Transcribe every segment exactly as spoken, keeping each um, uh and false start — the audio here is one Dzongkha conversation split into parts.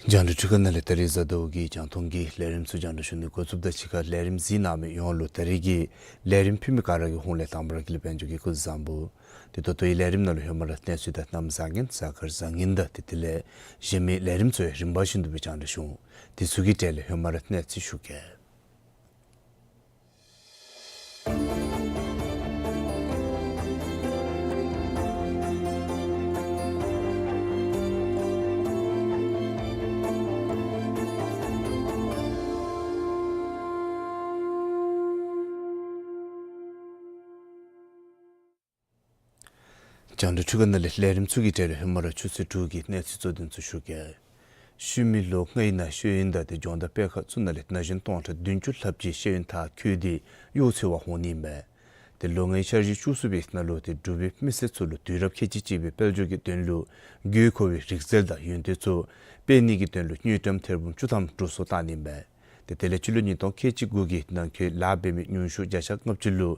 རྒྱང་བསྒྲགས་འཕྲུལ་ཁང་ནང་ལས་ད་རིས་གཟའ་ཟླཝ་གི་རྒྱང་མཐོང་གི་ལས་རིམ་ཚུ་རྒྱང་བསྒྲགས་ཞུ་ནི་འགོ་བཙུགསཔ་ད་གཅིག་ཁར་ལས་རིམ་གཟིགས་གནང་མི་ཡོངས་ལུ་ད་རིས་ཀྱི་ལས་རིམ་ཕུལ་མི་ག་ར་གི་ཧོངས་ལས་དང་པ་ར་གི་ལུ་དཔལ་འབྱོར་གྱིས་སྐུ་གཟུགས་བཟང་པོ། དེ་ད་ལྟོ་ཡི་ལས་རིམ་ནང་ལུ་ཧེ་མ་ར་གནས་ཚུལ་དང་གནམ་བཟང་ངན་གཟའ་སྐར་བཟང་ངན་དང་དེ་དེ་ལས་གཞན་མི་ལས་རིམ་ཚུ་ཡང་རིམ་པ་བཞིན་དུ་སྦེ་རྒྱང་བསྒྲགས་ཞུ་འོང་། དེ་ཚུ་གི་གྲས་ལས་ཧེ་མ་ར་གནས་ཚུལ་ཞུ་གེ། རྒྱང་བསྒྲགས་འཕྲུལ་ཁང་ནང་ལས་ལས་རིམ་ཚུ་གི་གྲས་ལས་ཧེ་མ་ར་ཆུ་ཚོད་དྲུག་གི་གནས་ཚུལ་གཙོ་དོན་ཚུ་ཞུ་གེ། ཤུལ་མའི་ལོ་ལྔའི་ནང་ཤེས་ཡོན་དང་དེ་སྦྱོང་བརྡར་སྤེལ་ཁག་ཚུ་ནང་ལས་ན་གཞོན་སྟོང་ཕྲག་བདུན་ཅུ་ལྷགཔ་ཅིག་ཤེས་ཡོན་མཐར་འཁྱོལ་ཏེ་གཡོག་འཚོལ་བར་འོང་ནི་ཨིན་མས། དེ་ལོ་ལྔའི་འཆར་གཞི་བཅུ་གསུམ་པའི་ནང་ལུ་དེ་འབྲུག་པའི་མི་སེར་ཚུ་ལུ་དུས་རབས་ཁལ་གཅིག་གཅིག་པའི་དཔལ་འབྱོར་གྱི་དོན་ལུ་དགོས་མཁོ་བའི་རིག་རྩལ་དང་ཡོན་ཏན་ཚུ་སྤེལ་ནི་གི་དོན་ལུ་དངུལ་ཀྲམ་ཐེར་འབུམ་བཅུ་ཐམ་འགྲོ་སོང་བཏང་ནི་ཨིན་མས། དེ་དེ་ལས་སྤྱི་ལོ་ཉིས་སྟོང་ཁལ་གཅིག་དགུ་གི་ནང་འཁོད་ལཱ་འབད་མི་ཉུང་ཤོས་བརྒྱ་ཆ་ལྔ་བཅུ་ལུ་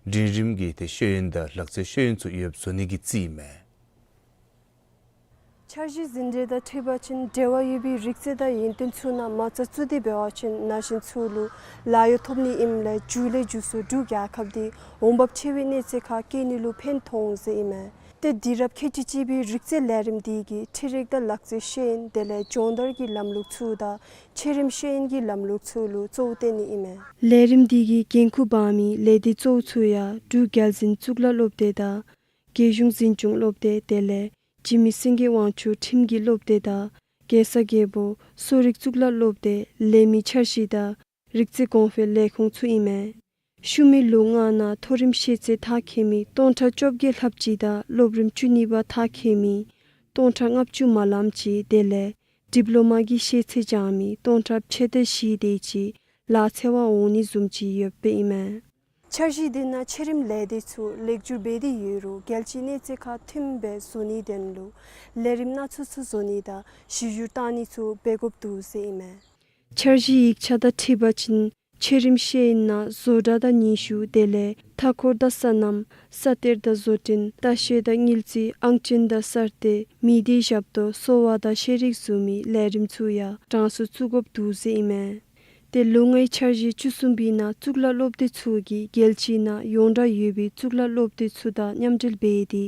འབྲིང་རིམ་གྱི་དེ་ཤེས་ཡོན་དང་ལག་རྩལ་ཤེས་ཡོན་ཚུ་ཡོདཔ་བཟོ་ནི་གི་རྩིས་ཨིན་མས། འཆར་གཞི་ཟིན་བྲིས་དང་འཁྲིལ་བ་ཅིན་འབྲེལ་བ་ཡོད་པའི་རིག་རྩལ་དང་ཡོན་ཏན་ཚུ་ནང་མ་རྩ་བཙུགས་ཏེ་འབད་བ་ཅིན་ན་གཞོན་ཚུ་ལུ་ལཱ་གཡོག་ཐོབ་ནི་ཨིནམ་ལས་མཇུག་ལས་མཇུག་སུ་འབྲུག་རྒྱལ་ཁབ་འདི་འོང་འབབ་ཆེ་བའི་གནས་ཚད་ཁར་བསྐྱལ་ནི་ལུ་ཕན་ཐོགས་འོང་ཟེར་ཨིན་མས། ཏེ་དུས་རབས་ཁལ་གཅིག་གཅིག་པའི་རིག་རྩལ་ལས་རིམ་འདི་གིས་འཕྲུལ་རིག་དང་ལག་རྩལ་ཤེས་ཡོན་དེ་ལས་སྦྱོང་བརྡར་གྱི་ལམ་ལུགས་ཚུ་དང་ཆེ་རིམ་ཤེས་ཡོན་གྱི་ལམ་ལུགས་ཚུ་ལུ་གཙོ་བོ་བསྟེན་ནི་ཨིན་མས། ལས་རིམ་འདི་གི་འགན་ཁུར་འབག་མི་ལས་སྡེ་གཙོ་བོ་ཚུ་ཡང་འབྲུག་རྒྱལ་འཛིན་གཙུག་ལག་སློབ་སྡེ་དང་རྒྱལ་གཞུང་འཛིན་སྐྱོང་སློབ་སྡེ་དེ་ལས་འཇིགས་མེད་སེང་གེ་དབང་ཕྱུག་ཁྲིམས་ཀྱི་སློབ་སྡེ་དང་རྒྱལ་ས་རྒྱལ་པོ་གསོ་རིག་གཙུག་ལག་སློབ་སྡེ་ལས་མི་འཆར་གཞི་དང་རིག་རྩལ་གོང་འཕེལ་ལས་ཁུངས་ཚུ་ཨིན་མས། ཤུལ་མའི་ལོ་ལྔ་ནང་མཐོ་རིམ་ཤེས་ཚད་མཐར་འཁྱོལ་མི་སྟོང་ཕྲག་བཅོ་བརྒྱད་ལྷགཔ་ཅིག་དང་སློབ་རིམ་བཅུ་གཉིས་པ་མཐར་འཁྱོལ་མི་སྟོང་ཕྲག་ལྔ་བཅུ་མ་ལངམ་ཅིག་དེ་ལས་ཌིབ་ལོ་མ་གི་ཤེས་ཚད་སྦྱང་མི་སྟོང་ཕྲག་ཕྱེད་དང་བཞི་དེ་ཅིག་ལཱ་འཚོལ་བར་འོང་ནི་བཟུམ་ཅིག་ཡོདཔ་ཨིན་མས། འཆར་གཞི་འདི་ནང་ཆེ་རིམ་ལས་སྡེ་ཚུ་ལེགས་སྒྱུར་འབད་དེ་ཡོད་རུང་རྒྱལ་སྤྱིའི་གནས་ཚད་ཁར་མཐུནམ་སྦེ་བཟོ་ནིའི་དོན་ལུ་ལས་རིམ་སྣ་ཚོགས་ཚུ་བཟོ་ནི་དང་གཞི་བསྒྱུར་བཏང་ནི་ཚུ་འབད་དགོཔ་འདུག་ཟེར་ཨིན་མས། འཆར་གཞིའི་ཡིག་ཆ་དང་འཁྲིལ་བ་ཅིན་ཆེ་རིམ་ཤེས་ཡོན་ནང་བཟོ་གྲྭ་དང་ཉི་ཤུ་དེ་ལས་མཐའ་འཁོར་དང་སོ་ནམ་ས་གཏེར་དང་བཟོ་སྐྲུན་ལྟ་བཤལ་དང་དངུལ་རྩིས་ཨང་ཅན་དང་གསར་གཏོད་མི་སྡེའི་ཞབས་ཏོག་གསོ་བ་དང་ཤེས་རིག་བཟུམ་མའི་ལས་རིམ་ཚུ་ཡང་གྲངས་སུ་བཙུགས་དགོཔ་འདུག་ཟེར་ཨིན་མས། ཏེ་ལོ་ལྔའི་འཆར་གཞི་བཅུ་གསུམ་པའི་ནང་གཙུག་ལག་སློབ་སྡེ་ཚུ་གིས་རྒྱལ་སྤྱིའི་ནང་ཡོངས་གྲགས་ཡོད་པའི་གཙུག་ལག་སློབ་སྡེ་ཚུ་དང་མཉམ་འབྲེལ་འབད་དེ་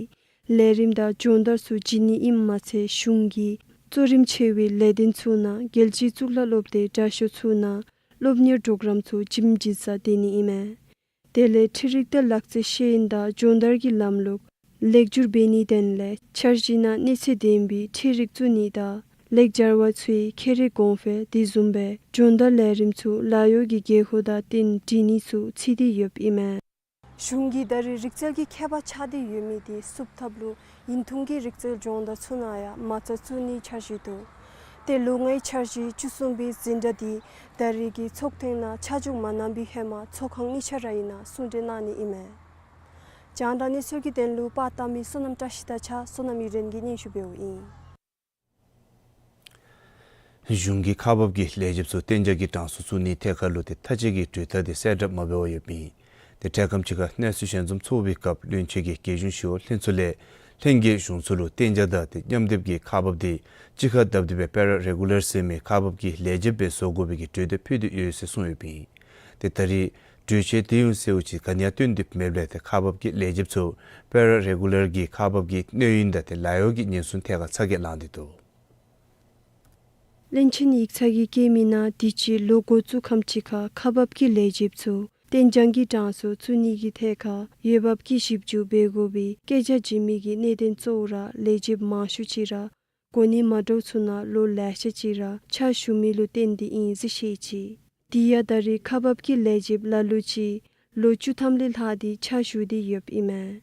ལས་རིམ་དང་སྦྱོང་བརྡར་ཚུ་བྱིན་ནི་ཨིནམ་མ་ཚད་གཞུང་གི་གཙོ་རིམ་ཆེ་བའི་ལས་དོན་ཚུ་ནང་རྒྱལ་སྤྱིའི་གཙུག་ལག་སློབ་སྡེའི་དྲག་ཤོས་ཚུ་ནང་སློབ་གཉེར་གྲོགས་རམ་ཚུ་ཇི་བཞིན་བྱིན་ས་དེ་ནི་ཨིན་མས། དེ་ལས་འཕྲུལ་རིག་དང་ལག་རྩལ་ཤེས་ཡོན་དང་སྦྱོང་བརྡར་གྱི་ལམ་ལུགས་ལེགས་སྒྱུར་འབད་ནིའི་དོན་ལས་འཆར་གཞི་ནང་གནས་ཚད་ལྡན་པའི་འཕྲུལ་རིག་བཙུགས་ནི་དང་ལེགས་སྦྱར་བ་ཚུའི་ཁྱད་རིག་གོང་འཕེལ་དེ་བཟུམ་སྦེ་སྦྱོང་བརྡར་ལས་རིམ་ཚུ་ལཱ་གཡོག་གི་དགོས་མཁོ་དང་བསྟུན་སྒྲིག་ནི་ཚུ་ཚིག་སྟེ་ཡོདཔ་ཨིན་མས། གཞུང་གིས་ད་རེས་རིག་རྩལ་གྱི་ཁྱད་པར་ཆགས་ཏེ་ཡོད་མི་དེ་བསུབ་ཐབས་ལུ་ཡུན་ཐུང་གི་རིག་རྩལ་སྦྱོང་བརྡར་ཚུ་ནང་ཡང་མ་རྩ་བཙུགས་ནིའི་འཆར་གཞི་འདུག། ཏེ་ལོ་ལྔའི་འཆར་གཞི་བཅུ་གསུམ་པའི་འཛིན་གྲྭ་འདི་ད་རེས་ཀྱི་ཚོགས་ཐེངས་ནང་ཆ་འཇོག་མ་གནང་བའི་ཧེ་མ་ཚོགས་ཁང་གཉིས་ཆ་ར་ཨིན་ན་གསུང་གྲོས་གནང་ནི་ཨིན་མས། རྒྱང་བསྒྲགས་གནས་ཚུལ་གྱི་དོན་ལུ་པར་བཏབ་མི་བསོད་ནམས་བཀྲ་ཤིས་དང་གཅིག་ཁར་བསོད་ནམས་གཡུ་སྒྲོན་གྱིས་སྙན་ཞུ་འབདཝ་ཨིན། གཞུང་གིས་ཁག་འབག་གི་ལས་བྱེདཔ་ཚུ་གཏན་འཇགས་ཀྱི་གྲངས་སུ་བཙུགས་ནིའི་ཐད་ཁར་ལུ་ཏེ་མཐའ་དཔྱད་ཀྱི་གྲོས་ཐག་དེ་གསལ་བསྒྲགས་མ་འབད་བར་ཡོདཔ་ཨིན། ཏེ་འཕྲལ་ཁམས་ཅིག་ཁར་གནས་ཚུལ་ཞལ་འཛོམས་ཚོགས་པའི་སྐབས་བློན་ཆེན་གྱིས་རྒྱལ་གཞུང་ཞི་གཡོག་ལྷན་ཚོགས་ལས་ལྷན་རྒྱས་གཞུང་ཚོགས་ལུ་གཏན་འཇགས་དང་ཏེ་མཉམ་སྡེབ་ཀྱི་ཁག་འབག་དེ་གཅིག་ཁར་བསྡབས་ཏེ་སྦེ་པེ་ར་རེ་གུ་ལར་ཟེར་མི་ཁག་འབག་གི་ལས་བྱེདཔ་སྦེ་བཟོ་དགོ་པའི་གི་གྲོས་དེ་ཕུལ་ཏེ་ཡོད་ཟེར་གསུངས་ཡོདཔ་ཨིན། ཏེ་ད་རེས་གྲོས་ཆོད་དེ་ཡོད་ཟེརཝ་ཅིག་ག་ནི་ཡང་བཏོན་ཏེ་མེདཔ་ལས་ཏེ་ཁག་འབག་གི་ལས་བྱེདཔ་ཚུ་པེ་ར་རེ་གུ་ལར་གྱི་ཁག་འབག་གི་གནས་ཡུན་དང་ཏེ་ལཱ་གཡོག་གི་ཉེན་སྲུང་ཐད་ཁར་ཚ་གྱང་ལངས་ཏེ་འདུག། བློན་ཆེན་ཡིག་ཚང་གིས་བཀོད་མི་ནང་དུས་ཅི་ལོ་འགོ་བཙུགས་ཁམས་ཅིག་ཁར་ཁག་འབག་གི་ལས་བྱེདཔ་ཚུ་གཏན་འཇགས་ཀྱི་གྲངས་སུ་བཙུགས་ནི་གི་ཐད་ཁར་འོས་འབབ་ཀྱི་ཞིབ་འཇུག་འབད་དགོ་པའི་སྐད་ཆ་བྱིན་མི་གི་གནད་དོན་གཙོ་བོ་ར་ལས་བྱེདཔ་མང་ཤོས་ཅིག་ར་གོ་གནས་མ་འདྲཝ་ཚུ་ནང་ལོ་ལེ་ཤ་ཅིག་ར་ཕྱག་ཞུ་མི་ལུ་བརྟེན་ཏེ་ཨིན་ཟེར་བཤད་ཅི། དེ་ཡང་ད་རེས་ཁག་འབག་གི་ལས་བྱེདཔ་ལ་ལུ་ཅིག་ལོ་བཅུ་ཐམ་ལས་ལྷག་སྟེ་ཕྱག་ཞུ་སྟེ་ཡོདཔ་ཨིན་མས།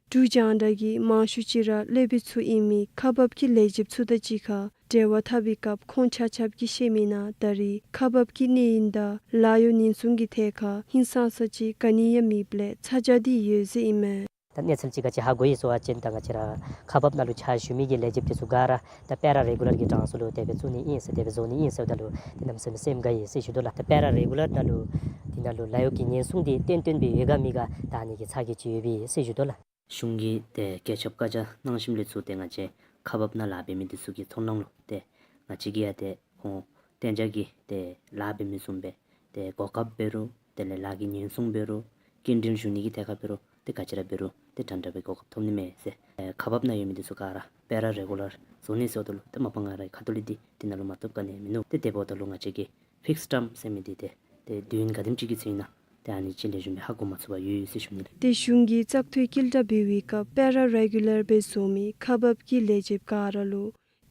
འབྲུག་རྒྱང་བསྒྲགས་ཀྱིས་མང་ཤོས་ཅིག་ར་སློབ་དཔོན་ཚུ་ཨིན་མི་ཁག་འབག་གི་ལས་བྱེདཔ་ཚུ་དང་གཅིག་ཁར་འབྲེལ་བ་འཐབ་པའི་སྐབས་ཁོང་ཆ་ཁྱབ་ཀྱིས་བཤད་མི་ནང་ད་རེས་ཁག་འབག་གི་གནས་ཡུན་དང་ལཱ་གཡོག་ཉེན་སྲུང་གི་ཐད་ཁར་ཧིང་སངས་ས་ཅིག་ག་ནི་ཡང་མེདཔ་ལས་ཚ་གྱང་སྟེ་ཡོད་ཟེར་ཨིན་མས། ད་གནས་ཚུལ་ཅིག་ག་ཅི་ཧ་གོ་ཡི་ཟེར་བ་ཅིན་ད་ང་བཅས་ར་ཁག་འབག་ནང་ལུ་ཕྱག་ཞུ་མི་གི་ལས་བྱེདཔ་དེ་ཚུ་ག་ར་ད་པེ་ར་རེ་གུ་ལར་གྱི་གྲངས་སུ་ལུ་དེ་སྦེ་བཙུགས་ནི་ཨིན་ཟེར་དེ་སྦེ་བཟོ་ནི་ཨིན་ཟེརཝ་ད་ལུ་དེ་གནམ་མེད་ས་མེད་སེམས་དགའ་ཡི་ཟེར་ཞུ་དོ་ལགས། ད་པེ་ར་རེ་གུ་ལར་ནང་ལུ་དེ་ནང་ལུ་ལཱ་གཡོག་གི་ཉེན་སྲུང་དེ་བཏོན་བཏོན་པའི་ཡོད་ག་མེད་ག་ད་ཨ་ནི་གི་ཚ་གྱང་ཅིག་ཡོད་པས་ཟེར་ཞུ་དོ་ལགས། གཞུང་གིས་ཏེ་བཀོད་ཁྱབ་བཀའ་རྒྱ་གནང་ཞིནམ་ལས་ཚུར་ཏེ་ང་བཅས་ཁག་འབག་ནང་ལཱ་འབད་མི་དེ་ཚུ་གི་ཚོར་སྣང་ལུ་ཏེ་ང་བཅས་ཀྱིས་ཡང་ཏེ་ཁོང་གཏན་འཇགས་ཀྱི་ཏེ་ལཱ་འབད་མི་བཟུམ་སྦེ་ཏེ་གོ་སྐབས་འབད་རུང་དེ་ལས་ལཱ་གི་ཉེན་སྲུང་འབད་རུང་སྐྱིན་འགྲུལ་ཞུ་ནི་གི་ཐད་ཁར་འབད་རུང་ཏེ་ག་ཅི་ར་འབད་རུང་ཏེ་འདྲན་འདྲ་བའི་གོ་སྐབས་ཐོབ་ནི་མས་ཟེར། ཨེ་ཁག་འབག་ནང་ཡོད་མི་དེ་ཚུ་ག་ར་པེ་ར་རེ་གུ་ལར་བཟོ་ནི་ཟེརཝ་ད་ལུ་ཏེ་མ་པ་ང་རའི་ཁ་ཐུག་ལས་འདི་དེ་ནང་ལུ་མ་བཏུབ་ག་ནི་ཡང་མིན་ནུག། ཏེ་དེ་འབདཝ་ད་ལུ་ང་བཅས་ཀྱིས་ཕིགསི་ཊརམ་ཟེར་མི་འདི་ཏེ་ཏེ་དུས་ཡུན་ག་དེམ་ཅིག་གི་ཚེ་ན་ཏེ་ཨ་ནི་ཅིག་ལེགས་ཤོམ་སྦེ་ཧ་གོ་མ་ཚུགས་པར་ཡོད་ཡོད་ཟེར་ཞུ་ནི་ལགས། ཏེ་གཞུང་གིས་བཙག་འཐུའི་དཀྱིལ་བསྒྲགས་འབད་བའི་སྐབས་པེ་ར་རེ་གུ་ལར་སྦེ་བཟོ་མི་ཁག་འབག་གི་ལས་བྱེདཔ་ག་ར་ལུ་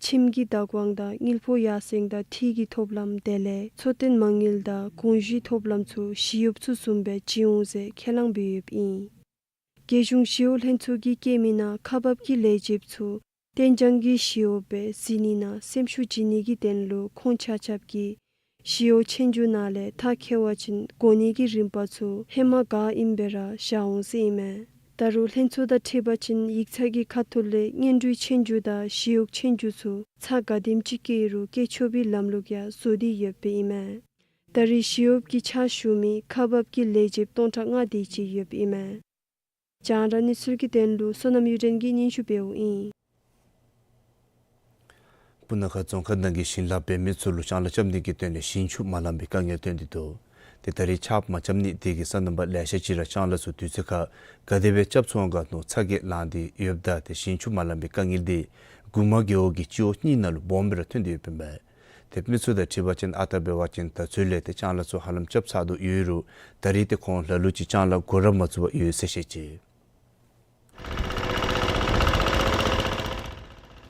ཁྱིམ་གྱི་བདག་དབང་དང་དངུལ་ཕོགས་ཡར་སེང་དང་འཐུས་ཀྱི་ཐོབ་ལམ་དེ་ལས་འཚོ་རྟེན་མ་དངུལ་དང་དགོངས་ཞུའི་ཐོབ་ལམ་ཚུ་ཞི་གཡོགཔ་ཚུ་བཟུམ་སྦེ་བྱིན་འོང་ཟེར་ཁས་བླངས་འབད་ཡོདཔ་ཨིན། རྒྱལ་གཞུང་ཞི་གཡོག་ལྷན་ཚོགས་ཀྱིས་བཀོད་མི་ནང་ཁག་འབག་གི་ལས་བྱེདཔ་ཚུ་གཏན་འཇགས་ཀྱི་ཞི་གཡོགཔ་སྦེ་གཟིགས་ནི་ནང་སེམས་ཤུགས་བྱིན་ནི་གི་དོན་ལུ་ཁོང་ཆ་ཁྱབ་ཀྱིས་ཞི་གཡོག་ཆོས་རྒྱུགས་ནང་ལས་མཐར་འཁྱོལ་བ་ཅིན་གོ་གནས་ཀྱི་རིམ་པ་ཚུ་ཧེ་མ་ག་ཨིནམ་སྦེ་ར་བཞག་འོང་ཟེར་ཨིན་མས། ད་རུང་ལྷན་ཚོགས་དང་འཁྲིལ་བ་ཅིན་ཡིག་ཚང་གི་ཁ་ཐུག་ལས་གཉེན་སྒྲིག་ཆོས་རྒྱུགས་དང་ཞི་གཡོག་ཆོས་རྒྱུགས་ཚུ་ཚར་ག་དེམ་ཅིག་བཀལ་རུང་བཀལ་ཆོག་པའི་ལམ་ལུགས་ཡང་བཟོ་སྟེ་ཡོདཔ་ཨིན་མས། ད་རེས་ཞི་གཡོགཔ་གི་ཕྱག་ཞུ་མི་ཁག་འབག་གི་ལས་བྱེདཔ་སྟོང་ཕྲག་ལྔ་དེ་ཅིག་ཡོདཔ་ཨིན་མས། རྒྱང་བསྒྲགས་གནས་ཚུལ་གྱི་དོན་ལུ་བསོད་ནམས་གཡུ་སྒྲོན་གྱིས་སྙན་ཞུ་འབདཝ་ཨིན། སྤུ་ན་ཁ་རྫོང་ཁག་ནང་གི་ཞིང་ལཱ་འབད་མི་ཚུ་ལུ་ལྕང་ལཱ་རྐྱབ་ནི་གི་དོན་ལས་ཞིང་ཆུ་མ་ལང་པའི་དཀའ་ངལ་ཐོན་ཏེ་འདུག། ཏེ་ད་རེས་ཆརཔ་མ་རྐྱབ་ནི་དེ་གིས་སོ་ནམ་པ་ལེ་ཤ་ཅིག་ར་ལྕང་ལཱ་ཚུ་དུས་ཚོད་ཁར་ག་དེ་སྦེ་རྐྱབ་ཚུགས་འོང་ག་མནོ་ཚ་གྱང་ལངས་ཏེ་ཡོདཔ་ད་ཏེ་ཞིང་ཆུ་མ་ལང་པའི་དཀའ་ངལ་འདི་གུ་མ་རྒེད་འོག་གི་སྤྱི་འོག་གཉིས་ནང་ལུ་སྦོམ་སྦེ་ར་ཐོན་ཏེ་ཡོདཔ་ཨིན་པས། ཏེ་མི་ཚུ་དང་འཁྲིལ་བ་ཅིན་ཨ་རྟག་འབད་བ་ཅིན་ད་ཚུན་ལས་ཏེ་ལྕང་ལཱ་ཚུ་ཧ་ལམ་རྐྱབ་ཚར་དོ་ཡོད་རུང་ད་རེས་ཏེ་ཁོང་ལ་ལུ་ཅིག་ལྕང་ལཱ་འགོ་ར་མ་བཙུགས་པར་ཡོད་ཟེར་བཤད་ཅི།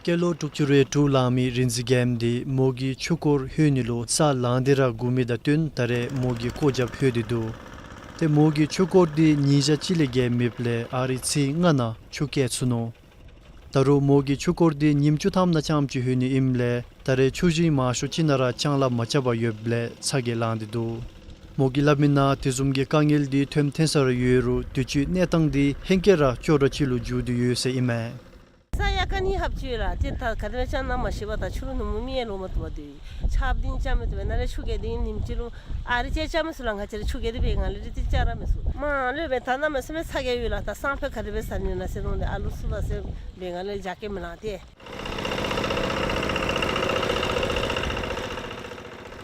སྐྱེས་ལོ་དྲུག་ཅུ་རེ་དྲུག་ལང་མི་རིག་འཛིན་རྒྱལམོ་འདི་མོ་གི་ཆུ་འཁོར་ལྷོད་ནི་ལུ་ས་ལང་སྟེ་ར་སྒུག་མི་དང་བསྟུན་ད་རེས་མོ་གི་སྐོར་རྒྱབ་ལྷོད་དེ་འདུག། ཏེ་མོ་གི་ཆུ་འཁོར་འདི་ཉིས་བརྒྱ་གཅིག་ལས་བརྒལ་མེདཔ་ལས་ཨ་རིའི་ཚེས་ལྔ་ནང་ཆུ་བཀལ་ཚུགས་ནུག། ད་རུང་མོ་གི་ཆུ་འཁོར་འདི་ཉིནམ་བཅུ་ཐམ་ནང་རྐྱངམ་ཅིག་ལྷོད་ནི་ཨིནམ་ལས་ད་རེས་ཆུ་ཞིང་མང་ཤོས་ཅིག་ནང་ར་ལྕང་ལཱ་མ་རྐྱབ་པར་ཡོདཔ་ལས་ཚ་གྱང་ལངས་ཏེ་འདུག། མོ་གིས་སླབ་མི་ནང་དེ་བཟུམ་གྱི་དཀའ་ངལ་འདི་ཐོནམ་ཐོན་ས་ར་ཡོད་རུང་དུས་ཅི་གནས་སྟངས་འདི་ཧེང་སྐལ་ར་སྐྱོ་དྲགས་ཅིག་ལུ་འགྱུར་ཏེ་ཡོད་ཟེར་ཨིན་མས། ས་ཡ་ཀ་ནི་ཧབ་ཅི་ལགས། ཏེ་ད་ག་དེ་སྦེ་རྐྱབ་ན་མ་ཤེས་པར་ད་ཆུ་ལུ་ནུབ་མོ་མི་ཡང་ལོག་མ་བཏུབ་པར་སྡོད་ཡི། ཆརཔ་འདི་རྐྱབ་མི་བཏུབ་པས། ནཱ་ལས་ཆུ་བཀལ་ཏེ་ཉིནམ་གཅིག་ལུ་ཨ་རི་ཅིག་རྐྱབ་མི་ཚུགས་ལགས། ང་བཅས་ར་ཆུ་བཀལ་ཏེ་སྦེ་ང་ལས་རི་ཏེ་རྐྱབ་ར་མི་ཚུགས། མ་ལུས་པས། ད་གནམ་མེད་ས་མེད་ཚ་གྱང་ཡོད་ལགས། ད་སང་ཕོད་ག་དེ་སྦེ་ཟ་ནི་ན་ཟེར་རུང་ཏེ་ཨ་ལུ་བཙུགས་ད་ཟེར་སྦེ་ང་ལས་རྒྱགས་ཁ་མི་ལང་སྟེ།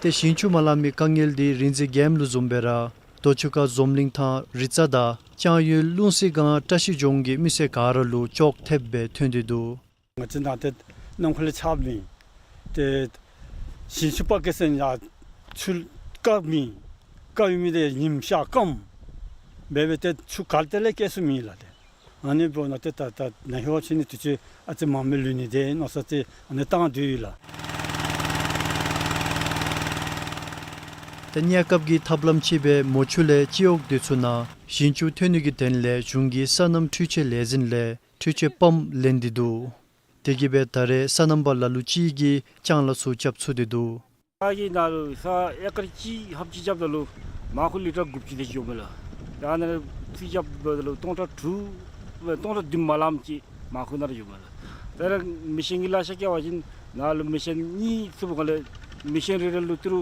ཏེ་ཞིང་ཆུ་མ་ལང་མི་དཀའ་ངལ་འདི་རིག་འཛིན་རྒྱལམོ་ལུ་བཟུམ་སྦེ་ར་རྡོ་ཆུ་ཁ་འཛོམས་གླིང་ཐང་རི་རྩ་དང་ལྕང་ཡུལ་ཀླུང་སྲི་སྒང་བཀྲ་ཤིས་ལྗོངས་ཀྱི་མི་སེར་ག་ར་ལུ་ཅོག་འཐདཔ་སྦེ་ཐོན་ཏེ་འདུག། ང་བཅས་ནཱ་ཏེ་གནམ་ཁ་ལས་ཆརཔ་མེད། ཏེ་ཞིང་ཆུ་སྤར་གེ་ཟེར་ཡང་ཆུ་རྐ་མེད། རྐ་ཡོད་མི་འདི་ཉིམ་ཤར་སྐམ་སྦེ་སྦེ་ཏེ་ཆུ་ག་ཏེ་ལས་བཀལ་ཚུགས་མེད་ལགས། ཏེ་ཨ་ནི་འབདཝ་ད་ཏེ་ད་ད་ནཱ་ལྷོད་ཅི་ནི་དུས་ཅི་ཨ་ཙི་མང་མི་ལུས་ནི་དེ་མནོ་བསམ་ཅིག་ཨ་ནི་བཏང་སྡོད་ཡི་ལགས། ཏེ་གནས་སྐབས་ཀྱི་ཐབས་ལམ་ཅིག་སྦེ་མོ་ཆུ་ལས་སྤྱི་འོག་དེ་ཚུ་ནང་ཞིང་ཆུ་ཐོན་ནི་གི་དོན་ལས་གཞུང་གི་སོ་ནམ་འཕྲུལ་ཆས་ལས་འཛིན་ལས་འཕྲུལ་ཆས་པམཔ་ལེན་ཏེ་འདུག། དེ་གིས་སྦེ་ད་རེས་སོ་ནམ་པ་ལ་ལུ་ཅིག་གིས་ལྕང་ལཱ་ཚུ་རྐྱབ་ཚུགས་ཏེ་འདུག། ཨ་ནི་ནང་ལུ་ས་ཨེ་ཀར་གཅིག་ཧབ་ཅིག་རྐྱབ་ད་ལུ་མར་ཁུ་ལི་ཊར་དགུ་བཅུ་དེ་ཅིག་འོང་མས་ལགས། ད་ནཱ་ལུ་ཚུར་རྐྱབ་ད་ལུ་སྟོང་ཕྲག་དྲུག་ སྟོང་ཕྲག་བདུན་མ་ལངམ་ཅིག་མར་ཁུ་ནང་ར་བཞུགས་མས་ལགས། ད་རུང་མི་ཤིན་གྱི་གླ་ཆ་བཀལ་བ་ཅིན་ནཱ་ལུ་མི་ཤིན་གཉིས་ཚུདཔ་སྒང་ལས་མི་ཤིན་རེ་རེ་ལུ་ཏི་རུ་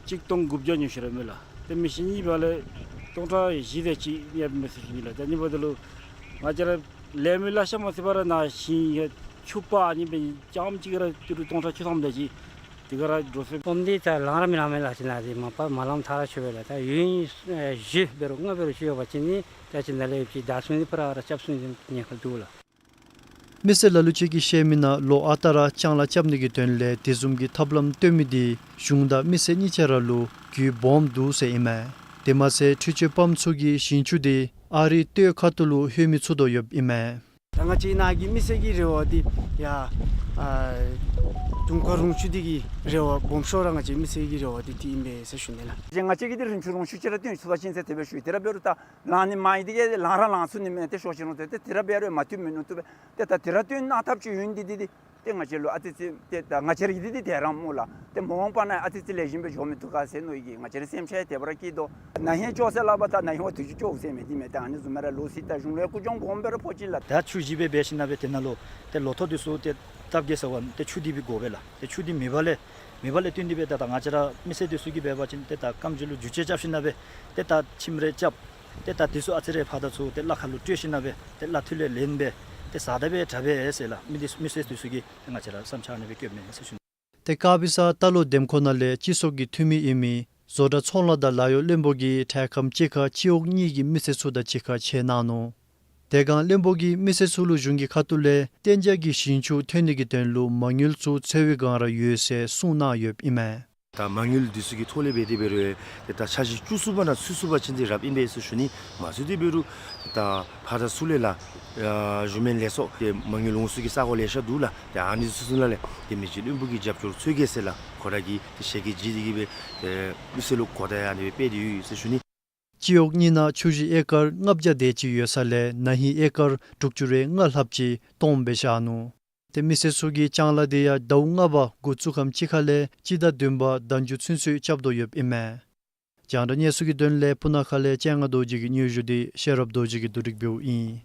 གཅིག་སྟོང་དགུ་བརྒྱ་ཉུང་ཤོས་ར་མས་ལགས། ཏེ་མི་ཤིན་གཉིས་པ་ལས་སྟོང་ཕྲག་བཞི་དེ་ཅིག་ཡོདཔ་མས་ཟེར་ཞུ་ནི་ལགས། ད་ཨ་ནི་འབདཝ་ད་ལུ་ང་བཅས་ར་ལས་མི་གླ་ཆ་མ་ཚུད་པར་ནཱ་ཤིང་ཡང་ཆུ་པ་ཨ་ནི་སྦེ་རྐྱངམ་ཅིག་ར་ཏི་རུ་སྟོང་ཕྲག་བཅུ་ཐམ་དེ་ཅིག་དེ་ག་ར་འགྲོ་སོང་། སྟོངམ་འདི་ད་ལང་ར་མི་ལང་མས་ལགས། ཅིག་ནཱ་འདི་མ་པ་མ་ལངམ་ཐག་ར་ཆོད་པས་ལགས། ད་ཡུན་བཞི་འབད་རུང་ལྔ་འབད་རུང་ཅིག་ཡོད་པ་ཅིན་ནི་ད་ཅིག་ནཱ་ལས་ཡོདཔ་ཅིག་བདའ་ཚུགས་ནི་ཕར་ར་རྐྱབ་ཚུགས་ནི་ཉེན་ཁ་འདུག་ལགས། མི་སེར་ལ་ལུ་ཅིག་གིས་བཤད་མི་ནང་ལོ་ཨ་རྟག་ར་ལྕང་ལཱ་རྐྱབ་ནི་གི་དོན་ལས་དེ་བཟུམ་གྱི་ཐབས་ལམ་སྟོན་མི་འདི་གཞུང་དང་མི་སེར་གཉིས་ཆ་ར་ལུ་རྒྱུས་སྦོམ་འདུག་ཟེར་ཨིན་མས། དེ་མ་ཚད་འཕྲུལ་ཆས་པམཔ་ཚུ་གིས་ཞིང་ཆུ་དེ་ཨ་རིའི་སྟོད་ཁ་ཐུག་ལུ་ལྷོད་མི་ཚུགས་དོ་ཡོདཔ་ཨིན་མས། ད་ང་བཅས་ནཱ་གི་མི་སེར་གྱི་རེ་བ་འདི་ཡ་ཨ་དུང་དཀར་རོང་ཆུ་འདི་གི་རེ་བ་སྦོམ་ཤོས་ར་ང་བཅས་མི་སེར་གྱི་རེ་བ་འདི་འདི་ཨིན་པས་ཟེར་ཞུ་ནི་ལགས། ང་བཅས་ཀྱིས་འདི་རོང་ཆུ་རོང་ཆུ་ཅིག་ར་བཏོན་ཚུགས་པ་ཅིན་ཟེར་དེ་སྦེ་ཞུ་ཡི། དེ་ར་འབད་རུང་ད་ལང་ནི་མ་ཡི་དེ་གིས་ལང་ར་ལང་ཚུགས་ནི་མས། ཏེ་ཤོར་ཞིན་རུང་ཏེ་ཏེ་དེ་ར་འབད་རུང་མ་བཏུབ་མིན་ནུག། བཏུབ་པས། ཏེ་ད་དེ་ར་བཏོན་གནང་ཐབས་ཅིག་ཡོད་ནི་འདི་འདི་འདི་ཏེ་ང་བཅས་ལུ་ཨ་ཙི་ཙི་ཏེ་ད་ང་བཅས་ར་གི་འདི་འདི་དེ་ར་སྨོ་ལགས། ཏེ་མ་འོངས་པ་ནང་ཨ་ཙི་ཙི་ལེགས་ཤོམ་སྦེ་འགྱོ་མི་བཏུབ་ག་ཟེར་མནོ་ཡི་གི་ང་བཅས་རའི་སེམས་ཤར་དེ་སྦེ་ར་སྐྱེས་དོ། ན་ཧིང་སྐྱོ་ཟེར་སླབ་པ་ད་ན་ཧིང་བ་དུས་ཅི་སྐྱོཝ་ཟེར་མི་འདི་མེད། ད་ཨ་ནི་བཟུམ་སྦེ་ར་ལོ་སི་ད་གཞུང་ལས་ཀུན་སྐྱོང་སྦོམ་སྦེ་ར་ཕོག་ཅི་ལགས། ད་ཆུ་བཞི་སྦེ་འབད་ཞིན་ན་སྦེ་དེ་ནང་ལུ་ཏེ་ལོ་ཐོག་འདི་ཚུ་ཏེ་སྟབས་བདེ་ཟེར་བ་ཏེ་ཆུ་འདི་སྦེ་དགོ་པས་ལགས། ཏེ་ཆུ་འདི་མེད་པ་ལས་མེད་པ་ལས་བརྟེན་ཏེ་སྦེ་ད་ད་ང་བཅས་ར་མི་སེར་འདི་ཚུ་གིས་འབད་བ་ཅིན་ཏེ་ད་རྐངམ་རྗེས་ལུ་རྒྱུ་ཆས་རྐྱབ་ཞིན་ན་སྦེ་ཏེ་ད་ཁྱིམ་རེ་རྐྱབ། ཏེ་ད་འདི་ཚུ་ཨ་ཙི་རེ་ཕར་དང་ཚུར་ཏེ་གླ་ཁར་ལུ་སྤྲོད་ཞིན་ན་སྦེ་ཏེ་གླ་འཐུས་ལས་ལེན་སྦེ་ཏེ་ཟ་ད་སྦེ་དྲག་པས་ཟེར་ལགས། མི་འདི་མི་སེར་འདི་ཚུ་གིས་ང་བཅས་ར་བསམ་འཆར་ཨ་ནི་སྦེ་བཀོདཔ་མས་ཟེར་ཞུ་ནི། ཏེ་དཀར་སྦི་ས་རྟ་ལོག་འདེམས་ཁོངས་ནང་ལས་སྤྱི་ཚོགས་ཀྱི་འཐུས་མི་ཨིན་མི་བཟོ་གྲྭ་ཚོང་ལཱ་དང་ལཱ་གཡོག་བློན་པོ་གིས་འཕྲལ་ཁམས་ཅིག་ཁར་སྤྱི་འོག་གཉིས་ཀྱི་མི་སེར་ཚུ་དང་གཅིག་ཁར་མཇལ་གནང་ནུག། དེ་སྒང་བློན་པོ་གིས་མི་སེར་ཚུ་ལུ་གཞུང་གི་ཁ་ཐུག་ལས་གཏན་འཇགས་ཀྱི་ཞིང་ཆུ་ཐོན་ནི་གི་དོན་ལུ་མ་དངུལ་ཚུ་འཚོལ་བའི་བསྒང་ར་ཡོད་ཟེར་གསུངས་གནང་ཡོདཔ་ཨིན་མས། ད་མ་དངུལ་འདི་ཚུ་གི་ཐོག་ལས་འབད་དེ་འབད་རུང་ཏེ་ད་འཆར་གཞི་བཅུ་གསུམ་པ་ནང་ཚུད་ཚུགས་པ་ཅིན་ཏེ་རབ་ཨིན་པས་ཟེར་ཞུ་ནི། མ་ཚུད་དེ་འབད་རུང་ད་ཕར་དང་ཚུར་ལས་ལགས་ཨ་གཞུང་མིན་ལས་ཚོགས་ཏེ་མ་དངུལ་འོང་སའི་ས་གོ་ལེ་ཤ་འདུག་ལགས། ཏེ་ཨ་ནི་ཚུ་ཚུ་ནང་ལས་ཏེ་མི་རྗེ་བློན་པོ་གི་རྒྱབ་སྐྱོར་འཚོལ་གེ་ཟེར་ལགས། ཁོ་ར་གིས་ཏེ་ཞལ་གྱིས་བཞེས་ཏེ་གིས་སྦེ་ཏེ་མི་སེར་ལུ་གོ་བརྡ་ཡང་ཨ་ནི་སྦེ་སྤེལ་ཏེ་ཡོད་ཟེར་ཞུ་ནི། སྤྱི་འོག་གཉིས་ནང་ཆུ་བཞི་ཨེ་ཀར་ལྔ་བརྒྱ་དེ་ཅིག་ཡོད་ས་ལས་ན་ཧིང་ཨེ་ཀར་དྲུག་ཅུ་རེ་ལྔ་ལྷགཔ་ཅིག་སྟོངམ་སྦེ་བཞག་ནུག། ཏེ་མི་སེར་ཚུ་གིས་ལྕང་ལཱ་དེ་ཡང་ཟླཝ་ལྔ་པ་འགོ་བཙུགས་ཁམས་ཅིག་ཁ་ལས་སྤྱི་ཟླ་བདུན་པ་ཟླ་མཇུག་ཚུན་ཚོད་རྐྱབ་དོ་ཡོདཔ་ཨིན་མས། རྒྱང་བསྒྲགས་གནས་ཚུལ་གྱི་དོན་ལས་སྤུ་ན་ཁ་ལས་སྤྱན་སྔ་རྡོ་རྗེ་གི་སྙན་ཞུ་འདི་ཤེས་རབ་རྡོ་རྗེ་གིས་བསྡུ་སྒྲིག་འབདཝ་ཨིན།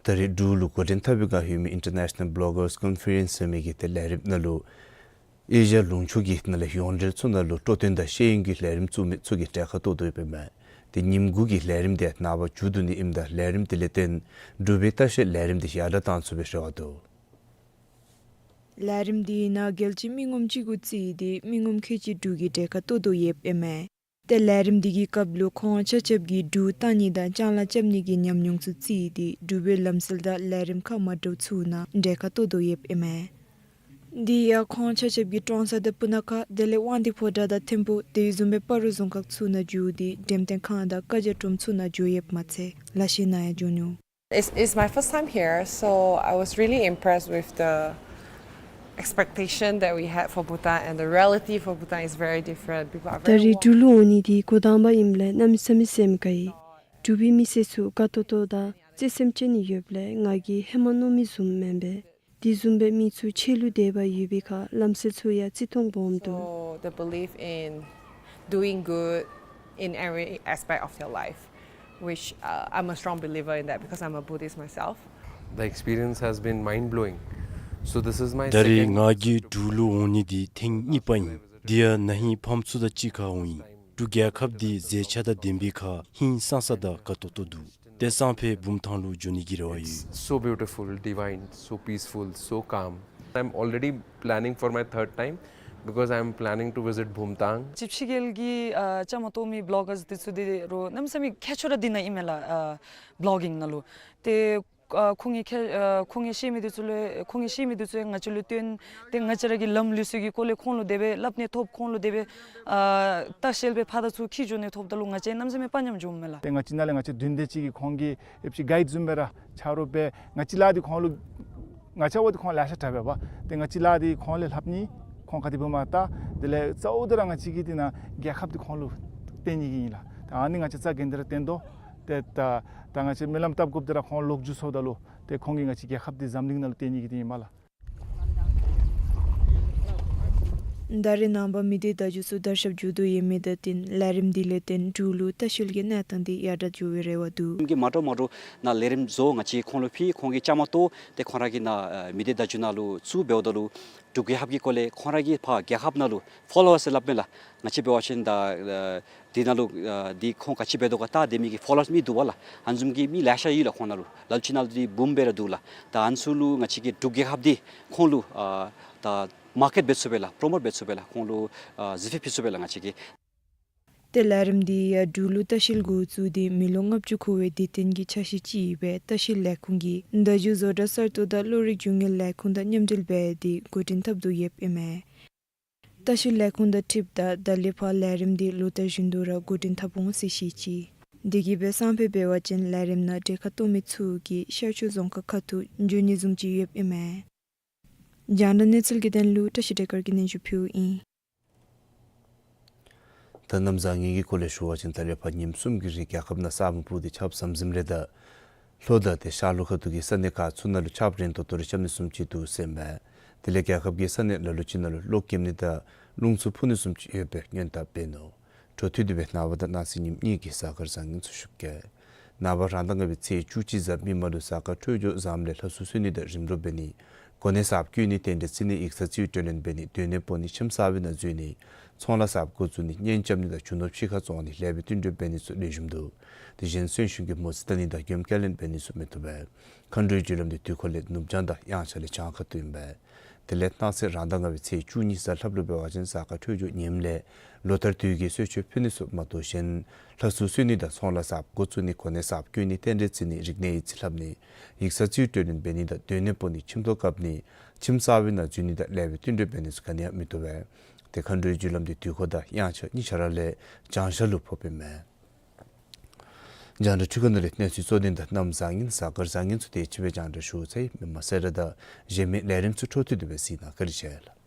ད་རེས་འབྲུག་ལུ་འགོ་འདྲེན་འཐབ་པའི་བསྒང་ཡོད་མི་International Bloggers Conference ཟེར་མི་གི་ཏེ་ལས་རིམ་ནང་ལུ་ཨེ་ཤི་ཡ་ལུང་ཕྱོགས་ཀྱི་ནང་ལས་ཡོངས་འབྲེལ་ཚུ་ནང་ལུ་སྤྲོ་སྟོན་དང་ཤེས་ཡོན་གྱི་ལས་རིམ་བཙུགས་མི་ཚུ་གིས་གྲལ་ཁར་གཏོགས་དོ་ཡོདཔ་ཨིན་མས། ཏེ་ཉིནམ་དགུ་གི་ལས་རིམ་དེ་ནངས་པ་མཇུག་བསྡུ་ནི་ཨིནམ་ད་ལས་རིམ་དེ་ལས་བརྟེན་འབྲུག་པའི་ལྟ་བཤལ་ལས་རིམ་དེ་ཡར་དྲག་གཏང་ཚུགས་པའི་རེ་བ་འདུག། ལས་རིམ་འདི་ནང་རྒྱལ་སྤྱིའི་མི་ངོམ་ཅིག་གུ་བརྩིས་ཏེ་མི་ངོམ་ཁལ་གཅིག་འབྲུག་གི་གྲལ་ཁར་གཏོགས་དོ་ཡོདཔ་ཨིན་མས། ཏེ་ལས་རིམ་འདི་གི་སྐབས་ལུ་ཁོང་ཆ་ཁྱབ་ཀྱིས་འབྲུག་བལྟ་ནི་དང་ལྕང་ལཱ་རྐྱབ་ནི་གི་ཉམས་མྱོང་ཚུ་བརྩིས་ཏེ་འབྲུག་པའི་ལམ་སྲོལ་དང་ལས་རིམ་ཁག་མ་འདྲཝ་ཚུ་ནང་གྲལ་ཁར་གཏོགས་དོ་ཡོདཔ་ཨིན་མས། འདི་ཡང་ཁོང་ཆ་ཁྱབ་ཀྱིས་ཀྲོང་གསར་དང་སྤུ་ན་ཁ་དེ་ལས་དབང་འདུས་ཕོ་བྲང་དང་ཐིམ་ཕུག་དེ་བཟུམ་སྦེ་སྤ་རོ་རྫོང་ཁག་ཚུ་ནང་འགྱོ་སྟེ་འགྲེམས་སྟོན་ཁང་དང་བཀའ་རྒྱ་སྒྲུབ་ས་ཚུ་ནང་འགྱོ་ཡོདཔ་མ་ཚད་ལག་ཤེས་གནང་ཡང་འགྱོ་ནུག། It's, it's my first time here, so I was really impressed with the expectation that we had for Bhutan, and the reality for Bhutan is very different. People are very warm. ད་རེས་འབྲུག་ལུ་འོང་ནི་འདི་འགོ་དང་པ་ཨིནམ་ལས་གནམ་མེད་ས་མེད་སེམས་དགའ་ཡི། འབྲུག་པའི་མི་སེར་ཚུ་དགའ་ཏོག་ཏོ་དང་བརྩེ་སེམས་ཅན་ནི་ཡོདཔ་ལས་ང་གིས་ཧེ་མ་མནོ་མི་བཟུམ་མེན་པས། དེ་བཟུམ་སྦེ་མི་ཚུ་ཆོས་ལུ་དད་པ་ཡོད་པའི་ཁར་ལམ་སྲོལ་ཚུ་ཡང་བརྩི་མཐོང་སྦོམ་འདུག། So the belief in doing good in every aspect of their life, which, uh, I'm a strong believer in that because I'm a Buddhist myself. The experience has been mind-blowing. So this is my second visit to Bhutan. ད་རེས་ང་གིས་འབྲུག་ལུ་འོང་ནི་འདི་ཐེངས་གཉིས་པ་ཨིན། དེ་ཡང་ན་ཧིང་ཕམ་ཚུ་དང་གཅིག་ཁར་འོང་ཡི། འབྲུག་རྒྱལ་ཁབ་འདི་མཛེས་ཆ་དང་ལྡན་པའི་ཁར་ཧིང་སངས་ས་དང་དགའ་ཏོག་ཏོ་འདུག། དེ་སང་ཕར་བུམ་ཐང་ལུ་འགྱོ་ནི་གི་རེ་བ་ཡོད། It's so beautiful, divine, so peaceful, so calm. I'm already planning for my third time because I'm planning to visit Bhumtang. ཅིག་ཕྱི་རྒྱལ་གྱི་ཨ་བཅའ་མར་གཏོགས་མི་བི་ལོག་གརསི་འདི་ཚུ་འདི་རུང་གནམ་མེད་ས་མེད་མཁས་མཆོག་ར་འདི་ནང་ཨིན་མས་ལགས། ཨ་བི་ལོག་གིང་ནང་ལུ་ཏེ་ཨ་ཁོང་གིས་མཁས་ཨ་ཁོང་གིས་བཤད་མི་འདི་ཚུ་ལས་ཁོང་གིས་བཤད་མི་འདི་ཚུ་ཡང་ང་བཅས་ལུ་སྟོན། ཏེ་ང་བཅས་ར་གི་ལམ་ལུགས་སྲོལ་གྱི་སྐོར་ལས་ཁོང་ལུ་དེ་སྦེ་སླབ་ནི་ཐོབ། ཁོང་ལུ་དེ་སྦེ་ཨ་ལྟ་བཤལ་སྦེ་ཕར་དང་ཚུར་འཁྱིད་འགྱོ་ནི་ཐོབ་ད་ལུ་ང་བཅས་གནམ་མེད་ས་མེད་དཔའ་ཉམས་འགྱོཝ་མས་ལགས། ཏེ་ང་བཅས་ནཱ་ལས་ང་བཅས་བདུན་དེ་ཅིག་གིས་ཁོང་གིས་ཨེབ་ཅིག་གའིཌ་བཟུམ་སྦེ་ར་ཆ་རོགས་འབད། ང་བཅས་ལཱ་འདི་ཁོང་ལུ་ང་བཅས་འབདཝ་ད་ཁོང་ལེ་ཤ་དྲག་པས་པ། ཏེ་ང་བཅས་ལཱ་འདི་ཁོང་ལས་ལྷབ་ནི། ཁོང་ག་དེ་འབདཝ་མས་ལྟ། དེ་ལས་གཙོ་བོ་འདི་ར་ང་བཅས་ཀྱིས་འདི་ནཱ་རྒྱལ་ཁབ་འདི་ཁོང་ལུ་སྟོན་ནི་གི་ཨིན་ལགས། ད་ཨ་ནི་ང་བཅས་རྩ་འགེངས་ཏེ་ར་སྟོན་དོ། ཏེ་ད་ད་ང་བཅས་སྨོན་ལམ་བཏབ་དགོཔ་འདི་ར་ཁོང་ལོག་འགྱོ་སོངམ་ད་ལུ་ཏེ་ཁོང་གིས་ང་བཅས་རྒྱལ་ཁབ་འདི་འཛམ་གླིང་ནང་ལུ་སྟོན་ནི་གི་འདི་ཨིན་མས་ལགས། ད་རེས་ནངས་པ་མི་སྡེ་བརྡ་བརྒྱུད་ཚུ་དར་ཁྱབ་འགྱོ་དོ་ཡོད་མི་དང་བསྟུན་ལས་རིམ་འདི་ལས་བརྟེན་འབྲུག་ལུ་ལྟ་བཤལ་གྱི་གནས་སྟངས་འདི་ཡར་དྲག་འགྱོ་བའི་རེ་བ་འདུག། གི་མ་འདྲཝ་མ་འདྲཝ་ནང་ལས་རིམ་བཟོ། ང་བཅས་ཁོང་ལུ་ཕུལ། ཁོང་གིས་བཅའ་མར་གཏོགས་ཏེ་ཁོང་ར་གིས་ནཱ་ཨ་མི་སྡེ་བརྡ་བརྒྱུད་ནང་ལུ་བཙུགས་འབདཝ་ད་ལུ་འབྲུག་རྒྱལ་ཁབ་ཀྱི་སྐོར་ལས་ཁོང་ར་གིས་ཕར་རྒྱལ་ཁབ་ནང་ལུ་ཕོ་ལོ་ཝརསི་སླབ་མས་ལགས། ང་བཅས་འབད་བ་ཅིན་ད་ཨ་འདི་ནང་ལུ་ཨ་འདི་ཁོང་ག་ཅི་འབད་དོ་ག་བལྟ་སྡོད་མི་གི་ཕོ་ལོ་ཝརསི་མི་འདུག་པ་ལགས། ཨ་ནི་བཟུམ་གྱི་མི་ལེ་ཤ་ཡོད་ལགས། ཁོང་ནང་ལུ་ལ་ལུ་ཅིག་ནང་ལུ་འདི་འབུམ་སྦེ་ར་འདུག་ལགས། ད་ཨ་ནི་ཚུ་ལུ་ང་བཅས་ཀྱིས་འབྲུག་རྒྱལ་ཁབ་འདི་ཁོང་ལུ་ཨ་ད་མར་ཀེཊ་འབད་ཚུགས་པས་ལགས། པྲོ་མོཊ་འབད་ཚུགས་པས་ལགས། ཁོང་ལུ་ཨ་གཟིགས་ཕེབས་ཕུལ་ཚུགས་པས་ལགས་ང་བཅས་ཀྱིས། ཏེ་ལས་རིམ་འདི་ཡང་འབྲུག་ལུ་ལྟ་བཤལ་འགོ་བཙུགས་ཏེ་མི་ལོ་ལྔ་བཅུ་འཁོར་བའི་དུས་སྟོན་གྱི་འཆར་གཞི་ཅིག་ཡོད་པའི་ལྟ་བཤལ་ལས་ཁུངས་ཀྱི་བརྡ་བརྒྱུད་བཟོ་གྲྭ་གསར་གཏོད་དང་གློག་རིག་རྒྱུ་དངོས་ལས་ཁུངས་དང་མཉམ་འབྲེལ་འབད་དེ་འགོ་འདྲེན་འཐབ་དོ་ཡོདཔ་ཨིན་མས། ལྟ་བཤལ་ལས་ཁུངས་དང་འཁྲིལཝ་ད་ད་ལས་ཕར་ལས་རིམ་འདི་ལོ་ལྟར་བཞིན་དུ་ར་འགོ་འདྲེན་འཐབ་འོང་ཟེར་ཤེས་ཅི། དེ་གིས་སྦེ་སང་ཕོད་འབད་བ་ཅིན་ལས་རིམ་ནང་གྲལ་ཁར་གཏོགས་མི་ཚུ་གིས་ཤར་ཕྱོགས་རྫོང་ཁག་ཁ་ཐུག་འགྱོ་ནི་བཟུམ་ཅིག་ཡོདཔ་ཨིན་མས། རྒྱང་བསྒྲགས་གནས་ཚུལ་གྱི་དོན་ལུ་བཀྲ་ཤིས་བདེ་དཀར་གྱིས་སྙན་ཞུ་ཕུལཝ་ཨིན། ད་གནམ་བཟང་ངན་གྱི་སྐོར་ལས་ཞུ་བ་ཅིན་ད་རེས་ཕར་ཉིནམ་གསུམ་གྱི་རིང་རྒྱལ་ཁབ་ནང་ས་སྨུག་སྤུབས་ཏེ་ཆརཔ་ཟམ་ཟིམ་རེ་དང་ལྷོ་དང་ཏེ་ཤར་ལྷོ་ཁ་ཐུག་གི་ས་གནས་ཁག་ཚུ་ནང་ལུ་ཆརཔ་རན་ཏོག་ཏོ་རེ་རྐྱབ་ནི་བཟུམ་ཅིག་འདུག་ཟེར་མས། དེ་ལས་རྒྱལ་ཁབ་ཀྱི་ས་གནས་ལ་ལུ་ཅིག་ནང་ལུ་གློག་ཀེམ་ནི་དང་རླུང་འཚུབ་འཕུ་ནི་བཟུམ་ཅིག་ཡོད་པའི་སྔོན་དཔག་འབད་ནུག། འཕྲོ་མཐུད་དེ་སྦེ་ནངས་པ་དང་གནངས་ཚེ་ཉིནམ་གཉིས་ཀྱི་གཟའ་སྐར་བཟང་ངན་ཚུ་ཞུ་གེ། ནངས་པ་རང་ཟླ་ལྔ་པའི་ཚེས་བཅུ་གཅིག་གཟའ་མིག་དམར་ལུ་གཟའ་སྐར་འཕྲོད་སྦྱོར་བཟངམ་ལས་ལྷ་སྲུང་གསོལ་ནི་དང་རིམ་གྲོ་འབད་ནི། གོ་གནས་གསརཔ་བསྐོ་ནི། རྟེན་འབྲེལ་བརྩི་ནི། ཡིག་ཚང་རྩིས་སྤྲོད་ལེན་འབད་ནི། སྡོད་གནས་སྤོ་ནི། ཁྱིམ་གསར་པའི་ནང་འཛུལ་ནི། ཚོང་ལཱ་གསརཔ་འགོ་བཙུགས་ནི། གཉེན་རྐྱབ་ནི་དང་རྒྱུ་ནོར་ཕྱི་ཁར་བཙོང་ནི། ལེགས་པའི་བསྟུན་གྲོས་འབད་ནི་ཚུ་ལེགས་ཤོམ་འདུག། དེ་བཞིན་གསོན་གཤིན་གྱི་མོ་རྩིས་བལྟ་ནི་དང་མགྱོནམ་སྐྱ་ལེན་འབད་ནི་ཚུ་མི་བཏུབ་པས། མཁའ་འགྲོའི་རྒྱུ་ལམ་འདི་དུས་འཁོར་ལས་ནུབ་བྱང་དང་དབྱངས་འཆར་ལས་བྱང་ཁ་ཐུག་ཨིན་པས། དེ་ལས་གནངས་ཚེ་རང་ཟླ་ལྔ་པའི་ཚེས་བཅུ་གཉིས་གཟའ་ལྷགཔ་ལུ་འབད་བ་ཅིན་གཟའ་སྐར་འཕྲོད་སྦྱོར་ངནམ་ལས་ལོ་ལྟར་དུས་ཀྱི་གསོལ་མཆོད་ཕུལ་ནི་ཚུ་མ་གཏོགས་གཞན་ལྷ་སྲུང་གསོལ་ནི་དང་ཚོང་ལཱ་གསརཔ་འགོ་བཙུགས་ནི། གོ་གནས་གསརཔ་བསྐོ་ནི། རྟེན་འབྲེལ་བརྩི་ནི། རིག་གནས་ཡིག་རྩིས་ལྷབ་ནི། ཡིག་ཚང་རྩིས་སྤྲོད་ལེན་འབད་ནི་དང་སྡོད་གནས་སྤོ་ནི། ཁྱིམ་ཐོག་བཀབ་ནི། ཁྱིམ་གསར་པའི་ནང་འཛུལ་ནི་དང་ལེགས་པའི་བསྟུན་གྲོས་འབད་ནི་ཚུ་ག་ནི་ཡང་མི་བཏུབ་པས། ཏེ་མཁའ་འགྲོའི་རྒྱུ་ལམ་འདི་དུས་འཁོར་དང་དབྱངས་འཆར་གཉིས་ཆ་ར་ལས་བྱང་ཤར་ལུ་ཕོགཔ་ཨིན་མས། རྒྱང་བསྒྲགས་འཕྲུལ་ཁང་ནང་ལས་གནས་ཚུལ་གཙོ་དོན་དང་གནམ་བཟང་ངན་གཟའ་སྐར་བཟང་ངན་ཚུ་དེ་ཅིག་སྦེ་རྒྱང་བསྒྲགས་ཞུ་ཚར་ཡི། མི་མང་གསལ་བསྒྲགས་དང་གཞན་མི་ལས་རིམ་ཚུ་འཕྲོ་མཐུད་དེ་སྦེ་གཟིགས་གནང་། བཀའ་དྲིན་ཆེ་ལགས།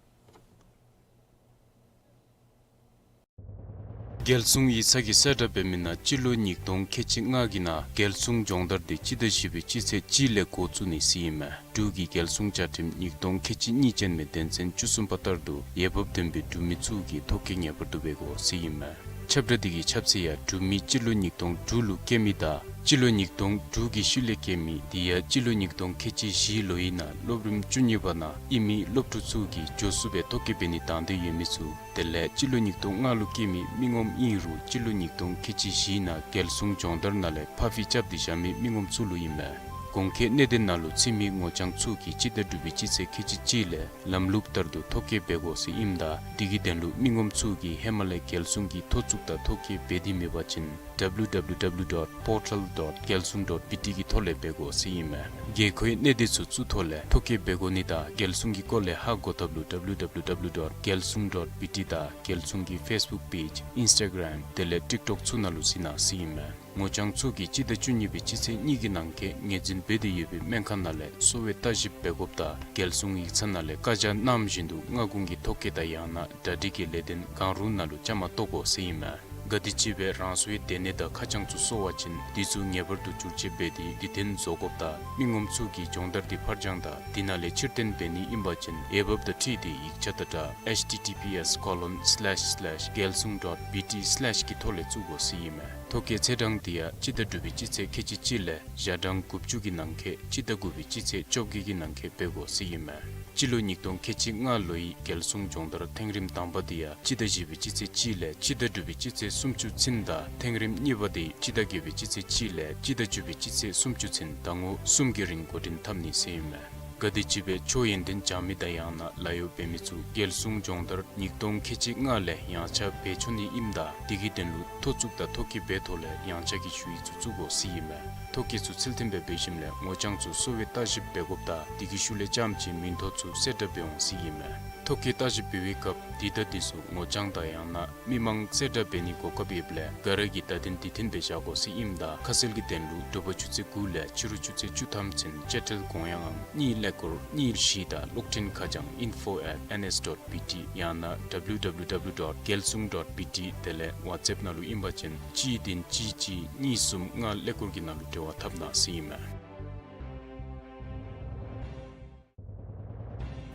རྒྱལ་སྲུང་ཡིག་ཚང་གིས་གསལ་བསྒྲགས་འབད་མི་ནང་སྤྱི་ལོ་ཉིས་སྟོང་ཁལ་གཅིག་ལྔ་གི་ནང་རྒྱལ་སྲུང་སྦྱོང་བརྡར་འདི་སྤྱི་ཟླ་བཞི་པའི་སྤྱི་ཚེས་གཅིག་ལས་འགོ་བཙུགས་ནི་ཟེར་ཨིན་མས། འབྲུག་གི་རྒྱལ་སྲུང་བཅའ་ཁྲིམས་ཉིས་སྟོང་ཁལ་གཅིག་གཉིས་ཅན་མའི་དོན་ཚན་བཅུ་གསུམ་པ་ལྟར་དུ་འོས་འབབ་ལྡན་པའི་འབྲུག་མི་ཚུ་གིས་ཐོ་བཀོད་ངེས་པར་དུ་འབད་དགོ་ཟེར་ཨིན་མས། ཁྱབ་བསྒྲགས་འདི་གི་ཁྱབ་ཚད་ཡང་འབྲུག་མི་སྤྱི་ལོ་ཉིས་སྟོང་དྲུག་ལུ་སྐྱེས་མི་དང་སྤྱི་ལོ་ཉིས་སྟོང་དྲུག་གི་ཤུལ་ལས་སྐྱེས་མི་དེ་ཡང་སྤྱི་ལོ་ཉིས་སྟོང་ཁལ་གཅིག་བཞི་ལོའི་ནང་སློབ་རིམ་བཅུ་གཉིས་པ་ནང་ཨིན་མི་སློབ་ཕྲུག་ཚུ་གིས་མགྱོགས་སུ་སྦེ་ཐོ་བཀོད་འབད་ནི་དང་འདོད་ཡོད་མི་ཚུ། དེ་ལས་སྤྱི་ལོ་ཉིས་སྟོང་ལྔ་ལུ་སྐྱེས་མི་མི་ངོམ་ཨིན་རུང་སྤྱི་ལོ་ཉིས་སྟོང་ཁལ་གཅིག་བཞིའི་ནང་རྒྱལ་སྲུང་སྦྱོང་བརྡར་ནང་ལས་ཕར་འགྱངས་རྐྱབ་སྟེ་བཞག་མི་མི་ངོམ་ཚུ་ལུ་ཨིན་མས། གོང་འཁོད་གནད་དོན་ནང་ལུ་ཚུད་མི་ངོ་རྐྱང་ཚུ་གིས་སྤྱི་ཟླ་དྲུག་པའི་སྤྱི་ཚེས་ཁལ་གཅིག་གཅིག་ལས་ལམ་ལུགས་ལྟར་དུ་ཐོ་བཀོད་འབད་དགོ་ཟེར་ཨིནམ་ད་དེ་གི་དོན་ལུ་མི་ངོམ་ཚུ་གིས་ཧེ་མ་ལས་རྒྱལ་སྲུང་གི་ཐོ་བཙུགས་དང་ཐོ་བཀོད་འབད་དེ་མེད་པ་ཅིན་W W W dot portal dot geltsung dot B T གི་ཐོག་ལས་འབད་དགོ་ཟེར་ཨིན་མས། དགོས་མཁོའི་གནད་དོན་ཚུ་གཙུག་ཐོག་ལས་ཐོ་བཀོད་འབད་དགོ་ནི་དང་རྒྱལ་སྲུང་གི་སྐོར་ལས་ཧ་གོ་ཐབས་ལུ W W W dot geltsung dot B T དང་རྒྱལ་སྲུང་གི་ཕེསི་བུཀ་པེཇ་ཨིནསི་ཊ་གརམ་དེ་ལས་ཊིཀ་ཊོཀ་ཚུ་ནང་ལུ་གཟིགས་གནང་ཟེར་ཨིན་མས། ངོ་རྐྱང་ཚུ་གིས་སྤྱི་ཟླ་བཅུ་གཉིས་པའི་སྤྱི་ཚེས་གཉིས་ཀྱི་ནང་འཁོད་ངོས་འཛིན་འབད་དེ་ཡོད་པའི་སྨན་ཁང་ནང་ལས་གསོ་བའི་བརྟག་ཞིབ་འབད་དགོཔ་དང་རྒྱལ་སྲུང་ཡིག་ཚང་ནང་ལས་བཀའ་རྒྱ་གནངམ་བཞིན་དུ་སྔ་དགོང་གི་ཐོ་བཀོད་དང་ཡང་ན་གྲ་སྒྲིག་གི་ལས་དོན་གང་རུང་ནང་ལུ་བཅའ་མར་གཏོགས་དགོ་ཟེར་ཨིན་མས། ག་དེམ་ཅིག་སྦེ་རང་སོའི་སྡོད་གནས་དང་ཁ་བྱང་ཚུ་སོར་བ་ཅིན་དེ་ཚུ་ངེས་པར་དུ་བསྒྱུར་བཅོས་འབད་དེ་དུས་མཐུན་བཟོ་དགོཔ་དང་མི་ངོམ་ཚུ་གིས་སྦྱོང་བརྡར་འདི་ཕར་འགྱངས་དང་དེ་ནང་ལས་ཕྱིར་འཐེན་འབད་ནི་ཨིན་པ་ཅིན་འོས་འབབ་དང་འཁྲིལ་ཏེ་ཡིག་ཆ་དང་སྦྲགས་H T T P S colon slash slash geltsung dot B T slash གི་ཐོག་ལས་བཙུགས་དགོ་ཟེར་ཨིན་མས། ཐོ་བཀོད་ཚེས་གྲངས་འདི་ཡང་སྤྱི་ཟླ་དྲུག་པའི་སྤྱི་ཚེས་ཁལ་གཅིག་གཅིག་ལས་ཞག་གྲངས་དགུ་བཅུ་གི་ནང་འཁོད་སྤྱི་ཟླ་དགུ་པའི་སྤྱི་ཚེས་བཅོ་བརྒྱད་ཀྱི་ནང་འཁོད་འབད་དགོ་ཟེར་ཨིན་མས། སྤྱི་ལོ་ཉིས་སྟོང་ཁལ་གཅིག་ལྔ་ལོའི་རྒྱལ་སྲུང་སྦྱོང་བརྡར་ཐེངས་རིམ་དང་པ་འདི་ཡང་སྤྱི་ཟླ་བཞི་པའི་སྤྱི་ཚེས་གཅིག་ལས་སྤྱི་ཟླ་དྲུག་པའི་སྤྱི་ཚེས་སུམ་ཅུ་ཚུན་དང་ཐེངས་རིམ་གཉིས་པ་འདི་སྤྱི་ཟླ་བརྒྱད་པའི་སྤྱི་ཚེས་གཅིག་ལས་སྤྱི་ཟླ་བཅུ་པའི་སྤྱི་ཚེས་སུམ་ཅུ་ཚུན་ཟླ་ངོ་གསུམ་གྱི་རིང་འགོ་འདྲེན་འཐབ་ནི་ཟེར་ཨིན་མས། ག་དེམ་ཅིག་སྦེ་ཆོས་ཡོན་ཏན་སྦྱང་མི་དང་ཡང་ན་ལཱ་གཡོག་འབད་མི་ཚུ་རྒྱལ་སྲུང་སྦྱོང་བརྡར་ཉིས་སྟོང་ཁལ་གཅིག་ལྔ་ལས་ཡངས་ཆག་འབད་ཆོག་ནི་ཨིནམ་ད་དེ་གི་དོན་ལུ་ཐོ་བཙུགས་དང་ཐོ་བཀོད་འབད་ཐོག་ལས་ཡངས་ཆག་གི་ཞུ་ཡིག་ཚུ་བཙུགས་དགོ་ཟེར་ཨིན་མས། ཐོ་བཀོད་ཚུ་ཚུལ་མཐུན་སྦེ་འབད་ཞིནམ་ལས་ངོ་རྐྱང་ཚུ་གསོ་བའི་བརྟག་ཞིབ་འབད་དགོཔ་དང་དེ་གི་ཤུལ་ལས་རྐྱངམ་ཅིག་མིང་ཐོ་ཚུ་གསལ་བསྒྲགས་འབད་འོང་ཟེར་ཨིན་མས། ཐོ་བཀོད་བརྟག་ཞིབ་འབད་བའི་སྐབས་འདི་དང་འདི་ཚུ་ངོ་རྐྱང་དང་ཡང་ན་མི་མང་གསལ་བསྒྲགས་འབད་ནི་གོ་སྐབས་ཡོདཔ་ལས་ག་ར་གིས་བརྡ་དོན་དེ་མཐུན་སྦེ་བཞག་དགོ་ཟེར་ཨིནམ་ད་ཁ་གསལ་གྱི་དོན་ལུ་དྲོ་པ་ཆུ་ཚོད་དགུ་ལས་ཕྱི་རུ་ཆུ་ཚོད་བཅུ་ཐམ་ཚུན་དཔྱ་ཁྲལ་དགོངས་ཡངས་ཨང་གཉིས་ཀླད་ཀོར་གཉིས་བཞི་དང་གློག་འཕྲིན་ཁ་བྱང་info at N S dot B T ཡང་ན W W W dot geltsung dot B T དེ་ལས་ཝཊས་ཨེཔ་ནང་ལུ་ཨིན་པ་ཅིན་གཅིག་བདུན་གཅིག་གཅིག་གཉིས་གསུམ་ལྔ་ཀླད་ཀོར་གྱི་ནང་ལུ་འབྲེལ་བ་འཐབ་གནང་ཟེར་ཨིན་མས།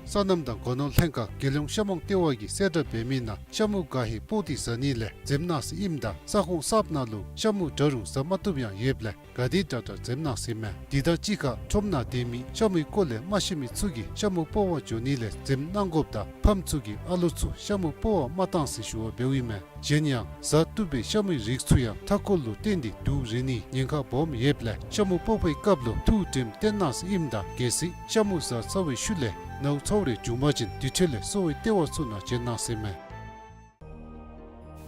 སོ་ནམ་དང་སྒོ་ནོར་ལྷན་ཁག་རྒྱལ་ཡོངས་ཤ་མོང་ལྟེ་བ་གིས་གསལ་བསྒྲགས་འབད་མི་ནང་ཤ་མུ་ག་ཧེ་སྤོག་སྟེ་བཟའ་ནི་ལས་འཛེམ་གནང་ཟེར་ཨིནམ་ད་ས་ཁོངས་གསརཔ་ནང་ལུ་ཤ་མུ་འདྲ་རུང་བཟའ་མ་བཏུབ་ཡང་ཡོདཔ་ལས་ག་དེ་དྲག་དྲག་འཛེམ་གནང་ཟེར་མས། དེ་དང་གཅིག་ཁར་ཁྲོམ་ནང་སྡོད་མི་ཤ་མུའི་སྐོར་ལས་མ་ཤེས་མི་ཚུ་གིས་ཤ་མུ་སྤོག་པར་འགྱོ་ནི་ལས་འཛེམ་གནང་དགོཔ་དང་ཕམ་ཚུ་གིས་ཨ་ལོ་ཚུ་ཤ་མུ་སྤོག་པར་མ་གཏང་ཟེར་ཞུ་བ་འབདཝ་ཨིན་མས། གཞན་ཡང་བཟའ་བཏུབ་པའི་ཤ་མུའི་རིགས་ཚུ་ཡང་མཐའ་འཁོར་ལུ་བརྟེན་ཏེ་དུག་རེག་ནིའི་ཉེན་ཁ་སྦོམ་ཡོདཔ་ལས་ཤ་མུ་སྤོག་པའི་སྐབས་ལུ་ཐུགས་དྲནམ་བཏོན་གནང་ཟེར་ཨིནམ་ད་གལ་སྲིད་ཤ་མུ་བཟའ་ཚར་བའི་ཤུལ་ལས་ནཝ་ཚཝ་རེ་བྱུང་པ་ཅིན་དེ་འཕྲོ་ལས་གསོ་བའི་ལྟེ་བ་ཚུ་ནང་བྱོན་གནང་ཟེར་མས།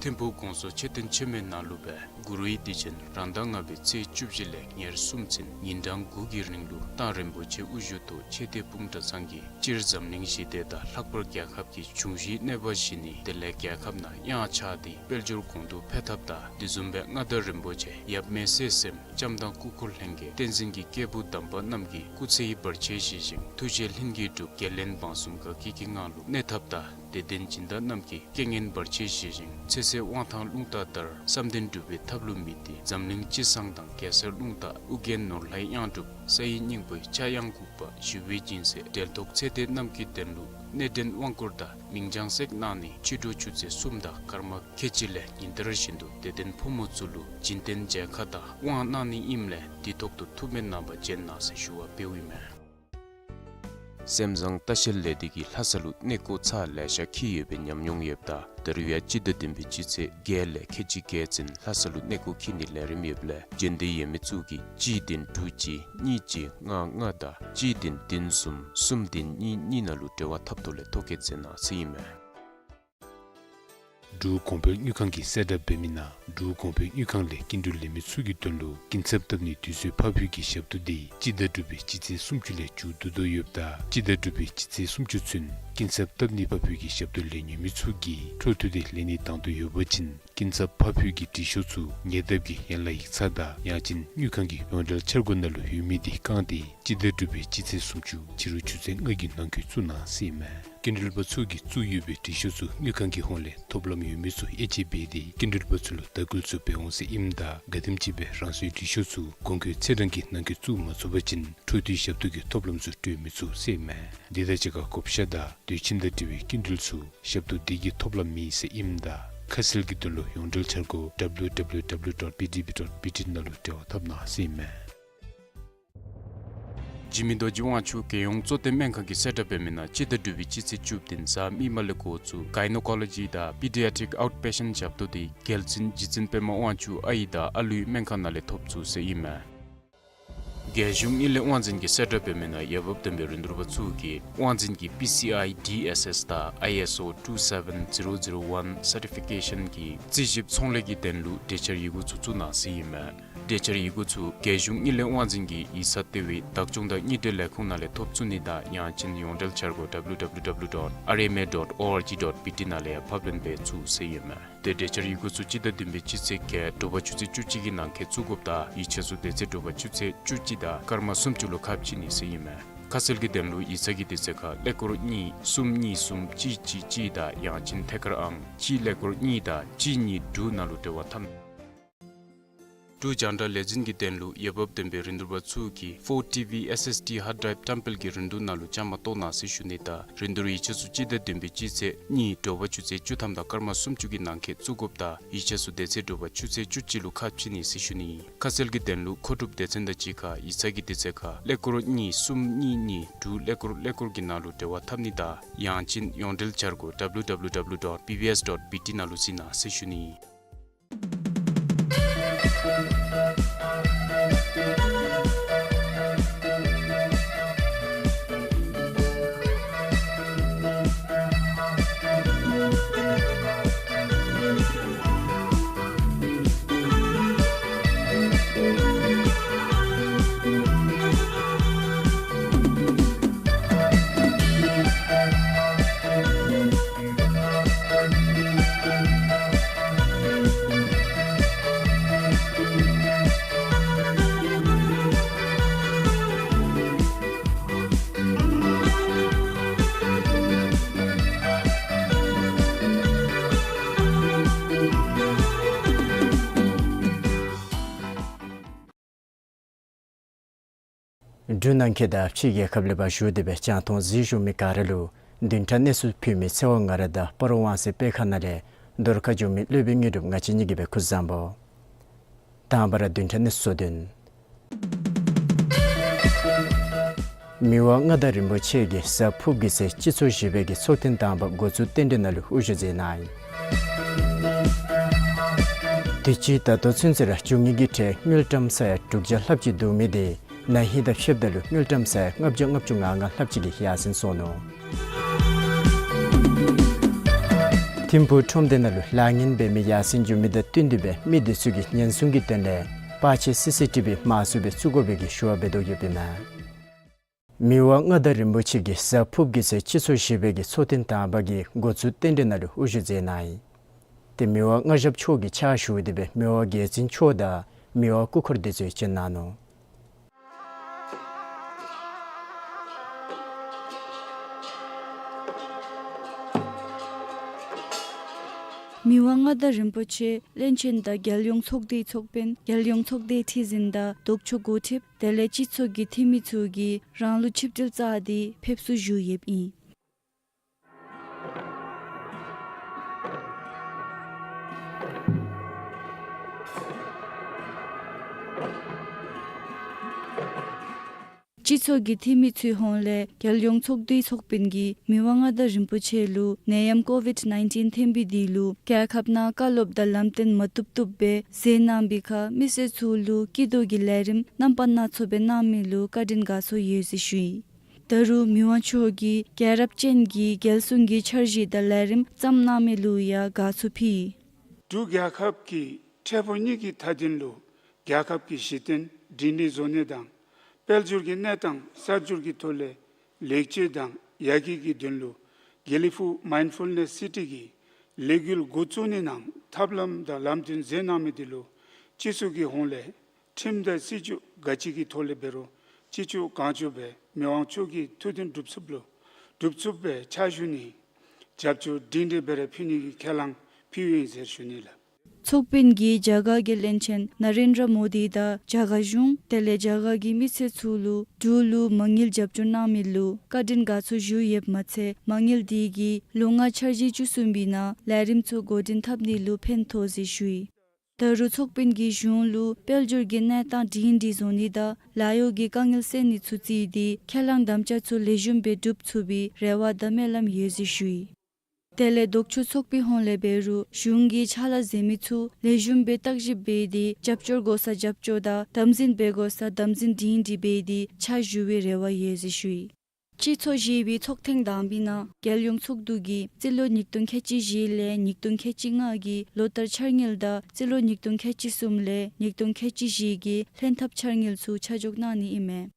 ཐིམ་ཕུག་གོང་ས་མཆོག་མཆོད་རྟེན་ཆེན་མོའི་ནང་ལུ་སྦེ་གུ་རུའི་དུས་ཆེན་རང་ཟླ་ལྔ་པའི་ཚེས་བཅུ་བཞི་ལས་ཉེར་གསུམ་ཚུན་ཉིན་གྲངས་དགུ་གི་རིང་ལུ་མདང་རིན་པོ་ཆེ་དབུ་བཞུགས་ཐོག་ཆོས་སྡེ་སྤུངས་ཐང་ཚང་གིས་སྤྱིར་འཛམ་གླིང་ཞི་བདེ་དང་ལྷག་པར་རྒྱལ་ཁབ་ཀྱི་འབྱུང་བཞིའི་གནོད་པ་ཞི་ནི་དེ་ལས་རྒྱལ་ཁབ་ནང་གཡང་ཆགས་ཏེ་དཔལ་འབྱོར་གོང་དུ་འཕེལ་ཐབས་དང་དེ་བཟུམ་སྦེ་མངའ་བདག་རིན་པོ་ཆེ་ཡབ་མེས་སྲས་སེམས་ལྕམ་དང་སྐུ་འཁོར་ལྷན་རྒྱས་བསྟན་འཛིན་གྱི་སྐྱེས་བུ་དམ་པ་རྣམས་ཀྱི་སྐུ་ཚེ་བར་ཆད་ཞི་ཞིང་ཐུགས་བསྐྱེད་ལྷུན་གྱིས་གྲུབ་རྒྱལ་བློན་འབངས་གསུམ་དགའ་སྐྱིད་ཀྱི་ངང་ལུ་གནས་ཐབས་དང་དད་ལྡན་སྦྱིན་བདག་རྣམས་ཀྱི་རྐྱེན་ངན་བར་ཆད་ཞི་ཞིང་ཚེ་ཟད་དབང་ཐང་རླུང་རྟ་ལྟར་བསམ་དོན་འགྲུབ་པའི་ཐབས་ལུ་དམིགས་ཏེ་འཛམ་གླིང་སྤྱི་བསང་དང་གེ་སར་རླུང་རྟ་ཨོ་རྒྱན་ནོར་ལྷའི་གཡང་སྒྲུབ་ས་ཡི་སྙིང་པོའི་ཕྱྭ་གཡང་འགུགས་པ་ཞི་བའི་སྦྱིན་སྲེག་འབྲེལ་ཐོགས་ཚེ་འདས་རྣམས་ཀྱི་དོན་ལུ་གནས་བརྟན་དབང་བསྐུར་དང་མིང་བྱང་སྲེག་གནང་ནི་ཕྱི་དྲོ་ཆུ་ཚོད་གསུམ་དང་སྐར་མ་ཁལ་གཅིག་ལས་ཉིན་ལྟར་བཞིན་དུ་དད་ལྡན་ཕོ་མོ་ཚུ་ལུ་སྦྱིན་བསྟན་མཇལ་ཁ་དང་དབང་གནང་ནི་ཨིནམ་ལས་དེ་ཐོག་ཏུ་ཐུགས་སྨོན་གནང་བར་བྱོན་གནང་ཟེར་ཞུ་བ་འབདཝ་ཨིན་མས། སེམས་བཟང་ལྟ་བཤལ་ལས་སྡེ་གིས་ལྷ་ས་ལུ་གནས་སྐོར་ཚར་ལེ་ཤ་འཁྱིད་ཡོད་པའི་ཉམས་མྱོང་ཡོདཔ་ད་ད་རུང་ཡང་སྤྱི་ཟླ་བདུན་པའི་སྤྱི་ཚེས་བརྒྱད་ལས་ཁལ་གཅིག་བརྒྱད་ཚུན་ལྷ་ས་ལུ་གནས་སྐོར་འཁྱིད་ནིའི་ལས་རིམ་ཡོདཔ་ལས་འབྱོན་འདོད་ཡོད་མི་ཚུ་གིས་གཅིག་བདུན་དྲུག་གཅིག་གཉིས་གཅིག་ལྔ་ལྔ་དང་གཅིག་བདུན་བདུན་གསུམ་གསུམ་བདུན་གཉིས་གཉིས་ནང་ལུ་འབྲེལ་བ་འཐབ་ཐོག་ལས་ཐོ་བཀོད་མཛད་གནང་ཟེར་ཨིན་མས། འབྲུག་གོང་འཕེལ་དངུལ་ཁང་གིས་གསལ་བསྒྲགས་འབད་མི་ནང་འབྲུག་གོང་འཕེལ་དངུལ་ཁང་ལས་སྐྱིན་འགྲུལ་ལེན་མི་ཚུ་གི་དོན་ལུ་སྐྱིན་ཚབ་བཏབ་ནིའི་དུས་ཚོད་ཕར་འཕུལ་གྱི་ཞབས་ཏོག་དེ་སྤྱི་ཟླ་དྲུག་པའི་སྤྱི་ཚེས་སུམ་ཅུ་ལས་མཇུག་བསྡུ་དོ་ཡོདཔ་ད་སྤྱི་ཟླ་དྲུག་པའི་སྤྱི་ཚེས་སུམ་ཅུ་ཚུན་སྐྱིན་ཚབ་བཏབ་ནི་ཕར་འཕུལ་གྱི་ཞབས་ཏོག་ལེན་ནི་ཡོད་མི་ཚུ་གིས་འཕྲོ་མཐུད་དེ་ལེན་ནི་དང་འདོད་ཡོད་པ་ཅིན་སྐྱིན་ཚབ་ཕར་འཕུལ་གྱི་འབྲི་ཤོག་ཚུ་ཉེ་འདབས་ཀྱི་ཡན་ལག་ཡིག་ཚང་དང་ཡང་ཅིན་དངུལ་ཁང་གི་ཡོངས་འབྲེལ་འཆར་སྒོ་ནང་ལུ་ཡོད་མི་དེ་བཀང་སྟེ་སྤྱི་ཟླ་དྲུག་པའི་སྤྱི་ཚེས་སུམ་ཅུ་ཕྱི་རུ་ཆུ་ཚོད་ལྔ་གི་ནང་འཁོད་བཙུགས་གནང་ཟེར་ཨིན་མས། སྐྱིན་འགྲུལ་པ་ཚུ་གིས་བཙུགས་ཡོད་པའི་འབྲི་ཤོག་ཚུ་དངུལ་ཁང་གི་ཧོངས་ལས་ཐོབ་ལམ་ཡོད་མི་ཚུ་དབྱེ་དཔྱད་འབད་དེ་སྐྱིན་འགྲུལ་པ་ཚུ་ལུ་དྭགས་སྐུལ་ཚུ་འབད་འོང་ཟེར་ཨིནམ་ད་ག་དེམ་ཅིག་སྦེ་རང་སོའི་འབྲི་ཤོག་ཚུ་དགོངས་འཁོད་ཚེས་གྲངས་ཀྱི་ནང་འཁོད་བཙུགས་མ་ཚུགས་པ་ཅིན་འཕྲོ་མཐུད་ཞབས་ཏོག་གི་ཐོབ་ལམ་ཚུ་སྤྲོད་མི་ཚུགས་ཟེར་ཨིན་མས། དེ་དང་གཅིག་ཁར་བགོ་བཤའ་དང་དུས་ཆེན་དང་འབྲེལ་བའི་སྐྱིན་འགྲུལ་ཚུ་ཞབས་ཏོག་དེ་གིས་ཐོབ་ལམ་མེད་ཟེར་ཨིནམ་ད་ཁ་གསལ་གྱི་དོན་ལུ་ཡོངས་འབྲེལ་འཆར་སྒོ་W W W dot P D B dot B T ནང་ལུ་འབྲེལ་བ་འཐབ་གནང་ཟེར་ཨིན་མས། འཇིགས་མེད་རྡོ་རྗེ་དབང་ཕྱུག་རྒྱལ་ཡོངས་གཙོ་བསྟེན་སྨན་ཁང་གིས་གསལ་བསྒྲགས་འབད་མི་ནང་སྤྱི་ཟླ་དྲུག་པའི་སྤྱི་ཚེས་བཅུ་བདུན་གཟའ་མིག་དམར་ལས་འགོ་བཙུགས་Gynecology དང་Pediatric Outpatient ཞབས་ཏོག་དེ་རྒྱལ་བཙུན་རྗེ་བཙུན་པདྨ་དབང་ཕྱུག་ཨའི་དང་ཨ་ལུའི་སྨན་ཁང་ནང་ལས་ཐོབ་ཚུགས་ཟེར་ཨིན་མས། རྒྱལ་གཞུང་དངུལ་ལས་དབང་འཛིན་གྱིས་གསལ་བསྒྲགས་འབད་མི་ནང་འོས་འབབ་ལྡན་པའི་རིན་བསྡུར་པ་ཚུ་གིས་དབང་འཛིན་གྱི P C I D S S དང་I S O two seven zero zero one certification གི་རྩིས་ཞིབ་ཚོང་ལས་ཀྱི་དོན་ལུ་གྲོས་འཆར་ཡི་གུ་ཚུ་བཙུགས་གནང་ཟེར་ཨིན་མས། གྲོས་འཆར་ཡི་གུ་ཚུ་རྒྱལ་གཞུང་དངུལ་ལས་དབང་འཛིན་གྱི་ཡིག་ཚང་ལྟེ་བའི་བདག་སྐྱོང་དང་དངུལ་འབྲེལ་ལས་ཁུངས་ནང་ལས་ཐོབ་ཚུགས་ནི་དང་ཡང་ཅིན་ཡོངས་འབྲེལ་འཆར་སྒོ་W W W dot R M A dot O R G dot B T ནང་ལས་ཕབ་ལེན་འབད་ཚུགས་ཟེར་ཨིན་མས། ཏེ་གྲོས་འཆར་ཡི་གུ་ཚུ་སྤྱི་ཟླ་བདུན་པའི་སྤྱི་ཚེས་བརྒྱད་དྲོ་པ་ཆུ་ཚོད་བཅུ་གཅིག་གི་ནང་འཁོད་བཙུགས་དགོཔ་དང་ཡིག་ཆ་ཚུ་དེ་ཚེ་དྲོ་པ་ཆུ་ཚོད་བཅུ་གཅིག་དང་སྐར་མ་སུམ་ཅུ་ལུ་ཁ་ཕྱེ་ནི་ཟེར་ཨིན་མས། ཁ་གསལ་གྱི་དོན་ལུ་ཡིག་ཚང་གི་དུས་ཚོད་ཁར་ཀླད་ཀོར་གཉིས་གསུམ་གཉིས་གསུམ་གཅིག་གཅིག་གཅིག་དང་ཡང་ཅིན་ཐད་ཀར་ཨང་གཅིག་ཀླད་ཀོར་གཉིས་དང་གཅིག་གཉིས་དྲུག་ནང་ལུ་འབྲེལ་བ་འཐབ། འབྲུག་རྒྱང་བསྒྲགས་ལས་འཛིན་གྱི་དོན་ལུ་འོས་འབབ་ལྡན་པའི་རིན་བསྡུར་པ་ཚུ་གིས་ཕོར་ཊི་ཝི་ཨེསི་ཨེསི་ཌི་ཧརཌ་ཌྲའིབ་བཀྲམ་སྤེལ་གྱི་རིན་བསྡུར་ནང་ལུ་བཅའ་མར་གཏོགས་གནང་ཟེར་ཞུ་ནི་དང་རིན་བསྡུར་ཡིག་ཆ་ཚུ་སྤྱི་ཟླ་བདུན་པའི་སྤྱི་ཚེས་གཉིས་དྲོ་པ་ཆུ་ཚོད་བཅུ་ཐམ་དང་སྐར་མ་སུམ་ཅུ་གི་ནང་འཁོད་བཙུགས་དགོཔ་དང་ཡིག་ཆ་ཚུ་དེ་ཚེ་དྲོ་པ་ཆུ་ཚོད་བཅུ་གཅིག་ལུ་ཁ་ཕྱེ་ནི་ཟེར་ཞུ་ནི། ཁ་གསལ་གྱི་དོན་ལུ་མཁོ་སྒྲུབ་སྡེ་ཚན་དང་གཅིག་ཁར་ཡིག་ཚང་གི་དུས་ཚོད་ཁར་ཀླད་ཀོར་གཉིས་གསུམ་གཉིས་གཉིས་དྲུག་ཀླད་ཀོར་ཀླད་ཀོར་གྱི་ནང་ལུ་འབྲེལ་བ་འཐབ་ནི་དང་ཡང་ཅིན་ཡོངས་འབྲེལ་འཆར་སྒོ་W W W dot B B S dot B T ནང་ལུ་གཟིགས་གནང་ཟེར་ཞུ་ནི། འབྲུག་ནང་འཁོད་དང་ཕྱི་རྒྱལ་ཁབ་ལས་ཕར་བཞུགས་ཏེ་སྦེ་རྒྱང་མཐོང་གཟིགས་བཞུགས་མི་ག་ར་ལུ་བདུན་ཕྲག་གནས་ཚུལ་ཕུལ་མི་ཚེ་དབང་ང་ར་དང་སྤ་རོ་ཝང་སེ་དཔེ་ཁང་ནང་ལས་རྫོང་ཁ་བྱོན་མི་སློབ་དཔོན་དངོས་གྲུབ་ང་བཅས་གཉིས་ཀྱིས་སྦེ་སྐུ་གཟུགས་བཟང་པོ། དང་པ་ར་བདུན་ཕྲག་གནས་ཚུལ་བསྡུ་ནི། མི་དབང་མངའ་བདག་རིན་པོ་ཆེ་གིས་གཟའ་ཕུརཔ་གི་ཚེ་སྤྱི་ཚོགས་བཞི་པའི་གི་ཚོགས་ཐེངས་དང་པ་འགོ་བཙུགས་རྟེན་འབྲེལ་ནང་ལུ་དབུ་བཞུགས་མཛད་གནང་ཡི། དུས་ཅི་ད་ལྟོ་ཚུན་ཚོད་ར་འབྱུང་དངོས་ཀྱི་ཁྲལ་དངུལ་ཀྲམ་ས་ཡ་དྲུག་བརྒྱ་ལྷགཔ་ཅིག་བསྡུ་མི་དེ་ན་ཧིང་དང་ཕྱདཔ་ད་ལུ་དངུལ་ཀྲམ་ས་ཡ་ལྔ་བརྒྱ་ལྔ་བཅུ་ང་ལྔ་ལྷགཔ་ཅིག་གི་ཡར་སེང་སོང་ནུག། ཐིམ་ཕུག་ཁྲོམ་སྡེ་ནང་ལུ་ལཱ་ངན་འབད་མི་ཡར་སེང་འགྱོ་མི་དང་བསྟུན་ཏེ་སྦེ་མི་དེ་ཚུ་གི་ཉེན་སྲུང་གི་དོན་ལས་པར་ཆས་སི་སི་ཊི་བི་དམར་སུ་སྦེ་བཙུགས་དགོ་པའི་གི་ཞུ་བ་འབད་དོ་ཡོདཔ་ཨིན་མས། མི་དབང་མངའ་བདག་རིན་པོ་ཆེ་གིས་གཟའ་ཕུརཔ་གི་ཚེ་སྤྱི་ཚོགས་བཞི་པའི་གི་ཚོགས་ཐེངས་དང་པ་གི་འགོ་བཙུགས་རྟེན་འབྲེལ་ནང་ལུ་དབུ་བཞུགས་མཛད་གནང་ཡི། ཏེ་མི་དབང་མངའ་ཞབས་མཆོག་གི་ཕྱག་ཞུ་སྟེ་སྦེ་མི་དབང་རྒྱལ་བཙུན་མཆོག་དང་མི་དབང་སྐུ་འཁོར་དེ་ཚུ་བྱོན་གནང་ནུག། མི་དབང་མངའ་བདག་རིན་པོ་ཆེ་བློན་ཆེན་དང་རྒྱལ་ཡོངས་ཚོགས་སྡེའི་ཚོགས་དཔོན་རྒྱལ་ཡོངས་ཚོགས་སྡེའི་ཁྲི་འཛིན་དང་ལྡོག་ཕྱོགས་འགོ་ཁྲིདཔ་དེ་ལས་སྤྱི་ཚོགས་ཀྱི་འཐུས་མི་ཚུ་གིས་རང་ལུགས་ཆིབས་གྲལ་བཅའ་སྟེ་ཕེབས་བསུ་ཞུ་ཡོདཔ་ཨིན། སྤྱི་ཚོགས་ཀྱི་འཐུས་མི་ཚུའི་ཧོངས་ལས་རྒྱལ་ཡོངས་ཚོགས་འདུའི་ཚོགས་དཔོན་གྱིས་མི་དབང་མངའ་བདག་རིན་པོ་ཆེ་ལུ་ནད་ཡམས་ཀོ་ཝིཌ་ནའིན་ཊིན་ཐོན་པའི་དུས་ལུ་རྒྱལ་ཁབ་ནང་བཀའ་སློབ་དང་ལམ་སྟོན་མ་བཏུབ་བཏུབ་སྦེ་མཛད་གནང་བའི་ཁར་མི་སེར་ཚུ་ལུ་སྐྱིད་སྡུག་གི་ལས་རིམ་རྣམ་པ་སྣ་ཚོགས་སྦེ་གནང་མི་ལུ་བཀའ་དྲིན་དགའ་ཚོར་ཡོད་ཟེར་ཞུ་ཡི། ད་རུང་མི་དབང་མཆོག་གིས་རྒྱལ་རབས་ཅན་གྱི་རྒྱལ་སྲུང་གི་འཆར་གཞི་དང་ལས་རིམ་བརྩམས་གནང་མི་ལུ་ཡང་དགའ་ཚོར་ཕུལ་ཡི། འབྲུག་རྒྱལ་ཁབ་ཀྱིས་འཕྲལ་ཕུགས་གཉིས་ཀྱི་མཐའ་དོན་ལུ་རྒྱལ་ཁབ་ཀྱི་གཞི་རྟེན་སྒྲིང་སྒྲིང་བཟོ་ནི་དང་དཔལ་འབྱོར་གྱི་གནས་སྟངས་གསར་འགྱུར་གྱི་ཐོག་ལས་ལེགས་བཅོས་དང་ཡར་རྒྱས་ཀྱི་དོན་ལུ་དགེ་ལེགས་ཕུག་མའིནཌ་ཕུལ་ནེསི་སི་ཊི་གི་ལས་འགུལ་འགོ་བཙུགས་ནི་ནང་ཐབས་ལམ་དང་ལམ་སྟོན་མཛད་གནང་མི་དེ་ལུ་སྤྱི་ཚོགས་ཀྱི་ཧོངས་ལས་ཁྲིམས་དང་སྲིད་བྱུས་ག་ཅི་གི་ཐོག་ལས་འབད་རུང་ཅི་ལྕོགས་གང་ལྕོགས་སྦེ་མི་དབང་མཆོག་གི་ཐུགས་འདུན་འགྲུབ་ཚུགསཔ་ལུ་འགྲུབ་ཚུགསཔ་སྦེ་ཕྱག་ཞུ་ནི་རྒྱབ་སྐྱོར་སྒྲིང་སྒྲིང་སྦེ་ར་ཕུལ་ནི་གི་ཁས་བླངས་ཕུལཝ་ཨིན་ཟེར་ཞུ་ནི་ལགས། ཚོགས་དཔོན་གྱིས་རྒྱ་གར་གྱི་བློན་ཆེན་ན་རེན་དྲ་མོ་དི་དང་རྒྱ་གར་གཞུང་དེ་ལས་རྒྱ་གར་གྱི་མི་སེར་ཚུ་ལུ་འབྲུག་ལུ་མ་དངུལ་རྒྱབ་སྐྱོར་གནང་མི་ལུ་བཀའ་དྲིན་དགའ་ཚོར་ཞུ་ཡོདཔ་མ་ཚད་མ་དངུལ་དེ་གིས་ལོ་ལྔ་འཆར་གཞི་བཅུ་གསུམ་པའི་ནང་ལས་རིམ་ཚུ་འགོ་འདྲེན་འཐབ་ནི་ལུ་ཕན་ཐོགས་ཟེར་ཞུ་ཡི། ད་རུང་ཚོགས་དཔོན་གྱིས་གཞུང་ལུ་དཔལ་འབྱོར་གྱི་གནས་སྟངས་སྒྲིང་སྒྲིང་བཟོ་ནི་དང་ལཱ་གཡོག་གི་དཀའ་ངལ་སེལ་ནི་ཚུ་བརྩིས་ཏེ་ཁས་བླངས་དམ་བཅའ་ཚུ་ལེགས་ཤོམ་སྦེ་འགྲུབ་ཚུགས་པའི་རེ་བ་དང་སྨོན་ལམ་ཡོད་ཟེར་ཞུ་ཡི། དེ་ལས་ལྡོག་ཕྱོགས་ཚོགས་པའི་ཧོངས་ལས་འབད་རུང་གཞུང་གིས་ཕྱག་ལཱ་མཛད་མི་ཚུ་ལེགས་ཤོམ་སྦེ་བརྟག་ཞིབ་འབད་དེ་རྒྱབ་སྐྱོར་དགོ་ས་རྒྱབ་སྐྱོར་དང་དམ་འཛིན་འབད་དགོ་ས་དམ་འཛིན་སྒྲིང་སྒྲིང་འབད་དེ་ཕྱག་ཞུ་བའི་རེ་བ་ཡོད་ཟེར་ཞུ་ཡི། སྤྱི་ཚོགས་བཞི་པའི་ཚོགས་ཐེངས་དང་པའི་ནང་རྒྱལ་ཡོངས་ཚོགས་འདུ་གིས་སྤྱི་ལོ་ཉིས་སྟོང་ཁལ་གཅིག་བཞི་ལས་ཉིས་སྟོང་ཁལ་གཅིག་ལྔ་གི་ལོ་ལྟར་འཆར་དངུལ་དང་སྤྱི་ལོ་ཉིས་སྟོང་ཁལ་གཅིག་གསུམ་ལས་ཉིས་སྟོང་ཁལ་གཅིག་བཞི་གི་ལྷན་ཐབས་འཆར་དངུལ་ཚུ་ཆ་འཇོག་གནང་ནི་ཨིན་མས།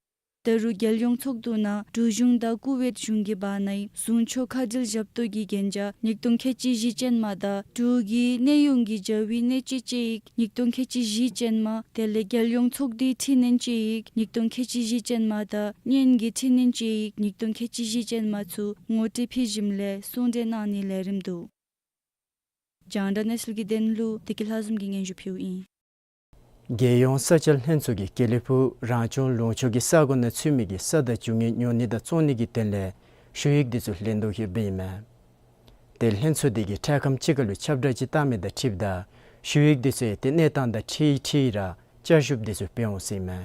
ད་རུང་རྒྱལ་ཡོངས་ཚོགས་འདུ་ནང་འབྲུག་གཞུང་དང་ཀུ་ཝེཊ་གཞུང་གི་བར་ནའི་ཟུང་ཕྱོགས་ཁ་བྲལ་ཞབས་ཏོག་གི་གན་རྒྱ་ཉིས་སྟོང་ཁལ་གཅིག་བཞི་ཅན་མ་དང་འབྲུག་གི་གནས་དབྱུང་གི་བྱ་བའི་གནས་སྤྱོད་དཔྱད་ཡིག་ཉིས་སྟོང་ཁལ་གཅིག་བཞི་ཅན་མ་དེ་ལས་རྒྱལ་ཡོངས་ཚོགས་འདུའི་འཕྲི་སྣོན་དཔྱད་ཡིག་ཉིས་སྟོང་ཁལ་གཅིག་བཞི་ཅན་མ་དང་གཉེན་གྱི་འཕྲི་སྣོན་དཔྱད་ཡིག་ཉིས་སྟོང་ཁལ་གཅིག་བཞི་ཅན་མ་ཚུ་ངོ་སྤྲོད་ཕུལ་ཞིནམ་ལས་གསུང་གྲོས་གནང་ནིའི་ལས་རིམ་འདུག། རྒྱང་བསྒྲགས་གནས་ཚུལ་གྱི་དོན་ལུ་བདེ་སྐྱིད་ལྷ་འཛོམས་ཀྱིས་སྙན་ཞུ་ཕུལཝ་ཨིན། རྒྱལ་ཡོངས་ས་ཆ་ལྷན་ཚོགས་ཀྱིས་དགེ་ལེགས་ཕུག་རང་སྐྱོང་ལུང་ཕྱོགས་ཀྱི་ས་གོ་ནང་ཚུད་མི་གི་ས་དང་རྒྱུ་དངོས་ཉོ་ནི་དང་བཙོང་ནི་གི་དོན་ལས་ཞུ་ཡིག་དེ་ཚུ་ལེན་དོ་ཡོདཔ་ཨིན་མས། ཏེ་ལྷན་ཚོགས་དེ་གིས་འཕྲལ་ཁམས་ཅིག་ཁར་ལུ་ཁྱབ་བསྒྲགས་ཅིག་བཏང་མི་དང་འཁྲིལཝ་ད་ཞུ་ཡིག་དེ་ཚུ་ཡང་ཏེ་གནས་སྟངས་དང་འཁྲིལ་འཁྲིལ་ར་བསྐྱར་ཞིབ་དེ་ཚུ་འབད་འོང་ཟེར་ཨིན་མས།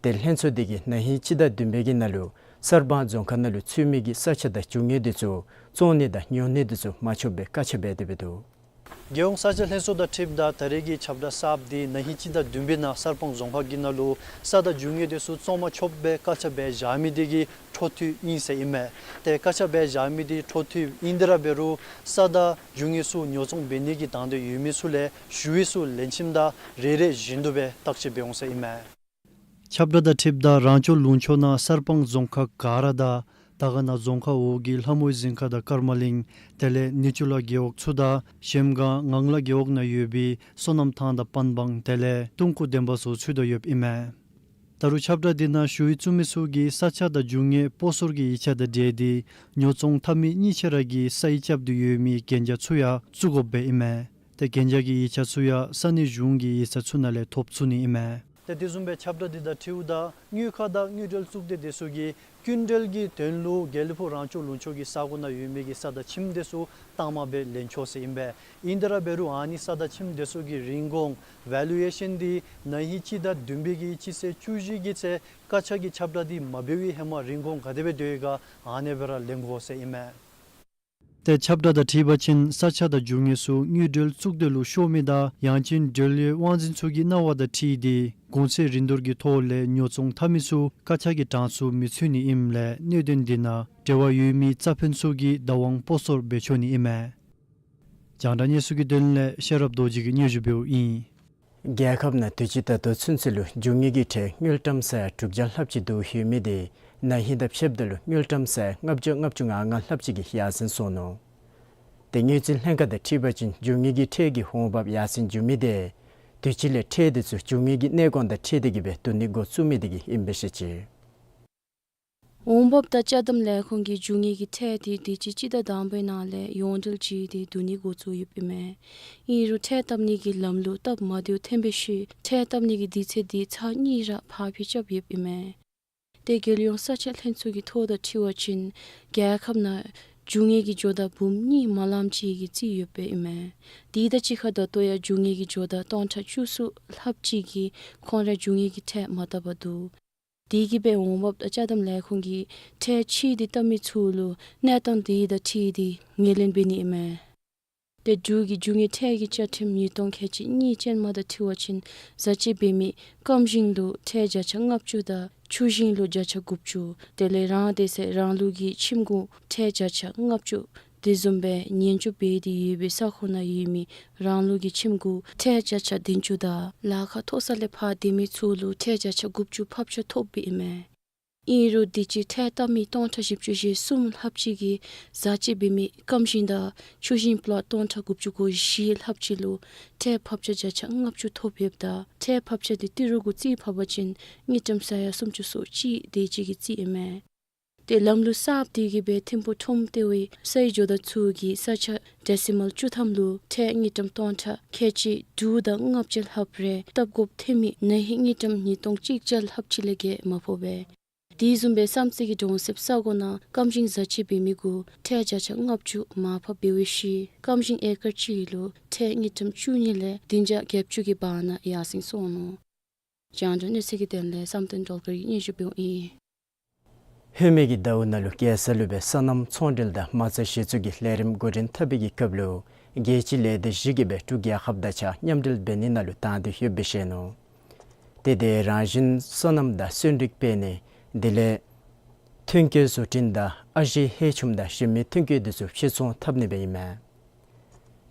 ཏེ་ལྷན་ཚོགས་དེ་གིས་ན་ཧིང་སྤྱི་ཟླ་བདུན་པའི་གི་ནང་ལུ་གསར་སྤང་རྫོང་ཁག་ནང་ལུ་ཚུད་མི་གི་ས་ཆ་དང་རྒྱུ་དངོས་དེ་ཚུ་བཙོང་ནི་དང་ཉོ་ནི་དེ་ཚུ་མ་ཆོགཔ་སྦེ་བཀག་ཆ་འབད་དེ་འབད་འདུག། རྒྱལ་ཡོངས་ས་ཆ་ལྷན་ཚོགས་དང་འཁྲིལཝ་ད་ད་རེས་ཀྱི་ཁྱབ་བསྒྲགས་གསརཔ་དེ་ན་ཧིང་སྤྱི་ཟླ་བདུན་པའི་ནང་གསར་སྤང་རྫོང་ཁག་གི་ནང་ལུ་ས་དང་རྒྱུ་དངོས་དེ་ཚུ་བཙོང་མ་ཆོགཔ་སྦེ་བཀག་ཆ་འབད་བཞག་མི་དེ་གི་འཕྲོ་མཐུད་ཨིན་ཟེར་ཨིན་མས། ཏེ་བཀག་ཆ་འབད་བཞག་མི་དེ་འཕྲོ་མཐུད་ཨིན་དེ་ར་འབད་རུང་ས་དང་རྒྱུ་དངོས་ཚུ་ཉོ་བཙོང་འབད་ནི་གི་དང་འདོད་ཡོད་མི་ཚུ་ལས་ཞུ་ཡིག་ཚུ་ལེན་ཞིནམ་ད་རེ་རེ་བཞིན་དུ་སྦེ་བརྟག་དཔྱད་འབད་འོང་ཟེར་ཨིན་མས། ཁྱབ་བསྒྲགས་དང་འཁྲིལཝ་ད་རང་སྐྱོང་ལུང་ཕྱོགས་ནང་གསར་སྤང་རྫོང་ཁག་ག་ར་དང་དར་དཀར་ན་རྫོང་ཁག་འོག་གི་ལྷ་མོའི་རྫིང་ཁ་དང་ཀརྨ་གླིང་དེ་ལས་ནི་ཅུ་ལ་རྒེད་འོག་ཚུ་དང་གཞལམ་སྒང་ངང་ལག་རྒེད་འོག་ནང་ཡོད་པའི་སོ་ནམ་ཐང་དང་པན་སྦང་དེ་ལས་ཏུང་ཀུ་འདན་མ་ཚུ་ཚུད་དོ་ཡོདཔ་ཨིན་མས། ད་རུང་ཁྱབ་བསྒྲགས་དེ་ནང་ཞུ་ཡིག་བཙུགས་མི་ཚུ་གིས་ས་ཆ་དང་རྒྱུ་དངོས་སྤོ་སོར་གྱི་ཡིག་ཆ་དང་འབྲེལ་ཏེ་ཉོ་བཙོང་འཐབ་མི་གཉིས་ཆ་ར་གི་ས་ཡིག་རྐྱབ་སྟེ་ཡོད་མི་གན་རྒྱ་ཚུ་ཡང་བཙུགས་དགོཔ་སྦེ་ཨིན་མས། ཏེ་གན་རྒྱ་གི་ཡིག་ཆ་ཚུ་ཡང་ས་གནས་གཞུང་གི་ཡིག་ཚང་ཚུ་ནང་ལས་ཐོབ་ཚུགས་ནི་ཨིན་མས། ཏེ་དེ་བཟུམ་སྦེ་ཁྱབ་བསྒྲགས་འདི་དང་འཁྲིལཝ་ད་དངུལ་ཁང་དང་དངུལ་འབྲེལ་གཙུག་སྡེ་དེ་ཚུ་གིས་སྐྱིན་འགྲུལ་གྱི་དོན་ལུ་དགེ་ལེགས་ཕུག་རང་སྐྱོང་ལུང་ཕྱོགས་ཀྱི་ས་གོ་ནང་ཡོད་མི་གི་ས་དང་ཁྱིམ་དེ་ཚུ་གཏའ་མ་སྦེ་ལེན་ཆོག་ཟེར་ཨིན་པས། ཨིན་ཏེ་ར་འབད་རུང་ཨ་ནི་ས་དང་ཁྱིམ་དེ་ཚུ་གི་རིན་གོང་ཝེ་ལུ་ཨེ་ཤཱན་འདི་ན་ཧིང་སྤྱི་ཟླ་བདུན་པའི་གི་སྤྱི་ཚེས་བཅུ་བཞི་གི་ཚེ་བཀའ་ཆ་གི་ཁྱབ་བསྒྲགས་འདི་མ་འབད་བའི་ཧེ་མ་རིན་གོང་ག་དེ་སྦེ་སྡོད་ཡོད་ག་ཨ་ནེ་སྦེ་ར་ལེན་དགོ་ཟེར་ཨིན་མས། ཏེ་ཁྱབ་བསྒྲགས་དང་འཁྲིལ་བ་ཅིན་ས་ཆ་དང་རྒྱུ་དངོས་ཚུ་དངུལ་འབྲེལ་གཙུག་སྡེ་ལུ་ཤོར་མི་དང་ཡང་ཅིན་འབྲེལ་ཡོད་དབང་འཛིན་ཚུ་གི་གནང་བ་དང་འཁྲིལ་ཏེ་གོང་ཚད་རིན་བསྡུར་གྱི་ཐོག་ལས་ཉོ་ཚོང་འཐབ་མི་ཚུ་བཀའ་ཆ་གི་གྲངས་སུ་མི་ཚུད་ནི་ཨིནམ་ལས་གནད་དོན་འདི་ནང་འབྲེལ་བ་ཡོད་མི་རྩ་ཕན་ཚུ་གིས་བདག་དབང་སྤོ་སོར་འབད་ཆོག་ནི་ཨིན་མས། རྒྱང་བསྒྲགས་གནས་ཚུལ་གྱི་དོན་ལས་ཤེས་རབ་རྡོ་རྗེ་གིས་སྙན་ཞུ་འབདཝ་ཨིན། རྒྱལ་ཁབ་ནང་དུས་ཅི་ད་ལྟོ་ཚུན་ཚོད་ལུ་རྒྱུ་དངོས་ཀྱི་ཁྲལ་དངུལ་ཀྲམ་ས་ཡ་དྲུག་བརྒྱ་ལྷགཔ་ཅིག་བསྡུ་ཡོད་མི་དེ་ན་ཧིང་དང་ཕྱདཔ་ད་ལུ་དངུལ་ཀྲམ་ས་ཡ་ལྔ་བརྒྱ་ལྔ་བཅུ་ང་ལྔ་ལྷགཔ་ཅིག་གིས་ཡར་སེང་སོང་ནུག། ཏེ་དངུལ་རྩིས་ལྷན་ཁག་དང་འཁྲིལ་བ་ཅིན་རྒྱུ་དངོས་ཀྱི་ཁྲལ་གྱི་འོང་འབབ་ཡར་སེང་འགྱོ་མི་དེ་དུས་ཅི་ལས་ཁྲལ་དེ་ཚུ་རྒྱུ་དངོས་ཀྱི་གནས་སྐོར་དང་འཁྲིལ་ཏེ་གི་སྦེ་བསྡུ་ནི་འགོ་བཙུགས་མི་དེ་གིས་ཨིན་པས་ཟེར་བཤད་ཅི། འོང་འབབ་དང་ཅ་དམ་ལས་ཁུངས་ཀྱིས་རྒྱུ་དངོས་ཀྱི་ཁྲལ་དེ་དུས་ཅི་སྤྱི་ཟླ་དང་པའི་ནང་ལས་ཡོངས་འབྲེལ་བྱས་ཏེ་བསྡུ་ནི་འགོ་བཙུགས་ཡོདཔ་ཨིན་མས། ཨིན་རུང་ཁྲལ་བཏབ་ནི་གི་ལམ་ལུགས་སྟབས་མ་བདེཝ་ཐོན་པའི་ཤུལ་ཁྲལ་བཏབ་ནི་གི་དུས་ཚོད་དེ་ཚར་གཉིས་ར་ཕར་འགྱངས་རྐྱབ་ཡོདཔ་ཨིན་མས། ཏེ་རྒྱལ་ཡོངས་ས་ཆ་ལྷན་ཚོགས་ཀྱི་ཐོ་དང་འཁྲིལ་བ་ཅིན་རྒྱལ་ཁབ་ནང་རྒྱུ་དངོས་ཀྱི་ཇོ་བདག་འབུམ་གཉིས་མ་ལངམ་ཅིག་གིས་རྩིས་ཡོདཔ་ཨིན་མས། དེ་དང་གཅིག་ཁར་ད་ལྟོ་ཡང་རྒྱུ་དངོས་ཀྱི་ཇོ་བདག་སྟོང་ཕྲག་བཅུ་གསུམ་ལྷགཔ་ཅིག་གིས་ཁོང་ར་རྒྱུ་དངོས་ཀྱི་ཁྲལ་མ་བཏབ་པར་འདུག། དེ་གིས་སྦེ་འོང་འབབ་དང་ཅ་དམ་ལས་ཁུངས་ཀྱིས་ཁྲལ་ཕྱིས་ཏེ་བཏབ་མི་ཚུ་ལུ་གནས་སྟངས་དེ་དང་འཁྲིལ་ཏེ་ངོས་ལེན་འབད་ནི་ཨིན་མས། ཏེ་འབྲུག་གི་རྒྱུ་དངོས་ཁྲལ་གྱི་བཅའ་ཁྲིམས་ཉིས་སྟོང་ཁལ་གཅིག་གཉིས་ཅན་མ་དང་འཁྲིལ་བ་ཅིན་བཟའ་སྤྱོད་འབད་མི་སྐམ་ཞིང་ལུ་ཁྲལ་བརྒྱ་ཆ་ལྔ་བཅུ་དང་ཆུ་ཞིང་ལུ་བརྒྱ་ཆ་དགུ་བཅུ་དེ་ལས་རང་སྡེ་ཚད་རང་ལུགས་ཀྱི་ཁྱིམ་གུ་ཁྲལ་བརྒྱ་ཆ་ལྔ་བཅུ། དེ་བཟུམ་སྦེ་ཉེན་བཅོལ་འབད་དེ་ཡོད་པའི་ས་ཁོངས་ནང་ཡོད་མི་རང་ལུགས་ཀྱི་ཁྱིམ་གུ་ཁྲལ་བརྒྱ་ཆ་བདུན་ཅུ་དང་ལཱ་ཁག་མཐོ་ས་ལས་ཕར་སྡོད་མི་ཚུ་ལུ་ཁྲལ་བརྒྱ་ཆ་དགུ་བཅུ་ཕབ་ཆ་ཐོབ་པའི་ཨིན་མས། ཨིན་རུང་དུས་ཅི་ཁྲལ་བཏབ་མི་སྟོང་ཕྲག་བཞི་བཅུ་ཞེ་གསུམ་ལྷགཔ་ཅིག་གིས་བཟའ་སྤྱོད་འབད་མི་སྐམ་ཞིང་དང་ཆུ་ཞིང་པློཊ་སྟོང་ཕྲག་དགུ་བཅུ་གོ་བཞི་ལྷགཔ་ཅིག་ལུ་ཁྲལ་ཕབ་ཆ་བརྒྱ་ཆ་ལྔ་བཅུ་ཐོབ་ཡོདཔ་ད་ཁྲལ་ཕབ་ཆ་དེ་ཏི་རུ་གུ་རྩིས་ཕབ་པ་ཅིན་དངུལ་ཀྲམ་ས་ཡ་སུམ་ཅུ་སོ་གཅིག་དེ་ཅིག་གི་རྩིས་ཨིན་མས། ཏེ་ལམ་ལུགས་གསརཔ་དེ་གིས་སྦེ་ཐིམ་ཕུག་ཁྲོམ་ལྟེ་བའི་སའི་ཇོ་བདག་ཚུ་གིས་ས་ཆ་ཌེ་སི་མཱལ་བཅུ་ཐམ་ལུ་ཁྲལ་དངུལ་ཀྲམ་སྟོང་ཕྲག་ཁལ་གཅིག་དྲུག་དང་ལྔ་བཅུ་ལྷགཔ་རེ་བཏབ་དགོཔ་ཐོན་མི་ན་ཧིང་དངུལ་ཀྲམ་ཉིས་སྟོང་གཅིག་བརྒྱ་ལྷགཔ་ཅིག་ལས་བརྒལ་མ་ཕོག་པས། དེ་བཟུམ་སྦེ་བསམ་རྩེ་གི་གྲོང་གསེབ་ས་གོ་ནང་སྐམ་ཞིང་བཟའ་སྤྱོད་འབད་མི་གུ་ཁྲལ་བརྒྱ་ཆ་ལྔ་བཅུ་མར་ཕབ་འབད་བའི་ཤུལ་སྐམ་ཞིང་ཨེ་ཀར་གཅིག་ལུ་ཁྲལ་དངུལ་ཀྲམ་བཅུ་གཉིས་ལས་བདུན་བརྒྱ་བརྒྱད་ཅུ་གི་བར་ན་ཡར་སེང་སོང་ནུག། རྒྱང་བསྒྲགས་གནས་ཚུལ་གྱི་དོན་ལས་བསམ་གཏན་སྒྲོལ་དཀར་གྱིས་སྙན་ཞུ་འབདཝ་ཨིན། ཧེ་མའི་གི་ཟླཝ་ནང་ལུ་རྒྱལ་ས་ལུ་སྦེ་སོ་ནམ་ཚོང་འབྲེལ་དང་མ་རྩ་གཞི་བཙུགས་ཀྱི་ལས་རིམ་འགོ་འདྲེན་འཐབ་པའི་གི་སྐབས་ལུ་རྒྱལ་སྤྱིའི་ལས་སྡེ་བཞི་གིས་སྦེ་འབྲུག་རྒྱལ་ཁབ་དང་གཅིག་ཁར་མཉམ་འབྲེལ་འབད་ནི་ནང་ལུ་དང་འདོད་ཡོདཔ་སྦེ་བཤད་ནུག། ཏེ་དེ་རང་བཞིན་སོ་ནམ་དང་སོན་རིགས་སྤེལ་ནི་དེ་ལས་ཐོན་སྐྱེད་བཟོ་སྐྲུན་དང་ཨ་ཞེ་ཧེ་ཆུམ་དང་གཞན་མི་ཐོན་སྐྱེད་དེ་ཚུ་ཕྱིར་ཚོང་འཐབ་ནི་སྦེ་ཨིན་མས།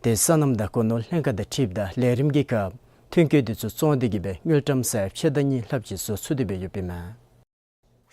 ཏེ་སོ་ནམ་དང་སྒོ་ནོར་ལྷན་ཁག་དང་འཁྲིལཝ་ད་ལས་རིམ་གྱི་སྐབས་ཐོན་སྐྱེད་དེ་ཚུ་བཙོང་སྟེ་གི་སྦེ་དངུལ་ཀྲམ་ས་ཡ་ཕྱེད་དང་གཉིས་ལྷགཔ་ཅིག་བཟོ་ཚུགས་ཏེ་སྦེ་ཡོདཔ་ཨིན་མས།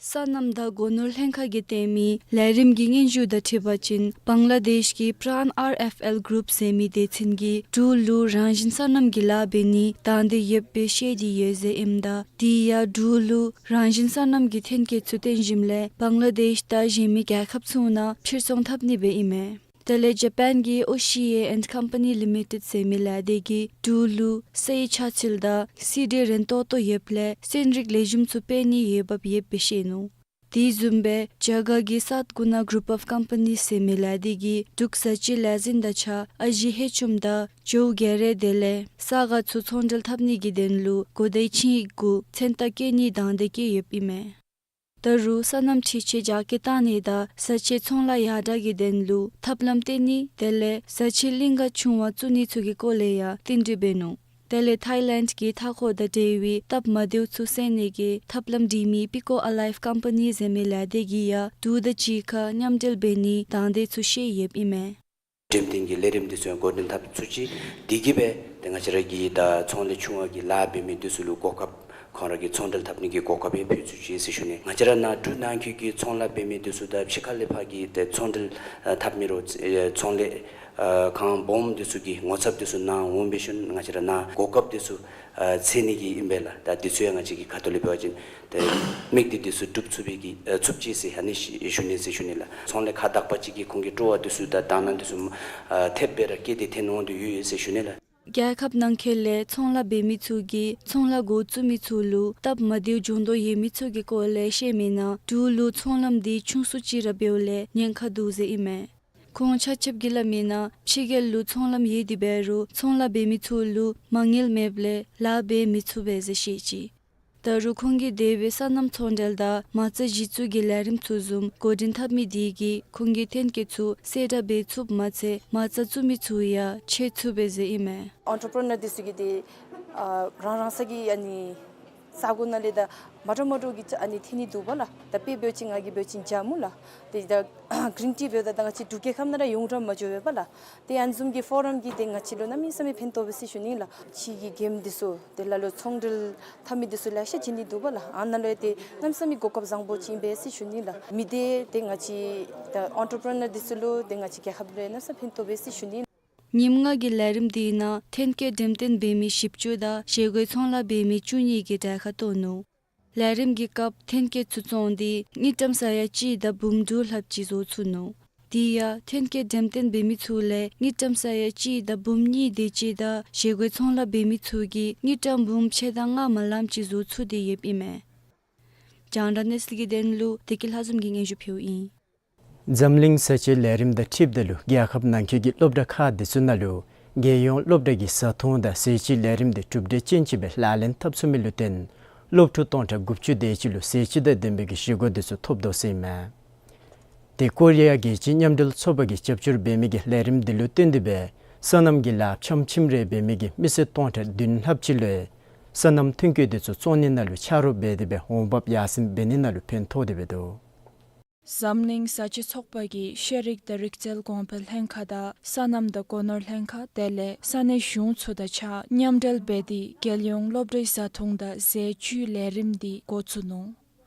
སོ་ནམ་དང་སྒོ་ནོར་ལྷན་ཁག་གིས་སྟོན་མི་ལས་རིམ་གྱི་སྙན་ཞུ་དང་འཁྲིལ་བ་ཅིན་བང་ལ་དེཤ་གི་པྲཱན་ཨར་ཨེཕ་ཨེལ་གུ་རུཔ་ཟེར་མི་སྡེ་ཚན་གྱིས་འབྲུག་ལུ་རང་བཞིན་སོ་ནམ་གྱི་ལཱ་འབད་ནི་དང་འདོད་ཡོདཔ་སྦེ་བཤད་དེ་ཡོད་ཟེར་ཨིནམ་ད་དེ་ཡང་འབྲུག་ལུ་རང་བཞིན་སོ་ནམ་གྱི་ཐོན་སྐྱེད་ཚུ་བཏོན་ཞིནམ་ལས་བང་ལ་དེཤ་དང་གཞན་མི་རྒྱལ་ཁབ་ཚུ་ནང་ཕྱིར་ཚོང་འཐབ་ནི་སྦེ་ཨིན་མས། དེ་ལས་ཇ་པཱན་གྱི་ཨོ་ཤི་ཨེ་ཨེནཌ་ཀམ་པ་ནི་ལི་མི་ཊེཌ་ཟེར་མི་ལས་སྡེ་གིས་འབྲུག་ལུ་སའི་ཆ་ཚུལ་དང་སི་ཌི་རན་ཏོག་ཏོ་ཡོདཔ་ལས་སོན་རིགས་ལེགས་ཤོམ་ཚུ་སྤེལ་ནི་ཡོདཔ་ཡོདཔ་སྦེ་བཤད་ནུག། དེ་བཟུམ་སྦེ་རྒྱ་གར་གྱི་སཱཏ་གུ་ན་གུ་རུཔ་ཨོཕ་ཀམ་པ་ནི་ཟེར་མི་ལས་སྡེ་གིས་འབྲུག་བཟའ་སྤྱོད་ལས་འཛིན་དང་གཅིག་ཁར་ཨ་ཞེ་ཧེ་ཆུམ་དང་ཇོ་བོ་གྷེ་རེ་དེ་ལས་ས་ག་ཚུ་ཚོང་འབྲེལ་འཐབ་ནི་གི་དོན་ལུ་གོ་བརྡའི་ཆིངས་ཡིག་གུ་མཚན་རྟགས་བཀོད་ནིའི་དང་འདོད་བསྐྱེད་ཡོདཔ་ཨིན་མས། ད་རུང་སོ་ནམ་འཕྲུལ་ཆས་རྒྱ་སྐྱེད་བཏང་ནི་དང་བཟའ་སྤྱོད་ཚོང་ལཱ་ཡར་དྲག་གི་དོན་ལུ་ཐབས་ལམ་བཏོན་ནི་དེ་ལས་བཟའ་སྤྱོད་གླིང་ག་ཆུང་བ་བཙུགས་ནི་ཚུ་གི་སྐོར་ལས་ཡང་བསྟུན་གྲོས་འབད་ནུག། དེ་ལས་ཐའི་ལེནཌ་གི་མཐའ་འཁོར་དང་འབྲེལ་བའི་སྟབས་མ་བདེཝ་ཚུ་སེལ་ནི་གི་ཐབས་ལམ་སྒྲིག་མི་པི་ཀོ་ཨ་ལའིབ་ཀམ་པ་ནི་ཟེར་མི་ལས་སྡེ་གིས་ཡང་འབྲུག་དང་གཅིག་ཁར་མཉམ་འབྲེལ་འབད་ནིའི་དང་འདོད་ཚུ་བཤད་ཡོདཔ་ཨིན་མས། འགྲེམས་སྟོན་གྱི་ལས་རིམ་འདི་ཚུ་ཡང་འགོ་འདྲེན་འཐབ་ཚུགས་ཅི། དེ་གིས་སྦེ་ཏེ་ང་བཅས་ར་གི་ད་ཚོང་ལས་ཆུང་བ་གི་ལཱ་འབད་མི་འདི་ཚུ་ལུ་གོ་སྐབས་ཁོང་ར་གི་ཚོང་འབྲེལ་འཐབ་ནི་གི་གོ་སྐབས་ཡང་ཕུལ་ཚུགས་ཅི་ཟེར་ཞུ་ནི། ང་བཅས་ར་ནཱ་འབྲུག་ནང་འཁོད་ཀྱི་ཚོང་ལཱ་འབད་མི་འདི་ཚུ་དང་ཕྱི་ཁ་ལས་ཕར་གྱི་ཏེ་ཚོང་འབྲེལ་ཨ་འཐབ་མི་རོགས་ཨེ་ཚོང་ལས་ཨ་ཁང་སྦོམ་འདི་ཚུ་གི་ངོ་ཚབ་འདི་ཚུ་ནཱ་འོང་འབད་ཞིནམ་ང་བཅས་ར་ནཱ་གོ་སྐབས་འདི་ཚུ་ཨ་འཚོལ་ནི་གི་ཨིན་པས་ལགས། ད་འདི་ཚུ་ཡང་ང་བཅས་ཀྱི་ཁ་ཐུག་ལས་འབད་བ་ཅིན་ཏེ་དམིགས་གཏད་འདི་ཚུ་འགྲུབ་ཚུགས་པའི་གི་ཨ་ཚུགས་ཅི་ཟེར་ཨ་ནི་ཞུ་ནི་ཟེར་ཞུ་ནི་ལགས། ཚོང་ལས་ཁག་དག་པ་ཅིག་གིས་ཁོང་གི་སྤྲོ་བ་འདི་ཚུ་དང་དང་བླངས་འདི་ཚུ་ཨ་ཐེབས་སྦེ་ར་བསྐྱེད་དེ་འཐོན་འོང་དོ་ཡོད་ཡོད་ཟེར་ཞུ་ནི་ལགས། རྒྱལ་ཁབ་ནང་འཁོད་ལས་ཚོང་ལཱ་འབད་མི་ཚུ་གིས་ཚོང་ལཱ་འགོ་བཙུགས་མི་ཚུ་ལུ་སྟབས་མ་བདེཝ་འབྱུང་དོ་ཡོད་མི་ཚུ་གི་སྐོར་ལས་བཤད་མི་ནང་འབྲུག་ལུ་ཚོང་ལམ་འདི་ཆུང་སུ་ཅིག་ར་འབདཝ་ལས་ཉེན་ཁ་འདུག་ཟེར་ཨིན་མས། ཁོང་ཆ་ཁྱབ་ཀྱིས་སླབ་མི་ནང་ཕྱི་རྒྱལ་ལུ་ཚོང་ལམ་ཡོད་དེ་འབད་རུང་ཚོང་ལཱ་འབད་མི་ཚུ་ལུ་མ་དངུལ་མེདཔ་ལས་ལཱ་འབད་མི་ཚུགས་པས་ཟེར་བཤད་ཅི། ད་རུང་ཁོང་གིས་དེ་སྦེ་སོ་ནམ་ཚོང་འབྲེལ་དང་མ་རྩ་གཞི་བཙུགས་ཀྱི་ལས་རིམ་ཚུ་བཟུམ་འགོ་འདྲེན་འཐབ་མི་དེ་གིས་ཁོང་གི་ཐོན་སྐྱེད་ཚུ་གསལ་བསྒྲགས་འབད་ཚུགསཔ་མ་ཚད་མ་རྩ་བཙུགས་མི་ཚུ་ཡང་ཆེ་ཚུགས་པས་ཟེར་ཨིན་མས། ཨོན་ཊར་པི་རི་ནར་འདི་ཚུ་གིས་ཏེ་ཨ་རང་རང་སོ་གི་ཨ་ནི་ས་གོ་ནང་ལས་ད་མ་འདྲཝ་མ་འདྲཝ་གི་ཨ་ནི་ཐོན་ནི་འདུག་པ་ལགས། ད་དཔེ་འབད་བ་ཅིན་ང་གིས་འབད་བ་ཅིན་ཇ་མུ་ལགས། ཏེ་ད་གིརིན་ཊི་འབདཝ་ད་ད་ང་བཅས་འབྲུག་རྒྱལ་ཁབ་ནང་ར་ཡོང་ར་མ་འགྱོ་བས་པ་ལགས། ཏེ་ཨ་ནི་བཟུམ་གྱི་ཕོ་རམ་གྱིས་ཏེ་ང་བཅས་ལུ་གནམ་མེད་ས་མེད་ཕན་ཐོགས་པས་ཟེར་ཞུ་ནི་ལགས། ཕྱི་གི་མགྱོནམ་འདི་ཚུ་ཏེ་ལ་ལུ་ཚོང་འབྲེལ་འཐབ་མི་འདི་ཚུ་ལེ་ཤ་བྱིན་ནི་འདུག་པ་ལགས། ཨ་ནཱ་ལུ་ཡང་ཏེ་གནམ་མེད་ས་མེད་གོ་སྐབས་བཟང་པོ་ཅིག་ཨིན་པས་ཟེར་ཞུ་ནི་ལགས། མི་སྡེ་ཏེ་ང་བཅས་ད་ཨོན་ཊར་པི་རི་ནར་འདི་ཚུ་ལུ་ཏེ་ང་བཅས་རྒྱལ་ཁབ་ལུ་གནམ་མེད་ས་མེད་ཕན་ཐོགས་པས་ཟེར་ཞུ་ནི། ཉིནམ་ལྔ་གི་ལས་རིམ་འདི་ནང་ཐོན་སྐྱེད་འགྲེམས་སྟོན་འབད་མི་བཞི་བཅུ་དང་བཞེས་སྒོའི་ཚོང་ལཱ་འབད་མི་བཅུ་གཉིས་ཀྱིས་གྲལ་ཁར་གཏོགས་ནུག། ལས་རིམ་གྱི་སྐབས་ཐོན་སྐྱེད་ཚུ་བཙོང་སྟེ་དངུལ་ཀྲམ་ས་ཡ་གཅིག་དང་འབུམ་དྲུག་ལྷགཔ་ཅིག་བཟོ་ཚུགས་ནུག། དེ་ཡང་ཐོན་སྐྱེད་འགྲེམས་སྟོན་འབད་མི་ཚུ་ལས་དངུལ་ཀྲམ་ས་ཡ་གཅིག་དང་འབུམ་གཉིས་དེ་ཅིག་དང་བཞེས་སྒོའི་ཚོང་ལཱ་འབད་མི་ཚུ་གིས་དངུལ་ཀྲམ་འབུམ་ཕྱེད་དང་ལྔ་མ་ལངམ་ཅིག་བཟོ་ཚུགས་ཏེ་ཡོདཔ་ཨིན་མས། རྒྱང་བསྒྲགས་གནས་ཚུལ་གྱི་དོན་ལུ་བདེ་སྐྱིད་ལྷ་འཛོམས་ཀྱིས་སྙན་ཞུ་ཕུལཝ་ཨིན། འཛམ་གླིང་ས་བཅད་ལས་རིམ་དང་འཁྲིལཝ་ད་ལུ་རྒྱལ་ཁབ་ནང་འཁོད་ཀྱི་སློབ་གྲྭ་ཁག་འདི་ཚུ་ནང་ལུ་རྒྱལ་ཡོངས་སློབ་གྲྭ་གི་བཟའ་འཐུང་དང་ཟས་བཅུད་ལས་རིམ་འདི་གྲུབ་འབྲས་ཅན་ཅིག་སྦེ་ལག་ལེན་འཐབ་ཚུགས་མི་ལུ་བརྟེན་སློབ་ཕྲུག་སྟོང་ཕྲག་དགུ་བཅུ་དེ་ཅིག་ལུ་ཟས་བཅུད་དང་ལྡན་པའི་གི་བཞེས་སྒོ་འདི་ཚུ་ཐོབ་དོ་ཟེར་ཨིན་མས། ཏེ་ཀོ་རི་ཡ་རྒྱལ་སྤྱིའི་མཉམ་འབྲེལ་ཚོགས་པ་གིས་རྒྱབ་སྐྱོར་འབད་མི་གི་ལས་རིམ་འདི་ལུ་བརྟེན་ཏེ་སྦེ་སོ་ནམ་གྱི་ལཱ་ཕྱམ་ཕྱིམ་རེ་འབད་མི་གི་མི་སེར་སྟོང་ཕྲག་བདུན་ལྷགཔ་ཅིག་ལུ་སོ་ནམ་ཐོན་སྐྱེད་འདི་ཚུ་བཙོང་ནི་ནང་ལུ་ཆ་རོགས་འབད་དེ་སྦེ་འོང་འབབ་ཡར་སེང་འབད་ནི་ནང་ལུ་ཕན་ཐོགས་ཏེ་སྦེ་འདུག། འཛམ་གླིང་བཟའ་བཅའི་ཚོགས་པ་གིས་ཤེས་རིག་དང་རིག་རྩལ་གོང་འཕེལ་ལྷན་ཁག་དང་སོ་ནམ་དང་སྒོ་ནོར་ལྷན་ཁག་དེ་ལས་ས་གནས་གཞུང་ཚུ་དང་གཅིག་ཁར་མཉམ་འབྲེལ་འབད་དེ་རྒྱལ་ཡོངས་སློབ་གྲྭའི་བཟའ་འཐུང་དང་ཟས་བཅུད་ལས་རིམ་འདི་འགོ་བཙུགས་ནུག།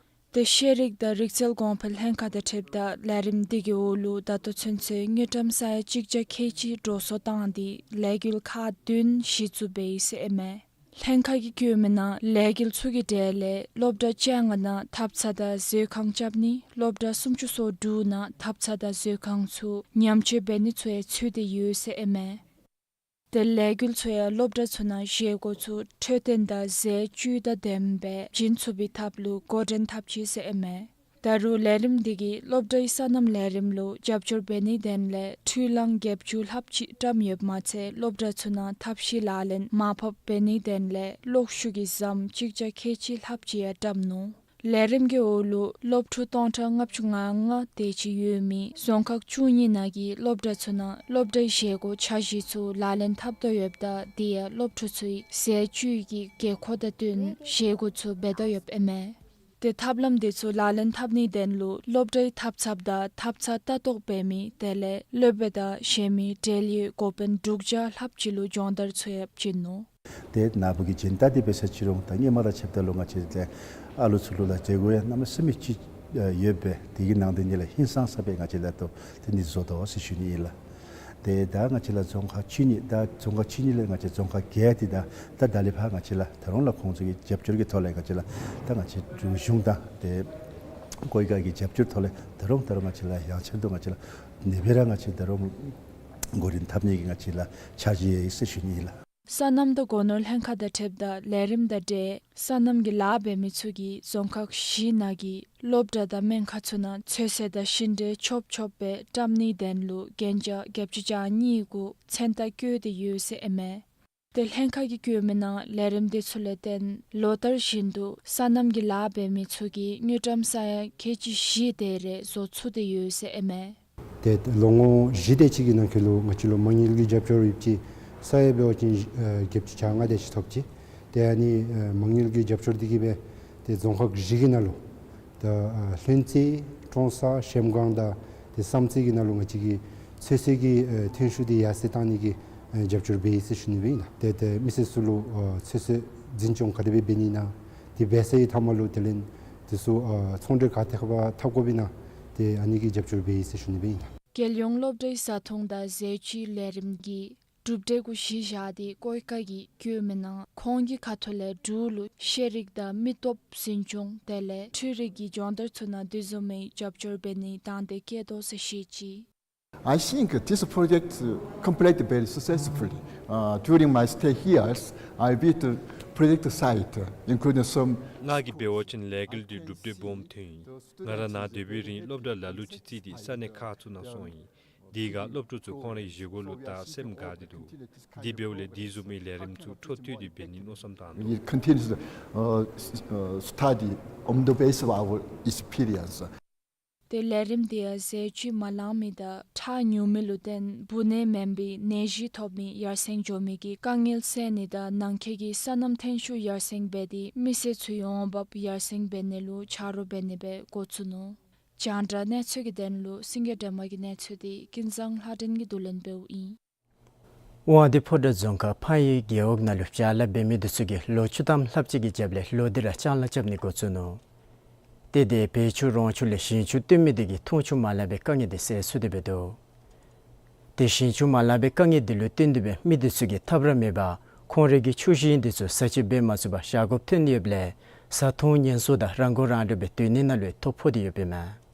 ཏེ་ཤེས་རིག་དང་རིག་རྩལ་གོང་འཕེལ་ལྷན་ཁག་དང་འཁྲིལཝ་ད་ལས་རིམ་འདི་གི་འོག་ལུ་ད་ལྟོ་ཚུན་ཚོད་དངུལ་ཀྲམ་ས་ཡ་གཅིག་བརྒྱ་ཁལ་གཅིག་འགྲོ་སོང་བཏང་སྟེ་ལས་འགུལ་ཁག་བདུན་གཞི་བཙུགས་འབད་ཡི་ཟེར་ཨིན་མས། ལྷན་ཁག་གིས་བཀོད་མི་ནང་ལས་འགུལ་ཚུ་གི་གྲས་ལས་སློབ་གྲྭ་བཅོ་ལྔ་ནང་ཐབ་ཚང་དང་མཛོད་ཁང་རྐྱབ་ནི་སློབ་གྲྭ་སུམ་ཅུ་སོ་དྲུག་ནང་ཐབ་ཚང་དང་མཛོད་ཁང་ཚུ་ཉམས་བཅོས་འབད་ནི་ཚུ་ཡང་ཚུད་དེ་ཡོད་ཟེར་ཨིན་མས། ཏེ་ལས་འགུལ་ཚུ་ཡང་སློབ་གྲྭ་ཚུ་ནང་བཞེས་སྒོ་ཚུ་འཕྲོད་བསྟེན་དང་ཟས་བཅུད་དང་ལྡནམ་སྦེ་བྱིན་ཚུགས་པའི་ཐབས་ལུ་འགོ་འདྲེན་འཐབ་ཅི་ཟེར་ཨིན་མས། ད་རུང་ལས་རིམ་འདི་གིས་སློབ་གྲྭའི་སོ་ནམ་ལས་རིམ་ལུ་རྒྱབ་སྐྱོར་འབད་ནིའི་དོན་ལས་འཕྲུལ་གླང་བརྒྱད་ཅུ་ལྷགཔ་ཅིག་བཀྲམ་ཡོདཔ་མ་ཚད་སློབ་གྲྭ་ཚུ་ནང་ཐབས་ཤེས་ལག་ལེན་མར་ཕབ་འབད་ནིའི་དོན་ལས་གློག་ཤུགས་ཀྱི་ཟམ་གཅིག་བརྒྱ་ཁལ་གཅིག་ལྷགཔ་ཅིག་ཡང་བཀྲམ་ནུག། ལས་རིམ་གྱི་འོག་ལུ་སློབ་ཕྲུག་སྟོང་ཕྲག་ལྔ་བཅུ་ང་ལྔ་དེ་ཅིག་ཡོད་མི་རྫོང་ཁག་བཅུ་གཉིས་ནང་གི་སློབ་གྲྭ་ཚུ་ནང་སློབ་གྲྭའི་བཞེས་སྒོ་འཆར་གཞི་ཚུ་ལག་ལེན་འཐབ་དོ་ཡོདཔ་ད་དེ་ཡང་སློབ་ཕྲུག་ཚུའི་ཟས་བཅུད་ཀྱི་དགོས་མཁོ་དང་བསྟུན་བཞེས་སྒོ་ཚུ་འབད་དོ་ཡོདཔ་ཨིན་མས། ཏེ་ཐབས་ལམ་འདི་ཚུ་ལག་ལེན་འཐབ་ནིའི་དོན་ལུ་སློབ་གྲྭའི་ཐབ་ཚངཔ་དང་ཐབ་ཚང་ལྟ་རྟོག་འབད་མི་དེ་ལས་སློབ་དཔོན་དང་གཞན་མི་འབྲེལ་ཡོད་འགོ་དཔོན་དྲུག་བརྒྱ་ལྷགཔ་ཅིག་ལུ་སྦྱོང་བརྡར་ཚུ་ཡང་བྱིན་ནུག། ཏེ་ནཱ་བུ་གིས་སྦྱིན་བདག་འདི་འབད་ས་ཅི་རུང་ད་སྔོན་མ་ར་ཕྱདཔ་ད་ལུ་ང་བཅས་ཏེ་ཨ་ལུ་ཚུ་ལུ་ལགས་བྱེད་སྒོ་ཡང་གནམ་མེད་ས་མེད་ཅིག་ཡོད་པས། དེ་གི་ནང་དེ་ནི་ལགས་ཧིང་སངས་ས་སྦེ་ང་བཅས་ལགས་ད་ཏེ་ནི་བཟོ་དོ་ཟེར་ཞུ་ནི་ཨིན་ལགས། ཏེ་ད་ང་བཅས་ལགས་རྫོང་ཁག་བཅུ་གཉིས་ད་རྫོང་ཁག་བཅུ་གཉིས་ལས་ང་བཅས་རྫོང་ཁག་བརྒྱད་འདི་ད་ད་ད་ལས་ཕར་ང་བཅས་ལགས་ད་རུང་ལགས་ཁོང་ཚུ་གི་རྒྱབ་སྐྱོར་གྱི་ཐོག་ལས་ང་བཅས་ལགས་ད་ང་བཅས་འབྲུག་གཞུང་དང་ཏེ་ཀོ་ཨི་ཀ་གི་རྒྱབ་སྐྱོར་ཐོག་ལས་ད་རུང་ད་རུང་ང་བཅས་ལགས་ཡང་ཆེད་དུ་ང་བཅས་ལགས་ནེ་སྦེ་ར་ང་བཅས་ད་རུང་འགོ་འདྲེན་འཐབ་ནི་གི་ང་བཅས་ལགས་འཆར་གཞི་ཡོད་ཟེར་ཞུ་ནི་ཨིན་ལགས། སོ་ནམ་དང་སྒོ་ནོར་ལྷན་ཁག་དང་འཁྲིལཝ་ད་ལས་རིམ་དང་འབྲེལ་སོ་ནམ་གྱི་ལཱ་འབད་མི་ཚུ་གིས་རྫོང་ཁག་བཞི་ནང་གི་སློབ་གྲྭ་དང་སྨན་ཁང་ཚུ་ནང་ཚོད་བསྲེ་དང་ཤིང་འབྲས་ཆོབ་ཆོབ་སྦེ་བཀྲམ་ནིའི་དོན་ལུ་གན་རྒྱ་བརྒྱད་ཅུ་གྱ་གཉིས་གུ་མཚན་རྟགས་བཀོད་དེ་ཡོད་ཟེར་ཨིན་མས། ཏེ་ལྷན་ཁག་གིས་བཀོད་མི་ནང་ལས་རིམ་འདི་ཚུ་ལས་བརྟེན་ལོ་ལྟར་བཞིན་དུ་སོ་ནམ་གྱི་ལཱ་འབད་མི་ཚུ་གིས་དངུལ་ཀྲམ་ས་ཡ་ཁལ་གཅིག་བཞི་དེ་རེ་བཟོ་ཚུགས་ཏེ་ཡོད་ཟེར་ཨིན་མས། ཏེ་ལོ་ངོ་བཞི་དེ་ཅིག་གི་ནང་འཁོད་ལུ་ང་བཅས་ལུ་མ་དངུལ་གྱི་རྒྱབ་སྐྱོར་ཡོདཔ་ཅིག་ས་ཡ་འབད་བ་ཅིན་ཨེ་བརྒྱད་ཅུ་གྱ་ལྔ་དེ་ཅིག་ཐོབ་ཅི། ཏེ་ཨ་ནི་ཨེ་མ་དངུལ་གྱི་རྒྱབ་སྐྱོར་འདི་གིས་སྦེ་ཏེ་རྫོང་ཁག་བཞི་གི་ནང་ལུ་ད་ཨ་ལྷུན་རྩེ་ཀྲོང་གསར་གཞལམ་སྒང་དང་ཏེ་བསམ་རྩེ་གི་ནང་ལུ་ང་བཅས་ཀྱིས་ཚོད་བསྲེ་གི་ཨེ་ཐོན་ཤུགས་འདི་ཡར་སེང་བཏང་ནི་གི་ཨེ་རྒྱབ་སྐྱོར་འབད་ཡི་ཟེར་ཞུ་ནི་སྦེ་ཨིན་ལགས། ཏེ་ཏེ་མི་སེར་ཚུ་ལུ་ཨ་ཚོད་བསྲེ་འཛིན་སྐྱོང་ག་དེ་སྦེ་འབད་ནི་ཨིན་ན་ཏེ་འབད་ཚར་བའི་མཐའ་མ་ལུ་དེ་ལས་དེ་ཚུ་ཨ་ཚོང་འབྲེལ་ག་ཏེ་ཁར་འཐབ་དགོ་པས་ན་ཏེ་ཨ་ནི་གི་རྒྱབ་སྐྱོར་འབད་ཡི་ཟེར་ཞུ་ནི་སྦེ་ཨིན་ལགས། རྒྱལ་ཡོངས་སློབ་གྲྭའི་བཟའ་འཐུང་དང་ཟས་བཅུད་ལས་རིམ་གྱི་གྲུབ་འབྲས་གུ་གཞི་བཞག་སྟེ་ཀོ་ཨི་ཀ་གིས་བཀོད་མི་ནང་ཁོང་གི་ཁ་ཐུག་ལས་འབྲུག་ལུ་ཤེས་རིག་དང་མི་སྟོབས་འཛིན་སྐྱོང་དེ་ལས་འཕྲུལ་རིག་གི་སྦྱོང་བརྡར་ཚུ་ནང་དེ་བཟུམ་མའི་རྒྱབ་སྐྱོར་འབད་ནིའི་དང་འདོད་བསྐྱེད་དོ་ཟེར་བཤད་ཅི། I think this project, uh, completed very successfully. Uh, during my stay here, I visit project site, including some ང་གིས་འབད་བ་ཅིན་ལས་འགུལ་འདི་གྲུབ་འབྲས་སྦོམ་ཐོན་ཡི། ང་ར་ནཱ་སྡོད་པའི་རིང་སློབ་གྲྭ་ལ་ལུ་ཅིག་བརྩིས་ཏེ་ས་གནས་ཁག་ཚུ་ནང་སོང་ཡི། དེ་ཁར་སློབ་ཕྲུག་ཚུ་ཁོང་རའི་བཞེས་སྒོ་ལུ་བལྟ་སེམས་དགའ་སྟེ་འདུག། དེ་འབདཝ་ལས་དེ་བཟུམ་མའི་ལས་རིམ་ཚུ་འཕྲོ་མཐུད་དེ་འབད་ནིའི་མནོ་བསམ་བཏང་འདུག། We continue to, uh, s-, uh, study on the basis of our experience. ཏེ་ལས་རིམ་དེ་ཡང་ཟས་བཅུད་མ་ལང་མི་དང་ཁྲག་ཉུང་མི་ལུ་བརྟེན་འབུ་ནད་མེན་པའི་ནད་གཞི་ཐོབ་མི་ཡར་སེང་འགྱོ་མི་གི་དཀའ་ངལ་སེལ་ནི་དང་ནང་འཁོད་ཀྱི་སོ་ནམ་ཐོན་ཤུགས་ཡར་སེང་འབད་དེ་མི་སེར་ཚུ་འོང་འབབ་ཡར་སེང་འབད་ནི་ལུ་ཆ་རོགས་འབད་ནི་སྦེ་འགོ་བཙུགས་ནུག། རྒྱང་བསྒྲགས་གནས་ཚུལ་གྱི་དོན་ལུ་སེང་གེ་སྒྲོལ་མ་གི་གནས་ཚུལ་འདི་ཀུན་བཟང་ལྷ་སྒྲོན་གྱིས་བསྡུ་ལེན་འབདཝ་ཨིན། དབང་འདུས་ཕོ་བྲང་རྫོང་ཁག་ཕང་ཡུལ་རྒེད་འོག་ནང་ལུ་ཅ་ལ་འབད་མི་འདི་ཚུ་གིས་ལོ་བཅུ་ཐམ་ལྷགཔ་ཅིག་གི་རྒྱབ་ལས་ལོ་འདི་ར་ཅ་ལ་རྐྱབ་ནི་འགོ་བཙུགས་ནུག། ཏེ་དེ་བལ་ཆུ་རོང་ཆུ་ལས་ཞིང་ཆུ་བཏོན་མི་འདི་གིས་འཐུང་ཆུ་མ་ལང་པའི་དཀའ་ངལ་འདི་སེལ་ཚུགས་ཏེ་འབད་དོ། ཏེ་ཞིང་ཆུ་མ་ལང་པའི་དཀའ་ངལ་འདི་ལུ་བརྟེན་ཏེ་སྦེ་མི་འདི་ཚུ་གིས་ཐབས་ར་མེད་པར་ཁོང་རའི་གི་ཆུ་ཞིང་འདི་ཚུ་བཟའ་སྤྱོད་འབད་མ་ཚུགས་པར་བཞག་དགོཔ་ཐོན་ཡོདཔ་ལས་བཟའ་འཐུང་ཉེན་སྲུང་དང་རང་མགོ་རང་འདྲོངས་སྦེ་སྡོད་ནི་ནང་ལུ་ཐོ་ཕོག་སྟེ་ཡོདཔ་ཨིན་མས།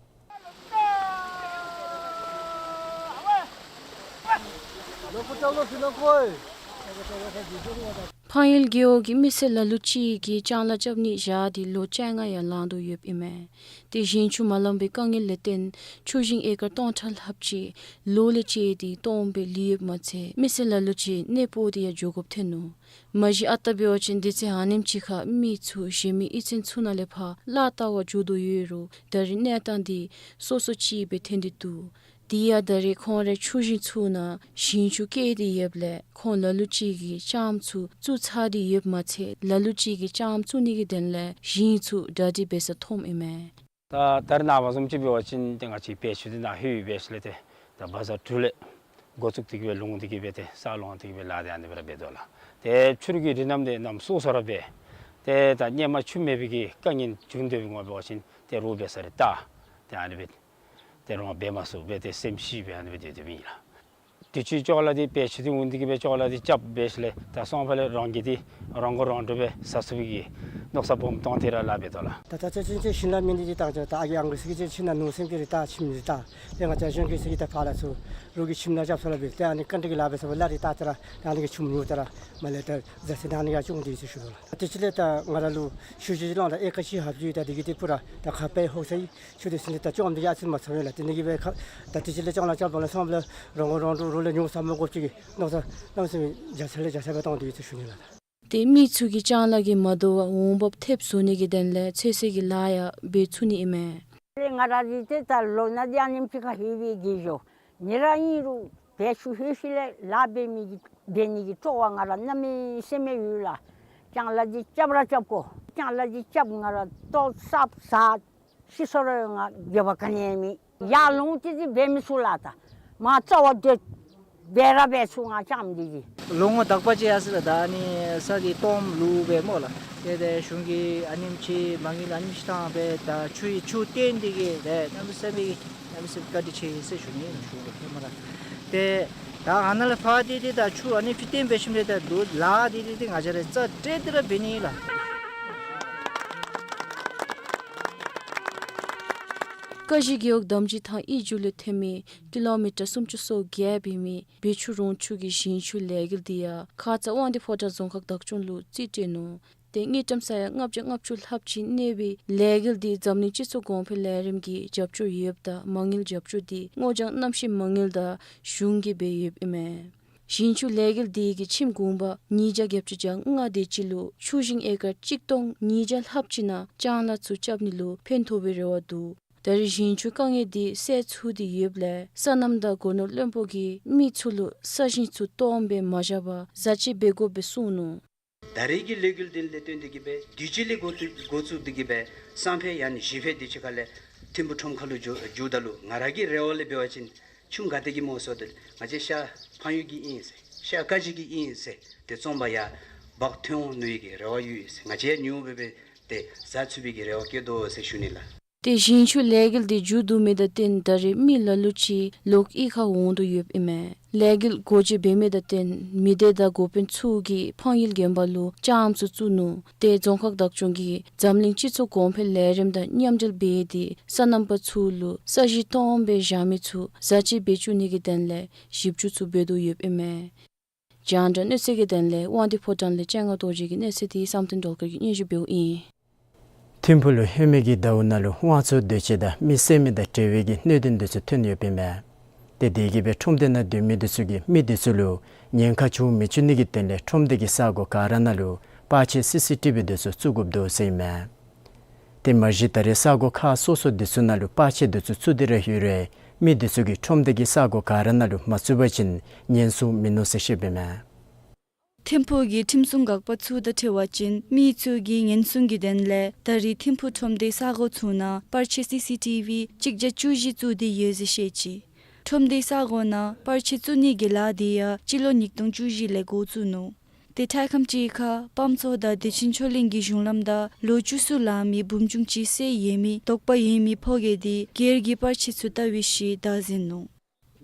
ཕང་ཡུལ་རྒེད་འོག་གི་མི་སེར་ལ་ལུ་ཅིག་གིས་ཅ་ལ་རྐྱབ་ནི་བཞག་སྟེ་ལོ་བཅོ་ལྔ་ཡང་ལང་དོ་ཡོདཔ་ཨིན་མས། ཏེ་ཞིང་ཆུ་མ་ལང་པའི་དཀའ་ངལ་ལས་བརྟེན་ཆུ་ཞིང་ཨེ་ཀར་སྟོང་ཕྲག་ལྷགཔ་ཅིག་ལོ་ལས་བཅད་དེ་སྟོངམ་སྦེ་ལུས་ཡོདཔ་མ་ཚད་མི་སེར་ལ་ལུ་ཅིག་གནས་སྤོ་སྟེ་ཡང་འགྱོ་དགོཔ་ཐོན་ནུག། མ་གཞི་ཨ་རྟག་འབད་བ་ཅིན་དུས་ཚོད་ཨ་ནེམ་ཅིག་ཁར་མི་ཚུ་གཞན་མི་གཡུས་ཚན་ཚུ་ནང་ལས་ཕར་གླ་བལྟ་བར་འགྱོ་དོ་ཡོད་རུང་ད་རེས་གནས་སྟངས་འདི་སོ་སོ་ཅིག་སྦེ་ཐོན་ཏེ་འདུག། དེ་ཡང་ད་རེས་ཁོང་རའི་ཆུ་ཞིང་ཚུ་ནང་ཞིང་ཆུ་བཀལ་ཏེ་ཡོདཔ་ལས་ཁོང་ལ་ལུ་ཅིག་གིས་ལྕངམ་ཚུ་བཙུགས་ཚར་ཏེ་ཡོདཔ་མ་ཚད་ལ་ལུ་ཅིག་གིས་ལྕངམ་བཙུགས་ནི་གི་དོན་ལས་ཞིང་ཚུ་གྲ་སྒྲིག་འབད་ས་མཐོངམ་ཨིན་མས། ད་ད་རེས་ནངས་པ་བཟུམ་ཅིག་འབད་བ་ཅིན་ཏེ་ང་བཅས་བལ་ཆུ་འདི་ནཱ་ལྷོད་ཡོད་པས་ཟེར་ལས་ཏེ་ད་བ་ཛར་དྲུག་ལས་འགོ་བཙུགས་ཏེ་གི་སྦེ་ལོང་སྟེ་གི་སྦེ་ཏེ་ས་ལོང་སྟེ་གི་སྦེ་ལཱ་འདི་ཨ་ནི་སྦེ་ར་འབད་དོ་ལགས། ཏེ་ཆུ་རུད་ཀྱི་རིགས་རྣམས་འདི་གནམ་སོ་སོ་ར་འབད། ཏེ་ད་སྔོན་མ་ཆུ་མེད་པའི་གི་དཀའ་ངལ་བྱུང་སྡོད་པའི་ངོ་འབད་བ་ཅིན་ཏེ་རོགས་འབད་ས་རེ་ལྟ། ཏེ་ཨ་ནི་སྦེ་ཏེ་རོགས་འབད་མ་ཚུགས་སྦེ་ཏེ་སེམས་ཤི་སྦེ་ཨ་ནི་སྦེ་སྡོད་སྡོདཔ་ཨིན་ལགས། དུས་ཅི་ཅོག་ལ་འདི་བལ་ཆུ་འདི་འོང་སྟེ་གི་སྦེ་ཅོག་ལ་འདི་རྐྱབ་འབད་ཞིནམ་ལས་ད་སོང་པ་ལས་རང་གིས་འདི་རང་མགོ་རང་འདྲོངས་སྦེ་བཟའ་ཚུགས་པའི་གི་མནོ་བསམ་སྦོམ་བཏང་སྟེ་ར་ལཱ་འབད་དོ་ལགས། ད་ད་ཅི་ཅི་ཅི་ཞིནམ་ལས་མི་འདི་ཅིག་བཏང་ཅི་ད་ཨ་གི་ཨང་གི་ཟེར་གི་ཅིག་ཁྱིམ་ནང་ནུ་སེམས་ཀྱི་རེ་ད་ཁྱིམ་རེ་ད་ཏེ་ང་བཅས་གཞན་གྱི་ཟེར་གི་ད་ཕར་ལ་ཚུར་རོགས་ཀྱི་ཁྱིམ་ནང་རྐྱབ་ས་ལ་འབད་ཏེ་ཨ་ནི་ག་འདྲ་གི་ལཱ་འབད་ས་འབད་ལཱ་རེ་ད་ཏེ་ར་ད་ཨ་ནི་གི་ཆུམ་ཉོ་ད་ར་མ་ལས་ད་བཟའ་ཚང་ཨ་ནི་ག་སྐྱོང་སྟེ་ཡོད་ཟེར་ཞུ་དོ་ལགས། དུས་ཅི་ལས་ད་ང་ར་ལུ་ཤུལ་ཅིག་ལོང་ད་ཨེ་ཀར་གཅིག་ལྷགཔ་ཅིག་ད་དེ་གི་ཏེ་པུ་ར་ད་ཁ་དཔེ་ཧོག་ས་ཡི་ཆུ་དེ་ཟིན་ཏེ་ད་ཅོག་འདི་ཡར་ཚུར་མ་ཚུར་ཡོད་ལགས། དེ་ནི་གི་སྦེ་ཁ་ད་དུས་ཅི་ལས་ཅོག་ལ་ཅོག་འབག་ལ་སོང་སྦེ་རང་མགོ་རང་འདྲོངས་རོགས་ལས་ཉོ་ས་མི་དགོཔ་ཅིག་གི་མནོ་བསམ་གནམ་མེད་ས་མེད་རྒྱ་ཚ་ལས་རྒྱ་ཚ་སྦེ་བཏང་སྟེ་ཡོད་ཟེར་ཞུ་ནི་ལགས། ཏེ་མི་ཚུ་གིས་ཅ་ལ་གིས་མ་དོ་བར་འོང་འབབ་ཐེབས་བཟོ་ནི་གི་དོན་ལས་ཚོད་བསྲེ་གི་ལཱ་ཡང་འབད་ཚུགས་ནི་ཨིན་མས། ང་ར་འདི་ཏེ་ད་ལོ་ན་འདི་ཨ་ནེམ་ཅིག་ཁར་ལྷོད་པའི་གི་ཞོ། ཉེ་རང་ཨིན་རུང་བལ་ཆུ་ལྷོད་ཞིནམ་ལས་ལཱ་འབད་མི་གི་འབད་ནི་གི་སྤྲོ་བ་ང་ར་གནམ་མེད་ས་མེད་ཡོད་ལགས། ཅ་ལ་འདི་རྐྱབ་ར་རྐྱབ་དགོ། ཅ་ལ་འདི་རྐྱབ་ང་ར་ལྟོ་བཟའ་བཟའ་ཤི་སོང་རུང་ང་འགྱོད་པ་ག་ནི་ཡང་མེད། ཡར་ལོང་སྟེ་འདི་འབད་མི་ཚུགས་ལགས། ད་མར་རྩ་བར་སྡོད་འབད་ར་འབད་ཚུགས་ང་ལྕངམ་འདི་གིས། ལོ་ངོ་དག་པ་ཅིག་ཡར་སོང་ལགས། ད་ཨ་ནི་ས་འདི་སྟོངམ་ལུ་སྦེ་སྨོ་ལགས། ཏེ་ཏེ་གཞུང་གིས་ཨ་ནེམ་ཅིག་མ་དངུལ་ཨ་ནེམ་ཅིག་བཏང་སྦེ་ད་ཆུ་ཡི་ཆུ་བཏོན་ཏེ་གི་ཏེ་གནམ་མེད་ས་མེད་གནམ་མེད་ས་མེད་བཀའ་དྲིན་ཆེ་ཟེར་ཞུ་ནི་གཞུང་ལུ་སྨོ་ལགས། ཏེ་ད་ཨ་ནཱ་ལས་ཕར་འདི་འདི་ད་ཆུ་ཨ་ནེམ་ཅིག་བཏོན་འབད་ཞིནམ་ལས་ད་ལུ་ལཱ་འདི་འདི་འདི་ང་བཅས་ར་རྩ་སྤྲོད་དེ་ར་འབད་ནི་ལགས། ཀ་གཞི་རྒེད་འོག་དམ་སྦྱིས་ཐང་གཡས་མཇུག་ལས་ཐོན་མི་ཀི་ལོ་མི་ཊར་སུམ་ཅུ་སོ་བརྒྱད་འབད་མི་བལ་ཆུ་རོང་ཆུ་གི་ཞིང་ཆུ་ལས་འགུལ་འདི་ཡང་ཁ་ཙ་དབང་འདུས་ཕོ་བྲང་རྫོང་ཁག་བདག་སྐྱོང་ལུ་རྩིས་སྤྲོད་ནུག། ཏེ་དངུལ་ཀྲམ་ས་ཡ་ལྔ་བརྒྱ་ལྔ་བཅུ་ལྷགཔ་ཅིག་གནས་པའི་ལས་འགུལ་འདི་འཛམ་གླིང་སྤྱི་ཚོགས་གོང་འཕེལ་ལས་རིམ་གྱི་རྒྱབ་སྐྱོར་ཡོདཔ་ད་མ་དངུལ་རྒྱབ་སྐྱོར་འདི་སྔོ་ལྗང་གནམ་གཤིས་མ་དངུལ་དང་གཞུང་གིས་འབད་ཡོདཔ་ཨིན་མས། ཞིང་ཆུ་ལས་འགུལ་འདི་གིས་ཁྱིམ་གུང་པ་ཉིས་བརྒྱ་བརྒྱད་ཅུ་གྱ་ལྔ་དེ་ཅིག་ལུ་ཆུ་ཞིང་ཨེ་ཀར་གཅིག་སྟོང་ཉིས་བརྒྱ་ལྷགཔ་ཅིག་ནང་ལྕང་ལཱ་ཚུ་རྐྱབ་ནི་ལུ་ཕན་ཐོགས་པའི་རེ་བ་འདུག། ད་རེས་ཞིང་ཆུ་དཀའ་ངལ་འདི་སེལ་ཚུགས་ཏེ་ཡོདཔ་ལས་སོ་ནམ་དང་སྒོ་ནོར་བློན་པོ་གིས་མི་ཚུ་ལུ་ས་ཞིང་ཚུ་སྟོངམ་སྦེ་མ་བཞག་པར་བཟའ་སྤྱོད་འབད་དགོཔ་སྦེ་གསུངས་ནུག། ད་རེས་ཀྱི་ལས་འགུལ་འདི་ལས་བརྟེན་ཏེ་གི་སྦེ་དུས་ཅི་ལས་འགོ་བཙུགས་འགོ་བཙུགས་ཏེ་གི་སྦེ་སང་ཕོད་ཡང་ན་གཞེས་ཕོད་དེ་ཅིག་ཁ་ལས་ཐིམ་ཕུ་ཁྲོམ་ཁ་ལུ་འགྱོ་འགྱོཝ་ད་ལུ་ང་ར་གི་རེ་བ་ལས་འབད་བ་ཅིན་ཆུ་ག་ཏེ་གི་སྨོ་ཟེརཝ་ད་ང་བཅས་ཤར་ཕངས་ཡུལ་གྱི་ཨིན་ཟེར་ཤར་ཀ་གཞི་གི་ཨིན་ཟེར་ཏེ་བཙོང་པར་ཡར་འབག་ཐོན་འོང་ནི་ཡོད་གི་རེ་བ་ཡོད་ཟེར། ང་བཅས་ཡང་ཉོ་སྦེ་སྦེ་ཏེ་བཟའ་ཚུགས་པའི་གི་རེ་བ་བསྐྱེད་དོ་ཟེར་ཞུ་ནི་ལགས། ཏེ་ཞིང་ཆུ་ལས་འགུལ་འདི་མཇུག་བསྡུ་མི་དང་བསྟུན་ད་རེས་མི་ལ་ལུ་ཅིག་ལོག་གཡུས་ཁར་འོང་དོ་ཡོདཔ་ཨིན་མས། ལས་འགུལ་འགོ་འབྱེད་འབད་མི་དང་བསྟུན་མི་སྡེ་དང་འགོ་དཔོན་ཚུ་གིས་ཕངས་ཡུལ་དགོན་པ་ལུ་ལྕངམ་ཚུ་བཙུགས་ནུག། ཏེ་རྫོང་ཁག་བདག་སྐྱོང་གིས་འཛམ་གླིང་སྤྱི་ཚོགས་གོང་འཕེལ་ལས་རིམ་དང་མཉམ་འབྲེལ་འབད་དེ་སོ་ནམ་པ་ཚུ་ལུ་ས་གཞི་སྟོངམ་སྦེ་བཞག་མི་ཚུ་བཟའ་སྤྱོད་འབད་བཅུག་ནི་གི་དོན་ལས་ཞིབ་འཇུག་ཚུ་འབད་དོ་ཡོདཔ་ཨིན་མས། རྒྱང་བསྒྲགས་གནས་ཚུལ་གྱི་དོན་ལས་དབང་འདུས་ཕོ་བྲང་ལས་སྤྱན་སྔ་རྡོ་རྗེ་གི་གནས་ཚུལ་འདི་བསམ་གཏན་སྒྲོལ་དཀར་གྱིས་སྙན་ཞུ་འབདཝ་ཨིན། ཐིམ་ཕུག་ལུ་ཧེ་མའི་གི་ཟླཝ་ནང་ལུ་དབང་ཚད་སྡུད་ཆེ་དང་མི་བསད་མི་དང་འབྲེལ་བའི་གི་གནད་དོན་འདི་ཚུ་ཐོན་ཡོདཔ་ཨིན་མས། ཏེ་དེ་གིས་སྦེ་ཁྲོམ་སྡེ་ནང་སྡོད་མི་འདི་ཚུ་གིས་མི་འདི་ཚུ་ལུ་ཉེན་ཁ་བྱུང་མི་བཅུག་ནི་གི་དོན་ལས་ཁྲོམ་སྡེ་གི་ས་གོ་ག་ར་ནང་ལུ་པར་ཆས་སི་སི་ཊི་བི་འདི་ཚུ་བཙུགས་དགོཔ་འདུག་ཟེར་ཨིན་མས། ཏེ་མ་གཞི་ད་རེས་ས་གོ་ཁག་སོ་སོ་འདི་ཚུ་ནང་ལུ་པར་ཆས་འདི་ཚུ་བཙུགས་ཏེ་ར་ཡོད་རུང་མི་འདི་ཚུ་གིས་ཁྲོམ་སྡེ་གི་ས་གོ་ག་ར་ནང་ལུ་མ་བཙུགས་པ་ཅིན་ཉེན་སྲུང་མིན་ནུག་ཟེར་བཤདཔ་ཨིན་མས། ཐིམ་ཕུག་གི་ཁྲིམས་སྲུང་འགག་པ་ཚུ་དང་འཁྲིལ་བ་ཅིན་མི་ཚུ་གི་ཉེན་སྲུང་གི་དོན་ལས་ད་རེས་ཐིམ་ཕུག་ཁྲོམ་སྡེ་ས་གོ་ཚུ་ནང་པར་ཆས་སི་སི་ཊི་བི་གཅིག་བརྒྱ་བཅུ་བཞི་བཙུགས་ཏེ་ཡོད་ཟེར་བཤད་ཅི། ཁྲོམ་སྡེ་ས་གོ་ནང་པར་ཆས་བཙུགས་ནི་གི་ལཱ་འདི་ཡང་སྤྱི་ལོ་ཉིས་སྟོང་བཅུ་བཞི་ལས་འགོ་བཙུགས་ནུག། ཏེ་ཐེངས་གཅིག་ཁར་སྤམ་ཚོ་དང་བདེ་ཆེན་ཆོས་གླིང་གི་གཞུང་ལམ་དང་ལོ་བཅུ་གསུམ་ལང་མི་བུམ་ཆུང་ཅིག་བསད་ཡོད་མི་དོགས་པ་ཡོད་མི་ཕོ་རྒས་འདི་སྒེར་གྱི་པར་ཆས་ཚུ་བལྟ་བའི་ཤུལ་བདའ་ཟུན་ནུག།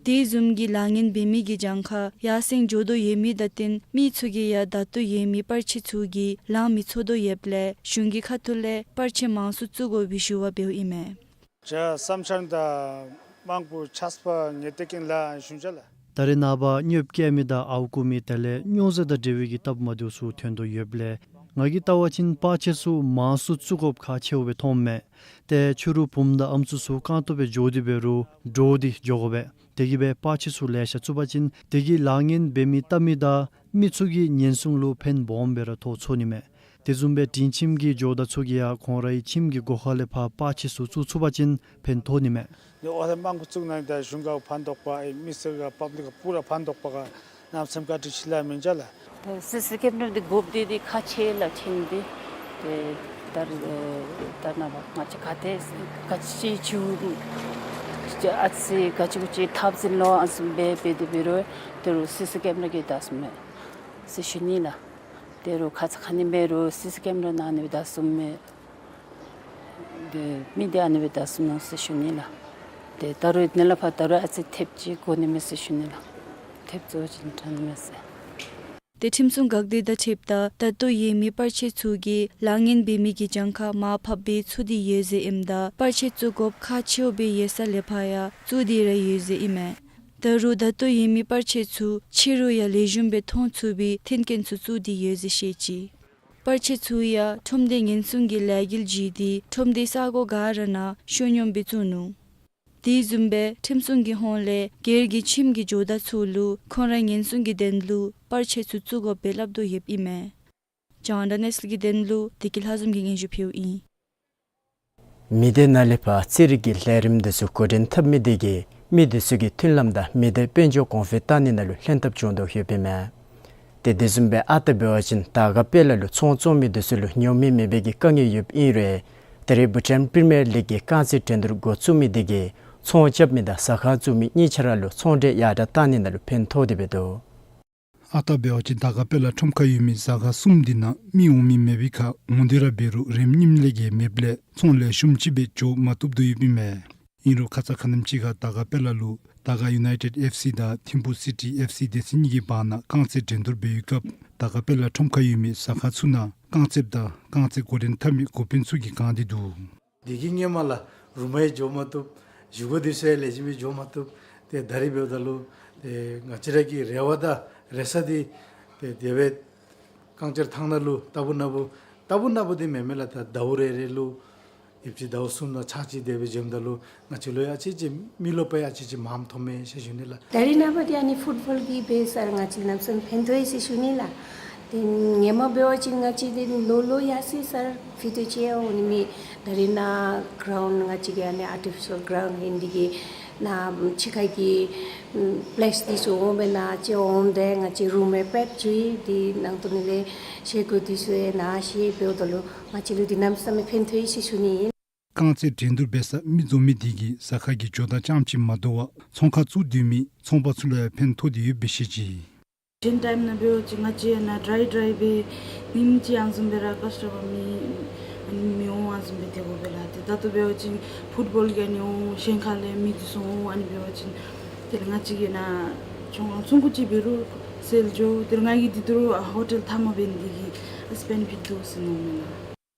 དེ་བཟུམ་གྱི་ལཱ་ངན་འབད་མི་གི་གྱངས་ཁ་ཡར་སེང་འགྱོ་དོ་ཡོད་མི་དང་བསྟུན་མི་ཚུ་གིས་ཡང་བདའ་དོ་ཡོད་མི་པར་ཆས་ཚུ་གི་ལང་མི་ཚོར་དོ་ཡོདཔ་ལས་གཞུང་གི་ཁ་ཐུག་ལས་པར་ཆས་མང་སུ་བཙུགས་དགོ་པའི་ཞུ་བ་འབདཝ་ཨིན་མས། ཇ་བསམ་འཆར་དང་དམངས་སྤོ་ཆས་པ་ངེས་ཏེ་ཀིན་ལ་ཞུན་ཅ་ལ། ད་རེས་ནངས་པ་གནོདཔ་བཀལ་མི་དང་ཨརཝ་བརྐུ་མི་དེ་ལས་སྨྱོ་རྫས་དང་འབྲེལ་བའི་གི་སྟབས་མ་བདེཝ་ཚུ་ཐོན་དོ་ཡོདཔ་ལས་ང་གིས་བལྟ་བ་ཅིན་པར་ཆས་ཚུ་མང་སུ་བཙུགས་དགོཔ་ཁག་ཆེཝ་སྦེ་མཐོངམ་མས། ཏེ་ཕྱི་རུ་བུམོ་དང་ཨམ་སྲུ་ཚུ་རྐང་སྟོང་སྦེ་འགྱོ་སྟེ་འབད་རུང་འདྲོག་སྟེ་འགྱོ་དགོ་པས། དེ་གིས་སྦེ་པར་ཆས་ཚུ་ལེ་ཤ་བཙུགས་པ་ཅིན་དེ་གིས་ལཱ་ངན་འབད་མི་བལྟ་མི་དང་མི་ཚུ་གི་ཉེན་སྲུང་ལུ་ཕན་སྦོམ་སྦེ་ར་ཐོགས་ཚུགས་ནི་མས། དེ་བཟུམ་སྦེ་དྲིན་ཁྱིམ་གྱི་ཇོ་བདག་ཚུ་གིས་ཡང་ཁོང་རའི་ཁྱིམ་གྱི་སྒོ་ཁ་ལས་ཕར་པར་ཆས་ཚུ་བཙུགས་ཚུགས་པ་ཅིན་ཕན་ཐོགས་ནི་མས། ནི་འོ་ད་དམངས་སྤོ་བཙུགས་ནི་ད་གཞུང་ག་ཕན་ཐོགས་པ་ཨེ་མི་སེར་ག་པབ་ལིག་ག་པུ་ར་ཕན་ཐོགས་པ་ག་གནམ་མེད་ས་མེད་བཀའ་དྲིན་ཆེ་ལ་མེན་ཅ་ལ། ད་སི་སི་ཀེམ་ར་འདི་དགོཔ་འདི་འདི་ཁག་ཆེ་ལགས་ཁྲིམས་འདི། ཏེ་ད་རེས་ད་ནངས་པ་ང་བཅས་ག་ཏེ་ག་ཅི་ཅིག་ཨ་ཙི་ག་ཅི་གུ་ཅིག་ཐབས་ཟིན་ལོ་ཨ་ཙི་འབད་འབད་དེ་འབད་རུང་ཏེ་རུང་སི་སི་ཀེམ་ར་གིས་བདའ་ཚུགས་མས་ཟེར་ཞུ་ནི་ལགས། ཏེ་རུང་ཁ་ཙ་ཁ་ཉིནམ་འབད་རུང་སི་སི་ཀེམ་ར་ནང་ནི་བདའ་ཚུགས་མས། ཏེ་མི་འདི་ཨ་ནི་སྦེ་བདའ་ཚུགས་ནུག་ཟེར་ཞུ་ནི་ལགས། ཏེ་ད་རུང་ནཱ་ལས་ཕར་ད་རུང་ཨ་ཙི་ཐེབས་ཅིག་དགོ་ནི་མས་ཟེར་ཞུ་ནི་ལགས། ཐེབས་ཚུ་ཅིག་དྲག་ནི་མས་ཟེར། ཏེ་ཁྲིམས་སྲུང་འགག་སྡེ་དང་འཁྲིལཝ་ད་བདའ་དོ་ཡོད་མི་པར་ཆས་ཚུ་གིས་ལཱ་ངན་འབད་མི་གི་གྱངས་ཁ་མར་ཕབ་འབད་ཚུགས་ཏེ་ཡོད་ཟེར་ཨིནམ་ད་པར་ཆས་བཙུགས་དགོཔ་ཁག་ཆེཝ་སྦེ་ཡོད་ས་ལས་ཕར་ཡང་བཙུགས་ཏེ་ར་ཡོད་ཟེར་ཨིན་མས། ད་རུང་བདའ་དོ་ཡོད་མི་པར་ཆས་ཚུ་ཕྱི་རུ་ཡང་ལེགས་ཤོམ་སྦེ་མཐོང་ཚུགས་པའི་མཐུན་རྐྱེན་ཚུ་བཙུགས་ཏེ་ཡོད་ཟེར་བཤད་ཅི། པར་ཆས་ཚུ་ཡང་ཁྲོམ་སྡེ་ཉེན་སྲུང་གི་ལས་འགུལ་བརྒྱུད་དེ་ཁྲོམ་སྡེ་ས་གོ་ག་ར་ནང་བཤོལ་སྙོམས་སྦེ་བཙུགས་ནུག། དེ་བཟུམ་སྦེ་ཁྲིམས་སྲུང་གི་ཧོངས་ལས་སྒེར་གྱི་ཁྱིམ་གྱི་ཇོ་བདག་ཚུ་ལུ་ཁོང་རའི་ཉེན་སྲུང་གི་དོན་ལུ་པར་ཆས་ཚུ་བཙུགས་དགོཔ་སྦེ་སླབ་དོ་ཡོདཔ་ཨིན་མས། རྒྱང་བསྒྲགས་གནས་ཚུལ་གྱི་དོན་ལུ་བདེ་སྐྱིད་ལྷ་འཛོམས་ཀྱིས་སྙན་ཞུ་ཕུལཝ་ཨིན། མི་སྡེ་ནང་ལས་ཕར་རྩེད་རིགས་ཀྱི་ལས་རིམ་འདི་ཚུ་འགོ་འདྲེན་འཐབ་མི་དེ་གིས་མི་འདི་ཚུ་གི་མཐུན་ལམ་དང་མི་སྡེ་དཔལ་འབྱོར་གོང་འཕེལ་བཏང་ནི་ནང་ལུ་ལྷན་ཐབས་བྱུང་དོ་ཡོདཔ་ཨིན་མས། ཏེ་དེ་བཟུམ་སྦེ་ཨ་རྟག་འབད་བ་ཅིན་དར་དཀར་དཔལ་ལ་ལུ་ཚོང་བཙོང་མི་འདི་ཚུ་ལུ་ཉོ་མི་མེད་པའི་གི་དཀའ་ངལ་ཡོདཔ་ཨིན་རུང་ད་རེས་བུ་ཊཱན་པི་རི་མི་ཡར་ལིག་གི་རྐང་རྩེད་འགྲན་བསྡུར་འགོ་བཙུགས་མི་དེ་གིས་ཚོང་རྐྱབ་མི་དང་ཟ་ཁང་བཙུགས་མི་གཉིས་ཆ་ར་ལུ་ཚོང་འབྲེལ་ཡར་དྲག་བཏང་ནི་ནང་ལུ་ཕན་ཐོགས་ཏེ་འབད་དོ། ཨ་རྟག་འབད་བ་ཅིན་དར་དཀར་དཔལ་ལ་ཁྲོམ་ཁར་ཡོད་མི་ཟ་ཁང་གསུམ་འདི་ནང་མི་འོང་མི་མེད་པའི་ཁར་འོང་སྟེ་ར་འབད་རུང་རེམ་གཉིསམ་ལས་བརྒལ་མེདཔ་ལས་ཚོང་ལེགས་ཤོམ་ཅིག་སྦེ་འགྱོ་མ་བཏུབ་དོ་ཡོདཔ་ཨིན་མས། ཨིན་རུང་ཁ་ཙ་ཁ་ཉིནམ་ཅིག་ཁར་དར་དཀར་དཔལ་ལ་ལུ་དར་དཀར་ཡུ་ནའི་ཊེཌ་ཨེཕ་སི་དང་ཐིམ་ཕུག་སི་ཊི་ཨེཕ་སི་སྡེ་ཚན་གཉིས་ཀྱི་བར་ན་རྐང་རྩེད་འགྲན་བསྡུར་འབད་བའི་སྐབས་དར་དཀར་དཔལ་ལ་ཁྲོམ་ཁར་ཡོད་མི་ཟ་ཁང་ཚུ་ནང་རྐང་རྩེདཔ་དང་རྐང་རྩེད་འགོ་འདྲེན་འཐབ་མི་འགོ་དཔོན་ཚུ་གིས་གང་སྟེ་འདུག། དེ་གི་སྔོན་མ་ལགས་རུམ་ཡང་འགྱོ་མ་བཏུབ། བཞེས་སྒོ་འདི་ཚུ་ཡང་ལེགས་ཤོམ་སྦེ་འགྱོ་མ་བཏུབ། ཏེ་ད་རེས་འབདཝ་ད་ལུ་ཏེ་ང་བཅས་ར་གི་རེ་བ་དང་རེ་ས་འདི་ཏེ་དེ་སྦེ་རྐང་རྩེད་ཐང་ནང་ལུ་རྟག་བུ་ནང་བུ་རྟག་བུ་ནང་བུ་འདི་མེན་མས་ལགས། ད་ཟླཝ་རེ་རེ་ལུ་ཡོདཔ་ཅིག་ཟླཝ་གསུམ་ནང་ཚར་གཅིག་དེ་སྦེ་འགྱོཝ་ད་ལུ་ང་བཅས་ལུ་ཡང་ཨ་ཙི་ཅིག་མི་རློབས་པ་ཡང་ཨ་ཙི་ཅིག་མངམ་མཐོངམ་མས་ཟེར་ཞུ་ནི་ལགས། ད་རེས་ནངས་པ་འདི་ཨ་ནི་ཕུཊ་བཱོལ་གྱིས་འབད་སར་ང་བཅས་གནམ་མེད་ས་མེད་ཕན་ཐོགས་ཡི་ཟེར་ཞུ་ནི་ལགས། ཏེ་སྔོན་མ་འབད་བ་ཅིན་ང་བཅས་འདི་ལོ་ལོ་ཡར་སོང་སར་ཕི་ཏོ་ཅིག་ཡང་འོང་ནི་མེད། ད་རེས་ནཱ་གྲཱུནཌ་ང་བཅས་ཀྱི་ཨ་ནི་ཨར་ཊི་ཕི་ཤཱལ་གྲཱུནཌ་ཨིན་འདི་གིས་ནཱ་ཕྱི་ཁ་གི་པི་ལེསི་འདི་ཚུ་འོང་སྦེ་ནཱ་ཅིག་འོང་སྟེ་ང་བཅས་རུམ་ཡང་པདཔ་ཅིག་འདི་ནང་དོག་ནང་ལས་བཞེས་སྒོ་འདི་ཚུ་ཡང་ནཱ་ཞིག་འབདཝ་ད་ལུ་ང་བཅས་ལུ་འདི་གནམ་མེད་ས་མེད་ཕན་ཐོགས་ཡི་ཟེར་ཞུ་ནི་ཨིན། རྐང་རྩེད་འགྲན་བསྡུར་འབད་སར་མི་འཛོམས་མི་དེ་གིས་ཟ་ཁང་གི་ཇོ་བདག་རྐྱངམ་ཅིག་མ་དོ་བར་ཚོང་ཁང་བཙུགས་སྡོད་མི་ཚོང་པ་ཚུ་ལུ་ཡང་ཕན་ཐོགས་ཏེ་ཡོདཔ་སྦེ་བཤད་ཅི། གཞན་ཊའིམ་ནང་འབད་བ་ཅིན་ང་བཅས་ནཱ་ཌྲའི་ཌྲའི་སྦེ་ཉིནམ་གཅིག་ཨ་ནི་བཟུམ་སྦེ་ར་ཀཱསི་ཊ་མར་མི་ མི་འོང་བ་བཟུམ་སྦེ་སྡོད་དགོ་པས་ལགས། ཏེ་ད་ལྟོ་འབད་བ་ཅིན་ཕུཊ་བཱོལ་གི་ཨ་ནི་འོང་གཞན་ཁ་ལས་མི་འདི་ཚུ་འོང་ཨ་ནི་འབད་བ་ཅིན་དེ་ལས་ང་བཅས་ཀྱིས་ནཱ་ཚོང་ཁང་ཚོང་ཁུག་ཅིག་འབད་རུང་སེལ་འགྱོ། དེ་ལས་ང་གིས་འདི་ད་རུང་ཨ་ཧོ་ཊེལ་མཐའ་མ་འབད་ནི་འདི་གིས་ཨ་སི་པེ་ནི་ཕིཊ་འདུག་ཟེར་མནོཝ་མས་ལགས།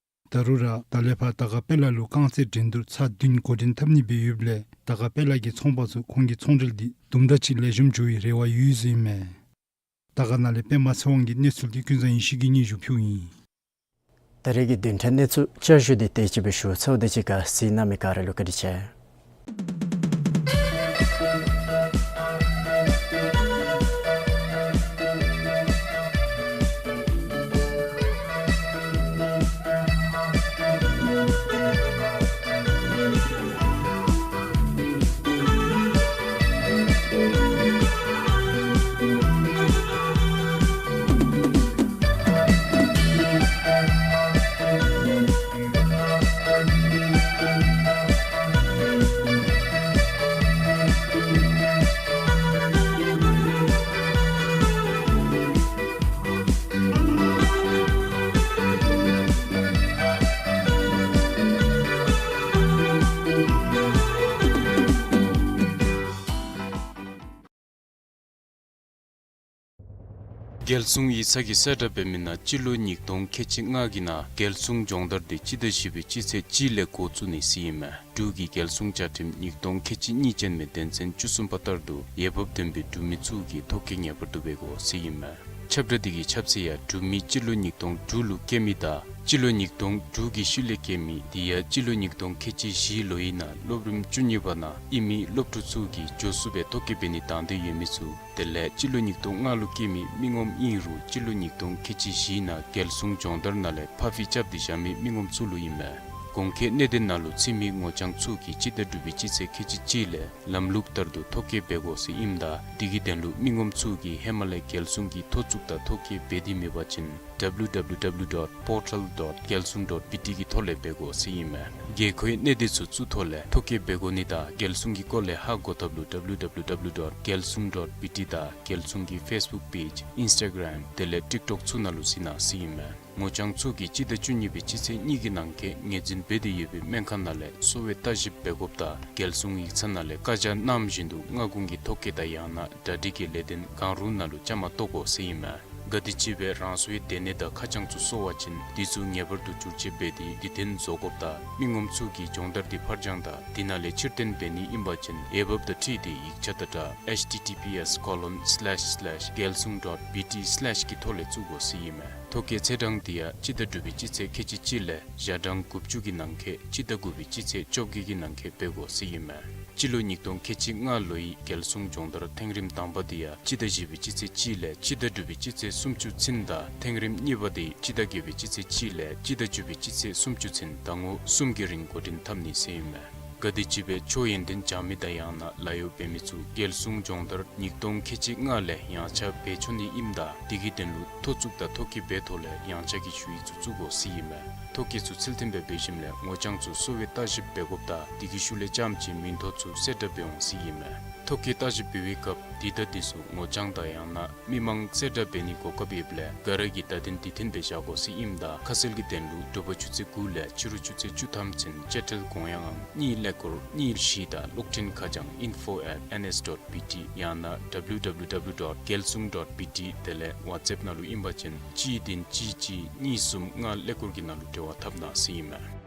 ད་རུང་ར་ད་ལས་ཕར་དར་དཀར་དཔལ་ལ་ལུ་རྐང་རྩེད་འགྲན་བསྡུར་ཚར་བདུན་འགོ་འདྲེན་འཐབ་ནི་སྦེ་ཡོདཔ་ལས་དར་དཀར་དཔལ་ལ་གི་ཚོང་པ་ཚུ་ཁོང་གི་ཚོང་འབྲེལ་འདི་དུམ་གྲ་ཅིག་ལེགས་ཤོམ་འགྱོ་བའི་རེ་བ་ཡོད་ཟེར་ཨིན་མས། དར་དཀར་ནང་ལས་པདྨ་ཚེ་དབང་གི་གནས་ཚུལ་འདི་ཀུན་བཟང་ཡེ་ཤེས་ཀྱིས་སྙན་ཞུ་ཕུལཝ་ཨིན། ད་རེས་ཀྱི་བདུན་ཕྲག་གནས་ཚུལ་བསྐྱར་ཞུ་འདི་དེ་ཅིག་སྦེ་ཞུ་ཚརཝ། དེ་ཅིག་ཁར་གཟིགས་གནང་མི་ག་ར་ལུ་བཀའ་དྲིན་ཆེ། རྒྱལ་སྲུང་ཡིག་ཚང་གིས་གསལ་བསྒྲགས་འབད་མི་ནང་སྤྱི་ལོ་ཉིས་སྟོང་ཁལ་གཅིག་ལྔ་གི་ནང་རྒྱལ་སྲུང་སྦྱོང་བརྡར་འདི་སྤྱི་ཟླ་བཞི་པའི་སྤྱི་ཚེས་གཅིག་ལས་འགོ་བཙུགས་ནི་ཟེར་ཨིན་མས། འབྲུག་གི་རྒྱལ་སྲུང་བཅའ་ཁྲིམས་ཉིས་སྟོང་ཁལ་གཅིག་གཉིས་ཅན་མའི་དོན་ཚན་བཅུ་གསུམ་པ་ལྟར་དུ་འོས་འབབ་ལྡན་པའི་འབྲུག་མི་ཚུ་གིས་ཐོ་བཀོད་ངེས་པར་དུ་འབད་དགོ་ཟེར་ཨིན་མས། ཁྱབ་བསྒྲགས་འདི་གི་ཁྱབ་ཚད་ཡང་འབྲུག་མི་སྤྱི་ལོ་ཉིས་སྟོང་དྲུག་ལུ་སྐྱེས་མི་དང་སྤྱི་ལོ་ཉིས་སྟོང་དྲུག་གི་ཤུལ་ལས་སྐྱེས་མི་དེ་ཡང་སྤྱི་ལོ་ཉིས་སྟོང་ཁལ་གཅིག་བཞི་ལོའི་ནང་སློབ་རིམ་བཅུ་གཉིས་པ་ནང་ཨིན་མི་སློབ་ཕྲུག་ཚུ་གིས་མགྱོགས་སུ་སྦེ་ཐོ་བཀོད་འབད་ནི་དང་འདོད་ཡོད་མི་ཚུ། དེ་ལས་སྤྱི་ལོ་ཉིས་སྟོང་ལྔ་ལུ་སྐྱེས་མི་མི་ངོམ་ཨིན་རུང་སྤྱི་ལོ་ཉིས་སྟོང་ཁལ་གཅིག་བཞིའི་ནང་རྒྱལ་སྲུང་སྦྱོང་བརྡར་ནང་ལས་ཕར་འགྱངས་རྐྱབ་སྟེ་བཞག་མི་མི་ངོམ་ཚུ་ལུ་ཨིན་མས། གོང་འཁོད་གནད་དོན་ནང་ལུ་ཚུད་མི་ངོ་རྐྱང་ཚུ་གིས་སྤྱི་ཟླ་དྲུག་པའི་སྤྱི་ཚེས་ཁལ་གཅིག་གཅིག་ལས་ལམ་ལུགས་ལྟར་དུ་ཐོ་བཀོད་འབད་དགོ་ཟེར་ཨིནམ་ད་དེ་གི་དོན་ལུ་མི་ངོམ་ཚུ་གིས་ཧེ་མ་ལས་རྒྱལ་སྲུང་གི་ཐོ་བཙུགས་དང་ཐོ་བཀོད་འབད་དེ་མེད་པ་ཅིན་W W W dot portal dot gyalsung dot B T གི་ཐོག་ལས་འབད་དགོ་ཟེར་ཨིན་མས། དགོས་མཁོའི་གནད་དོན་ཚུ་བཙུགས་ཐོག་ལས་ཐོ་བཀོད་འབད་དགོ་ནི་དང་རྒྱལ་སྲུང་གི་སྐོར་ལས་ཧ་གོ་ཐབས་ལུ་W W W dot gyalsung dot B T དང་རྒྱལ་སྲུང་གི་ཕེསི་བུཀ་པེཇ་ཨིནསི་ཊ་གརམ་དེ་ལས་ཊིཀ་ཊོཀ་ཚུ་ནང་ལུ་གཟིགས་གནང་ཟེར་ཨིན་མས། ངོ་རྐྱང་ཚུ་གིས་སྤྱི་ཟླ་བཅུ་གཉིས་པའི་སྤྱི་ཚེས་གཉིས་ཀྱི་ནང་འཁོད་ངོས་འཛིན་འབད་དེ་ཡོད་པའི་སྨན་ཁང་ནང་ལས་གསོ་བའི་ལྟ་ཞིབ་འབད་དགོཔ་དང་རྒྱལ་སྲུང་ཡིག་ཚང་ནང་ལས་བཀའ་རྒྱ་གནངམ་བཞིན་དུ་སྔ་དགོང་གི་ཐོ་བཀོད་དང་ཡང་ན་གྲ་སྒྲིག་གི་ལས་དོན་གང་རུང་ནང་ལུ་བཅའ་མར་གཏོགས་དགོ་ཟེར་ཨིན་མས། ག་དེམ་ཅིག་སྦེ་རང་སོའི་སྡོད་གནས་དང་ཁ་བྱང་ཚུ་སོར་བ་ཅིན་དེ་ཚུ་ངེས་པར་དུ་བསྒྱུར་བཅོས་འབད་དེ་དུས་མཐུན་བཟོ་དགོཔ་དང་མི་ངོམ་ཚུ་གིས་སྦྱོང་བརྡར་འདི་ཕར་འགྱངས་དང་དེ་ནང་ལས་ཕྱིར་འཐེན་འབད་ནི་ཨིན་པ་ཅིན་འོས་འབབ་དང་འཁྲིལ་ཏེ་ཡིག་ཆ་དང་སྦྲགས་H T T P S colon slash slash gyalsung dot B T slash གི་ཐོག་ལས་བཙུགས་དགོ་ཟེར་ཨིན་མས། ཐོ་བཀོད་ཚེས་གྲངས་འདི་ཡང་སྤྱི་ཟླ་དྲུག་པའི་སྤྱི་ཚེས་ཁལ་གཅིག་གཅིག་ལས་ཞག་གྲངས་དགུ་བཅུ་གི་ནང་འཁོད་སྤྱི་ཟླ་དགུ་པའི་སྤྱི་ཚེས་བཅོ་བརྒྱད་ཀྱི་ནང་འཁོད་འབད་དགོ་ཟེར་ཨིན་མས། སྤྱི་ལོ་ཉིས་སྟོང་ཁལ་གཅིག་ལྔ་ལོའི་རྒྱལ་སྲུང་སྦྱོང་བརྡར་ཐེངས་རིམ་དང་པ་འདི་ཡང་སྤྱི་ཟླ་བཞི་པའི་སྤྱི་ཚེས་གཅིག་ལས་སྤྱི་ཟླ་དྲུག་པའི་སྤྱི་ཚེས་སུམ་ཅུ་ཚུན་དང་ཐེངས་རིམ་གཉིས་པ་འདི་སྤྱི་ཟླ་བརྒྱད་པའི་སྤྱི་ཚེས་གཅིག་ལས་སྤྱི་ཟླ་བཅུ་པའི་སྤྱི་ཚེས་སུམ་ཅུ་ཚུན་ཟླ་ངོ་གསུམ་གྱི་རིང་འགོ་འདྲེན་འཐབ་ནི་ཟེར་ཨིན་མས། ག་དེམ་ཅིག་སྦེ་ཆོས་ཡོན་ཏན་སྦྱང་མི་དང་ཡང་ན་ལཱ་གཡོག་འབད་མི་ཚུ་རྒྱལ་སྲུང་སྦྱོང་བརྡར་ཉིས་སྟོང་ཁལ་གཅིག་ལྔ་ལས་ཡངས་ཆག་འབད་ཆོག་ནི་ཨིནམ་ད་དེ་གི་དོན་ལུ་ཐོ་བཙུགས་དང་ཐོ་བཀོད་འབད་ཐོག་ལས་ཡངས་ཆག་གི་ཞུ་ཡིག་ཚུ་བཙུགས་དགོ་ཟེར་ཨིན་མས། ཐོ་བཀོད་ཚུ་ཚུལ་མཐུན་སྦེ་འབད་ཞིནམ་ལས་ངོ་རྐྱང་ཚུ་གསོ་བའི་ལྟ་ཞིབ་འབད་དགོཔ་དང་དེ་གི་ཤུལ་ལས་རྐྱངམ་ཅིག་མིང་ཐོ་ཚུ་གསལ་བསྒྲགས་འབད་འོང་ཟེར་ཨིན་མས། ཐོ་བཀོད་ལྟ་ཞིབ་འབད་བའི་སྐབས་འདི་དང་དེ་ཚུ་ངོ་རྐྱང་དང་ཡང་ན་མི་མང་གསལ་བསྒྲགས་འབད་ནིའི་གོ་སྐབས་ཡོདཔ་ལས་ག་ར་གིས་བརྡ་དོན་དུས་མཐུན་སྦེ་བཞག་དགོ་ཟེར་ཨིནམ་ད་ཁ་གསལ་གྱི་དོན་ལུ་དྲོ་པ་ཆུ་ཚོད་དགུ་ལས་ཕྱི་རུ་ཆུ་ཚོད་བཅུ་ཐམ་ཚུན་དཔྱ་ཁྲལ་དགོངས་ཡངས་ཨང་གཉིས་ཀླད་ཀོར་གཉིས་བཞི་དང་གློག་འཕྲིན་ཁ་བྱང་info at N S dot B T ཡང་ན་W W W dot gyalsung dot B T དེ་ལས་ཝཊས་ཨེཔ་ནང་ལུ་ཨིན་པ་ཅིན་གཅིག་བདུན་གཅིག་གཅིག་གཉིས་གསུམ་ལྔ་ཀླད་ཀོར་གྱི་ནང་ལུ་འབྲེལ་བ་འཐབ་གནང་ཟེར་ཨིན་མས།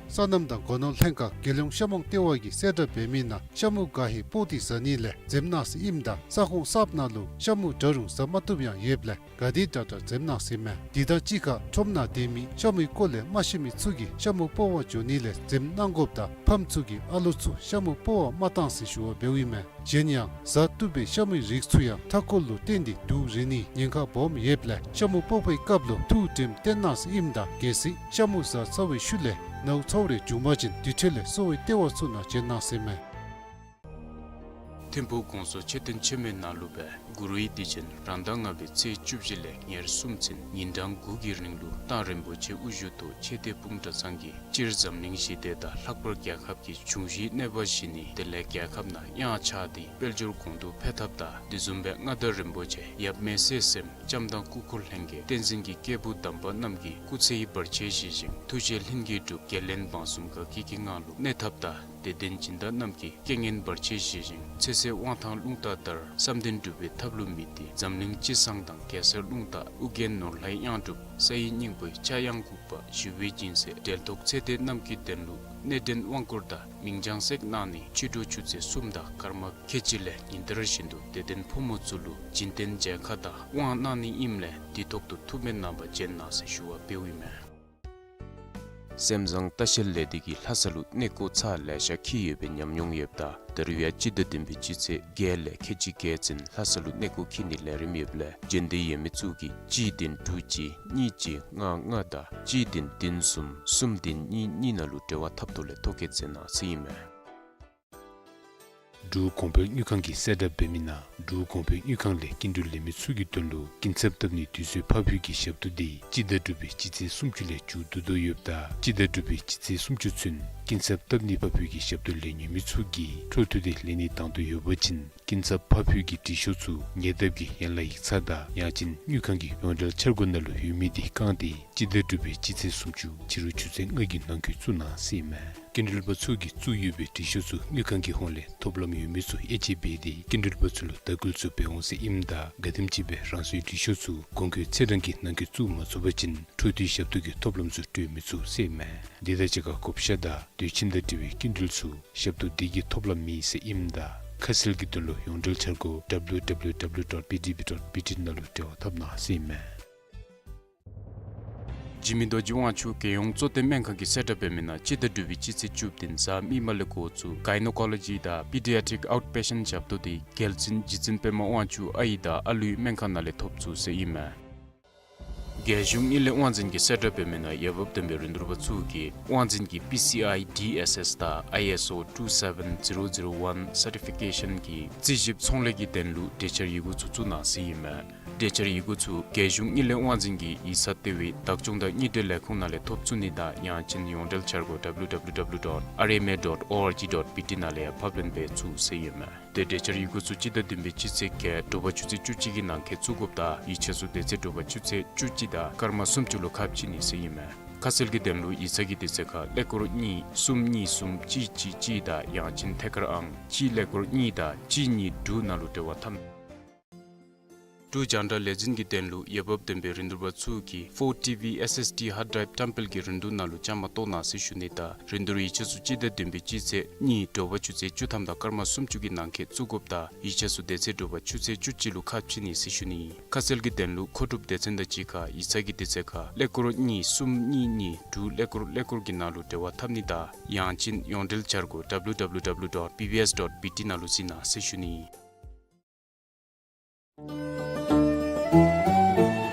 སོ་ནམ་དང་སྒོ་ནོར་ལྷན་ཁག་རྒྱལ་ཡོངས་ཤ་མོང་ལྟེ་བ་གིས་གསལ་བསྒྲགས་འབད་མི་ནང་ཤ་མུ་ག་ཧེ་སྤོག་སྟེ་ཟ་ནི་ལས་འཛེམ་གནང་ཟེར་ཨིནམ་ད་ས་ཁོངས་གསརཔ་ནང་ལུ་ཤ་མུ་འདྲ་རུང་ཟ་མ་བཏུབ་ཡང་ཡོདཔ་ལས་ག་དེ་དྲག་དྲག་འཛེམ་གནང་ཟེར་ཨིན་མས། དེ་དང་གཅིག་ཁར་ཁྲོམ་ནང་སྡོད་མི་ཤ་མུའི་སྐོར་ལས་མ་ཤེས་མི་ཚུ་གིས་ཤ་མུ་སྤོག་པར་འགྱོ་ནི་ལས་འཛེམ་གནང་དགོཔ་དང་ཕམ་ཚུ་གིས་ཨ་ལོ་ཚུ་ཤ་མུ་སྤོག་པར་མ་བཏང་ཟེར་ཞུ་བ་འབདཝ་ཨིན་མས། གཞན་ཡང་ཟ་བཏུབ་པའི་ཤ་མུའི་རིགས་ཚུ་ཡང་མཐའ་འཁོར་ལུ་བརྟེན་ཏེ་དུག་རེག་ནིའི་ཉེན་ཁ་སྦོམ་ཡོདཔ་ལས་ཤ་མུ་སྤོག་པའི་སྐབས་ལུ་ཐུགས་དྲནམ་བཏོན་གནང་ཟེར་ཨིནམ་ད་གལ་སྲིད་ཤ་མུ་ཟ་ཚར་བའི་ཤུལ་ལས་ནཝ་ཚཝ་རེ་བྱུང་པ་ཅིན་དེ་འཕྲོ་ལས་གསོ་བའི་ལྟེ་བ་ཚུ་ནང་བྱོན་གནང་ཟེར་ཨིན་མས། ཐིམ་ཕུག་གོང་ས་མཆོག་སྤྱི་མཆོད་རྟེན་ཆེན་མོའི་ནང་ལུ་སྦེ་གུ་རུའི་གདུལ་ཞིང་རང་ཟླ་ལྔ་པའི་ཚེས་བཅུ་བཞི་ལས་ཉེར་གསུམ་ཚུན་ཉིན་གྲངས་དགུ་གི་རིང་ལུ་ཏང་རིན་པོ་ཆེ་དབུ་བཞུགས་ཐོག་ཆོས་སྡེ་སྤུངས་གྲྭ་ཚང་གིས་སྤྱིར་འཛམ་གླིང་ཞི་བདེ་དང་ལྷག་པར་རྒྱལ་ཁབ་ཀྱི་འབྱུང་བཞིའི་གནོད་པ་ཞི་ནི་དེ་ལས་རྒྱལ་ཁབ་ནང་གཡང་ཆགས་ཏེ་དཔལ་འབྱོར་གོང་དུ་འཕེལ་ཐབས་དང་དེ་བཟུམ་སྦེ་མངའ་བདག་རིན་པོ་ཆེ་ཡབ་མེས་སྲས་གསུམ་བྱམས་དང་སྐུ་འཁོར་ལྷན་རྒྱས་བསྟན་འཛིན་གྱི་སྐྱེས་བུ་དམ་པ་རྣམས་ཀྱི་སྐུ་ཚེ་ཡི་བར་ཆད་ཞི་ཞིང་ཐུགས་བཞེད་ལྷུན་གྱིས་གྲུབ་རྒྱལ་བློན་འབངས་གསུམ་དགའ་སྐྱིད་ཀྱི་ངང་ལུ་གནས་ཐབས་དང་དད་ལྡན་སྦྱིན་བདག་རྣམས་ཀྱི་རྐྱེན་ངན་བར་ཆད་ཞི་ཞིང་ཚེ་ཟད་དབང་ཐང་རླུང་རྟ་ལྟར་བསམ་དོན་འགྲུབ་པའི་ཐབས་ལུ་དམིགས་ཏེ་འཛམ་གླིང་སྤྱི་བསང་དང་གེ་སར་རླུང་རྟ་ཨུ་རྒྱན་ནོར་ལྷའི་གཡང་སྒྲུབ་ས་ཡི་སྙིང་པོའི་ཕྱྭ་གཡང་འགུགས་པ་ཞི་བའི་སྦྱིན་སྲེག་འབྲེལ་ཐོགས་ཚེ་འདས་རྣམས་ཀྱི་དོན་ལུ་གནས་འདྲེན་དབང་བསྐུར་དང་མིང་བྱང་སེག་གནང་ནི་ཕྱི་དྲོ་ཆུ་ཚོད་གསུམ་དང་སྐར་མ་ཁལ་གཅིག་ལས་ཉིན་ལྟར་བཞིན་དུ་དད་ལྡན་ཕོ་མོ་ཚུ་ལུ་སྦྱིན་བསྟན་མཇལ་ཁ་དང་དབང་གནང་ནི་ཨིནམ་ལས་དུས་ཐོག་ཏུ་ཐུགས་སྨོན་གནང་བར་བྱོན་གནང་ཟེར་ཞུ་བ་འབདཝ་ཨིན་མས། སེམས་བཟང་ལྟ་བཤལ་ལས་སྡེ་གིས་ལྷ་ས་ལུ་གནས་སྐོར་ཚར་ལེ་ཤ་འཁྱིད་ཡོད་པའི་ཉམས་མྱོང་ཡོདཔ་ད་ད་རུང་ཡང་སྤྱི་ཟླ་བདུན་པའི་སྤྱི་ཚེས་བརྒྱད་ལས་ཁལ་གཅིག་བརྒྱད་ཚུན་ལྷ་ས་ལུ་གནས་སྐོར་འཁྱིད་ནིའི་ལས་རིམ་ཡོདཔ་ལས་འབྱོན་འདོད་ཡོད་མི་ཚུ་གིས་གཅིག་བདུན་དྲུག་གཅིག་གཉིས་གཅིག་ལྔ་ལྔ་དང་གཅིག་བདུན་བདུན་གསུམ་གསུམ་བདུན་གཉིས་གཉིས་ནང་ལུ་འབྲེལ་བ་འཐབ་ཐོག་ལས་ཐོ་བཀོད་མཛད་གནང་ཟེར་ཨིན་མས། འབྲུག་གོང་འཕེལ་དངུལ་ཁང་གིས་གསལ་བསྒྲགས་འབད་མི་ནང་འབྲུག་གོང་འཕེལ་དངུལ་ཁང་ལས་སྐྱིན་འགྲུལ་ལེན་མི་ཚུ་གི་དོན་ལུ་སྐྱིན་ཚབ་བཏབ་ནིའི་དུས་ཚོད་ཕར་འཕུལ་གྱི་ཞབས་ཏོག་དེ་སྤྱི་ཟླ་དྲུག་པའི་སྤྱི་ཚེས་སུམ་ཅུ་ལས་མཇུག་བསྡུ་དོ་ཡོདཔ་ད་སྤྱི་ཟླ་དྲུག་པའི་སྤྱི་ཚེས་སུམ་ཅུ་ཚུན་སྐྱིན་ཚབ་བཏབ་ནིའི་ཕར་འཕུལ་གྱི་ཞབས་ཏོག་ལེན་ནི་མི་ཚུ་གིས་འཕྲོ་མཐུད་དེ་ལེན་ནི་དང་འདོད་ཡོད་པ་ཅིན་སྐྱིན་ཚབ་ཕར་འཕུལ་གྱི་དྲི་ཤོག་ཚུ་ཉེ་འདབས་ཀྱི་ཡན་ལག་ཡིག་ཚང་དང་ཡང་ཅིན་དངུལ་ཁང་གི་ཡོངས་འབྲེལ་འཆར་སྒོ་ནང་ལུ་ཡོད་མི་དེ་བཀང་སྟེ་སྤྱི་ཟླ་དྲུག་པའི་སྤྱི་ཚེས་སུམ་ཅུ་ཕྱི་རུ་ཆུ་ཚོད་ལྔ་གི་ནང་འཁོད་བཙུགས་གནང་ཟེར་ཨིན་མས། སྐྱིན་འགྲུལ་པ་ཚུ་གིས་བཙུགས་ཡོད་པའི་དྲི་ཤོག་ཚུ་དངུལ་ཁང་གི་ཧོངས་ལས་ཐོབ་ལམ་ཡོད་མི་ཚུ་དབྱེ་དཔྱད་འབད་དེ་སྐྱིན་འགྲུལ་པ་ཚུ་ལུ་དྭགས་སྐུལ་ཚུ་འབད་འོང་ཟེར་ཨིནམ་ད་ག་དེམ་ཅིག་སྦེ་རང་སོའི་དྲི་ཤོག་ཚུ་གོང་འཁོད་ཚེས་གྲངས་ཀྱི་ནང་འཁོད་བཙུགས་མ་ཚུགས་པ་ཅིན་འཕྲོ་མཐུད་ཞབས་ཏོག་གི་ཐོབ་ལམ་ཚུ་སྤྲོད་མི་ཚུགས་ཟེར་ཨིན་མས། དེ་དང་གཅིག་ཁར་བགོ་བཤའ་དང་དུས་ཁྱིམ་དང་འབྲེལ་བའི་སྐྱིན་འགྲུལ་ཚུ་ཞབས་ཏོག་དེ་གིས་ཐོབ་ལམ་མེད་ཟེར་ཨིནམ་ད་ཁ་གསལ་གྱི་དོན་ལུ་ཡོངས་འབྲེལ་འཆར་སྒོ་W W W dot B D B dot B T ནང་ལུ་འབྲེལ་བ་འཐབ་གནང་ཟེར་ཨིན་མས། འཇིགས་མེད་རྡོ་རྗེ་དབང་ཕྱུག་རྒྱལ་ཡོངས་གཙོ་བསྟེན་སྨན་ཁང་གིས་གསལ་བསྒྲགས་འབད་མི་ནང་སྤྱི་ཟླ་དྲུག་པའི་སྤྱི་ཚེས་བཅུ་བདུན་གཟའ་མིག་དམར་ལས་འགོ་བཙུགས་Gynecology དང་Pediatric Outpatient ཞབས་ཏོག་དེ་རྒྱལ་བཙུན་རྗེ་བཙུན་པདྨ་དབང་ཕྱུག་ཨའི་དང་ཨ་ལུའི་སྨན་ཁང་ནང་ལས་ཐོབ་ཚུགས་ཟེར་ཨིན་མས། རྒྱལ་གཞུང་དངུལ་ལས་དབང་འཛིན་གྱིས་གསལ་བསྒྲགས་འབད་མི་ནང་འོས་འབབ་ལྡན་པའི་རིན་བསྡུར་པ་ཚུ་གིས་དབང་འཛིན་གྱི་P C I D S S དང་I S O two seven zero zero one certification གི་རྩིས་ཞིབ་ཚོང་ལས་ཀྱི་དོན་ལུ་གྲོས་འཆར་ཡི་གུ་ཚུ་བཙུགས་གནང་ཟེར་ཨིན་མས། གྲོས་འཆར་ཡི་གུ་ཚུ་རྒྱལ་གཞུང་དངུལ་ལས་དབང་འཛིན་གྱི་ཡིག་ཚང་ལྟེ་བའི་བདག་སྐྱོང་དང་དངུལ་འབྲེལ་ལས་ཁུངས་ནང་ལས་ཐོབ་ཚུགས་ནི་དང་ཡང་ཅིན་ཡོངས་འབྲེལ་འཆར་སྒོ W W W dot R M A dot org dot B T ནང་ལས་ཡང་ཕབ་ལེན་འབད་ཚུགས་ཟེར་ཨིན་མས། ཏེ་གྲོས་འཆར་ཡི་གུ་ཚུ་སྤྱི་ཟླ་བདུན་པའི་སྤྱི་ཚེས་བརྒྱད་དྲོ་པ་ཆུ་ཚོད་བཅུ་གཅིག་གི་ནང་འཁོད་བཙུགས་དགོཔ་དང་ཡིག་ཆ་ཚུ་དེ་ཚེ་དྲོ་པ་ཆུ་ཚོད་བཅུ་གཅིག་དང་སྐར་མ་སུམ་ཅུ་ལུ་ཁ་ཕྱེ་ནི་ཟེར་ཨིན་མས། ཁ་གསལ་གྱི་དོན་ལུ་ཡིག་ཚང་གི་དུས་ཚོད་ཁར་ཀླད་ཀོར་གཉིས་གསུམ་གཉིས་གསུམ་གཅིག་གཅིག་གཅིག་དང་ཡང་ཅིན་ཐད་ཀར་ཨང་གཅིག་ཀླད་ཀོར་གཉིས་དང་གཅིག་གཉིས་དྲུག་ནང་ལུ་འབྲེལ་བ་འཐབ། འབྲུག་རྒྱང་བསྒྲགས་ལས་འཛིན་གྱི་དོན་ལུ་འོས་འབབ་ལྡན་པའི་རིན་བསྡུར་པ་ཚུ་གིས་ཕོར་ཊི་ཝི་ཨེསི་ཨེསི་ཌི་ཧཱརཌ་ཌྲའིབ་བཀྲམ་སྤེལ་གྱི་རིན་བསྡུར་ནང་ལུ་བཅའ་མར་གཏོགས་གནང་ཟེར་ཞུ་ནི་དང་རིན་བསྡུར་ཡིག་ཆ་ཚུ་སྤྱི་ཟླ་བདུན་པའི་སྤྱི་ཚེས་གཉིས་དྲོ་པ་ཆུ་ཚོད་བཅུ་ཐམ་དང་སྐར་མ་སུམ་ཅུ་གི་ནང་འཁོད་བཙུགས་དགོཔ་དང་ཡིག་ཆ་ཚུ་དེ་ཚེ་དྲོ་པ་ཆུ་ཚོད་བཅུ་གཅིག་ལུ་ཁ་ཕྱེ་ནི་ཟེར་ཞུ་ནི། ཁ་གསལ་གྱི་དོན་ལུ་མཁོ་སྒྲུབ་སྡེ་ཚན་དང་གཅིག་ཁར་ཡིག་ཚང་གི་དུས་ཚོད་ཁར་ཀླད་ཀོར་གཉིས་གསུམ་གཉིས་གཉིས་དྲུག་ཀླད་ཀོར་ཀླད་ཀོར་གྱི་ནང་ལུ་འབྲེལ་བ་འཐབ་ནི་དང་ཡང་ཅིན་ཡོངས་འབྲེལ་འཆར་སྒོ་W W W dot B B S dot B T ནང་ལུ་གཟིགས་གནང་ཟེར་ཞུ་ནི།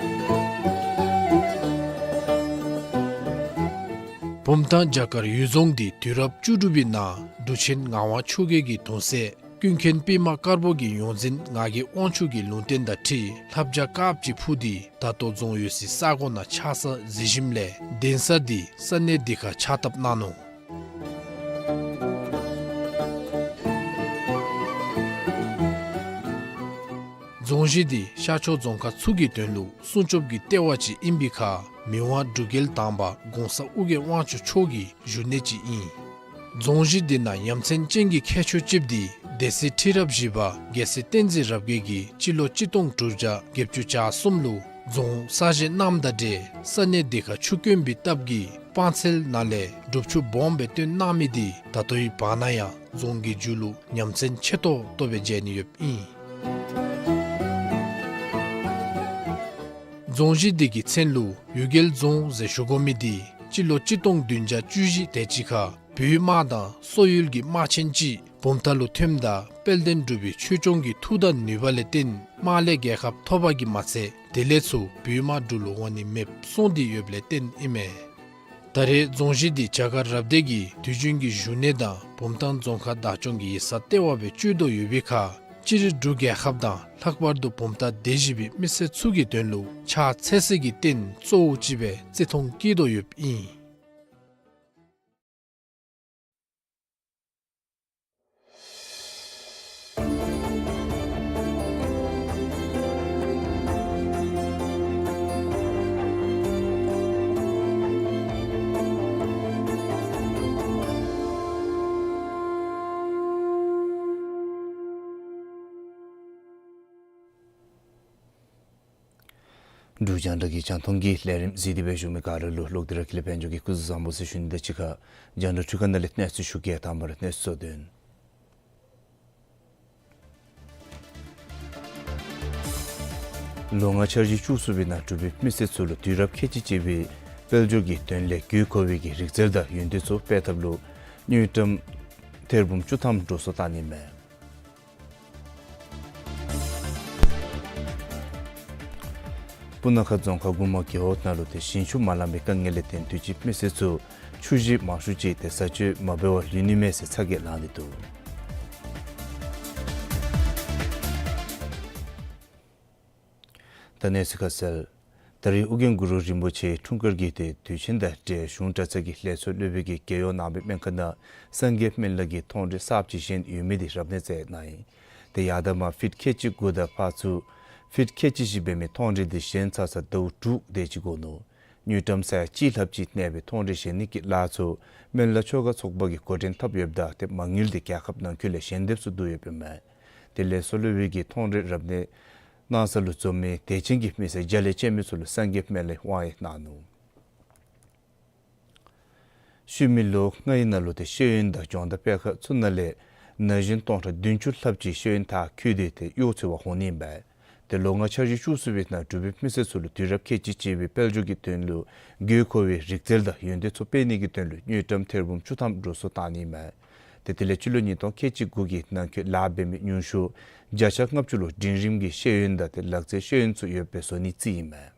བུམ་ཐང་བྱ་དཀར་གཡུལ་རྫོང་འདི་དུས་རབས་བཅུ་དྲུག་པའི་ནང་འབྲུག་ཆེན་ངག་དབང་ཆོས་རྒྱལ་གྱི་གདུང་སྲས་ཀུན་མཁྱེན་པདྨ་དཀར་པོ་གི་ཡོངས་འཛིན་ངག་གི་དབང་ཕྱུག་གི་ལུང་བསྟན་དང་འཁྲིལ་ལྷ་བྱ་དཀརཔོ་ཅིག་འཕུར་ཏེ་ད་ལྟོ་རྫོང་ཡོད་སའི་ས་གོ་ནང་ཆགས་ས་གཟིགས་ཞིནམ་ལས་གདན་ས་འདི་ས་གནས་འདི་ཁར་ཕྱག་བཏབ་གནང་ནུག། རྫོང་གཞི་འདི་ཤར་ཕྱོགས་རྫོང་ཁག་ཚུ་གི་དོན་ལུ་སྲུང་སྐྱོབ་ཀྱི་ལྟེ་བ་ཅིག་ཨིན་པའི་ཁར་མི་དབང་འབྲུག་རྒྱལ་དང་པ་གོང་ས་ཨོ་རྒྱན་དབང་ཕྱུག་མཆོག་གི་བཞུགས་གནས་ཅིག་ཨིན། རྫོང་གཞི་འདི་ནང་ཡ་མཚན་ཅན་གྱི་ཁྱད་ཆོས་ཅིག་འདི་སྡེ་སྲིད་ཁྲི་རབས་བཞི་པ་རྒྱལ་སྲས་བསྟན་འཛིན་རབ་རྒྱས་ཀྱིས་སྤྱི་ལོ་གཅིག་སྟོང་དྲུག་བརྒྱ་བརྒྱད་ཅུ་གྱ་གསུམ་ལུ་རྫོང་གསར་བཞེངས་གནངམ་དང་འབྲེལ་ས་གནས་འདི་ཁར་ཆུ་དཀོན་པའི་སྟབས་ཀྱིས་སྤང་ཚལ་ནང་ལས་སྒྲུབ་ཆུ་སྦོམ་སྦེ་བཏོན་གནང་མི་འདི་ད་ལྟོའི་བར་ན་ཡང་རྫོང་གི་མཇུག་ལུ་ཡ་མཚན་ཆེ་ཏོག་ཏོ་སྦེ་མཇལ་ནི་ཡོདཔ་ཨིན། རྫོང་གཞི་འདི་གི་མཚན་ལུ་གཡུལ་རྒྱལ་རྫོང་ཟེར་ཞུ་དགོ་མི་འདི་སྤྱི་ལོ་གཅིག་སྟོང་བདུན་བརྒྱ་བཅུ་བཞི་དེ་ཅིག་ཁར་བོད་དམག་དང་སོག་ཡུལ་གྱི་དམག་ཆེན་ཅིག་བུམ་ཐང་ལུ་ཐོནམ་ད་དཔལ་ལྡན་འབྲུག་པའི་ཆོས་སྐྱོང་གི་མཐུ་དང་ནུས་པ་ལས་བརྟེན་དམག་ལས་རྒྱལ་ཁ་ཐོབ་པ་གིས་མ་ཚད་དེ་ལས་ཚུར་བོད་དམག་འབྲུག་ལུ་འོང་ནི་མེདཔ་སོང་སྟེ་ཡོདཔ་ལས་བརྟེན་ཨིན་མས། ད་རེས་རྫོང་གཞི་འདི་བྱ་དཀར་རབ་སྡེ་གི་དུས་རྒྱུན་གྱི་བཞུགས་གནས་དང་བུམ་ཐང་རྫོང་ཁག་བདག་སྐྱོང་གི་ཡིག་ཚང་ལྟེ་བ་སྦེ་སྤྱོད་དོ་ཡོད་པའི་ཁར་སྤྱིར་འབྲུག་རྒྱལ་ཁབ་དང་ལྷག་པར་དུ་བུམ་ཐང་སྡེ་བཞི་པའི་མི་སེར་ཚུ་གི་དོན་ལུ་ཕྱག་འཚལ་སའི་རྟེན་གཙོ་བོ་ཅིག་སྦེ་བརྩི་མཐོང་བསྐྱེད་དོ་ཡོདཔ་ཨིན། འབྲུག་རྒྱང་བསྒྲགས་ཀྱི་རྒྱང་མཐོང་གི་ལས་རིམ་གཟིགས་ཏེ་སྦེ་བཞུགས་མི་ག་ར་ལུ་ལོག་སྟེ་ར་ཀུན་ལེགས་དཔལ་འབྱོར་གྱིས་སྐུ་གཟུགས་བཟང་པོ་ཟེར་ཞུ་ནི་དང་གཅིག་ཁར་རྒྱང་བསྒྲགས་འཕྲུལ་ཁང་ནང་ལས་གནས་ཚུལ་ཞུ་གེ། དང་པ་ར་གནས་ཚུལ་གཙོ་དོན། ལོ་ལྔའི་འཆར་གཞི་བཅུ་གསུམ་པའི་ནང་འབྲུག་པའི་མི་སེར་ཚུ་ལུ་དུས་རབས་ཁལ་གཅིག་གཅིག་པའི་དཔལ་འབྱོར་གྱི་དོན་ལས་དགོས་མཁོ་བའི་གི་རིག་རྩལ་དང་ཡོན་ཏན་ཚུ་སྤེལ་ཐབས་ལུ་དངུལ་ཀྲམ་ཐེར་འབུམ་བཅུ་ཐམ་འགྲོ་སོང་བཏང་ནི་མས། སྤུ་ན་ཁ་རྫོང་ཁག་གུ་མ་རྒེད་འོག་ནང་ལུ་ཏེ་ཞིང་ཆུ་མ་ལང་པའི་དཀའ་ངལ་ལས་བརྟེན་དུས་ཅི་མི་སེར་ཚུ་ཆུ་ཞིང་མང་ཤོས་ཅིག་ཏེ་བཟའ་སྤྱོད་མ་འབད་བར་ལུས་ནི་མས་ཟེར་ཚ་གྱང་ལངས་ཏེ་འདུག། ད་གནས་ཚུལ་ཁ་གསལ། ད་རེས་ཨོ་རྒྱན་གུ་རུ་རིན་པོ་ཆེའི་འཁྲུངས་སྐར་གྱི་ཏེ་དུས་ཆེན་དང་འབྲེལ་གཞུང་གྲྭ་ཚང་གི་ལས་ཚོགས་སློབ་དཔོན་གྱིས་རྒྱལ་ཡོངས་ནང་པའི་སྨན་ཁང་ནང་སངས་རྒྱས་སྨན་བླ་གི་མཐོང་རིས་གསརཔ་ཅིག་བཞེངས་ཡོད་མི་འདི་རབ་གནས་མཛད་གནང་ཡི། ཏེ་ཡར་དང་མར་ཕིཊ་ཁལ་གཅིག་དགུ་དང་ཕར་ཚུར་ཕིཊ་ཁལ་གཅིག་བཞི་འབད་མི་མཐོང་རིས་འདི་བཞེངས་ཚར་ས་ཟླཝ་དྲུག་དེ་ཅིག་འགོར་ནུག། དངུལ་ཀྲམ་ས་ཡ་གཅིག་ལྷགཔ་ཅིག་གནས་པའི་མཐོང་རིས་བཞེངས་ནི་གི་ལཱ་ཚུ་སྨན་བླ་ཆོ་ག་ཚོགས་པ་གིས་འགོ་འདྲེན་འཐབ་ཡོདཔ་ད་ཏེ་མ་དངུལ་འདི་རྒྱལ་ཁབ་ནང་འཁོད་ལས་ཞལ་འདེབས་ཚུ་བསྡུ་ཡོདཔ་ཨིན་མས། ཏེ་ལས་ཚོགས་སློབ་དཔོན་གྱིས་མཐོང་རིས་རབ་གནས་གནང་ས་ལུ་འཛོམས་མི་དད་ཅན་གྱི་མི་སེར་རྒྱ་ལས་བཅར་མི་ཚུ་ལུ་སངས་རྒྱས་སྨན་བླའི་དབང་ཡང་གནང་ནུག། ཤུལ་མའི་ལོ་ལྔའི་ནང་ལུ་ཏེ་ཤེས་ཡོན་དང་སྦྱོང་བརྡར་སྤེལ་ཁག་ཚུ་ནང་ལས་ན་གཞོན་སྟོང་ཕྲག་བདུན་ཅུ་ལྷགཔ་ཅིག་ཤེས་ཡོན་མཐར་འཁྱོལ་ཏེ་ཏེ་གཡོག་འཚོལ་བར་འོང་ནི་ཨིན་པས། ཏེ་ལོ་ལྔའི་འཆར་གཞི་བཅུ་གསུམ་པའི་ནང་འབྲུག་པའི་མི་སེར་ཚུ་ལུ་དུས་རབས་ཁལ་གཅིག་གཅིག་པའི་དཔལ་འབྱོར་གྱི་དོན་ལུ་དགོས་མཁོ་བའི་རིག་རྩལ་དང་ཡོན་ཏན་ཚུ་སྤེལ་ནི་གི་དོན་ལུ་དངུལ་ཀྲམ་ཐེར་འབུམ་བཅུ་ཐམ་འགྲོ་སོང་བཏང་ནི་ཨིན་མས། ཏེ་དེ་ལས་སྤྱི་ལོ་ཉིས་སྟོང་ཁལ་གཅིག་དགུ་གི་ནང་འཁོད་ལཱ་འབད་མི་ཉུང་ཤོས་བརྒྱ་ཆ་ལྔ་བཅུ་ལུ་འབྲིང་རིམ་གྱི་ཤེས་ཡོན་དང་ཏེ་ལག་རྩལ་ཤེས་ཡོན་ཚུ་ཡོདཔ་སྦེ་བཟོ་ནིའི་རྩིས་ཨིན་མས།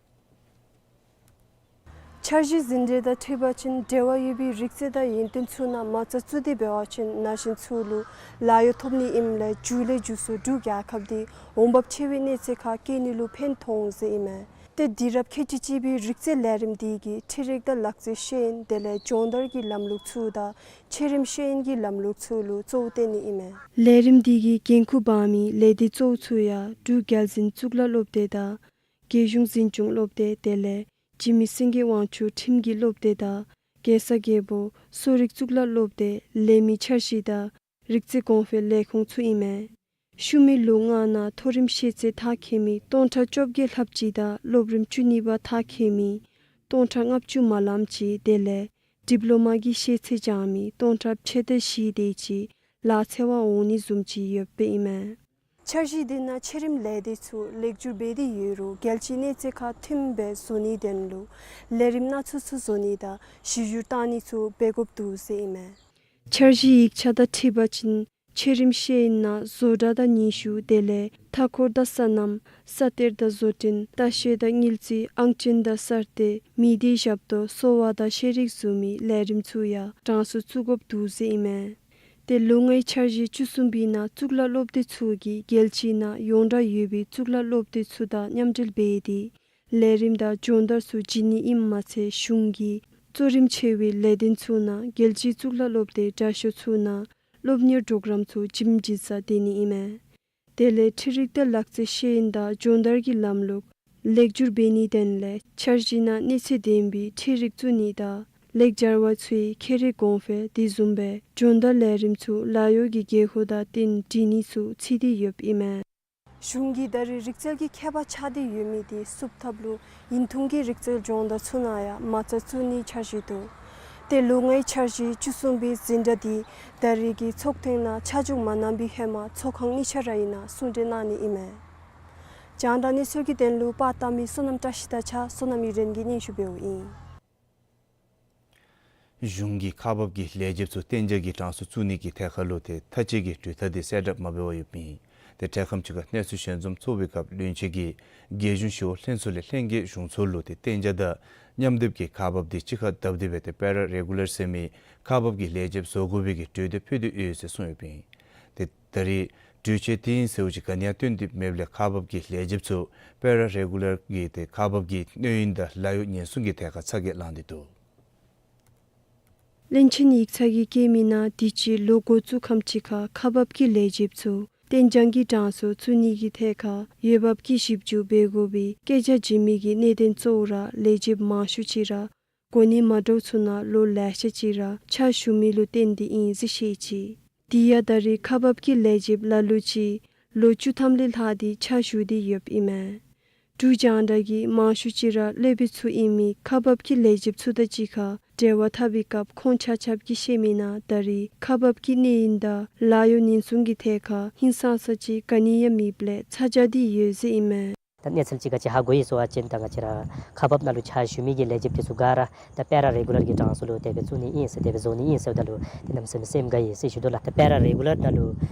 འཆར་གཞི་ཟིན་བྲིས་དང་འཁྲིལ་བ་ཅིན་འབྲེལ་བ་ཡོད་པའི་རིག་རྩལ་དང་ཡོན་ཏན་ཚུ་ནང་མ་རྩ་བཙུགས་ཏེ་འབད་བ་ཅིན་ན་གཞོན་ཚུ་ལུ་ལཱ་གཡོག་ཐོབ་ནི་ཨིནམ་ལས་མཇུག་ལས་མཇུག་སུ་འབྲུག་རྒྱལ་ཁབ་འདི་འོང་འབབ་ཆེ་བའི་གནས་ཚད་ཁར་བསྐྱལ་ནི་ལུ་ཕན་ཐོགས་འོང་ཟེར་ཨིན་མས། ཏེ་དུས་རབས་ཁལ་གཅིག་གཅིག་པའི་རིག་རྩལ་ལས་རིམ་འདི་གིས་འཕྲུལ་རིག་དང་ལག་རྩལ་ཤེས་ཡོན་དེ་ལས་སྦྱོང་བརྡར་གྱི་ལམ་ལུགས་ཚུ་དང་འཆར་རིམ་ཤེས་ཡོན་གྱི་ལམ་ལུགས་ཚུ་ལུ་གཙོ་བོ་བསྟེན་ནི་ཨིན་མས། ལས་རིམ་འདི་གི་འགན་ཁུར་འབག་མི་ལས་སྡེ་གཙོ་བོ་ཚུ་ཡང་འབྲུག་རྒྱལ་འཛིན་གཙུག་ལག་སློབ་སྡེ་དང་རྒྱལ་གཞུང་འཛིན་སྐྱོང་སློབ་སྡེ་དེ་ལས་འཇིགས་མེད་སེང་གེ་དབང་ཕྱུག་ཁྲིམས་ཀྱི་སློབ་སྡེ་དང་རྒྱལ་ས་རྒྱལ་པོ་གསོ་རིག་གཙུག་ལག་སློབ་སྡེ་ལས་མི་འཆར་གཞི་དང་རིག་རྩལ་གོང་འཕེལ་ལས་ཁུངས་ཚུ་ཨིན་མས། ཤུལ་མའི་ལོ་ལྔ་ནང་མཐོ་རིམ་ཤེས་ཚད་མཐར་འཁྱོལ་མི་སྟོང་ཕྲག་བཅོ་བརྒྱད་ལྷགཔ་ཅིག་དང་སློབ་རིམ་བཅུ་གཉིས་པ་མཐར་འཁྱོལ་མི་སྟོང་ཕྲག་ལྔ་བཅུ་མ་ལངམ་ཅིག་དེ་ལས་ཌིབ་ལོ་མ་གི་ཤེས་ཚད་སྦྱང་མི་སྟོང་ཕྲག་ཕྱེད་དང་བཞི་དེ་ཅིག་ལཱ་འཚོལ་བར་འོང་ནི་བཟུམ་ཅིག་ཡོདཔ་ཨིན་མས། འཆར་གཞི་འདི་ནང་འཆར་རིམ་ལས་སྡེ་ཚུ་ལེགས་སྒྱུར་འབད་དེ་ཡོད་རུང་རྒྱལ་སྤྱིའི་གནས་ཚད་ཁར་མཐུནམ་སྦེ་བཟོ་ནིའི་དོན་ལུ་ལས་རིམ་སྣ་ཚོགས་ཚུ་བཟོ་ནི་དང་གཞི་བསྒྱུར་བཏང་ནི་ཚུ་འབད་དགོཔ་འདུག་ཟེར་ཨིན་མས། འཆར་གཞིའི་ཡིག་ཆ་དང་འཁྲིལ་བ་ཅིན་འཆར་རིམ་ཤེས་ཡོན་ནང་བཟོ་གྲྭ་དང་ཉི་ཤུ་དེ་ལས་མཐའ་འཁོར་དང་སོ་ནམ་ས་གཏེར་དང་བཟོ་སྐྲུན་ལྟ་བཤལ་དང་དངུལ་རྩིས་ཨང་ཅན་དང་གསར་གཏོད་མི་སྡེའི་ཞབས་ཏོག་གསོ་བ་དང་ཤེས་རིག་བཟུམ་མའི་ལས་རིམ་ཚུ་ཡང་གྲངས་སུ་བཙུགས་དགོཔ་འདུག་ཟེར་ཨིན་མས། ཏེ་ལོ་ལྔའི་འཆར་གཞི་བཅུ་གསུམ་པའི་ནང་གཙུག་ལག་སློབ་སྡེ་ཚུ་གིས་རྒྱལ་སྤྱིའི་ནང་ཡོངས་གྲགས་ཡོད་པའི་གཙུག་ལག་སློབ་སྡེ་ཚུ་དང་མཉམ་འབྲེལ་འབད་དེ་ལས་རིམ་དང་སྦྱོང་བརྡར་ཚུ་བྱིན་ནི་ཨིནམ་མ་ཚད་གཞུང་གི་གཙོ་རིམ་ཆེ་བའི་ལས་དོན་ཚུ་ནང་རྒྱལ་སྤྱིའི་གཙུག་ལག་སློབ་སྡེ་དྲག་ཤོས་ཚུ་ནང་སློབ་གཉེར་གྲོགས་རམ་ཚུ་བྱིནམ་བྱིན་ས་སྡོད་ནི་ཨིན་མས། དེ་ལས་འཕྲུལ་རིག་དང་ལག་རྩལ་ཤེས་ཡོན་དང་སྦྱོང་བརྡར་གྱི་ལམ་ལུགས་ལེགས་སྒྱུར་འབད་ནིའི་དོན་ལས་འཆར་གཞི་ནང་གནས་ཚད་ལྡན་པའི་འཕྲུལ་རིག་བཙུགས་ནི་དང་ལེགས་སྦྱར་བ་ཚུའི་ཁྱད་རིག་གོང་འཕེལ་དེ་བཟུམ་སྦེ་སྦྱོང་བརྡར་ལས་རིམ་ཚུ་ལཱ་གཡོག་གི་དགོས་མཁོ་དང་བསྟུན་སྒྲིག་ནི་ཚུ་རྩིས་ཏེ་ཡོདཔ་ཨིན་མས། གཞུང་གིས་ད་རེས་རིག་རྩལ་གྱི་ཁྱད་པར་ཆགས་ཏེ་ཡོད་མི་དེ་བསུབ་ཐབས་ལུ་ཡུན་ཐུང་གི་རིག་རྩལ་སྦྱོང་བརྡར་ཚུ་ནང་ཡང་མ་རྩ་བཙུགས་ནིའི་འཆར་གཞི་འདུག། ཏེ་ལོ་ལྔའི་འཆར་གཞི་བཅུ་གསུམ་པའི་འཛིན་གྲྭ་འདི་ད་རེས་ཀྱི་ཚོགས་ཐེངས་ནང་ཆ་འཇོག་མ་གནང་བའི་ཧེ་མ་ཚོགས་ཁང་གཉིས་ཆ་ར་ཨིན་ན་གསུང་གྲོས་གནང་ནི་ཨིན་མས། རྒྱང་བསྒྲགས་གནས་ཚུལ་གྱི་དོན་ལུ་པར་བཏབ་མི་བསོད་ནམས་བཀྲ་ཤིས་དང་གཅིག་ཁར་བསོད་ནམས་ཡུན་རིང་གིས་སྙན་ཞུ་འབདཝ་ཨིན། གཞུང་གིས་ཁག་འབག་གི་ལས་བྱེདཔ་ཚུ་གཏན་འཇགས་ཀྱི་གྲངས་སུ་བཙུགས་ནི་གི་ཐད་ཁར་ལུ་ཏེ་མཐའ་དཔྱད་ཀྱི་གྲོས་ཐག་དེ་གསལ་བསྒྲགས་མ་འབད་བར་ཡོདཔ་ཨིན། ཏེ་འཕྲལ་ཁམས་ཅིག་ཁར་གནས་ཚུལ་ཞལ་འཛོམས་ཚོགས་པའི་སྐབས་བློན་ཆེན་གྱིས་རྒྱལ་གཞུང་ཞི་གཡོག་ལྷན་ཚོགས་ལས་ལྷན་རྒྱས་གཞུང་ཚོགས་ལུ་ཏེ་གཏན་འཇགས་དང་མཉམ་སྡེབ་ཀྱི་ཁག་འབགཔ་འདི་གཅིག་ཁར་བསྡབ་སྟེ་སྦེ་ཏེ་པེ་ར་རེ་གུ་ལར་ཟེར་མི་ཁག་འབགཔ་ཀྱི་ལས་བྱེདཔ་བཟོ་དགོ་པའི་གི་གྲོས་འདེབས་ཕུལ་ཏེ་ཡོད་ཟེར་གསུངས་ཡོདཔ་ཨིན། ཏེ་ད་རེས་གྲོས་ཆོད་དེ་ཨིན་ཟེར་བ་ཅིན་ག་ནི་ཡང་བཏོན་ཏེ་མེདཔ་ལས་ཁག་འབགཔ་ཀྱི་ལས་བྱེདཔ་ཚུ་པེ་ར་རེ་གུ་ལར་གྱི་ཏེ་ཁག་འབགཔ་ཀྱི་གནས་ཡུན་དང་ལཱ་གཡོག་ཉེན་སྲུང་གི་ཐད་ཁར་ཚ་གྱང་ལངས་ཏེ་འདུག། བློན་ཆེན་ཡིག་ཚང་གིས་བཀོད་མི་ནང་དུས་ཅི་ལོ་འགོ་བཙུགས་ཁམས་ཅིག་ཁར་ཁག་འབགཔ་ཀྱི་ལས་བྱེདཔ་ཚུ་གཏན་འཇགས་ཀྱི་གྲངས་སུ་བཙུགས་ནི་གི་ཐད་ཁར་འོས་འབབ་ཀྱི་ཞིབ་འཇུག་འབད་དགོ་པའི་སྐད་ཆ་བྱིན་མི་གི་གནད་དོན་གཙོ་བོ་ར་ལས་བྱེདཔ་མང་ཤོས་ཅིག་ར་གོ་གནས་མ་འདྲཝ་ཚུ་ནང་ལོ་ལེ་ཤ་ཅིག་ར་ཕྱག་ཞུ་མི་ལུ་བརྟེན་ཏེ་ཨིན་ཟེར་བཤད་ཅི། དེ་ཡང་ད་རེས་ཁག་འབགཔ་ཀྱི་ལས་བྱེདཔ་ལ་ལུ་ཅིག་ལོ་བཅུ་ཐམ་ལས་ལྷག་སྟེ་ཕྱག་ཞུ་སྟེ་ཡོདཔ་ཨིན་མས། འབྲུག་རྒྱང་བསྒྲགས་ཀྱིས་མང་ཤོས་ཅིག་ར་སློབ་དཔོན་ཚུ་ཨིན་མི་ཁག་འབགཔ་ཀྱི་ལས་བྱེདཔ་ཚུ་དང་གཅིག་ཁར་འབྲེལ་བ་འཐབ་པའི་སྐབས་ཁོང་ཆ་ཁྱབ་ཀྱིས་བཤད་མི་ནང་ད་རེས་ཁག་འབགཔ་ཀྱི་གནས་ཡུན་དང་ལཱ་གཡོག་ཉེན་སྲུང་གི་ཐད་ཁར་ཧིང་སངས་ས་ཅིག་ག་ནི་ཡང་མེདཔ་ལས་ཚ་གྱང་སྟེ་ཡོད་ཟེར་ཨིན་མས། ད་གནས་ཚུལ་ཅིག་ག་ཅི་ཧ་གོ་ཡི་ཟེར་བ་ཅིན་ད་ང་བཅས་ར་ཁག་འབགཔ་ནང་ལུ་ཕྱག་ཞུ་མི་གི་ལས་བྱེདཔ་དེ་ཚུ་ག་ར་ད་པེ་ར་རེ་གུ་ལར་གྱི་གྲངས་སུ་ལུ་དེ་སྦེ་བཙུགས་ནི་ཨིན་ཟེར་དེ་སྦེ་བཟོ་ནི་ཨིན་ཟེརཝ་ད་ལུ་དེ་གནམ་མེད་ས་མེད་སེམས་དགའ་ཡི་ཟེར་ཞུ་དོ་ལགས། ད་པེ་ར་རེ་གུ་ལར་ནང་ལུ་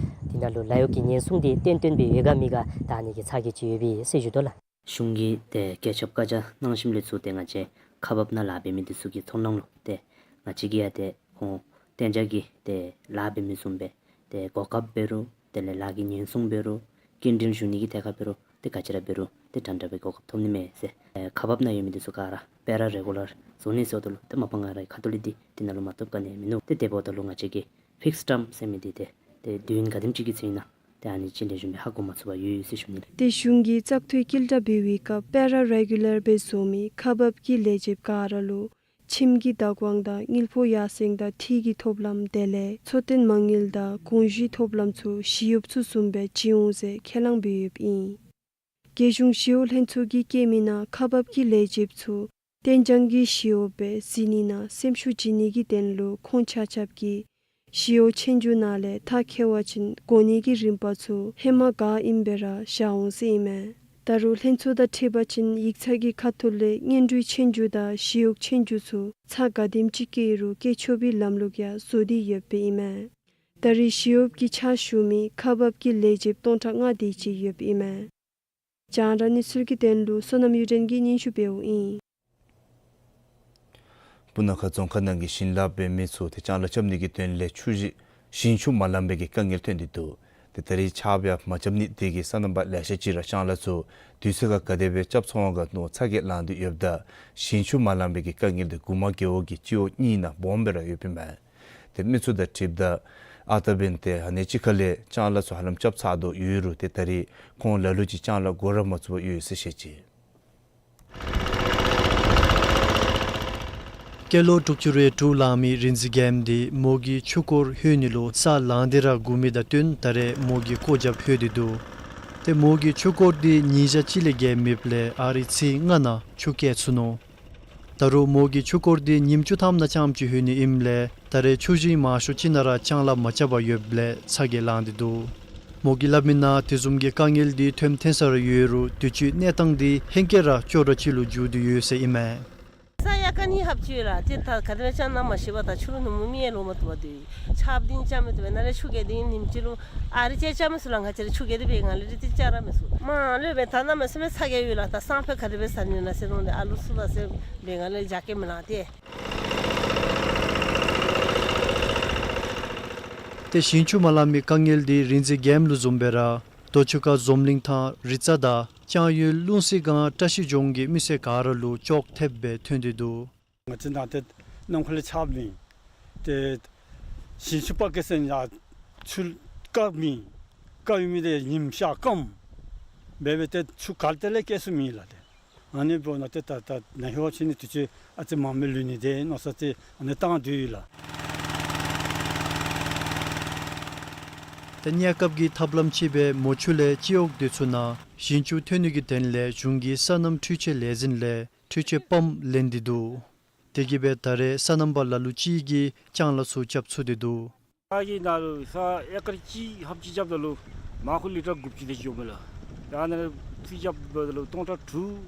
དེ་ནང་ལུ་ལཱ་གཡོག་གི་ཉེན་སྲུང་དེ་བཏོན་བཏོན་སྦེ་ཡོད་ག་མེད་ག་ད་ཨ་ནི་གི་ཚ་གྱང་ཅིག་ཡོདཔ་ཨིན་ཟེར་ཞུ་དོ་ལགས། གཞུང་གིས་ཏེ་བཀོད་ཁྱབ་བཀའ་རྒྱ་གནང་ཞིནམ་ལས་ཚུར་ཏེ་ང་བཅས་ཁག་འབགཔ་ནང་ལཱ་འབད་མི་དེ་ཚུ་གི་ཚོར་སྣང་ལུ་ཏེ་ང་བཅས་ཀྱིས་ཡང་ཏེ་ཁོང་གཏན་འཇགས་ཀྱི་ཏེ་ལཱ་འབད་མི་བཟུམ་སྦེ་ཏེ་གོ་སྐབས་འབད་རུང་དེ་ལས་ལཱ་གི་ཉེན་སྲུང་འབད་རུང་སྐྱིན་འགྲུལ་ཞུ་ནི་གི་ཐད་ཁར་འབད་རུང་ཏེ་ག་ཅི་ར་འབད་རུང་ཏེ་འདྲན་འདྲ་སྦེ་གོ་སྐབས་ཐོབ་ནི་མས་ཟེར། ཨེ་ཁག་འབགཔ་ནང་ཡོད་མི་དེ་ཚུ་ག་ར་པེ་ར་རེ་གུ་ལར་བཟོ་ནི་ཟེརཝ་ད་ལུ་ཏེ་མ་པ་ང་རའི་ཁ་ཐུག་ལས་འདི་དེ་ནང་ལུ་མ་བཏུབ་ག་ནི་ཡང་མིན་ནུག། ཏེ་དེ་འབདཝ་ད་ལུ་ང་བཅས་ཀྱི་ཕིགསི་ཊརམ་ཟེར་མི་འདི་ཏེ་ཏེ་དུས་ཡུན་ག་དེམ་ཅིག་གི་ཚེ་ཨིན་ན་ཏེ་ཨ་ནི་ཅིག་ལེགས་ཤོམ་སྦེ་ཧ་གོ་མ་ཚུགས་པར་ཡོད་ཡོད་ཟེར་ཞུ་ནི་ལགས། ཏེ་གཞུང་གིས་བཙག་འཐུའི་བསྐྱེད་བསྒྲགས་འབད་བའི་སྐབས་པེ་ར་རེ་གུ་ལར་སྦེ་བཟོ་མི་ཁག་འབགཔ་ཀྱི་ལས་བྱེདཔ་ག་ར་ལུ་ཁྱིམ་གྱི་བདག་དབང་དང་དངུལ་ཕོགས་ཡར་སེང་དང་འཐུས་ཀྱི་ཐོབ་ལམ་དེ་ལས་འཚོ་རྟེན་མ་དངུལ་དང་དགོངས་ཞུའི་ཐོབ་ལམ་ཚུ་ཞི་གཡོགཔ་ཚུ་བཟུམ་སྦེ་བྱིན་འོང་ཟེར་ཁས་བླངས་འབད་ཡོདཔ་ཨིན། རྒྱལ་གཞུང་ཞི་གཡོག་ལྷན་ཚོགས་ཀྱིས་བཀོད་མི་ནང་ཁག་འབགཔ་ཀྱི་ལས་བྱེདཔ་ཚུ་གཏན་འཇགས་ཀྱི་ཞི་གཡོགཔ་སྦེ་གཟིགས་ནི་ནང་སེམས་ཤུགས་བྱིན་ནི་གི་དོན་ལུ་ཁོང་ཆ་ཁྱབ་ཀྱིས་ཞི་གཡོག་ཆོས་རྒྱུགས་ནང་ལས་མཐར་འཁྱོལ་བ་ཅིན་གོ་གནས་ཀྱི་རིམ་པ་ཚུ་ཧེ་མ་ག་ཨིནམ་སྦེ་ར་བཞག་འོང་ཟེར་ཨིན་མས། ད་རུང་ལྷན་ཚོགས་དང་འཁྲིལ་བ་ཅིན་ཡིག་ཚང་གི་ཁ་ཐུག་ལས་སྔོན་འགྲོའི་ཆོས་རྒྱུགས་དང་ཞི་གཡོག་ཆོས་རྒྱུགས་ཚུ་ཚར་ག་དེམ་ཅིག་བཀལ་རུང་བཀལ་ཆོག་པའི་ལམ་ལུགས་ཡང་བཟོ་སྟེ་ཡོདཔ་ཨིན་མས། ད་རེས་ཞི་གཡོགཔ་གི་ཕྱག་ཞུ་མི་ཁག་འབགཔ་ཀྱི་ལས་བྱེདཔ་སྟོང་ཕྲག་ལྔ་དེ་ཅིག་ཡོདཔ་ཨིན་མས། རྒྱང་བསྒྲགས་གནས་ཚུལ་གྱི་དོན་ལུ་བསོད་ནམས་གཡུ་སྒྲོན་གྱིས་སྙན་ཞུ་འབདཝ་ཨིན། སྤུ་ན་ཁ་རྫོང་ཁག་ནང་གི་ཞིང་ལཱ་འབད་མི་ཚུ་ཏེ་ལྕང་ལཱ་རྐྱབ་ནི་གི་དོན་ལས་ཆུ་ཞིང་ཞིང་ཆུ་མ་ལངམ་པའི་གི་དཀའ་ངལ་ཐོན་ཏེ་འདུག། ཏེ་ད་རེས་ཆརཔ་ཡང་མ་རྐྱབ་ནི་དེ་གིས་སོ་ནམ་པ་ལེ་ཤ་ཅིག་ར་ལྕང་ལཱ་ཚུ་དུས་ཚོད་ཁར་ག་དེ་སྦེ་རྐྱབ་ཚུགས་འོང་ག་མནོ་ཚ་གྱང་ལངས་ཏེ་ཡོདཔ་ད་ཞིང་ཆུ་མ་ལངམ་པའི་གི་དཀའ་ངལ་དེ་གུ་མ་རྒེད་འོག་གི་སྤྱི་འོག་གཉིས་ནང་སྦོམ་སྦེ་ར་ཡོདཔ་ཨིན་མས། ཏེ་མི་ཚུ་དང་འཁྲིལཝ་ད་ཨ་རྟག་འབདན་ཏེ་ཨ་ནི་ཅིག་ཁ་ལས་ལྕང་ལཱ་ཚུ་ཧ་ལམ་རྐྱབ་ཚར་དོ་ཡོད་རུང་ཏེ་ད་རེས་ཁོང་ལ་ལུ་ཅིག་ལྕང་ལཱ་འགོ་ར་མ་བཙུགས་པར་ཡོད་ཟེར་བཤད་ཅི། སྐྱེས་ལོ་དྲུག་ཅུ་རེ་དྲུག་ལང་མི་རིག་འཛིན་རྒྱལ་མོ་འདི་མོ་གི་ཆུ་སྐོར་ལྷོད་ནི་ལུ་ས་ལངས་ཏེ་ར་སྒུག་མི་དང་བསྟུན་ད་རེས་མོ་གིས་སྐོར་རྒྱབ་ལྷོད་དེ་འདུག། ཏེ་མོ་གི་ཆུ་སྐོར་འདི་ཉིན་ཞག་གཅིག་ལས་བརྒལ་མེདཔ་ལས་ཨ་རིག་ཚེས་ལྔ་ནང་ཆུ་བཀལ་ཚུགས་ནུག། ད་རུང་མོ་གིས་ཆུ་སྐོར་འདི་ཉིནམ་བཅུ་ཐམ་ནང་རྐྱངམ་ཅིག་ལྷོད་ནི་ཨིནམ་ལས་ད་རེས་ཆུ་ཞིང་མང་ཤོས་ཅིག་ནང་ར་ལྕང་ལཱ་མ་རྐྱབ་པར་ཡོདཔ་ལས་ཚ་གྱང་ལངས་ཏེ་འདུག། མོ་གིས་སླབ་མི་ནང་དེ་བཟུམ་གྱི་དཀའ་ངལ་འདི་ཐོནམ་ཐོན་ས་ར་ཡོད་རུང་དུས་ཅི་གནས་སྟངས་འདི་ཧེང་སྐལ་ར་སྐྱོ་དྲགས་ཅིག་ལུ་འགྱུར་ཏེ་ཡོད་ཟེར་ཨིན་མས། ས་ཡ་ཀ་ནི་ཧབ་ཅི་ལ་ཅི་ད་ག་དེ་སྦེ་ལྕང་ནམ་མ་ཤེས་པར་ད་ཆུ་ལུ་ནུབ་མོ་མི་ཡང་ལོག་མ་བཏུབ་པར་སྡོད་ཡི། ཆརཔ་འདི་རྐྱབ་མི་བཏུབ་པས། ནཱ་ལས་ཆུ་རྐྱལ་འདི་ཉིནམ་གཅིག་ལུ་ཨ་རི་ཅིག་རྐྱབ་མི་ཚུགས་ལགས། ང་བཅས་ར་ཆུ་རྐྱལ་འདི་འབད་ང་ལས་རི་འདི་རྐྱབ་ར་མི་ཚུགས། མ་ལུས་པས། ད་གནམ་མེད་ས་མེད་ཚ་གྱང་ཡོད་ལགས། ད་སང་ཕོད་ག་དེ་སྦེ་ཟ་ནི་ན་ཟེར་འོང་སྟེ་ཨ་ལུ་ཚུ་ད་ཟེར་འབད་ང་ལས་རྒྱ་སྐྱེད་མི་ལང་སྟེ། ཏེ་ཞིང་ཆུ་མ་ལང་མི་དཀའ་ངལ་འདི་རིག་འཛིན་རྒྱལམོ་ལུ་བཟུམ་སྦེ་ར་རྡོ་ཆུ་ཁ་འཛོམས་གླིང་ཐང་རི་རྩ་དང་ལྕང་ཡུལ་ཀླུང་སྲི་སྒང་བཀྲ་ཤིས་ལྗོངས་ཀྱི་མི་སེར་ག་ར་ལུ་ཅོག་འཐདཔ་སྦེ་ཐོན་ཏེ་འདུག། ང་བཅས་ནཱ་ཏེ་གནམ་ཁ་ལས་ཆརཔ་ལིང་ཏེ་ཞིང་ཆུ་སྤར་གེ་ཟེར་ཡང་ཆུ་དཀརཔ་ཨིན། དཀརཔ་ཨིན་མི་འདི་ཉིམ་ཤར་སྐམ་འབད་སྦེ་ཏེ་ཆུ་ག་ཏེ་ལས་བཀལ་ཚུགས་མེད་ལགས། ཏེ་ཨ་ནི་འབདཝ་ད་ཏེ་ད་ད་ནཱ་ཧེ་བ་ཅིག་ནི་དུས་ཅི་ཨ་ཙི་མངམ་སྦེ་ལུས་ནི་དེ་མནོ་ས་ཏེ་ཨ་ནི་བཏང་སྡོད་ཡི་ལགས། ཏེ་གནས་སྐབས་ཀྱི་ཐབས་ལམ་ཅིག་སྦེ་མོ་ཆུ་ལས་སྤྱི་འོག་དེ་ཚུ་ནང་ཞིང་ཆུ་ཐོན་ནི་གི་དོན་ལས་གཞུང་གིས་སོ་ནམ་འཕྲུལ་ཆས་ལས་འཛིན་ལས་འཕྲུལ་ཆས་པམཔ་ལེན་ཏེ་འདུག། དེ་གིས་སྦེ་ད་རེས་སོ་ནམ་པ་ལ་ལུ་ཅིག་གིས་ལྕང་ལཱ་ཚུ་རྐྱབ་ཚུགས་ཏེ་འདུག། ང་གིས་ནཱ་ལུ་ས་ཨེ་ཀར་གཅིག་ཧབ་གཅིག་རྐྱབ་ད་ལུ་མར་ཁུ་ལི་ཊར་དགུ་བཅུ་དེ་ཅིག་འོང་མས་ལགས། ཡང་ན་ཚུར་རྐྱབ་ད་ལུ་སྟོང་ཕྲག་དྲུག་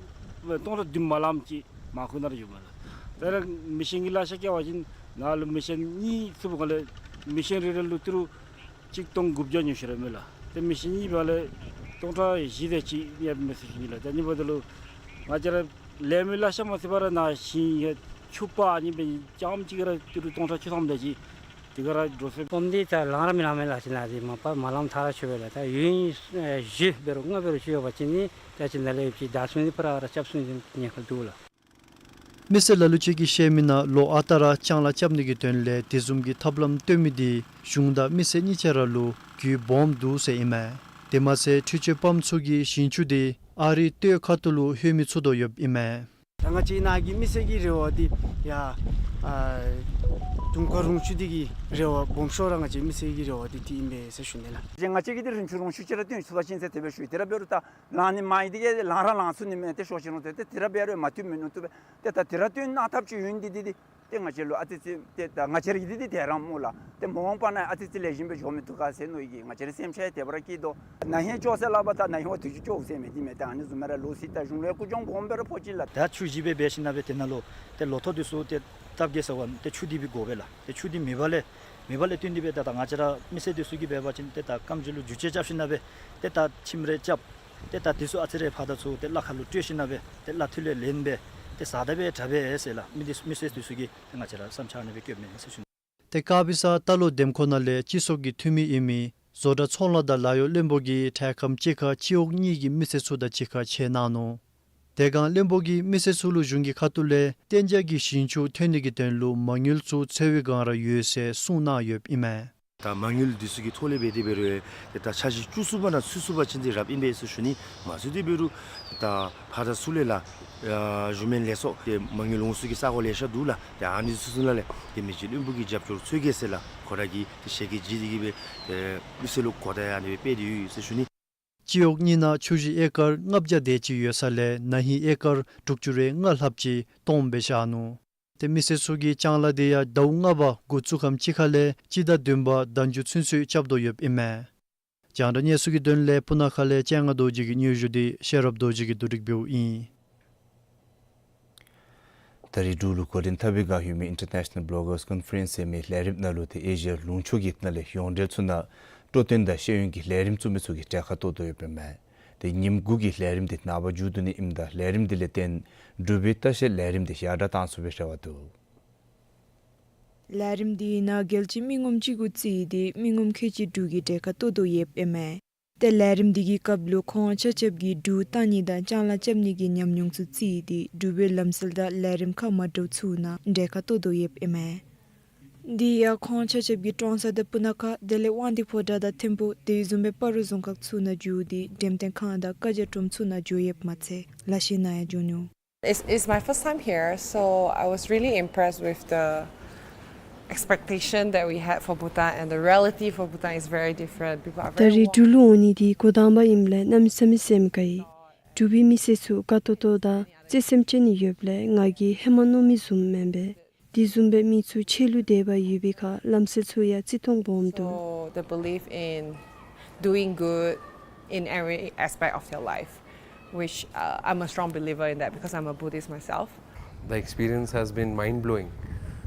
སྟོང་ཕྲག་བདུན་མ་ལངམ་ཅིག་མར་ཁུ་ནང་ར་འོང་མས་ལགས། ད་རེས་མེ་ཤིན་གྱི་ལཱ་ཤ་རྐྱབ་པ་ཅིན་ནཱ་ལུ་མེ་ཤིན་གཉིས་ཚུ་བུ་ག་ལས་མེ་ཤིན་རེ་རེ་ལུ་ཏི་རུ་གཅིག་སྟོང་དགུ་བརྒྱ་ཉོ་ཤེས་ར་མས་ལགས། ཏེ་མི་ཤིང་གཉིས་པ་ལས་སྟོང་ཕྲག་བཞི་དེ་ཅིག་ཡོདཔ་མས་ཟེར་ཞུ་ནི་ལགས། ཏེ་གཉིས་པ་དེ་ལུ་ང་བཅས་ར་ལེན་མི་ལེ་ཤ་མ་ཚུད་པར་ནཱ་ཤིང་ཡང་ཆུ་པ་ཨ་ནི་སྦེ་རྐྱངམ་གཅིག་ར་ཏི་རུ་སྟོང་ཕྲག་བཅུ་ཐམ་དེ་ཅིག་དེ་ག་ར་འགྲོ་སོང་སྤོམ་འདི་ད་ལང་ར་མི་ལང་མས་ལགས། ཅིག་ནཱ་འདི་མ་པ་མ་ལངམ་ཐག་ར་ཆོད་པས་ལགས། ད་ཡུན་ཨེ་བཞི་འབད་རུང་ལྔ་འབད་རུང་ཅིག་ཡོད་པ་ཅིན་ནི་ད་ཅིག་ནཱ་ལས་ཡོད་ཅིག་བདའ་ཚུགས་ནི་ཕར་ར་རྐྱབ་ཚུགས་ནི་ཉེན་ཁ་འདུག་ལགས། མི་སེར་ལ་ལུ་ཅིག་གིས་བཤད་མི་ནང་ལོ་ཨ་རྟག་ར་ལྕང་ལཱ་རྐྱབ་ནི་གི་དོན་ལས་དེ་བཟུམ་གྱི་ཐབས་ལམ་སྟོན་མི་འདི་གཞུང་དང་མི་སེར་གཉིས་ཆ་ར་ལུ་རྒྱུས་སྦོམ་འདུག་ཟེར་ཨིན་མས། དེ་མ་ཚད་འཕྲུལ་ཆས་པམཔ་ཚུ་གིས་ཞིང་ཆུ་འདི་ཨ་རིའི་སྟོད་ཁ་ཐུག་ལུ་ལྷོད་མི་ཚུགས་དོ་ཡོདཔ་ཨིན་མས། ད་ང་བཅས་ནཱ་གི་མི་སེར་གྱི་རེ་བ་འདི་ཡ་ཨ་དུང་དཀར་རོང་ཆུ་འདི་གི་རེ་བ་སྦོམ་ཤོས་ར་ང་བཅས་མི་སེར་གྱི་རེ་བ་འདི་འདི་ཨིན་པས་ཟེར་ཞུ་ནི་ལགས། ང་བཅས་ཀྱིས་འདི་རིན་ཆུ་རོང་ཆུ་ཅིག་ར་བཏོན་ཚུགས་པ་ཅིན་ཟེར་དེ་སྦེ་ཞུ་ཡི། དེ་ར་འབད་རུང་ད་ལང་ནི་མ་ཡི་དེ་གིས་ལང་ར་ལང་ཚུགས་ནི་མེད། ཏེ་ཤོར་ཞིནམ་ལས་ཏེ་དེ་ར་འབད་རུང་མ་བཏོན་མི་ནུས་བཏུབ་པས། ཏེ་ད་དེ་ར་བཏོན་གནང་ཐབས་ཅིག་ཡོད་ནི་འདི་འདི་འདི་ཏེ་ང་བཅས་ལུ་ཨ་ཙི་ཙི་ཏེ་ད་ང་བཅས་ར་གི་འདི་འདི་དེ་ར་སྨོ་ལགས། ཏེ་མ་འོངས་པ་ནང་ཨ་ཙི་ཙི་ལེགས་ཤོམ་སྦེ་འགྱོ་མི་བཏུབ་ག་ཟེར་མནོ་ཡི་གི། ང་བཅས་རའི་སེམས་ཤར་དེ་སྦེ་ར་སྐྱེས་དོ། ན་ཧིང་སྐྱོ་ཟེར་སླབ་པ་ད་ན་ཧིང་བ་དུས་ཅི་སྐྱོ་ཟེར་མི་འདི་མེད། ད་ཨ་ནི་བཟུམ་སྦེ་ར་ལོ་སི་ད་གཞུང་ལས་ཀུན་སྦྱོང་སྦོམ་སྦེ་ར་ཕོག་ཅི་ལགས། ད་ཆུ་བཞི་སྦེ་འབད་ཞིནམ་ལས་དེ་ནང་ལུ་ཏེ་ལོ་ཐོག་འདི་ཚུ་ཏེ་སྟབས་བདེ་ས་བ་ཏེ་ཆུ་འདི་སྦེ་དགོ་པས་ལགས། ཏེ་ཆུ་འདི་མེད་པ་ལས་མེད་པ་ལས་བརྟེན་ཏེ་སྦེ་ད་ད་ང་བཅས་ར་མི་སེར་འདི་ཚུ་གིས་འབད་བ་ཅིན་ཏེ་ད་རྐངམ་ཅིག་ལུ་རྒྱུ་ཆས་རྐྱབ་ཞིནམ་ལས་ཏེ་ད་ཁྱིམ་རེ་རྐྱབ། ཏེ་ད་འདི་ཚུ་ཨ་ཙི་རེ་ཕར་དང་ཚུར་ཏེ་གླ་ཁར་ལུ་སྤྲོད་ཞིནམ་ལས་ཏེ་གླ་འཐུས་ལས་ལེན་སྦེ་ཏེ་ཟ་ད་སྦེ་དྲག་པས་ཟེར་ལགས། མི་འདི་མི་སེར་འདི་ཚུ་གིས་ཏེ་ང་བཅས་ར་བསམ་འཆར་ཨ་ནི་སྦེ་བཀོདཔ་མས་ཟེར་ཞུ་ནི། ཏེ་དཀར་སྦི་ས་རྟ་ལོག་འདེམས་ཁོངས་ནང་ལས་སྤྱི་ཚོགས་ཀྱི་འཐུས་མི་ཨིན་མི་བཟོ་གྲྭ་ཚོང་ལཱ་དང་ལཱ་གཡོག་བློན་པོ་གིས་འཕྲལ་ཁམས་ཅིག་ཁར་སྤྱི་འོག་གཉིས་ཀྱི་མི་སེར་ཚུ་དང་གཅིག་ཁར་མཇལ་གནང་ནུག། དེ་སྒང་བློན་པོ་གིས་མི་སེར་ཚུ་ལུ་གཞུང་གི་ཁ་ཐུག་ལས་གཏན་འཇགས་ཀྱི་ཞིང་ཆུ་ཐོན་ནི་གི་དོན་ལུ་མ་དངུལ་ཚུ་འཚོལ་བའི་བསྒང་ར་ཡོད་ཟེར་གསུངས་གནང་ཡོདཔ་ཨིན་མས། ད་མ་དངུལ་འདི་ཚུ་གི་ཐོག་ལས་འབད་དེ་འབད་རུང་ཏེ་ད་འཆར་གཞི་བཅུ་གསུམ་པ་ནང་ཚུད་ཚུགས་པ་ཅིན་འདི་རབ་ཨིན་པས་ཟེར་ཞུ་ནི། མ་ཚུད་དེ་འབད་རུང་ད་ཕར་དང་ཚུར་ལས་ལགས་ཨ་གཞུང་མིན་ལས་ཚོགས་ཏེ་མ་དངུལ་འོང་ཚུགས་ཀྱི་ས་གོ་ལེ་ཤ་འདུག་ལགས། ཏེ་ཨ་ནི་ཚུ་ཚུ་ནང་ལས་ཏེ་མི་རྗེ་བློན་པོ་གི་རྒྱབ་སྐྱོར་འཚོལ་གེ་ཟེར་ལགས། ཁོ་ར་གིས་ཏེ་ཞལ་གྱིས་བཞེས་ཏེ་གིས་སྦེ་ཏེ་མི་སེར་ལུ་གོ་བརྡ་ཡང་ཨ་ནི་སྦེ་སྤེལ་ཏེ་ཡོད་ཟེར་ཞུ་ནི། སྤྱི་འོག་གཉིས་ནང་ཆུ་བཞི་ཨེ་ཀར་ལྔ་བརྒྱ་དེ་ཅིག་ཡོད་ས་ལས་ན་ཧིང་ཨེ་ཀར་དྲུག་ཅུ་རེ་ལྔ་ལྷགཔ་ཅིག་སྟོངམ་སྦེ་བཞག་ནུག། ཏེ་མི་སེར་ཚུ་གིས་ལྕང་ལཱ་འདི་ཡང་ཟླཝ་ལྔ་པ་འགོ་བཙུགས་ཁམས་ཅིག་ཁ་ལས་སྤྱི་ཟླ་བདུན་པ་ཟླ་མཇུག་ཚུན་ཚོད་རྐྱབ་དོ་ཡོདཔ་ཨིན་མས། རྒྱང་བསྒྲགས་གནས་ཚུལ་གྱི་དོན་ལས་སྤུ་ན་ཁ་ལས་སྤྱན་སྔ་རྡོ་རྗེ་གི་སྙན་ཞུ་འདི་ཤེས་རབ་རྡོ་རྗེ་གིས་བསྡུ་སྒྲིག་འབདཝ་ཨིན། ད་རེས་འབྲུག་ལུ་འགོ་འདྲེན་འཐབ་པའི་བསྒང་ཡོད་མི་International Bloggers Conference ཟེར་མི་ལས་རིམ་ནང་ལུ་ཏེ་ཨེ་ཤི་ཡ་ལུང་ཕྱོགས་ཀྱི་ནང་ལས་ཡོངས་འབྲེལ་ཚུ་ནང་སྤྲོ་སྟོན་དང་ཤེས་ཡོན་གྱི་ལས་རིམ་བཙུགས་མི་ཚུ་གིས་གྲལ་ཁར་གཏོགས་དོ་ཡོདཔ་ཨིན་མས། ཏེ་ཉིནམ་དགུ་གི་ལས་རིམ་འདི་ནངས་པ་མཇུག་བསྡུ་ནི་ཨིནམ་ད་ལས་རིམ་འདི་ལས་བརྟེན་འབྲུག་པའི་ལྟ་བཤལ་ལས་རིམ་འདི་ཡར་དྲག་གཏང་ཚུགས་པའི་རེ་བ་འདུག། ལས་རིམ་འདི་ནང་རྒྱལ་སྤྱིའི་མི་ངོམ་ཅིག་གུ་བརྩིས་ཏེ་མི་ངོམ་ཁལ་གཅིག་འབྲུག་གི་གྲལ་ཁར་གཏོགས་དོ་ཡོདཔ་ཨིན་མས། ཏེ་ལས་རིམ་འདི་གི་སྐབས་ལུ་ཁོང་ཆ་ཁྱབ་ཀྱིས་འབྲུག་བཏང་ནི་དང་ལྕང་ལཱ་རྐྱབ་ནི་གི་ཉམས་མྱོང་ཚུ་བརྩིས་ཏེ་འབྲུག་པའི་ལམ་སྲོལ་དང་ལས་རིམ་ཁག་མ་འདྲཝ་ཚུ་ནང་གྲལ་ཁར་གཏོགས་དོ་ཡོདཔ་ཨིན་མས། འདི་ཡང་ཁོང་ཆ་ཁྱབ་ཀྱིས་ཀྲོང་གསར་དང་སྤུ་ན་ཁ་དེ་ལས་དབང་འདུས་ཕོ་བྲང་དང་ཐིམ་ཕུག་དེ་བཟུམ་སྦེ་སྤ་རོ་རྫོང་ཁག་ཚུ་ནང་འགྱོ་སྟེ་འགྲེམས་སྟོན་ཁང་དང་བཀའ་རྒྱ་སྒྲུབ་ས་ཚུ་ནང་འགྱོ་ཡོདཔ་མ་ཚད་ལཱ་གཞན་ནང་ཡང་འགྱོ་ནུག། It's, it's my first time here, so I was really impressed with the expectation that we had for Bhutan, and the reality for Bhutan is very different. People are ད་very རེས་འབྲུག་ལུ་འོང་ནི་འདི་འགོ་དང་པ་ཨིནམ་ལས་གནམ་མེད་ས་མེད་སེམས་དགའ་ཡི། འབྲུག་པའི་མི་སེར་ཚུ་དགའ་ཏོག་ཏོ་དང་བརྩེ་སེམས་ཅན་ཡོདཔ་ལས་ང་གིས་ཧེ་མ་མནོ་མི་བཟུམ་མེན་པས། དེ་བཟུམ་སྦེ་མི་ཚུ་ཕྱི་ལུ་དེ་སྦེ་ཡོད་པའི་ཁར་ལམ་སྲོལ་ཚུ་ཡང་བརྩི་མཐོང་སྦོམ་འདུག། So the belief in doing good in every aspect of your life, which, uh, I'm a strong believer in that because I'm a Buddhist myself. The experience has been mind-blowing.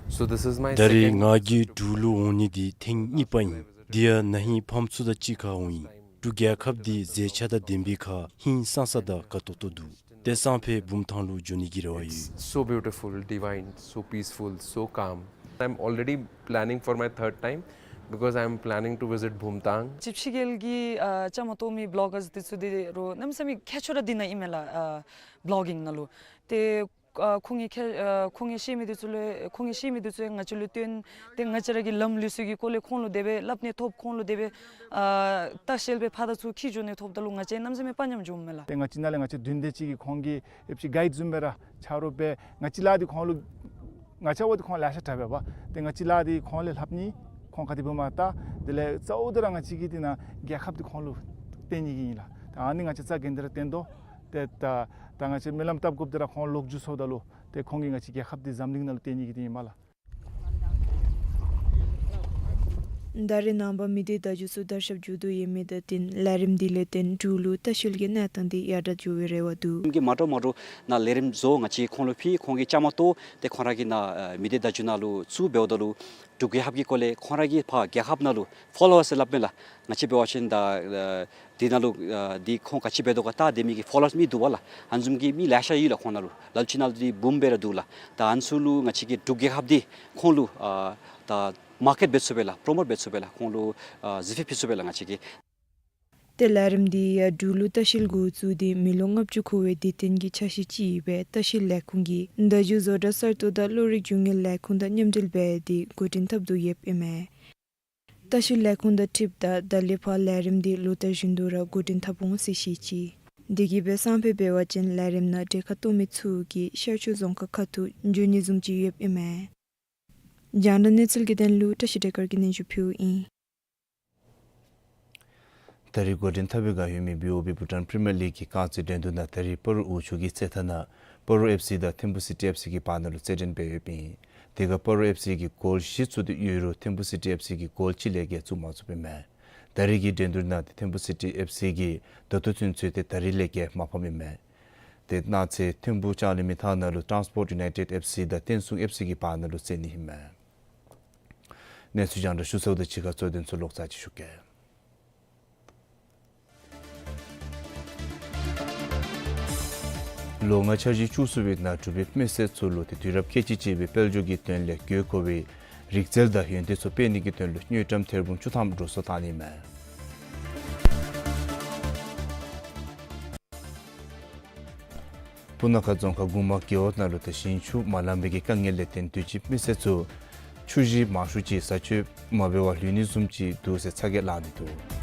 So this is my ད་རེས་second ང་གིས་འབྲུག་ལུ་འོང་ནི་འདི་ཐེངས་གཉིས་པ་ཨིན། དེ་ཡང་ན་ཧིང་ཕམ་ཚུ་དང་གཅིག་ཁར་འོང་ཡི། འབྲུག་རྒྱལ་ཁབ་འདི་མཛེས་ཆ་དང་ལྡན་པའི་ཁར་ཧིང་སངས་ས་དང་དགའ་ཏོག་ཏོ་འདུག། དེ་སང་ཕོད་བུམ་ཐང་ལུ་འགྱོ་ནི་གི་རེ་བ་ཡོད། It's so beautiful, divine, so peaceful, so calm. I'm already planning for my third time because I'm planning to visit Bhumtang. ཅིག་ཕྱི་རྒྱལ་གྱི་ཨ་བཅའ་མར་གཏོགས་མི་བི་ལོག་གརསི་འདི་ཚུ་འདི་རུང་གནམ་མེད་ས་མེད་ཁྱད་ཆོས་ར་འདི་ནང་ཨིན་མས་ལགས། ཨ་བི་ལོག་གིང་ནང་ལུ་ཏེ་ཨ་ཁོང་གིས་ཁྱད་ཨ་ཁོང་གིས་ཤེས་མི་འདི་ཚུ་ལས་ཁོང་གིས་ཤེས་མི་འདི་ཚུ་ཡང་ང་བཅས་ལུ་སྟོན། ཏེ་ང་བཅས་ར་གི་ལམ་ལུགས་ཚུ་གི་སྐོར་ལས་ཁོང་ལུ་དེ་སྦེ་སླབ་ནི་ཐོབ། ཁོང་ལུ་དེ་སྦེ་ཨ་ལྟ་བཤལ་སྦེ་ཕར་དང་ཚུར་འཁྱིད་འགྱོ་ནི་ཐོབ་ད་ལུ་ང་བཅས་གནམ་མེད་ས་མེད་དཔའ་ཉམས་འགྱོཝ་མས་ལགས། ཏེ་ང་བཅས་ནཱ་ལས་ང་བཅས་བདུན་དེ་ཅིག་གིས་ཁོང་གིས་ཨེབ་ཅིག་གའིཌ་བཟུམ་སྦེ་ར་ཆ་རོགས་འབད། ང་བཅས་ལཱ་འདི་ཁོང་ལུ་ང་བཅས་འོ་འདི་ཁོང་ལེ་ཤ་དྲག་པས་པ། ཏེ་ང་བཅས་ལཱ་འདི་ཁོང་ལས་ལྷབ་ནི། ཁོང་ག་དེ་སྦེ་མར་ལྟ། དེ་ལས་གཙོ་བོ་འདི་ར་ང་བཅས་ཀྱིས་འདི་ནང་རྒྱལ་ཁབ་འདི་ཁོང་ལུ་སྟོན་ནི་གི་ཨིན་ལགས། ད་ཨ་ནི་ང་བཅས་རྩ་འགེངས་ཏེ་ར་སྟོན་དོ། ཏེ་ད་ད་ང་བཅས་སྨོན་ལམ་བཏབ་དགོཔ་འདི་ར་ཁོང་ལོག་འགྱོ་སོངམ་ད་ལུ་ཏེ་ཁོང་གིས་ང་བཅས་རྒྱལ་ཁབ་འདི་འཛམ་གླིང་ནང་ལུ་སྟོན་ནི་གི་འདི་ཨིན་མས་ལགས། ད་རེས་ནངས་པ་མི་སྡེ་བརྡ་བརྒྱུད་ཚུ་དར་ཁྱབ་འགྱོ་དོ་ཡོད་མི་དང་བསྟུན་ལས་རིམ་འདི་ལས་བརྟེན་འབྲུག་ལུ་ལྟ་བཤལ་གྱི་གནས་སྟངས་འདི་ཡར་དྲག་འགྱོ་བའི་རེ་བ་འདུག། གི་མ་འདྲཝ་མ་འདྲཝ་ནང་ལས་རིམ་བཟོ། ང་བཅས་ཁོང་ལུ་ཕུལ། ཁོང་གིས་བཅའ་མར་གཏོགས་ཏེ་ཁོང་ར་གིས་ནཱ་ཨ་མི་སྡེ་བརྡ་བརྒྱུད་ནང་ལུ་བཙུགས་འབདཝ་ད་ལུ་འབྲུག་རྒྱལ་ཁབ་ཀྱི་སྐོར་ལས་ཁོང་ར་གིས་ཕར་རྒྱལ་ཁབ་ནང་ལུ་ཕོ་ལོ་ཝརསི་སླབ་མས་ལགས། ང་བཅས་འབད་བ་ཅིན་ད་ཨ་འདི་ནང་ལུ་ཨ་འདི་ཁོང་ག་ཅི་འབད་དོ་ག་བལྟ་སྡོད་མི་གི་ཕོ་ལོ་ཝརསི་མི་འདུག་པ་ལགས། ཨ་ནི་བཟུམ་གྱི་མི་ལེ་ཤ་ཡོད་ལགས་ཁོང་ནང་ལུ། ལ་ལུ་ཅིག་ནང་ལུ་འདི་འབུམ་སྦེ་ར་འདུག་ལགས། ད་ཨ་ནི་ཚུ་ལུ་ང་བཅས་ཀྱིས་འབྲུག་རྒྱལ་ཁབ་འདི་ཁོང་ལུ་ཨ་ད་མར་ཀེཊ་འབད་ཚུགས་པས་ལགས། པྲོ་མོཊ་འབད་ཚུགས་པས་ལགས། ཁོང་ལུ་ཨ་གཟིགས་ཕུལ་ཕུལ་ཚུགས་པས་ལགས་ང་བཅས་ཀྱིས། ཏེ་ལས་རིམ་འདི་ཡང་འབྲུག་ལུ་ལྟ་བཤལ་འགོ་བཙུགས་ཏེ་མི་ལོ་ལྔ་བཅུ་འཁོར་བའི་དུས་སྟོན་གྱི་འཆར་གཞི་ཅིག་ཡོད་པའི་ལྟ་བཤལ་ལས་ཁུངས་ཀྱི་བརྡ་བརྒྱུད་བཟོ་གྲྭ་གསར་གཏོད་དང་གློག་རིག་རྒྱུ་དངོས་ལས་ཁུངས་དང་མཉམ་འབྲེལ་འབད་དེ་འགོ་འདྲེན་འཐབ་དོ་ཡོདཔ་ཨིན་མས། ལྟ་བཤལ་ལས་ཁུངས་དང་འཁྲིལཝ་ད་ད་ལས་ཕར་ལས་རིམ་འདི་ལོ་ལྟར་བཞིན་དུ་ར་འགོ་འདྲེན་འཐབ་འོང་ཟེར་བཤད་ཅི། དེ་གིས་སྦེ་སང་ཕོད་འབད་བ་ཅིན་ལས་རིམ་ནང་གྲལ་ཁར་གཏོགས་མི་ཚུ་གིས་ཤར་ཕྱོགས་རྫོང་ཁག་ཁ་ཐུག་འགྱོ་ནི་བཟུམ་ཅིག་ཡོདཔ་ཨིན་མས། རྒྱང་བསྒྲགས་གནས་ཚུལ་གྱི་དོན་ལུ་བཀྲ་ཤིས་བདེ་དཀར་གྱིས་སྙན་ཞུ་ཕུལཝ་ཨིན། ད་རིས་འགོ་འདྲེན་འཐབ་པའི་བསྒང་ཡོད་མི་བི་ཨོ་བི་བྷུ་ཊཱན་པི་རི་མི་ཡར་ལིག་གི་རྐང་རྩེད་འགྲན་བསྡུར་ནང་ད་རིས་སྤ་རོ་འོག་ཆོས་རྒྱལ་རྩེད་ཐང་ནང་སྤ་རོ་ཨེཕ་སི་དང་ཐིམ་ཕུ་སི་ཊི་ཨེཕ་སི་གི་བར་ན་ལུ་རྩེད་འགྲན་འབད་ཡོདཔ་ཨིན། དེ་ཁར་སྤ་རོ་ཨེཕ་སི་གིས་གོལ་བཞི་ཚུད་དེ་ཡོད་རུང་ཐིམ་ཕུ་སི་ཊི་ཨེཕ་སི་གིས་གོལ་གཅིག་ལས་བརྒལ་བཙུགས་མ་ཚུགསཔ་ཨིན་མས། ད་རིས་ཀྱི་འགྲན་བསྡུར་ནང་ཏེ་ཐིམ་ཕུ་སི་ཊི་ཨེཕ་སི་གིས་ད་ལྟོ་ཚུན་ཚོད་ཏེ་ད་རིས་ལས་བརྒལ་མ་ཕམ་ཨིན་མས། ཏེ་གནངས་ཚེ་ཐིམ་ཕུ་ལྕང་གླིང་མི་ཐང་ནང་ལུ་ཊཱན་སི་པོརཊ་ཡུ་ནའི་ཊེཌ་ཨེཕ་སི་དང་བསྟན་སྲུང་ཨེཕ་སི་གི་བར་ན་ལུ་རྩེད་ནི་ཨིན་མས། གནས་ཚུལ་རྒྱང་བསྒྲགས་ཞུ་ཚརཝ་ད་ཕྱི་ཁ་གཙོ་དོན་ཚུ་ལོག་ཚར་ཅིག་ཞུ་གེ། ལོ་ལྔ་འཆར་གཞི་བཅུ་གསུམ་པའི་ནང་འབྲུག་པའི་མི་སེར་ཚུ་ལུ་ཏེ་དུས་རབས་ཁལ་གཅིག་གཅིག་པའི་དཔལ་འབྱོར་གྱི་དོན་ལས་དགོས་མཁོ་བའི་རིག་རྩལ་དང་ཡོན་ཏན་ཚུ་སྤེལ་ནི་གི་དོན་ལུ་དངུལ་ཀྲམ་ཐེར་འབུམ་བཅུ་ཐམ་འགྲོ་སོང་བཏང་ནི་ཨིན་མས། སྤུ་ན་ཁ་རྫོང་ཁག་གུ་མ་རྒེད་འོག་ནང་ལུ་ཏེ་ཞིང་ཆུ་མ་ལང་པའི་གི་དཀའ་ངལ་ལས་བརྟེན་དུས་ཅི་མི་སེར་ཚུ་ཆུ་ཞིང་མང་ཤོས་ཅིག་བཟའ་སྤྱོད་མ་འབད་བར་ལུས་ནི་བཟུམ་ཅིག་འདུག་ཟེར་ཚ་གྱང་ལང་ནི་འདུག།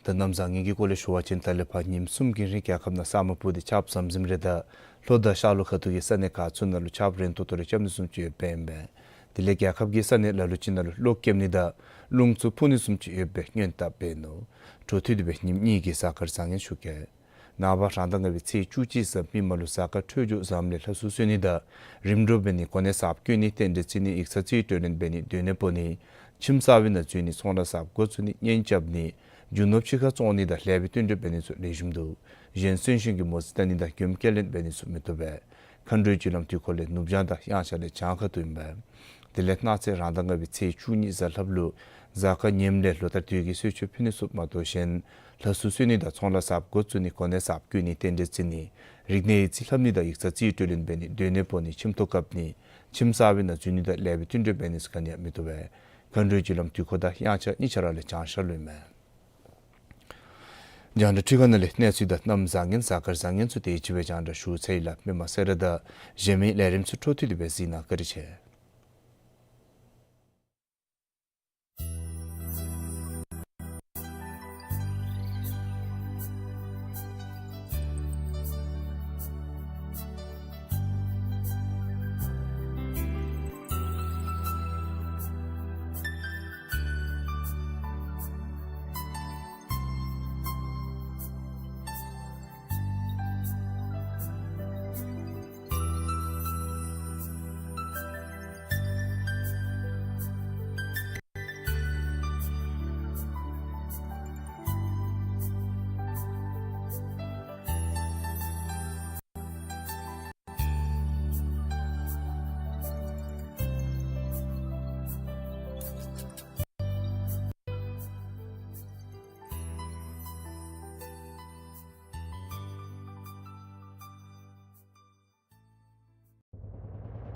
ད་གནམ་བཟང་ངན་གྱི་སྐོར་ལས་ཞུ་བ་ཅིན་ད་ལས་ཕར་ཉིནམ་གསུམ་གྱི་རིང་རྒྱལ་ཁབ་ནང་ས་སྨུག་སྤུབས་ཏེ་ཆརཔ་ཟམ་ཟིམ་རེ་དང་ལྷོ་དང་ཤར་ལྷོ་ཁ་ཐུག་གི་ས་གནས་ཁག་ཚུ་ནང་ལུ་ཆརཔ་རན་ཏོག་ཏོ་རེ་རྐྱབ་ནི་བཟུམ་ཅིག་ཡོདཔ་ཨིན་པས། དེ་ལས་རྒྱལ་ཁབ་ཀྱི་ས་གནས་ལ་ལུ་ཅིག་ནང་ལུ་གློག་རྐྱབ་ནི་དང་རླུང་འཚུབ་འཕུ་ནི་བཟུམ་ཅིག་ཡོད་པའི་སྔོན་དཔག་འབད་ནུག། འཕྲོ་མཐུད་དེ་སྦེ་ཉིནམ་གཉིས་ཀྱི་གཟའ་སྐར་བཟང་ངན་ཞུ་གེ། ནངས་པ་རང་ཟླ་ལྔ་པའི་ཚེས་བཅུ་གཅིག་གཟའ་མིག་དམར་ལུ་གཟའ་སྐར་འཕྲོད་སྦྱོར་ཟམ་ལས་ལྷ་གསོལ་གསོལ་ནི་དང་རིམ་གྲོ་འབད་ནི་གོ་གནས་གསརཔ་བསྐོ་ནི་རྟེན་འབྲེལ་བརྩི་ནི་ཡིག་ཚང་རྩིས་སྤྲོད་ལེན་འབད་ནི་སྡོད་གནས་སྤོ་ནི་ཁྱིམ་གསར་པའི་ནང་འཛུལ་ནི་ཚོང་ལཱ་གསརཔ་འགོ་བཙུགས་ནི་གཉེན་རྐྱབ་ནི་རྒྱུ་ནོར་ཕྱི་ཁར་བཙོང་ནི་དང་ལེགས་པའི་བསྟུན་གྲོས་འབད་ནི་ཚུ་ལེགས་ཤོམ་འདུག། གཞན་གསོན་གཤིན་གྱི་མོ་རྩིས་བལྟ་ནི་དང་མགྱོནམ་སྐྱེལ་ལེན་འབད་ནི་ཚུ་མི་བཏུབ་པས། མཁའ་འགྲོའི་རྒྱུ་ལམ་དུས་འཁོར་ལས་ནུབ་བྱང་དང་དབྱངས་འཆར་ལས་བྱང་ཁ་ཐུག་ཨིན་པས། དེ་ལས་གནངས་ཚེ་རང་ཟླ་ལྔ་པའི་ཚེས་བཅུ་གཉིས་གཟའ་ལྷགཔ་ལུ་གཟའ་སྐར་ངནམ་ལས་ལོ་ལྟར་དུས་ཀྱི་གསོལ་མཆོད་ཕུལ་ནི་ཚུ་མ་གཏོགས་གཞན་ལྷ་གསོལ་གསོལ་ནི་དང་ཚོང་ལཱ་གསརཔ་འགོ་བཙུགས་ནི་གོ་གནས་གསརཔ་བསྐོ་ནི་རྟེན་འབྲེལ་བརྩི་ནི་རིག་གནས་ཡིག་རྩིས་ལྷབ་ནི་དང་ཡིག་ཚང་རྩིས་སྤྲོད་ལེན་འབད་ནི་སྡོད་གནས་སྤོ་ནི་ཁྱིམ་ཐོག་བཀབ་ནི་ཁྱིམ་གསར་པའི་ནང་འཛུལ་ནི་དང་ལེགས་པའི་བསྟུན་གྲོས་འབད་ནི་ཚུ་ག་ནི་ཡང་མི་བཏུབ་པས། མཁའ་འགྲོའི་རྒྱུ་ལམ་དུས་འཁོར་དང་དབྱངས་འཆར་གཉིས་ཆ་ར་ལས་བྱང་ཤར་ལུ་ཨིན་མས། རྒྱང་བསྒྲགས་འཕྲུལ་ཁང་ནང་ལས་གནས་ཚུལ་དང་གནམ་བཟང་ངན་གཟའ་སྐར་བཟང་ངན་ཚུ་དེ་ཅིག་སྦེ་རྒྱང་བསྒྲགས་ཞུ་ཚར་ཡི་ལགས། མི་མང་སེར་དང་གཞན་མི་ལས་རིམ་ཚུ་འཕྲོ་མཐུད་དེ་སྦེ་གཟིགས་གནང་། བཀའ་དྲིན་ཆེ།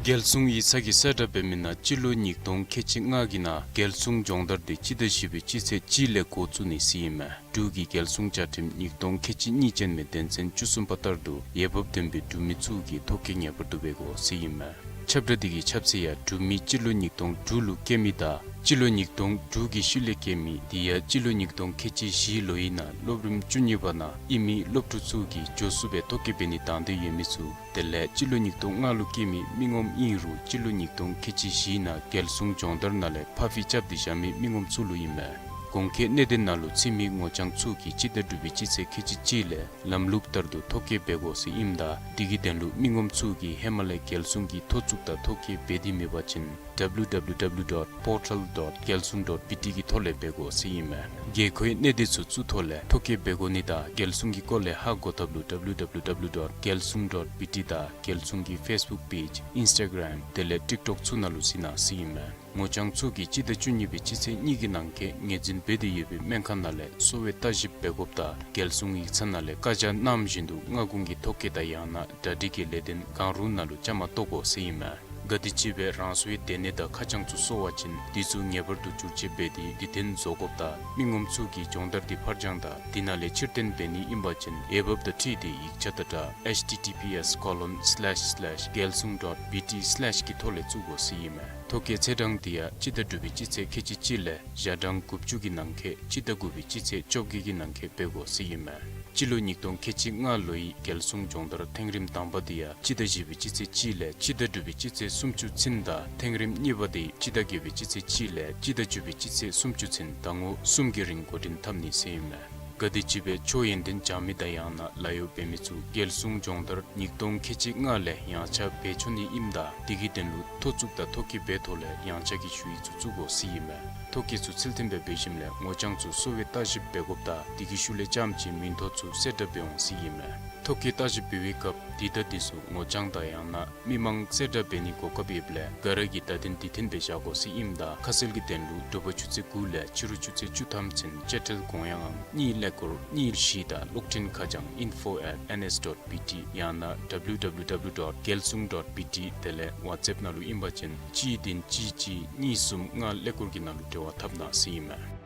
རྒྱལ་སྲུང་ཡིག་ཚང་གིས་གསལ་བསྒྲགས་འབད་མི་ནང་སྤྱི་ལོ་ཉིས་སྟོང་ཁལ་གཅིག་ལྔ་གི་ནང་རྒྱལ་སྲུང་སྦྱོང་བརྡར་འདི་སྤྱི་ཟླ་བཞི་པའི་སྤྱི་ཚེས་གཅིག་ལས་འགོ་བཙུགས་ནི་ཟེར་ཨིན་མས། འབྲུག་གི་རྒྱལ་སྲུང་བཅའ་ཁྲིམས་ཉིས་སྟོང་ཁལ་གཅིག་གཉིས་ཅན་མའི་དོན་ཚན་བཅུ་གསུམ་པ་ལྟར་དུ་འོས་འབབ་ལྡན་པའི་འབྲུག་མི་ཚུ་གིས་ཐོ་བཀོད་ངེས་པར་དུ་འབད་དགོ་ཟེར་ཨིན་མས། ཁྱབ་བསྒྲགས་འདི་གི་ཁྱབ་ཚད་ཡང་འབྲུག་མི་སྤྱི་ལོ་ཉིས་སྟོང་དྲུག་ལུ་སྐྱེས་མི་དང་སྤྱི་ལོ་ཉིས་སྟོང་དྲུག་གི་ཤུལ་ལས་སྐྱེས་མི་དེ་ཡང་སྤྱི་ལོ་ཉིས་སྟོང་ཁལ་གཅིག་བཞི་ལོའི་ནང་སློབ་རིམ་བཅུ་གཉིས་པ་ནང་ཨིན་མི་སློབ་ཕྲུག་ཚུ་གིས་འགྱོ་ཚུགས་པའི་ཐོ་བཀོད་འབད་ནི་དང་འདོད་ཡོད་མི་ཚུ་དེ་ལས་སྤྱི་ལོ་ཉིས་སྟོང་ལྔ་ལུ་སྐྱེས་མི་མི་ངོམ་ཨིན་རུང་སྤྱི་ལོ་ཉིས་སྟོང་ཁལ་གཅིག་བཞིའི་ནང་རྒྱལ་སྲུང་སྦྱོང་བརྡར་ནང་ལས་ཕར་འགྱངས་རྐྱབ་སྟེ་བཞག་མི་མི་ངོམ་ཚུ་ལུ་ཨིན་མས། གོང་འཁོད་གནད་དོན་ནང་ལུ་ཚུད་མི་ངོ་རྐྱང་ཚུ་གིས་སྤྱི་ཟླ་དྲུག་པའི་སྤྱི་ཚེས་ཁལ་གཅིག་གཅིག་ལས་ལམ་ལུགས་ལྟར་དུ་ཐོ་བཀོད་འབད་དགོ་ཟེར་ཨིནམ་ད་དེ་གི་དོན་ལུ་མི་ངོམ་ཚུ་གིས་ཧེ་མ་ལས་རྒྱལ་སྲུང་གི་ཐོ་བཙུགས་དང་ཐོ་བཀོད་འབད་དེ་མེད་པ་ཅིན་W W W dot portal dot gelsung dot B T གི་ཐོག་ལས་འབད་དགོ་ཟེར་ཨིན་མས། དགོས་མཁོའི་གནད་དོན་ཚུ་གཙུག་ཐོག་ལས་ཐོ་བཀོད་འབད་དགོ་ནི་དང་རྒྱལ་སྲུང་གི་སྐོར་ལས་ཧ་གོ་ཐབས་ལུ་W W W dot gelsung dot B T དང་རྒྱལ་སྲུང་གི་Facebook page, Instagram དེ་ལས་TikTok ཚུ་ནང་ལུ་གཟིགས་གནང་ཟེར་ཨིན་མས། ངོ་རྐྱང་ཚུ་གིས་སྤྱི་ཟླ་བཅུ་གཉིས་པའི་སྤྱི་ཚེས་གཉིས་ཀྱི་ནང་འཁོད་ངོས་འཛིན་འབད་དེ་ཡོད་པའི་སྨན་ཁང་ནང་ལས་གསོ་བའི་ལྟ་ཞིབ་འབད་དགོཔ་དང་རྒྱལ་སྲུང་ཡིག་ཚང་ནང་ལས་བཀའ་རྒྱ་གནངམ་བཞིན་དུ་སྔ་གོང་གི་ཐོ་བཀོད་དང་ཡང་ན་གྲ་སྒྲིག་གི་ལས་དོན་གང་རུང་ནང་ལུ་བཅའ་མར་གཏོགས་དགོ་ཟེར་ཨིན་མས། ག་དེམ་ཅིག་སྦེ་རང་སོའི་སྡོད་གནས་དང་ཁ་བྱང་ཚུ་སོར་བ་ཅིན་དེ་ཚུ་ངེས་པར་དུ་བསྒྱུར་བཅོས་འབད་དེ་དུས་མཐུན་བཟོ་དགོཔ་དང་མི་ངོམ་ཚུ་གིས་སྦྱོང་བརྡར་དེ་ཕར་འགྱངས་དང་དེ་ནང་ལས་ཕྱིར་བཏོན་འབད་ནི་ཨིན་པ་ཅིན་འོས་འབབ་དང་འཁྲིལ་ཏེ་ཡིག་ཆ་དང་སྦྲགས་H T T P S colon slash slash gelsung dot B T slash གི་ཐོག་ལས་བཙུགས་དགོ་ཟེར་ཨིན་མས། ཐོ་བཀོད་ཚེས་གྲངས་དེ་ཡང་སྤྱི་ཟླ་དྲུག་པའི་སྤྱི་ཚེས་ཁལ་གཅིག་གཅིག་ལས་ཞག་གྲངས་དགུ་བཅུ་གི་ནང་འཁོད་སྤྱི་ཟླ་དགུ་པའི་སྤྱི་ཚེས་བཅོ་བརྒྱད་ཀྱི་ནང་འཁོད་འབད་དགོ་ཟེར་ཨིན་མས། སྤྱི་ལོ་ཉིས་སྟོང་ཁལ་གཅིག་ལྔ་ལོའི་རྒྱལ་སྲུང་སྦྱོང་བརྡར་ཐེངས་རིམ་དང་པ་དེ་ཡང་སྤྱི་ཟླ་བཞི་པའི་སྤྱི་ཚེས་གཅིག་ལས་སྤྱི་ཟླ་དྲུག་པའི་སྤྱི་ཚེས་སུམ་ཅུ་ཚུན་དང་ཐེངས་རིམ་གཉིས་པ་དེ་སྤྱི་ཟླ་བརྒྱད་པའི་སྤྱི་ཚེས་གཅིག་ལས་སྤྱི་ཟླ་བཅུ་པའི་སྤྱི་ཚེས་སུམ་ཅུ་ཚུན་ཟླ་ངོ་གསུམ་གྱི་རིང་འགོ་འདྲེན་འཐབ་ནི་ཟེར་ཨིན་མས། ག་དེམ་ཅིག་སྦེ་ཆོས་ཡོན་ཏན་སྦྱང་མི་དང་ཡང་ན་ལཱ་གཡོག་འབད་མི་ཚུ་རྒྱལ་སྲུང་སྦྱོང་བརྡར་ཉིས་སྟོང་ཁལ་གཅིག་ལྔ་ལས་ཡངས་ཆག་འབད་ཆོག་ནི་ཨིནམ་ད་དེ་གི་དོན་ལུ་ཐོ་བཙུགས་དང་ཐོ་བཀོད་འབད་ཐོག་ལས་ཡངས་ཆག་གི་ཞུ་ཡིག་ཚུ་བཙུགས་དགོ་ཟེར་ཨིན་མས། ཐོ་བཀོད་ཚུ་ཚུལ་མཐུན་སྦེ་འབད་ཞིནམ་ལས་ངོ་རྐྱང་ཚུ་གསོ་བའི་ལྟ་ཞིབ་འབད་དགོཔ་དང་དེ་གི་ཤུལ་ལས་རྐྱངམ་ཅིག་མིང་ཐོ་ཚུ་གསལ་བསྒྲགས་འབད་འོང་ཟེར་ཨིན་མས། ཐོ་བཀོད་ལྟ་ཞིབ་འབད་བའི་སྐབས་འདི་དང་འདི་ཚུ་ངོ་རྐྱང་དང་ཡང་ན་མི་མང་གསལ་བསྒྲགས་འབད་ནིའི་གོ་སྐབས་ཡོདཔ་ལས་ག་ར་གིས་བརྡ་དོན་དེ་མཐུན་སྦེ་བཞག་དགོ་ཟེར་ཨིནམ་ད་ཁ་གསལ་གྱི་དོན་ལུ་དྲོ་པ་ཆུ་ཚོད་དགུ་ལས་ཕྱི་རུ་ཆུ་ཚོད་བཅུ་ཐམ་ཚུན་དཔྱ་ཁྲལ་དགོངས་ཡངས་ཨང་གཉིས་ཀླད་ཀོར་གཉིས་བཞི་དང་གློག་འཕྲིན་ཁ་བྱང་info at N S dot B T ཡང་ན་W W W dot gelsung dot B T དེ་ལས་WhatsApp ནང་ལུ་ཨིན་པ་ཅིན་གཅིག་བདུན་གཅིག་གཅིག་གཉིས་གསུམ་ལྔ་ཀླད་ཀོར་གྱི་ནང་ལུ་འབྲེལ་བ་འཐབ་གནང་ཟེར་ཨིན་མས།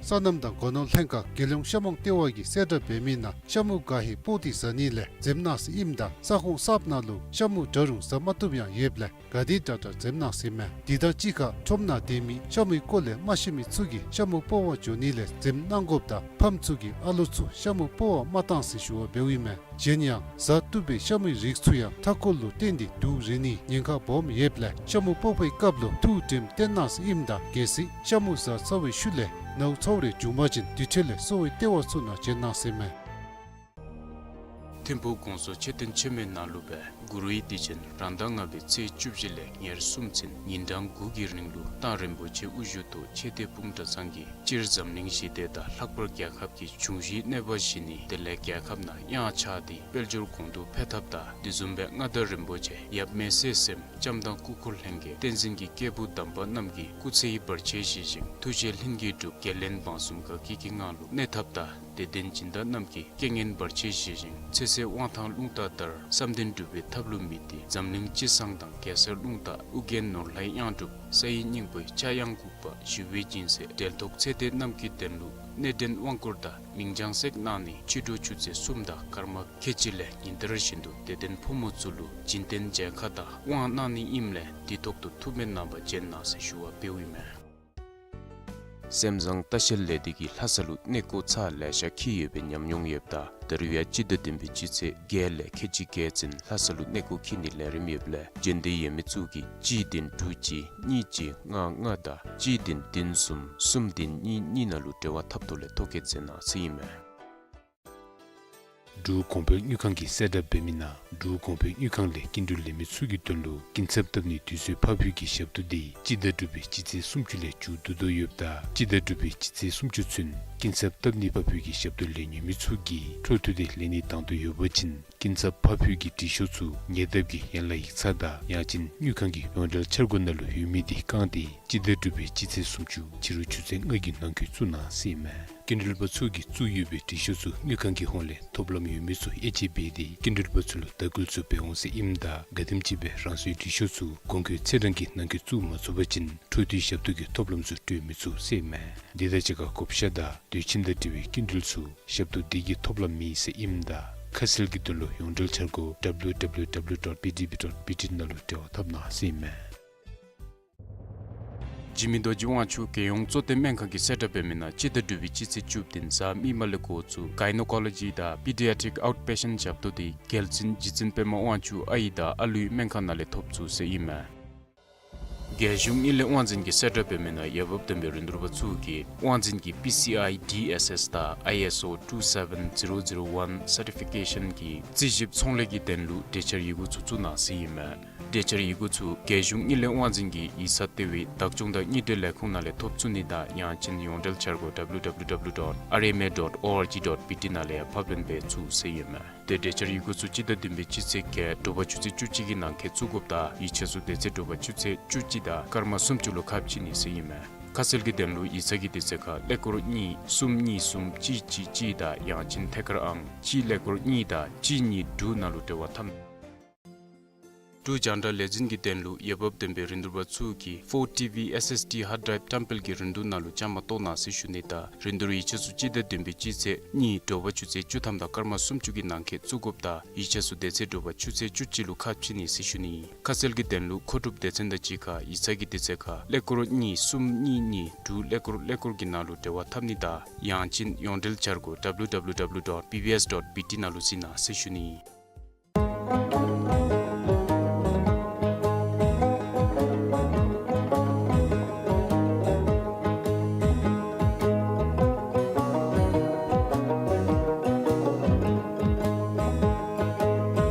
སོ་ནམ་དང་སྒོ་ནོར་ལྷན་ཁག་རྒྱལ་ཡོངས་ཤ་མོང་ལྟེ་བ་གིས་གསལ་བསྒྲགས་འབད་མི་ནང་ཤ་མུ་ག་ཧེ་སྤོག་སྟེ་ཟ་ནི་ལས་འཛེམ་གནང་ཟེར་ཨིནམ་ད་ས་ཁོངས་གསརཔ་ནང་ལུ་ཤ་མུ་འདྲ་རུང་ཟ་མ་བཏུབ་ཡང་ཡོདཔ་ལས་ག་དེ་དྲག་དྲག་འཛེམ་གནང་ཟེར་ཨིན་མས། དེ་དང་གཅིག་ཁར་ཁྲོམ་ནང་སྡོད་མི་ཤ་མུའི་སྐོར་ལས་མ་ཤེས་མི་ཚུ་གིས་ཤ་མུ་སྤོག་པར་འགྱོ་ནི་ལས་འཛེམ་གནང་དགོཔ་དང་ཕམ་ཚུ་གིས་ཨ་ལོ་ཚུ་ཤ་མུ་སྤོག་པར་མ་གཏང་ཟེར་ཞུ་བ་འབདཝ་ཨིན་མས། གཞན་ཡང་ཟ་བཏུབ་པའི་ཤ་མུའི་རིགས་ཚུ་ཡང་མཐའ་འཁོར་ལུ་བརྟེན་ཏེ་དུག་རེག་ནིའི་ཉེན་ཁ་སྦོམ་ཡོདཔ་ལས་ཤ་མུ་སྤོག་པའི་སྐབས་ལུ་ཐུགས་དྲནམ་བཏོན་གནང་ཟེར་ཨིནམ་ད་གལ་སྲིད་ཤ་མུ་ཟ་ཚར་བའི་ཤུལ་ལས་ནཝ་ཚཝ་རེ་བྱུང་པ་ཅིན་དེ་འཕྲོ་ལས་གསོ་བའི་ལྟེ་བ་ཚུ་ནང་བྱོན་གནང་ཟེར་ཨིན་མས། ཐིམ་ཕུག་གོང་ས་མཆོག་མཆོད་རྟེན་ཆེན་མོའི་ནང་ལུ་སྦེ་གུ་རུའི་དུས་ཆེན་རང་ཟླ་ལྔ་པའི་ཚེས་བཅུ་བཞི་ལས་ཉེར་གསུམ་ཚུན་ཉིན་གྲངས་དགུ་གི་རིང་ལུ་རྟ་རིན་པོ་ཆེ་དབུ་བཞུགས་ཐོག་ཆོས་སྡེ་སྤུངས་གྲྭ་ཚང་གིས་སྤྱིར་འཛམ་གླིང་ཞི་བདེ་དང་ལྷག་པར་རྒྱལ་ཁབ་ཀྱི་འབྱུང་བཞིའི་གནོད་པ་ཞི་ནི་དེ་ལས་རྒྱལ་ཁབ་ནང་གཡང་ཆགས་ཏེ་དཔལ་འབྱོར་གོང་དུ་འཕེལ་ཐབས་དང་དེ་བཟུམ་སྦེ་མངའ་བདག་རིན་པོ་ཆེ་ཡབ་མེས་སྲས་གསུམ་ལྕམ་དང་སྐུ་འཁོར་ལྷན་རྒྱས་བསྟན་འཛིན་གྱི་སྐྱེས་བུ་དམ་པ་རྣམས་ཀྱི་སྐུ་ཚེ་བར་ཆད་ཞི་ཞིང་ཐུགས་བཞེད་ལྷུན་གྱིས་འགྲུབ། རྒྱལ་བློན་འབངས་གསུམ་དགའ་སྐྱིད་ཀྱི་ངང་ལུ་གནས་ཐབས་དང་དད་ལྡན་སྦྱིན་བདག་རྣམས་ཀྱི་རྐྱེན་ངན་བར་ཆད་ཞི་ཞིང་ཚེ་སྲོག་དབང་ཐང་རླུང་རྟ་ལྟར་བསམ་དོན་འགྲུབ་པའི་ཐབས་ལུ་དམིགས་ཏེ་འཛམ་གླིང་སྤྱི་བསང་དང་གེ་སར་རླུང་རྟ་ཨོ་རྒྱན་ནོར་ལྷའི་གཡང་སྒྲུབ་ས་ཡི་སྙིང་པོའི་ཕྱྭ་གཡང་འགུགས་པ་ཞི་བའི་སྦྱིན་སྲེག་འབྲེལ་ཐོགས་ཚེ་འདས་རྣམས་ཀྱི་དོན་ལུ་སྣེ་འདྲེན་དབང་བསྐུར་དང་མིང་བྱང་སེག་གནང་ནི་ཕྱི་དྲོ་ཆུ་ཚོད་གསུམ་དང་སྐར་མ་ཁལ་གཅིག་ལས་ཉིན་ལྟར་བཞིན་དུ་དད་ལྡན་ཕོ་མོ་ཚུ་ལུ་སྦྱིན་བསྟན་མཇལ་ཁ་དང་དབང་གནང་ནི་ཨིནམ་ལས་དུས་ཐོག་ཏུ་ཐུགས་སྨོན་གནང་བར་བྱོན་གནང་ཟེར་ཞུ་བ་འབདཝ་ཨིན་མས། སེམས་བཟང་ལྟ་བཤལ་ལས་སྡེ་གིས་ལྷ་ས་ལུ་གནས་སྐོར་ཚར་ལེ་ཤ་འཁྱིད་ཡོད་པའི་ཉམས་མྱོང་ཡོདཔ་ད་ད་རུང་ཡང་སྤྱི་ཟླ་བདུན་པའི་སྤྱི་ཚེས་བརྒྱད་ལས་ཁལ་གཅིག་བརྒྱད་ཚུན་ལྷ་ས་ལུ་གནས་སྐོར་འཁྱིད་ནིའི་ལས་རིམ་ཡོདཔ་ལས་འབྱོན་འདོད་ཡོད་མི་ཚུ་གིས་གཅིག་བདུན་དྲུག་གཅིག་གཉིས་གཅིག་ལྔ་ལྔ་དང་གཅིག་བདུན་བདུན་གསུམ་གསུམ་བདུན་གཉིས་གཉིས་ནང་ལུ་འབྲེལ་བ་འཐབ་ཐོག་ལས་ཐོ་བཀོད་མཛད་གནང་ཟེར་ཨིན་མས། འབྲུག་གོང་འཕེལ་དངུལ་ཁང་གིས་གསལ་བསྒྲགས་འབད་མི་ནང་འབྲུག་གོང་འཕེལ་དངུལ་ཁང་ལས་སྐྱིན་འགྲུལ་ལེན་མི་ཚུ་གི་དོན་ལུ་སྐྱིན་ཚབ་བཏབ་ནིའི་དུས་ཚོད་ཕར་འབུལ་གྱི་ཞབས་ཏོག་དེ་སྤྱི་ཟླ་དྲུག་པའི་སྤྱི་ཚེས་སུམ་ཅུ་ལས་མཇུག་བསྡུ་དོ་ཡོདཔ་ད་སྤྱི་ཟླ་དྲུག་པའི་སྤྱི་ཚེས་སུམ་ཅུ་ཚུན་སྐྱིན་ཚབ་བཏབ་ནིའི་ཕར་འབུལ་གྱི་ཞབས་ཏོག་ལེན་ནི་མི་ཚུ་གིས་འཕྲོ་མཐུད་དེ་ལེན་ནིའི་དང་འདོད་ཡོད་པ་ཅིན་སྐྱིན་ཚབ་ཕར་འབུལ་གྱི་དྲི་ཤོག་ཚུ་ཉེ་འདབས་ཀྱི་ཡན་ལག་ཡིག་ཚང་དང་ཡང་ཅིན་དངུལ་ཁང་གི་ཡོངས་འབྲེལ་འཆར་སྒོ་ནང་ལུ་ཡོད་མི་དེ་བཀང་སྟེ་སྤྱི་ཟླ་དྲུག་པའི་སྤྱི་ཚེས་སུམ་ཅུ་ཕྱི་རུ་ཆུ་ཚོད་ལྔ་གི་ནང་འཁོད་བཙུགས་གནང་ཟེར་ཨིན་མས། སྐྱིན་འགྲུལ་པ་ཚུ་གིས་བཙུགས་ཡོད་པའི་དྲི་ཤོག་ཚུ་དངུལ་ཁང་གི་ཧོངས་ལས་ཐོབ་ལམ་ཡོད་མི་ཚུ་དབྱེ་འབྱེད་འབད་དེ་སྐྱིན་འགྲུལ་པ་ཚུ་ལུ་དྭགས་སྐུལ་ཚུ་འབད་འོང་ཟེར་ཨིནམ་ད་ག་དེམ་ཅིག་སྦེ་རང་སོའི་དྲི་ཤོག་ཚུ་གོང་འཁོད་ཚེས་གྲངས་ཀྱི་ནང་འཁོད་བཙུགས་མ་ཚུགས་པ་ཅིན་འཕྲོ་མཐུད་ཞབས་ཏོག་གི་ཐོབ་ལམ་ཚུ་སྤྲོད་མི་ཚུགས་ཟེར་ཨིན་མས། དེ་དང་གཅིག་ཁར་བགོ་བཤའ་དང་དུས་ཆེན་དང་འབྲེལ་བའི་སྐྱིན་འགྲུལ་ཚུ་ཞབས་ཏོག་དེ་གིས་ཐོབ་ལམ་མེད་ཟེར་ཨིནམ་ད་ཁ་གསལ་གྱི་དོན་ལུ་ཡོངས་འབྲེལ་འཆར་སྒོ་W W W dot P D B dot B T ནང་ལུ་འབྲེལ་བ་འཐབ་གནང་ཟེར་ཨིན་མས། འཇིགས་མེད་རྡོ་རྗེ་དབང་ཕྱུག་རྒྱལ་ཡོངས་གཙོ་བསྟེན་སྨན་ཁང་གིས་གསལ་བསྒྲགས་འབད་མི་ནང་སྤྱི་ཟླ་དྲུག་པའི་སྤྱི་ཚེས་བཅུ་བདུན་གཟའ་མིག་དམར་ལས་འགོ་བཙུགས་Gynecology དང་Pediatric Outpatient ཞབས་ཏོག་དེ་རྒྱལ་བཙུན་རྗེ་བཙུན་པདྨ་དབང་ཕྱུག་ཨའི་དང་ཨ་ལུའི་སྨན་ཁང་ནང་ལས་ཐོབ་ཚུགས་ཟེར་ཨིན་མས། རྒྱལ་གཞུང་དངུལ་ལས་དབང་འཛིན་གྱིས་གསལ་བསྒྲགས་འབད་མི་ནང་འོས་འབབ་ལྡན་པའི་རིན་བསྡུར་པ་ཚུ་གིས་དབང་འཛིན་གྱི་པི་སི་ཨའི་ཌི་ཨེསི་ཨེསི་དང་ཨའི་ཨེསི་ཨོ་ཊུ་སེ་བེན་ཛི་རོ་ཛི་རོ་ཝན་སར་ཊི་ཕི་ཀེ་ཤཱན་གྱི་རྩིས་ཞིབ་ཚོང་ལས་ཀྱི་དོན་ལུ་གྲོས་འཆར་ཡི་གུ་ཚུ་བཙུགས་གནང་ཟེར་ཨིན་མས། གྲོས་འཆར་ཡི་གུ་ཚུ་རྒྱལ་གཞུང་དངུལ་ལས་དབང་འཛིན་གྱི་ཡིག་ཚང་ལྟེ་བའི་བདག་སྐྱོང་དང་དངུལ་འབྲེལ་ལས་ཁུངས་ནང་ལས་ཐོབ་ཚུགས་ནི་དང་ཡང་ཅིན་ཡོངས་འབྲེལ་འཆར་སྒོ་ཌབ་ལུ་ཌབ་ལུ་ཌབ་ལུ་ཌོཊ་ཨར་ཨེམ་ཨེ་ཌོཊ་ཨོ་ཨར་ཇི་ཌོཊ་བི་ཊི་ནང་ལས་ཕབ་ལེན་འབད་ཚུགས་ཟེར་ཨིན་མས། ཏེ་གྲོས་འཆར་ཡི་གུ་ཚུ་སྤྱི་ཟླ་བདུན་པའི་སྤྱི་ཚེས་བརྒྱད་དྲོ་པ་ཆུ་ཚོད་བཅུ་གཅིག་གི་ནང་འཁོད་བཙུགས་དགོཔ་དང་ཡིག་ཆ་ཚུ་དེ་ཚེ་དྲོ་པ་ཆུ་ཚོད་བཅུ་གཅིག་དང་སྐར་མ་སུམ་ཅུ་ལུ་ཁ་ཕྱེ་ནི་ཟེར་ཨིན་མས། ཁ་གསལ་གྱི་དོན་ལུ་ཡིག་ཚང་གི་དུས་ཚོད་ཁར་ཀླད་ཀོར་གཉིས་གསུམ་གཉིས་གསུམ་གཅིག་གཅིག་གཅིག་དང་ཡང་ཅིན་ཐད་ཀར་ཨང་གཅིག་ཀླད་ཀོར་གཉིས་དང་གཅིག་གཉིས་དྲུག་ནང་ལུ་འབྲེལ་བ་འཐབ། འབྲུག་རྒྱང་བསྒྲགས་ལས་འཛིན་གྱི་དོན་ལུ་འོས་འབབ་ལྡན་པའི་རིན་བསྡུར་པ་ཚུ་གིས་ཕོར་ཊི་ཝི་ཨེསི་ཨེསི་ཌི་ཧཱརཌ་ཌི་རའིབ་བཀྲམ་སྤེལ་གྱི་རིན་བསྡུར་ནང་ལུ་བཅའ་མར་གཏོགས་གནང་ཟེར་ཞུ་ནི་དང་རིན་བསྡུར་ཡིག་ཆ་ཚུ་སྤྱི་ཟླ་བདུན་པའི་སྤྱི་ཚེས་གཉིས་དྲོ་པ་ཆུ་ཚོད་བཅུ་ཐམ་དང་སྐར་མ་སུམ་ཅུ་གི་ནང་འཁོད་བཙུགས་དགོཔ་དང་ཡིག་ཆ་ཚུ་དེ་ཚེ་དྲོ་པ་ཆུ་ཚོད་བཅུ་གཅིག་ལུ་ཁ་ཕྱེ་ནི་ཟེར་ཞུ་ནི། ཁ་གསལ་གྱི་དོན་ལུ་མཁོ་སྒྲུབ་སྡེ་ཚན་དང་གཅིག་ཁར་ཡིག་ཚང་གི་དུས་ཚོད་ཁར་ཀླད་ཀོར་གཉིས་གསུམ་གཉིས་གཉིས་དྲུག་ཀླད་ཀོར་ཀླད་ཀོར་གྱི་ནང་ལུ་འབྲེལ་བ་འཐབ་ནི་དང་ཡང་ཅིན་ཡོངས་འབྲེལ་འཆར་སྒོ་ཌབ་ལུ་ཌབ་ལུ་ཌབ་ལུ་ཌོཊ་བི་བི་ཨེསི་ཌོཊ་བི་ཊི་ནང་ལུ་གཟིགས་གནང་ཟེར་ཞུ་ནི།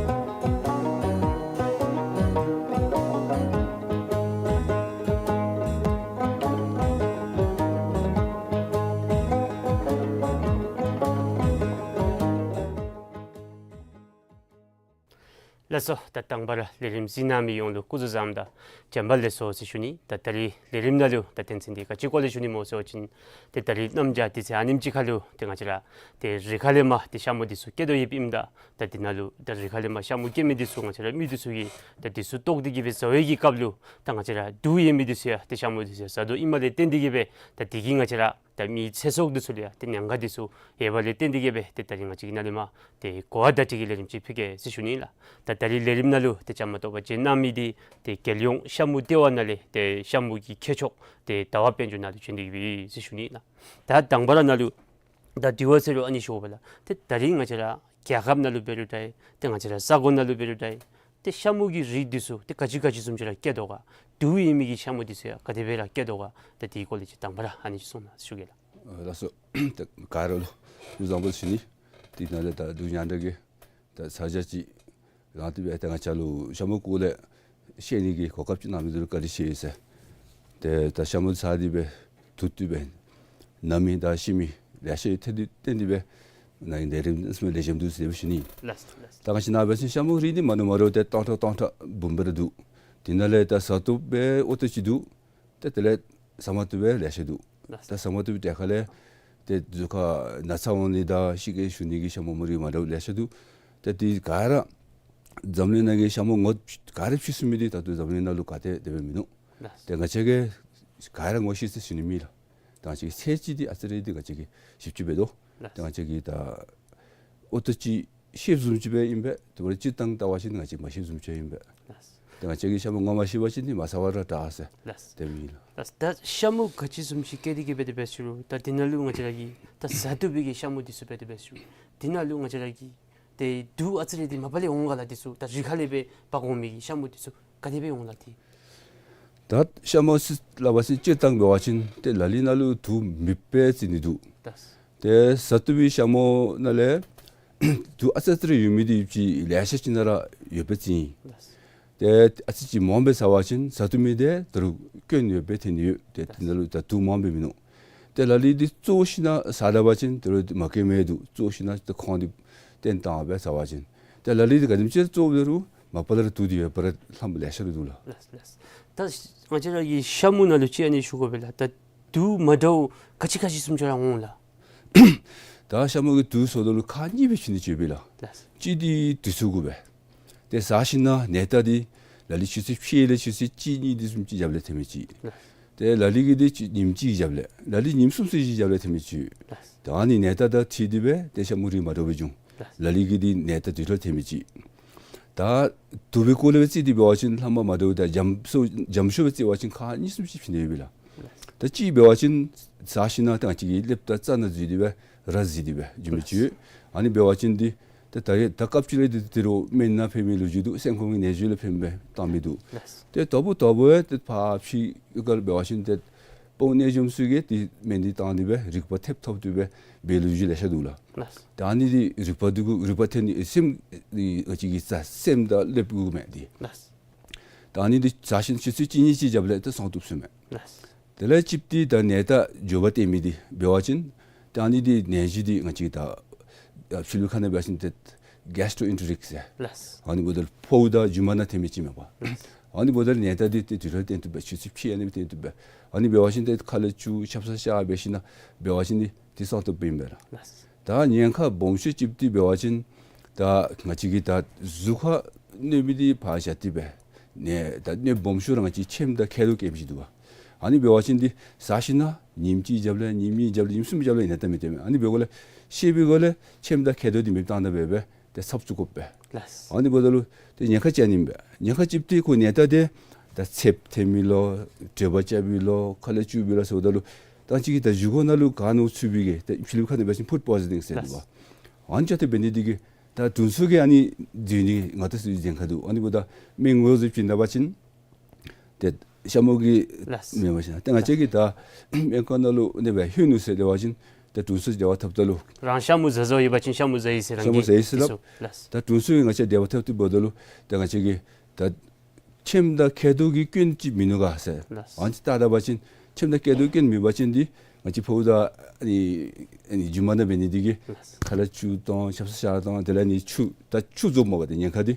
ལགས་སོ། ད་དང་པ་ར་ལས་རིམ་གཟིགས་གནང་མི་ཡོངས་ལུ་སྐུ་གཟུགས་བཟང་དང་བྱོན་པ་ལེགས་སོ་ཟེར་ཞུ་ནི། ད་ད་རིས་ལས་རིམ་ནང་ལུ་ད་དོན་ཚན་འདི་ག་ཅི་སྐོར་ལས་ཞུ་ནི་སྨོ་ཟེར་བ་ཅིན་ཏེ་ད་རིས་གནམ་བྱཱར་དུས་ཚོད་ཨ་ནེམ་ཅིག་ཁར་ལུ་ཏེ་ང་བཅས་ར་ཏེ་རི་ཁ་ལས་མར་ཏེ་ཤ་མུ་འདི་ཚུ་སྐྱེ་དོ་ཡོདཔ་ཨིནམ་ད་ད་འདི་ནང་ལུ་ད་རི་ཁ་ལས་མར་ཤ་མུ་སྐྱེ་མི་འདི་ཚུ་ང་བཅས་ར་མི་འདི་ཚུ་གིས་ད་འདི་ཚུ་བཏོག་སྟེ་གི་སྦེ་བཟའ་བའི་གི་སྐབས་ལུ་ད་ང་བཅས་ར་དུག་ཡོད་མི་འདི་ཚུ་ཡང་ཏེ་ཤ་མུ་འདི་ཚུ་ཡང་བཟའ་དོ་ཨིནམ་ལས་བརྟེན་ཏེ་གི་སྦེ་ད་འདི་གིས་ང་བཅས་ར་ད་མི་ཚེ་སྲོག་འདི་ཚུ་ལུ་ཡང་ཏེ་ཉེན་ཁ་འདི་ཚུ་ཡོདཔ་ལས་བརྟེན་ཏེ་གི་སྦེ་ཏེ་ད་རིས་ང་བཅས་ཀྱིས་ནཱ་ལས་མར་ཏེ་གོ་བ་བརྡ་སྤྲོད་ཀྱི་ལས་རིམ་ཅིག་ཕུལ་གེ་ཟེར་ཞུ་ནི་ལགས། ད་ད་རིས་ལས་རིམ་ནང་ལུ་ཏེ་བཅའ་མར་གཏོགས་པར་བྱོན་གནང་མི་འདི་ཏེ་རྒྱལ་ཡོངས་ཤ་མུ་ལྟེ་བ་ནང་ལས་ཏེ་ཤ་མུ་གི་མཁས་མཆོག་ཏེ་ཟླ་བ་དཔལ་འབྱོར་ནཱ་ལུ་བྱོན་ཏེ་གི་སྦེ་ཟེར་ཞུ་ནི་ལགས། ད་དང་པ་ར་ནཱ་ལུ་ད་དྲི་བ་ཟེར་རུང་ཨ་ནི་ཞུ་དགོ་པས་ལགས། ཏེ་ད་རིས་ང་བཅས་ར་རྒྱལ་ཁབ་ནང་ལུ་འབད་རུང་འདྲ་ཏེ་ང་བཅས་ར་ས་གོ་ནང་ལུ་འབད་རུང་འདྲ་ཏེ་ཤ་མུ་གི་རིགས་འདི་ཚུ་ཏེ་ག་ཅི་ག་ཅི་བཟུམ་ཅིག་ར་སྐྱེ་དོ་ག། དུག་ཡོད་མི་གི་ཤ་མུ་འདི་ཚུ་ཡང་ག་དེ་སྦེ་ར་སྐྱེ་དོ་ག། ད་དེའི་སྐོར་ལས་ཅིག་དང་པ་ར་ཨ་ནི་ཅིག་གསུང་གནང་ཞུ་གེ་ལགས། ཨ་ལགས་སོ། ད་ག་ར་ལུ་སྐུ་གཟུགས་བཟང་པོ་ཟེར་ཞུ་ནི། དེ་ནང་ལས་ད་འབྲུག་རྒྱང་བསྒྲགས་ཀྱི་ད་ས་ཆ་ཅིག་རང་དེ་སྦེ་ད་ང་བཅས་ལུ་ཤ་མུ་སྐོར་ལས་ཤེས་ནི་གི་གོ་སྐབས་ཅིག་གནང་མི་འདི་ལུ་བཀའ་དྲིན་ཆེ་ཟེར། ཏེ་ད་ཤ་མུ་བཟའ་སྟེ་སྦེ་དུག་བཏོག་སྦེ་ན་མི་དང་ཤི་མི་ལེ་ཤ་ཡོད། ཏེ་དེ་བརྟེན་ཏེ་སྦེ་ནཱ་གི་ལས་རིམ་ཨ་ནེམ་ལེགས་ཤོམ་འདུག་ཟེར་སྦེ་ཞུ་ནི། ལགས་ལགས། ད་ང་བཅས་ནཱ་འབད་བ་ཅིན་ཤ་མུ་རིགས་འདི་མ་འདྲཝ་མ་འདྲཝ་ཏེ་སྟོང་ཕྲག་སྟོང་ཕྲག་འབུམ་སྦེ་ར་འདུག། དེ་ནང་ལས་ད་བཟའ་བཏུབ་སྦེ་ཨོ་ཏོ་ཅིག་འདུག། ཏེ་དེ་ལས་བཟའ་མ་བཏུབ་སྦེ་ལེ་ཤ་འདུག། ལགས། ད་བཟའ་མ་བཏུབ་སྦེ་ཏེ་ཁ་ལས་ཏེ་གཟུགས་ཁར་ན་ཚ་འོང་ནི་དང་ཤི་གེ་ཞུ་ནི་གི་ཤ་མུ་མོ་རིགས་མ་འདྲཝ་ལེ་ཤ་འདུག། ཏེ་དེ་ག་ར་འཛམ་གླིང་ནང་གི་ཤ་མུ་ངོ་ག་ར་ཕྱེ་ཚུགས་མི་འདི་ད་ལྟོ་འཛམ་གླིང་ནང་ལུ་ག་ཏེ་དེ་སྦེ་མིན་ནུག། ལགས། ཏེ་ང་བཅས་ཀྱིས་ག་ར་ངོ་ཤེས་ཟེར་ཞུ་ནི་མེད་ལགས། ད་ང་བཅས་ཀྱི་ཚད་ཅིག་འདི་ཨ་ཙི་རེ་འདི་ང་བཅས་ཀྱིས་ཞིབ་ཅིག་འབད་དོ། ལགས། ཏེ་ང་བཅས་ཀྱིས་ད་ཨོ་ཏོ་ཅིག་ཤེསཔ་བཟུམ་ཅིག་སྦེ་ཨིན་པས། དེ་འབདཝ་ད་སྤྱིར་བཏང་བལྟ་བ་ཅིན་ང་བཅས་མ་ཤེསཔ་བཟུམ་ཅིག་ཨིན་པས། ལགས། ཏེ་ང་བཅས་ཀྱིས་ཤ་མུ་ངོ་མ་ཤེས་པ་ཅིན་འདི་མ་བཟའ་བར་ར་བཞག་ཟེར། ལགས། དེ་སྦེ་ཨིན་ལགས། ལགས། ད་ཤ་མུ་ག་ཅི་བཟུམ་ཅིག་སྐྱེ་སྟེ་གི་སྦེ་དེ་སྦེ་ཞུ་རུང་ད་དེ་ནང་ལུ་ང་བཅས་ར་གི་ད་བཟའ་བཏུབ་པའི་གི་ཤ་མུ་འདི་ཚུ་སྦེ་དེ་སྦེ་ཞུ་རུང་དེ་ནང་ལུ་ང་བཅས་ར་གི་ཏེ་དུག་ཨ་ཙི་རེ་འདི་མ་པ་ལས་འོང་ག་ལགས། འདི་ཚུ་ད་རི་ཁ་ལས་སྦེ་འབག་འོང་མི་གི་ཤ་མུ་འདི་ཚུ་ག་དེ་སྦེ་འོང་ལགས་ཏེ། ད་ཤ་མུ་ཟེར་སླབ་པ་ཅིན་སྤྱིར་བཏང་འབད་བ་ཅིན་ཏེ་ལ་ལུ་ནང་ལུ་དུག་མེདཔ་སྦེ་བརྩི་ནི་འདུག། ལགས། ཏེ་བཟའ་བཏུབ་པའི་ཤ་མུ་ནང་ལས་དུག་ཨ་ཙི་ཨ་ཙི་རེ་ཡོད་མི་འདི་ཅིག་ལེ་ཤ་ཅིག་ནང་ར་ཡོདཔ་སྦེ་བརྩི་ཡི། ལགས། ཏེ་ཨ་ཙི་ཅིག་མངམ་སྦེ་བཟའ་བ་ཅིན་བཟའ་བཏུབ་མི་འདི་ད་རུང་སྐྱོན་ཡོདཔ་སྦེ་ཐོན་ནི་ཡོད། ཏེ་དེ་ནང་ལུ་ད་དུག་མངམ་སྦེ་མིན་ནུག། ཏེ་ལ་ལུ་འདི་བཙོ་ཞིན་ན་བཟའ་ད་པ་ཅིན་དེ་རུང་མ་སྐྱེ་མི་འདུག། བཙོ་ཞིན་ན་ཏེ་ཁོང་འདི་བཏོན་བཏང་སྦེ་བཟའ་བ་ཅིན། ཏེ་ལ་ལུ་འདི་ག་དེམ་ཅིག་བཙོ་འབད་རུང་མ་པ་ལས་ར་དུག་འདི་ཡོད་པ་ར་ལྷམ་ལེ་ཤ་ར་འདུག་ལགས། ལགས་ལགས། ད་ང་བཅས་ར་གི་ཤ་མུ་ནང་ལུ་ཅིག་ཨ་ནི་ཞུ་དགོ་པས་ལགས། ད་དུག་མ་འདྲཝ་ག་ཅི་ག་ཅི་བཟུམ་ཅིག་ར་འོང་ལགས། ད་ཤ་མུ་གི་དུག་ཟེརཝ་ད་ལུ་ཁག་གཉིས་སྦེ་ཕྱེ་ནི་ཅིག་ཡོད་པས་ལགས། ལགས། གཅིག་འདི་དུས་ཚོད་གུ་སྦེ། ཏེ་བཟའ་ཞིན་ན་ནད་རྟགས་འདི་ལ་ལུ་ཆུ་ཚོད་ཕྱེད་ལས་ཆུ་ཚོད་གཅིག་གཉིས་འདི་བཟུམ་ཅིག་རྒྱབ་ལས་ཐོན་མི་ཅིག། ལགས། ཏེ་ལ་ལུ་གི་འདི་ཉིནམ་གཅིག་རྒྱབ་ལས་ལ་ལུ་ཉིནམ་གསུམ་ཚུན་ཅིག་རྒྱབ་ལས་ཐོན་མི་ཅིག། ལགས། ད་ཨ་ནི་ནད་རྟགས་དང་འཁྲིལ་ཏེ་སྦེ་ཏེ་ཤ་མུ་རིགས་མ་འདྲཝ་སྦེ་འབྱུང་། ལགས། ལ་ལུ་གི་འདི་ནད་རྟགས་དུས་ཐོག་ཐོན་མི་ཅིག། ད་དུག་པའི་སྐོར་ལས་སྦེ་བརྩི་སྟེ་འབད་བ་ཅིན་ལྷག་མ་མ་འདྲཝ་ད་འཇམ་ཤོས་འཇམ་ཤོས་སྦེ་བརྩི་བ་ཅིན་ཁག་གཉིས་གསུམ་ཅིག་ཕྱེ་ནི་ཡོད་པས་ལགས། ད་གཅིག་འབད་བ་ཅིན་བཟའ་ཞིན་ན་ད་ང་བཅས་ཀྱི་ཀླདཔ་དང་རྩ་ནང་འཛུལ་ཏེ་སྦེ་ར་འཛུལ་ཏེ་སྦེ་འགྱོ་མི་ཅིག་ཡོད། ཨ་ནི་འབད་བ་ཅིན་འདི་ ཏེ་ད་རེས་ད་སྐབས་ཅིག་ལས་ཏེ་དེ་རུ་སྨན་ནང་ཕན་མི་ལོ་རྒྱུས་འདུག། སེམས་ཁོང་གི་ནད་གཞི་ལུ་ཕན་པའི་བཏང་མི་འདུག། ལགས། ཏེ་དོ་བུ་དོ་བུ་ཡང་ཏེ་ཕར་ཕྱི་ག་ལུ་འབད་བ་ཅིན་ཏེ་སྤོ་ནད་འཇོམས་ཚུ་གིས་ཏེ་སྨན་འདི་བཏང་ནི་སྦེ་རིག་པ་ཐེབས་ཐོབ་སྟེ་སྦེ་འབད་ལོ་རྒྱུས་ལེ་ཤ་འདུག་ལགས། ལགས། ད་ཨ་ནི་འདི་རིག་པ་འདི་གུ་རིག་པ་ཐོན་ནི་སེམས་འདི་ཨ་ཙི་གི་ས་སེམས་དང་སླབ་དགོ་མས་འདི། ལགས། ད་ཨ་ནི་འདི་ཟ་ཞིནམ་ཆུ་ཚོད་གཅིག་གཉིས་ཅིག་རྒྱབ་ལས་ཏེ་སངས་བཏུབ་ཟེར་མས། ལགས། དེ་ལས་གཅིག་འདི་ད་ནད་རྟགས་འགྱོ་བ་སྟོན་མི་འདི་འབད་བ་ཅིན་ད་ཨ་ནི་འདི་ནད་གཞི་འདི་ང་བཅས་ད་ཕྱི་ལུ་ཁ་ནང་འབད་བ་ཅིན་ཏེ་གེས་ཊོ་ཨེན་ཊེ་རིག་ཟེར། ལགས། ཨ་ནི་འབདཝ་ད་ཕོཝ་དང་རྒྱུ་མ་ནང་ཐོན་མི་ཅིག་མས་པ། ལགས། ཨ་ནི་འབདཝ་ད་ནད་རྟགས་འདི་ཏེ་དུས་ལུ་སྟོན་བཏུབ་པས། ཆུ་ཚོད་ཕྱེད་ཨ་ནི་སྟོན་བཏུབ་པས། ཨ་ནི་འབད་བ་ཅིན་ཏེ་ཁ་ལས་སྐྱུག་ཆབ་གསང་ཤ་འབད་ཞིནམ་འབད་བ་ཅིན་འདི་ཏེ་སངས་བཏུབ་པས་ཨིན་པས་ལགས། ལགས། ད་ཉེན་ཁ་སྦོམ་ཤོས་ཅིག་འདི་འབད་བ་ཅིན་ད་ང་བཅས་ཀྱི་ད་གཟུགས་ཁར་གནོད་མི་འདི་ཕར་བཞག་སྟེ་སྦེ་ནད་ད་གནོད་སྦོམ་ཤོས་ར་ང་བཅས་ཁྱེམ་དང་མཁལ་རྡོག་སྐྱེ་མི་ཅིག་འདུག་པ། ཨ་ནི་འབད་བ་ཅིན་འདི་ཟ་ཞིནམ་ཉིནམ་གཅིག་རྒྱབ་ལས་ཉིནམ་གཉིས་རྒྱབ་ལས་ཉིནམ་གསུམ་རྒྱབ་ལས་ནད་རྟགས་མི་སྟོན་མས། ཨ་ནི་འབདཝ་ལས་ཤེས་པའི་སྒོ་ལས་ཁྱེམ་དང་མཁལ་རྡོག་འདི་མེདཔ་བཏང་ད་འབད་སྦེ་ཏེ་ཚབ་བཙུགས་དགོ་པས། ལགས། ཨ་ནི་འབདཝ་ད་ལུ་ཏེ་ཉེན་ཁ་ཅན་ཨིན་པས། ཉེན་ཁ་ཅིག་འདི་ཁོ་ནད་རྟགས་འདི་ད་ཚདཔ་ཐོན་མི་ལོ་དྲོད་འབར་རྐྱབ་མི་ལོ་ཁ་ལས་སྐྱུག་མི་ལོ་ཟེརཝ་ད་ལུ་ད་ཨ་ཙི་གི་ད་བཞེས་སྒོ་ནང་ལུ་ག་ནོར་ཚུད་པའི་གི་ད་ཕྱི་ལུ་ཁ་ནང་འབད་བ་ཅིན་ཕུཌ་པོའི་ཛ་ནིང་ཟེར་འདུག་པ། ལགས། ཨ་ནི་ཅིག་ཏེ་འབད་ནི་འདི་གིས་ད་དྲུང་འཚོ་གིས་ཨ་ནི་འཛུལ་ནི་ང་བཅས་ཚུ་ཉེན་ཁ་འདུག། ཨ་ནི་འབདཝ་ད་མི་ངོ་ཟེར་བྱིན་ད་པ་ཅིན་ཏེ་ཤ་མུ་གི་ལགས། མེན་པ་ཅིན་ཏེ་ང་བཅས་ཀྱིས་ད་སྨན་ཁང་ནང་ལུ་ཨ་ནི་སྦེ་ལྷོད་ནུག་ཟེར་འབད་བ་ཅིན་ཏེ་དྲུང་འཚོ་འབྲེལ་བ་འཐབ་ད་ལུ་རང་ཤ་མུ་ཟ་བཟའཝ་ཡོད་པ་ཅིན་ཤ་མུ་ཟ་ཡི་ཟེར་ཤ་མུ་ཟ་ཡི་ཟེར་སླབ། ལགས། ད་དྲུང་འཚོ་གིས་ང་བཅས་འབྲེལ་བ་འཐབ་སྟེ་འབདཝ་ད་ལུ་ཏེ་ང་བཅས་ཀྱིས་ད་ཁྱེམ་དང་མཁལ་རྡོག་གི་སྐྱོན་ཅིག་མིན་ནུག་ག་ཟེར། ལགས། ཨ་ནི་ཅིག་བལྟ་ད་པ་ཅིན་ཁྱེམ་དང་མཁལ་རྡོག་སྐྱོན་མེད་པ་ཅིན་འདི་ང་བཅས་ཕོཝ་དང་ཨ་ནི་ཨ་ནི་རྒྱུ་མ་ནང་འབད་ནི་འདི་གིས་ལགས། ཁ་ལས་སྐྱུག་དང་ཆབ་གསང་ཤ་དང་དེ་ལས་ཨ་ནི་ཆུ་ད་ཆུ་རྫོགས་མ་པ་ཏེ་ཉེན་ཁ་འདི་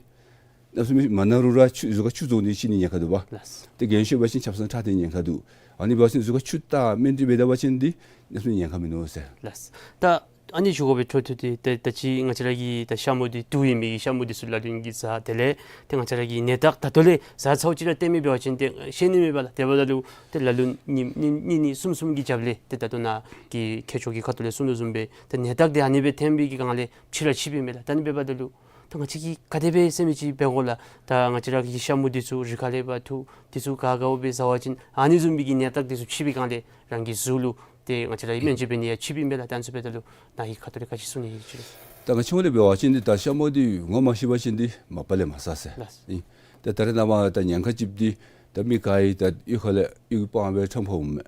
གནམ་མེད་ས་མེད་མ་ན་རུང་ར་ཆུ་གཟུགས་ཁར་ཆུ་རྫོགས་ནི་ཤི་ནི་ཉེན་ཁ་འདུག་པ། ལགས། ཏེ་རྒན་ཤོས་འབད་བ་ཅིན་ཆབ་གསང་ཁྲག་འཐེན་ཉེན་ཁ་འདུག། ཨ་ནི་འབད་བ་ཅིན་གཟུགས་ཁར་ཆུ་བཏགས་སྨན་སྤྲོད་འབད་ད་པ་ཅིན་འདི་གནམ་མེད་ས་མེད་ཉེན་ཁ་མིན་ནུག་ཟེར། ལགས། ད་ཨ་ནི་ཞུ་དགོ་པའི་འཕྲོ་མཐུད་དེ་ད་ད་ཅི་ང་བཅས་ར་གི་ད་ཤ་མུ་འདི་དུག་ཡོད་མི་གི་ཤ་མུ་འདི་ཚུ་ལ་ལུ་གིས་ཟ། དེ་ལས་ཏེ་ང་བཅས་ར་གི་ནད་རྟགས་ད་ལྟོ་ལས་ཟ་ཚརཝ་ཅིག་ར་སྟོན་མི་འབད་བ་ཅིན་ཏེ་ཤེས་ནི་མེད་པས་ལགས། དེ་འབདཝ་ད་ལུ་ཏེ་ལ་ལུ་ཉིནམ་གཉིས་གཉིས་གཉིས་གསུམ་གསུམ་གྱི་རྒྱབ་ལས་ཏེ་ད་ལྟོ་ནཱ་གི་མཁས་མཆོག་གིས་ཁ་ཐུག་ལས་གསུངས་དོ་བཟུམ་སྦེ་ཏེ་ནད་རྟགས་འདི་ཨ་ནི་སྦེ་ཐོན་པའི་གི་སྒང་ལས་ཕྱི་ར་ཕྱི་པས་མས་ལགས། ད་ཨ་ནི་འབདཝ་ད་ལུ་ད་ང་བཅས་ཀྱིས་ག་དེ་སྦེ་ཟེར་མི་ཅིག་འབད་དགོ་ལགས། ད་ང་བཅས་ར་གི་ཤ་མུ་འདི་ཚུ་རི་ཁ་ལས་འབག་འཐུ་འདི་ཚུ་ག་དགའཝ་སྦེ་ཟ་བ་ཅིན་ཨ་ནི་བཟུམ་མའི་གི་ནད་རྟགས་འདི་ཚུ་ཕྱི་པའི་སྒང་ལས་རང་གི་གཟུགས་ལུ་ཏེ་ང་བཅས་ར་སྨན་བཅོས་འབད་ནི་ཡང་ཕྱི་པས་མས་ལགས། ད་ཨ་ནི་ཚུ་འབདཝ་ད་ལུ་ནཱ་གི་ཁ་ཐུག་ལས་ག་ཅི་གསུང་ནི་ཡོད་ཅི། ད་ང་བཅས་ལས་འབད་བ་ཅིན་འདི་ད་ཤ་མུ་འདི་ངོ་མ་ཤེས་པ་ཅིན་འདི་མ་པ་ལས་མ་ཟ་ཟེར། ལགས། ཨིན། ད་ད་རེས་ནངས་པ་ད་ཉེན་ཁ་ཅིག་འདི་ད་མི་ག་ཡང་ད་གཡུས་ཁ་ལས་གཡུས་སྤང་སྦེ་ཁྲམ་ཁ་འོངམ་མས།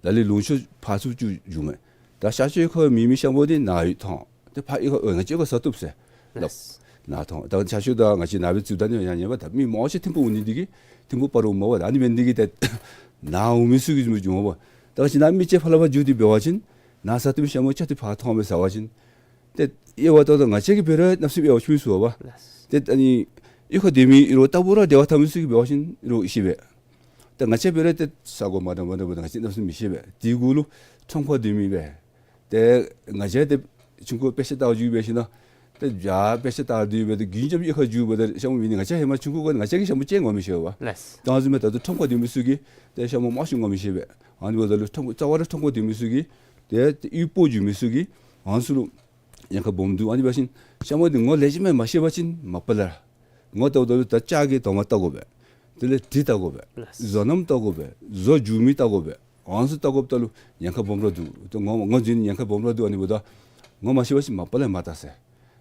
ལ་ལུ་ལུང་ཕྱོགས་ཕར་ཚུར་བཙུགས་འགྱོཝ་མས། ད་ཤར་ཕྱོགས་ཁར་མེད་མི་ཤ་མུ་འདི་ནཱ་ཡོད་མཐོང་། ཏེ་ཕར་གཡུས་ཁར་ཨོ་ང་བཅས་ཁར་ཟ་བཏུབ་ཟེར་སླབ། ལགས། ནཱ་མཐོང་། ད་ཤར་ཕྱོགས་ད་ང་བཅས་ནཱ་སྦེ་བཙུགས་ད་ནི་ཡང་ཉན་པས། ད་མི་མང་ཆེ་ཐིམ་ཕུག་འོང་ནི་འདི་གིས་ཐིམ་ཕུག་སྤ་རོ་འོངམ་མས་པ། ཨ་ནི་འབད་ནི་འདི་གིས་ཏེ་ནཱ་འོང་མི་ཚུ་གིས་འགྱོཝ་མས་པ། ད་ང་བཅས་ནཱ་མི་ཅིག་ཕར་ལས་ཕར་འགྱོ་སྟེ་འབད་བ་ཅིན་ནཱ་ཟ་བཏུབ་མི་ཤ་མུ་ཅིག་ཏེ་ཕར་མཐོངམ་སྦེ་ཟ་བ་ཅིན་ཏེ་དབྱེ་བ་ཏོག་ཏོ་ང་བཅས་ཀྱིས་འབད་རུང་གནམ་མེད་ས་མེད་དབྱེ་བ་ཕྱེ་མི་ཚུགས་པས། ལགས། ཏེ་ཨ་ནི་གཡུས་ཁར་སྡོད་མི་རོགས་ལྟ་བུ་ར་འབྲེལ་བ་འཐབ་མི་ཚུ་གིས་འབད་བ་ཅིན་རོགས་ཤེས་པས། ད་ང་བཅས་འབད་རུང་ཏེ་ས་གོ་མ་འདྲཝ་མ་འདྲཝ་འབདཝ་ད་ང་བཅས་གནམ་མེད་ས་མེད་མི་ཤེས་པས། དེ་གུ་ལུ་ཁྲམ་ཁར་སྡོད་མི་སྦེ་ཏེ་ང་བཅས་ཏེ་ཆུང་ཀུ་དཔེ་ཆ་ལྟ་བར་འགྱོ་སྦེ་ཞིནམ་ཏེ་ཡར་དཔེ་ཆ་ལྟ་སྡོད་སྦེ་ཏེ་རྒྱུན་རྐྱབ་གཡུས་ཁར་འགྱོ་སྦེ་ཏེ་ཤ་མུ་མེད་ནི་ང་བཅས་ཧེ་མ་ཆུང་ཀུ་གུ་ང་བཅས་ཀྱིས་ཤ་མུ་ཅིག་ངོ་མི་ཤེས་པས། ལགས། ད་ཨ་ནི་བཟུམ་སྦེ་ད་ལྟོ་ཁྲམ་ཁར་སྡོད་མི་ཚུ་གིས་ཏེ་ཤ་མུ་མང་ཤོས་ངོ་མི་ཤེས་པས། ཨ་ནི་འབདཝ་ད་ལུ་ཁྲམ་རྩ་བ་ར་ཁྲམ་ཁར་སྡོད་མི་ཚུ་གིས་ཏེ་ཏེ་གཡུས་སྤོ་འགྱོ་མི་ཚུ་གིས་ཨ་ནི་ཚུ་ལུ་ཉེན་ཁ་སྦོམ་འདུག། ཨ་ནི་འབད་བ་ཅིན་ཤ་མུ་འདི་ངོ་ལེགས་ཤོམ་སྦེ་མ་ཤེས་པ་ཅིན་མ་པ་ལས་ངོ་བལྟཝ་ད་ལུ་ད་ལྕགས་ཀྱི་དོང་པ་བལྟ་དགོ་པས། དེ་ལས་གྲི་བལྟ་དགོ་པས། ལགས། བཟོ་རྣམ་བལྟ་དགོ་པས། བཟོ་འགྱོ་མི་བལྟ་དགོ་པས། ཨ་ནི་ཚུ་བལྟ་དགོཔ་ད་ལུ་ཉེན་ཁ་སྦོམ་ར་འདུག། ཏེ་ངོ་ངོ་འཛིན་ཉེན་ཁ་སྦོམ་ར་འདུག། ཨ་ནི་འབདཝ་ད་ངོ་མ་ཤེས་པ་ཅིན་མ་པ་ལས་མ་བལྟ་ཟེར།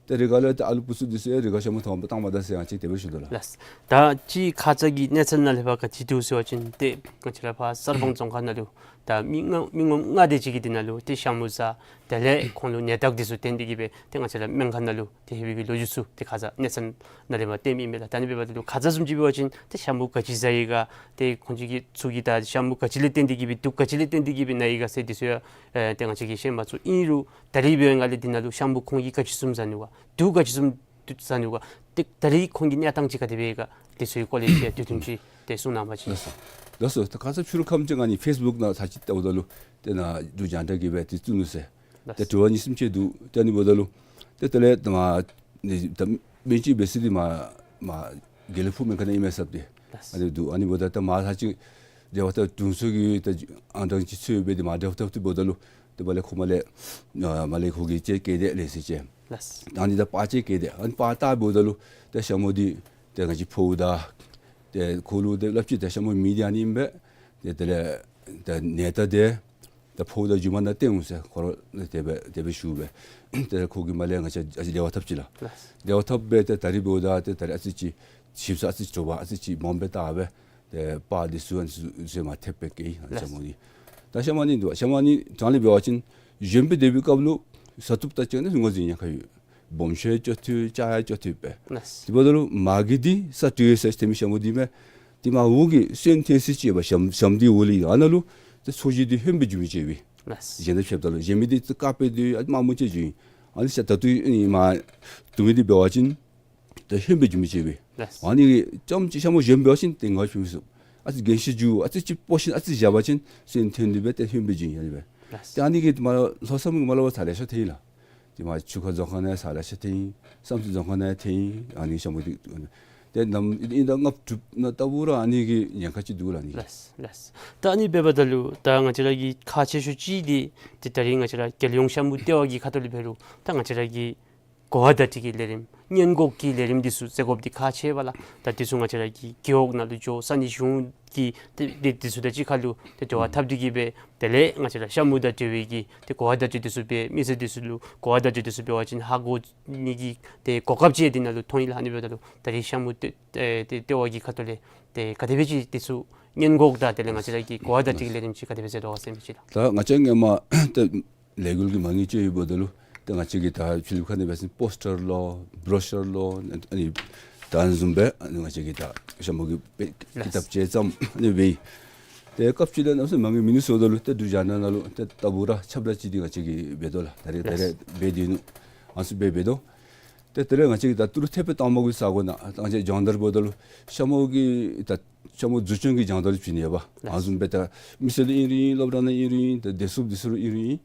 ཏེ་རི་ཁ་ལས་ཏེ་ཨ་ལུ་བུ་ཚུ་འདི་ཚུ་ཡང་རི་ཁར་ཤ་མུ་མཐོངམ་བལྟ་མ་ད་ཟེར་ཡང་ཅིག་དེ་སྦེ་ཞུ་དོ་ལགས། ལགས། ད་ཅི་ཁ་ཙ་གི་གནས་ཚུལ་ནང་ལས་ཕར་ག་ཅི་འདུག་ཟེར་བ་ཅིན་ཏེ་ང་བཅས་ར་ཕར་གསར་སྤང་རྫོང་ཁག་ནང་ལུ་ད་མི་ལྔ་མི་ངོམ་ལྔ་དེ་ཅིག་གིས་འདི་ནང་ལུ་ཏེ་ཤ་མུ་ཟ། དེ་ལས་ཁོང་ལུ་ནད་རྟགས་འདི་ཚུ་བསྟན་ཏེ་གིས་སྦེ་ཏེ་ང་བཅས་ར་སྨན་ཁང་ནང་ལུ་ཏེ་ལྷོད་པའི་གི་ལོ་རྒྱུས་ཚུ་ཏེ་ཁ་ཙ་གནས་ཚུལ་ནང་ལས་མར་བཏོན་མི་མས་ལགས། ད་ཨ་ནི་འབདཝ་ད་ལུ་ཁ་ཙ་བཟུམ་ཅིག་འབད་བ་ཅིན་ཏེ་ཤ་མུ་ག་ཅི་ཟ་ཡི་ག་ཏེ་ཁོང་ཅིག་གི་ཚུ་གིས་ད་ཤ་མུ་ག་ཅི་ལས་བརྟེན་ཏེ་གིས་སྦེ་དུག་ག་ཅི་ལས་བརྟེན་ཏེ་གིས་སྦེ་ན་ཡི་ག་ཟེར་འདི་ཚུ་ཡང་ཨེ་ཏེ་ང་བཅས་ཀྱིས་ཤེས་མ་ཚུགས། ཨིན་རུང་ད་རིས་འབད་བའི་སྒང་ལས་འདི་ནང་ལུ་ཤ་མུ་ཁོང་གིས་ག་ཅི་བཟུམ་ཟ་ནུག་ག་དུག་ག་ཅི་བཟུམ་ཟ་ནུག་ག་ཏེ་ད་རིས་ཁོང་གི་གནས་སྟངས་ཅིག་ག་དེ་སྦེ་ཡོད་ག་དེ་ཚུ་གི་སྐོར་ལས་ཅིག་ཡང་དུས་ཐུང་ཅིག་ཏེ་གསུང་གནང་བ་ཅིན། ལགས་སོ། ལགས་སོ། ད་ཁ་ཙ་ཕྱི་རུ་ཁམས་ཅིག་ཨ་ནི་ཕེསི་བུཀ་ནང་ཚར་ཅིག་བལྟཝ་ད་ལུ་ཏེ་ནཱ་འབྲུག་རྒྱང་བསྒྲགས་ཀྱིས་སྦེ་ཏེ་བཙུགས་ནུག་ཟེར། ལགས། ཏེ་དྲི་བ་གཉིས་གསུམ་ཅིག་འདུག། ཏེ་ཨ་ནི་འབདཝ་ད་ལུ་ཏེ་དེ་ལས་ད་མར་ནི་ད་སྨན་བཅོས་འབད་ས་འདི་མར་མར་དགེ་ལེགས་ཕུག་སྨན་ཁང་ནང་ཨིན་མས་ཟེར་ཏེ། ལགས། ཨ་ནི་འདུག། ཨ་ནི་འབདཝ་ད་ད་མར་ཚར་ཅིག་རེ་བ་ད་དྲུང་འཚོ་གིས་ད་ཨང་གྲངས་ཅིག་འཚོལ་སྦེ་ཏེ་མར་འབྲེལ་བ་འཐབ་སྟེ་འབདཝ་ད་ལུ་ཏེ་མར་ལས་ཁོ་མར་ལས་ཨ་མར་ལས་ཁོ་གིས་ཅིག་བཀལ་ཏེ་ལེགས་ཤོམ་ཅིག། ལགས། ད་ཨ་ནི་ད་པར་ཅིག་བཀལ་ཏེ་ཨ་ནི་པར་བལྟ་འབདཝ་ད་ལུ་ཏེ་ཤ་མུ་འདི་ཏེ་ང་བཅས་ཕོཝ་དང་ཏེ་ཁོ་ལུ་ཏེ་སླབ་ཅི། ཏེ་ཤ་མུ་མེད་འདི་ཨ་ནི་ཨིན་པས། ཏེ་དེ་ལས་ཏེ་ནད་རྟགས་འདི་ད་ ད་ཕོཝ་དང་རྒྱུ་མ་ནང་བཏོན་འོང་ཟེར་ཁོ་ར་དེ་སྦེ་དེ་སྦེ་ཞུ་སྦེ། ཏེ་ཁོ་གིས་མར་ལས་ང་བཅས་ཨ་ཙི་འབྲེལ་བ་འཐབ་ཅི་ལགས། ལགས། འབྲེལ་བ་འཐབ་སྦེ་ཏེ་ད་རིས་འབདཝ་ད་ཏེ་ད་རིས་ཨ་ཙི་ཅིག་ཞིབ་ས་ཨ་ཙི་ཅིག་དྲོ་པ་ཨ་ཙི་ཅིག་མངམ་སྦེ་བཏགས་སྦེ་ཏེ་པར་འདི་ཚུ་ཨ་ནི་ཚུ་ཟེར་མར་ཐེབས་སྦེ་བསྐྱལ་ཡི། ལགས། ཤ་མུ་འདི་ད་ཤ་མུ་ཨ་ནི་འདུག། ཤ་མུ་ཨ་ནི་དྲང་ལས་འབད་བ་ཅིན་གཞོནམ་སྦེ་སྡོད་པའི་སྐབས་ལུ་བཟའ་བཏུབ་ད་ཅིག་ནི་ངོས་འཛིན་ཉེན་ཁ་ཡོད། སྦོམ་ཆུང་ཡང་ལྕོགས་ཏོག་ཏོ་ཅ་ཡང་ལྕོགས་ཏོག་ཏོ་སྦེ། ལགས། དེ་འབདཝ་ད་ལུ་མ་གི་འདི་ས་བཀྲུ་ཡི་ཟེར་ཐོན་མི་ཤ་མུ་འདི་མས། དེ་མར་འོག་གི་སོན་ཐོན་ས་ཅིག་ཡོདཔ་ཤམ་ཤམ་འདི་འོག་ལས་ཨ་ནཱ་ལུ་ཏེ་ཚོས་གཞི་འདི་ཧོནམ་སྦེ་འགྱོ་མི་ཅིག་ཡོད་པས། ལགས། གཞན་དང་ཕྱདཔ་ད་ལུ་གཞན་མི་འདི་ཏེ་དཀརཔོ་འདི་ཨ་དམར་མོ་ཅིག་འགྱོ་ཡི། ཨ་ནི་ཤ་ད་ལྟོ་ཨ་ནི་མར་བཏུབ་མི་འདི་འབད་བ་ཅིན་ཏེ་ཧོནམ་སྦེ་འགྱོ་མི་ཅིག་ཡོད་པས། ལགས། ཨ་ནི་རྐྱངམ་ཅིག་ཤ་མུ་གཞོནམ་འབད་བ་ཅིན་ཏེ་ངོ་ཤེས་མི་ཚུགས། ཨ་ཙི་རྒན་ཤོས་འགྱོ་ཨ་ཙི་ཅིག་སྤོ་ཞིནམ་ཨ་ཙི་བཞག་པ་ཅིན་སོན་ཐོན་ནི་སྦེ་ཏེ་ཧོནམ་སྦེ་འགྱོ་ཡི་ཨ་ནི་སྦེ། ལགས། ཏེ་ཨ་ནི་གིས་མར་ལྷོ་མཚམས་གི་མར་ལུ་ས་ལེ་ཤ་ཐོན་ཡི་ལགས། ཏེ་མར་ཆུ་ཁ་རྫོང་ཁག་ནང་ས་ལེ་ཤ་ཐོན་ཡི། བསམ་རྩེ་རྫོང་ཁག་ནང་ཐོན་ཡི། ཨ་ནི་ཤ་མུ་འདི་ཏེ་ནམ་ཨིན་ད་ལྔ་བཅུ་ནང་ལྟ་བུ་ར་ཨ་ནི་གི་ཉེན་ཁ་ཅིག་འདུག་ལགས་ཨ་ནི། ལགས་ལགས། ད་ཨ་ནི་འབདཝ་ད་ལུ་ད་ང་བཅས་ར་གི་ཁག་ཆེ་ཤོས་ཅིག་འདི་ཏེ་ད་རིས་ང་བཅས་ར་རྒྱལ་ཡོངས་ཤ་མུ་ལྟེ་བ་གི་ཁ་ཐུག་ལས་འབད་རུང་ད་ང་བཅས་ར་གི་གོ་བ་བརྡ་སྤྲོད་ཀྱི་ལས་རིམ་སྔོན་འགོག་གི་ལས་རིམ་འདི་ཚུ་མཛད་དགོཔ་འདི་ཁག་ཆེ་བས་ལགས། ད་འདི་ཚུ་ང་བཅས་ར་གི་རྒེད་འོག་ནང་ལུ་འགྱོ་ས་གནས་གཞུང་གི་ཏེ་ཏེ་འདི་ཚུ་དང་གཅིག་ཁར་ལུ་ཏེ་འབྲེལ་བ་འཐབ་སྟེ་གི་སྦེ་དེ་ལས་ང་བཅས་ར་ཤ་མུ་དང་འབྲེལ་བའི་གི་ཏེ་གོ་བ་བརྡ་སྤྲོད་འདི་ཚུ་འབད་མི་སེར་འདི་ཚུ་ལུ་གོ་བ་བརྡ་སྤྲོད་འདི་ཚུ་འབད་བ་ཅིན་ཧ་གོ་ནི་གི་ཏེ་གོ་སྐབས་ཅིག་འདི་ནང་ལུ་མཐོང་ཡི་ལགས། ཨ་ནི་འབདཝ་ད་ལུ་ད་རིས་ཤ་མུ་ལྟེ་ཨེ་ཏེ་ལྟེ་བ་གི་ཁ་ཐུག་ལས་ཏེ་ག་དེ་སྦེ་ཅིག་འདི་ཚུ་སྔོན་འགོག་དང་དེ་ལས་ང་བཅས་ར་གི་གོ་བ་བརྡ་སྤྲོད་ཀྱི་ལས་རིམ་ཅིག་ག་དེ་སྦེ་མཛད་དོ་ག་ཟེར་མི་ཅིག་ལགས། ད་ང་བཅས་སྔོན་མ་ཏེ་ལས་འགུལ་གྱི་མ་དངུལ་ཅིག་ཡོདཔ་ད་ལུ་ཏེ་ང་བཅས་ཀྱིས་ད་ཕྱི་ལུ་ཁ་ནང་འབད་བ་ཅིན་པོསི་ཊར་ལོ་བྲོ་ཤར་ལོ་ཨ་ནི་ད་ཨ་ནི་བཟུམ་སྦེ་ཨ་ནི་ང་བཅས་ཀྱིས་ད་ཤ་མུ་གི་དཔེ་ཀི་ཏབ་ཅིག་བརྩམས་ཨ་ནི་འབད་ཡི། ཏེ་སྐབས་ཅིག་ལས་གནམ་མེད་ས་མེད་མ་དངུལ་མིན་ནུག་ཟེརཝ་ད་ལུ་ཏེ་འབྲུག་རྒྱང་བསྒྲགས་ནང་ལུ་ཏེ་ལྟ་བུ་ར་ཁྱབ་བརྡལ་ཅིག་འདི་ང་བཅས་ཀྱིས་འབད་དོ་ལགས། ད་རེས་ད་རེས་འབད་དེ་ནུག། ཨ་ནི་ཚུ་འབད་འབད་དོ། ཏེ་དེ་ལས་ང་བཅས་ཀྱིས་ད་ཏི་རུ་ཐེབས་དང་པ་གི་ས་གོ་ནང་ད་ང་བཅས་སྦྱོང་བརྡར་འབདཝ་ད་ལུ་ཤ་མུ་གི་ད་ཤ་མུ་འཛུགས་སྐྱོང་གི་སྦྱོང་བརྡར་བྱིན་ནི་ཡོདཔ། ལགས། ཨ་ནི་བཟུམ་སྦེ་ད་མི་སེར་ལུ་ཨིན་རུང་ཨིན། སློབ་གྲྭ་ནང་ཨིན་རུང་ཨིན། ད་བདེ་སྲུངཔ་འདི་ཚུ་ལུ་ཨིན་རུང་ཨིན།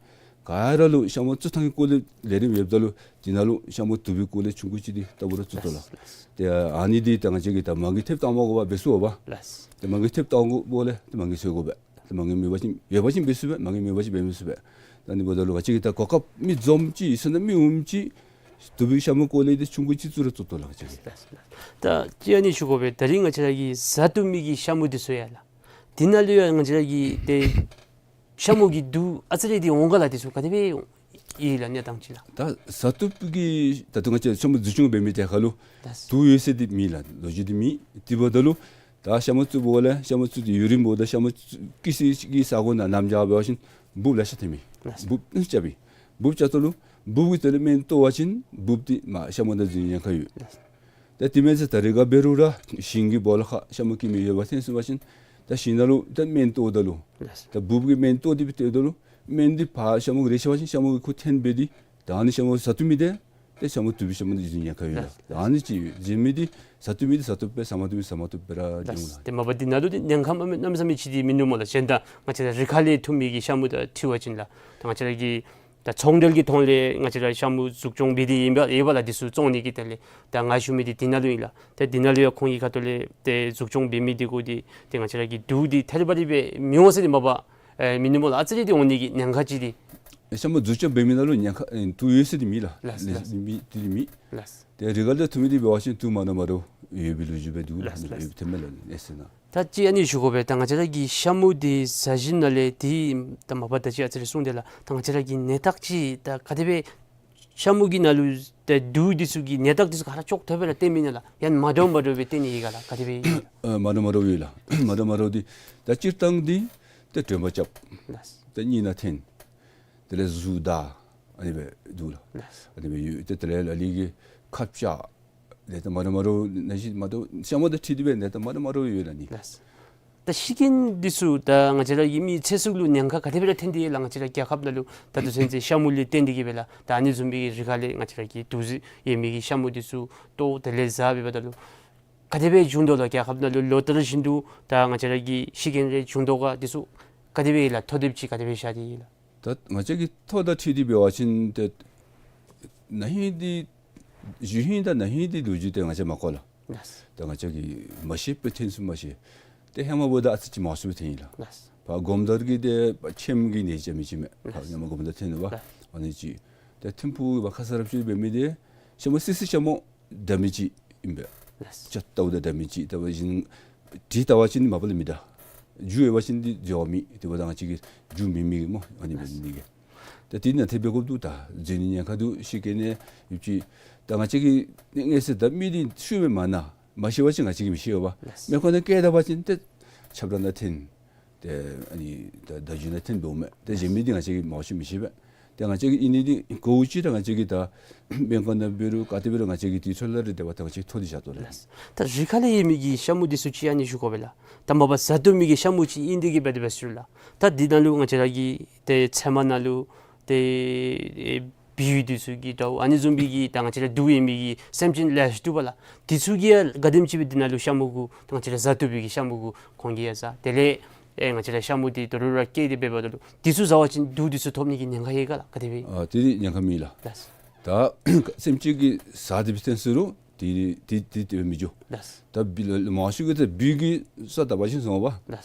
ག་ར་ལུ་ཤ་མུ་བཙུགས་ཐངས་ཀྱི་སྐོར་ལས་ལས་རིམ་ཡོདཔ་ད་ལུ་དེ་ནང་ལུ་ཤ་མུ་བཏུབ་པའི་སྐོར་ལས་ཆུང་ཀུ་ཅིག་འདི་ལྟ་བུ་ར་བཙུགས་དོ་ལགས། ལགས། ཏེ་ཨ་ནི་འདི་ད་ང་བཅས་ཀྱིས་ད་མ་དངུལ་ཐེབས་དང་པ་གུ་འབད་ཚུགས་པས། ལགས། ཏེ་མ་དངུལ་ཐེབས་དང་པ་གུ་འབདཝ་ལས་ཏེ་མ་དངུལ་འཚོལ་དགོ་པས། ཏེ་མ་དངུལ་མེད་པ་ཅིན་ཡོད་པ་ཅིན་འབད་ཚུགས་པས། མ་དངུལ་མེད་པ་ཅིན་འབད་མི་ཚུགས་པས། ད་ཨ་ནི་འབདཝ་ད་ལུ་ང་བཅས་ཀྱིས་ད་གོ་སྐབས་མི་འཛོམས་ཅིག་ཟེར་ན་མི་འོངམ་ཅིག་བཏུབ་པའི་ཤ་མུ་སྐོར་ལས་འདི་ཆུང་ཀུ་ཅིག་བཙུགས་ར་བཙུགས་དོ་ལགས་ང་བཅས་ཀྱིས། ད་ཅི་ཨ་ནི་ཞུ་དགོ་པས། ད་རིས་ང་བཅས་ར་གིས་བཟའ་བཏུབ་མི་གི་ཤ་མུ་འདི་ཚུ་ཡོད་ལགས། དེ་ནང་ལུ་ཡང་ང་བཅས་ར་གི་ཏེ་ཤ་མུ་གི་དུག་ཨ་ཙི་རེ་འདི་འོང་ག་ལགས། འདི་ཚུ་ག་དེ་སྦེ་ཡོད་ལགས་གནས་སྟངས་ཅིག་ལགས། ད་བཟའ་བཏུབ་ཀྱི་ད་ལྟོ་ང་བཅས་ཤ་མུ་འཛུགས་སྐྱོང་འབད་མི་དེ་ཁར་ལུ་ད་དུག་ཡོད་ཟེར་འདི་མེད་ལགས། ལོ་རྒྱུས་འདི་མེད། དེ་འབདཝ་ད་ལུ་ད་ཤ་མུ་བཙུགས་འབདཝ་ལས་ཤ་མུ་བཙུགས་ཏེ་ཡུན་རིངམོ་ད་ཤ་མུ་བཙུགས་ཀྱི་ས་གི་ས་གོ་ནང་གནམ་བྱཱར་འབད་བ་ཅིན་འབུཔ་ལེ་ཤ་ཐོན་མས། ལགས། འབུཔ་ཨ་ནི་རྐྱབ་པས། འབུཔ་རྐྱབ་ད་ལུ་འབུཔ་གི་དེ་ལས་སྨན་གཏོར་བ་ཅིན་འབུཔ་འདི་མར་ཤ་མུ་ནང་འཛུལ་ཉེན་ཁ་ཡོད། ལགས། ད་དེ་མེན་ཟེར་ད་རེས་ཁར་འབད་རུང་ར་ཞིང་གི་སྦོ་ལོགས་ཁར་ཤ་མུ་སྐྱེ་མི་ཡོདཔ་ཐོན་སོང་པ་ཅིན་ད་ཞིང་ནང་ལུ་ད་སྨན་གཏོརཝ་ད་ལུ་ལགས། ད་འབུཔ་གི་སྨན་གཏོར་ཏེ་སྦེ་སྡོདཔ་ད་ལུ་སྨན་འདི་ཕར་ཤ་མུ་གུ་རེག་ཤོར་བ་ཅིན་ཤ་མུ་གི་ཁུ་འཐོན་འབད་དེ་ད་ཨ་ནི་ཤ་མུ་བཟའ་བཏུབ་མི་འདི་ཏེ་ཤ་མུ་བཏུབ་པའི་ཤ་མུ་འདི་འཛུལ་ཉེན་ཁ་ཡོད་ལགས། ལགས། ད་ཨ་ནི་ཅིག་ཡོད། བཟའ་མི་འདི་བཟའ་བཏུབ་སྦེ་བཟའ་མ་བཏུབ་མི་བཟའ་མ་བཏུབ་སྦེ་ར་ལགས། འགྱོ་འོང་ལགས། ཏེ་མ་པ་འདི་ནང་ལུ་ཏེ་ཉེན་ཁ་མ་གནམ་མེད་ས་མེད་ཅིག་འདི་མིན་འདུག་སྨོ་ལགས། གཞན་དང་ང་བཅས་ར་རི་ཁ་ལས་འཐུ་མི་གི་ཤ་མུ་དང་འཁྲིལ་བ་ཅིན་ལགས། ད་ང་བཅས་ར་གི་ད་ཚོང་འབྲེལ་གྱི་ཐོག་ལས་ང་བཅས་ར་ཤ་མུ་འཛུགས་སྐྱོང་འབད་དེ་ཨིན་པས་ཨིན་པས་ལགས། འདི་ཚུ་བཙོང་ནི་གི་དོན་ལས་ད་ང་ཞུ་མི་འདི་འདི་ནང་ལུ་ཨིན་ལགས། ཏེ་འདི་ནང་ལུ་ཡང་ཁོང་གི་ཁ་ཐུག་ལས་ཏེ་འཛུགས་སྐྱོང་འབད་མི་འདི་གུ་འདི་ཏེ་ང་བཅས་ར་གི་དུག་འདི་ཐད་རི་བ་རི་སྦེ་མི་འོང་ཟེར་འདི་མ་པ་ཨེ་མིན་འདུག་སྨོ་ལགས། ཨ་ཙི་རེ་འདི་འོང་ནི་གི་ཉེན་ཁ་ཅིག་འདི། ཤ་མུ་འཛུགས་སྐྱོང་འབད་མི་ནང་ལུ་ཉེན་ཁ་ཨེ་དུག་ཡོད་ཟེར་འདི་མེད་ལགས། ལགས། ལགས། མེད་འདི་མེད། ལགས། ཏེ་རི་ཁ་ལས་འཐུ་མི་འདི་འབད་བ་ཅིན་དུག་མ་འདྲཝ་མ་འདྲཝ་ཡོད་པའི་ལོ་རྒྱུས་སྦེ་འདུག་ལགས། ལགས། ལགས། ཡོད་པའི་ཐོན་མས་ལགས་གནས་ཚུལ་ནང་། ད་ཅི་ཨ་ནི་ཞུ་དགོ་པས། ད་ང་བཅས་ར་གི་ཤ་མུ་འདི་བཟའ་གཞི་ནང་ལས་འདི་ད་མ་པ་ད་ཅི་ཨ་ཙི་རེ་གསུངས་ཏེ་ལགས། ད་ང་བཅས་ར་གི་ནད་རྟགས་ཅིག་ད་ག་དེ་སྦེ་ཤ་མུ་གི་ནང་ལུ་ད་དུག་འདི་ཚུ་གི་ནད་རྟགས་འདི་ཚུ་ག་ར་ཅོག་འཐདཔ་སྦེ་ར་སྟོན་མི་ནི་ལགས། ཡང་མ་འདྲཝ་མ་འདྲཝ་སྦེ་སྟོན་ནི་ཨིན་ག་ལགས། ག་དེ་སྦེ་ཨིན་ལགས། ཨ་མ་འདྲཝ་མ་འདྲཝ་ཡོད་ལགས། མ་འདྲཝ་མ་འདྲཝ་འདི་ད་སྤྱིར་བཏང་འདི་ད་དྲོད་འབར་རྐྱབ། ལགས། ད་གཉིད་ནང་འཐོན། དེ་ལས་གཟུགས་འདར། ཨ་ནི་སྦེ་འདུག་ལགས། ལགས། ཨ་ནི་སྦེ་ཡོད། ཏེ་དེ་ལས་ལ་ལུ་གིས་ཁ་བྱ། ནད་རྟགས་མ་འདྲཝ་མ་འདྲཝ་ནང་བཞིན་མ་འདྲཝ་ཤ་མུ་དང་འཁྲིལ་ཏེ་སྦེ་ནད་རྟགས་མ་འདྲཝ་མ་འདྲཝ་ཡོད་ལགས་ནི། ལགས། ད་ཤི་རྐྱེན་འདི་ཚུ་ད་ང་བཅས་ར་གི་མི་ཚེ་སྲོག་ལུ་ཉེན་ཁ་ག་དེ་སྦེ་ར་ཐོན་ཏེ་ཡོད་ལགས། ང་བཅས་ར་རྒྱལ་ཁབ་ནང་ལུ་ད་ལྟོ་ཚུན་ཚོད་ཤ་མུ་ལས་བརྟེན་ཏེ་གིས་སྦེ་ལགས། ད་ཨ་ནི་བཟུམ་མའི་རི་ཁ་ལས་ང་བཅས་ར་གི་དུག་རྫས་ཡོད་མི་གི་ཤ་མུ་འདི་ཚུ་གཏོར་དེ་ལས་བཟའ་འབདཝ་ད་ལུ་ག་དེ་སྦེ་བྱུང་དོ་ལགས། རྒྱལ་ཁབ་ནང་ལུ་ལོ་ལྟར་བཞིན་དུ་ད་ང་བཅས་ར་གི་ཤི་རྐྱེན་རེ་བྱུང་དོ་ག། འདི་ཚུ་ག་དེ་སྦེ་ཡོད་ལགས། ཐོ་དེབ་ཅིག་ག་དེ་སྦེ་བཞག་སྟེ་ཡོད་ལགས། ད་ང་བཅས་ཀྱི་ཐོ་དང་འཁྲིལ་ཏེ་འབད་བ་ཅིན་ཏེ་ན་ཧིང་འདི་གཞེས་ཧིང་དང་ན་ཧིང་འདི་ལོ་རྒྱུས་འདི་ང་བཅས་མ་གོ་ལགས། ལགས། ད་ང་བཅས་ཀྱིས་མ་ཤེས་པར་ཐོན་ཚུགས་མ་ཤེས། ཏེ་ཧེ་མ་འབདཝ་ད་ཨ་ཙི་ཅིག་མང་སུ་སྦེ་ཐོན་ཡི་ལགས། ལགས། ཕར་སྒོམ་དར་གྱི་ཏེ་ཕར་ཁྱིམ་གྱི་ནད་ཅིག་མི་ཅིག་མས། ལགས། ཕར་ཧེ་མ་སྒོམ་དར་ཐོན་ནུག་པ། ལགས། ཨ་ནི་ཅིག། ཏེ་ཐིམ་ཕུག་ཕར་ཁ་ས་ར་ཕྱི་འབད་མི་འདི་ཤ་མུ་སི་སི་ཤ་མུ་འདྲ་མི་ཅིག་ཨིན་པས། ལགས། ཅ་ལྟཝ་ད་འདྲ་མི་ཅིག། ལྟ་བ་བཞིན་དྲི་ལྟ་བ་ཅིན་མ་པ་ལས་མི་འདྲ། རྒྱུ་ཡོད་པ་ཅིན་འདི་འཛོལ་མི་དེ་འབདཝ་ད་ང་བཅས་ཀྱིས་རྒྱུ་མེད་མི་གི་སྨོ་ཨ་ནི་འབད་ནི་གི། ད་དེ་ནང་ཐེབས་པའི་སྐབས་དུ་ད་འཛོལ་ནི་ཉེན་ཁ་འདུག་ཤེས་ཀྱི་ནི་ཡོད་ཅི། ད་ང་བཅས་ཀྱིས་ངེས་ཟེར་ད་མི་འདི་ཤེས་མི་མ་ན་མ་ཤེས་པ་ཅིན་ང་བཅས་ཀྱིས་མི་ཤེས་པ། ལགས། མེ་འཁོར་ནང་བསྐྱལ་ད་པ་ཅིན་ཏེ་ཆབ་བྲག་ནང་འཐེན། ཏེ་ཨ་ནི་ད་བརྡ་བརྒྱུད་ནང་འཐེན་འབདཝ་མས། ཏེ་གཞན་མི་འདི་ང་བཅས་ཀྱིས་མང་ཤོས་མི་ཤེས་པས། ཏེ་ང་བཅས་ཀྱིས་ཨིན་ནི་འདི་གོ་ཅི་ད་ང་བཅས་ཀྱིས་ད་མེ་འཁོར་ནང་འབད་རུང་ག་ཏེ་འབད་རུང་ང་བཅས་ཀྱིས་དེ་ཚུ་ལུ་རེ་འདོད་པ་ད་ང་བཅས་ཐོག་ཏུ་བཞག་དོ་ལགས། ལགས། ད་རི་ཁ་ལས་ཡོད་མི་གི་ཤ་མུ་འདི་ཚུ་ཅིག་ཨ་ནི་ཞུ་དགོ་པས་ལགས། ད་མ་པ་བཟའ་བཏུབ་མི་གི་ཤ་མུ་ཅིག་ཨིན་ཏེ་གི་འབད་དེ་འབད་ཟེར་ལགས། ད་འདི་ནང་ལུ་ང་བཅས་ར་གི་ཏེ་ཚལ་མ་ནང་ལུ་ཏེ་ཨེ་བི་འདི་ཚུ་གི་དྲཝ་ཨ་ནི་བཟུམ་སྦེ་གི་ད་ང་བཅས་ར་དུག་ཡོད་མི་གི་སེམས་ཅན་ལེ་ཤ་འདུག་པ་ལགས། འདི་ཚུ་གིས་ཡང་ག་དེམ་ཅིག་སྦེ་འདི་ནང་ལུ་ཤ་མུ་གུ་ད་ང་བཅས་ར་བཟའ་བཏུབ་པའི་གི་ཤ་མུ་གུ་ཁོང་གིས་ཡང་བཟའ། དེ་ལས་ཨེ་ང་བཅས་ར་ཤ་མུ་འདི་དོ་རུང་ར་བསྐྱལ་ཏེ་འབད་འབདཝ་ད་ལུ་འདི་ཚུ་བཟའ་བ་ཅིན་དུག་འདི་ཚུ་ཐོབ་ནི་གི་ཉེན་ཁ་ཡོད་ག་ལགས། ག་དེ་སྦེ། ཨ་དེ་ཉེན་ཁ་མེད་ལགས། ལགས། ད་སེམས་ཅན་གྱིས་བཟའ་སྟེ་སྦེ་ཐོན་ཟེར་རུང་དེ་དེ་དེ་དེ་སྦེ་མི་འགྱོ། ལགས། ད་བི་ལ་མང་ཤོས་ཀྱིས་ད་བི་གི་ས་བཏབ་པ་ཅིན་སོང་པ། ལགས།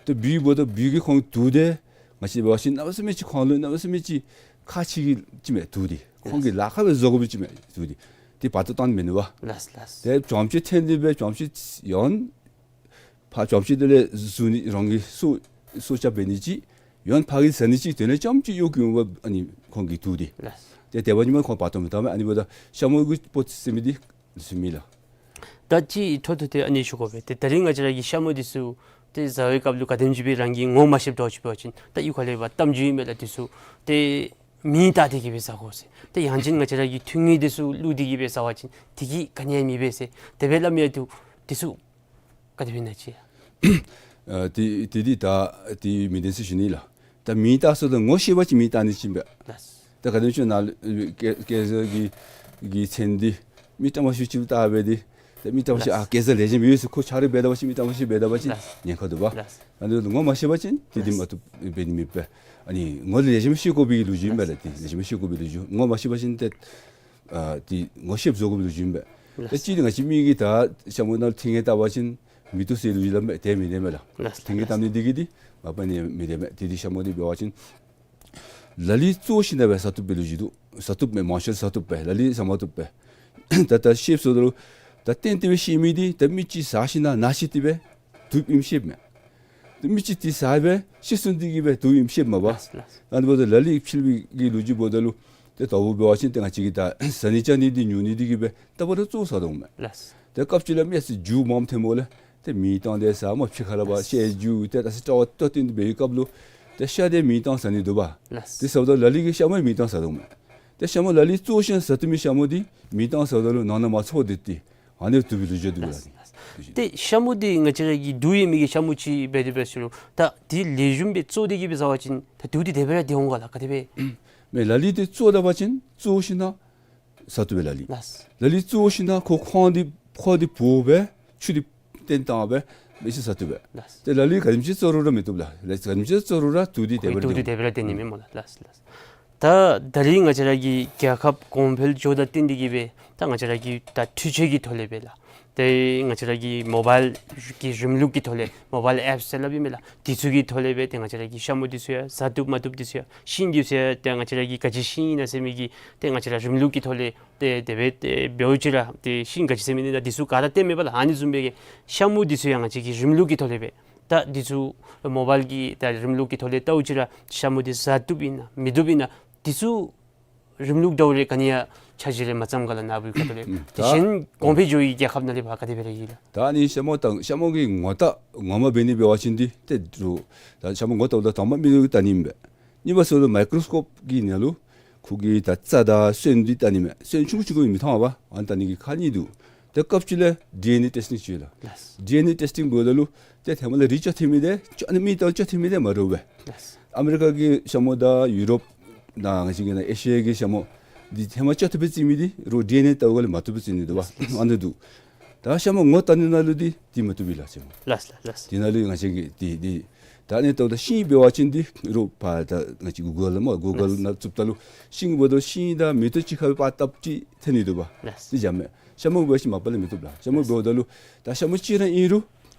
ད་བི་འབདཝ་ད་བི་གིས་ཁོང་དུག་འདི་ང་བཅས་འབད་བ་ཅིན་གནམ་མེད་ས་མེད་ཅིག་ཁོང་ལུ་གནམ་མེད་ས་མེད་ཅིག་ཁག་ཆེ་གི་ཅིག་མས་དུག་འདི། ཁོང་གི་ལཱ་ཁག་སྦེ་བཟོ་དགོ་པའི་ཅིག་མས་དུག་འདི། དེ་བར་དུ་བཏང་མི་ནུས་པ། ལགས་ལགས། ཏེ་བྱང་ཕྱོགས་འཐེན་ཏེ་སྦེ་བྱང་ཕྱོགས་ཡང་ཕར་བྱང་ཕྱོགས་དེ་ལས་བཟུང་ནི་རང་གི་སྲོག་སྲོག་སྐྱབས་འབད་ནི་ཅིག་ཡང་ཕར་གྱི་བཟའ་ནི་ཅིག་དེ་ལས་རྐྱངམ་ཅིག་གཡོག་གི་འོང་པ་ཨ་ནི་ཁོང་གི་དུག་འདི། ལགས། ཏེ་དེ་འབད་ནི་མ་ཁོང་བར་དུ་མི་བཏང་མས། ཨ་ནི་འབདཝ་ད་ཤ་མུ་གི་སྤོ་ཟེར་མི་འདི་སུ་མེད་ལགས། ད་ཅི་འཕྲོ་མཐུད་དེ་ཨ་ནི་ཞུ་དགོ་པས། ཏེ་ད་རིས་ང་བཅས་ར་གི་ཤ་མུ་འདི་ཚུ་ཏེ་བཟའ་བའི་སྐབས་ལུ་ག་དེམ་ཅིག་སྦེ་རང་གིས་ངོ་མ་ཤེསཔ་འདྲཝ་ཅིག་འབད་བ་ཅིན་ད་གཡུས་ཁ་ལས་འབད་གཏམ་རྒྱུད་ཨིན་མས་ལགས། འདི་ཚུ་ཏེ་མེ་བཏང་སྟེ་གི་སྦེ་བཟའ་དགོ་ཟེར། ཏེ་ཡང་ཅིན་ང་བཅས་ར་གི་ཐུན་དངུལ་འདི་ཚུ་བླུགས་ཏེ་གི་སྦེ་བཟའ་བ་ཅིན་དེ་གིས་ག་ནི་ཡང་མི་འབད་ཟེར་དེ་སྦེ་སླབ་མི་འདུག། འདི་ཚུ་ག་དེ་སྦེ་ཨིན་ན་ཅིག། ཨ་དེ་དེ་འདི་ད་དེ་མི་བདེན་ཟེར་ཞུ་ནི་ལགས། ད་མེ་བཏང་ཟེརཝ་ད་ངོ་ཤེས་པ་ཅིན་མེ་བཏང་ནི་ཅིག་ཨིན་པས། ལགས། ད་ག་དེམ་ཅིག་ནཱ་ལུ་ཨེ་གེ་གེ་སར་གྱི་གི་མཚན་འདི་མི་དྲང་པ་ཅིག་ཅིག་བཏགས་སྦེ་འདི་ད་མི་དྲང་པ་ཅིག་ཨ་ལགས། གེ་སར་ལེགས་ཤོམ་ཡོད་ཟེར་ཁོ་ཆ་རོགས་འབད་ད་པ་ཅིན་མི་དྲང་པ་ཅིག་འབད་ད་པ་ཅིན་ལགས། ཉེན་ཁ་འདུག་པ། ལགས། ཨ་ནི་ངོ་མ་ཤེས་པ་ཅིན་དེ་འདི་ལགས། མ་བཏུབ་འབད་ནི་མེད་པས། ཨ་ནི་ངོ་ལེགས་ཤོམ་ཤེས་དགོ་པའི་ལོ་རྒྱུས་ཨིན་པས་ལགས། ལགས། དེ་ལེགས་ཤོམ་ཤེས་དགོ་པའི་ལོ་རྒྱུས། ངོ་མ་ཤེས་པ་ཅིན་ཏེ་ཨ་དེ་ངོ་ཤེསཔ་བཟོ་དགོ་པའི་ལོ་རྒྱུས་ཨིན་པས། ལགས། ད་ཅི་ང་བཅས་མི་གིས་ད་ཤ་མུ་ནང་ལུ་ཐིང་ངེ་བཏབ་པ་ཅིན་མི་བཏུབ་ཟེར་ལོ་རྒྱུས་སླབ་མས། དེ་མི་བདེན་མས་ལགས། ལགས། ཐིང་ངེ་བཏབ་ནི་འདི་གིས་འདི་མ་པ་ནི་མི་བདེན་མས། དེ་འདི་ཤ་མུ་འདི་འབད་བ་ཅིན་ལ་ལུ་བཙོ་ཞིནམ་ལས་སྦེ་བཟའ་བཏུབ་པའི་ལོ་རྒྱུས་འདུག། བཟའ་བཏུབ་མས། མང་ཤོས་བཟའ་བཏུབ་པས། ལ་ལུ་བཟའ་མ་བཏུབ་པས། ད་ད་ཤེསཔ་བཟོ་ད་ལུ་ད་གཏན་གཏན་སྦེ་ཤེས་མི་འདི་ད་མི་ཅིག་བཟའ་ཞིནམ་ལས་ན་ཤི་སྟེ་སྦེ་དུག་ཨིནམ་ཤེསཔ་མས། ཏེ་མི་ཅིག་དེ་བཟའ་སྦེ་ཤི་སོང་སྟེ་གི་སྦེ་དུག་ཨིནམ་ཤེསཔ་མས་པ། ལགས་ལགས། ཨ་ནི་འབདཝ་ད་ལ་ལུ་ཕྱི་གི་ལོ་རྒྱུས་འབདཝ་ད་ལུ་ཏེ་དང་པ་འབད་བ་ཅིན་ཏེ་ང་བཅས་ཀྱིས་ད་བཟའ་ནི་བཅའ་ནི་འདི་ཉོ་ནི་འདི་གིས་སྦེ་ད་པ་ར་བཙོ་བཟའ་དོ་མས། ལགས། ཏེ་སྐབས་ཅིག་ལས་མི་ཚུ་རྒྱུ་མངམ་ཐོནམ་ལས་ཏེ་མེ་བཏང་སྟེ་བཟའ་མས། ཕྱི་ཁ་ལས་ཕར་ཤ་རྒྱུ་ཏེ་ད་ས་སྐྲ་བ་བཏོག་སྟེ་འདི་འབད་བའི་སྐབས་ལུ་ཏེ་ཤ་འདི་མེ་བཏང་བཟའ་ནི་འདུག་པ། ལགས། དེ་བཟའཝ་ད་ལ་ལུ་གིས་ཤ་མུ་མེ་བཏང་བཟའ་དོ་མས། ཏེ་ཤ་མུ་ལ་ལུ་བཙོ་ཞིནམ་ལས་བཟའ་བཏུབ་མི་ཤ་མུ་འདི་མེ་བཏང་བཟའཝ་ད་ལུ་ནང་ན་མ་ཚོར་ཏེ་ཏེ་ཨ་ནི་དུག་པའི་ལོ་རྒྱུས་འདུག་ལགས། ལགས། ཏེ་ཤ་མུ་འདི་ང་བཅས་ར་གི་དུག་ཡོད་མི་གི་ཤ་མུ་ཅིག་འབད་དེ་འབད་ཟེར་རུང་ད་དེ་ལེགས་ཤོམ་སྦེ་བཙོ་སྟེ་གི་སྦེ་བཟའ་བ་ཅིན་ད་དུག་འདི་དེ་སྦེ་ར་འདི་འོང་ག་ལགས། ག་དེ་སྦེ། མེན་ལ་ལུ་འདི་བཙོ་ད་པ་ཅིན་བཙོ་ཞིནམ་ལས་བཟའ་བཏུབ་པས་ལ་ལུ། ལགས། ལ་ལུ་བཙོ་ཞིནམ་ལས་ཁོ་ཁོང་འདི་ཁོག་འདི་བོར་སྦེ་ཆུ་འདི་བཏོན་བཏང་སྦེ་མི་ཅིག་བཟའ་བཏུབ་པས། ལགས། ཏེ་ལ་ལུ་ག་དེམ་ཅིག་བཙོ་རུང་ར་མི་བཏུབ་ལགས། ལ་ག་དེམ་ཅིག་བཙོ་རུང་ར་དུག་འདི་དེ་སྦེ་ར་དུག་འདི་འདི་འོང་། དེ་སྦེ་ར་འདི་ཨིན་མས་སྨོ་ལགས། ལགས་ལགས། ད་ད་རིས་ང་བཅས་ར་གི་རྒྱལ་ཁབ་གོང་འཕེལ་འགྱོཝ་དང་བསྟུན་ཏེ་གི་སྦེ་ད་ང་བཅས་ར་གི་ད་འཕྲུལ་ཆས་ཀྱི་ཐོག་ལས་སྦེ་ལགས། ཏེ་ང་བཅས་ར་གི་མོ་བཱའིལ་གྱི་རིམ་ལུགས་ཀྱི་ཐོག་ལས་མོ་བཱའིལ་ཨེཔསི་ཟེར་སླབ་ཨིན་མས་ལགས། འདི་ཚུ་གི་ཐོག་ལས་སྦེ་ཏེ་ང་བཅས་ར་གི་ཤ་མུ་འདི་ཚུ་ཡང་བཟའ་བཏུབ་མ་བཏུབ་འདི་ཚུ་ཡང་ཤིང་འདི་ཚུ་ཡང་ཏེ་ང་བཅས་ར་གི་ག་ཅི་ཤིང་ཨིན་ན་ཟེར་མི་གི་ཏེ་ང་བཅས་ར་རིམ་ལུགས་ཀྱི་ཐོག་ལས་ཏེ་དེ་སྦེ་ཏེ་འབདཝ་ཅིག་ར་ཏེ་ཤིང་ག་ཅི་ཟེར་མི་ཨིན་ན་འདི་ཚུ་ག་ར་སྟོནམ་མས་པ་ལགས། ཨ་ནི་བཟུམ་སྦེ་གི་ཤ་མུ་འདི་ཚུ་ཡང་ང་བཅས་ཀྱིས་རིམ་ལུགས་ཀྱི་ཐོག་ལས་སྦེ་ད་འདི་ཚུ་མོ་བཱའིལ་གྱི་ད་རིམ་ལུགས་ཀྱི་ཐོག་ལས་བལྟཝ་ཅིག་ར་ཤ་མུ་འདི་བཟའ་བཏུབ་ཨིན་ན་མི་བཏུབ་ཨིན་ན་འདི་ཚུ་རིམ་ལུགས་འདྲཝ་རེ་ག་ནི་ཡང་ཆ་ཤས་རེ་མ་ཙམ་ག་ལགས། ནཱ་བུ་ཁ་ཐུག་ལས། ཨུམ། ཏེ་ད་གཞན་གོང་འཕེལ་འགྱོ་བའི་རྒྱལ་ཁབ་ནང་ལས་ཕར་ག་དེ་སྦེ་ར་ཨིན་ལགས། ད་ཨ་ནི་ཤ་མུ་དང་ཤ་མུ་གི་ངོ་རྟགས་ངོ་མ་འབད་ནི་འབད་བ་ཅིན་འདི་ཏེ་འདི་ད་ཤ་མུ་ངོ་བལྟཝ་ད་དང་པ་མིག་ལུ་བལྟ་ནི་མས། གཉིས་པ་ཟེརཝ་ད་མའི་ཀོརོ་སི་ཀོབ་ཀྱི་ནང་ལུ་ཁོ་གི་ད་རྩ་དང་སོན་འདི་བལྟ་ནི་མས། སོན་ཆུང་ཀུ་ཆུང་ཀུ་མི་མཐོང་བ། ཨ་ནི་བལྟ་ནི་གི་ཁག་གཉིས་འདུག། ཏེ་སྐབས་ཅིག་ལས་ཌི་ཨེན་ཨེ་ཊེསི་ཊིང་ཅིག་ཡོད་ལགས། ལགས། ཌི་ཨེན་ཨེ་ཊེསི་ཊིང་འབདཝ་ད་ལུ་ཏེ་ཧེ་མ་ལས་རིགས་ཅོག་འཐད་མི་འདི་ཅོག་ཨ་ནི་མི་དང་ཅོག་འཐད་མི་འདི་མ་འདྲཝ་སྦེ། ལགས། ཨ་མི་རི་ཀ་གི་ཤ་མུ་དང་ཡུ་རོབ་དང་ང་བཅས་ཀྱི་ནཱ་ཨེ་ཤི་ཡ་གི་ཤ་མུ་འདི་ཧེ་མ་ཅོག་འཐདཔ་སྦེ་བརྩི་མི་འདི་རོགས་ཌི་ཨེན་ཨེ་བལྟཝ་ལས་མ་བཏུབ་པར་བརྩི་ནི་འདུག་པ། ལགས། ཨ་ནི་འདུག། ད་ཤ་མུ་ངོ་བལྟ་ནི་ནང་ལུ་འདི་འདི་མ་བཏུབ་པས་ལགས་ཤ་མུ། ལགས་ལགས་ལགས། དེ་ནང་ལུ་ང་བཅས་ཀྱིས་འདི་འདི་ད་ཨ་ནི་བལྟཝ་ད་ཤིང་འབད་བ་ཅིན་འདི་རོགས་ཕར་ད་ང་བཅས་གུ་གཱལ་ལུ་སྨོ་གུ་གཱལ་ལུ་ནང་བཙུགསཔ་ད་ལུ་ཤིང་འབདཝ་ད་ཤིང་དང་མེ་ཏོག་གཅིག་ཁར་སྦེ་པར་བཏབ་ཅིག་འཐོན་ནི་འདུག་པ། ལགས། འདི་འཇམ་མས། ཤ་མུ་འབད་བ་ཅིན་མ་པ་ལས་མི་བཏུབ་ལགས། ཤ་མུ་འབདཝ་ད་ལུ་ད་ཤ་མུ་གཅིག་ར་ཨིན་རུང་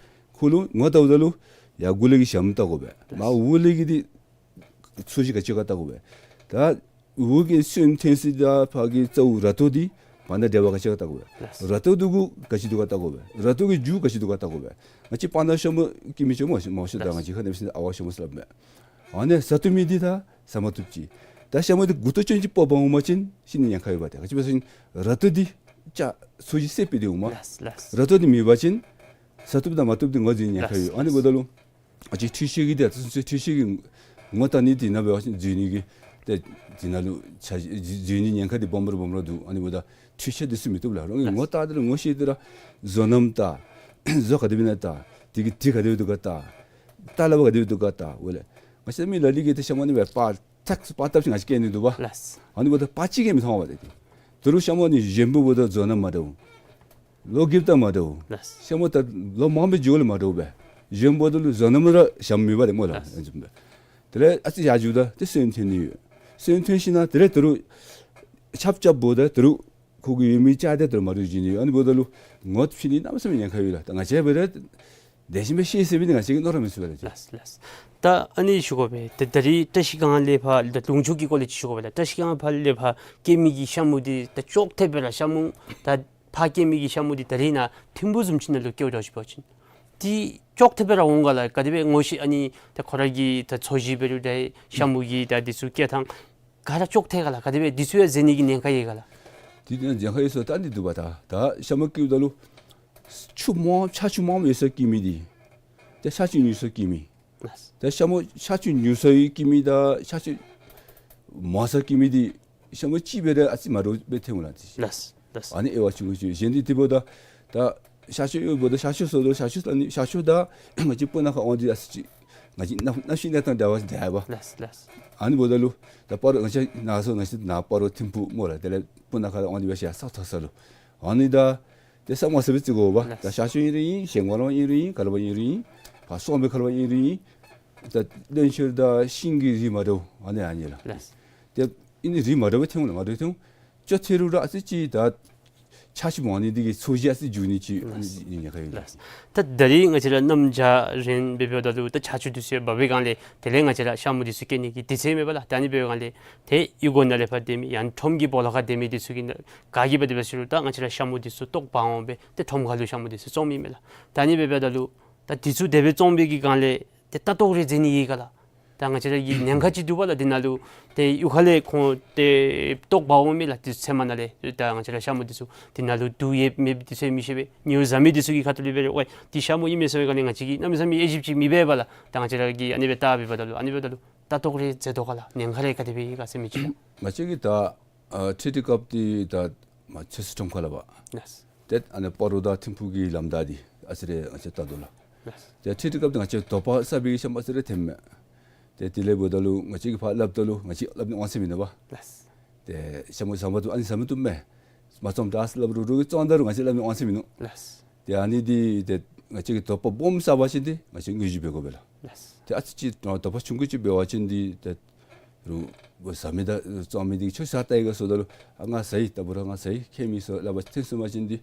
ཁོ་ལུ་ངོ་བལྟཝ་ད་ལུ་ཡར་མགུ་ལས་ཀྱི་ཞྭམོ་བལྟ་དགོ་པས། མར་འོག་ལས་ཀྱི་འདི་ཚོས་གཞི་ག་ཅི་ག་བལྟ་དགོ་པས། ད་འོག་གི་སོན་འཐོན་ས་དང་ཕར་གྱི་རྩ་བོ་ར་ཏོ་འདི་ བར་ན་འབྲེལ་བ་ག་ཅི་ག་བལྟ་དགོ་པས། ལགས། ར་ཏོ་འདི་གུ་ག་ཅི་འདུག་ག་བལྟ་དགོ་པས། ར་ཏོ་གི་རྒྱུ་ག་ཅི་འདུག་ག་བལྟ་དགོ་པས། ང་བཅས་སྤང་ཐང་ཤ་མུ་སྐྱེ་མི་ཅིག་མང་ཤོས་མང་ཤོས་ད་ལགས། ང་བཅས་ཁ་ནང་ཕྱིན་ཨ་ཝ་ཤ་མུ་ཟེར་སླབ་མས། ཨ་ནི་ཟ་བཏུབ་མི་འདི་དང་ཟ་མ་བཏུབ་ཅིག། ད་ཤ་མུ་འདི་མགུ་ཏོ་ཅན་ཅིག་ཕར་འབག་འོང་པ་ཅིན་ཤི་ནི་ཉེན་ཁ་ཡོད་པ་ཏེ། ག་ཅི་སྦེ་ཟེར་བ་ཅིན་ར་ཏོ་འདི་ཅ་ཚོས་གཞི་སེར་པོ་འདི་འོང་མས། ལགས་ལགས། ར་ཏོ་འདི་མེད་པ་ཅིན་ཟ་བཏུབ་དང་མ་བཏུབ་འདི་ངོ་འཛོལ་ཉེན་ཁ་ཡོད། ལགས། ཨ་ནི་འབདཝ་ད་ལུ་ཨ་ཅིག་འཕྲུལ་ཆས་ཀྱི་འདི་ཨ་ཙི་ཚུན་ཚོད་འཕྲུལ་ཆས་ཀྱིས་ངོ་བལྟ་ནི་འདི་ནང་འབད་བ་ཅིན་འཛོལ་ནི་གི་ཏེ་འདི་ནང་ལུ་ཆ་འཛོལ་ནི་ཉེན་ཁ་འདི་སྦོམ་ར་སྦོམ་ར་འདུག། ཨ་ནི་འབདཝ་ད་འཕྲུལ་ཆས་འདི་ཚུ་མི་བཏུབ་ལགས། རང་གིས་ངོ་བལྟ་སྟེ་ར་ངོ་ཤེས་ཏེ་ར་བཟོ་རྣམ་བལྟ། བཟོ་ག་དེ་སྦེ་ཨིན་ན་བལྟ། དེ་གི་དྲི་ག་དེ་སྦེ་འདུག་ག་བལྟ། བལྟ་ལ་བ་ག་དེ་སྦེ་འདུག་ག་བལྟ། འོ་ལགས། ང་བཅས་མི་ལ་ལུ་གིས་ཏེ་ཤ་མུ་ཨ་ནི་སྦེ་པར་ཐག་པར་བཏབ་ཞིནམ་ང་བཅས་ཀྱིས་ཨ་ནི་འདུག་པ། ལགས། ཨ་ནི་འབདཝ་ད་པར་ཅིག་ལས་མི་མཐོང་བས་ཏེ། ད་རུང་ཤ་མུ་ཨ་ནི་གཞོན་པོ་འབདཝ་ད་བཟོ་རྣམ་མ་འདྲཝ། ལོ་རྒསཔ་ད་མ་འདྲཝ། ལགས། ཤ་མུ་ད་ལོ་མང་པོའི་རྒྱུན་ལས་མ་འདྲཝ་སྦེ། གཞོན་པོ་འདི་ལུ་བཟོ་རྣམ་ར་ཞྭམོ་མེད་པ་ཏེ་སྨོ་ལགས། ལགས། དེ་ལས་ཨ་ཙི་ཡར་འགྱོཝ་ད་ཏེ་སོན་ཐོན་ནི་ཡོད། སོན་ཐོན་ཞིནམ་དེ་ལས་ད་རུང་ཆརཔ་རྐྱབ་འབདཝ་ད་ད་རུང་ཁོ་གི་ཡོད་མི་ཅིག་ཏེ་ད་རུང་མ་འདྲཝ་འགྱོ་ནི་ཡོད། ཨ་ནི་འབདཝ་ད་ལུ་ངོ་ཕྱེ་ནི་གནམ་མེད་ས་མེད་ཉེན་ཁ་ཡོད་ལགས། ད་ང་བཅས་འབད་རུང་དེ་བཞིན་སྦེ་ཤེས་ཟེར་མི་འདི་ང་བཅས་ཀྱིས་མནོ་ར་མི་ཚུགས་པས་ལགས། ལགས་ལགས། ད་ཨ་ནི་ཞུ་དགོ་པས། ད་ད་རིས་བཀྲ་ཤིས་སྒང་ལས་ཕར་ད་ལུང་ཕྱོགས་ཀྱི་སྐོར་ལས་ཅིག་ཞུ་དགོ་པས་ལགས། བཀྲ་ཤིས་སྒང་ཕར་ལས་ཕར་སྐྱེ་མི་གི་ཤ་མུ་འདི་ད་ཅོག་འཐདཔ་སྦེ་ར་ཤ་མུ་ད་ཕར་སྐྱེ་མི་གི་ཤ་མུ་འདི་ད་རིས་ནཱ་ཐིམ་ཕུག་བཟུམ་ཅིག་ནང་ལུ་སྐྱེཝ་འདྲཝ་ཅིག་འབད་བ་ཅིན་འདི་ཅོག་འཐདཔ་སྦེ་ར་འོང་ག་ལགས། ག་དེ་སྦེ་ངོ་ཤེས་ཨ་ནི་ད་ཁོ་ར་གི་ད་ཚོས་གཞི་འབད་རུང་ད་ཤ་མུ་གི་ད་འདི་ཚུ་སྐྱེ་ཐངས་ག་ར་ཅོག་འཐད་ག་ལགས། ག་དེ་སྦེ་འདི་ཚུ་ཡང་འཛོལ་ནི་གི་ཉེན་ཁ་ཡོད་ག་ལགས། འདི་ཉེན་ཁ་ཡོད་ཟེར་ད་འདི་འདུག་པ། ད་ད་ཤ་མུ་སྐྱེཝ་ད་ལུ་ཆུ་མང་ཆར་ཆུ་མངམ་ཡོད་སར་སྐྱེ་མི་འདི་ཏེ་ཆར་ཆུ་ཉུང་སར་སྐྱེ་མི། ལགས། ཏེ་ཤ་མུ་ཆར་ཆུ་ཉུང་སར་སྐྱེ་མི་དང་ཆར་ཆུ་མང་སར་སྐྱེ་མི་འདི་ཤ་མུ་གཅིག་འབད་རུང་ཨ་ཙི་མ་འདྲཝ་སྦེ་ཐོན་འོང་ལགས། ལགས་ལགས། ཨ་ནི་དབྱེ་བ་ཆུང་ཀུ་ཅིག། གཞན་འདི་དེ་འབདཝ་ད་ད་ཤ་ཆུ་ཡོདཔ་ད་ཤ་ཆུ་ཟེརཝ་ད་ཤ་ཆུ་ལ་ནི་ཤ་ཆུ་དང་ང་བཅས་སྤུ་ན་ཁ་འོང་འདི་ཨ་ཙི་ཅིག་ང་བཅས་གནམ་གནམ་གཤིས་གནས་སྟངས་འདྲ་བ་འདྲ་བ། ལགས་ལགས། ཨ་ནི་འབདཝ་ད་ལུ་ད་སྤ་རོ་ང་བཅས་ནཱ་སོ་ང་བཅས་ནཱ་སྤ་རོ་ཐིམ་ཕུག་སྨོ་ལགས། དེ་ལས་སྤུ་ན་ཁ་ལུ་འོང་འདི་འབད་ཞིནམ་ས་མཐོ་ས་ལུ་ཨ་ནི་ད་ཏེ་ས་མ་ས་སྦེ་བརྩི་དགོ་པ། ལགས། ད་ཤ་ཆུ་ཨིན་རུང་ཨིན། ཤེལ་སྒོང་ར་ཨིན་རུང་ཨིན། ཀ་ལ་བ་ཨིན་རུང་ཨིན། ཕར་སོང་པའི་ཀ་ལ་བ་ཨིན་རུང་ཨིན། ད་བློན་ཆེན་དང་ཤིང་གི་རིགས་མ་འདྲཝ་ཨ་ནི་ཨ་ནི་ལགས། ལགས། ཏེ་ཨ་ནི་རིགས་མ་འདྲཝ་སྦེ་ཐོན་འོང་ལགས། མ་འདྲཝ་ཐོན་འོང་། ཅོག་འཐད་རུང་ར་ཨ་ཙི་ཅིག་ད་ཆར་ཆུ་མང་ནི་འདི་གིས་ཚོས་གཞི་ཨ་ཙི་འགྱུར་ནི་ཅིག། ལགས། ཨ་ནི་ཉེན་ཁ་ཡོད། ལགས། ད་ད་རིས་ང་བཅས་ར་གནམ་བྱཱར་རན་འབད་འབདཝ་ད་ལུ་ད་ཆར་ཆུ་འདི་ཚུ་ཡང་འབབ་པའི་སྒང་ལས་དེ་ལས་ང་བཅས་ར་ཤ་མུ་འདི་ཚུ་སྐྱེ་ནི་གི་དུས་ཚོད་མེད་པ་ལགས། ད་ཨ་ནི་འབད་བའི་སྒང་ལས་ཏེ་གཡུས་སྒོ་ནང་ལས་ཕར་སྡོད་མི་ཡང་ཁྲོམ་གྱི་སྦོ་ལོགས་ཁར་སྡོད་མི་འདི་ཚུ་གིས་ནཱ་ག་གིས་འབད་དེ་འབད་ཟེར་རུང་ད་ང་བཅས་ར་ཤ་མུ་འདི་ཚུ་ལྟོ་འབག་འོང་སྦེ་ཏེ་ཁྲོམ་ཁ་ལུ་ཤ་མུ་འདི་ཚུ་བཙོང་མི་མས་ལགས། ད་ཨ་ནི་འབད་འབདཝ་ད་ལུ་ད་འདི་ཚུ་དེ་སྦེ་བཙོང་པའི་གི་སྒང་ལས་ཏེ་ལྟ་རྟོག་རེ་མཛད་ནི་ཡོད་ག་ལགས། ད་ང་བཅས་ར་གི་ཉེན་ཁ་ཅིག་འདུག་པ་ལགས། འདི་ནང་ལུ་ཏེ་གཡུས་ཁ་ལས་ཁོང་ཏེ་ལྟོ་འབག་འོང་མི་ལགས། ཏེ་ཚལ་མ་ནང་ལས་ད་ང་བཅས་ར་ཤ་མུ་འདི་ཚུ་འདི་ནང་ལུ་དུག་ཡོད་མེད་འདི་ཚུ་མི་ཤེས་པས། ཉེ་བར་བཟའ་མི་འདི་ཚུ་གི་ཁ་ཐུག་ལས་འབད་རུང་ཝའི་འདི་ཤ་མུ་ཨིན་མས་ཟེར་བའི་སྒང་ལས་ང་བཅས་ཀྱིས་གནམ་མེད་ས་མེད་དབྱེ་ཞིབ་ཅིག་མི་འབད་པས་ལགས། ད་ང་བཅས་ར་གིས་ཨ་ནི་སྦེ་བལྟ་འབདཝ་ད་ལུ་ཨ་ནི་འབདཝ་ད་ལུ་ལྟ་རྟོག་རེ་མཛད་དོ་ག་ལགས། ཉེན་ཁ་རེ་ག་དེ་སྦེ་ཡོད་ག་ཟེར་མི་ཅིག་ལགས། ང་བཅས་ཀྱིས་ད་ཨ་འཕྲུལ་དུས་སྐབས་འདི་ད་མ་ཆུ་ཚོད་ཁྲོམ་ཁ་ལགས་པ། ལགས། ཏེ་ཨ་ནི་སྤ་རོ་དང་ཐིམ་ཕུག་གི་ལམ་བདའ་འདི་ཨ་ཙི་རེ་ང་བཅས་བལྟ་དོ་ལགས། ལགས། ཏེ་འཕྲུལ་དུས་སྐབས་འདི་ང་བཅས་དོགས་པ་ཟ་བའི་ཤ་མུ་ཨ་ཙི་རེ་ཐོནམ་མས། ཏེ་དེ་ལས་འབདཝ་ད་ལུ་ང་བཅས་ཀྱིས་ཕར་སླབ་ད་ལུ་ང་བཅས་སླབ་ནི་དབང་ཚད་མིན་འདུག་པ། ལགས། ཏེ་ཤ་མུ་ཟ་མ་བཏུབ་ཨ་ནི་ཟ་མ་བཏུབ་མས། མ་བཙོངམ་ད་ཟེར་སླབ་རུང་རུང་གིས་བཙོང་ད་རུང་ང་བཅས་སླབ་ནི་དབང་ཚད་མིན་འདུག། ལགས། ཏེ་ཨ་ནི་འདི་ཏེ་ང་བཅས་ཀྱིས་དོགས་པ་སྦོམ་ཟ་བ་ཅིན་ཏེ་ང་བཅས་དངོས་བརྒྱུད་འབད་དགོ་པས་ལགས། ལགས། ཏེ་ཨ་ཙི་ཅིག་དོགས་པ་ཆུང་ཀུ་ཅིག་འབད་བ་ཅིན་འདི་ཏེ་རུང་ཟ་མི་དང་བཙོང་མི་འདི་ཁྱོད་ཟ་བལྟ་ཡི་ག་ཟེརཝ་ད་ལུ་ཨ་ང་ཟ་ཡི། ད་འབད་རུང་ང་ཟ་ཡི་ཁྱད་མེད་ཟེར་སླབ་པ་ཐོན་སོང་པ་ཅིན་འདི་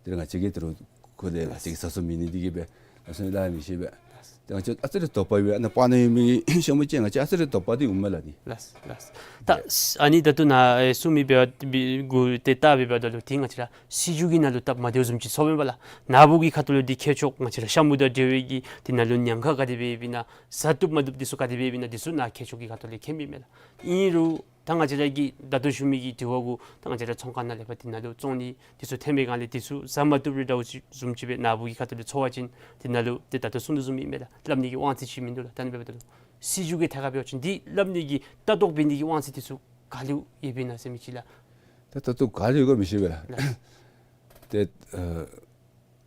ཏེ་ང་བཅས་ཀྱིས་ཏེ་རུང་ཁོ་འདི་ང་བཅས་ཀྱིས་ཟ་སོང་མི་ནི་འདི་གིས་སྦེ་ང་བཅས་སླབ་མི་ཤེས་པས། ཏེ་ང་བཅས་ཨ་ཙི་རེ་དོགས་པ་ཡོད་པས། ཨ་ནཱ་སྤང་ནང་ཡོད་མི་ཤ་མུ་ཅིག་ང་བཅས་ཨ་ཙི་རེ་དོགས་པ་འདི་འོངམ་མས་ལགས་འདི། ལགས་ལགས། ད་ཨ་ནི་ད་ལྟོ་ནཱ་ཨེ་གསུང་མི་འབད་བ་འབད་གུ་ཏེ་བལྟ་འབད་འབདཝ་ད་ལུ་འདི་ང་བཅས་ར་སྲིད་བྱུས་ཀྱི་ནང་ལུ་སྟབས་མ་བདེཝ་བཟུམ་ཅིག་ཚོརཝ་མས་པ་ལགས། ནཱ་བུ་གི་ཁ་ཐུག་ལུ་འདི་ཁྱད་ཆོས་ང་བཅས་ར་ཤ་མུ་དང་འབྲེལ་བའི་གི་འདི་ནང་ལུ་ཉེན་ཁ་ག་དེ་སྦེ་ཡོདཔ་ཨིན་ན་ཟ་བཏུབ་མ་བཏུབ་འདི་ཚུ་ག་དེ་སྦེ་ཡོདཔ་ཨིན་ན་འདི་ཚུ་ནཱ་ཁྱད་ཆོས་ཀྱི་ཁ་ཐུག་ལས་མཁྱེན་མི་མས་ལགས། ཨིན་རུང་ད་ང་བཅས་ར་གིས་ད་ལྟོ་ཞུ་མི་གི་དྲི་བ་གུ་ད་ང་བཅས་ར་ཚོང་ཁང་ནང་ལས་ཕར་འདི་ནང་ལུ་བཙོང་ནི་འདི་ཚུ་ཐོན་པའི་སྒང་ལས་འདི་ཚུ་ཟ་མ་བཏུབ་རེ་འདྲཝ་ཅིག་བཟུམ་ཅིག་སྦེ་ནཱ་བུ་གི་ཁ་ཐུག་ལུ་ཚོར་བ་ཅིན་འདི་ནང་ལུ་ཏེ་ད་ལྟོ་གསུང་དོ་བཟུམ་ཨིན་མས་ལགས། སླབ་ནི་གི་དབང་ཚད་ཅིག་མིན་འདུག་ལགས། ད་ཨ་ནི་འབདཝ་ད་ལུ་སྲིད་བྱུས་ཀྱི་ཐད་ཁར་འབད་བ་ཅིན་འདི་སླབ་ནི་གི་ལྟ་རྟོག་འབད་ནི་གི་དབང་ཚད་འདི་ཚུ་ག་ལུ་ཡོདཔ་ཨིན་ན་ཟེར་མི་ཅིག་ལགས། ད་ལྟ་ལྟོ་ག་ལུ་ཡོད་ག་མི་ཤེས་པས་ལགས། ལགས། ཏེ་ཨ་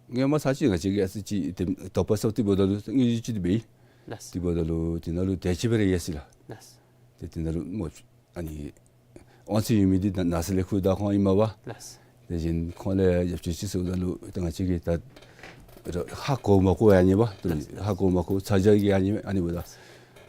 སྔོན་མ་ཚར་ཅིག་ང་བཅས་ཀྱིས་ཨ་ཙི་ཅིག་ཏེ་དོགས་པ་ཟ་སྟེ་འབདཝ་ད་ལུ་དངོས་བརྒྱུད་ཅིག་འདི་འབད་ཡི། ལགས། དེ་འབདཝ་ད་ལུ་དེ་ནང་ལུ་དེ་ཅིག་སྦེ་ར་ཡོད་ཟེར་ལགས། ལགས། ཏེ་དེ་ནང་ལུ་སྨོ་ཨ་ནི་དབང་ཚད་ཡོད་མི་འདི་ནང་ན་ས་ལས་ཁུ་བདའ་ཁོང་ཨིན་མས་པ། ལགས། དེ་བཞིན་ཁོང་ལས་ཡབ་ཆུ་ཅིག་ཟེརཝ་ད་ལུ་ཏེ་ང་བཅས་ཀྱིས་ད་ཧ་གོ་མ་གོ་ཡང་ཨ་ནི་པ། ལགས། ཧ་གོ་མ་གོ་ཚ་གྱང་གིས་ཨ་ནི་ཨ་ནི་འབདཝ་ད།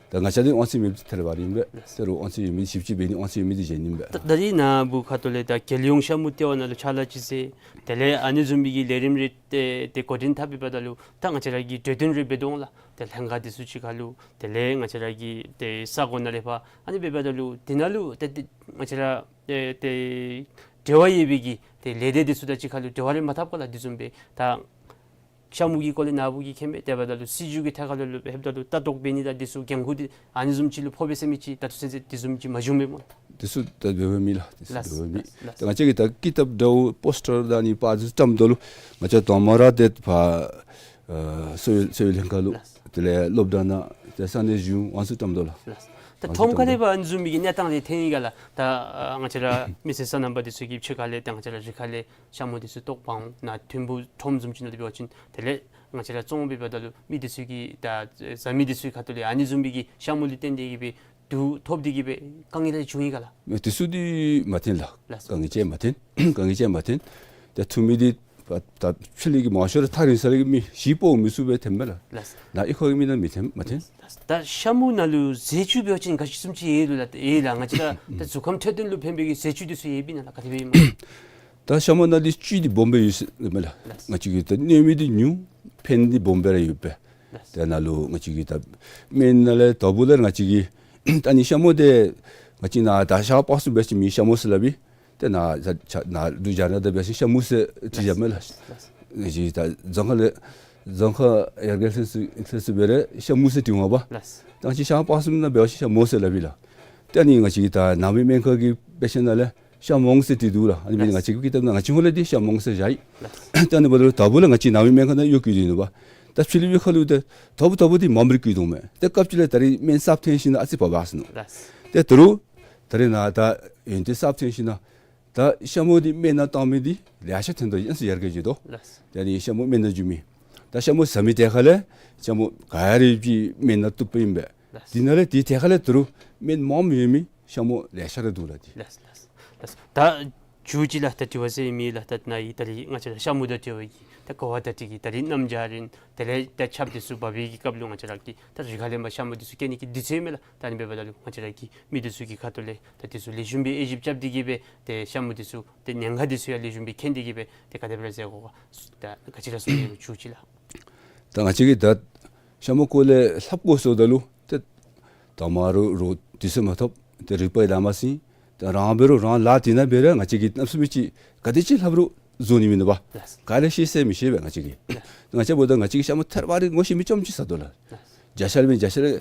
ད་ང་བཅས་འདི་དབང་ཚད་མེདཔ་ཐལ་བ་ར་ཨིན་པས། ལགས། ཏེ་རུང་དབང་ཚད་ཡོད་མི་ཞིབ་དཔྱད་འབད་ནི་དབང་ཚད་ཡོད་མི་འདི་གཞན་ཨིན་པས། ད་ད་རིས་ནཱ་བུ་ཁ་ཐུག་ལས་ད་རྒྱལ་ཡོངས་ཤ་མུ་ལྟེ་བ་ནང་ལུ་ཕྱག་ལཱ་ཅིག་མཛད། དེ་ལས་ཨ་ནི་བཟུམ་མའི་གི་ལས་རིམ་རེ་ཏེ་ཏེ་འགོ་འདྲེན་འཐབ་འབདཝ་ད་ལུ་ད་ང་བཅས་ར་གིས་གྲོས་བསྟུན་རེ་འབད་དོ་ལགས། ཏེ་ལྷན་ཁག་འདི་ཚུ་ཅིག་ཁར་ལུ་དེ་ལས་ང་བཅས་ར་གི་ཏེ་ས་གོ་ནང་ལས་ཕར་ཨ་ནི་འབད་འབདཝ་ད་ལུ་དེ་ནང་ལུ་ཏེ་ཏེ་ང་བཅས་ར་ཏེ་ཏེ་ འབྲེལ་བ་ཡོད་པའི་གི་ཏེ་ལས་སྡེ་འདི་ཚུ་དང་གཅིག་ཁར་ལུ་འབྲེལ་བ་རེ་མ་འཐབ་ག་ལགས། འདི་བཟུམ་སྦེ་ད་ཤ་མུ་གི་སྐོར་ལས་ནཱ་བུ་གིས་མཁྱེན་མས། དེ་འབདཝ་ད་ལུ་སྲིད་བྱུས་ཀྱི་ཐད་ཁར་ལུ་ལུ་ལྷོདཔ་ད་ལུ་ལྟ་རྟོག་འབད་ནི་དང་འདི་ཚུ་འགན་ཁུར་འདི་ཨ་ནི་བཟུམ་ཅིག་ལུ་ཕོག་པས་ཟེར་མི་ཅིག་ད་ལྟོ་ཚུན་ཚོད་འདི་བཟུམ་ཅིག་མ་བྱུང་མས་སྨོ། འདི་ཚུ་ད་འབདཝ་མེད་ལགས། འདི་ཚུ་ལགས། འབདཝ་མེད། ལགས། ད་ང་བཅས་ཀྱིས་ད་ཀི་ཏབ་འདྲཝ་པོསི་ཊར་ད་ཨ་ནི་པར་འདི་ཚུ་བཀྲམ་ད་ལུ་ང་བཅས་དང་མ་ར་ཏེ་ཕར་ཨ་གསོ་བའི་གསོ་བའི་ལྷན་ཁག་ལུ། ལགས། དེ་ལས་སློབ་གྲྭ་ནང་ཏེ་ས་གནས་གཞུང་ཨ་ནི་ཚུ་བཀྲམ་དོ་ལགས། ལགས། ད་ཨ་ནི་ཚུ་ཐོག་ཁ་ལས་བཀྲམ་དོ། ཕར་ཨ་ནི་བཟུམ་མའི་གི་གནས་སྟངས་རེ་ཐོན་ཡི་ག་ལགས། ད་ཨ་ང་བཅས་ར་མི་སེར་སོ་ནམ་པ་འདི་ཚུ་གིས་ཕྱི་ཁ་ལས་ད་ང་བཅས་ར་རི་ཁ་ལས་ཤ་མུ་འདི་ཚུ་བཏོག་འབག་འོང་ནཱ་ཐིམ་ཕུག་ཁྲོམ་བཟུམ་ཅིག་ནང་ལུ་འབད་བ་ཅིན་དེ་ལས་ང་བཅས་ར་བཙོང་འབདཝ་ད་ལུ་མི་འདི་ཚུ་གིས་ད་བཟའ་མི་འདི་ཚུའི་ཁ་ཐུག་ལས་ཨ་ནི་བཟུམ་མའི་གི་ཤ་མུ་ལུ་བརྟེན་ཏེ་གིས་སྦེ་དུག་ཐོབ་སྟེ་གིས་སྦེ་དཀའ་ངལ་རེ་བྱུང་ཡི་ག་ལགས། མེན། འདི་ཚུ་འདི་མ་ཐོན་ལགས། ལགས་སོ། དཀའ་ངལ་ཅིག་མ་ཐོན། དཀའ་ངལ་ཅིག་མ་ཐོན། ཏེ་ཐུག་མི་འདི་ད་ཕྱི་ལས་ཀྱི་མང་ཤོས་ར་ཐག་རིང་ས་ལས་ཀྱི་མི་གཞི་སྤོ་མི་ཚུགས་པས་ཐོནམ་མས་ལགས། ལགས། ནཱ་གཡུས་ཁ་གི་མི་ནང་མི་ཐོན་མ་ཐོན། ད་ཤ་མུ་ནང་ལུ་ཟས་བཅུད་འབད་བ་ཅིན་ག་ཅི་བཟུམ་ཅིག་ཡོད་ལགས། ཡོད་ལགས། ང་བཅས་ར་ད་གཟུགས་ཁམས་འཕྲོད་བསྟེན་ལུ་ཕན་པའི་གི་ཟས་བཅུད་འདི་ཚུ་ཡོདཔ་ཨིན་ན་ལགས། ག་དེ་སྦེ་ཨིན་མས། ད་ཤ་མུ་ནང་འདི་བཅུད་འདི་སྦོམ་སྦེ་ཡོད་ཟེར་མས་ལགས། ལགས། ང་བཅས་ཀྱི་ད་གནོད་མི་འདི་ཉུང་ཕན་འདི་སྦོམ་སྦེ་ར་ཡོད་པས། ལགས། ཏེ་ནཱ་ལུ་ང་བཅས་ཀྱི་ད་སྨན་ནང་ལས་དོ་པོ་ལས་ང་བཅས་ཀྱི་ད་ཨ་ནི་ཤ་མུ་འདི་ང་བཅས་ནཱ་ད་ཤར་པ་སངས་འབད་བ་ཅིན་མི་ཤ་མུ་ཟེར་སླབ་ཨིན། ཏེ་ནཱ་ད་ནཱ་ལུ་རྒྱ་ནག་ད་འབད་བ་ཅིན་ཤ་མུ་ཟེར་བྲིས་བཞག་མས་ལགས། ལགས། ང་བཅས་ད་རྫོང་ཁ་ལས་རྫོང་ཁ་ཡར་རྒྱས་ལྷན་ཚོགས་ལྷན་ཚོགས་འབད་རུང་ཤ་མུ་ཟེར་བྲིས་འོང་པ། ལགས། ད་ང་བཅས་ཤར་པ་སངས་ནང་འབད་བ་ཅིན་ཤ་མུ་ཟེར་སླབ་ཨིན་ལགས། ཏེ་ཨ་ནི་ང་བཅས་ཀྱི་ད་ནང་མི་སྨན་ཁང་གི་དཔེ་ཆ་ནང་ལས་ཤ་མོང་ཟེར་བྲིས་འདུག་ལགས། ཨ་ནི་མི་ལགས། ང་བཅས་ཀྱི་ཀི་ཏབ་ནང་ང་བཅས་ཧོང་ལས་འདི་ཤ་མོང་ཟེར་བཞག་ཡི། ལགས། ཏེ་ཨ་ནི་འབདཝ་ད་ལུ་དོ་པོ་ལས་ང་བཅས་ནང་མི་སྨན་ཁང་ནང་གཡོག་བཀོལ་ཏེ་ཨིན་པ། ད་ཕྱི་ལུ་གཡུས་ཁ་ལུ་ཏེ་དོ་པོ་དོ་པོ་འདི་མངམ་ར་བཀོལ་དོ་མས། ཏེ་སྐབས་ཅིག་ལས་ད་རིས་སྨན་གསརཔ་ཐོན་ཞིནམ་ལས་ཨ་ཙི་བབས་བབས་སོ་ནུག། ལགས། ཏེ་ད་རུང་ད་རིས་ནཱ་ད་ཡོན་ཏན་གསརཔ་ཐོན་ཞིནམ་ལས་ད་ཤ་མུ་འདི་སྨན་ནང་བཏང་མི་འདི་ལེ་ཤ་ཐོན་དོ། ཡང་སུ་ཡར་རྒྱས་འགྱོ་དོ། ལགས། ད་ཨ་ནི་ཤ་མུ་སྨན་ནང་འཇུག་མི། ད་ཤ་མུ་བཟའ་མི་ཐད་ཁ་ལས་ཤ་མུ་ག་ར་ཡོད་པའི་སྨན་ནང་བཏུབ་པ་ཨིན་པས། ལགས། དེ་ནང་ལས་དེ་ཐད་ཁ་ལས་ད་རུང་སྨན་མངམ་ཡོད་མི་ཤ་མུ་ལེ་ཤ་ར་འདུག་ལགས། དེ་ལགས། ལགས། ལགས། ད་མཇུག་ཅིག་ལགས་ད་དྲི་བ་ཟེར་མི་ལགས། ད་ནཱ་ཡི་ད་རིས་ང་བཅས་ར་ཤ་མུ་དང་འབྲེལ་བའི་གི་ད་གོ་བ་ད་དེ་གི་ད་རིས་གནམ་བྱཱར་ཨིན། དེ་ལས་ད་ཆརཔ་འདི་ཚུ་འབབ་པའི་གི་སྐབས་ལུ་ང་བཅས་ར་གི་ད་རི་ཁ་ལས་མར་ཤ་མུ་འདི་ཚུ་སྐྱེ་ནི་གི་དུས་ཚོད་མས་ལགས། ད་ཨ་ནི་འབདཝ་ད་ལུ་ང་བཅས་ར་གི་མི་འདི་ཚུ་གི་ཁ་ཐུག་ལས་ད་འདི་ཚུ་ལེགས་ཤོམ་སྦེ་དབྱེ་ཞིབ་རྐྱབ་སྟེ་གིས་སྦེ་ཏེ་ཤ་མུ་འདི་ཚུ་ཏེ་ཉེན་ཁ་འདི་ཚུ་ཡང་ལེགས་ཤོམ་སྦེ་མཁྱེན་ཏེ་གིས་སྦེ་ཏེ་ག་དེ་སྦེ་ར་མཛད་དགོ་ག། ད་ག་ཅི་ར་གསུང་ནི་ཡོད་མཇུག་ཅིག་ལགས། ད་ང་བཅས་ཀྱིས་ད་ཤ་མུ་སྐོར་ལས་ལྷབ་དགོ་ཟེརཝ་ད་ལུ་ཏེ་དང་མ་ར་རོགས་དུས་ཚོད་མ་ཐོབ། ཏེ་རིག་པ་ཡང་ལམ་མ་ཟིན། ཏེ་རང་འབད་རུང་རང་ལཱ་དེ་ནང་འབད་རུང་ང་བཅས་ཀྱིས་གནམ་མེད་ས་མེད་ཅིག་ག་དེ་ཅིག་ལྷབ་རུང་བཟོ་ནི་མིན་འདུག་པ། ལགས། ག་ལས་ཤེས་ཟེར་མི་ཤེས་པས་ང་བཅས་ཀྱིས། ལགས། ང་བཅས་འབདཝ་ད་ང་བཅས་ཀྱིས་ཤ་མུ་ཐེར་བ་རེ་ངོ་ཤེས་མི་རྐྱངམ་ཅིག་ཟ་དོ་ལགས། ལགས། བརྒྱ་ཆ་ལས་མི་བརྒྱ་ཆ་ལས་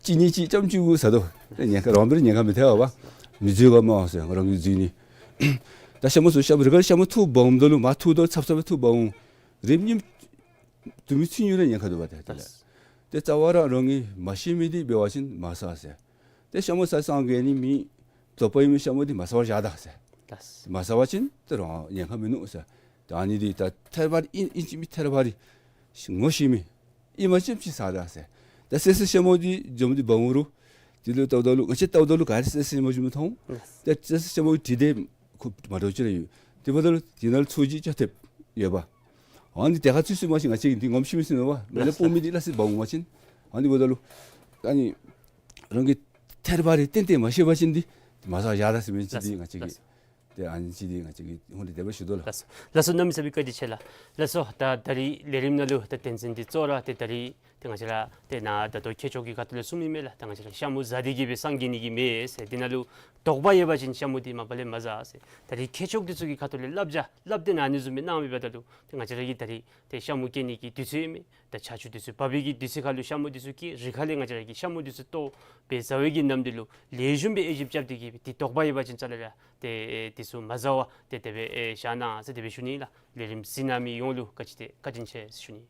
གཅིག་གཉིས་ཅིག་རྐྱངམ་ཅིག་གུ་ཟ་དོ། ཏེ་ཉེན་ཁ་རང་འབད་རུང་ཉེན་ཁ་མི་ཐེག་པ། མི་འཛུལ་ག་མ་ཟེར་རང་གིས་འཛུལ་ནི། ད་ཤ་མུ་ཚུ་ཤ་མུ་རི་ཁ་ལས་ཤ་མུ་འཐུ་འབག་འོངམ་ད་ལུ་མར་འཐུ་དོ་ཚབ་ཚབ་སྦེ་འཐུ་འབག་འོང་། རེ་གཉིས་དུ་མི་ཚུད་ནི་ར་ཉེན་ཁ་འདུག་པ་ཏེ་དེ་ལས། ལགས། ཏེ་རྩ་བ་ར་རང་གིས་མ་ཤེས་མི་འདི་འབད་བ་ཅིན་མ་ཟ་ཟེར། ཏེ་ཤ་མུ་ཟ་སངས་རྒྱས་ནི་མེད། དོགས་པ་ཡོད་མི་ཤ་མུ་འདི་མ་ཟ་བར་བཞག་ད་ཟེར། ལགས། མ་ཟ་བ་ཅིན་ཏེ་རང་ཉེན་ཁ་མིན་ནུག་ཟེར། ད་ཨ་ནི་འདི་ད་ཐེར་བ་རེ་ཨིན་ཨིན་ཅི་མིན་ཐེར་བ་རེ་ངོ་ཤེས་མི་ཨིནམ་ཅིག་ཅིག་ཟ་ད་ཟེར། ད་སེར་སེར་ཤ་མུ་འདི་འཇམ་འདི་འབག་འོང་རུང་དེ་ལུ་བལྟཝ་ད་ལུ་ང་བཅས་བལྟཝ་ད་ལུ་ག་ར་སེར་སེར་ཤ་མུ་འཇམ་མཐོང་། ལགས། ད་སེར་སེར་ཤ་མུ་འདི་དེ་ཁོ་མ་འདྲཝ་ཅིག་ར་ཡོད། དེ་འབདཝ་ད་ལུ་དེ་ནང་ལུ་ཚོས་གཞི་ཅིག་ཐེབས་ཡོད་པ། ཨ་ནི་དེ་ཁར་ཚུད་སོང་པ་ཅིན་ང་བཅས་ཀྱིས་འདི་ངོམ་ཤེས་མི་ཚུགས་པ། མེ་ལས་ལགས། སྤོ་མི་འདི་སླ་བསྲེ་འབག་འོང་པ་ཅིན། ཨ་ནི་འབདཝ་ད་ལུ་ཨ་ནི་རང་གིས་ཐེར་བ་རེ་ཏན་ཏན་མ་ཤེས་པ་ཅིན་འདི་མ་ཟ་བར་བཞག་ད་ཟེར་མི་ཅིག་འདི་ལགས། ང་བཅས་ཀྱིས། ལགས། ཏེ་ཨ་ནི་ཅིག་འདི་ང་བཅས་ཀྱིས་ཧོང་ཏེ་དེ་སྦེ་ཞུ་དོ་ལགས། ལགས་སོ། ལགས་སོ། གནམ་མེད་ས་མེད་བཀའ་དྲིན་ཆེ་ལགས། ལགས་སོ། ད་ད་རིས་ལས་རིམ་ནང་ལུ་ད་དོན་ཚན་འདི་གཙོ་བོ་ར་ཏེ་ད་རིས་ཏེ་ང་བཅས་ར་ཏེ་ནཱ་ད་ལྟོ་མཁས་མཆོག་གི་ཁ་ཐུག་ལས་གསུང་མི་མས་ལགས། ད་ང་བཅས་ར་ཤ་མུ་ཟ་སྟེ་གིས་སྦེ་སངས་རྒྱས་ནི་གི་མེད་ཟེར། དེ་ནང་ལུ་དོགས་པ་ཡོད་པ་ཅིན་ཤ་མུ་འདི་མ་པ་ལས་མ་ཟ་ཟེར། ད་རིས་མཁས་མཆོག་འདི་ཚུ་གི་ཁ་ཐུག་ལས་བསླབ་བྱ་བསླབ་སྟེ་ནཱ་ཨ་ནི་བཟུམ་སྦེ་གནང་མི་འབདཝ་ད་ལུ་ཏེ་ང་བཅས་ར་གིས་ད་རིས་ཏེ་ཤ་མུ་སྐྱེ་ནི་གི་དུས་ཚོད་ཨིན་མས། ད་ཆར་ཆུ་འདི་ཚུ་འབབ་པའི་གི་དུས་ཚོད་ཁར་ལུ་ཤ་མུ་འདི་ཚུ་སྐྱེ། རི་ཁ་ལས་ང་བཅས་ར་གིས་ཤ་མུ་འདི་ཚུ་བཏོག་སྦེ་ཟ་བའི་གི་ནམ་འདི་ལུ་ལེགས་ཤོམ་སྦེ་དབྱེ་ཞིབ་རྐྱབ་སྟེ་གིས་སྦེ་ཏེ་དོགས་པ་ཡོད་པ་ཅིན་རྩ་ལས་ར་ཏེ་འདི་ཚུ་མ་ཟ་བར་ཏེ་དེ་སྦེ་བཞག་གནང་ཟེར་དེ་སྦེ་ཞུ་ནི་ལགས། ལས་རིམ་གཟིགས་གནང་མི་ཡོངས་ལུ་བཀའ་དྲིན་ཆེ་བཀའ་དྲིན་ཆེ་ཟེར་ཞུ་ནི།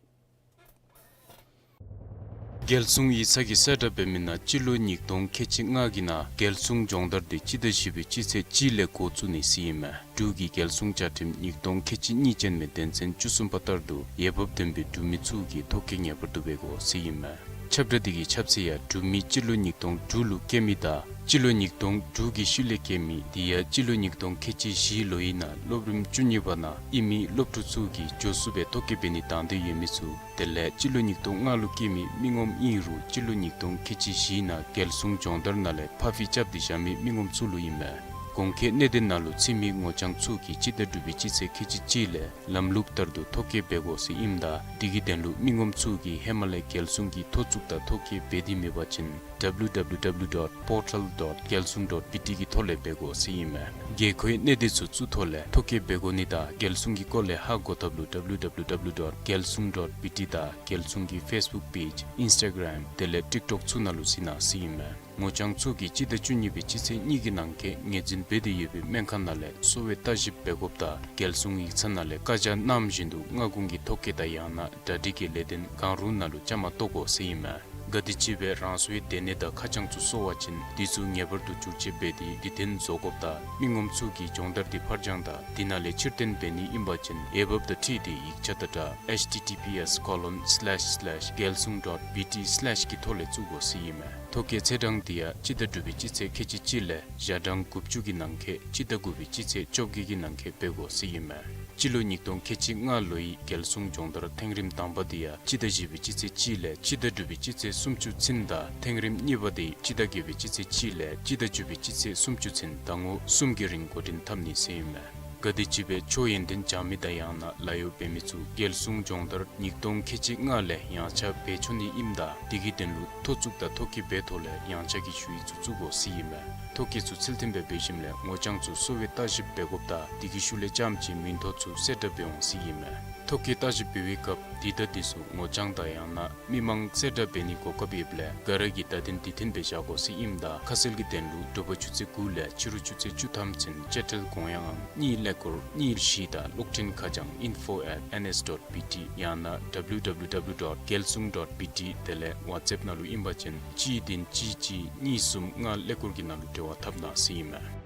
རྒྱལ་སྲུང་ཡིག་ཚང་གི་གསལ་བསྒྲགས་འབད་མི་ནང་སྤྱི་ལོ་ཉིས་སྟོང་ཁལ་གཅིག་ལྔ་གི་ནང་རྒྱལ་སྲུང་སྦྱོང་བརྡར་འདི་སྤྱི་ཟླ་བཞི་པའི་སྤྱི་ཚེས་གཅིག་ལས་འགོ་བཙུགས་ནི་ཟེར་ཨིན་མས། འབྲུག་གི་རྒྱལ་སྲུང་བཅའ་ཁྲིམས་ཉིས་སྟོང་ཁལ་གཅིག་གཉིས་ཅན་མའི་དོན་ཚན་བཅུ་གསུམ་པ་ལྟར་དུ་འོས་འབབ་ལྡན་པའི་འབྲུག་མི་ཚུ་གིས་ཐོ་བཀོད་ངེས་པར་དུ་འབད་དགོ་ཟེར་ཨིན་མས། ཁྱབ་བསྒྲགས་འདི་གི་ཁྱབ་ཚད་ཡང་འབྲུག་མི་སྤྱི་ལོ་ཉིས་སྟོང་དྲུག་ལུ་སྐྱེས་མི་དང་སྤྱི་ལོ་ཉིས་སྟོང་དྲུག་གི་ཤུལ་ལས་སྐྱེས་མི་དེ་ཡང་སྤྱི་ལོ་ཉིས་སྟོང་ཁལ་གཅིག་བཞི་ལོའི་ནང་སློབ་རིམ་བཅུ་གཉིས་པ་ནང་ཨིན་མི་སློབ་ཕྲུག་ཚུ་གིས་མགྱོགས་སུ་སྦེ་ཐོ་བཀོད་འབད་ནི་དང་འདོད་ཡོད་མི་ཚུ། དེ་ལས་སྤྱི་ལོ་ཉིས་སྟོང་ལྔ་ལུ་སྐྱེས་མི་མི་ངོམ་ཨིན་རུང་སྤྱི་ལོ་ཉིས་སྟོང་ཁལ་གཅིག་བཞི་ནང་རྒྱལ་སྲུང་སྦྱོང་བརྡར་ནང་ལས་ཕར་ཕུད་རྐྱབ་སྟེ་བཞག་མི་མི་ངོམ་ཚུ་ལུ་ཨིན་མས། གོང་འཁོད་གནད་དོན་ནང་ལུ་ཚུད་མི་ངོ་རྐྱང་ཚུ་གིས་སྤྱི་ཟླ་དྲུག་པའི་སྤྱི་ཚེས་ཁལ་གཅིག་གཅིག་ལས་ལམ་ལུགས་ལྟར་དུ་ཐོ་བཀོད་འབད་དགོ་ཟེར་ཨིནམ་ད་དེ་གི་དོན་ལུ་མི་ངོམ་ཚུ་གིས་ཧེ་མ་ལས་རྒྱལ་སྲུང་གི་ཐོ་བཙུགས་དང་ཐོ་བཀོད་འབད་དེ་མེད་པ་ཅིན་W W W dot portal dot gelsung dot B T གི་ཐོག་ལས་འབད་དགོ་ཟེར་ཨིན་མས། དགོས་མཁོའི་གནད་དོན་ཚུ་གཙུག་ཐོག་ལས་ཐོ་བཀོད་འབད་དགོ་ནི་དང་རྒྱལ་སྲུང་གི་སྐོར་ལས་ཧ་གོ་ཐབས་ལུ W W W dot gelsung dot B T དང་རྒྱལ་སྲུང་གི་ཕེསི་བུཀ་པེཇ་ཨིནསི་ཊ་གརམ་དེ་ལས་ཊིཀ་ཊོཀ་ཚུ་ནང་ལུ་གཟིགས་གནང་ཟེར་ཨིན་མས། ངོ་རྐྱང་ཚུ་གིས་སྤྱི་ཟླ་བཅུ་གཉིས་པའི་སྤྱི་ཚེས་གཉིས་ཀྱི་ནང་འཁོད་ངོས་འཛིན་འབད་དེ་ཡོད་པའི་སྨན་ཁང་ནང་ལས་གསོ་བའི་ལྟ་ཞིབ་འབད་དགོཔ་དང་རྒྱལ་སྲུང་ཡིག་ཚང་ནང་ལས་བཀའ་རྒྱ་གནངམ་བཞིན་དུ་སྔ་གོང་གི་ཐོ་བཀོད་དང་ཡང་ན་གྲ་སྒྲིག་གི་ལས་དོན་གང་རུང་ནང་ལུ་བཅའ་མར་གཏོགས་དགོ་ཟེར་ཨིན་མས། ག་དེམ་ཅིག་སྦེ་རང་སོའི་སྡོད་གནས་དང་ཁ་བྱང་ཚུ་སོར་བ་ཅིན་དེ་ཚུ་ངེས་པར་དུ་བསྒྱུར་བཅོས་འབད་དེ་དེ་དོན་བཟོ་དགོཔ་དང་མི་ངོམ་ཚུ་གིས་སྦྱོང་བརྡར་དེ་ཕར་འགྱངས་དང་དེ་ནང་ལས་ཕྱིར་འཐེན་འབད་ནི་ཨིན་པ་ཅིན་འོས་འབབ་དང་འཁྲིལ་ཏེ་ཡིག་ཆ་དང་སྦྲགས་H T T P S colon slash slash gelsung dot B T slash གི་ཐོག་ལས་བཙུགས་དགོ་ཟེར་ཨིན་མས། ཐོ་བཀོད་ཚེས་གྲངས་དེ་ཡང་སྤྱི་ཟླ་དྲུག་པའི་སྤྱི་ཚེས་ཁལ་གཅིག་གཅིག་ལས་ཞག་གྲངས་དགུ་བཅུ་གི་ནང་འཁོད་སྤྱི་ཟླ་དགུ་པའི་སྤྱི་ཚེས་བཅོ་བརྒྱད་ཀྱི་ནང་འཁོད་འབད་དགོ་ཟེར་ཨིན་མས། སྤྱི་ལོ་ཉིས་སྟོང་ཁལ་གཅིག་ལྔ་ལོའི་རྒྱལ་སྲུང་སྦྱོང་བརྡར་ཐེངས་རིམ་དང་པ་དེ་ཡང་སྤྱི་ཟླ་བཞི་པའི་སྤྱི་ཚེས་གཅིག་ལས་སྤྱི་ཟླ་དྲུག་པའི་སྤྱི་ཚེས་སུམ་ཅུ་ཚུན་དང་ཐེངས་རིམ་གཉིས་པ་དེ་སྤྱི་ཟླ་བརྒྱད་པའི་སྤྱི་ཚེས་གཅིག་ལས་སྤྱི་ཟླ་བཅུ་པའི་སྤྱི་ཚེས་སུམ་ཅུ་ཚུན་ཟླ་ངོ་གསུམ་གྱི་རིང་འགོ་འདྲེན་འཐབ་ནི་ཟེར་ཨིན་མས། ག་དེམ་ཅིག་སྦེ་ཆོས་ཡོན་ཏན་སྦྱང་མི་དང་ཡང་ན་ལཱ་གཡོག་འབད་མི་ཚུ་རྒྱལ་སྲུང་སྦྱོང་བརྡར་ཉིས་སྟོང་ཁལ་གཅིག་ལྔ་ལས་ཡངས་ཆག་འབད་ཆོག་ནི་ཨིནམ་ད་དེ་གི་དོན་ལུ་ཐོ་བཙུགས་དང་ཐོ་བཀོད་འབད་ཐོག་ལས་ཡངས་ཆག་གི་ཞུ་ཡིག་ཚུ་བཙུགས་དགོ་ཟེར་ཨིན་མས། ཐོ་བཀོད་ཚུ་ཚུལ་མཐུན་སྦེ་འབད་ཞིནམ་ལས་ངོ་རྐྱང་ཚུ་གསོ་བའི་ལྟ་ཞིབ་འབད་དགོཔ་དང་དེ་གི་ཤུལ་ལས་རྐྱངམ་ཅིག་མིང་ཐོ་ཚུ་གསལ་བསྒྲགས་འབད་འོང་ཟེར་ཨིན་མས། ཐོ་བཀོད་ལྟ་ཞིབ་འབད་བའི་སྐབས་དེ་དང་དེ་ཚུ་ངོ་རྐྱང་དང་ཡང་ན་མི་མང་གསལ་བསྒྲགས་འབད་ནི་གོ་སྐབས་ཡོདཔ་ལས་ག་ར་གིས་བརྡ་དོན་དེ་བསྟུན་སྦེ་བཞག་དགོ་ཟེར་ཨིནམ་ད་ཁ་གསལ་གྱི་དོན་ལུ་དྲོ་པ་ཆུ་ཚོད་དགུ་ལས་ཕྱི་རུ་ཆུ་ཚོད་བཅུ་ཐམ་ཚུན་དཔྱ་ཁྲལ་དགོངས་ཡངས་ངང་གཉིས་ཀླད་ཀོར་གཉིས་བཞི་དང་གློག་འཕྲིན་ཁ་བྱང་info at N S dot B T ཡང་ན་W W W dot gelsung dot B T དེ་ལས་ཝཊས་ཨེཔ་ནང་ལུ་ཨིན་པ་ཅིན་གཅིག་བདུན་གཅིག་གཅིག་གཉིས་གསུམ་ལྔ་ཀླད་ཀོར་གྱི་ནང་ལུ་འབྲེལ་བ་འཐབ་གནང་ཟེར་ཨིན་མས།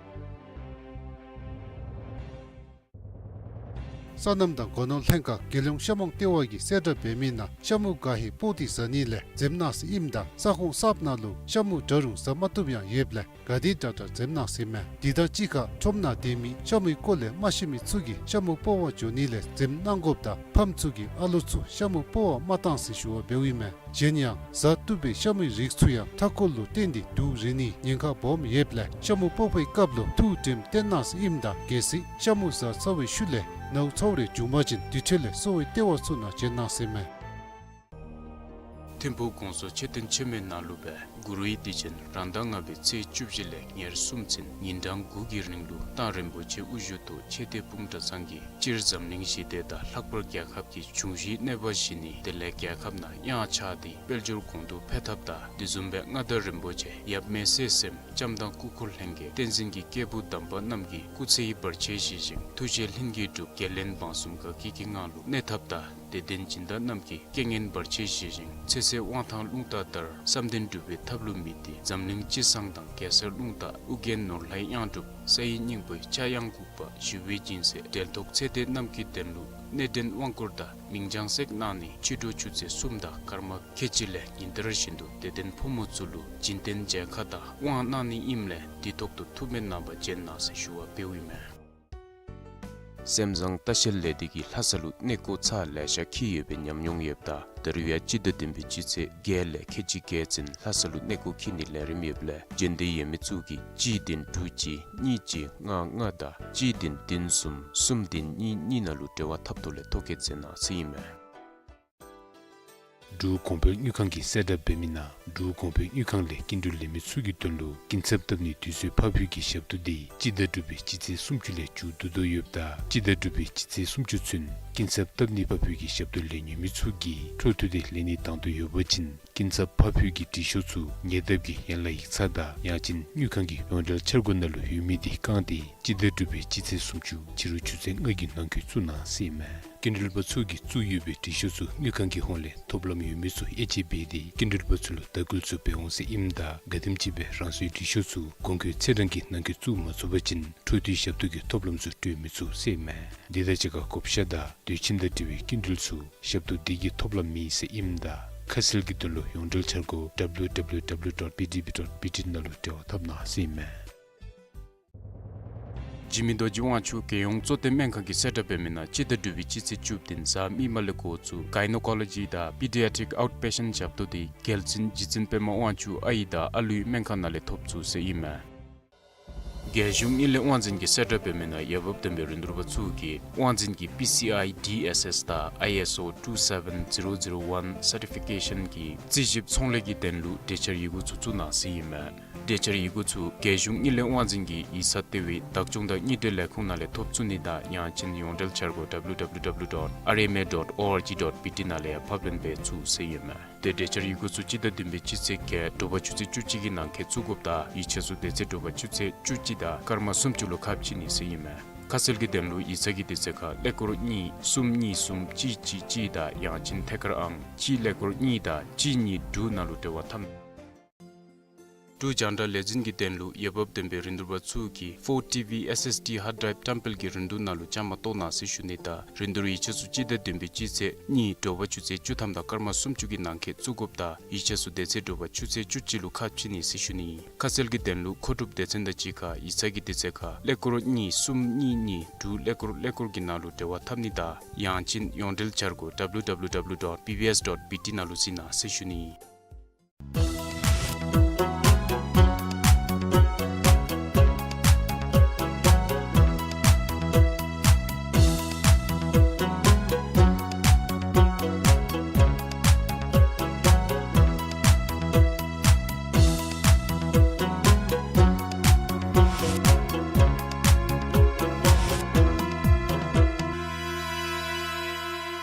སོ་ནམ་དང་སྒོ་ནོར་ལྷན་ཁག་རྒྱལ་ཡོངས་ཤ་མོང་ལྟེ་བ་གིས་གསལ་བསྒྲགས་འབད་མི་ནང་ཤ་མུ་ག་ཧེ་སྤོག་སྟེ་ཟ་ནི་ལས་འཛེམ་གནང་ཟེར་ཨིནམ་ད་ས་ཁོངས་གསརཔ་ནང་ལུ་ཤ་མུ་འདྲ་རུང་ཟ་མ་བཏུབ་ཡང་ཡོདཔ་ལས་ག་དེ་དྲག་དྲག་འཛེམ་གནང་ཟེར་མས། དེ་དང་གཅིག་ཁར་ཁྲོམ་ནང་སྡོད་མི་ཤ་མུའི་སྐོར་ལས་མ་ཤེས་མི་ཚུ་གིས་ཤ་མུ་སྤོག་པར་འགྱོ་ནི་ལས་འཛེམ་གནང་དགོཔ་དང་ཕམ་ཚུ་གིས་ཨ་ལོ་ཚུ་ཤ་མུ་སྤོག་པར་མ་གཏང་ཟེར་ཞུ་བ་འབདཝ་ཨིན་མས། གཞན་ཡང་ཟ་བཏུབ་པའི་ཤ་མུའི་རིགས་ཚུ་ཡང་མཐའ་འཁོར་ལུ་བརྟེན་ཏེ་དུག་རེག་ནིའི་ཉེན་ཁ་སྦོམ་ཡོདཔ་ལས་ཤ་མུ་སྤོག་པའི་སྐབས་ལུ་ཐུགས་དྲནམ་བཏོན་གནང་ཟེར་ཨིནམ་ད་གལ་སྲིད་ཤ་མུ་ཟ་ཚར་བའི་ཤུལ་ལས་ནཝ་ཚཝ་རེ་བྱུང་པ་ཅིན་དེ་འཕྲོ་ལས་གསོ་བའི་ལྟེ་བ་ཚུ་ནང་བྱོན་གནང་ཟེར་མས། ཐིམ་ཕུག་གོང་ས་མཆོག་མཆོད་རྟེན་མཆོད་མེ་ནང་ལུ་སྦེ་གུ་རུའི་གདུལ་ཅན་རང་ཟླ་ལྔ་པའི་ཚེས་བཅུ་བཞི་ལས་ཉེར་གསུམ་ཚུན་ཉིན་གྲངས་དགུ་གི་རིང་ལུ་རྟ་རིན་པོ་ཆེ་དབུ་བཞུགས་ཐོག་ཆོས་སྡེ་སྤུངས་གྲྭ་ཚང་གིས་སྤྱིར་འཛམ་གླིང་ཞི་བདེ་དང་ལྷག་པར་རྒྱལ་ཁབ་ཀྱི་འབྱུང་བཞིའི་གནོད་པ་ཞི་ནི་དེ་ལས་རྒྱལ་ཁབ་ནང་གཡང་ཆགས་ཏེ་དཔལ་འབྱོར་གོང་དུ་འཕེལ་ཐབས་དང་དེ་བཟུམ་སྦེ་མངའ་བདག་རིན་པོ་ཆེ་ཡབ་མེས་སྲས་གསུམ་ལྕམ་དང་སྐུ་འཁོར་ལྷན་རྒྱས་བསྟན་འཛིན་གྱི་སྐྱེས་བུ་དམ་པ་རྣམས་ཀྱི་སྐུ་ཚེ་བར་ཆད་ཞི་ཞིང་ཐུགས་བཞེད་ལྷུན་གྱིས་གྲུབ་དགེ་ལེགས་འབངས་གསུམ་དགའ་སྐྱིད་ཀྱི་ངང་ལུ་གནས་ཐབས་དང་དད་ལྡན་སྦྱིན་བདག་རྣམས་ཀྱི་རྐྱེན་ངན་བར་ཆད་ཞི་ཞིང་ཚེ་ཟད་དབང་ཐང་རླུང་རྟ་ལྟར་བསམ་དོན་འགྲུབ་པའི་ཐབས་ལུ་དམིགས་ཏེ་འཛམ་གླིང་སྤྱི་བསང་དང་གེ་སར་རླུང་རྟ་ཨོ་རྒྱན་ནོར་ལྷའི་གཡང་སྒྲུབ་ས་ཡི་སྙིང་པོའི་ཕྱྭ་གཡང་འགུགས་པ་ཞི་བའི་སྦྱིན་སྲེག་འབྲེལ་ཐོགས་ཚེ་འདས་རྣམས་ཀྱི་དོན་ལུ་སྣེ་འདྲེན་དབང་བསྐུར་དང་མིང་བྱང་སེག་གནང་ནི་ཕྱི་དྲོ་ཆུ་ཚོད་གསུམ་དང་སྐར་མ་ཁལ་གཅིག་ལས་ཉིན་ལྟར་བཞིན་དུ་དད་ལྡན་ཕོ་མོ་ཚུ་ལུ་སྦྱིན་བསྟན་མཇལ་ཁ་དང་དབང་གནང་ནི་ཨིནམ་ལས་དེ་ཐོག་ཏུ་ཐུགས་སྨོན་གནང་བར་བྱོན་གནང་ཟེར་ཞུ་བ་འབདཝ་ཨིན་མས། སེམས་བཟང་ལྟ་བཤལ་ལས་སྡེ་གིས་ལྷ་ས་ལུ་གནས་སྐོར་ཚར་ལེ་ཤ་འཁྱིད་ཡོད་པའི་ཉམས་མྱོང་ཡོདཔ་ད་ད་རུང་ཡང་སྤྱི་ཟླ་བདུན་པའི་སྤྱི་ཚེས་བརྒྱད་ལས་ཁལ་གཅིག་བརྒྱད་ཚུན་ལྷ་ས་ལུ་གནས་སྐོར་འཁྱིད་ནིའི་ལས་རིམ་ཡོདཔ་ལས་འབྱོན་འདོད་ཡོད་མི་ཚུ་གིས་གཅིག་བདུན་དྲུག་གཅིག་གཉིས་གཅིག་ལྔ་ལྔ་དང་གཅིག་བདུན་བདུན་གསུམ་གསུམ་བདུན་གཉིས་གཉིས་ནང་ལུ་འབྲེལ་བ་འཐབ་ཐོག་ལས་ཐོ་བཀོད་མཛད་གནང་ཟེར་ཨིན་མས། འབྲུག་གོང་འཕེལ་དངུལ་ཁང་གིས་གསལ་བསྒྲགས་འབད་མི་ནང་འབྲུག་གོང་འཕེལ་དངུལ་ཁང་ལས་སྐྱིན་འགྲུལ་ལེན་མི་ཚུ་གི་དོན་ལུ་སྐྱིན་ཚབ་བཏབ་ནིའི་དུས་ཚོད་ཕར་འབུལ་གྱི་ཞབས་ཏོག་དེ་སྤྱི་ཟླ་དྲུག་པའི་སྤྱི་ཚེས་སུམ་ཅུ་ལས་མཇུག་བསྡུ་དོ་ཡོདཔ་ད་སྤྱི་ཟླ་དྲུག་པའི་སྤྱི་ཚེས་སུམ་ཅུ་ཚུན་སྐྱིན་ཚབ་བཏབ་ནི་ཕར་འབུལ་གྱི་ཞབས་ཏོག་ལེན་ནི་མི་ཚུ་གིས་འཕྲོ་མཐུད་དེ་ལེན་ནི་དང་འདོད་ཡོད་པ་ཅིན་སྐྱིན་ཚབ་ཕར་འབུལ་གྱི་འབྲི་ཤོག་ཚུ་ཉེ་འདབས་ཀྱི་ཡན་ལག་ཡིག་ཚང་དང་ཡང་ཅིན་དངུལ་ཁང་གི་ཡོངས་འབྲེལ་འཆར་སྒོ་ནང་ལུ་ཡོད་མི་དེ་བཀང་སྟེ་སྤྱི་ཟླ་དྲུག་པའི་སྤྱི་ཚེས་སུམ་ཅུ་ཕྱི་རུ་ཆུ་ཚོད་ལྔ་གི་ནང་འཁོད་བཙུགས་གནང་ཟེར་ཨིན་མས། སྐྱིན་འགྲུལ་པ་ཚུ་གིས་བཙུགས་ཡོད་པའི་འབྲི་ཤོག་ཚུ་དངུལ་ཁང་གི་ཧོངས་ལས་ཐོབ་ལམ་ཡོད་མི་ཚུ་དབྱེ་དཔྱད་འབད་དེ་སྐྱིན་འགྲུལ་པ་ཚུ་ལུ་དྭགས་སྐུལ་ཚུ་འབད་འོང་ཟེར་ཨིནམ་ད་ག་དེམ་ཅིག་སྦེ་རང་སོའི་འབྲི་ཤོག་ཚུ་གོང་འཁོད་ཚེས་གྲངས་ཀྱི་ནང་འཁོད་བཙུགས་མ་ཚུགས་པ་ཅིན་འཕྲོ་མཐུད་ཞབས་ཏོག་གི་ཐོབ་ལམ་ཚུ་སྤྲོད་མི་ཚུགས་ཟེར་ཨིན་མས། དེ་དང་གཅིག་ཁར་བགོ་བཤའ་དང་དུས་ཆེན་དང་འབྲེལ་བའི་སྐྱིན་འགྲུལ་ཚུ་ཞབས་ཏོག་དེ་གིས་ཐོབ་ལམ་མེད་ཟེར་ཨིནམ་ད་ཁ་གསལ་གྱི་དོན་ལུ་ཡོངས་འབྲེལ་འཆར་སྒོ་W W W dot B D B dot B T ནང་ལུ་འབྲེལ་བ་འཐབ་གནང་ཟེར་ཨིན་མས། འཇིགས་མེད་རྡོ་རྗེ་དབང་ཕྱུག་རྒྱལ་ཡོངས་གཙོ་བསྟེན་སྨན་ཁང་གིས་གསལ་བསྒྲགས་འབད་མི་ནང་སྤྱི་ཟླ་དྲུག་པའི་སྤྱི་ཚེས་བཅུ་བདུན་གཟའ་མིག་དམར་ལས་འགོ་བཙུགས་Gynecology དང་Pediatric Outpatient ཞབས་ཏོག་དེ་རྒྱལ་བཙུན་རྗེ་བཙུན་པདྨ་དབང་ཕྱུག་ཨའི་དང་ཨ་ལུའི་སྨན་ཁང་ནང་ལས་ཐོབ་ཚུགས་ཟེར་ཨིན་མས། རྒྱལ་གཞུང་དངུལ་ལས་དབང་འཛིན་གྱིས་གསལ་བསྒྲགས་འབད་མི་ནང་འོས་འབབ་ལྡན་པའི་རིན་བསྡུར་པ་ཚུ་གིས་དབང་འཛིན་གྱི་པི་སི་ཨའི་ཌི་ཨེསི་ཨེསི་དང་ཨའི་ཨེསི་ཨོ་ཊུ་སེ་བེན་ཛི་རོ་ཛི་རོ་ཝན་སར་ཊི་ཕི་ཀེ་ཤཱན་གྱི་རྩིས་ཞིབ་ཚོང་ལས་ཀྱི་དོན་ལུ་གྲོས་འཆར་ཡི་གུ་ཚུ་བཙུགས་གནང་ཟེར་ཨིན་མས། གྲོས་འཆར་ཡི་གུ་ཚུ་རྒྱལ་གཞུང་དངུལ་ལས་དབང་འཛིན་གྱི་ཡིག་ཚང་ལྟེ་བའི་བདག་སྐྱོང་དང་དངུལ་འབྲེལ་ལས་ཁུངས་ནང་ལས་ཐོབ་ཚུགས་ནི་དང་ཡང་ཅིན་ཡོངས་འབྲེལ་འཆར་སྒོ་ཌབ་ལུ་ཌབ་ལུ་ཌབ་ལུ་ཌོཊ་ཨར་ཨེམ་ཨེ་ཌོཊ་ཨོ་ཨར་ཇི་ཌོཊ་བི་ཊི་ནང་ལས་ཕབ་ལེན་འབད་ཚུགས་ཟེར་ཨིན་མས། ཏེ་གྲོས་འཆར་ཡི་གུ་ཚུ་སྤྱི་ཟླ་བདུན་པའི་སྤྱི་ཚེས་བརྒྱད་དྲོ་པ་ཆུ་ཚོད་བཅུ་གཅིག་གི་ནང་འཁོད་བཙུགས་དགོཔ་དང་ཡིག་ཆ་ཚུ་དེ་ཚེ་དྲོ་པ་ཆུ་ཚོད་བཅུ་གཅིག་དང་སྐར་མ་སུམ་ཅུ་ལུ་ཁ་ཕྱེ་ནི་ཟེར་ཨིན་མས། ཁ་གསལ་གྱི་དོན་ལུ་ཡིག་ཚང་གི་དུས་ཚོད་ཁར་ཀླད་ཀོར་གཉིས་གསུམ་གཉིས་གསུམ་གཅིག་གཅིག་གཅིག་དང་ཡང་ཅིན་ཐད་ཀར་ཨང་གཅིག་ཀླད་ཀོར་གཉིས་དང་གཅིག་གཉིས་དྲུག་ནང་ལུ་འབྲེལ་བ་འཐབ། འབྲུག་རྒྱང་བསྒྲགས་ལས་འཛིན་གྱི་དོན་ལུ་འོས་འབབ་ལྡན་པའི་རིན་བསྡུར་པ་ཚུ་གིས་ཕོར་ཊི་ཝི་ཨེསི་ཨེསི་ཌི་ཧརཌ་ཌྲའིབ་བཀྲམ་སྤེལ་གྱི་རིན་བསྡུར་ནང་ལུ་བཅའ་མར་གཏོགས་གནང་ཟེར་ཞུ་ནི་དང་རིན་བསྡུར་ཡིག་ཆ་ཚུ་སྤྱི་ཟླ་བདུན་པའི་སྤྱི་ཚེས་གཉིས་དྲོ་པ་ཆུ་ཚོད་བཅུ་ཐམ་དང་སྐར་མ་སུམ་ཅུ་གི་ནང་འཁོད་བཙུགས་དགོཔ་དང་ཡིག་ཆ་ཚུ་དེ་ཚེ་དྲོ་པ་ཆུ་ཚོད་བཅུ་གཅིག་ལུ་ཁ་ཕྱེ་ནི་ཟེར་ཞུ་ནི། ཁ་གསལ་གྱི་དོན་ལུ་མཁོ་སྒྲུབ་སྡེ་ཚན་དང་གཅིག་ཁར་ཡིག་ཚང་གི་དུས་ཚོད་ཁར་ཀླད་ཀོར་གཉིས་གསུམ་གཉིས་གཉིས་དྲུག་ཀླད་ཀོར་ཀླད་ཀོར་གྱི་ནང་ལུ་འབྲེལ་བ་འཐབ་ནི་དང་ཡང་ཅིན་ཡོངས་འབྲེལ་འཆར་སྒོ་ཌབ་ལུ་ཌབ་ལུ་ཌབ་ལུ་ཌོཊ་བི་བི་ཨེསི་ཌོཊ་བི་ཊི་ནང་ལུ་གཟིགས་གནང་ཟེར་ཞུ་ནི།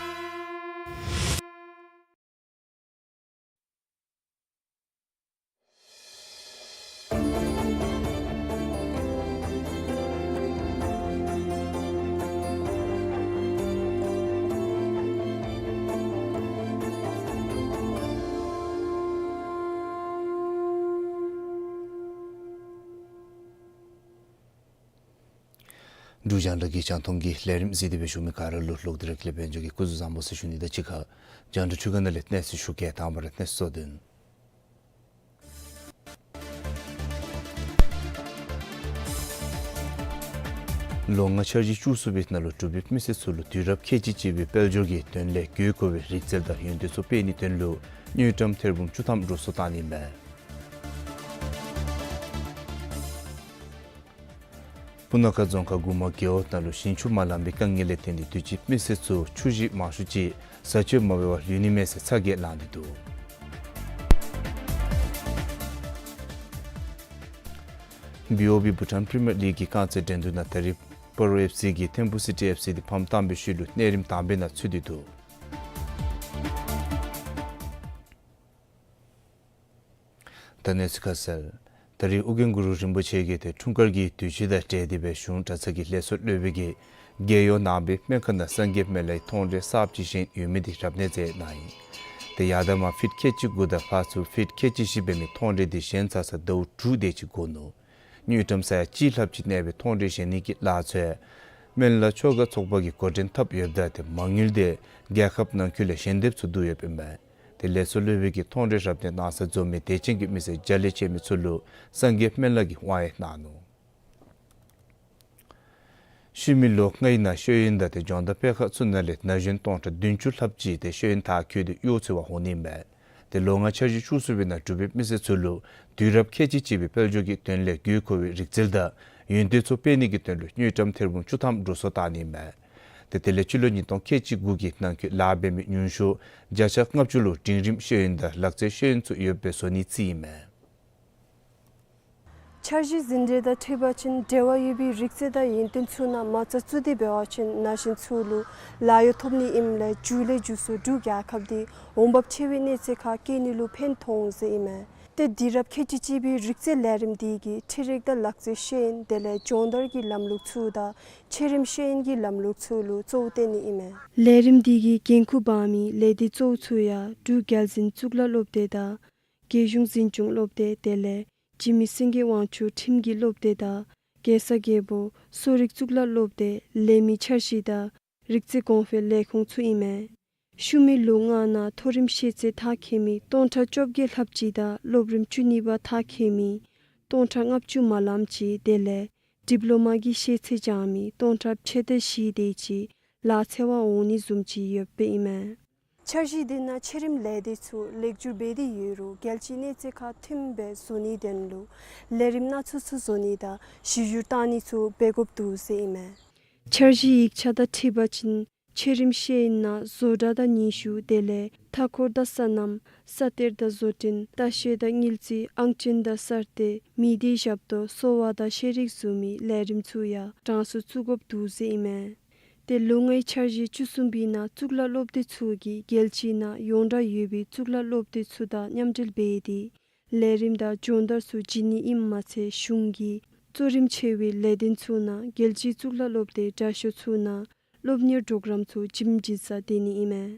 འབྲུག་རྒྱང་བསྒྲགས་ཀྱི་རྒྱང་མཐོང་གི་ལས་རིམ་གཟིགས་ཏེ་སྦེ་བཞུགས་མི་ག་ར་ལུ་ལོག་སྟེ་ར་ཀུན་ལེགས་དཔལ་འབྱོར་གྱི་སྐུ་གཟུགས་བཟང་པོ་ཟེར་ཞུ་ནི་དང་གཅིག་ཁར་རྒྱང་བསྒྲགས་འཕྲུལ་ཁང་ནང་ལས་གནས་ཚུལ་ཞུ་གེ། དང་པ་ར་གནས་ཚུལ་གཙོ་དོན། ལོ་ལྔ་འཆར་གཞི་བཅུ་གསུམ་པའི་ནང་ལུ་འབྲུག་པའི་མི་སེར་ཚུ་ལུ་དུས་རབས་ཁལ་གཅིག་གཅིག་པའི་དཔལ་འབྱོར་གྱི་དོན་ལས་དགོས་མཁོ་བའི་རིག་རྩལ་དང་ཡོན་ཏན་ཚུ་སྤེལ་ནིའི་དོན་ལུ་དངུལ་ཀྲམ་ཐེར་འབུམ་བཅུ་ཐམ་འགྲོ་སོང་བཏང་ནི་ཨིན་མས། སྤུ་ན་ཁ་རྫོང་ཁག་དགུ་མ་རྒེད་འོག་ནང་ལུ་ཞིང་ཆུ་མ་ལང་པའི་དཀའ་ངལ་ལས་བརྟེན་ཏེ་དུས་ཅི་མི་སེར་ཚུ་ཆུ་ཞིང་མ་ཞུ་ཅིག་བཟའ་སྤྱོད་མ་འབད་བར་ལུས་ནི་མས་ཟེར་ཚ་གྱང་ལངས་ཏེ་འདུག། བི་ཨོ་བི་བྷུ་ཊཱན་པི་རི་མི་ཡར་ལིག་གི་རྐང་རྩེད་འགྲན་བསྡུར་ནང་ད་རིས་སྤ་རོ་ཨེཕ་སི་གིས་ཐིམ་ཕུ་སི་ཊི་ཨེཕ་སི་འདི་ཕམ་བཏང་བའི་ཤུལ་ལུ་གནས་རིམ་དང་པའི་ནང་ཚུད་དེ་འདུག། ད་གནས་ཚུལ་ཁ་གསལ། ད་རིས་ཨོ་རྒྱན་གུ་རུ་རིན་པོ་ཆེ་གིས་ཏེ་འཁྲུངས་སྐར་གྱི་དུས་ཆེན་དང་འབྲེལ་ཏེ་སྦེ་གཞུང་གྲྭ་ཚང་གི་ལས་ཚོགས་སློབ་དཔོན་གྱིས་རྒྱལ་ཡོངས་ནང་པའི་སྨན་ཁང་ནང་སངས་རྒྱས་སྨན་བླའི་མཐོང་གྲོལ་གསརཔ་ཅིག་བཞེངས་ཡོད་མི་འདི་རབ་གནས་མཛད་གནང་ཡི། ཏེ་ཡར་དང་མར་ཕིཊ་ཁལ་གཅིག་དགུ་དང་ལྷག་ཚུར་ཕིཊ་ཁལ་གཅིག་བཞི་འབད་མི་མཐོང་གྲོལ་འདི་བཞེངས་ཚར་ས་ཟླཝ་དྲུག་དེ་ཅིག་འགོར་ནུག། དངུལ་ཀྲམ་ས་ཡ་གཅིག་ལྷགཔ་ཅིག་གནས་པའི་མཐོང་གྲོལ་བཞེངས་ནི་གི་ལཱ་ཚུ་སྨན་བླ་ཆོ་ག་ཚོགས་པ་གིས་འགོ་འདྲེན་འཐབ་ཡོདཔ་ད་ཏེ་མ་དངུལ་འདི་རྒྱལ་ཁབ་ནང་འཁོད་ལས་ཞལ་འདེབས་ཚུ་བསྡུ་ཡོདཔ་ཨིན་མས། ཏེ་ལས་ཚོགས་སློབ་དཔོན་གྱིས་མཐོང་གྲོལ་རབ་གནས་གནང་ས་འཛོམས་མི་དད་ཅན་གྱི་མི་སེར་བརྒྱ་ལས་བཅད་མི་ཚུ་ལུ་སངས་རྒྱས་སྨན་བླ་གིས་དབང་ཡང་གནང་ནུག། ཤུལ་མའི་ལོ་ལྔའི་ནང་ཤེས་ཡོན་དང་ཏེ་ལྗོངས་དང་སྤེལ་ཁག་ཚུ་ནང་ལས་ན་གཞོན་སྟོང་ཕྲག་བདུན་ཅུ་ལྷགཔ་ཅིག་ཏེ་ཤེས་ཡོན་མཐར་འཁྱོལ་ཏེ་གཡོག་འཚོལ་བར་འོང་ནི་ཨིན་མས། ཏེ་ལོ་ལྔ་འཆར་གཞི་བཅུ་གསུམ་པའི་ནང་འབྲུག་པའི་མི་སེར་ཚུ་ལུ་དུས་རབས་ཁལ་གཅིག་གཅིག་པའི་དཔལ་འབྱོར་གྱི་དོན་ལས་དགོས་མཁོ་བའི་རིག་རྩལ་དང་ཡོན་ཏན་ཚུ་སྤེལ་ནི་གི་དོན་ལུ་དངུལ་ཀྲམ་ཐེར་འབུམ་བཅུ་ཐམ་འགྲོ་སོང་བཏང་ནི་ཨིན་མས། ཏེ་དེ་ལས་སྤྱི་ལོ་ཉིས་སྟོང་ཁལ་གཅིག་དགུ་གི་ནང་འཁོད་ལཱ་འབད་མི་ཉུང་ཤོས་བརྒྱ་ཆ་ལྔ་བཅུ་ལུ་འབྲིང་རིམ་ཤེས་ཡོན་དང་ལག་རྩལ་ཤེས་ཡོན་ཚུ་ཡོདཔ་སྦེ་བཟོ་ནིའི་རྩིས་ཨིན་མས། འཆར་གཞི་ཟིན་བྲིས་དང་འཁྲིལ་བ་ཅིན་འབྲེལ་བ་ཡོད་པའི་རིག་རྩལ་དང་ཡོན་ཏན་ཚུ་ནང་མ་རྩ་བཙུགས་ཏེ་འབད་བ་ཅིན་ན་གཞོན་ཚུ་ལུ་ལཱ་གཡོག་ཐོབ་ནི་ཨིནམ་ལས་མཇུག་ལས་མཇུག་སུ་འབྲུག་རྒྱལ་ཁབ་འདི་འོང་འབབ་ཆེ་བའི་གནས་ཚད་ཁར་བསྐྱལ་ནི་ལུ་ཕན་ཐོགས་འོང་ཟེར་ཨིན་མས། ཏེ་དུས་རབས་ཁལ་གཅིག་གཅིག་པའི་རིག་རྩལ་ལས་རིམ་འདི་གིས་འཕྲུལ་རིག་དང་ལག་རྩལ་ཤེས་ཡོན་དེ་ལས་སྦྱོང་བརྡར་གྱི་ལམ་ལུགས་ཚུ་དང་ཆེ་རིམ་ཤེས་ཡོན་གྱི་ལམ་ལུགས་ཚུ་ལུ་གཙོ་བོ་བསྟེན་ནི་ཨིན་མས། ལས་རིམ་འདི་གི་འགན་ཁུར་འབག་མི་ལས་སྡེ་གཙོ་བོ་ཚུ་ཡང་འབྲུག་རྒྱལ་འཛིན་གཙུག་ལག་སློབ་སྡེ་དང་རྒྱལ་གཞུང་འཛིན་སྐྱོང་སློབ་སྡེ་དེ་ལས་འཇིགས་མེད་སེང་གེ་དབང་ཕྱུག་ཁྲིམས་ཀྱི་སློབ་སྡེ་དང་རྒྱལ་ས་རྒྱལ་པོ་གསོ་རིག་གཙུག་ལག་སློབ་སྡེ་ལས་མི་འཆར་གཞི་དང་རིག་རྩལ་གོང་འཕེལ་ལས་ཁུངས་ཚུ་ཨིན་མས། ཤུལ་མའི་ལོ་ལྔ་ནང་མཐོ་རིམ་ཤེས་ཚད་མཐར་འཁྱོལ་མི་སྟོང་ཕྲག་བཅོ་བརྒྱད་ལྷགཔ་ཅིག་དང་སློབ་རིམ་བཅུ་གཉིས་པ་མཐར་འཁྱོལ་མི་སྟོང་ཕྲག་ལྔ་བཅུ་མ་ལངམ་ཅིག་དེ་ལས་ཌིབ་ལོ་མ་གི་ཤེས་ཚད་སྦྱང་མི་སྟོང་ཕྲག་ཕྱེད་དང་བཞི་དེ་ཅིག་ལཱ་འཚོལ་བར་འོང་ནི་བཟུམ་ཅིག་ཡོདཔ་ཨིན་མས། འཆར་གཞི་འདི་ནང་ཆེ་རིམ་ལས་སྡེ་ཚུ་ལེགས་བསྒྱུར་འབད་དེ་ཡོད་རུང་རྒྱལ་སྤྱིའི་གནས་ཚད་ཁར་མཐུནམ་སྦེ་བཟོ་ནིའི་དོན་ལུ་ལས་རིམ་སྣ་ཚོགས་ཚུ་བཟོ་ནི་དང་གཞི་བསྒྱུར་བཏང་ནི་ཚུ་འབད་དགོཔ་འདུག་ཟེར་ཨིན་མས། འཆར་གཞིའི་ཡིག་ཆ་དང་འཁྲིལ་བ་ཅིན་ཆེ་རིམ་ཤེས་ཡོན་ནང་བཟོ་གྲྭ་དང་ཉེ་ཤོས་དེ་ལས་མཐའ་འཁོར་དང་སོ་ནམ་ས་གཏེར་དང་བཟོ་སྐྲུན་ལྟ་བཤལ་དང་དངུལ་རྩིས་ཨང་ཅན་དང་གསར་གཏོད་མི་སྡེའི་ཞབས་ཏོག་གསོ་བ་དང་ཤེས་རིག་བཟུམ་མའི་ལས་རིམ་ཚུ་ཡང་གྲངས་སུ་བཙུགས་དགོཔ་འདུག་ཟེར་ཨིན་མས། ཏེ་ལོ་ལྔའི་འཆར་གཞི་བཅུ་གསུམ་པའི་ནང་གཙུག་ལག་སློབ་སྡེ་ཚུ་གིས་རྒྱལ་སྤྱིའི་ནང་ཡོངས་གྲགས་ཡོད་པའི་གཙུག་ལག་སློབ་སྡེ་ཚུ་དང་མཉམ་འབྲེལ་འབད་དེ་ལས་རིམ་དང་སྦྱོང་བརྡར་ཚུ་བྱིན་ནི་ཨིནམ་མ་ཚད་གཞུང་གི་གཙོ་རིམ་ཆེ་བའི་ལས་དོན་ཚུ་ནང་རྒྱལ་སྤྱིའི་གཙུག་ལག་སློབ་སྡེའི་དྲག་ཤོས་ཚུ་ནང་སློབ་གཉེར་གྲོགས་རམ་ཚུ་ཇི་བཞིན་ཇི་བཞིན་སྦེ་སྡོད་ནི་ཨིན་མས།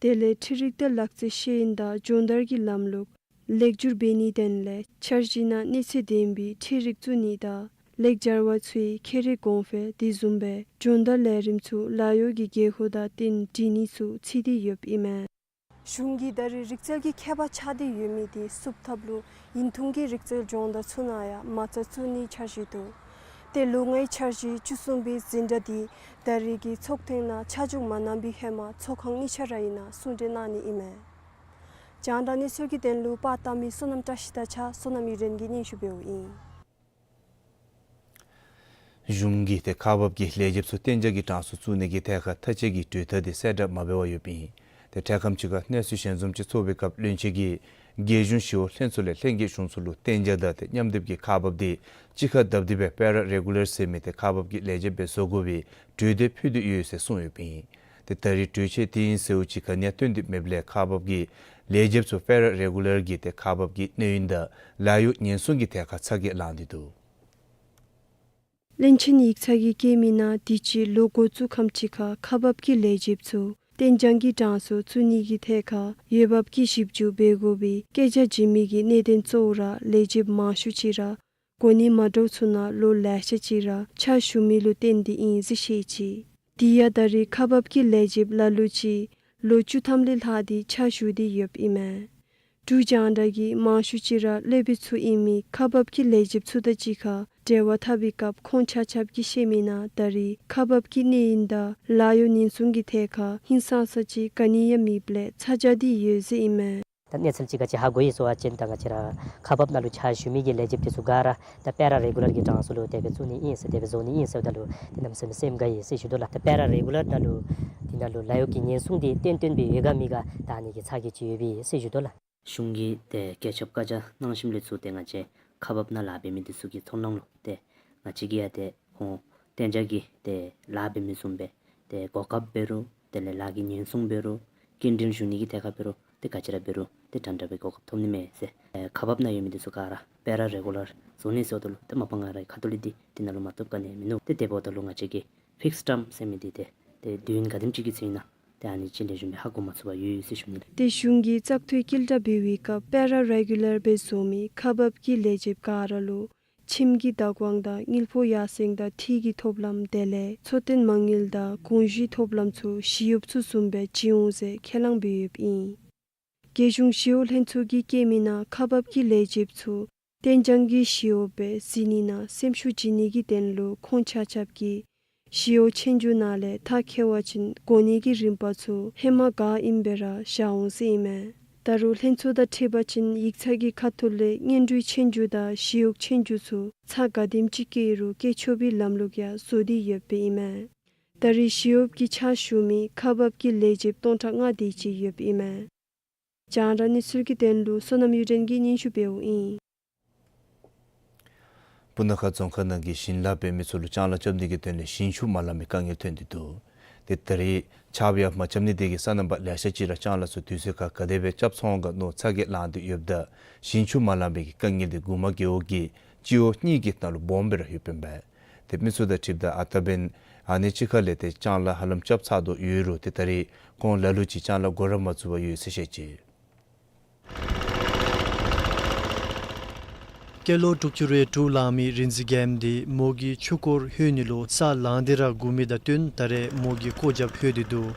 དེ་ལས་འཕྲུལ་རིག་དང་ལག་རྩལ་ཤེས་ཡོན་དང་སྦྱོང་བརྡར་གྱི་ལམ་ལུགས་ལེགས་བསྒྱུར་འབད་ནིའི་དོན་ལས་འཆར་གཞི་ནང་གནས་ཚད་ལྡན་པའི་འཕྲུལ་རིག་བཙུགས་ནི་དང་ལེགས་སྦྱར་བ་ཚུའི་ཁྱད་རིག་གོང་འཕེལ་དེ་བཟུམ་སྦེ་སྦྱོང་བརྡར་ལས་རིམ་ཚུ་ལཱ་གཡོག་གི་དགོས་མཁོ་དང་བསྟུན་སྒྲིག་ནི་ཚུ་བརྩི་སྟེ་ཡོདཔ་ཨིན་མས། གཞུང་གིས་ད་རེས་རིག་རྩལ་གྱི་ཁྱད་པར་ཆགས་ཏེ་ཡོད་མི་དེ་བསུབ་ཐབས་ལུ་ཡུན་ཐུང་གི་རིག་རྩལ་སྦྱོང་བརྡར་ཚུ་ནང་ཡང་མ་རྩ་བཙུགས་ནིའི་འཆར་གཞི་འདུག། ཏེ་ལོ་ལྔའི་འཆར་གཞི་བཅུ་གསུམ་པའི་འཛིན་གྲྭ་དེ་ད་རེས་ཀྱི་ཚོགས་ཐེངས་ནང་ཆ་འཇོག་མ་གནང་བའི་ཧེ་མ་ཚོགས་ཁང་གཉིས་ཆ་ར་ཨིན་ན་གསུང་གྲོས་གནང་ནི་ཨིན་མས། རྒྱང་བསྒྲགས་གནས་ཚུལ་གྱི་དོན་ལུ་པར་བཏབ་མི་བསོད་ནམས་བཀྲ་ཤིས་དང་གཅིག་ཁར་བསོད་ནམས་ཡུ་རན་གྱིས་སྙན་ཞུ་འབདཝ་ཨིན། གཞུང་གིས་ཏེ་ཁག་འབག་གི་ལས་བྱེདཔ་ཚུ་གཏན་འཇགས་ཀྱི་གྲངས་སུ་བཙུགས་ནི་གི་ཐད་ཁར་མཐའ་དཔྱད་ཀྱི་གྲོས་ཐག་དེ་གསལ་བསྒྲགས་མ་འབད་བར་ཡོདཔ་ཨིན། ཏེ་འཕྲལ་ཁམས་ཅིག་ཁར་གནས་ཚུལ་ཞལ་འཛོམས་ཅིག་ཚོགས་པའི་སྐབས་བློན་ཆེན་གྱིས་རྒྱལ་གཞུང་ཞི་གཡོག་ལྷན་ཚོགས་ལས་ལྷན་རྒྱས་གཞུང་ཚོགས་ལུ་གཏན་འཇགས་དང་ཏེ་མཉམ་སྡེབ་ཀྱི་ཁག་འབག་དེ་གཅིག་ཁར་བསྡབ་སྟེ་སྦེ་པེ་ར་རེ་གུ་ལར་ཟེར་མི་ཏེ་ཁག་འབག་གི་ལས་བྱེདཔ་སྦེ་བཟོ་དགོ་པའི་གྲོས་དེ་ཕུལ་ཏེ་ཡོད་ཟེར་གསུངས་ཡོདཔ་ཨིན། ཏེ་ད་རེས་གྲོས་ཆོད་དེ་ཨིན་ཟེརཝ་ཅིག་ག་ནི་ཡང་སྟོན་ཏེ་མེདཔ་ལས་ཁག་འབག་གི་ལས་བྱེདཔ་ཚུ་པེ་ར་རེ་གུ་ལར་གྱི་ཏེ་ཁག་འབག་གི་གནས་ཡུན་དང་ལཱ་གཡོག་ཉེན་སྲུང་གི་ཐད་ཁར་ཚ་གྱང་ལངས་ཏེ་འདུག། བློན་ཆེན་ཡིག་ཚང་གིས་བཀོད་མི་ནང་དུས་ཅི་ལོ་འགོ་བཙུགས་ཁམས་ཅིག་ཁར་ཁག་འབག་གི་ལས་བྱེདཔ་ཚུ་གཏན་འཇགས་ཀྱི་གྲངས་སུ་བཙུགས་ནི་གི་ཐད་ཁར་འོས་འབབ་ཀྱི་ཞིབ་འཇུག་འབད་དགོ་པའི་སྐད་ཆ་བྱིན་མི་གི་གནད་དོན་གཙོ་བོ་ར་ལས་བྱེདཔ་མང་ཤོས་ཅིག་ར་གོ་གནས་མ་འདྲཝ་ཚུ་ནང་ལོ་ལེ་ཤ་ཅིག་ར་ཕྱག་ཞུ་མི་ལུ་བརྟེན་ཏེ་ཨིན་ཟེར་བཤད་ཅི། དེ་ཡང་ད་རེས་ཁག་འབག་གི་ལས་བྱེདཔ་ལ་ལུ་ཅིག་ལོ་བཅུ་ཐམ་ལས་ལྷག་སྟེ་ཕྱག་ཞུ་སྟེ་ཡོདཔ་ཨིན་མས། འབྲུག་རྒྱང་བསྒྲགས་ཀྱིས་མང་ཤོས་ཅིག་ར་སློབ་དཔོན་ཚུ་ཨིན་མི་ཁག་འབག་གི་ལས་བྱེདཔ་ཚུ་དང་གཅིག་ཁར་འབྲེལ་བ་འཐབ་པའི་སྐབས་ཁོང་ཆ་ཁྱབ་ཀྱིས་བཤད་མི་ནང་ད་རེས་ཁག་འབག་གི་གནས་ཡུན་དང་ལཱ་གཡོག་ཉེན་སྲུང་གི་ཐད་ཁར་ཧིང་སངས་ས་ཅིག་ག་ནི་ཡང་མེདཔ་ལས་ཚ་གྱང་སྟེ་ཡོད་ཟེར་ཨིན་མས། ད་གནས་ཚུལ་ཅིག་ག་ཅི་ཧ་གོ་ཡི་ཟེར་བ་ཅིན་ད་ང་བཅས་ར་ཁག་འབག་ནང་ལུ་ཕྱག་ཞུ་མི་གི་ལས་བྱེདཔ་དེ་ཚུ་ག་ར་ད་པེ་ར་རེ་གུ་ལར་གྱི་གྲངས་སུ་ལུ་དེ་སྦེ་བཙུགས་ནི་ཨིན་ཟེར་དེ་སྦེ་བཟོ་ནི་ཨིན་ཟེརཝ་ད་ལུ་དེ་གནམ་མེད་ས་མེད་སེམས་དགའ་ཡི་ཟེར་ཞུ་དོ་ལགས། ད་པེ་ར་རེ་གུ་ལར་ནང་ལུ་དེ་ནང་ལུ་ལཱ་གཡོག་གི་ཉེན་སྲུང་དེ་ཏན་ཏན་སྦེ་ཡོད་ག་མེད་ག་ད་ཨ་ནི་གི་ཚ་གྱང་ཅིག་ཡོདཔ་ཨིན་ཟེར་ཞུ་དོ་ལགས། གཞུང་གིས་ཏེ་བཀོད་ཁྱབ་བཀའ་རྒྱ་གནང་ཞིནམ་ལས་ཚུར་ཏེ་ང་བཅས་ཁག་འབག་ནང་ལཱ་འབད་མི་དེ་ཚུ་གི་ཚོར་སྣང་ལུ་ཏེ་ང་བཅས་ཀྱིས་ཡང་ཏེ་ཁོང་གཏན་འཇགས་ཀྱི་ཏེ་ལཱ་འབད་མི་བཟུམ་སྦེ་ཏེ་གོ་སྐབས་འབད་རུང་དེ་ལས་ལཱ་གི་ཉེན་སྲུང་འབད་རུང་སྐྱིན་འགྲུལ་ཞུ་ནི་གི་ཐད་ཁར་འབད་རུང་ཏེ་ག་ཅི་ར་འབད་རུང་ཏེ་འདྲན་འདྲ་བའི་གོ་སྐབས་ཐོབ་ནི་མས་ཟེར། ཨེ་ཁག་འབག་ནང་ཡོད་མི་དེ་ཚུ་ག་ར་པེ་ར་རེ་གུ་ལར་བཟོ་ནི་ཟེརཝ་ད་ལུ་ཏེ་མ་པ་ང་རའི་ཁ་ཐུག་ལས་འདི་དེ་ནང་ལུ་མ་བཏུབ་ག་ནི་ཡང་མིན་ནུག། ཏེ་དེ་འབདཝ་ད་ལུ་ང་བཅས་ཀྱི་ཕིགསི་ཊརམ་ཟེར་མི་འདི་ཏེ་ཏེ་དུས་ཡུན་ག་དེམ་ཅིག་གི་ཚེ་ཨིན་ན་ཏེ་ཨ་ནི་ཅིག་ལེགས་ཤོམ་སྦེ་ཧ་གོ་མ་ཚུགས་པར་ཡོད་ཡོད་ཟེར་ཞུ་ནི་ལགས། ཏེ་གཞུང་གིས་བཙག་འཐུའི་དཀྱིལ་བསྒྲགས་འབད་བའི་སྐབས་པེ་ར་རེ་གུ་ལར་སྦེ་བཟོ་མི་ཁག་འབག་གི་ལས་བྱེདཔ་ག་ར་ལུ་ཁྱིམ་གྱི་བདག་དབང་དང་དངུལ་ཕོགས་ཡར་སེང་དང་འཐུས་ཀྱི་ཐོབ་ལམ་དེ་ལས་འཚོ་རྟེན་མ་དངུལ་དང་དགོངས་ཞུའི་ཐོབ་ལམ་ཚུ་ཞི་གཡོགཔ་ཚུ་བཟུམ་སྦེ་བྱིན་འོང་ཟེར་ཁས་བླངས་འབད་ཡོདཔ་ཨིན། རྒྱལ་གཞུང་ཞི་གཡོག་ལྷན་ཚོགས་ཀྱིས་བཀོད་མི་ནང་ཁག་འབག་གི་ལས་བྱེདཔ་ཚུ་གཏན་འཇགས་ཀྱི་ཞི་གཡོགཔ་སྦེ་གཟིགས་ནི་ནང་སེམས་ཤུགས་བྱིན་ནི་གི་དོན་ལུ་ཁོང་ཆ་ཁྱབ་ཀྱིས་ཞི་གཡོག་ཆོས་རྒྱུགས་ནང་ལས་མཐར་འཁྱོལ་བ་ཅིན་གོ་གནས་ཀྱི་རིམ་པ་ཚུ་ཧེ་མ་ག་ཨིནམ་སྦེ་ར་བཞག་འོང་ཟེར་ཨིན་མས། ད་རུང་ལྷན་ཚོགས་དང་འཁྲིལ་བ་ཅིན་ཡིག་ཚང་གི་ཁ་ཐུག་ལས་གཉེན་སྒྲིག་ཆོས་རྒྱུགས་དང་ཞི་གཡོག་ཆོས་རྒྱུགས་ཚུ་ཚར་ག་དེམ་ཅིག་བཀལ་རུང་བཀལ་ཆོག་པའི་ལམ་ལུགས་ཡང་བཟོ་སྟེ་ཡོདཔ་ཨིན་མས། ད་རེས་ཞི་གཡོགཔ་གི་ཕྱག་ཞུ་མི་ཁག་འབག་གི་ལས་བྱེདཔ་སྟོང་ཕྲག་ལྔ་དེ་ཅིག་ཡོདཔ་ཨིན་མས། རྒྱང་བསྒྲགས་གནས་ཚུལ་གྱི་དོན་ལུ་བསོད་ནམས་གཡུ་སྒྲོན་གྱིས་སྙན་ཞུ་འབདཝ་ཨིན། སྤུ་ན་ཁ་རྫོང་ཁག་ནང་གི་ཞིང་ལཱ་འབད་མི་ཚུ་ལུ་ལྕང་ལཱ་རྐྱབ་ནི་གི་དོན་ལས་ཞིང་ཆུ་མ་ལང་པའི་དཀའ་ངལ་ཐོན་ཏེ་འདུག། ཏེ་ད་རེས་ཆརཔ་ཡང་མ་རྐྱབ་ནི་དེ་གིས་སོ་ནམ་པ་ལེ་ཤ་ཅིག་ར་ལྕང་ལཱ་ཚུ་དུས་ཚོད་ཁར་ག་དེ་སྦེ་རྐྱབ་ཚུགས་འོང་ག་མནོ་ཚ་གྱང་ལངས་ཏེ་ཡོདཔ་ད་ཞིང་ཆུ་མ་ལང་པའི་གི་དཀའ་ངལ་དེ་གུ་མ་རྒེད་འོག་གི་སྤྱི་འོག་གཉིས་ཀྱི་ནང་ལུ་སྦོམ་སྦེ་ར་ཡོདཔ་ཨིན་པས། ཏེ་མི་ཚུ་དང་འཁྲིལཝ་ད་ཨ་རྟག་འབདན་ཨ་ནི་ཅིག་ཁ་ལས་ཏེ་ལྕང་ལཱ་ཧ་ལམ་རྐྱབ་ཚར་དོ་ཡོད་རུང་ཏེ་ད་རེས་ཁོང་ལ་ལུ་ཅིག་ལྕང་ལཱ་འགོ་ར་མ་བཙུགས་པར་ཡོད་ཟེར་བཤད་ཅི། སྐྱེས་ལོ་དྲུག་ཅུ་རེ་དྲུག་ལང་མི་རིག་འཛིན་རྒྱལམོ་དེ་མོ་གི་ཆུ་སྐོར་ལྷོད་ནི་ལུ་ས་ལངས་ཏེ་ར་སྒུག་མི་དང་བསྟུན་ད་རེས་མོ་གིས་སྐོར་རྒྱབ་ལྷོད་དེ་འདུག།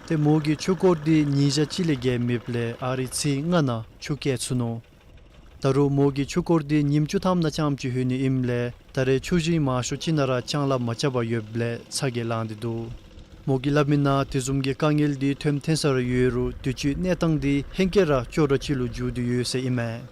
ཏེ་མོ་གི་ཆུ་སྐོར་དེ་ཉིས་བརྒྱ་གཅིག་ལས་བརྒལ་མེདཔ་ལས་ཨ་རིག་ཚེས་ལྔ་ནང་ཆུ་བཀལ་ཚུགས་ནུག། ད་རུང་མོ་གི་ཆུ་སྐོར་དེ་ཉིནམ་བཅུ་ཐམ་ནང་རྐྱངམ་ཅིག་ལྷོད་ནི་ཨིནམ་ལས་ད་རེས་ཆུ་ཞིང་མང་ཤོས་ཅིག་ནང་ར་ལྕང་ལཱ་མ་རྐྱབ་པར་ཡོདཔ་ལས་ཚ་གྱང་ལངས་ཏེ་འདུག། མོ་གིས་སླབ་མི་ནང་དེ་བཟུམ་གྱི་དཀའ་ངལ་འདི་ཐོནམ་ཐོན་ས་ར་ཡོད་རུང་དུས་ཅི་གནས་སྟངས་འདི་ཧེང་སྐལ་ར་སྐྱོ་དྲགས་ཅིག་ལུ་འགྱུར་ཏེ་ཡོད་ཟེར་ཨིན་མས།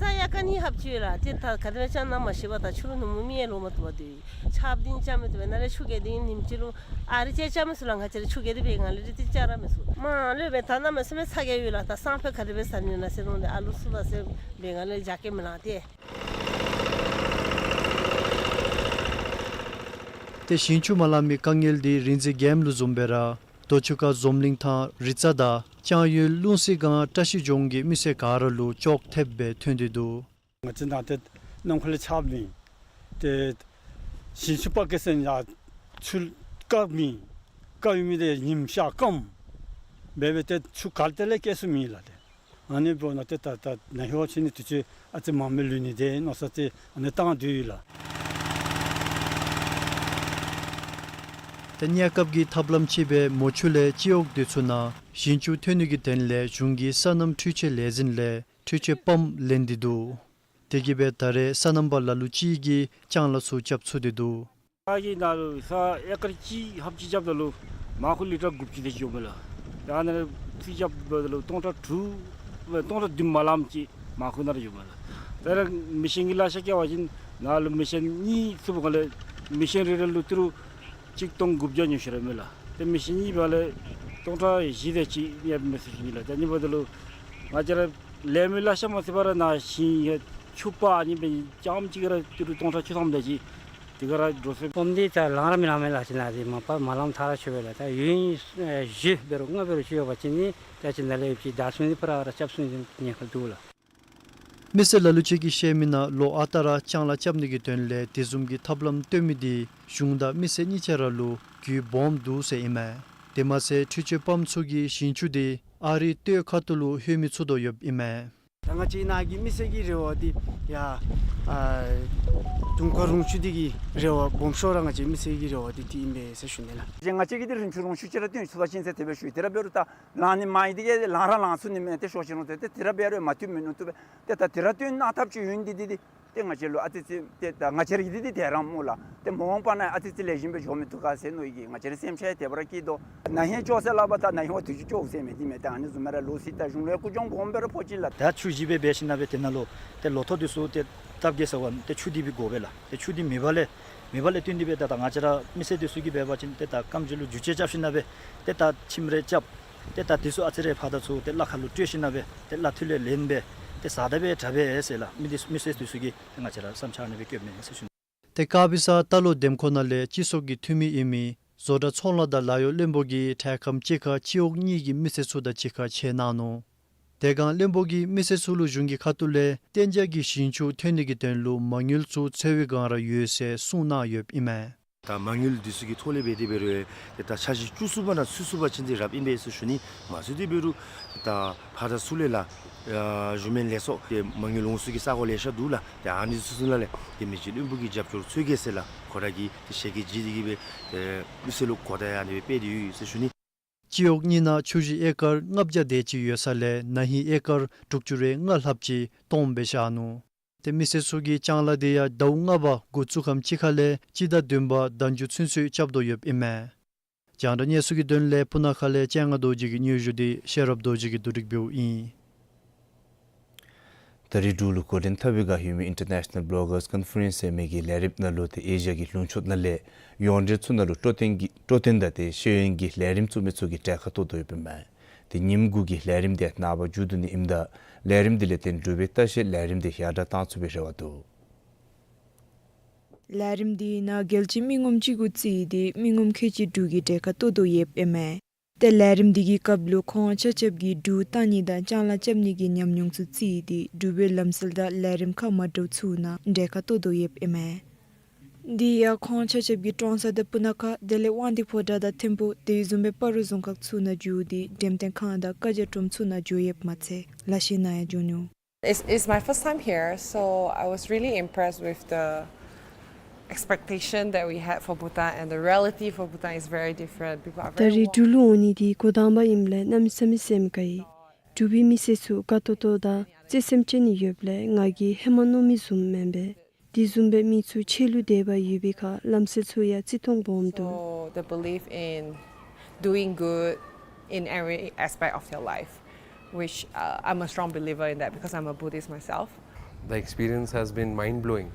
ས་ཡ་ཀ་ནི་ཧབ་ཅི་ལགས། ཏེ་ད་ག་དེ་སྦེ་ཅིག་ཨིན་ན་མ་ཤེས་པས། ད་ཆུ་ལུ་ནུབ་མོ་མི་ཡང་ལོག་མ་བཏུབ་པར་སྡོད་ཡི། ཆརཔ་འདི་རྐྱབ་མི་བཏུབ་པས། ནཱ་ལས་ཆུ་རྐྱལ་འདི་ཉིནམ་གཅིག་ལུ་ཨ་རི་ཅིག་རྐྱབ་མི་ཚུགས་ལགས། ང་བཅས་ར་ཆུ་རྐྱལ་འདི་འབད་ང་ལས་རི་འདི་རྐྱབ་ར་མི་ཚུགས། མ་ལུས་པས། ད་གནམ་མེད་ས་མེད་ཚ་གྱང་ཡོད་ལགས། ད་སང་ཕོད་ག་དེ་སྦེ་ཟ་ནི་ན་ཟེར་འོང་། ཏེ་ཨ་ལུ་ཚུ་དང་ཟེར་འབད་ང་ལས་རྒྱགས་ཁེ་མི་ལང་སྟེ། ཏེ་ཞིང་ཆུ་མ་ལང་མི་དཀའ་ངལ་འདི་རིག་འཛིན་རྒྱལམོ་ལུ་བཟུམ་སྦེ་ར་རྡོ་ཆུ་ཁ་འཛོམས་གླིང་ཐང་རི་རྩ་དང་ལྕང་ཡུལ་ཀླུང་སྲི་སྒང་བཀྲ་ཤིས་ལྗོངས་ཀྱི་མི་སེར་ག་ར་ལུ་ཅོག་འཐདཔ་སྦེ་ཐོན་ཏེ་འདུག། ང་བཅས་ནཱ་ཏེ་གནམ་ཁ་ལས་ཆརཔ་ལུ་ཏེ་ཞིང་ཆུ་སྤར་གེ་ཟེར་ཡང་ཆུ་དཀརཔོ་མེད། དཀརཔོ་མེད་དེ་ཉིམ་ཤར་སྐམ་སྦེ་སྦེ་ཏེ་ཆུ་ག་ཏེ་ལས་སྐྱེ་ས་མེད་ལགས། ཏེ་ཨ་ནི་འབདཝ་ད་ཏེ་ད་ད་ནཱ་ཧེ་བ་ཅིན་ནི་དུས་ཅི་ཨ་ཙི་མང་མི་ལུས་ནི་དེ་མནོ་བསམ་ཅིག་ཨ་ནི་བཏང་སྡོད་ཡི་ལགས། ཏེ་གནས་སྐབས་ཀྱི་ཐབས་ལམ་ཅིག་སྦེ་མོ་ཆུ་ལས་སྤྱི་འོག་དེ་ཚུ་ནང་ཞིང་ཆུ་ཐོན་ནི་གི་དོན་ལས་གཞུང་གི་སོ་ནམ་འཕྲུལ་ཆས་ལས་འཛིན་ལས་འཕྲུལ་ཆས་པམཔ་ལེན་ཏེ་འདུག། དེ་གིས་སྦེ་ད་རེས་སོ་ནམ་པ་ལ་ལུ་ཅིག་གིས་ལྕང་ལཱ་ཚུ་རྐྱབ་ཚུགས་ཏེ་འདུག། ང་གིས་ནཱ་ལུ་ས་ཨེ་ཀར་གཅིག་ཧབ་གཅིག་རྐྱབ་ད་ལུ་མར་ཁུ་ལི་ཊར་དགུ་བཅུ་དེ་ཅིག་འགྱོཝ་མས་ལགས། ད་ཨ་ནཱ་ལུ་ཚུ་རྐྱབ་འབདཝ་ད་ལུ་སྟོང་ཕྲག་དྲུག་སྟོང་ཕྲག་བདུན་མ་ལངམ་ཅིག་མར་ཁུ་ནང་ར་འགྱོཝ་མས་ལགས། ད་རེས་མི་ཤན་གྱི་ལཱ་ཤ་རྐྱབ་པ་ཅིན་ནཱ་ལུ་མི་ཤན་གཉིས་ཚུདཔ་ག་ལས་མི་ཤན་རེ་རེ་ལུ་ཏི་རུ་གཅིག་སྟོང་དགུ་བརྒྱ་ཉུང་ཤོས་ར་མས་ལགས། ཏེ་མི་ཤན་གཉིས་འབདཝ་ལས་སྟོང་ཕྲག་བཞི་དེ་ཅིག་ཡོདཔ་མས་ཟེར་ཞུ་ནི་ལགས། ད་ཨ་ནི་འབདཝ་ད་ལུ་ང་བཅས་ར་ལེན་མི་ལཱ་ཤ་མ་ཚུད་པར་ནཱ་ཞིང་ཡང་ཆུ་སྤར་ཨ་ནི་སྦེ་རྐྱངམ་གཅིག་ར་ཏི་རུ་སྟོང་ཕྲག་བཅུ་ཐམ་དེ་ཅིག་དེ་ག་ར་འགྱོ་ཚུགས། པམཔ་འདི་ད་ལང་ར་མི་ལང་མས་ལགས། ཅིག་ནཱ་འདི་མ་པ་མ་ལངམ་ཐག་ར་ཆོད་པས་ལགས། ད་ཡུན་བཞི་འབད་རུང་ལྔ་འབད་རུང་ཅིག་ཡོད་པ་ཅིན་ནི་ད་ཅིག་ནཱ་ལས་ཡོདཔ་ཅིག་བདའ་ཚུགས་ནི་ཕར་ར་རྐྱབ་ཚུགས་ནི་ཉེན་ཁ་འདུག་ལགས། མི་སེར་ལ་ལུ་ཅིག་གིས་བཤད་མི་ནང་ལོ་ཨ་རྟག་ར་ལྕང་ལཱ་རྐྱབ་ནི་གི་དོན་ལས་དེ་བཟུམ་གྱི་ཐབས་ལམ་སྟོན་མི་འདི་གཞུང་དང་མི་སེར་གཉིས་ཆ་ར་ལུ་རྒྱུས་སྦོམ་འདུག་ཟེར་ཨིན་མས། དེ་མ་ཚད་འཕྲུལ་ཆས་པམཔ་ཚུ་གིས་ཞིང་ཆུ་འདི་ཨ་རིའི་སྟོད་ཁ་ཐུག་ལུ་ལྷོད་མི་ཚུགས་དོ་ཡོདཔ་ཨིན་མས། ད་ང་བཅས་ནཱ་གི་མི་སེར་གྱི་རེ་བ་འདི་ཡ་ཨ་དུང་དཀར་རོང་ཆུ་འདི་གི་རེ་བ་སྦོམ་ཤོས་ར་ང་བཅས་མི་སེར་གྱི་རེ་བ་འདི་འདི་ཨིན་པས་ཟེར་ཞུ་ནི་ལགས། ང་བཅས་ཀྱིས་འདི་རིམ་ཆུ་རོང་ཆུ་ཅིག་ར་བཏོན་ཚུགས་པ་ཅིན་ཟེར་དེ་སྦེ་ཞུ་ཡི། དེ་ར་འབད་རུང་ད་ལང་ནི་མ་ཡི་འདི་གིས་ལང་ར་ལང་ཚུགས་ནི་མེད། ཏེ་ཤོར་ཞིན་རུང་ཏེ་ཏེ་དེ་ར་འབད་རུང་མ་བཏུབ་མིན་ནུག། བཏུབ་པས། ཏེ་ད་དེ་ར་བཏོན་གནང་ཐབས་ཅིག་ཡོད་ནི་འདི་འདི་འདི་ཏེ་ང་བཅས་ལུ་ཨ་ཙི་ཙི་ཏེ་ད་ང་བཅས་ར་གི་འདི་འདི་དེ་ར་སྨོ་ལགས། ཏེ་མ་འོངས་པ་ནང་ཨ་ཙི་ཙི་ལེགས་ཤོམ་སྦེ་འགྱོ་མི་བཏུབ་ག་ཟེར་མནོ་ཡི་གི་ང་བཅས་ར་སེམས་ཤར་དེ་སྦེ་ར་སྐྱིད་དོ། ན་ཧིང་སྐྱོ་ཟེར་སླབ་པ་ད་ན་ཧིང་བ་དུས་ཅི་སྐྱོཝ་ཟེར་མི་འདི་མེད། ད་ཨ་ནི་བཟུམ་སྦེ་ར་ལོ་སི་ད་གཞུང་ལུ་ཡང་ཀུ་ཅང་སྦོམ་སྦེ་ར་ཕོག་ཅི་ལགས། ད་ཆུ་བཞི་སྦེ་འབད་ཞིན་ན་སྦེ་དེ་ནང་ལུ་ཏེ་ལོ་ཐོག་འདི་ཚུ་ཏེ་བཏབ་གེ་ཟེར་བ་ཏེ་ཆུ་འདི་སྦེ་དགོ་པས་ལགས། ཏེ་ཆུ་འདི་མེད་པ་ལས་མེད་པ་ལས་བརྟེན་ཏེ་སྦེ་ད་ད་ང་བཅས་ར་མི་སེར་འདི་ཚུ་གིས་འབད་བ་ཅིན་ཏེ་ད་རྐངམ་རྗེས་ལུ་རྒྱུ་ཆས་རྐྱབ་ཞིན་ན་སྦེ་ཏེ་ད་ཁྱིམ་རེ་རྐྱབ། ཏེ་ད་འདི་ཚུ་ཨ་ཙི་རེ་ཕར་དང་ཚུར་ཏེ་གླ་ཁར་ལུ་སྤྲོད་ཞིན་ན་སྦེ་ཏེ་གླ་འཐུས་ལས་ལེན་སྦེ་ཏེ་ཟ་ད་སྦེ་དྲག་པས་ཟེར་ལགས། མི་འདི་མི་སེར་འདི་ཚུ་གིས་ཏེ་ང་བཅས་ར་བསམ་འཆར་ཨ་ནི་སྦེ་བཀོདཔ་མས་ཟེར་ཞུ་ནི། ཏེ་དཀར་སྦི་ས་རྟ་ལོག་འདེམས་ཁོངས་ནང་ལས་སྤྱི་ཚོགས་ཀྱི་འཐུས་མི་ཨིན་མི་བཟོ་གྲྭ་ཚོང་ལཱ་དང་ལཱ་གཡོག་བློན་པོ་གིས་འཕྲལ་ཁམས་ཅིག་ཁར་སྤྱི་འོག་གཉིས་ཀྱི་མི་སེར་ཚུ་དང་གཅིག་ཁར་མཇལ་གནང་ནུག། དེ་སྒང་བློན་པོ་གིས་མི་སེར་ཚུ་ལུ་གཞུང་གི་ཁ་ཐུག་ལས་གཏན་འཇགས་ཀྱི་ཞིང་ཆུ་ཐོན་ནི་གི་དོན་ལུ་མ་དངུལ་ཚུ་འཚོལ་བའི་བསྒང་ར་ཡོད་ཟེར་གསུངས་གནང་ཡོདཔ་ཨིན་མས། ད་མ་དངུལ་འདི་ཚུ་གི་ཐོག་ལས་འབད་དེ་འབད་རུང་ཏེ་ད་འཆར་གཞི་བཅུ་གསུམ་པ་ནང་ཚུད་ཚུགས་པ་ཅིན་ཏེ་རབ་ཨིན་པས་ཟེར་ཞུ་ནི། མ་ཚུད་དེ་འབད་རུང་ད་ཕར་དང་ཚུར་ལས་ལགས་ཨ་གཞུང་མིན་ལས་ཚོགས་ཏེ་མ་དངུལ་འོང་ས་གི་ས་གོ་ལེ་ཤ་འདུག་ལགས། ཏེ་ཨ་ནི་ཚུ་ཚུ་ནང་ལས་ཏེ་མི་རྗེ་བློན་པོ་གི་རྒྱབ་སྐྱོར་འཚོལ་གེ་ཟེར་ལགས། ཁོ་ར་གིས་ཏེ་ཞལ་གྱིས་བཞེས་ཏེ་གིས་སྦེ་ཏེ་མི་སེར་ལུ་གོ་བརྡ་ཡང་ཨ་ནི་སྦེ་སྤེལ་ཏེ་ཡོད་ཟེར་ཞུ་ནི། སྤྱི་འོག་གཉིས་ནང་ཆུ་བཞི་ཨེ་ཀར་ལྔ་བརྒྱ་དེ་ཅིག་ཡོད་ས་ལས་ན་ཧིང་ཨེ་ཀར་དྲུག་ཅུ་རེ་ལྔ་ལྷགཔ་ཅིག་སྟོངམ་སྦེ་བཞག་ནུག། ཏེ་མི་སེར་ཚུ་གིས་ལྕང་ལཱ་འདི་ཡང་ཟླཝ་ལྔ་པ་འགོ་བཙུགས་ཁམས་ཅིག་ཁ་ལས་སྤྱི་ཟླ་བདུན་པ་ཟླ་མཇུག་ཚུན་ཚོད་རྐྱབ་དོ་ཡོདཔ་ཨིན་མས། རྒྱང་བསྒྲགས་གནས་ཚུལ་གྱི་དོན་ལས་སྤུ་ན་ཁ་ལས་སྤྱན་སྔ་རྡོ་རྗེ་གི་སྙན་ཞུ་འདི་ཤེས་རབ་རྡོ་རྗེ་གིས་བསྡུ་སྒྲིག་འབདཝ་ཨིན། ད་རིས་འབྲུག་ལུ་འགོ་འདྲེན་འཐབ་པའི་བསྒང་ཡོད་མི་International Bloggers Conference ཟེར་མི་གི་ལས་རིམ་ནང་ལུ་ཏེ་ཨེ་ཤི་ཡ་གི་ལུང་ཕྱོགས་ནང་ལས་ཡོངས་འབྲེལ་ཚུ་ནང་ལུ་སྤྲོ་སྟོན་གྱི་སྤྲོ་སྟོན་དང་ཏེ་ཤེས་ཡོན་གྱི་ལས་རིམ་བཙུགས་མི་ཚུ་གི་གྲལ་ཁར་གཏོགས་དོ་ཡོདཔ་ཨིན་མས། ཏེ་ཉིནམ་དགུ་གི་ལས་རིམ་འདི་ནངས་པ་མཇུག་བསྡུ་ནི་ཨིནམ་ད་ལས་རིམ་འདི་ལས་ཏེ་འབྲུག་པའི་ལྟ་བཤལ་ལས་རིམ་འདི་ཡར་དྲག་བཏང་ཚུགས་པའི་རེ་བ་འདུག། ལས་རིམ་འདི་ནང་རྒྱལ་སྤྱིའི་མི་ངོམ་གཅིག་གུ་བརྩིས་ཏེ་མི་ངོམ་ཁལ་གཅིག་འབྲུག་གི་གྲལ་ཁར་གཏོགས་དོ་ཡོདཔ་ཨིན་མས། ཏེ་ལས་རིམ་འདི་གི་སྐབས་ལུ་ཁོང་ཆ་ཁྱབ་ཀྱིས་འབྲུག་བལྟ་ནི་དང་ལྕང་ལཱ་རྐྱབ་ནི་གི་ཉམས་མྱོང་ཚུ་བརྩིས་ཏེ་འབྲུག་པའི་ལམ་སྲོལ་དང་ལས་རིམ་ཁག་མ་འདྲཝ་ཚུ་ནང་གྲལ་ཁར་གཏོགས་དོ་ཡོདཔ་ཨིན་མས། འདི་ཡང་ཁོང་ཆ་ཁྱབ་ཀྱིས་ཀྲོང་གསར་དང་སྤུ་ན་ཁ་དེ་ལས་དབང་འདུས་ཕོ་བྲང་དང་ཐིམ་ཕུག་དེ་བཟུམ་སྦེ་སྤ་རོ་རྫོང་ཁག་ཚུ་ནང་འགྱོ་སྟེ་འགྲེམས་སྟོན་ཁང་དང་བཀའ་རྒྱ་སྒྲོམ་ཚུ་ནང་འགྱོ་ཡོདཔ་མ་ཚད་ལས་གཞི་ནང་ཡང་འགྱོ་ནུག། It's, it's my first time here, so I was really impressed with the expectation that we had for Bhutan, and the reality for Bhutan is very different. People are ད་very རིས་འབྲུག་ལུ་འོང་ནི་འདི་འགོ་དང་པ་ཨིནམ་ལས་གནམ་མེད་ས་མེད་སེམས་དགའ་ཡི། འབྲུག་པའི་མི་སེར་ཚུ་དགའ་ཏོག་ཏོ་དང་བརྩེ་སེམས་ཅན་ནི་ཡོདཔ་ལས་ང་གིས་ཧེ་མ་མནོ་མི་བཟུམ་མེན་པས། དེ་བཟུམ་སྦེ་མི་ཚུ་ཕྱི་ལུ་དད་པ་ཡོད་པའི་ཁར་ལམ་སྲོལ་ཚུ་ཡང་བརྩི་མཐོང་སྦོམ་འདུག། So the belief in doing good in every aspect of your life, which, uh, I'm a strong believer in that because I'm a Buddhist myself. The experience has been mind-blowing.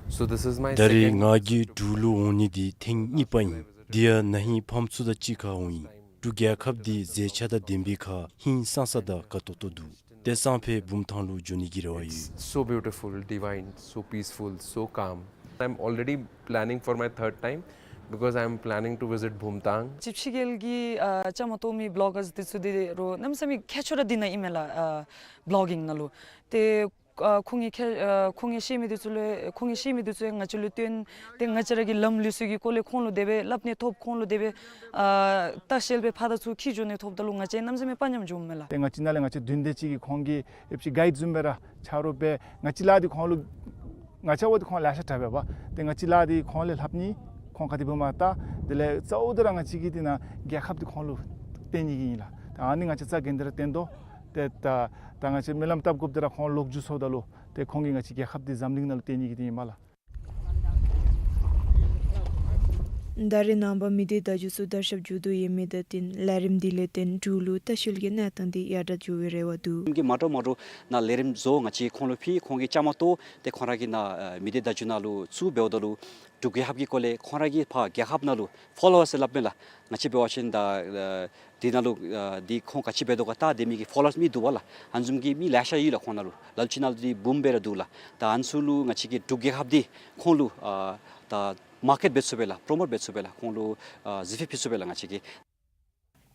So this is my ད་རེས་second ང་གིས་འབྲུག་ལུ་འོང་ནི་འདི་ཐེངས་གཉིས་པ་ཨིན། དེ་ཡང་ན་ཧིང་ཕམ་ཚུ་དང་གཅིག་ཁར་འོང་ཡི། འབྲུག་རྒྱལ་ཁབ་འདི་མཛེས་ཆ་དང་ལྡན་པའི་ཁར་ཧིང་སངས་ས་དང་དགའ་ཏོག་ཏོ་འདུག། དེ་སང་ཕོད་བུམ་ཐང་ལུ་འགྱོ་ནི་གི་རེ་བ་ཡོད། It's so beautiful, divine, so peaceful, so calm. I'm already planning for my third time because I'm planning to visit Bhumtang. སྤྱི་ཕྱི་རྒྱལ་གྱི་ཨ་བཅའ་མར་གཏོགས་མི་བི་ལོག་གརསི་འདི་ཚུ་འདི་རུང་གནམ་མེད་ས་མེད་ཁྱད་ཆོས་ར་འདི་ནང་ཨིན་མས་ལགས། ཨ་བི་ལོག་གིང་ནང་ལུ་ཏེ་ཨ་ཁོང་གིས་ཁྱད་ཨ་ཁོང་གིས་ཤེས་མི་འདི་ཚུ་ལས་ཁོང་གིས་ཤེས་མི་འདི་ཚུ་ཡང་ང་བཅས་ལུ་སྟོན། ཏེ་ང་བཅས་ར་གི་ལམ་ལུགས་སྲོལ་གྱི་སྐོར་ལས་ཁོང་ལུ་དེ་སྦེ་སླབ་ནི་ཐོབ། ཁོང་ལུ་དེ་སྦེ་ཨ་ལྟ་བཤལ་སྦེ་ཕར་དང་ཚུར་འཁྱིད་འགྱོ་ནི་ཐོབ་ད་ལུ་ང་བཅས་གནམ་མེད་ས་མེད་དཔའ་ཉམས་འགྱོཝ་མས་ལགས། ཏེ་ང་བཅས་ནཱ་ལས་ང་བཅས་བདུན་དེ་ཅིག་གིས་ཁོང་གིས་ཨེབ་ཅིག་གའིཌ་བཟུམ་སྦེ་ར་ཆ་རོགས་འབད། ང་བཅས་ལཱ་འདི་ཁོང་ལུ་ང་བཅས་འོ་འདི་ཁོང་ལེ་ཤ་དྲག་པས་པ། ཏེ་ང་བཅས་ལཱ་འདི་ཁོང་ལས་ལྷབ་ནི། ཁོང་ག་དེ་སྦེ་མར་ལྟ། དེ་ལས་གཙོ་བོ་འདི་ར་ང་བཅས་ཀྱིས་འདི་ནང་རྒྱལ་ཁབ་འདི་ཁོང་ལུ་སྟོན་ནི་གི་ཨིན་ལགས། ད་ཨ་ནི་ང་བཅས་རྩ་འགེངས་ཏེ་ར་སྟོན་དོ། ཏེ་ད་ད་ང་བཅས་སྨོན་ལམ་བཏབ་དགོཔ་འདི་ར་ཁོང་ལོག་འགྱོ་སོངམ་ད་ལུ་ཏེ་ཁོང་གིས་ང་བཅས་རྒྱལ་ཁབ་འདི་འཛམ་གླིང་ནང་ལུ་སྟོན་ནི་གི་འདི་ཨིན་མས་ལགས། ད་རེས་ནངས་པ་མི་སྡེ་བརྡ་བརྒྱུད་ཚུ་དར་ཁྱབ་འགྱོ་དོ་ཡོད་མི་དང་བསྟུན་ལས་རིམ་འདི་ལས་བརྟེན་འབྲུག་ལུ་ལྟ་བཤལ་གྱི་གནས་སྟངས་འདི་ཡར་དྲག་འགྱོ་བའི་རེ་བ་འདུག། གི་མ་འདྲཝ་མ་འདྲཝ་ནཱ་ལས་རིམ་བཟོ་ང་བཅས་ཁོང་ལུ་ཕུལ། ཁོང་གིས་བཅའ་མར་གཏོགས་ཏེ་ཁོང་ར་གིས་ནཱ་ཨ་མི་སྡེ་བརྡ་བརྒྱུད་ནང་ལུ་བཙུགས་འབདཝ་ད་ལུ་འབྲུག་རྒྱལ་ཁབ་ཀྱི་སྐོར་ལས་ཁོང་ར་གིས་ཕར་རྒྱལ་ཁབ་ནང་ལུ་ཕོ་ལོ་ཝརསི་སླབ་མས་ལགས། ང་བཅས་འབད་བ་ཅིན་ད་ཨ་འདི་ནང་ལུ་ཨ་འདི་ཁོང་ག་ཅི་འབད་དོ་ག་བལྟ་སྡོད་མི་གི་ཕོ་ལོ་ཝརསི་མི་འདུག་པ་ལགས། ཨ་ནི་བཟུམ་གྱི་མི་ལེ་ཤ་ཡོད་ལགས་ཁོང་ནང་ལུ། ལ་ལུ་ཅིག་ནང་ལུ་འདི་འབུམ་སྦེ་ར་འདུག་ལགས། ད་ཨ་ནི་ཚུ་ལུ་ང་བཅས་ཀྱིས་འབྲུག་རྒྱལ་ཁབ་འདི་ཁོང་ལུ་ཨ་ད་མར་ཀེཊ་འབད་ཚུགས་པས་ལགས། པྲོ་མོཊ་འབད་ཚུགས་པས་ལགས། ཁོང་ལུ་ཨ་གཟིགས་ཕེབས་ཕུལ་ཚུགས་པས་ལགས་ང་བཅས་ཀྱིས།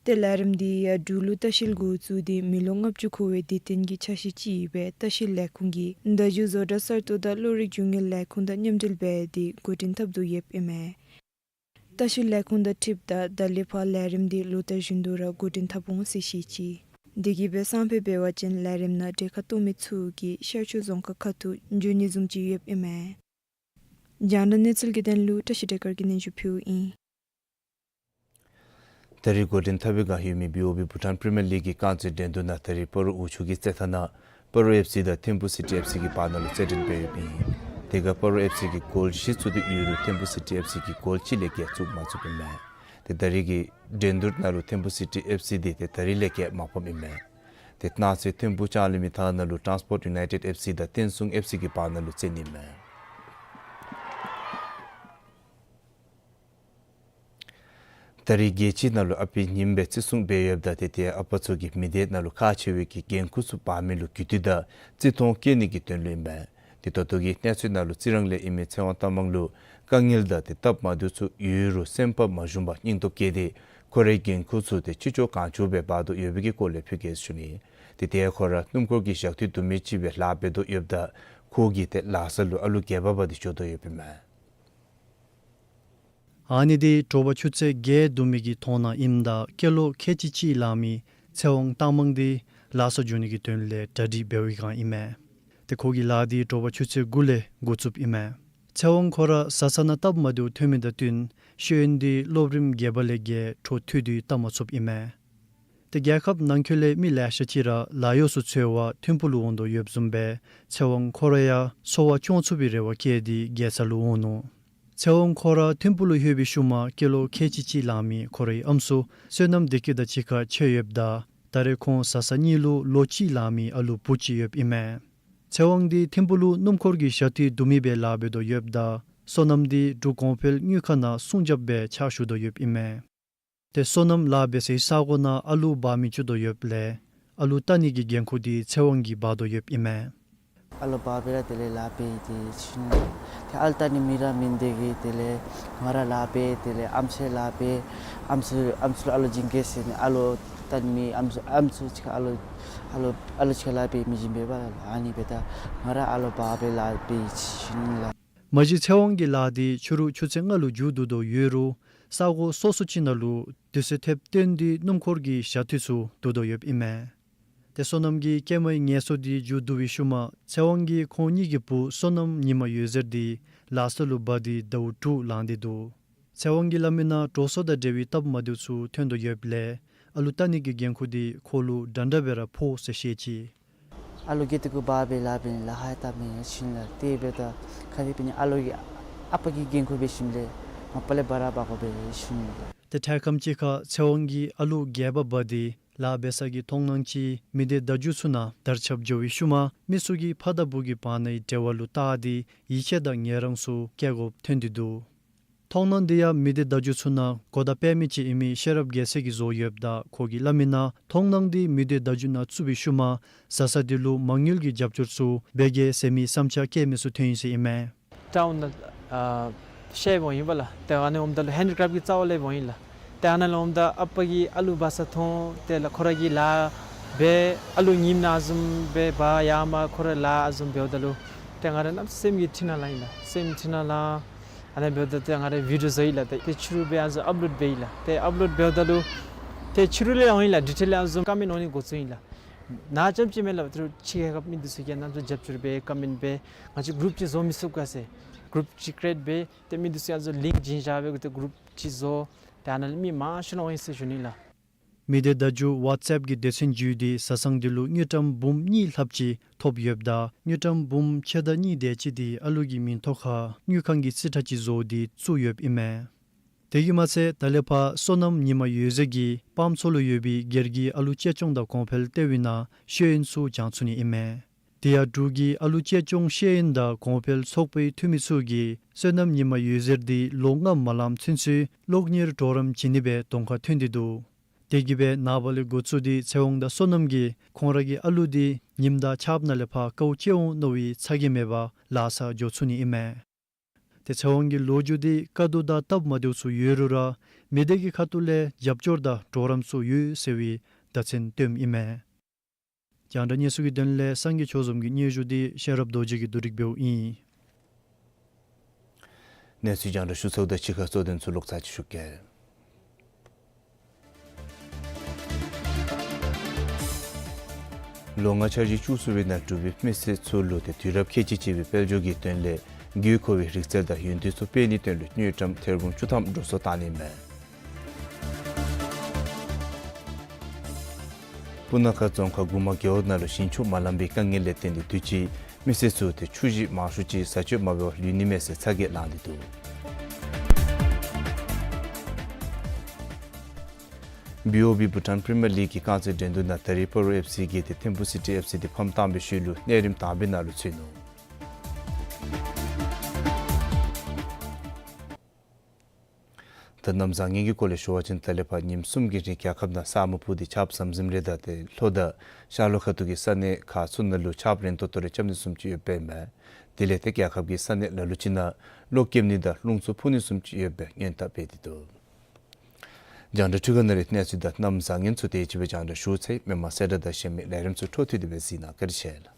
ཏེ་ལས་རིམ་འདི་ཡང་འབྲུག་ལུ་ལྟ་བཤལ་འགོ་བཙུགས་ཏེ་མི་ལོ་ལྔ་བཅུ་འཁོར་བའི་དུས་སྟོན་གྱི་འཆར་གཞི་ཅིག་ཨིན་པས། ལྟ་བཤལ་ལས་ཁུངས་ཀྱིས་བརྡ་བརྒྱུད་བཟོ་གྲྭ་གསར་གཏོད་དང་བློ་རིག་རྒྱུ་དངོས་ལས་ཁུངས་དང་མཉམ་འབྲེལ་འབད་དེ་འགོ་འདྲེན་འཐབ་དོ་ཡོདཔ་ཨིན་མས། ལྟ་བཤལ་ལས་ཁུངས་དང་འཁྲིལཝ་ད་ད་ལས་ཕར་ལས་རིམ་འདི་ལོ་ལྟར་བཞིན་དུ་ར་འགོ་འདྲེན་འཐབ་འོང་ཟེར་བཤད་ཅི། དེ་གིས་འབད་སང་ཕོད་འབད་བ་ཅིན་ལས་རིམ་ནང་གྲལ་ཁར་གཏོགས་མི་ཚུ་གིས་ཤར་ཕྱོགས་རྫོང་ཁག་ཁ་ཐུག་འགྱོ་ནི་བཟུམ་ཅིག་ཡོདཔ་ཨིན་མས། རྒྱང་བསྒྲགས་གནས་ཚུལ་གྱི་དོན་ལུ་བཀྲ་ཤིས་བདེ་དཀར་གྱིས་སྙན་ཞུ་ཕུལཝ་ཨིན། ད་རེས་འགོ་འདྲེན་འཐབ་པའི་བསྒང་ཡོད་མི་བི་ཨོ་བི་བྷུ་ཊཱན་པི་རི་མི་ཡར་ལིག་གི་རྐང་རྩེད་འགྲན་བསྡུར་ནང་ད་རེས་སྤ་རོ་འོག་ཆུ་གི་རྩེད་ཐང་ནང་སྤ་རོ་ཨེཕ་སི་དང་ཐིམ་ཕུ་སི་ཊི་ཨེཕ་སི་གི་བར་ན་ལུ་རྩེད་འགྲན་འབད་ཡོདཔ་ཨིན། དེ་ཁར་སྤ་རོ་ཨེཕ་སི་གིས་གོལ་བཞི་བཙུགས་ཏེ་ཡོད་རུང་ཐིམ་ཕུ་སི་ཊི་ཨེཕ་སི་གིས་གོལ་གཅིག་ལས་བརྒལ་བཙུགས་མ་ཚུགསཔ་ཨིན་མས། ཏེ་ད་རེས་ཀྱི་འགྲན་བསྡུར་ནང་ལུ་ཐིམ་ཕུ་སི་ཊི་ཨེཕ་སི་འདི་ཏེ་ད་རེས་ལས་བརྒལ་མ་ཕམ་ཨིན་མས། ཏེ་གནངས་ཚེ་ཐིམ་ཕུ་ལྕང་གླིང་མི་ཐང་ནང་ལུ་ཊཱན་སི་པོརཊ་ཡུ་ནའི་ཊེཌ་ཨེཕ་སི་དང་བསྟན་སྲུང་ཨེཕ་སི་གི་བར་ན་ལུ་རྩེད་ནི་ཨིན་མས། ད་རེས་རྒྱལ་སྤྱི་ནང་ལུ་ཨ་པའི་ཉིནམ་སྦེ་བརྩི་སྲུང་འབད་ཡོདཔ་ད་ཏེ་དེ་ཨ་པ་ཚུ་གིས་མི་སྡེ་ནང་ལུ་ཁག་ཆེ་བའི་གི་འགན་ཁུར་ཚུ་འབག་མི་ལུ་རྒུད་འཐུས་དང་བརྩི་མཐོང་བསྐྱེད་ནི་གི་དོན་ལུ་ཨིན་མས། ཏེ་ད་ལྟོ་གི་གནས་ཚུལ་ནང་ལུ་རྩི་རང་ལས་ཨིན་མི་ཚེ་དབང་རྟ་མང་ལུ་དཀའ་ངལ་དང་ཏེ་སྟབས་མ་བདེཝ་ཚུ་ཡོད་རུང་སེམས་པ་མ་ཞུམ་པར་སྙིང་སྟོབས་བསྐྱེད་དེ་ཁོ་རའི་འགན་ཁུར་ཚུ་ཏེ་ཅི་ལྕོགས་གང་ལྕོགས་སྦེ་འབག་དོ་ཡོད་པའི་གི་སྐོར་ལས་ཕུལ་གེ་ཟེར་ཞུ་ནི། ཏེ་དེ་ཁོ་ར་སྣུམ་འཁོར་གྱི་ཞག་དུས་དུ་མའི་ཅིག་སྦེ་ལཱ་འབད་དོ་ཡོདཔ་ད་ཁོ་གིས་ཏེ་ལཱ་ས་ལུ་ཨ་ལུ་བརྒྱད་པ་འབག་སྟེ་འགྱོ་དོ་ཡོདཔ་ཨིན་མས། ཨ་ནི་འདི་དྲོ་པ་ཆུ་ཚོད་བརྒྱད་དུ་མའི་གི་ཐོག་ནང་ཨིནམ་ད་སྐྱེས་ལོ་ཁལ་གཅིག་གཅིག་ལང་མི་ཚེ་དབང་རྟ་མང་འདི་ལཱ་ས་འགྱོ་ནི་གི་དོན་ལས་གྲ་སྒྲིག་འབད་བའི་བསྒང་ཨིན་མས། ཏེ་ཁོ་གི་ལཱ་འདི་དྲོ་པ་ཆུ་ཚོད་དགུ་ལས་འགོ་བཙུགསཔ་ཨིན་མས། ཚེ་དབང་ཁོ་ར་བཟའ་ཚང་ནང་སྟབས་མ་བདེཝ་ཐོན་མི་དང་བསྟུན་ཤེས་ཡོན་འདི་སློབ་རིམ་བརྒྱད་པ་ལས་བརྒལ་འཕྲོ་མཐུད་དེ་བལྟ་མ་ཚུགསཔ་ཨིན་མས། ཏེ་རྒྱལ་ཁབ་ནང་འཁོད་ལས་མི་ལེ་ཤ་ཅིག་ར་ལཱ་གཡོག་ཚུ་འཚོལ་བར་ཐིམ་ཕུ་ལུ་འོང་དོ་ཡོདཔ་བཟུམ་སྦེ་ཚེ་དབང་ཁོ་ར་ཡང་འཚོ་བ་སྐྱོང་ཚུགས་པའི་རེ་བ་བསྐྱེད་དེ་རྒྱལ་ས་ལུ་འོང་ནུག། ཚེ་དབང་ཁོ་ར་ཐིམ་ཕུ་ལུ་ལྷོད་པའི་ཤུལ་མ་སྐྱེས་ལོ་ཁལ་གཅིག་གཅིག་ལང་མི་ཁོ་རའི་ཨམ་སྲུ་བསོད་ནམས་བདེ་སྐྱིད་དང་གཅིག་ཁར་ཕྱད་ཡོདཔ་ད་ད་རེས་ཁོང་བཟའ་ཚང་གཉིས་ལུ་ལོ་གཅིག་ལང་མི་ཨ་ལུ་བུ་ཅིག་ཡོདཔ་ཨིན་མས། ཚེ་དབང་འདི་ཐིམ་ཕུ་ལུ་སྣུམ་འཁོར་གྱི་ཞག་དུས་དུ་མའི་སྦེ་ལཱ་འབད་དོ་ཡོདཔ་ད་བསོད་ནམས་འདི་འབྲུག་གོང་འཕེལ་དངུལ་ཁང་ནང་སྲུང་རྒྱབ་སྦེ་ཕྱག་ཞུ་དོ་ཡོདཔ་ཨིན་མས། ཏེ་བསོད་ནམས་ལཱ་འབད་སའི་ས་གོ་ནང་ཨ་ལུ་འབག་མི་བཅུག་དོ་ཡོདཔ་ལས་ཨ་ལུ་བལྟ་ནི་གི་འགན་ཁུར་འདི་ཚེ་དབང་གིས་འབག་དོ་ཡོདཔ་ཨིན་མས། ཨ་ལུ་འབག་སྦེ་ར་དེ་ལས་ལཱ་འབད་དེ་ཅིག་ཨིན་ལགས། ཏེ་ཨ་ལུ་བལྟ་ནི་མི་ར་མིན་འདི་གིས་དེ་ལས་ང་ར་ལཱ་འབད་དེ་ལས་ཨམ་སྲུ་ལཱ་འབད། ཨམ་སྲུ་ཨམ་སྲུ་ལུ་ཨ་ལོ་བྱིན་གེ་ཟེར་ནི་ཨ་ལུ་བལྟ་ནི་མི་ཨམ་སྲུ་ཨམ་སྲུ་ཅིག་ཁར་ཨ་ལུ་ཨ་ལུ་ཨ་ལུ་ཅིག་ཁར་ལཱ་འབད་མི་བྱིན་པས་པ་ལགས། ཨ་ནི་འབདཝ་ད་ང་ར་ཨ་ལུ་འབག་སྦེ་ལཱ་འབད་ཅིག་ཨིན་ལགས། མ་གཞི་ཚེ་དབང་གི་ལཱ་འདི་ཕྱི་རུ་ཆུ་ཚོད་ལྔ་ལུ་མཇུག་བསྡུ་དོ་ཡོད་རུང་ས་གོ་སོ་སོ་ཅིག་ནང་ལུ་དུས་ཚོད་ཐེབས་བཏོན་ཏེ་སྣུམ་འཁོར་གྱི་ཞག་དུས་ཚུ་བསྡུ་དོ་ཡོདཔ་ཨིན་མས། ཏེ་བསོད་ནམས་ཀྱི་སྐྱེས་མའི་ངལ་གསོ་འདི་མཇུག་བསྡུ་བའི་ཤུལ་མ་ཚེ་དབང་གིས་ཁོང་གཉིས་ཀྱི་བུ་བསོད་ནམས་ཉི་མ་འོད་ཟེར་འདི་ལཱ་ས་ལུ་འབག་སྟེ་ཟླཝ་དྲུག་ལང་སྟེ་འདུག། ཚེ་དབང་གིས་སླབ་མིའི་ནང་གྲོད་སོ་དང་འབྲེལ་བའི་སྟབས་མ་བདེཝ་ཚུ་ཐོན་དོ་ཡོདཔ་ལས་ཨ་ལུ་བལྟ་ནི་གི་འགན་ཁུར་འདི་ཁོ་ལུ་འདྲན་འདྲ་སྦེ་ར་ཕོག་ཟེར་བཤད་ཅི། ཨ་ལུ་གིས་དེ་གུ་འབག་སྦེ་ལཱ་འབད་ནི་ལཱ་ཁག་ཡང་བཏབ་མི་ཅིག་ཨིན་ལགས། དེ་འབདཝ་ད་ག་དེ་འབད་ནི་ཨ་ལུ་གི་ཨ་པ་གི་འགན་ཁུར་འབད་ཞིནམ་ལས་མ་པ་ལས་འབག་ར་འབག་དགོ་པས་ཅིག་ཨིན་ལགས། ཏེ་འཕྲལ་ཁམས་ཅིག་ཁར་ཚེ་དབང་གིས་ཨ་ལུ་སྒལ་པ་འབག་སྟེ་ལཱ་འབད་ས་གི་མཐོང་སྣང་ཅིག་མི་སྡེ་བརྡ་བརྒྱུད་ཚུ་ནང་དར་ཁྱབ་འགྱོ་བའི་ཤུལ་མ་མི་ཚུ་གིས་ཕ་དང་བུ་གི་བར་ནའི་འབྲེལ་བ་ལུ་བལྟ་སྟེ་ཡིད་ཆེས་དང་ངལ་རངས་ཚུ་བསྐྱེད་དགོཔ་ཐོན་ཏེ་འདུག། མཐོང་སྣང་འདི་ཡང་མི་སྡེ་བརྡ་བརྒྱུད་ཚུ་ནང་གོ་བརྡ་སྤེལ་མི་ཅིག་ཨིན་མི་ཤེས་རབ་རྒྱལ་མཚན་གྱིས་བཟོ་ཡོདཔ་ད་ཁོ་གིས་སླབ་མི་ནང་མཐོང་སྣང་འདི་མི་སྡེ་བརྡ་བརྒྱུད་ནང་བཙུགས་པའི་ཤུལ་མ་བཟའ་ཚང་འདི་ལུ་མ་དངུལ་གྱི་རྒྱབ་སྐྱོར་ཚུ་འབད་གེ་ཟེར་མི་བསམ་འཆར་བསྐྱེད་མི་ཚུ་ཐོན་ཡི་ཟེར་ཨིན་མས། ཊའུན་ནང་ཨ་བཤལ་འོང་ཡི་པ་ལགས། ཏེ་ཨ་ནི་འོངམ་ད་ལུ་ཧེནཌ་ཀྲེཕཊ་ཀྱི་རྩ་བ་ལས་འོང་ཡི་ལགས། ཏེ་ཨ་ནཱ་ལུ་འོངམ་ད་ཨ་པ་གིས་ཨ་ལུ་འབག་ས་མཐོང་ཏེ་ལགས་ཁོ་ར་གིས་ལཱ་འབད་ཨ་ལུ་ཉིམ་ནང་བཟུམ་སྦེ་འབག་ཡར་མར་ཁོ་ར་ལཱ་བཟུམ་འབདཝ་ད་ལུ་ཏེ་ང་ར་གནམ་མེད་ས་མེད་སེམས་ཀྱི་འཁྲུལ་སྣང་ལང་ཡི་ལགས། སེམས་འཁྲུལ་སྣང་ལང་། ཨ་ནཱ་འབདཝ་ད་ཏེ་ང་ར་བི་ཌིའོ་བཟོ་ཡི་ལགས། ཏེ་ཏེ་ཕྱི་རུ་སྦེ་ཨ་ནི་ཚུ་ཨཔ་ལོཌ་འབད་ཡི་ལགས། ཏེ་ཨཔ་ལོཌ་འབདཝ་ད་ལུ་ཏེ་ཕྱི་རུ་ལས་འོང་ཡི་ལགས། ཌི་ཊེལ་ལས་ཨ་ནི་ཚུ་ཀོ་མེནཊ་འོང་ནི་འགོ་བཙུགས་ཡི་ལགས། ནཱ་རྐྱངམ་ཅིག་མེན་ལགས། ཏེ་ཕྱི་རྒྱལ་ཁབ་མི་འདི་ཚུ་གིས་ཨ་ནཱ་ཚུ་རྒྱབ་སྐྱོར་འབད་ཀོ་མེནཊ་འབད་ང་བཅས་གུ་རུབ་ཅིག་བཟོ་མི་ཚུགས་ག་ཟེར་གུ་རུབ་ཅིག་ཀི་རི་ཨེཊ་འབད་ཏེ་མི་འདི་ཚུ་ཡང་ཚུ་ལིངཀ་བྱིན་བཞག་སྦེ་གུ་ཏེ་གུ་རུབ་ཅིག་བཟོ། ཏེ་ཨ་ནཱ་ལས་མི་མང་ཤོས་ར་འོང་ཡི་ཟེར་ཞུ་ནི་ལགས། མི་སྡེ་བརྡ་བརྒྱུད་ཝཊས་ཨེཔ་གི་སྡེ་ཚན་བརྒྱུད་དེ་བཟའ་ཚང་འདི་ལུ་དངུལ་ཀྲམ་འབུམ་གཉིས་ལྷགཔ་ཅིག་ཐོབ་ཡོདཔ་ད་དངུལ་ཀྲམ་འབུམ་ཕྱེད་དང་གཉིས་དེ་ཅིག་འདི་ཨ་ལུ་གི་མིང་ཐོག་ཁར་དངུལ་ཁང་གི་རྩིས་ཁྲ་ཅིག་བཟོ་སྟེ་བཙུགས་ཡོདཔ་ཨིན་མས། དེ་གིས་མ་ཚད་ད་ལས་ཕར་སོ་ནམ་ཉི་མ་འོད་ཟེར་གྱིས་སྤམ་མཚོ་ལུ་ཡོད་པའི་སྒེར་གྱི་ཨ་ལུ་གཅེས་སྐྱོང་དང་གོང་འཕེལ་ལྟེ་བའི་ནང་ཤེས་ཡོན་ཚུ་སྦྱང་ཚུགས་ནི་ཨིན་མས། དེ་ཡང་འབྲུག་གི་ཨ་ལུ་གཅེས་སྐྱོང་ཤེས་ཡོན་དང་གོང་འཕེལ་ཚོགས་པའི་འཐུས་མི་ཚུ་གིས་སོ་ནམ་ཉི་མ་འོད་ཟེར་འདི་ལོ་ལྔ་མ་ལངམ་ཚུན་ཚོད་གློག་གཉེར་གྲོགས་རམ་བྱིན་ནི་སྦེ་གདོང་ཁར་ཐོན་ཏེ་འདུག། དེ་གིས་སྦེ་ནངས་པ་ལས་འགོ་བཙུགས་ཏེ་ཚེ་དབང་དང་སོ་ནམ་གྱིས་ཁོང་ར་གི་ཨ་ལུ་འདི་ཉིམ་དང་ཆརཔ་ནང་ལས་ཕར་དཀའཝ་སྤྱད་འོང་མནོ་བའི་ཚ་གྱང་མེད་པར་ལཱ་སར་འགྱོ་ཚུགས་ནི་ཨིན་མས། ཏེ་ཚེ་དབང་གི་ལོ་རྒྱུས་འདི་དཀའ་སྡུག་དང་སྟབས་མ་བདེཝ་ཚུ་ཡོད་རུང་ར་མི་སྡེ་གི་ཁ་ཐུག་ལས་རྒྱབ་སྐྱོར་དང་གྲོགས་རམ་ཚུ་ཡོད་ཟེར་བའི་བརྡ་མཚོན་སྟོནམ་ཨིན་མས། རྒྱང་བསྒྲགས་གནས་ཚུལ་གྱི་དོན་ལས་སངས་རྒྱས་ཆོས་འཛོམས་ཀྱི་སྙན་ཞུ་འདི་ཤེས་རབ་རྡོ་རྗེ་གིས་བསྡུ་སྒྲིག་འབདཝ་ཨིན། གནས་ཚུལ་རྒྱང་བསྒྲགས་ཞུ་ཚརཝ་དང་གཅིག་ཁར་གཙོ་དོན་ཚུ་ལོག་ཚར་ཅིག་ཞུ་གེ། ལོ་ལྔ་འཆར་གཞི་བཅུ་གསུམ་པའི་ནང་འབྲུག་པའི་མི་སེར་ཚུ་ལུ་ཏེ་དུས་རབས་ཁལ་གཅིག་གཅིག་པའི་དཔལ་འབྱོར་གྱི་དོན་ལས་དགོས་མཁོ་བའི་རིག་རྩལ་དང་ཡོན་ཏན་ཚུ་སྤེལ་ནིའི་དོན་ལུ་དངུལ་ཀྲམ་ཐེར་འབུམ་བཅུ་ཐམ་འགྲོ་སོང་བཏང་ནི་མས། སྤུ་ན་ཁ་རྫོང་ཁག་གུ་མ་རྒེད་འོག་ནང་ལུ་ཞིང་ཆུ་མ་ལང་པའི་དཀའ་ངལ་ལས་བརྟེན་ཏེ་དུས་ཅི་མི་སེར་ཚུ་ཏེ་ཆུ་ཞིང་མང་ཤོས་ཅིག་བཟའ་སྤྱོད་མ་འབད་བར་ལུས་ནི་མས་ཟེར་ཚ་གྱང་ལངས་ཏེ་འདུག། བི་ཨོ་བི་བྷུ་ཊཱན་པི་རི་མི་ཡར་ལིག་གི་རྐང་རྩེད་འགྲན་བསྡུར་ནང་ད་རིས་སྤ་རོ་ཨེཕ་སི་གིས་ཏེ་ཐིམ་ཕུ་སི་ཊི་ཨེཕ་སི་འདི་ཕམ་བཏང་བའི་ཤུལ་ལུ་གནས་རིམ་དང་པའི་ནང་ལུ་ཚུད་ནུག། ད་གནམ་བཟང་ངན་གྱི་སྐོར་ལས་ཞུ་བ་ཅིན་ད་ལས་ཕར་ཉིནམ་གསུམ་གྱི་རིང་རྒྱལ་ཁབ་ནང་ས་སྨུག་ཕུབ་སྟེ་ཆརཔ་ཟམ་ཟིམ་རེ་དང་ཏེ་ལྷོ་དང་ཤར་ལྷོ་ཁ་ཐུག་གི་ས་གནས་ཁག་ཚུ་ནང་ལུ་ཆརཔ་རན་ཏོག་ཏོ་རེ་རྐྱབ་ནི་བཟུམ་ཅིག་ཡོདཔ་ཨིན་མས། དེ་ལས་ཏེ་རྒྱལ་ཁབ་ཀྱི་ས་གནས་ལ་ལུ་ཅིག་ནང་གློག་ཀེམ་ནི་དང་རླུང་འཚུབ་འཕུ་ནི་བཟུམ་ཅིག་ཡོད་པའི་སྔོན་བརྡ་སྤེལ་ཏེ་འདུག། རྒྱང་བསྒྲགས་འཕྲུལ་ཁང་ནང་ལས་གནས་ཚུལ་དང་གནམ་བཟང་ངན་ཚུ་དེ་ཅིག་སྦེ་རྒྱང་བསྒྲགས་ཞུ་ཚར་ཡི། མི་མང་གསལ་བསྒྲགས་དང་གཞན་མི་ལས་རིམ་ཚུ་འཕྲོ་མཐུད་དེ་སྦེ་གཟིགས་གནང་། བཀའ་དྲིན་ཆེ་ལགས།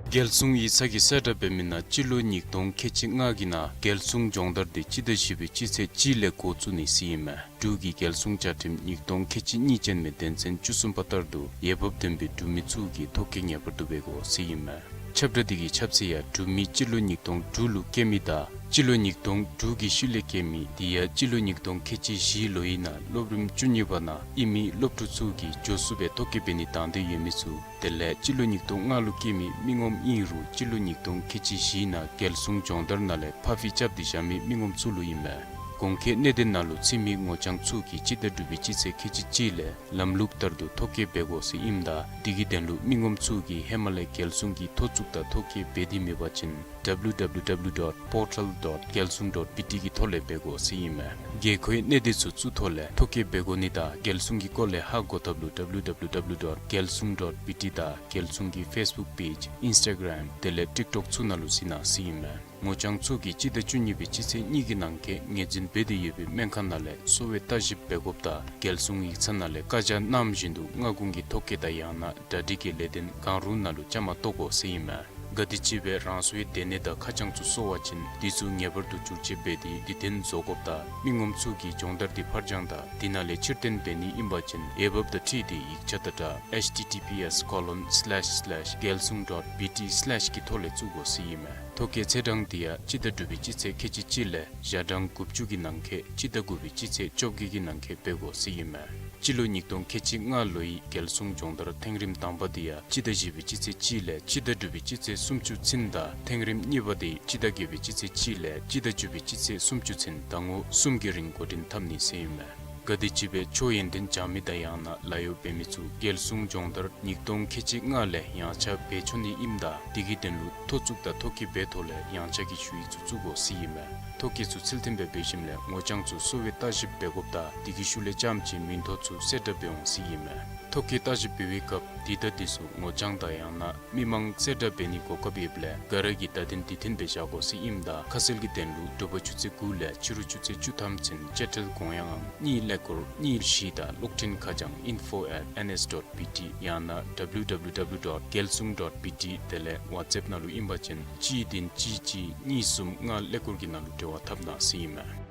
རྒྱལ་སྲུང་ཡིག་ཚང་གིས་གསལ་བསྒྲགས་འབད་མི་ནང་སྤྱི་ལོ་ཉིས་སྟོང་ཁལ་གཅིག་ལྔ་གི་ནང་རྒྱལ་སྲུང་སྦྱོང་བརྡར་འདི་སྤྱི་ཟླ་བཞི་པའི་སྤྱི་ཚེས་གཅིག་ལས་འགོ་བཙུགས་ནི་ཟེར་ཨིན་མས། འབྲུག་གི་རྒྱལ་སྲུང་བཅའ་ཁྲིམས་ཉིས་སྟོང་ཁལ་གཅིག་གཉིས་ཅན་མའི་དོན་ཚན་བཅུ་གསུམ་པ་ལྟར་དུ་འོས་འབབ་ལྡན་པའི་འབྲུག་མི་ཚུ་གིས་ཐོ་བཀོད་ངེས་པར་དུ་འབད་དགོ་ཟེར་ཨིན་མས། ཁྱབ་བསྒྲགས་འདི་གི་ཁྱབ་ཚད་ཡང་འབྲུག་མི་སྤྱི་ལོ་ཉིས་སྟོང་དྲུག་ལུ་སྐྱེས་མི་དང་སྤྱི་ལོ་ཉིས་སྟོང་དྲུག་གི་ཤུལ་ལས་སྐྱེས་མི་དེ་ཡང་སྤྱི་ལོ་ཉིས་སྟོང་ཁལ་གཅིག་བཞི་ལོ་ཡི་ནང་སློབ་རིམ་བཅུ་གཉིས་པ་ནང་ཨིན་མི་སློབ་ཕྲུག་ཚུ་གིས་མགྱོགས་སུ་སྦེ་ཐོ་བཀོད་འབད་ནི་དང་འདོད་ཡོད་མི་ཚུ། དེ་ལས་སྤྱི་ལོ་ཉིས་སྟོང་ལྔ་ལུ་སྐྱེས་མི་མི་ངོམ་ཨིན་རུང་སྤྱི་ལོ་ཉིས་སྟོང་ཁལ་གཅིག་བཞི་ནང་རྒྱལ་སྲུང་སྦྱོང་བརྡར་ནང་ལས་ཕར་འགྱངས་རྐྱབ་སྟེ་བཞག་མི་མི་ངོམ་ཚུ་ལུ་ཨིན་མས། གོང་འཁོད་གནད་དོན་ནང་ལུ་ཚུད་མི་ངོ་རྐྱང་ཚུ་གིས་སྤྱི་ཟླ་དྲུག་པའི་སྤྱི་ཚེས་ཁལ་གཅིག་གཅིག་ལས་ལམ་ལུགས་ལྟར་དུ་ཐོ་བཀོད་འབད་དགོ་ཟེར་ཨིནམ་ད་དེ་གི་དོན་ལུ་མི་ངོམ་ཚུ་གིས་ཧེ་མ་ལས་རྒྱལ་སྲུང་གི་ཐོ་བཙུགས་དང་ཐོ་བཀོད་འབད་དེ་མེད་པ་ཅིན་ཌབ་ལུ་ཌབ་ལུ་ཌབ་ལུ་ཌོཊ་པོར་ཊལ་ཌོཊ་རྒྱལ་སྲུང་ཌོཊ་བི་ཊི་གི་ཐོག་ལས་འབད་དགོ་ཟེར་ཨིན་མས། དགོས་མཁོའི་གནད་དོན་ཚུ་བཙུགས་ཐོག་ལས་ཐོ་བཀོད་འབད་དགོ་ནི་དང་རྒྱལ་སྲུང་གི་སྐོར་ལས་ཧ་གོ་ཐབས་ལུ་ཌབ་ལུ་ཌབ་ལུ་ཌབ་ལུ་ཌོཊ་རྒྱལ་སྲུང་ཌོཊ་བི་ཊི་དང་རྒྱལ་སྲུང་གི་ཕེསི་བུཀ་པེཇ་ཨིནསི་ཊ་གརམ་དེ་ལས་ཊིཀ་ཊོཀ་ཚུ་ནང་ལུ་གཟིགས་གནང་ཟེར་ཨིན་མས། ངོ་རྐྱང་ཚུ་གིས་སྤྱི་ཟླ་བཅུ་གཉིས་པའི་སྤྱི་ཚེས་གཉིས་ཀྱི་ནང་འཁོད་ངོས་འཛིན་འབད་དེ་ཡོད་པའི་སྨན་ཁང་ནང་ལས་གསོ་བའི་བརྟག་ཞིབ་འབད་དགོཔ་དང་རྒྱལ་སྲུང་ཡིག་ཚང་ནང་ལས་བཀའ་རྒྱ་གནངམ་བཞིན་དུ་སྔ་དགོང་གི་ཐོ་བཀོད་དང་ཡང་ན་གྲ་སྒྲིག་གི་ལས་དོན་གང་རུང་ནང་ལུ་བཅའ་མར་གཏོགས་དགོ་ཟེར་ཨིན་མས། ག་དེམ་ཅིག་སྦེ་རང་སོའི་སྡོད་གནས་དང་ཁ་བྱང་ཚུ་སོར་བ་ཅིན་དེ་ཚུ་ངེས་པར་དུ་བསྒྱུར་བཅོས་འབད་དེ་དེ་དོན་བཟོ་དགོཔ་དང་མི་ངོམ་ཚུ་གིས་སྦྱོང་བརྡར་འདི་ཕར་འགྱངས་དང་དེ་ནང་ལས་ཕྱིར་འཐེན་འབད་ནི་ཨིན་པ་ཅིན་འོས་འབབ་དང་འཁྲིལ་ཏེ་ཡིག་ཆ་དང་སྦྲགས་ཨེཆ་ཊི་ཊི་པི་ཨེསི་ཀོ་ལོན་སི་ལེཤ་སི་ལེཤ་རྒྱལ་སྲུང་ཌོཊ་བི་ཊི་སི་ལེཤ་གི་ཐོག་ལས་བཙུགས་དགོ་ཟེར་ཨིན་མས། ཐོ་བཀོད་ཚེས་གྲངས་དེ་ཡང་སྤྱི་ཟླ་དྲུག་པའི་སྤྱི་ཚེས་ཁལ་གཅིག་གཅིག་ལས་ཞག་གྲངས་དགུ་བཅུ་གི་ནང་འཁོད་སྤྱི་ཟླ་དགུ་པའི་སྤྱི་ཚེས་བཅོ་བརྒྱད་ཀྱི་ནང་འཁོད་འབད་དགོ་ཟེར་ཨིན་མས། སྤྱི་ལོ་ཉིས་སྟོང་ཁལ་གཅིག་ལྔ་ལོའི་རྒྱལ་སྲུང་སྦྱོང་བརྡར་ཐེངས་རིམ་དང་པ་དེ་ཡང་སྤྱི་ཟླ་བཞི་པའི་སྤྱི་ཚེས་གཅིག་ལས་སྤྱི་ཟླ་དྲུག་པའི་སྤྱི་ཚེས་སུམ་ཅུ་ཚུན་དང་ཐེངས་རིམ་གཉིས་པ་དེ་སྤྱི་ཟླ་བརྒྱད་པའི་སྤྱི་ཚེས་གཅིག་ལས་སྤྱི་ཟླ་བཅུ་པའི་སྤྱི་ཚེས་སུམ་ཅུ་ཚུན་ཟླ་ངོ་གསུམ་གྱི་རིང་འགོ་འདྲེན་འཐབ་ནི་ཟེར་ཨིན་མས། ག་དེམ་ཅིག་སྦེ་ཆོས་ཡོན་ཏན་སྦྱང་མི་དང་ཡང་ན་ལཱ་གཡོག་འབད་མི་ཚུ་རྒྱལ་སྲུང་སྦྱོང་བརྡར་ཉིས་སྟོང་ཁལ་གཅིག་ལྔ་ལས་ཡང་ཆ་འབད་ཆོག་ནི་ཨིནམ་ད་དེ་གི་དོན་ལུ་ཐོ་བཙུགས་དང་ཐོ་བཀོད་འབད་ཐོག་ལས་ཡང་ཆ་གི་ཞུ་ཡིག་ཚུ་བཙུགས་དགོ་ཟེར་ཨིན་མས། ཐོ་བཀོད་ཚུ་ཚུལ་མཐུན་སྦེ་འབད་ཞིནམ་ལས་ངོ་རྐྱང་ཚུ་གསོ་བའི་བརྟག་ཞིབ་འབད་དགོཔ་ད་དེ་གི་ཤུལ་ལས་རྐྱངམ་ཅིག་མིང་ཐོ་ཚུ་གསལ་བསྒྲགས་འབད་འོང་ཟེར་ཨིན་མས། ཐོ་བཀོད་བརྟག་ཞིབ་འབད་བའི་སྐབས་དེ་དང་དེ་ཚུ་ངོ་རྐྱང་དང་ཡང་ན་མི་མང་གསལ་བསྒྲགས་འབད་ནི་གོ་སྐབས་ཡོདཔ་ལས་ག་ར་གིས་བརྡ་དོན་དེ་བསྟུན་སྦེ་བཞག་དགོ་ཟེར་ཨིནམ་ད་ཁ་གསལ་གྱི་དོན་ལུ་དྲོ་པ་ཆུ་ཚོད་དགུ་ལས་ཕྱི་རུ་ཆུ་ཚོད་བཅུ་ཐམ་ཚུན་དཔྱ་ཁྲལ་དགོངས་ཡངས་ཨང་གཉིས་ཀླད་ཀོར་གཉིས་བཞི་དང་གློག་འཕྲིན་ཁ་བྱང་info at N S dot B T ཡང་ན W W W dot gelsung dot B T དེ་ལས་ཝཊས་ཨེཔ་ནང་ལུ་ཨིན་པ་ཅིན་གཅིག་བདུན་གཅིག་གཅིག་གཉིས་གསུམ་ལྔ་ཀླད་ཀོར་གྱི་ནང་ལུ་འབྲེལ་བ་འཐབ་གནང་ཟེར་ཨིན་མས།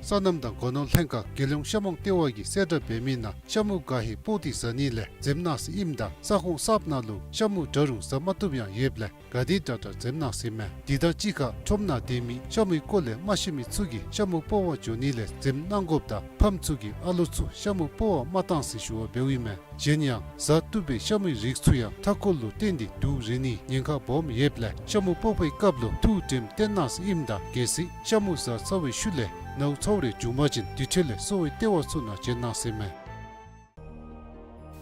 སོ་ནམ་དང་སྒོ་ནོར་ལྷན་ཁག་རྒྱལ་ཡོངས་ཤ་མོང་ལྟེ་བ་གིས་གསལ་བསྒྲགས་འབད་མི་ནང་ཤ་མུ་ག་ཧེ་སྤོག་སྟེ་བཟའ་ནི་ལས་འཛེམ་གནང་ཟེར་ཨིནམ་ད་ས་ཁོངས་གསརཔ་ནང་ལུ་ཤ་མུ་འདྲ་རུང་བཟའ་མ་བཏུབ་ཡང་ཡོདཔ་ལས་ག་དེ་དྲག་དྲག་འཛེམ་གནང་ཟེར་མས། དེ་དང་གཅིག་ཁར་ཁྲོམ་ནང་སྡོད་མི་ཤ་མུའི་སྐོར་ལས་མ་ཤེས་མི་ཚུ་གིས་ཤ་མུ་སྤོག་པར་འགྱོ་ནི་ལས་འཛེམ་གནང་དགོཔ་དང་ཕམ་ཚུ་གིས་ཨ་ལོ་ཚུ་ཤ་མུ་སྤོག་པར་མ་གཏང་ཟེར་ཞུ་བ་འབདཝ་ཨིན་མས། གཞན་ཡང་བཟའ་བཏུབ་པའི་ཤ་མུའི་རིགས་ཚུ་ཡང་མཐའ་འཁོར་ལུ་བརྟེན་ཏེ་དུག་རེག་ནིའི་ཉེན་ཁ་སྦོམ་ཡོདཔ་ལས་ཤ་མུ་སྤོག་པའི་སྐབས་ལུ་ཐུགས་དྲནམ་བཏོན་གནང་ཟེར་ཨིནམ་ད་གལ་སྲིད་ཤ་མུ་བཟའ་ཚར་བའི་ཤུལ་ལས་ནཝ་ཚཝ་རེ་བྱུང་པ་ཅིན་དེ་འཕྲོ་ལས་གསོ་བའི་ལྟེ་བ་ཚུ་ནང་བྱོན་གནང་ཟེར་མས།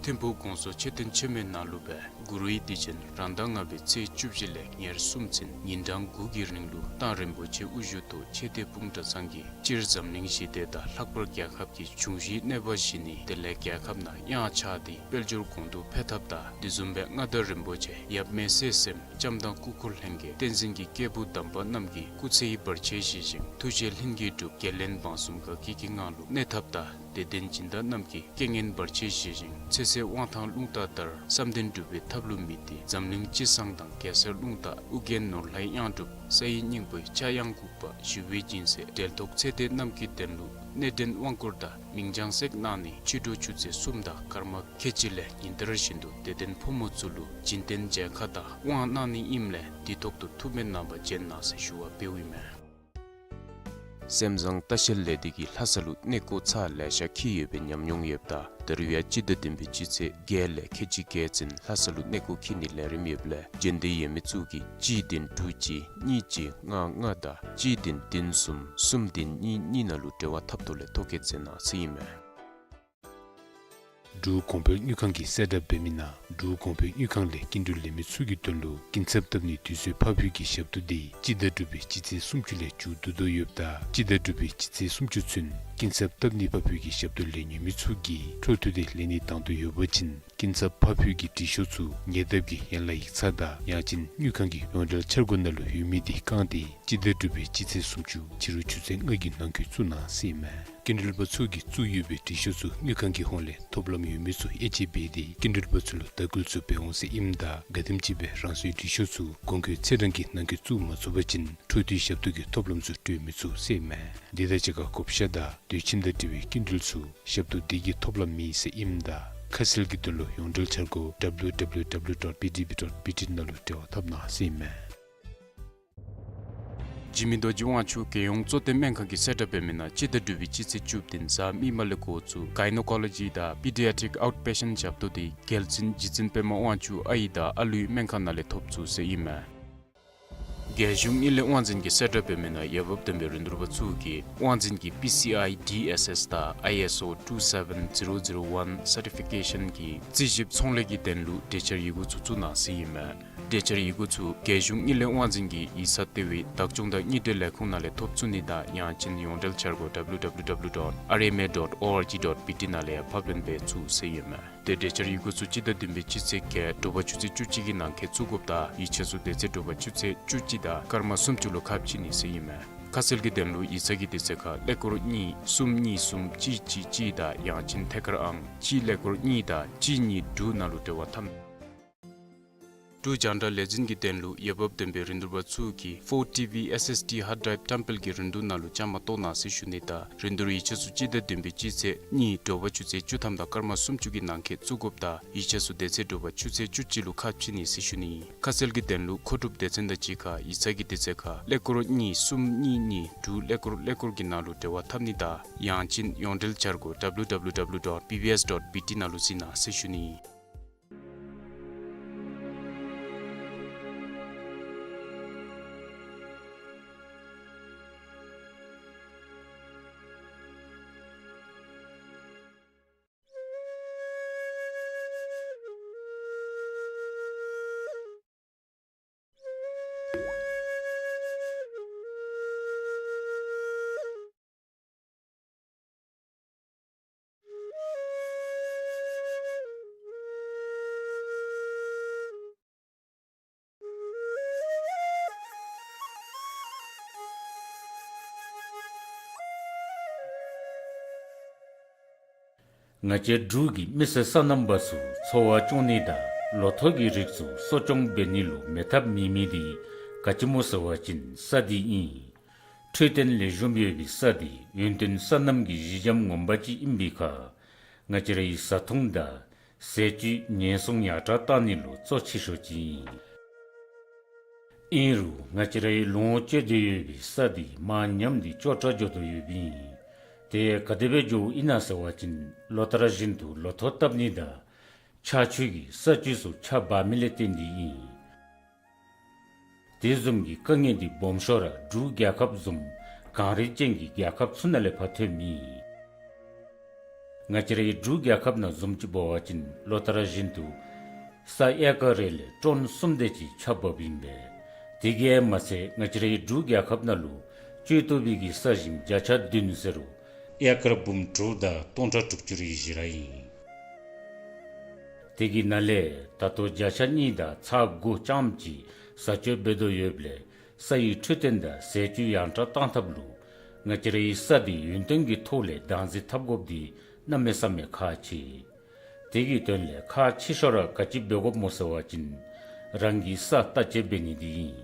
ཐིམ་ཕུག་གོང་ས་མཆོག་མཆོད་རྟེན་ཆེན་མོའི་ནང་ལུ་སྦེ་གུ་རུའི་དུས་ཆེན་རང་ཟླ་ལྔ་པའི་ཚེས་བཅུ་བཞི་ལས་ཉེར་གསུམ་ཚུན་ཉིན་གྲངས་དགུ་གི་རིང་ལུ་མདང་རིན་པོ་ཆེ་དབུ་བཞུགས་ཐོག་ཆོས་སྡེ་སྤུངས་གྲྭ་ཚང་གིས་སྤྱིར་འཛམ་གླིང་ཞི་བདེ་དང་ལྷག་པར་རྒྱལ་ཁབ་ཀྱི་འབྱུང་བཞིའི་གནོད་པ་ཞི་ནི་དེ་ལས་རྒྱལ་ཁབ་ནང་གཡང་ཆགས་ཏེ་དཔལ་འབྱོར་གོང་དུ་འཕེལ་ཐབས་དང་དེ་བཟུམ་སྦེ་མངའ་བདག་རིན་པོ་ཆེ་ཡབ་མེས་སྲས་གསུམ་ལྕམ་དང་སྐུ་འཁོར་ལྷན་རྒྱས་བསྟན་འཛིན་གྱི་སྐྱེས་བུ་དམ་པ་རྣམས་ཀྱི་སྐུ་ཚེ་བར་ཆད་ཞི་ཞིང་ཐུགས་བསྐྱེད་ལྷུན་གྱིས་གྲུབ་དགེ་ལེགས་འབངས་གསུམ་དགའ་སྐྱིད་ཀྱི་ངང་ལུ་གནས་ཐབས་དང་དད་ལྡན་སྦྱིན་བདག་རྣམས་ཀྱི་རྐྱེན་ངན་བར་ཆད་ཞི་ཞིང་ཚེ་ཟད་དབང་ཐང་རླུང་རྟ་ལྟར་བསམ་དོན་འགྲུབ་པའི་ཐབས་ལུ་དམིགས་ཏེ་འཛམ་གླིང་སྤྱི་བསང་དང་གེ་སར་རླུང་རྟ་ཨོ་རྒྱན་ནོར་ལྷའི་གཡང་སྒྲུབ་ས་ཡི་སྙིང་པོའི་ཕྱྭ་གཡང་འགུགས་པ་ཞི་བའི་སྦྱིན་སྲེག་འབྲེལ་ཐོགས་ཚེ་འདས་རྣམས་ཀྱི་དོན་ལུ་སྣེ་འདྲེན་དབང་བསྐུར་དང་མིང་བྱང་བསྲེག་གནང་ནི་ཕྱི་དྲོ་ཆུ་ཚོད་གསུམ་དང་སྐར་མ་ཁལ་གཅིག་ལས་ཉིན་ལྟར་བཞིན་དུ་དད་ལྡན་ཕོ་མོ་ཚུ་ལུ་སྦྱིན་བསྟན་མཇལ་ཁ་དང་དབང་གནང་ནི་ཨིནམ་ལས་དེ་ཐོག་ཏུ་ཐུགས་སྨོན་རྣམ་པར་བརྗེད་གནང་ཟེར་ཞུ་བ་འབདཝ་ཨིན་མས། སེམས་བཟང་ལྟ་བཤལ་ལས་སྡེ་གིས་ལྷ་ས་ལུ་གནས་སྐོར་ཚར་ལེ་ཤ་འཁྱིད་ཡོད་པའི་ཉམས་མྱོང་ཡོདཔ་ད་ད་རུང་ཡང་སྤྱི་ཟླ་བདུན་པའི་སྤྱི་ཚེས་བརྒྱད་ལས་ཁལ་གཅིག་བརྒྱད་ཚུན་ལྷ་ས་ལུ་གནས་སྐོར་འཁྱིད་ནིའི་ལས་རིམ་ཡོདཔ་ལས་འབྱོན་འདོད་ཡོད་མི་ཚུ་གིས་གཅིག་བདུན་དྲུག་གཅིག་གཉིས་གཅིག་ལྔ་ལྔ་དང་གཅིག་བདུན་བདུན་གསུམ་གསུམ་བདུན་གཉིས་གཉིས་ནང་ལུ་འབྲེལ་བ་འཐབ་ཐོག་ལས་ཐོ་བཀོད་མཛད་གནང་ཟེར་ཨིན་མས། འབྲུག་གོང་འཕེལ་དངུལ་ཁང་གིས་གསལ་བསྒྲགས་འབད་མི་ནང་འབྲུག་གོང་འཕེལ་དངུལ་ཁང་ལས་སྐྱིན་འགྲུལ་ལེན་མི་ཚུ་གི་དོན་ལུ་སྐྱིན་ཚབ་བཏབ་ནིའི་དུས་ཚོད་ཕབ་ཕུལ་གྱི་ཞབས་ཏོག་དེ་སྤྱི་ཟླ་དྲུག་པའི་སྤྱི་ཚེས་སུམ་ཅུ་ལས་མཇུག་བསྡུ་དོ་ཡོདཔ་ད་སྤྱི་ཟླ་དྲུག་པའི་སྤྱི་ཚེས་སུམ་ཅུ་ཚུན་སྐྱིན་ཚབ་བཏབ་ནིའི་ཕབ་ཕུལ་གྱི་ཞབས་ཏོག་ལེན་ནི་ཡོད་མི་ཚུ་གིས་འཕྲོ་མཐུད་དེ་ལེན་ནིའི་དང་འདོད་ཡོད་པ་ཅིན་སྐྱིན་ཚབ་ཕབ་ཕུལ་གྱི་འབྲི་ཤོག་ཚུ་ཉེ་འདབས་ཀྱི་ཡན་ལག་ཡིག་ཚང་དང་ཡང་ཅིན་དངུལ་ཁང་གི་ཡོངས་འབྲེལ་འཆར་སྒོ་ནང་ལུ་ཡོད་མི་དེ་བཀང་སྟེ་སྤྱི་ཟླ་དྲུག་པའི་སྤྱི་ཚེས་སུམ་ཅུ་ཕྱི་རུ་ཆུ་ཚོད་ལྔ་གི་ནང་འཁོད་བཙུགས་གནང་ཟེར་ཨིན་མས། སྐྱིན་འགྲུལ་པ་ཚུ་གིས་བཙུགས་ཡོད་པའི་འབྲི་ཤོག་ཚུ་དངུལ་ཁང་གི་ཧོངས་ལས་ཐོབ་ལམ་ཡོད་མི་ཚུ་དབྱེ་དཔྱད་འབད་དེ་སྐྱིན་འགྲུལ་པ་ཚུ་ལུ་དྭགས་སྐུལ་ཚུ་འབད་འོང་ཟེར་ཨིནམ་ད་ག་དེམ་ཅིག་སྦེ་རང་སོའི་འབྲི་ཤོག་ཚུ་གོང་འཁོད་ཚེས་གྲངས་ཀྱི་ནང་འཁོད་བཙུགས་མ་ཚུགས་པ་ཅིན་འཕྲོ་མཐུད་ཞབས་ཏོག་གི་ཐོབ་ལམ་ཚུ་སྤྲོད་མི་ཚུགས་ཟེར་ཨིན་མས། དེ་དང་གཅིག་ཁར་བགོ་བཤའ་དང་དུས་ཁྱིམ་དང་འབྲེལ་བའི་སྐྱིན་འགྲུལ་ཚུ་ཞབས་ཏོག་དེ་གིས་ཐོབ་ལམ་མེད་ཟེར་ཨིནམ་ད་ཁ་གསལ་གྱི་དོན་ལུ་ཡོངས་འབྲེལ་འཆར་སྒོ་W W W dot B D B dot B T ནང་ལུ་འབྲེལ་བ་འཐབ་གནང་ཟེར་ཨིན་མས། འཇིགས་མེད་རྡོ་རྗེ་དབང་ཕྱུག་རྒྱལ་ཡོངས་གཙོ་བསྟེན་སྨན་ཁང་གིས་གསལ་བསྒྲགས་འབད་མི་ནང་སྤྱི་ཟླ་དྲུག་པའི་སྤྱི་ཚེས་བཅུ་བདུན་གཟའ་མིག་དམར་ལས་འགོ་བཙུགས་Gynecology དང་Pediatric Outpatient ཞབས་ཏོག་དེ་རྒྱལ་བཙུན་རྗེ་བཙུན་པདྨ་དབང་ཕྱུག་ཨའི་དང་ཨ་ལུའི་སྨན་ཁང་ནང་ལས་ཐོབ་ཚུགས་ཟེར་ཨིན་མས། རྒྱལ་གཞུང་དངུལ་ལས་དབང་འཛིན་གྱིས་གསལ་བསྒྲགས་འབད་མི་ནང་འོས་འབབ་ལྡན་པའི་རིན་བསྡུར་པ་ཚུ་གིས་དབང་འཛིན་གྱི་P C I D S S དང་I S O two seven zero zero one certification གི་རྩིས་ཞིབ་ཚོང་ལས་ཀྱི་དོན་ལུ་གྲོས་འཆར་ཡི་གུ་ཚུ་བཙུགས་གནང་ཟེར་ཨིན་མས། གྲོས་འཆར་ཡི་གུ་ཚུ་རྒྱལ་གཞུང་དངུལ་ལས་དབང་འཛིན་གྱི་ཡིག་ཚང་ལྟེ་བའི་བདག་སྐྱོང་དང་དངུལ་འབྲེལ་ལས་ཁུངས་ནང་ལས་ཐོབ་ཚུགས་ནི་དང་ཡང་ཅིན་ཡོངས་འབྲེལ་འཆར་སྒོ་W W W dot R M A dot org dot B T ནང་ལས་ཕབ་ལེན་འབད་ཚུགས་ཟེར་ཨིན་མས། ཏེ་གྲོས་འཆར་ཡི་གུ་ཚུ་སྤྱི་ཟླ་བདུན་པའི་སྤྱི་ཚེས་བརྒྱད་དྲོ་པ་ཆུ་ཚོད་བཅུ་གཅིག་གི་ནང་འཁོད་བཙུགས་དགོཔ་དང་ཡིག་ཆ་ཚུ་དེ་ཚེ་དྲོ་པ་ཆུ་ཚོད་བཅུ་གཅིག་དང་སྐར་མ་སུམ་ཅུ་ལུ་ཁ་ཕྱེ་ནི་ཟེར་ཨིན་མས། ཁ་གསལ་གྱི་དོན་ལུ་ཡིག་ཚང་གི་དུས་ཚོད་ཁར་ཀླད་ཀོར་གཉིས་གསུམ་གཉིས་གསུམ་གཅིག་གཅིག་གཅིག་དང་ཡང་ཅིན་ཐད་ཀར་ཨང་གཅིག་ཀླད་ཀོར་གཉིས་དང་གཅིག་གཉིས་དྲུག་ནང་ལུ་འབྲེལ་བ་འཐབ། འབྲུག་རྒྱང་བསྒྲགས་ལས་འཛིན་གྱི་དོན་ལུ་འོས་འབབ་ལྡན་པའི་རིན་བསྡུར་པ་ཚུ་གིས་ཕོར་ཊི་ཝི་ཨེསི་ཨེསི་ཌི་ཧརཌ་ཌྲའིབ་བཀྲམ་སྤེལ་གྱི་རིན་བསྡུར་ནང་ལུ་བཅའ་མར་གཏོགས་གནང་ཟེར་ཞུ་ནི་དང་རིན་བསྡུར་ཡིག་ཆ་ཚུ་སྤྱི་ཟླ་བདུན་པའི་སྤྱི་ཚེས་གཉིས་དྲོ་པ་ཆུ་ཚོད་བཅུ་ཐམ་དང་སྐར་མ་སུམ་ཅུ་གི་ནང་འཁོད་བཙུགས་དགོཔ་དང་ཡིག་ཆ་ཚུ་དེ་ཚེ་དྲོ་པ་ཆུ་ཚོད་བཅུ་གཅིག་ལུ་ཁ་ཕྱེ་ནི་ཟེར་ཞུ་ནི། ཁ་གསལ་གྱི་དོན་ལུ་མཁོ་སྒྲུབ་སྡེ་ཚན་དང་གཅིག་ཁར་ཡིག་ཚང་གི་དུས་ཚོད་ཁར་ཀླད་ཀོར་གཉིས་གསུམ་གཉིས་གཉིས་དྲུག་ཀླད་ཀོར་ཀླད་ཀོར་གྱི་ནང་ལུ་འབྲེལ་བ་འཐབ་ནི་དང་ཡང་ཅིན་ཡོངས་འབྲེལ་འཆར་སྒོ་ཌབ་ལུ་ཌབ་ལུ་ཌབ་ལུ་ཌོཊ་བི་བི་ཨེསི་ཌོཊ་བི་ཊི་ནང་ལུ་གཟིགས་གནང་ཟེར་ཞུ་ནི། ང་བཅས་འབྲུག་གི་མི་སེར་སོ་ནམ་པ་ཚུ་འཚོ་བ་སྐྱོང་ནི་དང་ལོ་ཐོག་གི་རིགས་ཚུ་གསོ་སྐྱོང་འབད་ནི་ལུ་མེད་ཐབས་མེད་མི་དེ་ག་ཅི་སྨོ་ཟེར་བ་ཅིན་ས་འདི་ཨིན། འཕྲོད་བསྟེན་ལེགས་ཤོམ་ཡོད་པའི་ས་དེ་ཡུན་བརྟན་སོ་ནམ་གྱི་གཞི་འགྱམ་ངོ་མ་ཅིག་ཨིན་པའི་ཁར་ང་བཅས་རའི་བཟའ་འཐུང་དང་ཟས་བཅུད་ཉེན་སྲུང་ཡར་དྲག་བཏང་ནི་ལུ་གཙོ་ཆེ་ཤོས་ཅིག་ཨིན། ཨིན་རུང་ང་བཅས་རའི་ལོངས་སྤྱོད་དེ་ཡོད་པའི་ས་དེ་མར་ཉམས་ཏེ་སྐྱོ་དྲགས་འགྱོ་དོ་ཡོདཔ་ཨིན། དེ་ག་དེ་སྦེ་འགྱོཝ་ཨིན་ན་ཟེར་བ་ཅིན་ལོ་ལྟར་བཞིན་དུ་ལོ་ཐོག་བཏབ་ནི་དང་ཆར་ཆུ་གིས་ས་བཅུད་ཚུ་ཆག་འབག་མི་ལས་བརྟེན་ཏེ་ཨིན། དེ་བཟུམ་གྱི་དཀའ་ངལ་འདི་སྦོམ་ཤོས་ར་འབྲུག་རྒྱལ་ཁབ་བཟུམ་གངས་རི་ཅན་གྱི་རྒྱལ་ཁབ་ཚུ་ནང་ལས་ཕར་ཐོནམ་ཨིན། ང་བཅས་རའི་འབྲུག་རྒྱལ་ཁབ་ནང་བཟུམ་ཅིག་འབད་བ་ཅིན་ལོ་ལྟར་བཞིན་དུ་ས་ཨེ་ཀར་རེ་ལས་ཊོན་གསུམ་དེ་ཅིག་ཆག་འབགཔ་ཨིན་པས། དེ་གིས་མ་ཚད་ང་བཅས་རའི་འབྲུག་རྒྱལ་ཁབ་ནང་ལུ་སྤྱོད་བཏུབ་པའི་གི་ས་ཞིང་བརྒྱ་ཆ་བདུན་ཟེར་རུང་ཨེ་ཀར་འབུམ་དྲུག་དང་སྟོང་ཕྲག་དྲུག་ཅུ་རེ་བཞི་ར་ཨིན། དེ་གི་ནང་ལས་ད་ལྟོ་བརྒྱ་ཆ་གཉིས་དང་ཚག་དགུ་རྐྱངམ་ཅིག་བཟའ་སྤྱོད་འབད་དོ་ཡོདཔ་ལས་ས་ཡི་འཕྲོད་བསྟེན་དང་ཟས་བཅུད་ཡར་དྲག་བཏང་ཐབས་ལུ་ང་བཅས་རའི་ས་དེ་ཡུན་བརྟན་གྱི་ཐོག་ལས་བདག་འཛིན་འཐབ་དགོཔ་དེ་གནམ་མེད་ས་མེད་ཁག་ཆེ། དེ་གི་དོན་ལས་ཁག་ཆེ་ཤོས་ར་ག་ཅི་འབད་དགོཔ་སྨོ་ཟེར་བ་ཅིན་རང་གི་ས་བརྟག་དཔྱད་འབད་ནི་དེ་ཨིན།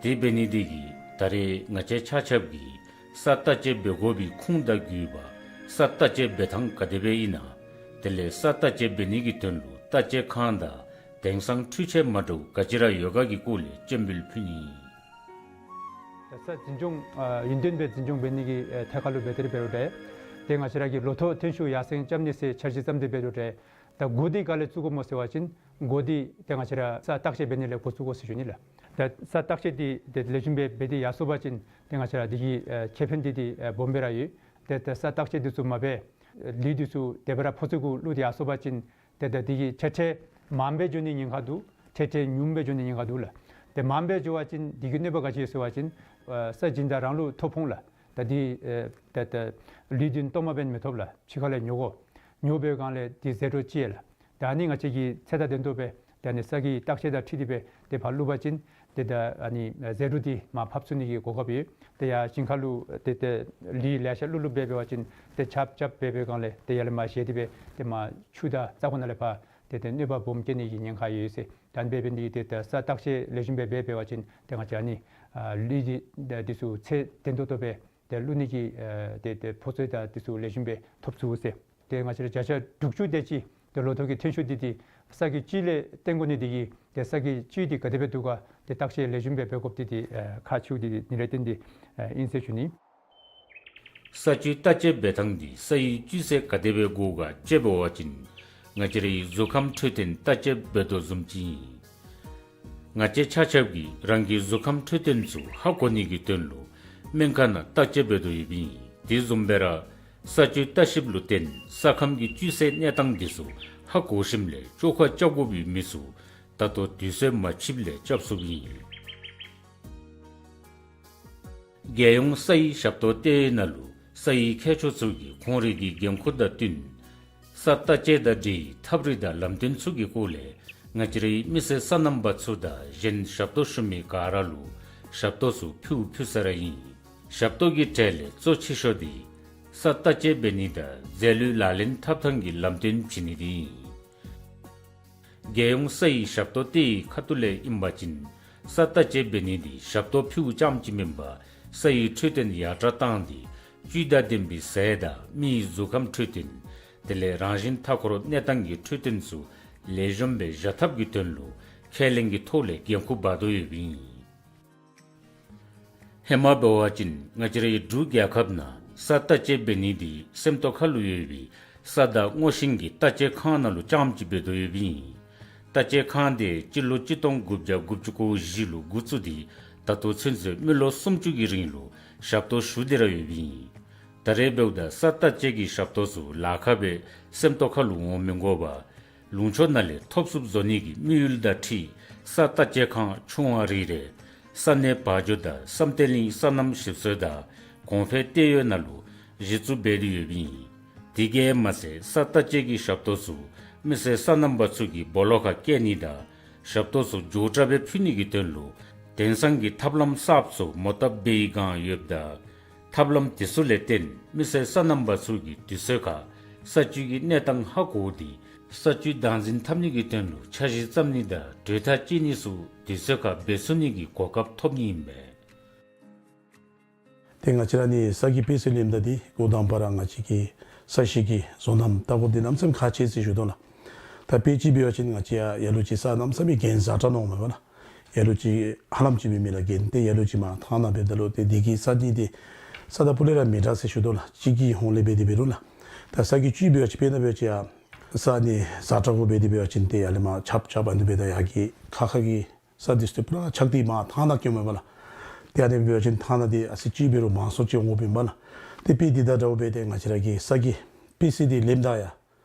དེ་འབད་ནི་དེ་གིས་ད་རེས་ང་བཅས་ཆ་ཁྱབ་ཀྱིས་ས་བརྟག་དཔྱད་འབད་དགོ་པའི་ཁུངས་དང་དགོས་པ་ས་བརྟག་དཔྱད་འབད་ཐངས་ག་དེ་སྦེ་ཨིན་ན། དེ་ལས་ས་བརྟག་དཔྱད་འབད་ནི་གི་དོན་ལུ་བརྟག་དཔྱད་ཁང་དང་དེང་སང་འཕྲུལ་ཆས་མ་འདྲཝ་ག་ཅི་ར་ཡོད་ག་གི་སྐོར་ལས་སྤྱན་འབུལ་ཕུལ་ནི་ཨིན། ད་ས་འཛིན་སྐྱོང་ཨ་ཡུན་བརྟན་སྦེ་འཛིན་སྐྱོང་འབད་ནི་གི་ཨེ་ཐད་ཁར་ལུ་འབད་དེ་ར་འབད་རུང་འདྲ། ཏེ་ང་བཅས་ར་གིས་ལོ་ཐོག་ཐོན་ཤུགས་ཡར་སེང་རྐྱབ་ནི་ཟེར་འཆར་གཞི་བརྩམས་ཏེ་འབད་རུང་འདྲ། ད་སྒོ་འདི་ག་ལས་བཙུགས་དགོཔ་སྨོ་ཟེར་བ་ཅིན་སྒོ་འདི་ཏེ་ང་བཅས་ར་ས་བརྟག་དཔྱད་འབད་ནི་ལས་འགོ་བཙུགས་དགོ་ཟེར་ཞུ་ནི་ལགས། ད་ས་བརྟག་དཔྱད་འདི་ཏེ་ལེགས་ཤོམ་སྦེ་འབད་དེ་ཡར་སོང་པ་ཅིན་ཏེ་ང་བཅས་ར་འདི་གི་ཨེ་ཁེ་ཕན་འདི་ཏེ་ཨེ་སྦོམ་སྦེ་ར་ཡོད། ཏེ་ད་ས་བརྟག་དཔྱད་འདི་ཚུ་མ་འབད་ལུད་འདི་ཚུ་དེ་སྦེ་ར་ཕོ་ཚོད་གུ་བླུགས་ཏེ་ཡར་སོང་པ་ཅིན་ཏེ་ད་འདི་གིས་ཁྲལ་ཁྲལ་མངམ་སྦེ་འགྱོ་ནི་ཉེན་ཁ་འདུག། ཁྲལ་ཁྲལ་ཉུངམ་སྦེ་འགྱོ་ནི་ཉེན་ཁ་འདུག་ལགས། ཏེ་མངམ་སྦེ་འགྱོ་བ་ཅིན་འདི་གི་གནོད་པ་ག་ཅི་ཡོད་ཟེར་བ་ཅིན་ཨེ་ས་སྦྱིན་བདག་རང་ལུ་ཐོ་ཕོག་ལགས། ད་འདི་ཨེ་ད་ད་ལུད་འདི་གཏོརམ་འབད་ནི་མི་ཐོབ་ལགས། ཕྱི་ཁ་ལས་ཉོ་དགོ། ཉོ་བའི་སྒང་ལས་འདི་ཟད་འགྲོ་ཅིག་ཡོད་ལགས། ད་ཨ་ནི་ང་བཅས་ཀྱིས་ཚད་དང་ལྡན་ཏོག་སྦེ་ཏེ་ཨ་ནི་ས་གི་བརྟག་དཔྱད་དང་འཁྲིལ་ཏེ་སྦེ་ཏེ་ཕར་བླུགས་པ་ཅིན་ཏེ་ད་ཨ་ནི་ཟད་འགྲོ་འདི་མར་ཕབ་ཚུགས་ནི་གི་གོ་སྐབས་ཡོད། ཏེ་ཡར་ཞིང་ཁ་ལུ་ཏེ་ཏེ་ལུད་ལེ་ཤ་བླུགས་བླུགས་སྦེ་འབད་བ་ཅིན་ཏེ་རྐྱབ་རྐྱབ་འབད་བའི་སྒང་ལས་ཏེ་ཡར་ལས་མར་བཞེས་ཏེ་སྦེ་ཏེ་མར་ཆུ་དང་ས་ཁོངས་ནང་ལས་ཕར་ཏེ་ཏེ་གནོད་པ་སྦོམ་བཀལ་ནི་གི་ཉེན་ཁ་ཡོད་ཟེར། ད་ཨ་ནི་འབད་འབད་ནི་ཏེ་ད་ས་བརྟག་དཔྱད་ལེགས་ཤོམ་སྦེ་འབད་འབད་བ་ཅིན་ཏེ་ང་བཅས་ཨ་ནི་ཨ་ལུད་འདི་འདི་ཚུ་ཚད་ལྡན་ཏོག་ཏོ་སྦེ་ཏེ་བླུགས་ནི་གི་ཨེ་ཏེ་ཏེ་ཕོ་ཚོད་དང་འདི་ཚུ་ལེགས་ཤོམ་སྦེ་ཐོབ་ཚུགས་ཟེར། ཏེ་ང་བཅས་ར་བརྒྱ་ཆ་དྲུག་ཅུ་དེ་ཅིག་ཏེ་ལོ་ཐོག་གི་ཐོན་ཤུགས་འདི་ཏེ་ས་གི་བཅུད་ལས་བཏོན་དགོ་ནི་དེ་གིས་ཏེ་ས་གི་བཅུད་འདི་ག་དེ་སྦེ་འདུག་ག་ཏེ་བརྟག་དཔྱད་ལེགས་ཤོམ་སྦེ་འབད་དགོཔ་འདི་ཏེ་ཨེ་ཁག་ཆེཝ་འདི་ཏེ་ཨིན་ཟེར་ཞུ་ནི། ས་བཅུད་བརྟག་དཔྱད་འབད་ཐངས་འདི་ས་ཡི་བཅུད་ཚད་ག་དེ་སྦེ་དགོ་ག་དཔྱད་འབད་བ་ཅིན་ང་བཅས་རའི་གཟུགས་ཁམས་འཕྲོད་བསྟེན་བརྟག་དཔྱད་འབད་དོ་བཟུམ་ཅིག་ཨིན། ང་བཅས་ཆ་ཁྱབ་ཀྱིས་རང་གི་གཟུགས་ཁམས་འཕྲོད་བསྟེན་ཚུ་ཧ་གོ་ནི་གི་དོན་ལུ་སྨན་ཁང་ནང་བརྟག་དཔྱད་འབད་དོ་ཡོདཔ་ཨིན། དེ་བཟུམ་སྦེ་ར་ས་བཅུད་བརྟག་ཞིབ་ལུ་བརྟེན་ས་ཁམས་ཀྱི་བཅུད་ཚད་གནས་སྟངས་འདི་ཚུ་ཧ་གོ་ཞིནམ་ལས་བཅོས་ཁ་རྐྱབ་དགོ་པའི་མི་ཚུ་ད་ལྟོ་དུས་ཚོད་མ་ཕྱིསཔ་ལས་རྐྱབ་ཚུགསཔ་ཨིན། རྒྱལ་ཡོངས་ས་ཡི་ཞབས་ཏོག་ལྟེ་བའི་ནང་ལུ་ས་ཡི་མཁས་མཆོག་ཚུ་གིས་ཁོང་རའི་གི་འགན་ཁུར་དང་བསྟུན་ས་བརྟག་དཔྱད་དང་འབྲེལ་བའི་ཐབས་རིག་དང་ལམ་སྟོན་ཚུ་གི་སྐོར་ལས་ང་བཅས་རའི་མི་སེར་སོ་ནམ་པ་ཚུ་དང་གཞན་ཞབས་ཏོག་ཞུ་མི་ག་ར་ལུ་ཞབས་ཏོག་ཚུ་ཕུལ་ཕུལ་ས་ར་ཨིན། ཞབས་ཏོག་གི་གྲས་ལས་གཙོ་ཆེ་ཤོས་འདི་ས་བརྟག་དཔྱད་འབད་ནི་དང་རྫས་ལུད་ལག་ལེན་འཐབ་ཐངས་ཀྱི་ལམ་སྟོན་བྱིན་ནི་འདི་ཨིན། རྒྱལ་ཡོངས་ས་ཡི་ཞབས་ཏོག་དེ་ཡི་ཁ་ཐུག་ལས་ཨིན་པ་ཅིན་ས་བརྟག་དཔྱད་འབད་ནི་འདི་ཞབས་ཏོག་ཕུལཝ་རྐྱངམ་ཅིག་མེན་པར་ས་ཡི་འཕྲོད་བསྟེན་ཡར་དྲག་བཏང་སྟེ་བཅུད་དང་ལྡན་པའི་ཟས་དང་མི་ཡི་གཟུགས་ཁམས་འཕྲོད་བསྟེན་དེ་ལས་རང་བཞིན་མཐའ་འཁོར་གནས་སྟངས་ཀྱི་འཕྲོད་བསྟེན་ཚུ་ལེགས་ཤོམ་སྦེ་བཞག་ཐབས་ཀྱི་དོན་ལུ་ཁས་ལེན་གྱི་ཐོག་ལས་འགན་ཁུར་འབག་དོ་ཡོདཔ་ཨིན། ཧེ་མ་འབད་བ་ཅིན་ང་བཅས་རའི་འབྲུག་རྒྱལ་ཁབ་ནང་ས་བརྟག་དཔྱད་འབད་ནི་འདི་སེམས་རྟོགས་ཁ་ལུ་ཡོད་པའི་ས་བརྟག་སྔོ་ཤིང་གི་བརྟག་དཔྱད་ཁང་ནང་ལུ་རྐྱངམ་ཅིག་འབད་དོ་ཡོདཔ་ཨིན། བརྟག་དཔྱད་ཁང་དེ་སྤྱི་ལོ་གཅིག་སྟོང་དགུ་བརྒྱ་དགུ་བཅུ་གོ་བཞི་ལུ་འགོ་བཙུགས་ཏེ་ད་ལྟོ་ཚུན་ཚོད་མི་ལོ་སུམ་ཅུ་གི་རིང་ལུ་ཞབས་ཏོག་ཞུ་སྟེ་ར་ཡོདཔ་ཨིན། ད་རེས་འབདཝ་ད་ས་བརྟག་དཔྱད་ཀྱི་ཞབས་ཏོག་ཚུ་ལཱ་ཁག་སྦེ་སེམས་རྟོགས་ཁ་ལུ་འོང་མི་དགོ་པར་ལུང་ཕྱོགས་ནང་ལས་ཐོབ་ཚུགསཔ་བཟོ་ནི་གི་དམིགས་ཡུལ་དང་འཁྲིལ་ས་བརྟག་དཔྱད་ཁང་ཆུང་བ་རེ་རེ་ས་གནས་བག་ཇོ་དང་བསམ་གཏན་གླིང་སོ་ནམ་ཞིབ་འཚོལ་དང་གོང་འཕེལ་གཏད་ཡོད་ནང་ལུ་གཞི་བཙུགས་འབད་དེ་ཡོདཔ་ཨིན། དེ་གིས་མ་ཚད་ས་བརྟག་དཔྱད་ཀྱི་ཞབས་ཏོག་ཚུ་མི་སེར་སོ་ནམ་པ་ཚུ་གི་སྦོ་ལོགས་ཁར་བསྐྱལ་ནི་དང་ཞབས་ཏོག་ཚུ་མགྱོགས་དྲགས་སྦེ་ཕུལ་ནི་གི་དོན་ལུ་དེང་སང་གི་ཐབས་ལམ་གསརཔ་ཚུ་མོ་བཏབ་འབད་བའི་སྒང་ཡོདཔ་ད་ཐབས་ལམ་དེ་ཚུ་ལས་བརྟེན་མི་སེར་སོ་ནམ་པ་ཚུ་གིས་དུས་ཚོད་ཁར་ས་བཅུད་ཀྱི་གནས་སྟངས་ཧ་གོ་སྟེ་ས་བཅུད་བདག་འཛིན་འཐབ་ནི་གི་དོན་ལུ་འཆར་གཞི་བརྩམ་ནི་དང་གྲོས་ཐག་བཅད་ནི་ཚུ་དུས་ཚོད་ཁར་འབད་ཚུགས་ནི་གི་གོ་སྐབས་ཐོབ་ནི་ཨིན་པས། ཏེ་ང་བཅས་ར་ནི་ས་གི་དཔེ་ཚད་ལེནམ་ད་འདི་འགོ་དང་པ་ར་ང་བཅས་ཀྱི་ས་གཞི་གི་བཟོ་རྣམ་ལྟ་དགོཔ་འདི་གནམ་མེད་ས་མེད་ཁག་ཆེ་ཟེར་ཞུ་དོ་ལགས། ད་དཔེ་ཅིག་འབད་བ་ཅིན་ང་བཅས་ཡར་ལ་ལུ་ཅིག་ས་གནམ་མེད་ས་མེད་གྱེན་ཛ་དྲག་ནོར་མས་པ་ལགས། ཡར་ལ་ལུ་ཅིག་ཧ་ལམ་ཅིག་སྦེ་མེད་ལགས། གྱེན་ཏེ་ཡར་ལ་ལུ་ཅིག་མར་ཐང་ནང་འབདཝ་ད་ལུ་ཏེ་འདི་གི་ས་འདི་ཏེ་ས་དང་ཕུ་ལས་ར་མི་དྲག་ཟེར་ཞུ་དོ་ལགས། ཅིག་གི་ཧོང་ལས་འབད་དེ་འབད་རུང་ལགས། ད་ས་གི་བཅུད་འབད་བ་ཅིན་དཔེར་ན་འབད་བ་ཅིན་ཡར་ས་ནི་ཛ་དྲག་གུ་འབད་དེ་འབད་བ་ཅིན་ཏེ་ཡར་ལས་མར་ཆརཔ་རྐྱབ་ཨ་ནི་འབདཝ་ད་ཡར་གྱི་ཁ་ཁ་གི་ས་འདི་ཚུ་ཏེ་ཕུ་ར་ཆག་སྟེ་མར་ཐང་ནང་སྐྱོ་མས་པ་ལགས། ཏེ་ཨ་ནི་འབད་བ་ཅིན་ཐང་ནང་འདི་ཨ་ཙི་ཅིག་འབད་རུང་མང་སུ་ཅིག་འོང་དགོཔ་ཨིན་པ་ལགས། ཏེ་དཔེ་འདི་དང་འདྲཝ་སྦེ་ཏེ་ང་བཅས་ར་གིས་ས་གི་དཔེ་ཚད་འདི་ལེནམ་ད་ཡང་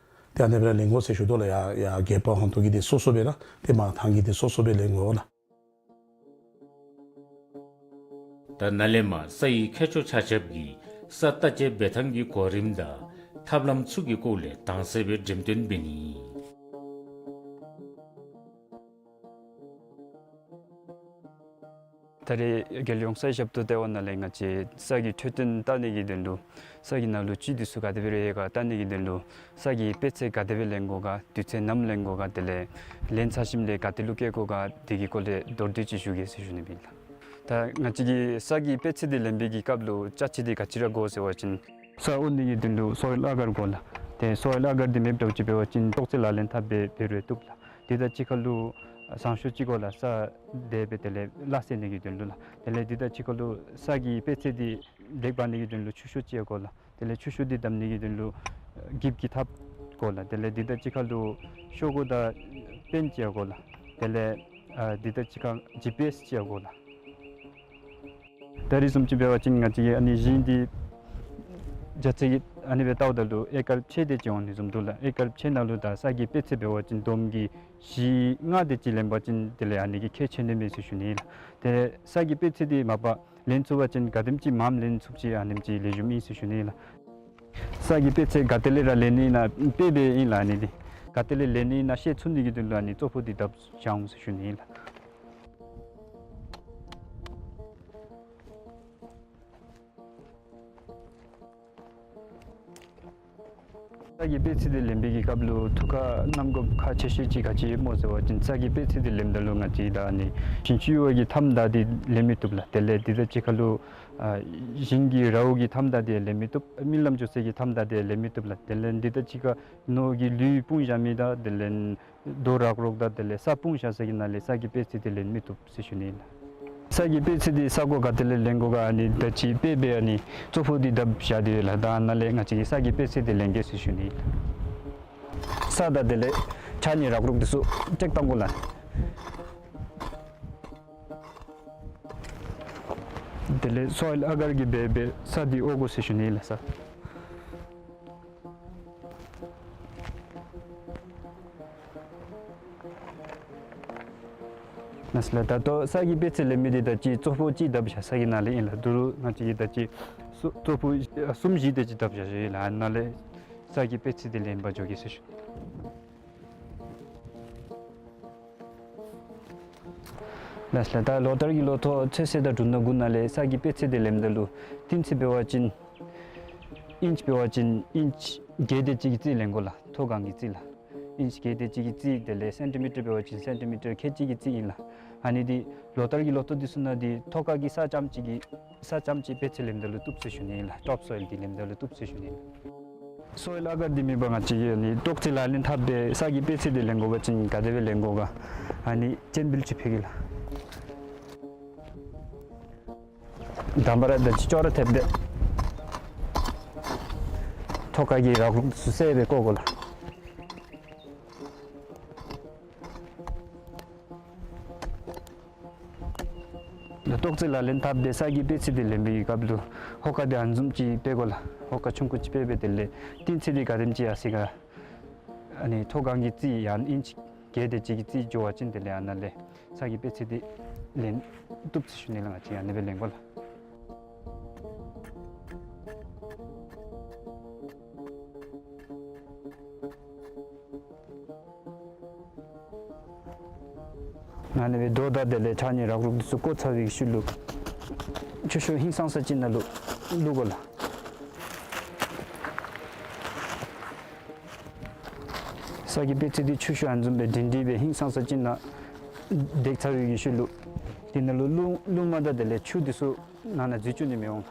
ཏེ་ཨ་ནི་སྦེ་ར་ལེན་དགོ་ཟེར་ཞུ་དོ་ལགས། ཡར་ཡར་གྱལ་པ་ཧོང་ཏོ་གི་འདི་སོ་སོ་སྦེ་ར་ཏེ་མར་ཐང་གི་འདི་སོ་སོ་སྦེ་ལེན་དགོ་ལགས། ད་ནཱ་ལས་མར་ས་ཡི་མཁས་མཆོག་ཆ་ཁྱབ་ཀྱིས་ས་བརྟག་དཔྱད་འབད་ཐངས་ཀྱི་གོ་རིམ་དང་ཐབས་ལམ་ཚུ་གི་སྐོར་ལས་དྭངས་གསལ་སྦེ་འགྲེམས་སྟོན་འབད་ནི་ཨིན། ད་རེས་རྒྱལ་ཡོངས་ས་ཡི་ཞབས་ཏོག་ལྟེ་བ་ནང་ལས་ང་བཅས་ས་གི་འཕྲོད་བསྟེན་བལྟ་ནི་གི་དོན་ལུ་ས་གི་ནང་ལུ་བཅུད་འདི་ཚུ་ག་དེ་སྦེ་ར་ཡོད་ག་བལྟ་ནི་གི་དོན་ལུ་ས་གི་དཔེ་ཚད་ག་དེ་སྦེ་ལེན་དགོ་ག་དུས་ཚོད་ནམ་ལེན་དགོ་ག་དེ་ལས་ལེན་ཚར་ཞིནམ་ལས་ག་ཏེ་ལུ་བསྐྱལ་དགོ་ག་དེ་གི་སྐོར་ལས་མདོར་བསྡུས་ཅིག་ཞུ་གེ་ཟེར་ཞུ་ནི་ཨིན་ལགས། ད་ང་བཅས་ཀྱིས་ས་གི་དཔེ་ཚད་འདི་ལེན་པའི་གི་སྐབས་ལུ་ཅ་ཆས་འདི་ག་ཅི་ར་དགོ་ཟེར་བ་ཅིན་ས་འོར་ནི་གི་དོན་ལུ་སོའིལ་ཨ་གར་དགོ་ལགས། ཏེ་སོའིལ་ཨ་གར་འདི་མེདཔ་འདྲཝ་ཅིག་འབད་བ་ཅིན་ཅོག་ཙེ་ལག་ལེན་འཐབ་སྦེ་འབད་རུང་བཏུབ་ལགས། དེ་དང་གཅིག་ཁར་ལུ་ཟངས་གཞོང་ཅིག་དགོ་ལགས། ས་དེ་སྦེ་དེ་ལས་སླ་བསྲེ་ནི་གི་དོན་ལུ་ལགས། དེ་ལས་དེ་དང་གཅིག་ཁར་ལུ་ས་གི་དཔེ་ཚད་འདི་ལེགས་འབག་ནི་གི་དོན་ལུ་ཆུ་ཤོག་ཅིག་ཡང་དགོ་ལགས། དེ་ལས་ཆུ་ཤོག་འདི་བསྡམ་ནི་གི་དོན་ལུ་ཨ་འགྱིབ་ཀྱི་ཐགཔ་དགོ་ལགས། དེ་ལས་དེ་དང་གཅིག་ཁར་ལུ་ཤོག་གུ་དང་པེན་ཅིག་ཡང་དགོ་ལགས། དེ་ལས་ཨ་དེ་དང་གཅིག་ཁར་ཇི་པི་ཨེསི་ཅིག་ཡང་དགོ་ལགས། ད་རེས་བཟུམ་ཅིག་འབད་བ་ཅིན་ང་བཅས་ཀྱིས་ཨ་ནི་ཞིང་འདི་རྒྱ་ཚད་ཀྱི་ཨ་ནི་སྦེ་བལྟཝ་ད་ལུ་ཨེ་ཀར་ཕྱེད་དེ་ཅིག་འོང་ནི་བཟུམ་འདུག་ལགས། ཨེ་ཀར་ཕྱེད་ནང་ལུ་ད་ས་གི་དཔེ་ཚད་འབད་བ་ཅིན་བསྡོམས་ཀྱིས་བཞི་ལྔ་དེ་ཅིག་ལེན་པ་ཅིན་དེ་ལས་ཨ་ནི་གིས་ཁེ་ཆེ་ནི་མས་ཟེར་ཞུ་ནི་ལགས། ཏེ་ས་གི་དཔེ་ཚད་འདི་མ་པ་ལེན་ཚུགས་པ་ཅིན་ག་དེམ་ཅིག་མངམ་ལེན་ཚུགསཔ་ཅིག་ཨ་ནེམ་ཅིག་ལེགས་ཤོམ་ཨིན་ཟེར་ཞུ་ནི་ལགས། ས་གི་དཔེ་ཚད་ག་ཏེ་ལས་ར་ལེན་ནི་ཨིན་ན་དཔེ་སྦེ་ཨིན་ལགས། ཨ་ནི་འདི་ག་ཏེ་ལས་ལེན་ནི་ཨིན་ན་ཤེས་ཚུགས་ནི་གི་དོན་ལུ་ཨ་ནི་གཙོ་ཕུད་འདི་བརྡབ་བཞག་འོང་ཟེར་ཞུ་ནི་ཨིན་ལགས། ས་གི་དཔེ་ཚད་འདི་ལེན་པའི་གི་སྐབས་ལུ་ཐུགས་ཁར་བསྣམ་དགོཔ་ཁག་ཆེ་ཤོས་ཅིག་ག་ཅི་སྨོ་ཟེར་བ་ཅིན་ས་གི་དཔེ་ཚད་འདི་ལེནམ་ད་ལུ་ང་བཅས་ད་ཨ་ནི་ཞིང་ཆུ་ཡོད་པའི་གི་མཐའམ་དང་འདི་ལེན་མི་བཏུབ་ལགས། དེ་ལས་འདི་དང་གཅིག་ཁར་ལུ་ཨ་ཞིང་གི་རཝ་གི་མཐའམ་དང་འདི་ལེན་མི་བཏུབ། རྨི་ལམ་འགྱོ་སའི་གི་མཐའམ་དང་འདི་ལེན་མི་བཏུབ་ལགས། དེ་ལས་འདི་དང་གཅིག་ཁར་ནོར་གྱི་ལུད་སྤུངས་བཞག་མི་དང་དེ་ལས་རྡོ་རག་རོག་དང་དེ་ལས་ས་སྤུངས་བཞག་ས་གི་ནང་ལས་ས་གི་དཔེ་ཚད་འདི་ལེན་མི་བཏུབ་ཟེར་ཞུ་ནི་ལགས། ས་གི་དཔེ་ཚད་འདི་ས་གོ་ག་ཏེ་ལས་ལེན་དགོ་ག་ཨ་ནི་ད་ཅི་དཔེ་སྦེ་ཨ་ནི་གཙོ་ཕུད་འདི་བརྡབ་བཞག་སྟེ་ཡོད་ལགས། ད་ནཱ་ལས་ང་བཅས་ཀྱིས་ས་གི་དཔེ་ཚད་འདི་ལེན་གེ་ཟེར་ཞུ་ནི་ལགས། ས་དང་དེ་ལས་ཆ་གནས་རག་རོག་འདི་ཚུ་ཅེཀ་བཏང་དགོ་ལགས། དེ་ལས་སོའིལ་ཨ་གར་གྱིས་འབད་འབད་ས་འདི་འོར་དགོ་ཟེར་ཞུ་ནི་ལགས། ས་ལགས་སོ་ལགས། ད་ལྟོ་ས་གི་དཔེ་ཚད་ལེན་མི་འདི་ད་ཅི་གཙོ་ཕུད་གཅིག་བརྡབ་བཞག་ས་གི་ནང་ལས་ཨིན་ལགས། དོ་རུང་ང་བཅས་ཀྱིས་ད་ཅི་གཙོ་ཕུད་གསུམ་བཞི་དེ་ཅིག་བརྡབ་བཞག་ཡོད་ལགས། ནཱ་ལས་ས་གི་དཔེ་ཚད་འདི་ལེན་པར་འགྱོ་གེ་ཟེར་ཞུ། ལགས་སོ་ལགས། ད་ལོ་ལྟར་གྱི་ལོ་ཐོག་ཚོད་བསྲེ་དང་འབྲུ་སྣ་དགུ་ནང་ལས་ས་གི་དཔེ་ཚད་འདི་ལེནམ་ད་ལུ་གཏིང་ཚད་འབད་བ་ཅིན་ཨིནཆ་འབད་བ་ཅིན་ཨིནཆ་བརྒྱད་དེ་ཅིག་གི་རྩིས་ལེན་དགོ་ལགས། མཐོ་སྒང་གི་རྩིས་ལགས། ཨིན་ཅི་བརྒྱད་དེ་ཅིག་གི་རྩིས་དེ་ལས་སེན་ཊི་མི་ཊར་འབད་བ་ཅིན་སེན་ཊི་མི་ཊར་ཁལ་གཅིག་གི་རྩིས་ཨིན་ལགས། ཨ་ནི་འདི་ལོ་ལྟར་གྱི་ལོ་ཐོག་འདི་ཚུ་ནང་འདི་ཐོག་ཁ་གི་ས་རྐྱངམ་ཅིག་གི་ས་རྐྱངམ་ཅིག་དཔེ་ཚད་ལེནམ་ད་ལུ་བཏུབ་ཟེར་ཞུ་ནི་ཨིན་ལགས། ཊོཔ་སོའིལ་འདི་ལེནམ་ད་ལུ་བཏུབ་ཟེར་ཞུ་ནི་ཨིན་ལགས། སོའིལ་ཨ་གར་འདི་མེད་པར་ང་བཅས་ཀྱིས་ཨ་ནི་ཏོག་ཙི་ལག་ལེན་འཐབ་སྦེ་ས་གི་དཔེ་ཚད་འདི་ལེན་དགོ་པ་ཅིན་ག་དེ་སྦེ་ལེན་དགོ་ག། ཨ་ནི་ཅེན་བིལ་ཅིག་ཕུལ་གེ་ལགས། དང་པ་ར་ད་ཅི་ཅོག་ར་འཐདཔ་སྦེ་ཐོག་ཁ་གི་རག་རོག་ཚུ་གསལ་སྦེ་བཀོ་དགོ་ལགས། ད་ཏོག་ཙི་ལག་ལེན་འཐབ་སྦེ་ས་གི་དཔེ་ཚད་འདི་ལེན་པའི་སྐབས་ལུ་ཧོ་ཀ་འདི་ཨ་ནི་བཟུམ་ཅིག་སྤེལ་དགོ་ལགས། ཧོ་ཀ་ཆུང་ཀུ་ཅིག་སྤེལ་སྦེ་དེ་ལས་གཏིང་ཚད་འདི་ག་དེམ་ཅིག་ཡར་སོ་ཡི་ག། ཨ་ནི་ཐོག་ཁ་གི་རྩིས་ཡང་ཨིན་ཅི་བརྒྱད་དེ་ཅིག་གི་རྩིས་འགྱོ་བ་ཅིན་དེ་ལས་ཨ་ནཱ་ལས་ས་གི་དཔེ་ཚད་འདི་ལེན་བཏུབ་ཟེར་ཞུ་ནི་ལགས། ང་བཅས་ཨ་ནི་སྦེ་ལེན་དགོ་ལགས། ཨ་ནི་སྦེ་རྡོ་དང་དེ་ལས་ཆ་གཉིས་རག་རོག་འདི་ཚུ་བཀོ་ཚར་བའི་ཤུལ་ལུ་ཆུ་ཤོག་ཧིང་སངས་ས་ཅིག་ནང་ལུ་བླུག་དགོ་ལགས། ས་གི་དཔེ་ཚད་འདི་ཆུ་ཤོག་ཨ་ནི་བཟུམ་སྦེ་སྒྲིང་སྒྲི་སྦེ་ཧིང་སངས་ས་ཅིག་ནང་བཏེགས་ཚར་བའི་ཤུལ་ལུ་དེ་ནང་ལུ་རླུང་རླུང་མ་དང་དེ་ལས་ཆུ་འདི་ཚུ་ནང་ན་འཛུལ་བཅུག་ནི་མི་འོང་།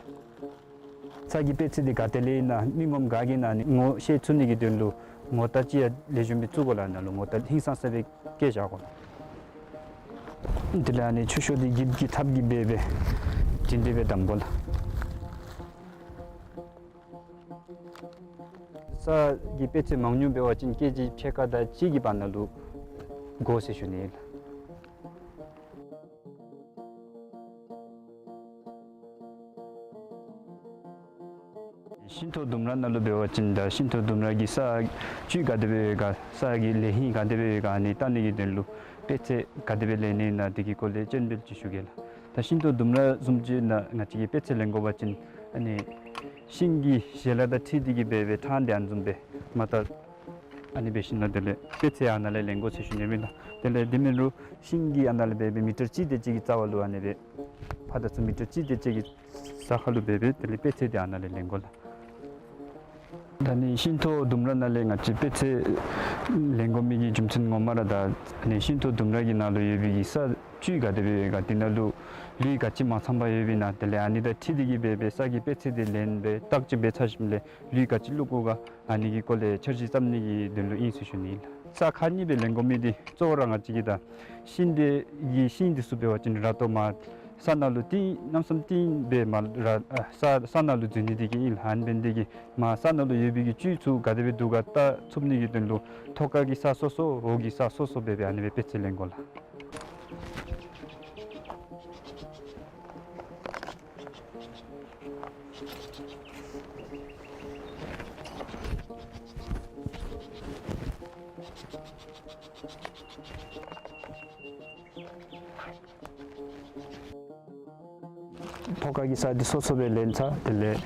ས་གི་དཔེ་ཚད་འདི་ག་ཏེ་ལས་ཨིན་ན་མི་ངོམ་ག་གིས་ཨ་ནི་ངོ་ཤེས་ཚུགས་ནི་གི་དོན་ལུ་ངོ་རྟགས་ཅིག་ཡང་ལེགས་ཤོམ་སྦེ་བཙུགས་དགོ་ལགས། ནང་ལུ་ངོ་རྟགས་ཧིང་སངས་ས་སྦེ་བཀལ་བཞག་དགོ་ལགས། དེ་ལས་ཨ་ནི་ཆུ་ཤོག་འདི་འགྱིབ་ཀྱི་ཐགཔ་གིས་འབད་སྦེ་སྒྲིང་སྒྲི་སྦེ་བསྡམ་དགོ་ལགས། ས་གི་དཔེ་ཚད་མང་ཉུང་འབད་བ་ཅིན་ཀེ་ཇི་ཕྱེད་ཀ་དང་གཅིག་གི་བར་ན་ལུ་དགོ་ཟེར་ཞུ་ནི་ལགས། ཤིང་ཐོག་ལྡུམ་ར་ནང་ལུ་འབད་བ་ཅིན་ད་ཤིང་ཐོག་ལྡུམ་ར་གི་ས་བཅུད་ག་དེ་སྦེ་ཡོད་ག། ས་གི་ལས་ཧིང་ག་དེ་སྦེ་ཡོད་ག། ཨ་ནི་བལྟ་ནི་གི་དོན་ལུ་དཔེ་ཚད་ག་དེ་སྦེ་ལེན་ནི་ཨིན་ན་དེ་གི་སྐོར་ལས་ཅེན་བིལ་ཅིག་ཞུ་གེ་ལགས། ད་ཤིང་ཐོག་ལྡུམ་ར་བཟུམ་ཅིག་ནང་ང་བཅས་ཀྱིས་དཔེ་ཚད་ལེན་དགོ་པ་ཅིན་ཨ་ནི་ཤིང་གི་ཞལ་ལག་དང་འཁྲིལ་ཏེ་གི་འབད་སྦེ་ཕྲང་སྟེ་ཨ་ནི་བཟུམ་སྦེ་མར་བལྟ། ཨ་ནི་འབད་ཞིནམ་ལས་དེ་ལས་དཔེ་ཚད་ཨ་ནཱ་ལས་ལེན་དགོ་ཟེར་ཞུ་ནི་ཨིན་ལགས། དེ་ལས་དེ་མེན་རུང་ཤིང་གི་ཨ་ནཱ་ལས་འབད་སྦེ་མི་ཊར་གཅིག་དེ་ཅིག་གི་རྩ་བ་ལུ་ཨ་ནི་སྦེ་ཕར་དང་ཚུར་མི་ཊར་གཅིག་དེ་ཅིག་གི་ས་ཁར་ལུ་འབད་སྦེ་དེ་ལས་དཔེ་ཚད་འདི་ཨ་ནཱ་ལས་ལེན་དགོ་ལགས། ད་ཨ་ནི་ཤིང་ཐོག་ལྡུམ་ར་ནང་ལས་ང་བཅས་དཔེ་ཚད་ལེན་དགོ་མི་གི་རྒྱུ་མཚན་ངོ་མ་ར་ད་ཨ་ནི་ཤིང་ཐོག་ལྡུམ་ར་གི་ནང་ལུ་ཡོད་པའི་གི་ས་བཅུད་ག་དེ་སྦེ་ཡོད་ག། དེ་ནང་ལུ་ལུད་ག་ཅི་མ་ཚངམ་ཡོདཔ་ཨིན་ན། དེ་ལས་ཨ་ནི་དང་འཁྲིལ་ཏེ་གི་འབད་སྦེ་ས་གི་དཔེ་ཚད་འདི་ལེན་སྦེ་བརྟག་དཔྱད་འབད་ཚར་ཞིནམ་ལས་ལུད་ག་ཅི་བླུག་དགོ་ག། ཨ་ནི་གི་སྐོར་ལས་འཆར་གཞི་བརྩམ་ནི་གི་དོན་ལུ་ཨིན་ཟེར་ཞུ་ནི་ལགས། ས་ཁག་གཉིས་སྦེ་ལེན་དགོ་མི་འདི་གཙོ་བོ་ར་ང་བཅས་ཀྱིས་ད་ཤིང་འདི་གི་ཤིང་འདི་ཚུ་འབད་བ་ཅིན་ར་ཏོ་མར་ས་ནང་ལུ་བཏིང་གནམ་ས་བཏིང་སྦེ་མར་ར་ཨ་ས་ས་ནང་ལུ་འཛུལ་ནི་འདི་གིས་ཨིན་ལགས། ཨ་ནི་འབད་ནི་འདི་གིས་མར་ས་ནང་ལུ་ཡོད་པའི་གི་བཅུད་ཚུ་ག་དེ་སྦེ་འདུག་ག་བལྟ་ཚུགས་ནི་གི་དོན་ལུ་ཐོག་ཁ་གི་ས་སོ་སོ་འོག་གི་ས་སོ་སོ་འབད་སྦེ་ཨ་ནི་སྦེ་དཔེ་ཚད་ལེན་དགོ་ལགས། ཐོག་ཁ་གི་ས་འདི་སོ་སོ་སྦེ་ལེན་ཚར། དེ་ལས་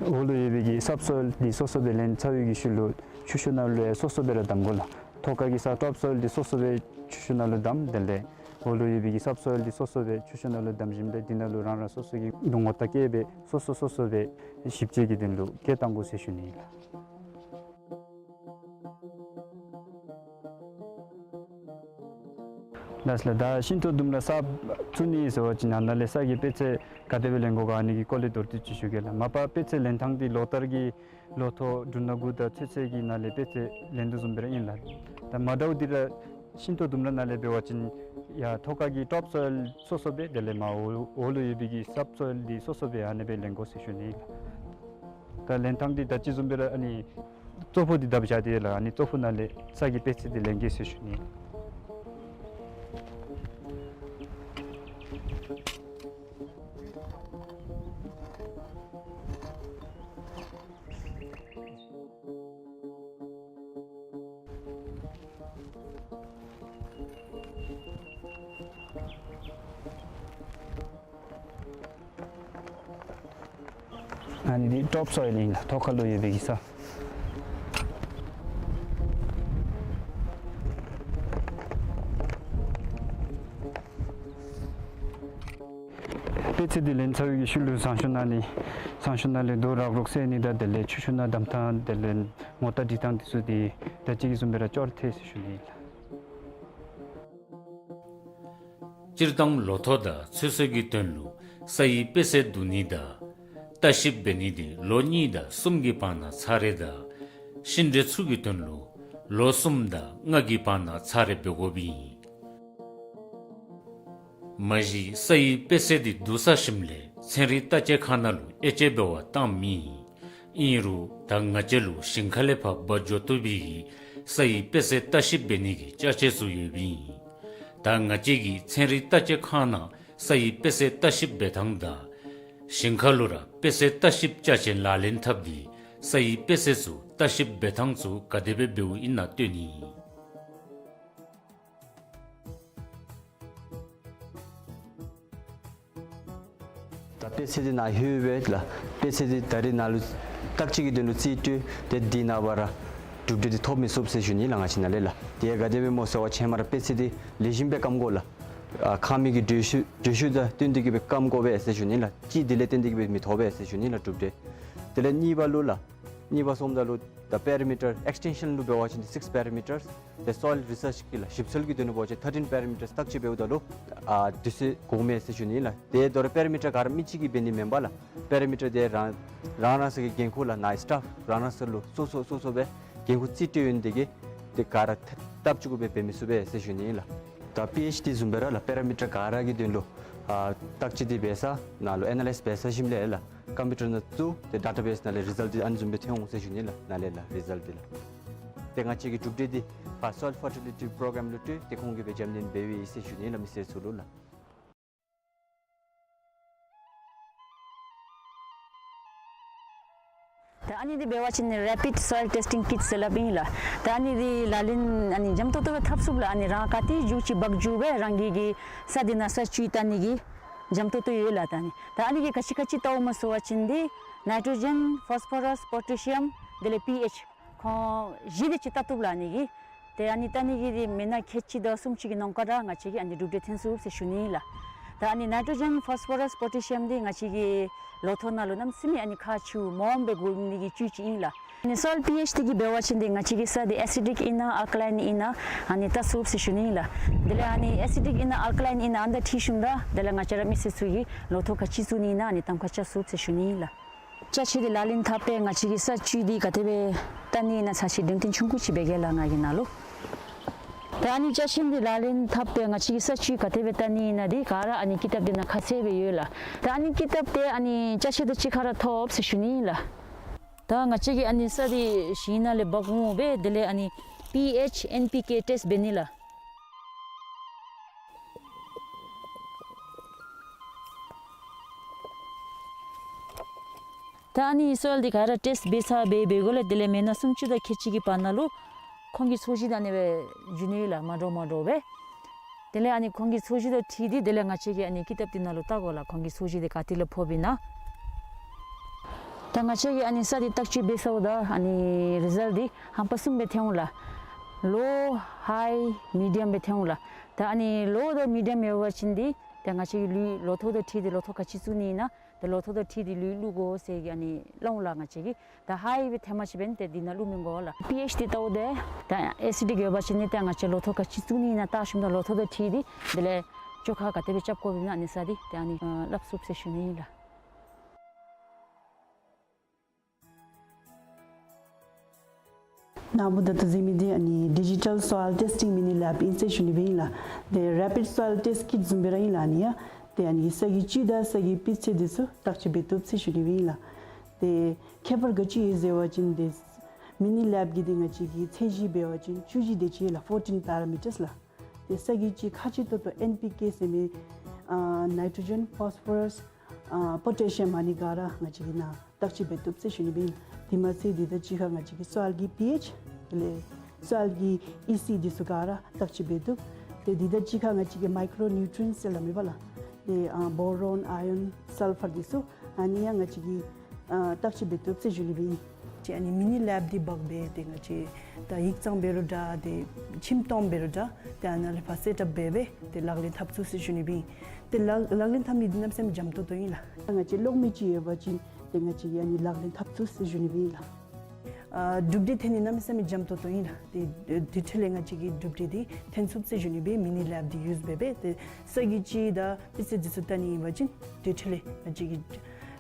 འོག་ལུ་ཡོད་པའི་གི་སབ་སོའིལ་འདི་སོ་སོ་སྦེ་ལེན་ཚར་བའི་གི་ཤུལ་ལུ་ཆུ་ཤོག་ནང་ལུ་ཡང་སོ་སོ་སྦེ་ར་བསྡམ་དགོ་ལགས། ཐོག་ཁ་གི་ས་ཊོཔ་སོའིལ་འདི་སོ་སོ་སྦེ་ཆུ་ཤོག་ནང་ལུ་བསྡམ། དེ་ལས་འོག་ལུ་ཡོད་པའི་གི་སབ་སོའིལ་འདི་སོ་སོ་སྦེ་ཆུ་ཤོག་ནང་ལུ་བསྡམ་ཞིནམ་ལས་འདི་ནང་ལུ་རང་རང་སོ་སོ་གི་ངོ་རྟགས་བཀལ་སྦེ་སོ་སོ་སོ་སོ་སྦེ་ཞིབ་དཔྱད་ཀྱི་དོན་ལུ་བཀལ་བཏང་དགོ་ཟེར་ཞུ་ནི་ལགས། ལགས་ལགས། ད་ཤིང་ཐོག་ལྡུམ་ར་གསརཔ་བཙུགས་ནི་ཟེར་བ་ཅིན་ཨ་ནཱ་ལས་ས་གི་དཔེ་ཚད་ག་དེ་སྦེ་ལེན་དགོ་ག་ཨ་ནི་གི་སྐོར་ལས་མདོར་བསྡུས་ཅིག་ཞུ་གེ་ལགས། མ་པ་དཔེ་ཚད་ལེན་ཐངས་འདི་ལོ་ལྟར་གྱི་ལོ་ཐོག་འབྲུ་སྣ་དགུ་དང་ཚོད་ཚོད་ཀྱི་ནང་ལས་དཔེ་ཚད་ལེན་དོ་བཟུམ་སྦེ་ར་ཨིན་ལགས། ད་མ་འདྲཝ་འདི་ར་ཤིང་ཐོག་ལྡུམ་ར་ནང་ལས་འབད་བ་ཅིན་ཡར་ཐོག་ཁ་གི་ཊོཔ་སོའིལ་སོ་སོ་སྦེ་དེ་ལས་མར་འོག་འོག་ལུ་ཡོད་པའི་གི་སབ་སོའིལ་འདི་སོ་སོ་སྦེ་ཨ་ནི་སྦེ་ལེན་དགོ་ཟེར་ཞུ་ནི་ལགས། ད་ལེན་ཐངས་འདི་ད་ཅི་བཟུམ་སྦེ་ར་ཨ་ནི་ཙོག་ཕུ་འདི་བརྡབ་བཞག་སྟེ་ལགས། ཨ་ནི་ཙོག་ཕུ་ནང་ལས་ས་གི་དཔེ་ཚད་འདི་ལེན་གེ་ཟེར་ཞུ་ནི། ཨ་ནི་འདི་ཊོཔ་སོའིལ་ཨིན་ལགས། ཐོག་ཁ་ལུ་ཡོད་པའི་གི་ས། དཔེ་ ཚེ་འདི་ལེན་ཚར་བའི་ཤུལ་ལུ་ཟངས་གཞོང་ནང་ལས་ཟངས་གཞོང་ནང་ལས་རྡོ་རག་རོག་བསལ་ནི་དང་དེ་ལས་ཆུ་ཤུགས་ནང་བསྡམ་ཐངས་དེ་ལས་ངོ་རྟགས་སྒྲིག་ཐངས་འདི་ཚུ་འདི་ད་ཅི་གི་བཟུམ་སྦེ་ར་ཅོག་ར་འཐད་ཟེར་ཞུ་ནི་ཨིན་ལགས། སྤྱིར་བཏང་ལོ་ཐོག་དང་ཚོད་བསྲེ་གི་དོན་ལུ་ས་ཡི་དཔེ་ཚད་བསྡུ་ནི་དང་ལྟ་ཞིབ་འབད་ནི་འདི་ལོ་གཉིས་དང་གསུམ་གྱི་བར་ན་ཚར་རེ་དང་ཤིང་འབྲས་ཚུ་གི་དོན་ལུ་ལོ་གསུམ་དང་ལྔ་གི་བར་ན་ཚར་རེ་འབད་དགོཔ་ཨིན། མ་གཞི་ས་ཡི་དཔེ་ཚད་འདི་བསྡུ་ཚར་ཞིནམ་ལས་ཚན་རིག་བརྟག་དཔྱད་ཁང་ནང་ལུ་དབྱེ་དཔྱད་འབད་བར་བཏངམ་ཨིན། ཨིན་རུང་ད་ང་བཅས་ལུ་ཞིང་ཁ་ལས་ཕར་འབག་འགྱོ་བཏུབ་པའི་གི་ས་ཡི་དཔེ་ཚད་ལྟ་ཞིབ་འབད་ནི་གི་ཅ་ཆས་ཚུ་ཡོདཔ་ཨིན། ད་ང་བཅས་ཀྱིས་ཚན་རིག་བརྟག་དཔྱད་ཁང་ནང་ས་ཡི་དཔེ་ཚད་ལྟ་ཞིབ་འབད་ཐངས་དང་ཞིང་ཁ་ལུ་ར་དཔེ་ཚད་ལྟ་ཞིབ་ཅ་ཆས་ལག་ལེན་འཐབ་སྟེ་ས་ཡི་དཔེ་ཚད་ཚུ་ལྟ་ཞིབ་འབད་ཐངས་ཚུ་ག་དེ་སྦེ་འབདཝ་ཨིན་ན་སྟོན་ནི་ཨིན། ད་དཔེ་ཚད་འདི་ནཱ་ལྷོད་པས་ལགས། དཔེ་ཚད་འདི་ད་རེས་ནཱ་ལུ་བརྟག་དཔྱད་ཀྱི་དོན་ལུ་རྩིས་སྤྲོད་དེ་འདི་ནངས་པ་ར་གྲུབ་འབྲས་འདི་ཐོབ་མི་ཚུགས་ཟེར་ཞུ་ནི་ལགས། ང་བཅས་ནཱ་ལས་ལགས། དེ་ག་དེ་སྦེ་སྨོ་ཟེར་བ་ཅིན་ཧེ་མ་ར་དཔེ་ཚད་འདི་ལེགས་ཤོམ་སྦེ་སྐམ་དགོ་ལགས། ཨ་ཁང་མིག་གི་འགྲོས་ཤུགས་འགྲོས་ཤུགས་དང་བསྟུན་ཏེ་གི་སྦེ་སྐམ་དགོ་པས་ཟེར་ཞུ་ནི་ལགས། ཅིག་དེ་ལས་བརྟེན་ཏེ་གི་སྦེ་མི་ཐོབ་པས་ཟེར་ཞུ་ནི་ལགས་གྲུབ་འབྲས། དེ་ལས་གཉིས་པ་ལུ་ལགས། གཉིས་པ་སོངམ་ད་ལུ་ད་པེ་ར་མི་ཊར་ཨེགསི་ཊེན་ཤཱན་ལུ་འབད་བ་ཅིན་སིགསི་པེ་ར་མི་ཊར། དེ་སོའིལ་རི་སརཆ་གི་ལགས་ཞིབ་འཚོལ་གྱི་དོན་ལུ་འབད་བ་ཅིན་ཐར་ཊིན་པེ་ར་མི་ཊར་བརྟག་དཔྱད་འབདཝ་ད་ལུ་ཨ་དུས་ཚོད་འགོརཝ་མས་ཟེར་ཞུ་ནི་ལགས། དེ་དོ་རུང་པེ་ར་མི་ཊར་ག་ར་མི་གཅིག་གིས་འབད་ནི་མེན་པས་ལགས། པེ་ར་མི་ཊར་དེ་རང་རང་རང་སོའི་འགན་ཁུར་ལགས། ནཱ་སི་ཊཱཕ་རང་རང་སོ་ལུ་སོ་སོ་སོ་སོ་སྦེ་འགན་ཁུར་རྩིས་སྤྲོད་ཡོད་ནི་དེ་གིས་དེ་ག་ར་ཐབས་ཅིག་གུ་སྦེ་འབད་མི་ཚུགས་པས་ཟེར་ཞུ་ནི་ལགས། ད་པི་ཨེཆ་འདི་བཟུམ་སྦེ་ར་ལགས་པེ་ར་མི་ཊར་ག་ར་གི་དོན་ལུ་ཨ་བརྟག་དཔྱད་འདི་འབད་ས་ནཱ་ལུ་ཨེ་ན་ལའིཛ་འབད་ཚར་ཞིནམ་ལས་ལགས། ཀམ་པིའུ་ཊར་ནང་བཙུགས་ཏེ་ཌེ་ཊ་བེསི་ནང་ལས་རི་ཛལཊ་འདི་ཨ་ནི་བཟུམ་སྦེ་ཐོན་འོང་ཟེར་ཞུ་ནི་ལགས། ནཱ་ལས་ལགས་རི་ཛལཊ་འདི་ལགས། ཏེ་ང་བཅས་ཀྱི་གྲུབ་འབྲས་འདི་ཕར་སོའིལ་ཕར་ཊི་ལི་ཊི་པོ་རོ་གརམ་ལུ་སྤྲོད་དེ་ཁོང་གིས་སྦེ་རྒྱབ་སྣོན་འབད་བའི་ཨིན་ཟེར་ཞུ་ནི་ལགས་མི་སེར་ཚུ་ལུ་ལགས། ད་ཨ་ནི་འདི་འབད་བ་ཅིན་རེ་པིཌ་སོའིལ་ཊེསི་ཊིང་ཀིཊ་ཟེར་སླབ་ཨིན་ལགས། ད་ཨ་ནི་འདི་ལག་ལེན་ཨ་ནི་འཇམ་ཏོང་ཏོ་སྦེ་འཐབ་ཚུགས་ལགས། ཨ་ནི་རང་ག་ཏེ་འགྱོ་ཅི་འབག་འགྱོ་སྦེ་རང་གི་གི་ས་འདི་ནང་ས་བཅུད་བལྟ་ནི་གི་འཇམ་ཏོང་ཏོ་ཡོད་ལགས། ད་ཨ་ནི་ད་ཨ་ནི་གིས་ག་ཅི་ག་ཅི་བལྟཝ་སྨོ་ཟེར་བ་ཅིན་འདི་ནའི་ཊྲོ་ཇེན་ཕོསི་ཕོ་རསི་པོ་ཊེ་ཤི་ཡམ་དེ་ལས་པི་ཨེཆ་ཁོང་བཞི་དེ་ཅིག་བལྟ་བཏུབ་ལགས། ཨ་ནི་གིས་ཏེ་ཨ་ནི་བལྟ་ནི་གི་འདི་མི་ནང་ཁལ་གཅིག་དང་སུམ་ཅུ་གི་ནང་འཁོད་ར་ང་བཅས་ཀྱིས་ཨ་ནི་གྲུབ་འབྲས་ཐོན་ཚུགས་ཟེར་ཞུ་ནི་ལགས། ད་ཨ་ནི་ནའི་ཊྲོ་ཇེན་ཕོསི་ཕོ་རསི་པོ་ཊེ་ཤི་ཡམ་འདི་ང་བཅས་ཀྱི་ལོ་ཐོག་ནང་ལུ་གནམ་མེད་ས་མེད་ཨ་ནི་ཁག་ཆེཝ་སྨོ་སྦེ་གོ་ནི་གི་བཅུད་ཅིག་ཨིན་ལགས། ཨ་ནི་སོའིལ་པི་ཨེཆ་འདི་གིས་འབད་བ་ཅིན་འདི་ང་བཅས་ཀྱི་ས་འདི་ཨེ་སི་ཌིག་ཨིན་ན་ཨལ་ཀ་ལའིན་ཨིན་ན་ཨ་ནི་བལྟ་ཚུགས་ཟེར་ཞུ་ནི་ཨིན་ལགས། དེ་ལས་ཨ་ནི་ཨེ་སི་ཌིག་ཨིན་ན་ཨལ་ཀ་ལའིན་ཨིན་ན་ཨ་ནི་དང་འཁྲིལ་ཞིནམ་ད་དེ་ལས་ང་བཅས་ར་མི་སེར་ཚུ་གིས་ལོ་ཐོག་ག་ཅི་བཙུགས་ནི་ཨིན་ན་ཨ་ནི་གཏམ་ཁ་རྐྱབ་ཚུགས་ཟེར་ཞུ་ནི་ཨིན་ལགས། ཅ་ཆས་འདི་ལག་ལེན་འཐབ་སྦེ་ང་བཅས་ཀྱི་ས་བཅུད་འདི་ག་དེ་སྦེ་བལྟ་ནི་ཨིན་ན་ཚར་ཅིག་འགྲེམས་སྟོན་ཆུང་ཀུ་ཅིག་འབད་གེ་ལགས་ང་གིས་ནཱ་ལུ། ད་ཨ་ནི་ཅ་ཆས་འདི་ལག་ལེན་འཐབ་སྦེ་ང་བཅས་ཀྱི་ས་བཅུད་ག་དེ་སྦེ་བལྟ་ནི་ཨིན་ན་འདི་ག་ར་ཨ་ནི་ཀི་ཏབ་འདི་ནང་ཁ་གསལ་སྦེ་ཡོད་ལགས། ད་ཨ་ནི་ཀི་ཏབ་འདི་ཨ་ནི་ཅ་ཆས་དང་གཅིག་ཁར་ར་ཐོབ་ཟེར་ཞུ་ནི་ཨིན་ལགས། ད་ང་བཅས་ཀྱིས་ཨ་ནི་ས་འདི་ཞིང་ནང་ལས་འབག་འོང་སྦེ་དེ་ལས་ཨ་ནི་པི་ཨེཆ་ཨེན་པི་ཀེ་ཊེསཊ་འབད་ནི་ལགས། ད་ཨ་ནི་སོའིལ་འདི་ག་ར་ཊེསཊ་འབད་ཚར་སྦེ་འབད་དགོ་ལགས། དེ་ལས་མི་ནང་སུམ་ཅུ་དང་ཁལ་གཅིག་གི་བར་ན་ལུ་ཁོང་གི་ཚོས་གཞི་འདི་ཨ་ནི་སྦེ་འགྱུར་ནི་ལགས་མ་འདྲཝ་མ་འདྲཝ་སྦེ། དེ་ལས་ཨ་ནི་ཁོང་གི་ཚོས་གཞི་དང་འཁྲིལ་ཏེ་དེ་ལས་ང་བཅས་ཀྱིས་ཨ་ནི་ཀི་ཏབ་འདི་ནང་ལུ་བལྟ་དགོ་ལགས། ཁོང་གི་ཚོས་གཞི་འདི་ག་ཏེ་ལས་ཕོགཔ་ཨིན་ན། ད་ང་བཅས་ཀྱིས་ཨ་ནི་ས་འདི་བརྟག་དཔྱད་འབད་ཚརཝ་ད་ཨ་ནི་རི་ཛལཊ་འདི་ཧམ་པ་གསུམ་སྦེ་ཐོན་འོང་ལགས། ལོ་ཧའི་མི་ཌི་ཡམ་སྦེ་ཐོན་འོང་ལགས། ད་ཨ་ནི་ལོ་དང་མི་ཌི་ཡམ་ཡོད་པ་ཅིན་འདི་ད་ང་བཅས་ཀྱིས་ལུད་ལོ་ཐོག་དང་འཁྲིལ་ཏེ་ལོ་ཐོག་ག་ཅི་བཙུགས་ནི་ཨིན་ན་ད་ལོ་ཐོག་དང་འཁྲིལ་ཏེ་ལུད་བླུག་དགོ་ཟེར་གྱི་ཨ་ནི་སླབ་འོང་ལགས་ང་བཅས་ཀྱིས། ད་ཧའི་སྦེ་ཐོན་པ་ཅིན་འབདན་ཏེ་འདི་ནང་བླུག་མི་དགོ་ལགས། པི་ཨེཆ་འདི་བལྟཝ་ད་ད་ཨེ་སི་ཌིག་ཡོད་པ་ཅིན་ནི་ད་ང་བཅས་ལོ་ཐོག་ག་ཅི་བཙུགས་ནི་ཨིན་ན་བལྟ་ཞིནམ་ད་ལོ་ཐོག་དང་འཁྲིལ་ཏེ་དེ་ལས་བཅོ་ཁ་ག་དེ་སྦེ་རྐྱབ་དགོཔ་ཨིན་ན་ཨ་ནི་ས་འདི་ཏེ་ཨ་ནི་སླབ་ཚུགས་ཟེར་ཞུ་ནི་ཨིན་ལགས། ནཱ་བུ་ད་ལྟོ་གཟིགས་མི་འདི་ཨ་ནི་ཌི་ཇི་ཊལ་སོའིལ་ཊེསི་ཊིང་མི་ནི་ལེབ་ཨིན་ཟེར་ཞུ་ནི་སྦེ་ཨིན་ལགས། ཏེ་རེ་པིཌ་སོའིལ་ཊེསཊ་ཀིཊ་བཟུམ་སྦེ་ར་ཨིན་ལགས། ཨ་ནི་ཡང་ཏེ་ཨ་ནི་ས་གི་བཅུད་དང་ས་གི་སྤུས་ཚད་འདི་ཚུ་བརྟག་དཔྱད་འབད་བཏུབ་ཟེར་ཞུ་ནི་སྦེ་ཨིན་ལགས། ཏེ་ཁྱད་པར་ག་ཅི་ཡོད་ཟེར་བ་ཅིན་ཏེ་མི་ནི་ལེབ་ཀྱི་འདི་ང་བཅས་ཀྱི་ཚད་གཞི་འབད་བ་ཅིན་བཅུ་བཞི་དེ་ཅིག་ལགས། ཕོར་ཊིན་པེ་ར་མི་ཊརསི་ལགས། ཏེ་ས་གི་བཅུད་ཁག་ཆེ་ཏོག་ཏོ་ཨེན་པི་ཀེ་ཟེར་མི་ཨ་ནའི་ཊྲོ་ཇེན་ཕོསི་ཕོ་རསི་ཨ་པོ་ཊེ་ཤི་ཡམ་ཨ་ནི་ག་ར་ང་བཅས་ཀྱིས་ནཱ་བརྟག་དཔྱད་འབད་བཏུབ་ཟེར་ཞུ་ནི་སྦེ་ཨིན། དེ་མ་ཚད་འདི་དང་གཅིག་ཁར་ང་བཅས་ཀྱིས་སོའིལ་གྱི་པི་ཨེཆ་དེ་ལས་སོའིལ་གྱི་ཨི་སི་འདི་ཚུ་ག་ར་བརྟག་དཔྱད་འབད་བཏུབ། ཏེ་འདི་དང་གཅིག་ཁར་ང་བཅས་ཀྱིས་མའི་ཀྲོ་ནིའུ་ཊི་རི་ཡེནཊསི་ཟེར་སླབ་མི་པ་ལགས། ཏེ་ཨ་བོ་རོན་ཨའི་རོན་སལ་ཕར་འདི་ཚུ་ཨ་ནི་ཡང་ང་བཅས་ཀྱིས་ཨ་བརྟག་དཔྱད་འབད་བཏུབ་ཟེར་ཞུ་ནི་སྦེ་ཨིན། ཨ་ནི་མི་ནི་ལེབ་འདི་འབག་སྦེ་ཏེ་ང་བཅས་ད་ཡིག་ཚང་འབད་རུང་འདྲ་ཏེ་ཁྱིམ་སྟོང་འབད་རུང་འདྲ་ཏེ་ཨ་ནཱ་ལས་ཕར་སེཊ་ཨཔ་འབད་སྦེ་ཏེ་ལག་ལེན་འཐབ་ཚུགས་ཟེར་ཞུ་ནི་སྦེ་ཨིན། ཏེ་ལག་ལག་ལེན་འཐབ་ནི་འདི་གནམ་མེད་ས་མེད་འཇམ་ཏོང་ཏོ་ཨིན་ལགས། ང་བཅས་གློག་མེ་ཅིག་ཡོད་པ་ཅིན་ཏེ་ང་བཅས་ཀྱིས་ཨ་ནི་ལག་ལེན་འཐབ་ཚུགས་ཟེར་ཞུ་ནི་སྦེ་ཨིན་ལགས། ཨ་གྲུབ་འབྲས་ཐོན་ནི་གནམ་མེད་ས་མེད་འཇམ་ཏོང་ཏོ་ཨིན་ལགས། ཏེ་དེ་འཕྲོ་ལས་ང་བཅས་ཀྱིས་གྲུབ་འབྲས་འདི་ཐོན་ཚུགས་ཟེར་ཞུ་ནི་སྦེ་མི་ནི་ལེབ་འདི་ཡུས་འབད་སྦེ་ཏེ་ས་གི་ཅིག་དང་པི་སི་འདི་ཚུ་བལྟ་ནི་ཨིན་པ་ཅིན་དེ་འཕྲོ་ལས་ང་བཅས་ཀྱིས་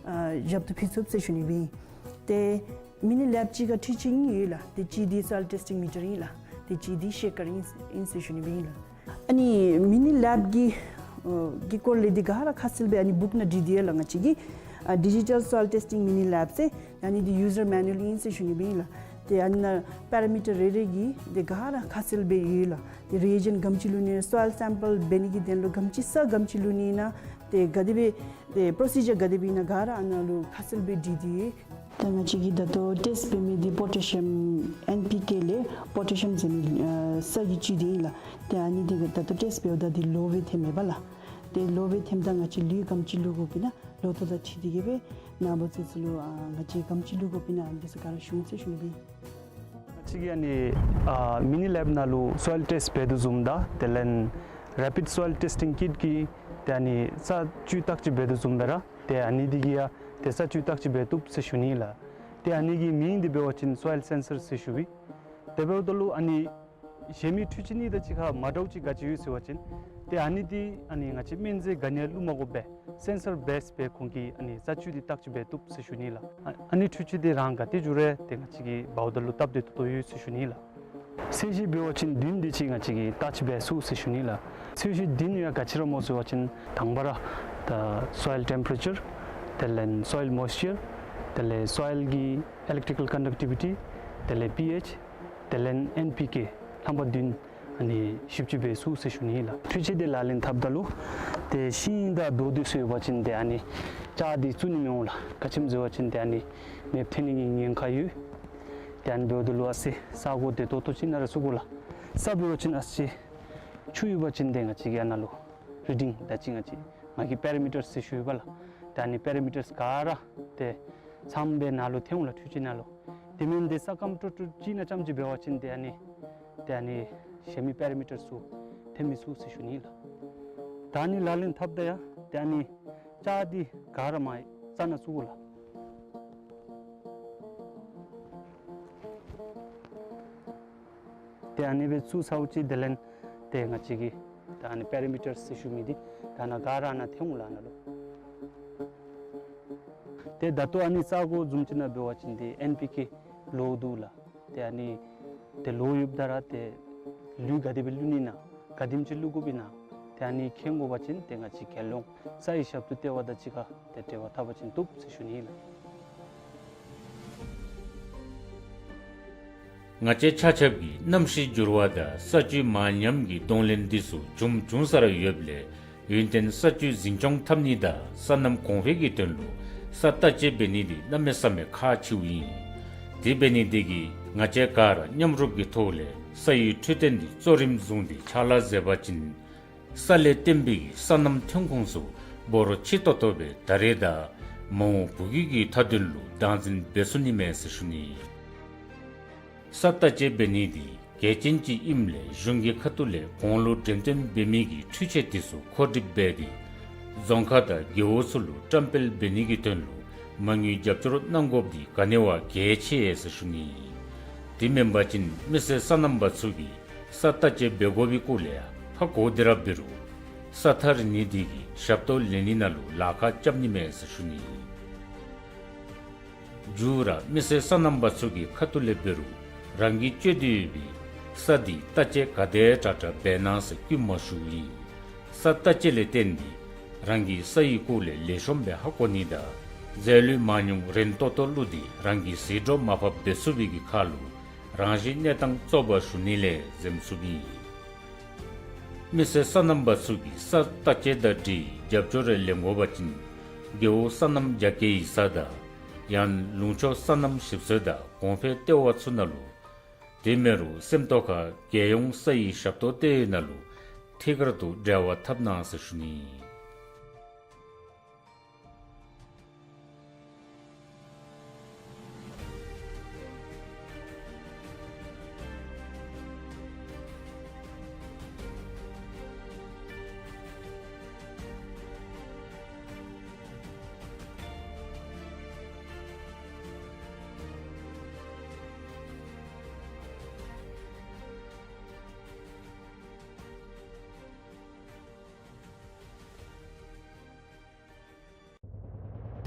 ཨ་ཞབས་ཏོག་ཕུལ་ཚུགས་ཟེར་ཞུ་ནི་སྦེ་ཨིན། ཏེ་མི་ནི་ལེབ་གཅིག་ཁར་འཕྲུལ་ཆས་གཉིས་ཡོད་ལགས། ཏེ་གཅིག་འདི་སོའིལ་ཊེསི་ཊིང་མི་ཊར་ཨིན་ལགས། ཏེ་གཅིག་འདི་ཤེ་ཀར་ཨིན་ཨིན་ཟེར་ཞུ་ནི་སྦེ་ཨིན་ལགས། ཨ་ནི་མི་ནི་ལེབ་ཀྱི་ཨ་ཀྱི་སྐོར་ལས་འདི་ག་ར་ཁ་གསལ་སྦེ་ཨ་ནི་བུཀ་ནང་བྲིས་ཏེ་ཡོད་ལགས། ང་བཅས་ཀྱི་ཨ་ཌི་ཇི་ཊལ་སོའིལ་ཊེསི་ཊིང་མི་ནི་ལེབ་ཟེར་ཨ་ནི་འདི་ཡུ་ཟར་མེ་ནུ་ཨེལ་ཨིན་ཟེར་ཞུ་ནི་སྦེ་ཨིན་ལགས། ཏེ་ཨ་ནི་ནང་པེ་ར་མི་ཊར་རེ་རེ་གི་འདི་ག་ར་ཁ་གསལ་སྦེ་ཡོད་ལགས། ཏེ་རི་ཨེ་ཇེནཊ་ག་དེམ་ཅིག་བླུག་ནི་སོའིལ་སེམ་པལ་འབད་ནི་གི་དོན་ལུ་ག་དེམ་ཅིག་ས་ག་དེམ་ཅིག་བླུག་ནི་ཨིན་ན་ཏེ་ག་དེ་སྦེ་ཏེ་པྲོ་སི་ཇར་ག་དེ་སྦེ་ཨིན་ན་ག་ར་ཨ་ནཱ་ལུ་ཁ་གསལ་སྦེ་བྲིས་ཏེ་ཡོད། ད་ང་བཅས་ཀྱིས་ད་ལྟོ་ཊེསཊ་འབད་མི་འདི་པོ་ཊེ་ཤི་ཡམ་ཨེན་པི་ཀེ་ལས་པོ་ཊེ་ཤི་ཡམ་ཟེར་མི་ཨ་ས་གི་བཅུད་འདི་ཨིན་ལགས། ཏེ་ཨ་ནི་འདི་ད་ལྟོ་ཊེསཊ་འབདཝ་ད་འདི་ལོ་སྦེ་ཐོནམ་མས་པ་ལགས། ཏེ་ལོ་སྦེ་ཐོནམ་ད་ང་བཅས་ལུད་ག་དེམ་ཅིག་བླུག་དགོཔ་ཨིན་ན་ལོ་ཐོག་དང་འཁྲིལ་ཏེ་གི་སྦེ་ནཱ་འབད་ཚུན་ཚོད་ལུ་ཨ་ང་བཅས་ག་དེམ་ཅིག་བླུག་དགོཔ་ཨིན་ན་འདི་ཚུ་ག་ར་ཞུ་འོང་ཟེར་ཞུ་ནི་སྦེ་ཨིན། ང་བཅས་ཀྱིས་ཨ་ནི་ཨ་མི་ནི་ལེབ་ནང་ལུ་སོའིལ་ཊེསཊ་འབད་དོ་བཟུམ་དང་དེ་ལས་རེ་པིཌ་སོའིལ་ཊེསི་ཊིང་ཀིཊ་ཀྱིས་ཏེ་ཨ་ནི་ས་བཅུད་བརྟག་དཔྱད་འབད་དོ་བཟུམ་སྦེ་ར་ཏེ་ཨ་ནི་འདི་གིས་ཡང་ཏེ་ས་བཅུད་བརྟག་དཔྱད་འབད་བཏུབ་ཟེར་ཞུ་ནི་ལགས། ཏེ་ཨ་ནི་གི་མིང་འདི་འབད་བ་ཅིན་སོའིལ་སེན་སར་ཟེར་ཞུ་བས། དེ་འབདཝ་ད་ལུ་ཨ་ནི་གཞན་མི་འཕྲུལ་ཆས་གཉིས་དང་གཅིག་ཁར་མ་འདྲཝ་ཅིག་ག་ཅི་ཡོད་ཟེར་བ་ཅིན་ཏེ་ཨ་ནི་འདི་ཨ་ནི་ང་བཅས་སྨན་རྫས་ག་ནི་ཡང་བླུག་མ་དགོ་པར་སེན་སར་བེསཌ་སྦེ་ཁོང་གིས་ཨ་ནི་ས་བཅུད་འདི་བརྟག་དཔྱད་འབད་བཏུབ་ཟེར་ཞུ་ནི་ལགས། ཨ་ཨ་ནི་འཕྲུལ་ཆས་འདི་རང་ག་ཏེ་འགྱོ་རུང་ཏེ་ང་བཅས་ཀྱིས་འབདཝ་ད་ལུ་སྟབས་བདེ་ཏོག་ཏོ་ཡོད་ཟེར་ཞུ་ནི་ལགས། ཚད་གཞི་འབད་བ་ཅིན་བདུན་དེ་ཅིག་ང་བཅས་ཀྱིས་བརྟག་དཔྱད་འབད་ཚུགས་ཟེར་ཞུ་ནི་ལགས། ཚད་གཞི་བདུན་ཡང་ག་ཅི་ར་སྨོ་ཟེར་བ་ཅིན་དང་པ་ར་ད་སོའིལ་ཊེམ་པ་རེ་ཅར་དེ་ལས་སོའིལ་མོའིསི་ཅར་དེ་ལས་སོའིལ་གྱི་ཨི་ལེཀ་ཊི་ཀལ་ཀོན་ཌག་ཊི་བི་ཊི་དེ་ལས་པི་ཨེཆ་དེ་ལས་ཨེན་པི་ཀེ་རྣམ་པ་བདུན་ཨ་ནི་ཞིབ་དཔྱད་འབད་ཚུགས་ཟེར་ཞུ་ནི་ལགས། འཕྲུལ་ཆས་འདི་ལག་ལེན་འཐབ་ད་ལུ་ཏེ་ཤིང་དང་རྡོ་འདི་ཚུ་ཡོད་པ་ཅིན་ཏེ་ཨ་ནི་ལྕགས་འདི་བཙུགས་ནི་མི་འོང་ལགས། ག་ཅི་སྨོ་ཟེར་བ་ཅིན་ཏེ་ཨ་ནི་ནདཔ་ཐོན་ནི་གི་ཉེན་ཁ་ཡོད། ཏེ་ཨ་ནི་འབདཝ་ད་ལུ་ཨ་ཙི་ས་གོ་བདེ་ཏོག་ཏོ་ཅིག་ནང་ར་བཙུགས་དགོ་ལགས། ས་འབད་བ་ཅིན་ཨ་ཙི་ཆུ་ཡོད་པ་ཅིན་ཏེ་ང་བཅས་ཀྱིས་ཨ་ནཱ་ལུ་རི་ཌིང་ད་ཅི་ང་བཅས་ང་གིས་པེ་ར་མི་ཊར་ཟེར་ཞུ་ཡོད་པ་ལགས། ཏེ་ཨ་ནི་པེ་ར་མི་ཊར་ག་ར་ཏེ་ཚངམ་སྦེ་ནཱ་ལུ་ཐོན་འོང་ལགས། འཕྲུལ་ཆས་ནང་ལུ། དེ་མེན་ཏེ་ས་སྐམ་ཀྲོག་ཀྲོ་ཅིག་ནང་རྐྱངམ་ཅིག་འབད་བ་ཅིན་ཏེ་ཨ་ནི་ཏེ་ཨ་ནི་གཞན་མི་པེ་ར་མི་ཊར་ཚུ་ཐོན་མི་ཚུགས་ཟེར་ཞུ་ནི་ལགས། ད་ཨ་ནི་ལག་ལེན་འཐབ་ད་ཡང་ཏེ་ཨ་ནི་ལྕགས་འདི་ག་ར་མར་རྩ་ནང་བཙུགས་དགོ་ལགས། ཏེ་ཨ་ནི་སྦེ་བཙུགས་ཚརཝ་ཅིག་དེ་ལས་ཏེ་ང་བཅས་ཀྱིས་ད་ཨ་ནི་པེ་ར་མི་ཊར་ཟེར་ཞུ་མི་འདི་ད་ནཱ་ག་ར་ནཱ་ཐོན་འོང་ལགས་ནཱ་ལུ། ཏེ་ད་ལྟོ་ཨ་ནི་ས་གོ་བཟུམ་ཅིག་ནང་འབད་བ་ཅིན་ཏེ་ཨེན་པི་ཀེ་ལོག་འདུག་ལགས། ཏེ་ཨ་ནི་ཏེ་ལོག་ཡོདཔ་ད་ར་ཏེ་ལུད་ག་དེ་སྦེ་བླུག་ནི་ཨིན་ན་ག་དེམ་ཅིག་བླུག་དགོཔ་ཨིན་ན་ཏེ་ཨ་ནི་མཁྱེན་དགོ་པ་ཅིན་ཏེ་ང་བཅས་རྒྱལ་ཡོངས་ས་ཡི་ཞབས་ཏོག་ལྟེ་བ་དང་གཅིག་ཁར་ཏེ་འབྲེལ་བ་འཐབ་པ་ཅིན་བཏུབ་ཟེར་ཞུ་ནི་ཨིན་ལགས། ང་བཅས་ཆ་ཁྱབ་ཀྱིས་གནམ་གཤིས་འགྱུར་བ་དང་ས་བཅུད་མ་ཉམས་ཀྱི་གདོང་ལེན་འདི་ཚུ་བྱུང་བྱུང་ས་ར་ཡོདཔ་ལས་ཡུན་བརྟན་ས་བཅུད་འཛིན་སྐྱོང་འཐབ་ནི་དང་སོ་ནམ་གོང་འཕེལ་གྱི་དོན་ལུ་ས་བརྟག་དཔྱད་འབད་ནི་འདི་གནམ་མེད་ས་མེད་ཁག་ཆེཝ་ཨིན། དེ་འབད་ནི་འདི་གིས་ང་བཅས་ག་ར་མཉམ་རུབ་ཀྱི་ཐོག་ལས་ས་ཡི་འཕྲོད་བསྟེན་འདི་གཙོ་རིམ་བཟུང་སྟེ་ཕྱག་ལཱ་མཛད་པ་ཅིན་ས་ལས་བརྟེན་པའི་སོ་ནམ་ཐོན་ཁུངས་ཚུ་འབོར་ཆེ་ཏོག་ཏོ་སྦེ་ད་རེས་དང་མ་འོངས་བུ་གུ་གི་མཐའ་དོན་ལུ་བདག་འཛིན་འབད་ཚུགས་ནི་མས་ཟེར་ཞུ་ནི། ས་བརྟག་དཔྱད་འབད་ནི་འདི་གལ་ཅན་ཅིག་ཨིནམ་ལས་གཞུང་གི་ཁ་ཐུག་ལས་གོང་ལུ་འགྲེམས་སྟོན་འབད་མི་གི་འཕྲུལ་ཆས་འདི་ཚུ་མཁོ་སྒྲུབ་འབད་དེ་རྫོང་ཁག་དང་རྒེད་འོག་ཚུ་ལུ་བཀྲམ་སྤེལ་འབད་ནི་གི་དོན་ལུ་མ་དངུལ་རྒྱབ་སྐྱོར་གནང་དགོཔ་འདི་ག་ནི་བ་གལ་ཆེ་ཟེར་ཞུ་ནི། དེ་མེན་པ་ཅིན་མི་སེར་སོ་ནམ་པ་ཚུ་གིས་ས་བརྟག་དཔྱད་འབད་དགོ་པའི་སྐོར་ལས་ཧ་གོ་སྟེ་ར་འབད་རུང་ས་ཐག་རིང་ནི་འདི་གིས་ཞབས་ཏོག་ལེན་ནི་ནང་ལུ་ལཱ་ཁག་རྐྱབ་ནི་མས་ཟེར་ཞུ་ནི། མཇུག་ར་མི་སེར་སོ་ནམ་པ་ཚུ་གི་ཁ་ཐུག་ལས་འབད་རུང་རང་གི་སྤྱོད་དེ་ཡོད་པའི་ས་འདི་བརྟག་དཔྱད་ག་དེ་དྲག་དྲག་འབད་གནང་ཟེར་བཀོད་མ་ཞུཝ་ཨིན། ས་བརྟག་དཔྱད་ལས་བརྟེན་ཏེ་རང་གི་ས་ཡི་སྐོར་ལས་ལེགས་ཤོམ་སྦེ་ཧ་གོ་ནི་དང་རྫས་ལུད་མ་ཉུང་རན་ཏོག་ཏོ་བླུགས་ཏེ་རང་གི་ཟད་འགྲོ་མར་ཕབ་འབད་ཚུགས་པའི་གི་ཁར་ལུ་རང་བཞིན་གནས་སྟངས་བཙོག་པ་ཞུ་ནི་ལས་འཛེམ་ཚུགསཔ་ཨིན། མི་སེར་སོ་ནམ་པ་ཚུ་གིས་ས་བརྟག་དཔྱད་དང་འཁྲིལ་རྒྱབ་སྐྱོར་རེ་ལེན་དགོ་པ་ཅིན་རྒེད་འོག་སོ་ནམ་རྒྱ་སྐྱེད་ཡིག་ཚང་དང་ཡང་ལུང་ཕྱོགས་སོ་ནམ་ཞིབ་འཚོལ་དང་གོང་འཕེལ་ལྟེ་བ་ཚུ་ནང་ལུ། དེ་མེན་རུང་སེམས་རྟོགས་ཁ་རྒྱལ་ཡོངས་ས་ཡི་ཞབས་ཏོག་ལྟེ་བའི་ནང་ལུ་ཐད་ཀར་དུ་འབྲེལ་བ་འཐབ་གནང་ཟེར་ཞུ་ནི།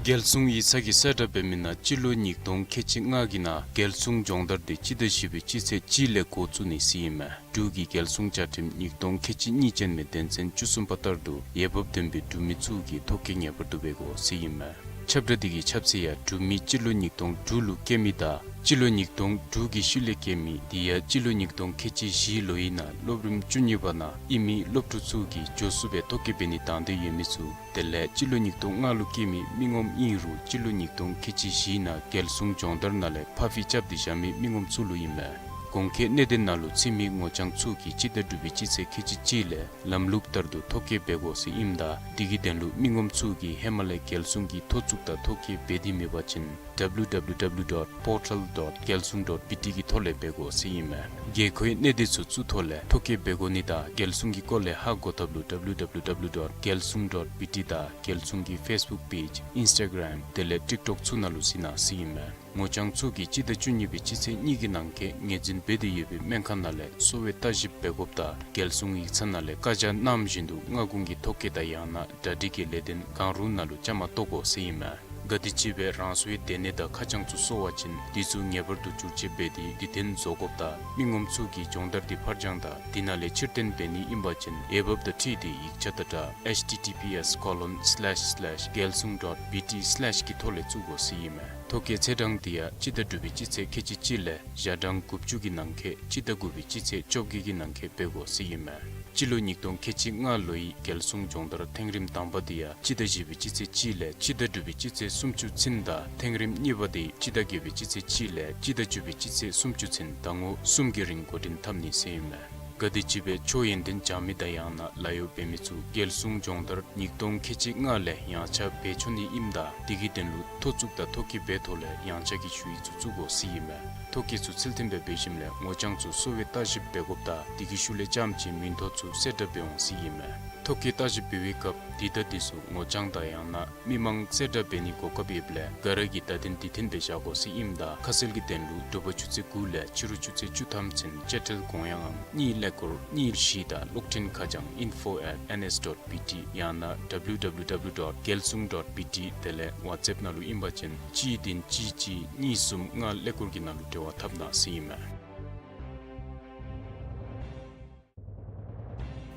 རྒྱལ་སྲུང་ཡིག་ཚང་གིས་གསལ་བསྒྲགས་འབད་མི་ནང་སྤྱི་ལོ་ཉིས་སྟོང་ཁལ་གཅིག་ལྔ་གི་ནང་རྒྱལ་སྲུང་སྦྱོང་བརྡར་དེ་སྤྱི་ཟླ་བཞི་པའི་སྤྱི་ཚེས་གཅིག་ལས་འགོ་བཙུགས་ནི་ཟེར་ཨིན་མས། འབྲུག་གི་རྒྱལ་སྲུང་བཅའ་ཁྲིམས་ཉིས་སྟོང་ཁལ་གཅིག་གཉིས་ཅན་མའི་དོན་ཚན་བཅུ་གསུམ་པ་ལྟར་དུ་འོས་འབབ་ལྡན་པའི་འབྲུག་མི་ཚུ་གིས་ཐོ་བཀོད་ངེས་པར་དུ་འབད་དགོ་ཟེར་ཨིན་མས། ཁྱབ་བསྒྲགས་དེ་གི་ཁྱབ་ཚད་ཡང་འབྲུག་མི་སྤྱི་ལོ་ཉིས་སྟོང་དྲུག་ལུ་སྐྱེས་མི་དང་སྤྱི་ལོ་ཉིས་སྟོང་དྲུག་གི་ཤུལ་ལས་སྐྱེས་མི་དེ་ཡང་སྤྱི་ལོ་ཉིས་སྟོང་ཁལ་གཅིག་བཞི་ལོའི་ནང་སློབ་རིམ་བཅུ་གཉིས་པ་ནང་ཨིན་མི་སློབ་ཕྲུག་ཚུ་གིས་མགྱོགས་སུ་སྦེ་ཐོ་བཀོད་འབད་ནི་དང་འདོད་ཡོད་མི་ཚུ། དེ་ལས་སྤྱི་ལོ་ཉིས་སྟོང་ལྔ་ལུ་སྐྱེས་མི་མི་ངོམ་ཨིན་རུང་སྤྱི་ལོ་ཉིས་སྟོང་ཁལ་གཅིག་བཞི་ནང་རྒྱལ་སྲུང་སྦྱོང་བརྡར་ནང་ལས་ཕར་འགྱངས་རྐྱབ་སྟེ་བཞག་མི་མི་ངོམ་ཚུ་ལུ་ཨིན་མས། གོང་འཁོད་གནད་དོན་ནང་ལུ་ཚུད་མི་ངོ་རྐྱང་ཚུ་གིས་སྤྱི་ཟླ་དྲུག་པའི་སྤྱི་ཚེས་ཁལ་གཅིག་གཅིག་ལས་ལམ་ལུགས་ལྟར་དུ་ཐོ་བཀོད་འབད་དགོ་ཟེར་ཨིནམ་ད་དེ་གི་དོན་ལུ་མི་ངོམ་ཚུ་གིས་ཧེ་མ་ལས་རྒྱལ་སྲུང་གི་ཐོ་བཙུགས་དང་ཐོ་བཀོད་འབད་དེ་མེད་པ་ཅིན་W W W dot portal dot gelsungrayong dot B T གི་ཐོག་ལས་འབད་དགོ་ཟེར་ཨིན་མས། དགོས་མཁོའི་གནད་དོན་ཚུ་གཙུག་ཐོག་ལས་ཐོ་བཀོད་འབད་དགོ་ནི་དང་རྒྱལ་སྲུང་གི་སྐོར་ལས་ཧ་གོ་ཐབས་ལུ་W W W dot gelsungrayong dot B T དང་རྒྱལ་སྲུང་གི་Facebook page, Instagram དེ་ལས་TikTok ཚུ་ནང་ལུ་གཟིགས་གནང་ཟེར་ཨིན་མས། ངོ་རྐྱང་ཚུ་གིས་སྤྱི་ཟླ་བཅུ་གཉིས་པའི་སྤྱི་ཚེས་གཉིས་ཀྱི་ནང་འཁོད་ངོས་འཛིན་འབད་དེ་ཡོད་པའི་སྨན་ཁང་ནང་ལས་གསོ་བའི་བརྟག་ཞིབ་འབད་དགོཔ་དང་རྒྱལ་སྲུང་ཡིག་ཚང་ནང་ལས་བཀའ་རྒྱ་གནངམ་བཞིན་དུ་སྔ་འགོང་གི་ཐོ་བཀོད་དང་ཡང་ན་གྲ་སྒྲིག་གི་ལས་དོན་གང་རུང་ནང་ལུ་བཅའ་མར་གཏོགས་དགོ་ཟེར་ཨིན་མས། ག་དེམ་ཅིག་སྦེ་རང་སོའི་སྡོད་གནས་དང་ཁ་བྱང་ཚུ་སོར་བ་ཅིན་དེ་ཚུ་ངེས་པར་དུ་བསྒྱུར་བཅོས་འབད་དེ་དུས་མཐུན་བཟོ་དགོཔ་དང་མི་ངོམ་ཚུ་གིས་སྦྱོང་བརྡར་དེ་ཕར་འགྱངས་དང་དེ་ནང་ལས་ཕྱིར་འཐེན་འབད་ནི་ཨིན་པ་ཅིན་འོས་འབབ་དང་འཁྲིལ་ཏེ་ཡིག་ཆ་དང་སྦྲགས་H T T P S colon slash slash gelsungrayong dot B T slash གི་ཐོག་ལས་བཙུགས་དགོ་ཟེར་ཨིན་མས། ཐོ་བཀོད་ཚེས་གྲངས་དེ་ཡང་སྤྱི་ཟླ་དྲུག་པའི་སྤྱི་ཚེས་ཁལ་གཅིག་གཅིག་ལས་ཞག་གྲངས་དགུ་བཅུ་གི་ནང་འཁོད་སྤྱི་ཟླ་དགུ་པའི་སྤྱི་ཚེས་བཅོ་བརྒྱད་ཀྱི་ནང་འཁོད་འབད་དགོ་ཟེར་ཨིན་མས། སྤྱི་ལོ་ཉིས་སྟོང་ཁལ་གཅིག་ལྔ་ལོའི་རྒྱལ་སྲུང་སྦྱོང་བརྡར་ཐེངས་རིམ་དང་པ་དེ་ཡང་སྤྱི་ཟླ་བཞི་པའི་སྤྱི་ཚེས་གཅིག་ལས་སྤྱི་ཟླ་དྲུག་པའི་སྤྱི་ཚེས་སུམ་ཅུ་ཚུན་དང་ཐེངས་རིམ་གཉིས་པ་དེ་སྤྱི་ཟླ་བརྒྱད་པའི་སྤྱི་ཚེས་གཅིག་ལས་སྤྱི་ཟླ་བཅུ་པའི་སྤྱི་ཚེས་སུམ་ཅུ་ཚུན་ཟླ་ངོ་གསུམ་གྱི་རིང་འགོ་འདྲེན་འཐབ་ནི་ཟེར་ཨིན་མས། ག་དེམ་ཅིག་སྦེ་ཆོས་ཡོན་ཏན་སྦྱང་མི་དང་ཡང་ན་ལཱ་གཡོག་འབད་མི་ཚུ་རྒྱལ་སྲུང་སྦྱོང་བརྡར་ཉིས་སྟོང་ཁལ་གཅིག་ལྔ་ལས་ཡངས་ཆག་འབད་ཆོག་ནི་ཨིནམ་ད་དེ་གི་དོན་ལུ་ཐོ་བཙུགས་དང་ཐོ་བཀོད་འབད་ཐོག་ལས་ཡངས་ཆག་གི་ཞུ་ཡིག་ཚུ་བཙུགས་དགོ་ཟེར་ཨིན་མས། ཐོ་བཀོད་ཚུ་ཚུལ་མཐུན་སྦེ་འབད་ཞིནམ་ལས་ངོ་རྐྱང་ཚུ་གསོ་བའི་བརྟག་ཞིབ་འབད་དགོཔ་དང་དེ་གི་ཤུལ་ལས་རྐྱངམ་ཅིག་མིང་ཐོ་ཚུ་གསལ་བསྒྲགས་འབད་འོང་ཟེར་ཨིན་མས། ཐོ་བཀོད་བརྟག་ཞིབ་འབད་བའི་སྐབས་དེ་དང་དེ་ཚུ་ངོ་རྐྱང་དང་ཡང་ན་མི་མང་གསལ་བསྒྲགས་འབད་ནི་གོ་སྐབས་ཡོདཔ་ལས་ག་ར་གིས་བརྡ་དོན་དེ་བརྟེན་སྦེ་བཞག་དགོ་ཟེར་ཨིནམ་ད་ཁ་གསལ་གྱི་དོན་ལུ་དྲོ་པ་ཆུ་ཚོད་དགུ་ལས་ཕྱི་རུ་ཆུ་ཚོད་བཅུ་ཐམ་ཚུན་དཔྱ་ཁྲལ་དགོངས་ཡངས་ཨང་གཉིས་ཀླད་ཀོར་གཉིས་བཞི་དང་གློག་འཕྲིན་ཁ་བྱང་info at N S dot B T ཡང་ན W W W dot gelsungrayong dot B T དེ་ལས་WhatsApp ནང་ལུ་ཨིན་པ་ཅིན་གཅིག་བདུན་གཅིག་གཅིག་གཉིས་གསུམ་ལྔ་ཀླད་ཀོར་གྱི་ནང་ལུ་འབྲེལ་བ་འཐབ་གནང་ཟེར་ཨིན་མས།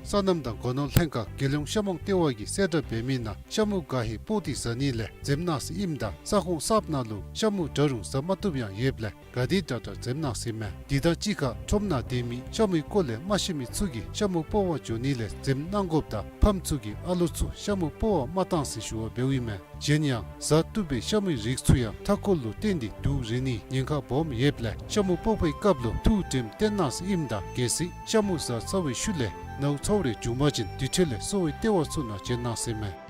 སོ་ནམ་དང་སྒོ་ནོར་ལྷན་ཁག་རྒྱལ་ཡོངས་ཤ་མོང་ལྟེ་བ་གིས་གསལ་བསྒྲགས་འབད་མི་ནང་ཤ་མུ་ག་ཧེ་སྤོག་སྟེ་བཟའ་ནི་ལས་འཛེམ་གནང་ཟེར་ཨིནམ་ད་ས་ཁོངས་གསརཔ་ནང་ལུ་ཤ་མུ་འདྲ་རུང་བཟའ་མ་བཏུབ་ཡང་ཡོདཔ་ལས་ག་དེ་དྲག་དྲག་འཛེམ་གནང་ཟེར་མས། དེ་དང་གཅིག་ཁར་ཁྲོམ་ནང་སྡོད་མི་ཤ་མུའི་སྐོར་ལས་མ་ཤེས་མི་ཚུ་གིས་ཤ་མུ་སྤོག་པར་འགྱོ་ནི་ལས་འཛེམ་གནང་དགོཔ་དང་ཕམ་ཚུ་གིས་ཨ་ལོ་ཚུ་ཤ་མུ་སྤོག་པར་མ་གཏང་ཟེར་ཞུ་བ་འབདཝ་ཨིན་མས། གཞན་ཡང་བཟའ་བཏུབ་པའི་ཤ་མུའི་རིགས་ཚུ་ཡང་མཐའ་འཁོར་ལུ་བརྟེན་ཏེ་དུག་རེག་ནིའི་ཉེན་ཁ་སྦོམ་ཡོདཔ་ལས་ཤ་མུ་སྤོག་པའི་སྐབས་ལུ་ཐུགས་དྲནམ་བཏོན་གནང་ཟེར་ཨིནམ་ད་གལ་སྲིད་ཤ་མུ་བཟའ་ཚར་བའི་ཤུལ་ལས་ནཝ་ཚཝ་རེ་བྱུང་པ་ཅིན་དེ་འཕྲོ་ལས་གསོ་བའི་ལྟེ་བ་ཚུ་ནང་བྱོན་གནང་ཟེར་མས།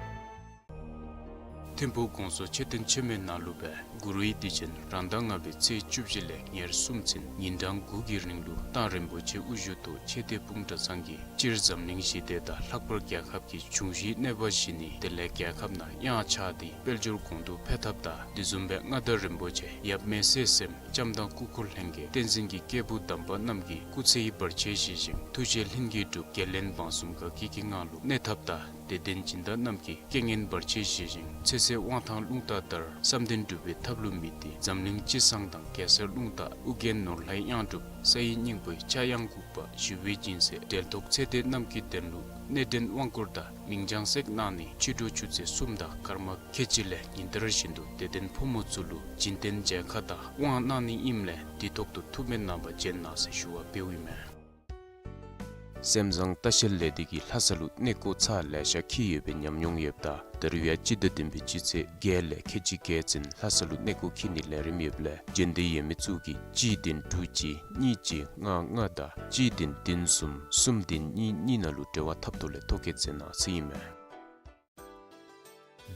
ཐིམ་ཕུག་གོང་ས་མཆོག་མཆོད་རྟེན་ཆེན་མོའི་ནང་ལུ་སྦེ་གུ་རུའི་དུས་ཆེན་རང་ཟླ་ལྔ་པའི་ཚེས་བཅུ་བཞི་ལས་ཉེར་གསུམ་ཚུན་ཉིན་གྲངས་དགུ་གི་རིང་ལུ་མདང་རིན་པོ་ཆེ་དབུ་བཞུགས་ཐོག་མཆོད་རྟེན་སྤུངས་གྲྭ་ཚང་གིས་སྤྱིར་འཛམ་གླིང་ཞི་བདེ་དང་ལྷག་པར་རྒྱལ་ཁབ་ཀྱི་འབྱུང་བཞིའི་གནོད་པ་ཞི་ནི་དེ་ལས་རྒྱལ་ཁབ་ནང་གཡང་ཆགས་ཏེ་དཔལ་འབྱོར་གོང་དུ་འཕེལ་ཐབས་དང་དེ་བཟུམ་སྦེ་མངའ་བདག་རིན་པོ་ཆེ་ཡབ་མེས་སྲས་གསུམ་ལྕམ་དང་སྐུ་འཁོར་ལྷན་རྒྱས་བསྟན་འཛིན་གྱི་སྐྱེས་བུ་དམ་པ་རྣམས་ཀྱི་སྐུ་ཚེ་བར་ཆད་ཞི་ཞིང་ཐུགས་རྗེ་ལྷུན་གྱིས་གྲུབ་རྒྱལ་བློན་འབངས་གསུམ་དགའ་སྐྱིད་ཀྱི་ངང་ལུ་གནས་ཐབས་དང་དད་ལྡན་སྦྱིན་བདག་རྣམས་ཀྱི་རྐྱེན་ངན་བར་ཆད་ཞི་ཞིང་ཚེ་སྲོག་དབང་ཐང་རླུང་རྟ་ལྟར་བསམ་དོན་འགྲུབ་པའི་ཐབས་ལུ་དམིགས་ཏེ་འཛམ་གླིང་སྤྱི་བསང་དང་གེ་སར་རླུང་རྟ་ཨོ་རྒྱན་ནོར་ལྷའི་གཡང་སྒྲུབ་ས་ཡི་སྙིང་པོའི་ཕྱྭ་གཡང་འགུགས་པ་ཞི་བའི་སྦྱིན་སྲེག་འབྲེལ་ཐོགས་ཚེ་འདས་རྣམས་ཀྱི་དོན་ལུ་སྣེ་འདྲེན་དབང་བསྐུར་དང་མིང་བྱང་སྲེག་གནང་ནི་ཕྱི་དྲོ་ཆུ་ཚོད་གསུམ་དང་སྐར་མ་ཁལ་གཅིག་ལས་ཉིན་ལྟར་བཞིན་དུ་དད་ལྡན་ཕོ་མོ་ཚུ་ལུ་སྦྱིན་བསྟན་མཇལ་ཁ་དང་དབང་གནང་ནི་ཨིནམ་ལས་དེ་ཐོག་ཏུ་ཐུགས་སྨོན་གནང་བར་བྱོན་གནང་ཟེར་ཞུ་བ་འབདཝ་ཨིན་མས། སེམས་བཟང་ལྟ་བཤལ་ལས་སྡེ་གིས་ལྷ་ས་ལུ་གནས་སྐོར་ཚར་ལེ་ཤ་འཁྱིད་ཡོད་པའི་ཉམས་མྱོང་ཡོདཔ་ད་ད་རུང་ཡང་སྤྱི་ཟླ་བདུན་པའི་སྤྱི་ཚེས་བརྒྱད་ལས་ཁལ་གཅིག་བརྒྱད་ཚུན་ལྷ་ས་ལུ་གནས་སྐོར་འཁྱིད་ནིའི་ལས་རིམ་ཡོདཔ་ལས་འབྱོན་འདོད་ཡོད་མི་ཚུ་གིས་གཅིག་བདུན་དྲུག་གཅིག་གཉིས་གཅིག་ལྔ་ལྔ་དང་གཅིག་བདུན་བདུན་གསུམ་གསུམ་བདུན་གཉིས་གཉིས་ནང་ལུ་འབྲེལ་བ་འཐབ་ཐོག་ལས་ཐོ་བཀོད་མཛད་གནང་ཟེར་ཨིན་མས།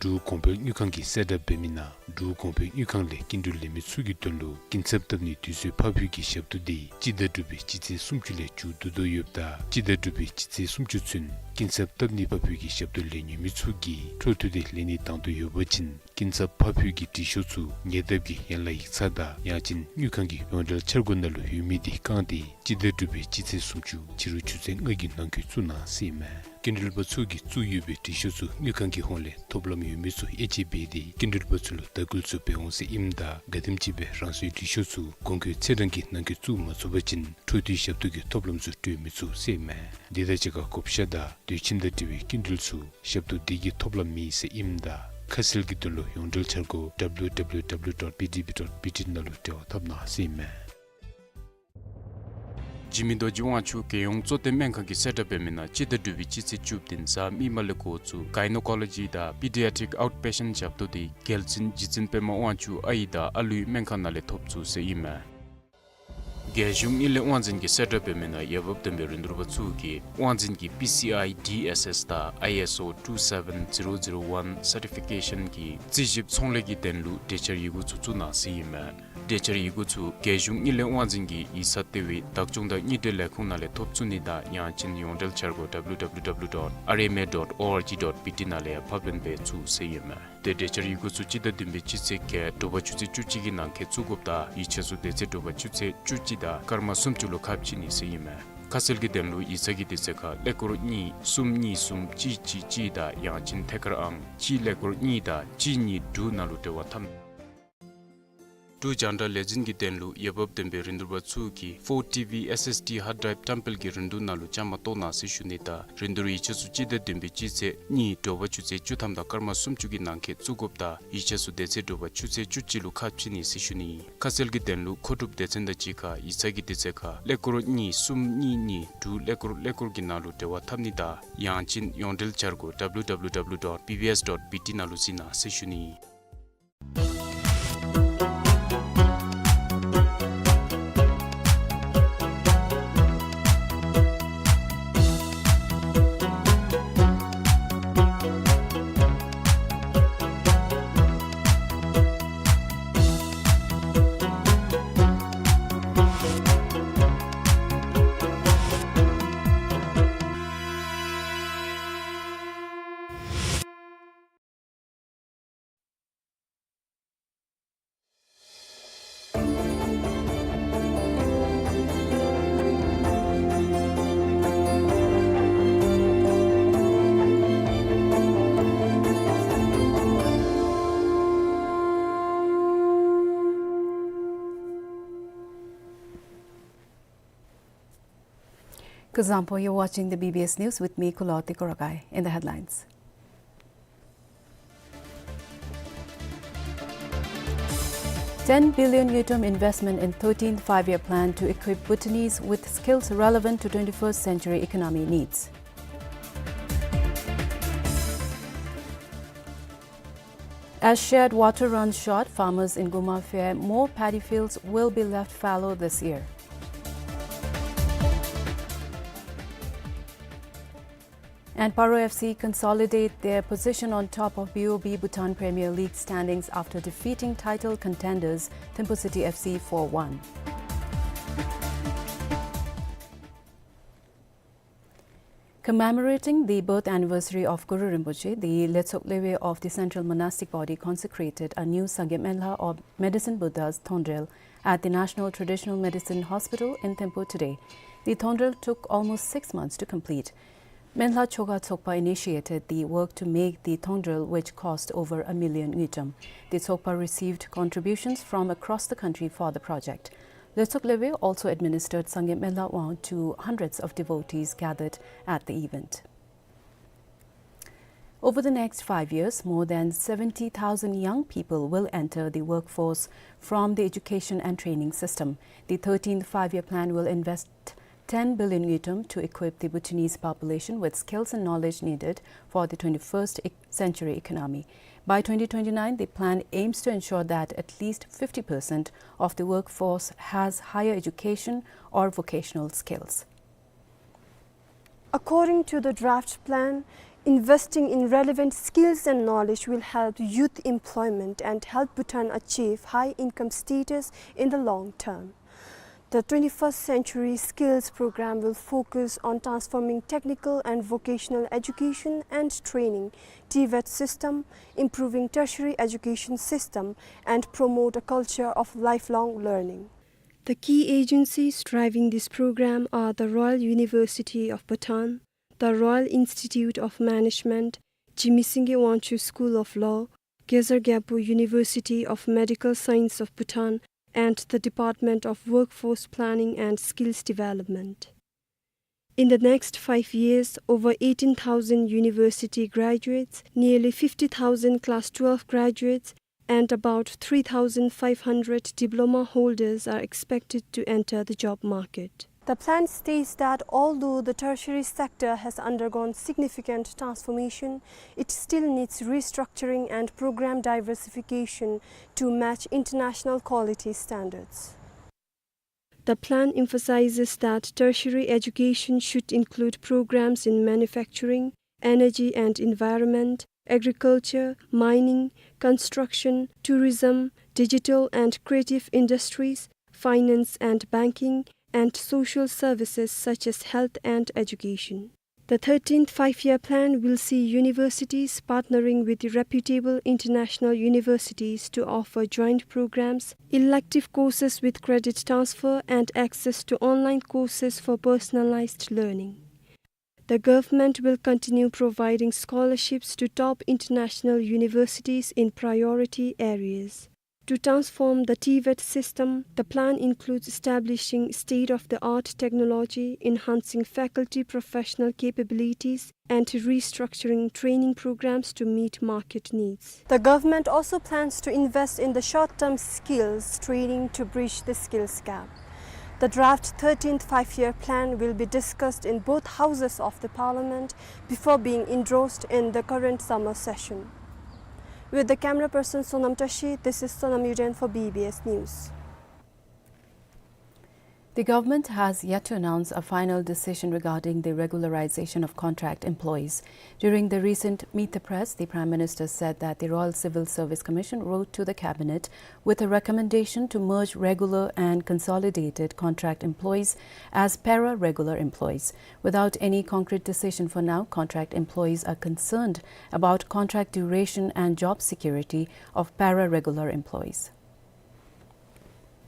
འབྲུག་གོང་འཕེལ་དངུལ་ཁང་གིས་གསལ་བསྒྲགས་འབད་མི་ནང་འབྲུག་གོང་འཕེལ་དངུལ་ཁང་ལས་སྐྱིན་འགྲུལ་ལེན་མི་ཚུ་གི་དོན་ལུ་སྐྱིན་ཚབ་བཏབ་ནིའི་དུས་ཚོད་ཕར་འགྱངས་ཀྱི་ཞབས་ཏོག་དེ་སྤྱི་ཟླ་དྲུག་པའི་སྤྱི་ཚེས་སུམ་ཅུ་ལས་མཇུག་བསྡུ་དོ་ཡོདཔ་ད་སྤྱི་ཟླ་དྲུག་པའི་སྤྱི་ཚེས་སུམ་ཅུ་ཚུན་སྐྱིན་ཚབ་བཏབ་ནིའི་ཕར་འགྱངས་ཀྱི་ཞབས་ཏོག་ལེན་ནི་ཡོད་མི་ཚུ་གིས་འཕྲོ་མཐུད་དེ་ལེན་ནི་དང་འདོད་ཡོད་པ་ཅིན་སྐྱིན་ཚབ་ཕར་འགྱངས་ཀྱི་འབྲི་ཤོག་ཚུ་ཉེ་འདབས་ཀྱི་ཡན་ལག་ཡིག་ཚང་དང་ཡང་ཅིན་དངུལ་ཁང་གི་ཡོངས་འབྲེལ་འཆར་སྒོ་ནང་ལུ་ཡོད་མི་དེ་བཀང་སྟེ་སྤྱི་ཟླ་དྲུག་པའི་སྤྱི་ཚེས་སུམ་ཅུ་ཕྱི་རུ་ཆུ་ཚོད་ལྔ་གི་ནང་འཁོད་བཙུགས་གནང་ཟེར་ཨིན་མས། སྐྱིན་འགྲུལ་པ་ཚུ་གིས་བཙུགས་ཡོད་པའི་སྒྲིག་ཤོག་ཚུ་དངུལ་ཁང་གི་ཧོངས་ལས་ཐོབ་ལམ་ཡོད་མི་ཚུ་དབྱེ་འབྱེད་འབད་དེ་སྐྱིན་འགྲུལ་པ་ཚུ་ལུ་དྭགས་སྐུལ་ཚུ་འབད་འོང་ཟེར་ཨིནམ་ད་ག་དེམ་ཅིག་སྦེ་རང་སོའི་སྒྲིག་ཤོག་ཚུ་གོང་འཁོད་ཚེས་གྲངས་ཀྱི་ནང་འཁོད་བཙུགས་མ་ཚུགས་པ་ཅིན་འཕྲོ་མཐུད་ཞབས་ཏོག་གི་ཐོབ་ལམ་ཚུ་སྤྲོད་མི་ཚུགས་ཟེར་ཨིན་མས། དེ་དང་གཅིག་ཁར་བགོ་བཤའ་དང་དུས་ཁྱིམ་དང་འབྲེལ་བའི་སྐྱིན་འགྲུལ་ཚུ་ཞབས་ཏོག་དེ་གི་ཐོབ་ལམ་མེད་ཟེར་ཨིནམ་ད་ཁ་གསལ་གྱི་དོན་ལུ་ཡོངས་འབྲེལ་འཆར་སྒོ་W W W dot B D B dot B T ནང་ལུ་འབྲེལ་བ་འཐབ་གནང་ཟེར་ཨིན་མས། འཇིགས་མེད་རྡོ་རྗེ་དབང་ཕྱུག་རྒྱལ་ཡོངས་གཙོ་བསྟེན་སྨན་ཁང་གིས་གསལ་བསྒྲགས་འབད་མི་ནང་སྤྱི་ཟླ་དྲུག་པའི་སྤྱི་ཚེས་བཅུ་བདུན་གཟའ་མིག་དམར་ལས་འགོ་བཙུགས་Gynecology དང་Pediatric Outpatient ཞབས་ཏོག་དེ་རྒྱལ་བཙུན་རྗེ་བཙུན་པདྨ་དབང་ཕྱུག་ཨའི་དང་ཨ་ལུའི་སྨན་ཁང་ནང་ལས་ཐོབ་ཚུགས་ཟེར་ཨིན་མས། རྒྱལ་གཞུང་དངུལ་ལས་དབང་འཛིན་གྱིས་གསལ་བསྒྲགས་འབད་མི་ནང་འོས་འབབ་ལྡན་པའི་རིན་བསྡུར་པ་ཚུ་གིས་དབང་འཛིན་གྱི་P C I D S S དང་I S O two seven zero zero one certification གི་རྩིས་ཞིབ་ཚོང་ལས་ཀྱི་དོན་ལུ་གྲོས་འཆར་ཡི་གུ་ཚུ་བཙུགས་གནང་ཟེར་ཨིན་མས། གྲོས་འཆར་ཡི་གུ་ཚུ་རྒྱལ་གཞུང་དངུལ་ལས་དབང་འཛིན་གྱི་ཡིག་ཚང་ལྟེ་བའི་བདག་སྐྱོང་དང་དངུལ་འབྲེལ་ལས་ཁུངས་ནང་ལས་ཐོབ་ཚུགས་ནི་དང་ཡང་ཅིན་ཡོངས་འབྲེལ་འཆར་སྒོ W W W dot R M A dot O R G dot B T ནང་ལས་ཕབ་ལེན་འབད་ཚུགས་ཟེར་ཨིན་མས། ཏེ་གྲོས་འཆར་ཡི་གུ་ཚུ་སྤྱི་ཟླ་བདུན་པའི་སྤྱི་ཚེས་བརྒྱད་དྲོ་པ་ཆུ་ཚོད་བཅུ་གཅིག་གི་ནང་འཁོད་བཙུགས་དགོཔ་དང་ཡིག་ཆ་ཚུ་དེ་ཚེ་དྲོ་པ་ཆུ་ཚོད་བཅུ་གཅིག་དང་སྐར་མ་སུམ་ཅུ་ལུ་ཁ་ཕྱེ་ནི་ཟེར་ཨིན་མས། ཁ་གསལ་གྱི་དོན་ལུ་ཡིག་ཚང་གི་དུས་ཚོད་ཁར་ཀླད་ཀོར་གཉིས་གསུམ་གཉིས་གསུམ་གཅིག་གཅིག་གཅིག་དང་ཡང་ཅིན་ཐད་ཀར་ཨང་གཅིག་ཀླད་ཀོར་གཉིས་དང་གཅིག་གཉིས་དྲུག་ནང་ལུ་འབྲེལ་བ་འཐབ། འབྲུག་རྒྱང་བསྒྲགས་ལས་འཛིན་གྱི་དོན་ལུ་འོས་འབབ་ལྡན་པའི་རིན་བསྡུར་པ་ཚུ་གིས་ཕོར་ཊི་ཝི་ཨེསི་ཨེསི་ཌི་ཧརཌ་ཌྲའིབ་བཀྲམ་སྤེལ་གྱི་རིན་བསྡུར་ནང་ལུ་བཅའ་མར་གཏོགས་གནང་ཟེར་ཞུ་ནི་དང་རིན་བསྡུར་ཡིག་ཆ་ཚུ་སྤྱི་ཟླ་བདུན་པའི་སྤྱི་ཚེས་གཉིས་དྲོ་པ་ཆུ་ཚོད་བཅུ་ཐམ་དང་སྐར་མ་སུམ་ཅུ་གི་ནང་འཁོད་བཙུགས་དགོཔ་དང་ཡིག་ཆ་ཚུ་དེ་ཚེ་དྲོ་པ་ཆུ་ཚོད་བཅུ་གཅིག་ལུ་ཁ་ཕྱེ་ནི་ཟེར་ཞུ་ནི། ཁ་གསལ་གྱི་དོན་ལུ་མཁོ་སྒྲུབ་སྡེ་ཚན་དང་གཅིག་ཁར་ཡིག་ཚང་གི་དུས་ཚོད་ཁར་ཀླད་ཀོར་གཉིས་གསུམ་གཉིས་གཉིས་དྲུག་ཀླད་ཀོར་ཀླད་ཀོར་གྱི་ནང་ལུ་འབྲེལ་བ་འཐབ་ནི་དང་ཡང་ཅིན་ཡོངས་འབྲེལ་འཆར་སྒོ་W W W dot B B S dot B T ནང་ལུ་གཟིགས་གནང་ཟེར་ཞུ་ནི། Kuzuzangpo, you're watching the B B S News with me, Kulo Tikorakai. In the headlines. Ten billion ngultrum investment in thirteenth Five-Year Plan to equip Bhutanese with skills relevant to twenty-first century economy needs. As shed water runs short, farmers in Guma fear more paddy fields will be left fallow this year. And Paro F C consolidate their position on top of B O B Bhutan Premier League standings after defeating title contenders Thimphu City F C four one. Commemorating the birth anniversary of Guru Rinpoche, the Letsok Lewe of the Central Monastic Body consecrated a new Sangye Menla or Medicine Buddha's thongdrel at the National Traditional Medicine Hospital in Thimphu today. The thongdrel took almost six months to complete. Menla Choka Tsokpa initiated the work to make the thongdrel, which cost over a million ngultrum. The Tsokpa received contributions from across the country for the project. Letsok Lewe also administered Sangye Menla Wang to hundreds of devotees gathered at the event. Over the next five years, more than seventy thousand young people will enter the workforce from the education and training system. The thirteenth Five-Year Plan will invest ten billion ngultrum to equip the Bhutanese population with skills and knowledge needed for the twenty-first ec-, century economy. By twenty twenty-nine, the plan aims to ensure that at least fifty percent of the workforce has higher education or vocational skills. According to the draft plan, investing in relevant skills and knowledge will help youth employment and help Bhutan achieve high income status in the long term. The twenty-first Century Skills Program will focus on transforming technical and vocational education and training, TVET system, improving tertiary education system, and promote a culture of lifelong learning. The key agencies driving this program are the Royal University of Bhutan, the Royal Institute of Management, Jigme Singye Wangchuck School of Law, Gezar Gyalpo University of Medical Science of Bhutan, and the Department of Workforce Planning and Skills Development. In the next five years, over eighteen thousand university graduates, nearly fifty thousand class twelve graduates, and about three thousand five hundred diploma holders are expected to enter the job market. The plan states that although the tertiary sector has undergone significant transformation, it still needs restructuring and program diversification to match international quality standards. The plan emphasizes that tertiary education should include programs in manufacturing, energy and environment, agriculture, mining, construction, tourism, digital and creative industries, finance and banking, and social services such as health and education. The thirteenth Five-Year Plan will see universities partnering with reputable international universities to offer joint programs, elective courses with credit transfer, and access to online courses for personalized learning. The government will continue providing scholarships to top international universities in priority areas. To transform the TVET system, the plan includes establishing state-of-the-art technology, enhancing faculty professional capabilities, and restructuring training programs to meet market needs. The government also plans to invest in the short-term skills training to bridge the skills gap. The draft thirteenth Five-Year Plan will be discussed in both houses of the parliament before being endorsed in the current summer session. With the camera person Sonam Tashi, this is Sonam Yuden for B B S News. The government has yet to announce a final decision regarding the regularization of contract employees. During the recent Meet the Press, the Prime Minister said that the Royal Civil Service Commission wrote to the Cabinet with a recommendation to merge regular and consolidated contract employees as para-regular employees. Without any concrete decision for now, contract employees are concerned about contract duration and job security of para-regular employees.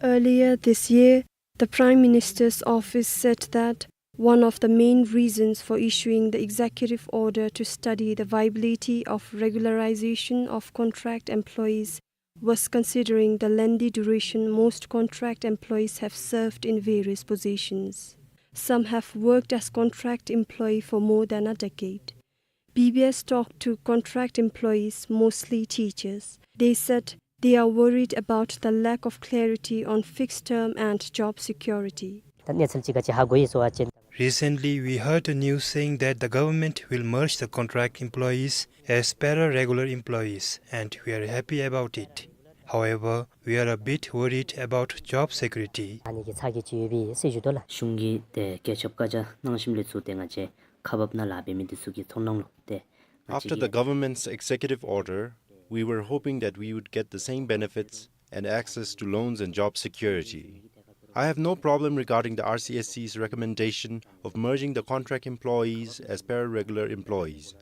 Earlier this year, the Prime Minister's office said that one of the main reasons for issuing the executive order to study the viability of regularization of contract employees was considering the lengthy duration most contract employees have served in various positions. Some have worked as contract employee for more than a decade. B B S talked to contract employees, mostly teachers. They said they are worried about the lack of clarity on fixed term and job security. Recently, we heard the news saying that the government will merge the contract employees as para-regular employees, and we are happy about it. However, we are a bit worried about job security. གཞུང་གིས་ཏེ་བཀོད་ཁྱབ་བཀའ་རྒྱ་གནང་ཞིནམ་ལས་ཚུར་ཏེ་ང་བཅས་ཁག་འབགཔ་ནང་ལཱ་འབད་མི་འདི་ཚུ་གི་ཚོར་སྣང་ལུ་ཏེ། After the government's executive order, we were hoping that we would get the same benefits and access to loans and job security. I have no problem regarding the R C S C's recommendation of merging the contract employees as para-regular employees.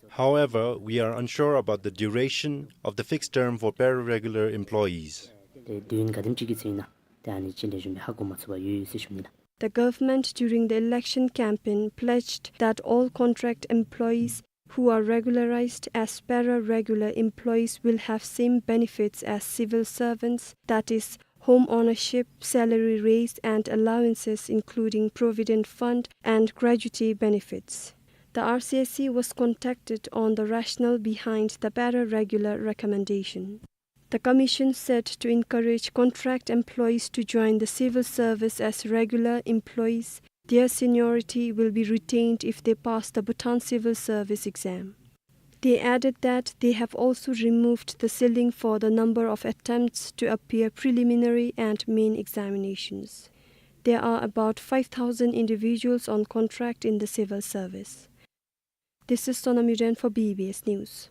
However, we are unsure about the duration of the fixed term for para-regular employees. ཏེ་དུས་ཡུན་ག་དེམ་ཅིག་གི་ཚེ་ཨིན་ན་ཏེ་ཨ་ནི་ཅིག་ལེགས་ཤོམ་སྦེ་ཧ་གོ་མ་ཚུགས་པར་ཡོད་ཡོད་ཟེར་ཞུ་ནི་ལགས། The government during the election campaign pledged that all contract employees who are regularized as para-regular employees will have same benefits as civil servants, that is, home ownership, salary raise, and allowances, including provident fund and gratuity benefits. The R C S C was contacted on the rationale behind the para-regular recommendation. The commission said to encourage contract employees to join the civil service as regular employees, their seniority will be retained if they pass the Bhutan Civil Service exam. They added that they have also removed the ceiling for the number of attempts to appear preliminary and main examinations. There are about five thousand individuals on contract in the civil service. This is Sonam Yuden for B B S News.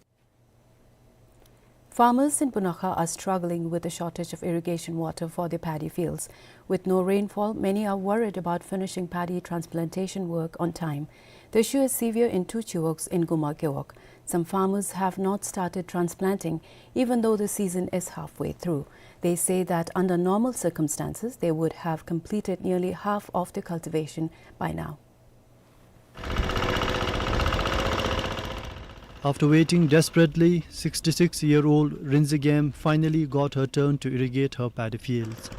Farmers in Punakha are struggling with the shortage of irrigation water for their paddy fields. With no rainfall, many are worried about finishing paddy transplantation work on time. The issue is severe in two chiwogs in Guma Gewog. Some farmers have not started transplanting, even though the season is halfway through. They say that under normal circumstances, they would have completed nearly half of the cultivation by now. After waiting desperately, sixty-six-year-old Rinzigam finally got her turn to irrigate her paddy fields.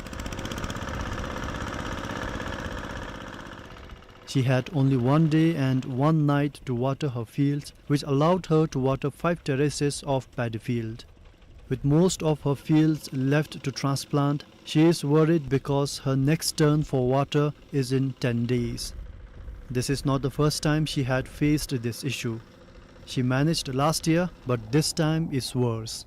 She had only one day and one night to water her fields, which allowed her to water five terraces of paddy field. With most of her fields left to transplant, she is worried because her next turn for water is in ten days. This is not the first time she had faced this issue. She managed last year, but this time is worse.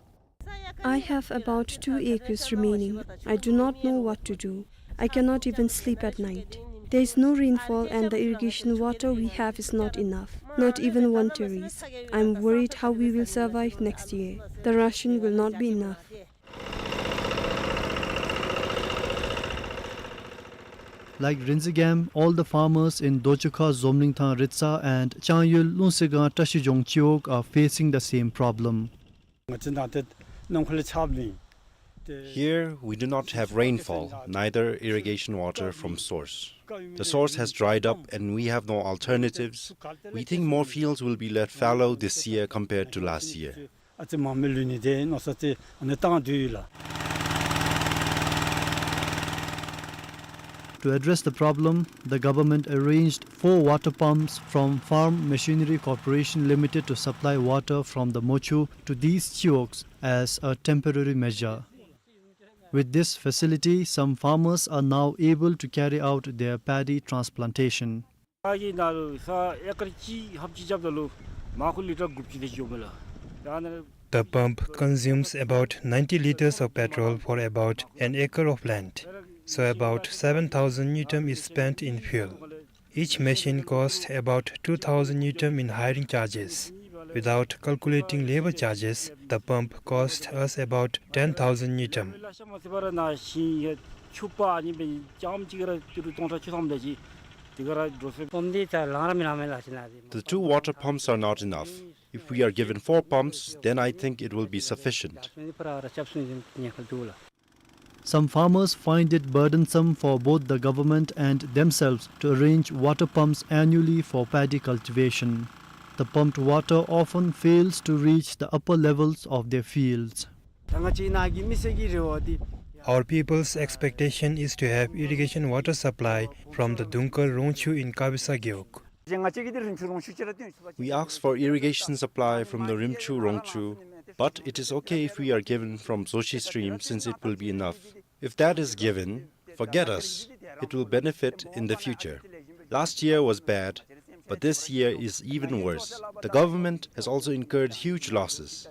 I have about two acres remaining. I do not know what to do. I cannot even sleep at night. There is no rainfall and the irrigation water we have is not enough, not even one terrace. I'm worried how we will survive next year. The ration will not be enough. Like Rinzigam, all the farmers in Dochukha Zomlingthang Ritsa and Changyul Lungsegang Trashijong Chiwog are facing the same problem. Here, we do not have rainfall, neither irrigation water from source. The source has dried up and we have no alternatives. We think more fields will be left fallow this year compared to last year. To address the problem, the government arranged four water pumps from Farm Machinery Corporation Limited to supply water from the Mochu to these chiwogs as a temporary measure. With this facility, some farmers are now able to carry out their paddy transplantation. The pump consumes about ninety liters of petrol for about an acre of land, so about seven thousand ngultrum is spent in fuel. Each machine costs about two thousand ngultrum in hiring charges. Without calculating labor charges, the pump cost us about ten thousand ngultrum. The two water pumps are not enough. If we are given four pumps, then I think it will be sufficient. Some farmers find it burdensome for both the government and themselves to arrange water pumps annually for paddy cultivation. The pumped water often fails to reach the upper levels of their fields. Our people's expectation is to have irrigation water supply from the Dungkar Rongchu in Kabisa Gewog. We ask for irrigation supply from the Rimchu Rongchu, but it is okay if we are given from Zoshi stream since it will be enough. If that is given, forget us. It will benefit in the future. Last year was bad, but this year is even worse. The government has also incurred huge losses.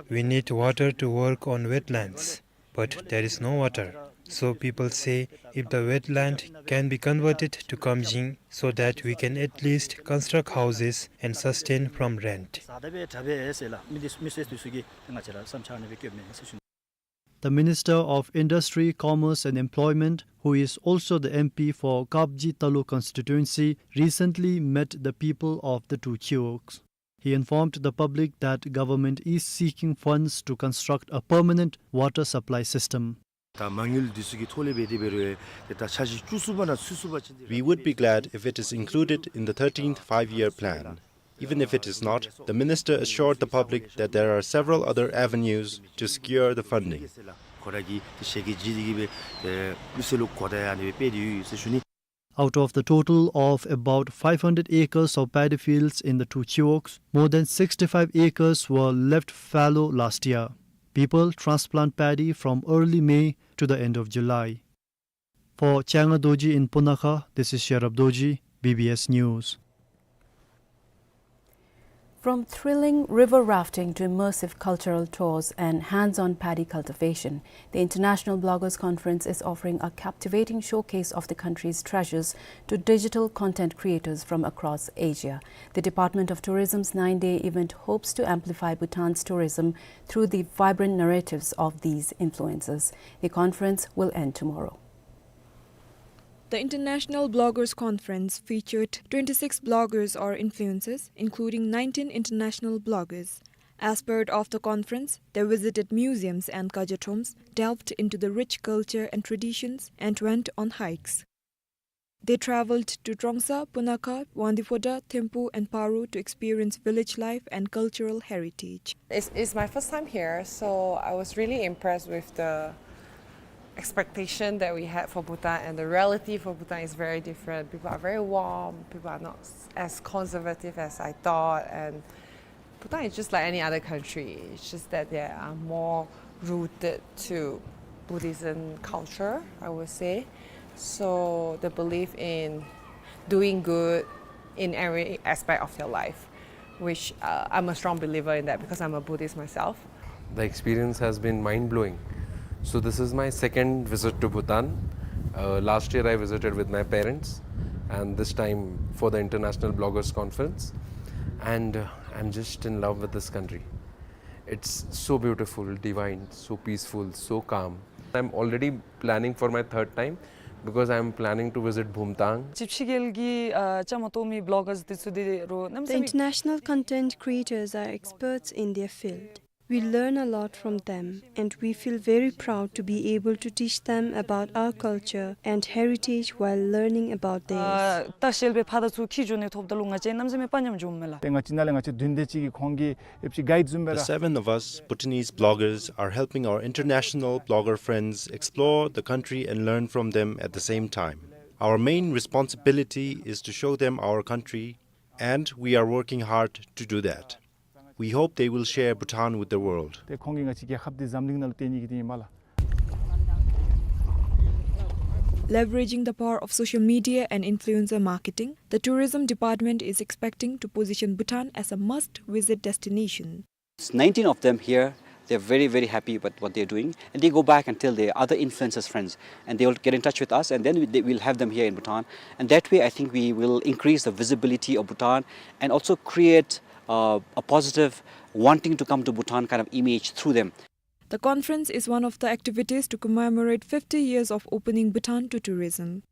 We need water to work on wetlands, but there is no water. So people say if the wetland can be converted to kamjing so that we can at least construct houses and sustain from rent. The Minister of Industry, Commerce and Employment, who is also the M P for Kapji Taluk constituency, recently met the people of the two chiwogs. He informed the public that government is seeking funds to construct a permanent water supply system. ད་མ་དངུལ་འདི་ཚུ་གི་ཐོག་ལས་འབད་དེ་འབད་རུང་ཏེ་ད་འཆར་གཞི་བཅུ་གསུམ་པ་ནང་ཚུད་ཚུགས་པ་ཅིན། We would be glad if it is included in the thirteenth Five-Year Plan. Even if it is not, the minister assured the public that there are several other avenues to secure the funding. ཁོ་ར་གིས་ཏེ་ཞལ་གྱིས་བཞེས་ཏེ་གིས་སྦེ་ཏེ་མི་སེར་ལུ་གོ་བརྡ་ཡང་ཨ་ནི་སྦེ་སྤེལ་ཏེ་ཡོད་ཟེར་ཞུ་ནི། Out of the total of about five hundred acres of paddy fields in the two chiwogs, more than sixty-five acres were left fallow last year. People transplant paddy from early May to the end of July. For Changa Dorji in Punakha, this is Sherab Dorji, B B S News. From thrilling river rafting to immersive cultural tours and hands-on paddy cultivation, the International Bloggers Conference is offering a captivating showcase of the country's treasures to digital content creators from across Asia. The Department of Tourism's nine-day event hopes to amplify Bhutan's tourism through the vibrant narratives of these influencers. The conference will end tomorrow. The International Bloggers Conference featured twenty-six bloggers or influencers, including nineteen international bloggers. As part of the conference, they visited museums and Kajathroms, delved into the rich culture and traditions, and went on hikes. They traveled to Trongsa, Punakha, Wangdue Phodrang, Thimphu, and Paro to experience village life and cultural heritage. It's, it's my first time here, so I was really impressed with the expectation that we had for Bhutan, and the reality for Bhutan is very different. People are very warm, people are not s-, as conservative as I thought, and Bhutan is just like any other country. It's just that they are more rooted to Buddhism culture, I would say. So the belief in doing good in every aspect of your life, which, uh, I'm a strong believer in that because I'm a Buddhist myself. The experience has been mind-blowing. So this is my second visit to Bhutan. Uh, last year I visited with my parents, and this time for the International Bloggers Conference. And, uh, I'm just in love with this country. It's so beautiful, divine, so peaceful, so calm. I'm already planning for my third time because I'm planning to visit Bhumtang. ཅིག་ཕྱི་རྒྱལ་གྱི་ཨ་བཅའ་མར་གཏོགས་མི་བི་ལོ་གར་འདི་ཚུ་འདི་རུ་གནམ་མེད་ས་མེད། The international content creators are experts in their field. We learn a lot from them, and we feel very proud to be able to teach them about our culture and heritage while learning about theirs. ཨ་ལྟ་བཤལ་པའི་ཕར་དང་ཚུར་འཁྱིད་འགྱོ་ནི་ཐོབ་ད་ལུ་ང་བཅས་གནམ་མེད་ས་མེད་དཔའ་ཉམས་འགྱོཝ་མས་ལགས། ཏེ་ང་བཅས་ནཱ་ལས་ང་བཅས་བདུན་དེ་ཅིག་གིས་ཁོང་གི་ཨེབ་ཅིག་གའིཌ་བཟུམ་སྦེ་ར། The seven of us Bhutanese bloggers are helping our international blogger friends explore the country and learn from them at the same time. Our main responsibility is to show them our country, and we are working hard to do that. We hope they will share Bhutan with the world. ཏེ་ཁོང་གིས་ང་བཅས་རྒྱལ་ཁབ་འདི་འཛམ་གླིང་ནང་ལུ་སྟོན་ནི་གི་འདི་ཨིན་མས་ལགས། Leveraging the power of social media and influencer marketing, the Tourism Department is expecting to position Bhutan as a must-visit destination. Nineteen of them here, they're very, very happy with what they're doing, and they go back and tell their other influencers friends, and they will get in touch with us, and then we, they, we'll have them here in Bhutan. And that way, I think we will increase the visibility of Bhutan and also create, uh, a positive wanting to come to Bhutan kind of image through them. The conference is one of the activities to commemorate fifty years of opening Bhutan to tourism.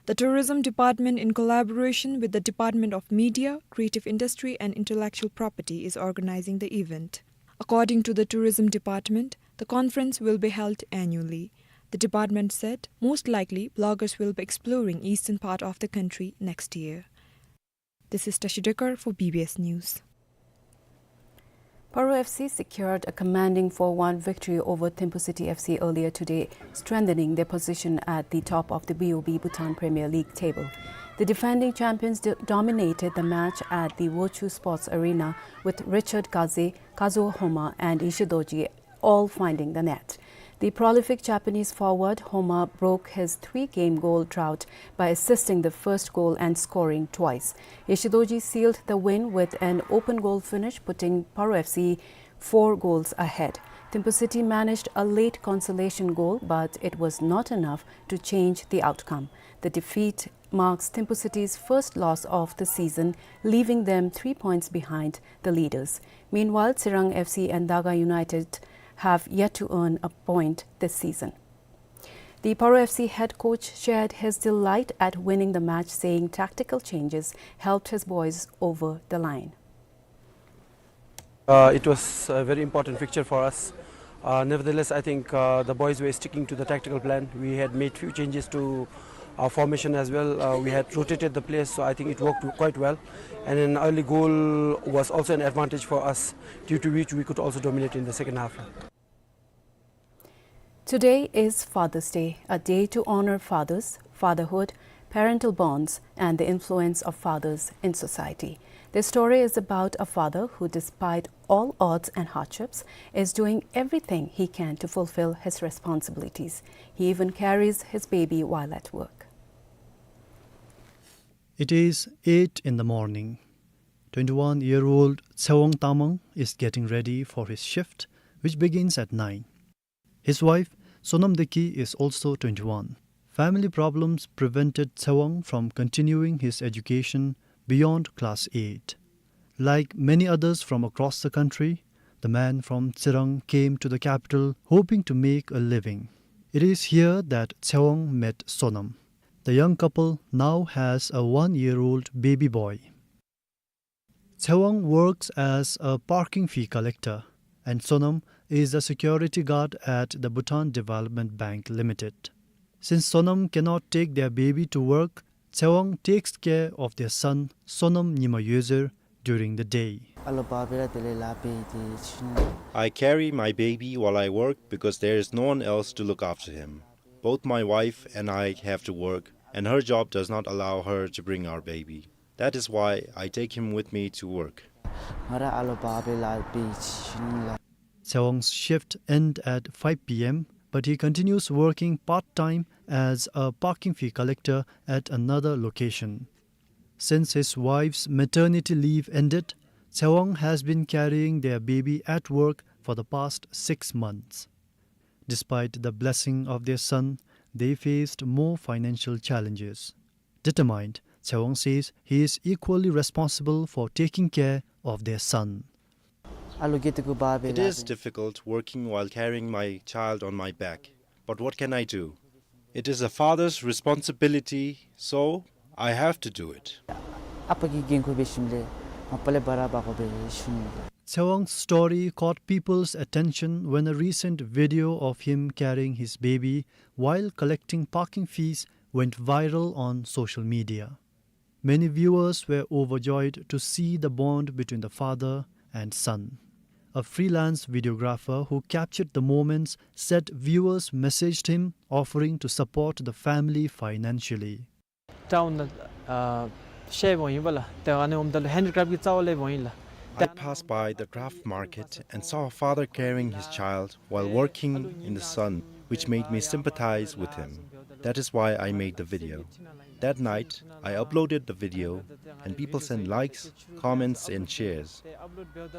The Tourism Department, in collaboration with the Department of Media, Creative Industry and Intellectual Property, is organizing the event. According to the Tourism Department, the conference will be held annually. The department said most likely bloggers will be exploring eastern part of the country next year. This is Tashi Dekar for B B S News. Paro F C secured a commanding four one victory over Thimphu City F C earlier today, strengthening their position at the top of the B O B Bhutan Premier League table. The defending champions do-, dominated the match at the Wochoo Sports Arena, with Richard Kaze, Kazuo Homma and Ishidoji all finding the net. The prolific Japanese forward Homma broke his three-game goal drought by assisting the first goal and scoring twice. Ishidoji sealed the win with an open goal finish, putting Paro F C four goals ahead. Thimphu City managed a late consolation goal, but it was not enough to change the outcome. The defeat marks Thimphu City's first loss of the season, leaving them three points behind the leaders. Meanwhile, Tsirang F C and Daga United have yet to earn a point this season. The Paro F C head coach shared his delight at winning the match, saying tactical changes helped his boys over the line. Uh, it was a very important fixture for us. Uh, nevertheless, I think, uh, the boys were sticking to the tactical plan. We had made few changes to our formation as well. Uh, we had rotated the players, so I think it worked quite well. And an early goal was also an advantage for us, due to which we could also dominate in the second half. Today is Father's Day, a day to honor fathers, fatherhood, parental bonds, and the influence of fathers in society. This story is about a father who, despite all odds and hardships, is doing everything he can to fulfill his responsibilities. He even carries his baby while at work. It is eight in the morning. Twenty-one-year-old Tsewang Tamang is getting ready for his shift, which begins at nine. His wife, Sonam Deki, is also twenty-one. Family problems prevented Tsewang from continuing his education beyond class eight. Like many others from across the country, the man from Tsirang came to the capital hoping to make a living. It is here that Tsewang met Sonam. The young couple now has a one-year-old baby boy. Tsewang works as a parking fee collector, and Sonam is a security guard at the Bhutan Development Bank Limited. Since Sonam cannot take their baby to work, Tsewang takes care of their son, Sonam Nyima Yoezer, during the day. ཨ་ལོ་བ་འབད་ར་དེ་ལས་ལཱ་འབད་དེ་ཕྱིན་ལགས། I carry my baby while I work because there is no one else to look after him. Both my wife and I have to work, and her job does not allow her to bring our baby. That is why I take him with me to work. ང་ར་ཨ་ལོ་བ་འབད་ར་ལཱ་འབད་ཕྱིན་ལགས། Tsewang's shift end at five P M, but he continues working part-time as a parking fee collector at another location. Since his wife's maternity leave ended, Tsewang has been carrying their baby at work for the past six months. Despite the blessing of their son, they faced more financial challenges. Determined, Tsewang says he is equally responsible for taking care of their son. ཨ་ལོ་གི་ཏེ་གུ་བ་འབད་ར། It is difficult working while carrying my child on my back, but what can I do? It is a father's responsibility, so I have to do it. ཨ་པ་གི་འགན་ཁུར་འབད་ཞིནམ་ལས་ཨ་པ་ལས་བ་ར་འབག་དགོ་པས་ཞུ་ནི། Tsewang's story caught people's attention when a recent video of him carrying his baby while collecting parking fees went viral on social media. Many viewers were overjoyed to see the bond between the father and son. A freelance videographer who captured the moments said viewers messaged him offering to support the family financially. ཊའུན་ནང་ཨ་ཤེལ་འོང་ཡི་བ་ལགས། ཏེ་ཨ་ནི་འོངམ་ད་ལུ་ཧེནཌི་ཀེ་རེཕཊ་ཀྱི་རྩ་བ་ལེབ་འོང་ཡི་ལགས། I passed by the craft market and saw a father carrying his child while working in the sun, which made me sympathize with him. That is why I made the video. That night, I uploaded the video, and people sent likes, comments, and shares.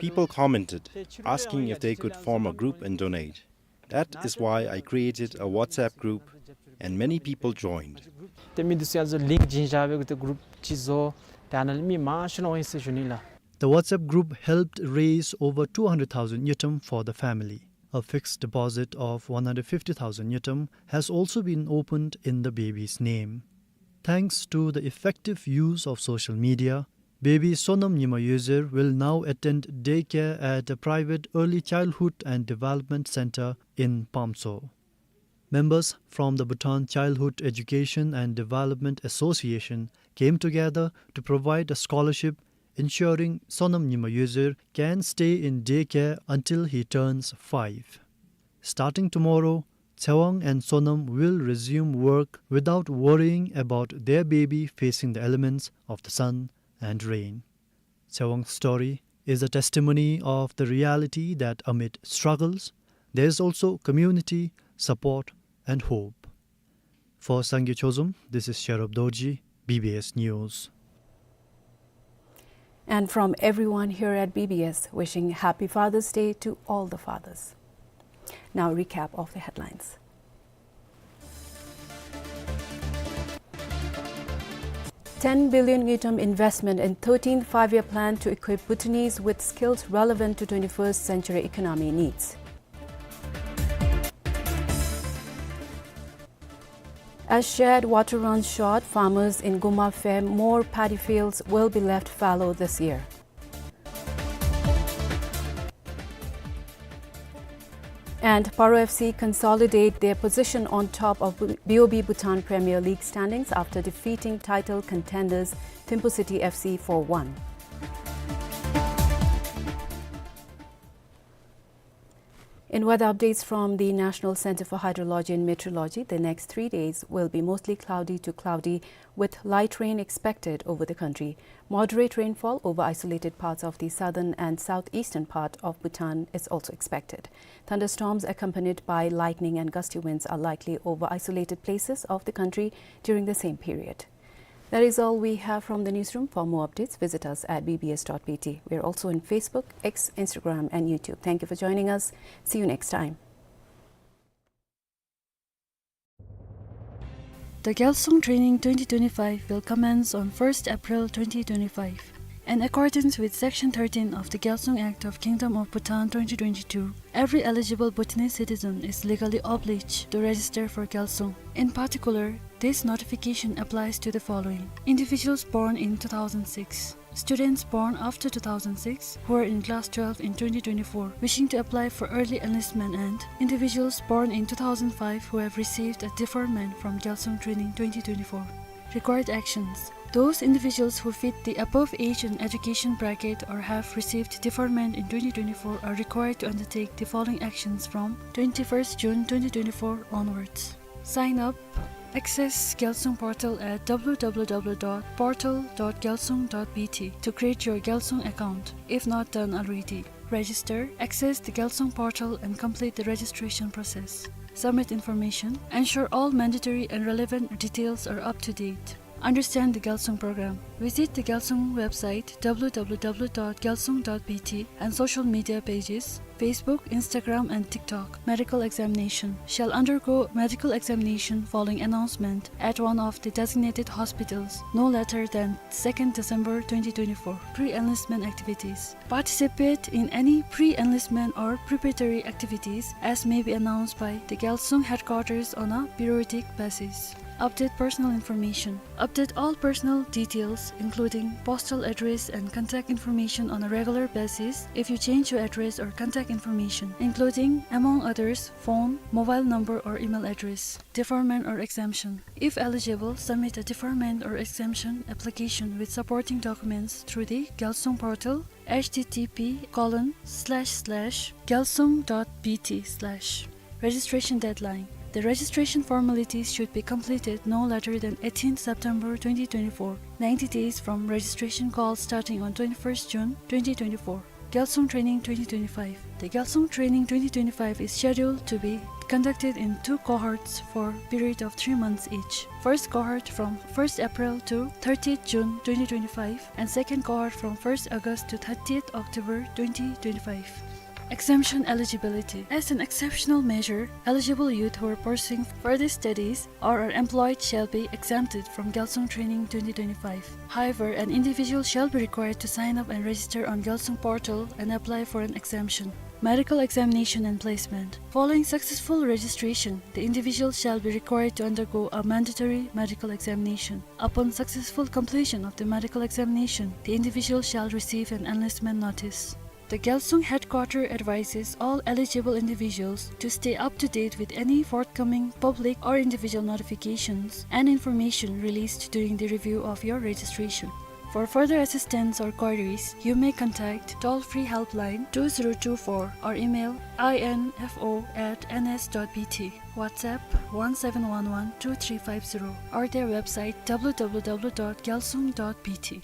People commented, asking if they could form a group and donate. That is why I created a WhatsApp group, and many people joined. ཏེ་མི་འདི་ཚུ་ཡང་ལིངཀ་བྱིན་བཞག་པའི་གུ་ཏེ་གུ་རུབ་ཅིག་བཟོ། ཏེ་ཨ་ནཱ་ལས་མི་མང་ཤོས་འོང་ཡི་ཟེར་ཞུ་ནི་ལགས། The WhatsApp group helped raise over two hundred thousand ngultrum for the family. A fixed deposit of one hundred fifty thousand ngultrum has also been opened in the baby's name. Thanks to the effective use of social media, baby Sonam Nyima Yoezer will now attend daycare at a private early childhood and development center in Pamtso. Members from the Bhutan Childhood Education and Development Association came together to provide a scholarship, ensuring Sonam Nyima Yoezer can stay in daycare until he turns five. Starting tomorrow, Tsewang and Sonam will resume work without worrying about their baby facing the elements of the sun and rain. Tsewang's story is a testimony of the reality that amid struggles, there is also community, support, and hope. For Sangay Chozom, this is Sherub Dorji, B B S News. And from everyone here at B B S, wishing Happy Father's Day to all the fathers. Now, recap of the headlines. Ten billion ngultrum investment in thirteenth Five-Year Plan to equip Bhutanese with skills relevant to twenty-first century economy needs. As shared water runs short, farmers in Guma fear more paddy fields will be left fallow this year. And Paro F C consolidate their position on top of B O B Bhutan Premier League standings after defeating title contenders Thimphu City F C four one. In weather updates from the National Center for Hydrology and Meteorology, the next three days will be mostly cloudy to cloudy with light rain expected over the country. Moderate rainfall over isolated parts of the southern and southeastern part of Bhutan is also expected. Thunderstorms accompanied by lightning and gusty winds are likely over isolated places of the country during the same period. That is all we have from the newsroom. For more updates, visit us at B B S dot B T. We are also on Facebook, X, Instagram, and YouTube. Thank you for joining us. See you next time. The Gyalsung Training twenty twenty-five will commence on first April twenty twenty-five. In accordance with Section thirteen of the Gyalsung Act of Kingdom of Bhutan twenty twenty-two, every eligible Bhutanese citizen is legally obliged to register for Gyalsung. In particular, this notification applies to the following: individuals born in two thousand six, students born after two thousand six who are in class twelve in twenty twenty-four wishing to apply for early enlistment, and individuals born in two thousand five who have received a deferment from Gyalsung Training twenty twenty-four. Required actions. Those individuals who fit the above age and education bracket or have received deferment in twenty twenty-four are required to undertake the following actions from twenty-first June twenty twenty-four onwards. Sign up. Access Gyalsung portal at w w w dot portal dot gyalsung dot b t to create your Gyalsung account, if not done already. Register, access the Gyalsung portal and complete the registration process. Submit information, ensure all mandatory and relevant details are up to date. Understand the Gyalsung program. Visit the Gyalsung website w w w dot gyalsung dot b t and social media pages, Facebook, Instagram, and TikTok. Medical examination. Shall undergo medical examination following announcement at one of the designated hospitals no later than second December twenty twenty-four. Pre-enlistment activities. Participate in any pre-enlistment or preparatory activities as may be announced by the Gyalsung headquarters on a periodic basis. Update personal information. Update all personal details, including postal address and contact information on a regular basis if you change your address or contact information, including, among others, phone, mobile number or email address. Deferment or exemption. If eligible, submit a deferment or exemption application with supporting documents through the Gyalsung portal, h t t p colon slash slash gyalsung dot b t slash. Registration deadline. The registration formalities should be completed no later than eighteenth September twenty twenty-four, ninety days from registration call starting on twenty-first June twenty twenty-four. Gyalsung Training twenty twenty-five. The Gyalsung Training twenty twenty-five is scheduled to be conducted in two cohorts for period of three months each. First cohort from first April to thirtieth June twenty twenty-five, and second cohort from first August to thirtieth October twenty twenty-five. Exemption eligibility. As an exceptional measure, eligible youth who are pursuing further studies or are employed shall be exempted from Gyalsung Training twenty twenty-five. However, an individual shall be required to sign up and register on Gyalsung portal and apply for an exemption. Medical examination and placement. Following successful registration, the individual shall be required to undergo a mandatory medical examination. Upon successful completion of the medical examination, the individual shall receive an enlistment notice. The Gyalsung headquarter advises all eligible individuals to stay up to date with any forthcoming public or individual notifications and information released during the review of your registration. For further assistance or queries, you may contact toll-free helpline two zero two four or email info at n s dot b t, WhatsApp one seven one one two three five zero, or their website w w w dot gyalsung dot b t.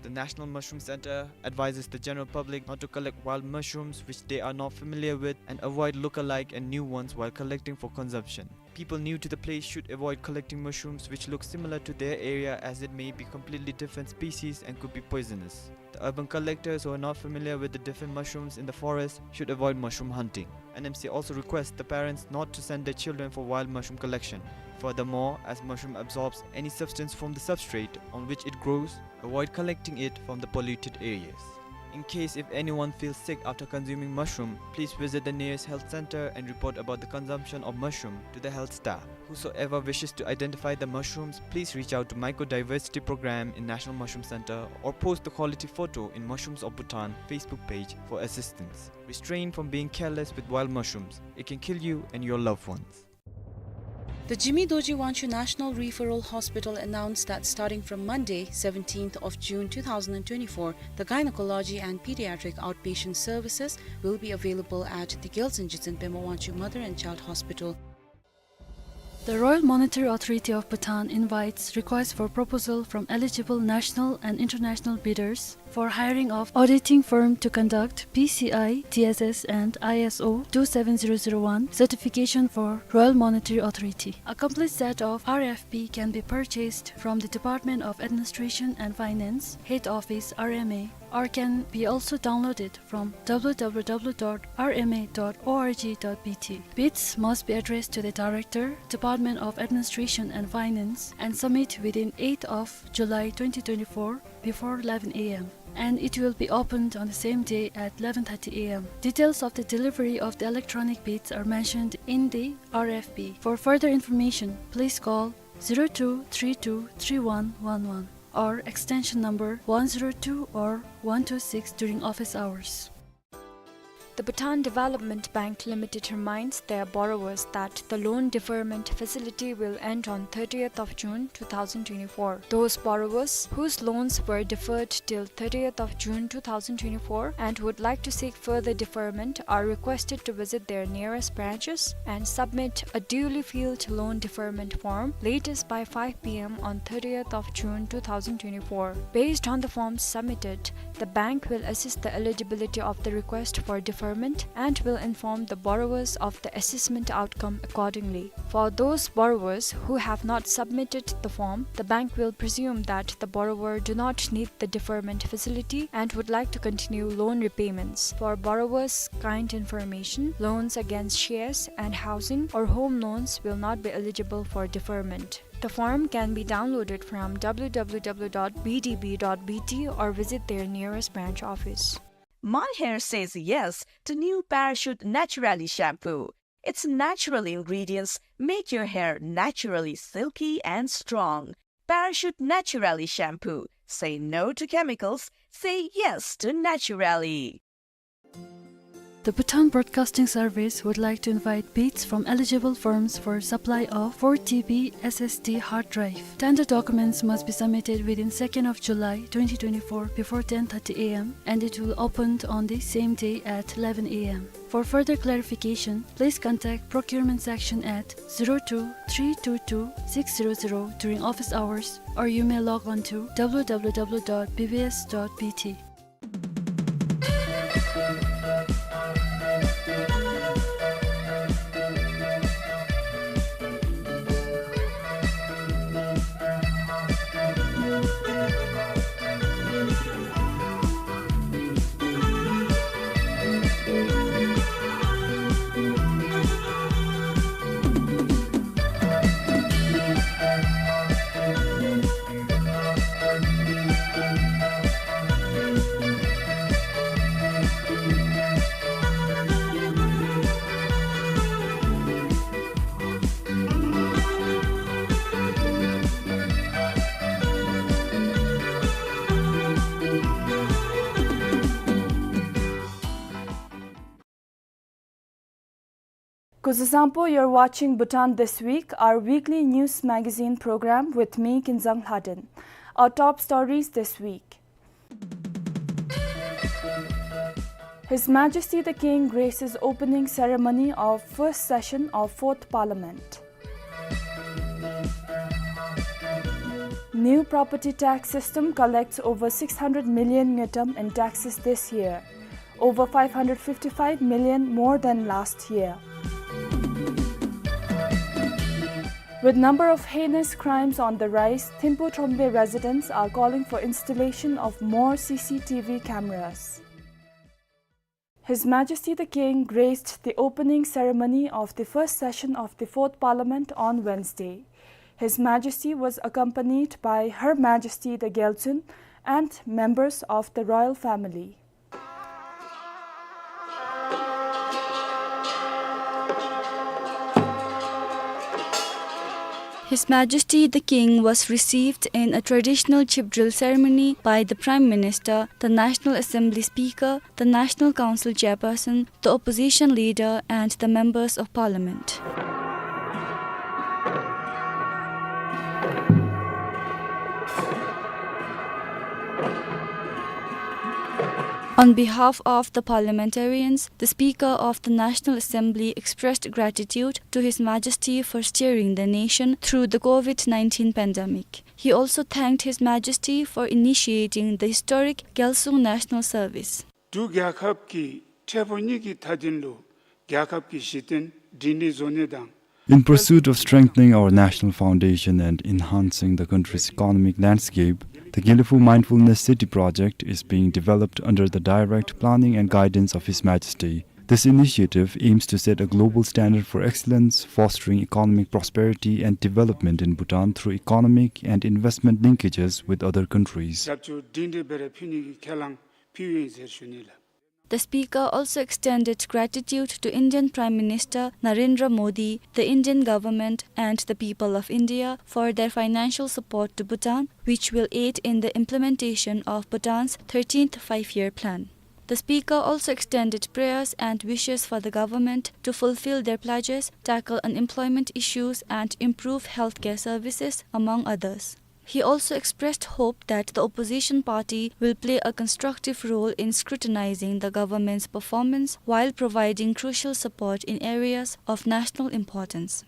The National Mushroom Center advises the general public not to collect wild mushrooms which they are not familiar with and avoid look-alike and new ones while collecting for consumption. People new to the place should avoid collecting mushrooms which look similar to their area, as it may be completely different species and could be poisonous. The urban collectors who are not familiar with the different mushrooms in the forest should avoid mushroom hunting. N M C also requests the parents not to send their children for wild mushroom collection. Furthermore, as mushroom absorbs any substance from the substrate on which it grows, avoid collecting it from the polluted areas. In case if anyone feels sick after consuming mushroom, please visit the nearest health center and report about the consumption of mushroom to the health staff. Whosoever wishes to identify the mushrooms, please reach out to Mycodiversity Program in National Mushroom Center or post the quality photo in Mushrooms of Bhutan Facebook page for assistance. Restrain from being careless with wild mushrooms. It can kill you and your loved ones. The Jigme Dorji Wangchuck National Referral Hospital announced that starting from Monday, seventeenth of June two thousand twenty-four, the gynecology and pediatric outpatient services will be available at the Gyaltsuen Jigtsen Pema Wangchuck Mother and Child Hospital. The Royal Monetary Authority of Bhutan invites requests for proposal from eligible national and international bidders for hiring of auditing firm to conduct P C I, D S S and I S O two seven zero zero one certification for Royal Monetary Authority. A complete set of R F P can be purchased from the Department of Administration and Finance, Head Office, R M A, or can be also downloaded from w w w dot r m a dot o r g dot b t. Bids must be addressed to the Director, Department of Administration and Finance, and submit within eighth of July twenty twenty-four before eleven a m, and it will be opened on the same day at eleven thirty a m. Details of the delivery of the electronic bids are mentioned in the R F P. For further information, please call zero two three two three one one one or extension number one zero two or one two six during office hours. The Bhutan Development Bank Limited reminds their borrowers that the loan deferment facility will end on thirtieth of June two thousand twenty-four. Those borrowers whose loans were deferred till thirtieth of June two thousand twenty-four and would like to seek further deferment are requested to visit their nearest branches and submit a duly filled loan deferment form latest by five p m on thirtieth of June two thousand twenty-four. Based on the forms submitted, the bank will assess the eligibility of the request for deferment and will inform the borrowers of the assessment outcome accordingly. For those borrowers who have not submitted the form, the bank will presume that the borrower do not need the deferment facility and would like to continue loan repayments. For borrowers' kind information, loans against shares and housing or home loans will not be eligible for deferment. The form can be downloaded from w w w dot b d b dot b t or visit their nearest branch office. My hair says yes to new Parachute Naturally shampoo. Its natural ingredients make your hair naturally silky and strong. Parachute Naturally shampoo. Say no to chemicals. Say yes to Naturally. The Bhutan Broadcasting Service would like to invite bids from eligible firms for supply of four T B S S D hard drive. Tender documents must be submitted within second of July twenty twenty-four before ten thirty a m and it will open on the same day at eleven a m. For further clarification, please contact procurement section at zero two three two two six zero zero during office hours, or you may log on to w w w dot b b s dot b t. Kuzuzangpo, you're watching Bhutan This Week, our weekly news magazine program with me, Kinzang Lhaden. Our top stories this week. His Majesty the King graces opening ceremony of first session of Fourth Parliament. New property tax system collects over six hundred million ngultrum in taxes this year, over five hundred fifty-five million more than last year. With number of heinous crimes on the rise, Thimphu Thromde residents are calling for installation of more C C T V cameras. His Majesty the King graced the opening ceremony of the first session of the Fourth Parliament on Wednesday. His Majesty was accompanied by Her Majesty the Gyaltsuen and members of the royal family. His Majesty the King was received in a traditional chip drill ceremony by the Prime Minister, the National Assembly Speaker, the National Council Chairperson, the Opposition Leader, and the Members of Parliament. On behalf of the parliamentarians, the Speaker of the National Assembly expressed gratitude to His Majesty for steering the nation through the COVID nineteen pandemic. He also thanked His Majesty for initiating the historic Gyalsung National Service. འབྲུག་རྒྱལ་ཁབ་ཀྱི་ཐད་པོ་གཉིས་ཀྱི་མཐའ་དོན་ལུ་རྒྱལ་ཁབ་ཀྱི་གཞི་རྟེན་སྒྲིང་སྒྲིང་བཟོ་ནི་དང་། In pursuit of strengthening our national foundation and enhancing the country's economic landscape, the Gelephu Mindfulness City project is being developed under the direct planning and guidance of His Majesty. This initiative aims to set a global standard for excellence, fostering economic prosperity and development in Bhutan through economic and investment linkages with other countries. རྒྱབ་སྐྱོར་སྒྲིང་སྒྲིང་སྦེ་ར་ཕུལ་ནི་གི་ཁས་བླངས་ཕུལཝ་ཨིན་ཟེར་ཞུ་ནི་ལགས། The Speaker also extended gratitude to Indian Prime Minister Narendra Modi, the Indian government, and the people of India for their financial support to Bhutan, which will aid in the implementation of Bhutan's thirteenth Five-Year Plan. The speaker also extended prayers and wishes for the government to fulfill their pledges, tackle unemployment issues, and improve healthcare services, among others. He also expressed hope that the opposition party will play a constructive role in scrutinizing the government's performance while providing crucial support in areas of national importance.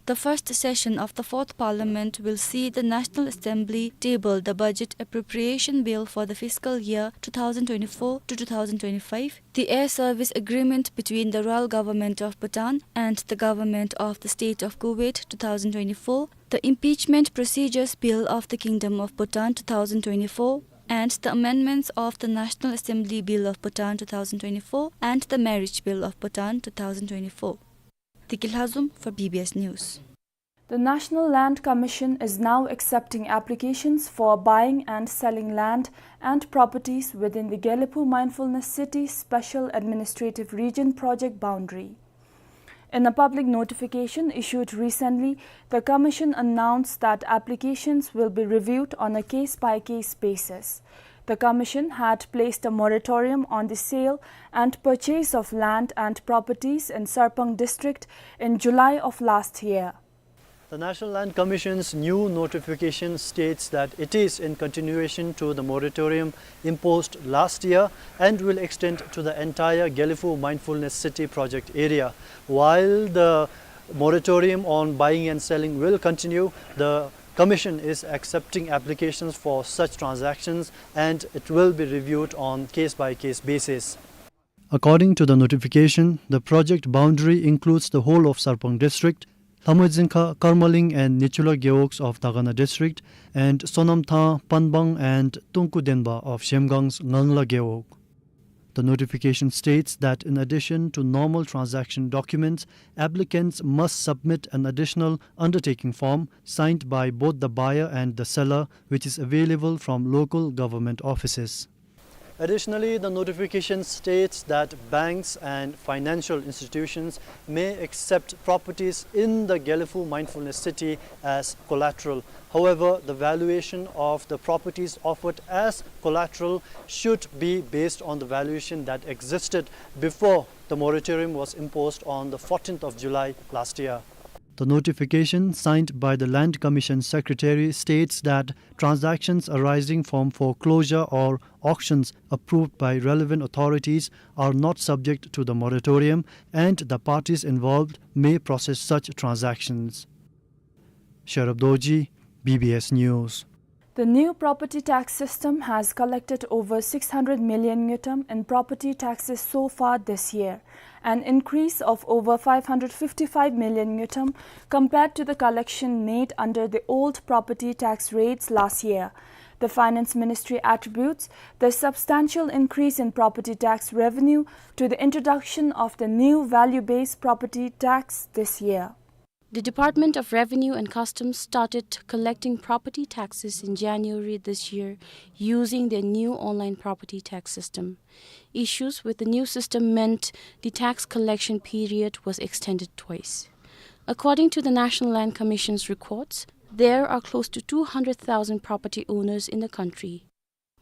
The first session of the Fourth Parliament will see the National Assembly table the budget appropriation bill for the fiscal year two thousand twenty-four to two thousand twenty-five, the air service agreement between the Royal Government of Bhutan and the Government of the State of Kuwait two thousand twenty-four, the Impeachment Procedures Bill of the Kingdom of Bhutan two thousand twenty-four, and the amendments of the National Assembly Bill of Bhutan two thousand twenty-four and the Marriage Bill of Bhutan two thousand twenty-four. Diki Lhazom for B B S News. The National Land Commission is now accepting applications for buying and selling land and properties within the Gelephu Mindfulness City Special Administrative Region project boundary. In a public notification issued recently, the Commission announced that applications will be reviewed on a case-by-case basis. The Commission had placed a moratorium on the sale and purchase of land and properties in Sarpang district in July of last year. The National Land Commission's new notification states that it is in continuation to the moratorium imposed last year and will extend to the entire Gelephu Mindfulness City project area. While the moratorium on buying and selling will continue, the Commission is accepting applications for such transactions and it will be reviewed on case-by-case basis. According to the notification, the project boundary includes the whole of Sarpang district, Lhamoidzingkha, Karmaling and Nichula Gewogs of Dagana district, and Sonamtha, Panbang and Tungku Denba of Zhemgangs Ngangla Gewog. The notification states that in addition to normal transaction documents, applicants must submit an additional undertaking form signed by both the buyer and the seller, which is available from local government offices. Additionally, the notification states that banks and financial institutions may accept properties in the Gelephu Mindfulness City as collateral. However, the valuation of the properties offered as collateral should be based on the valuation that existed before the moratorium was imposed on the fourteenth of July last year. The notification, signed by the Land Commission Secretary, states that transactions arising from foreclosure or auctions approved by relevant authorities are not subject to the moratorium and the parties involved may process such transactions. Sherab Dorji, B B S News. The new property tax system has collected over six hundred million ngultrum in property taxes so far this year, an increase of over five hundred fifty-five million ngultrum compared to the collection made under the old property tax rates last year. The Finance Ministry attributes the substantial increase in property tax revenue to the introduction of the new value-based property tax this year. The Department of Revenue and Customs started collecting property taxes in January this year using their new online property tax system. Issues with the new system meant the tax collection period was extended twice. According to the National Land Commission's records, there are close to two hundred thousand property owners in the country.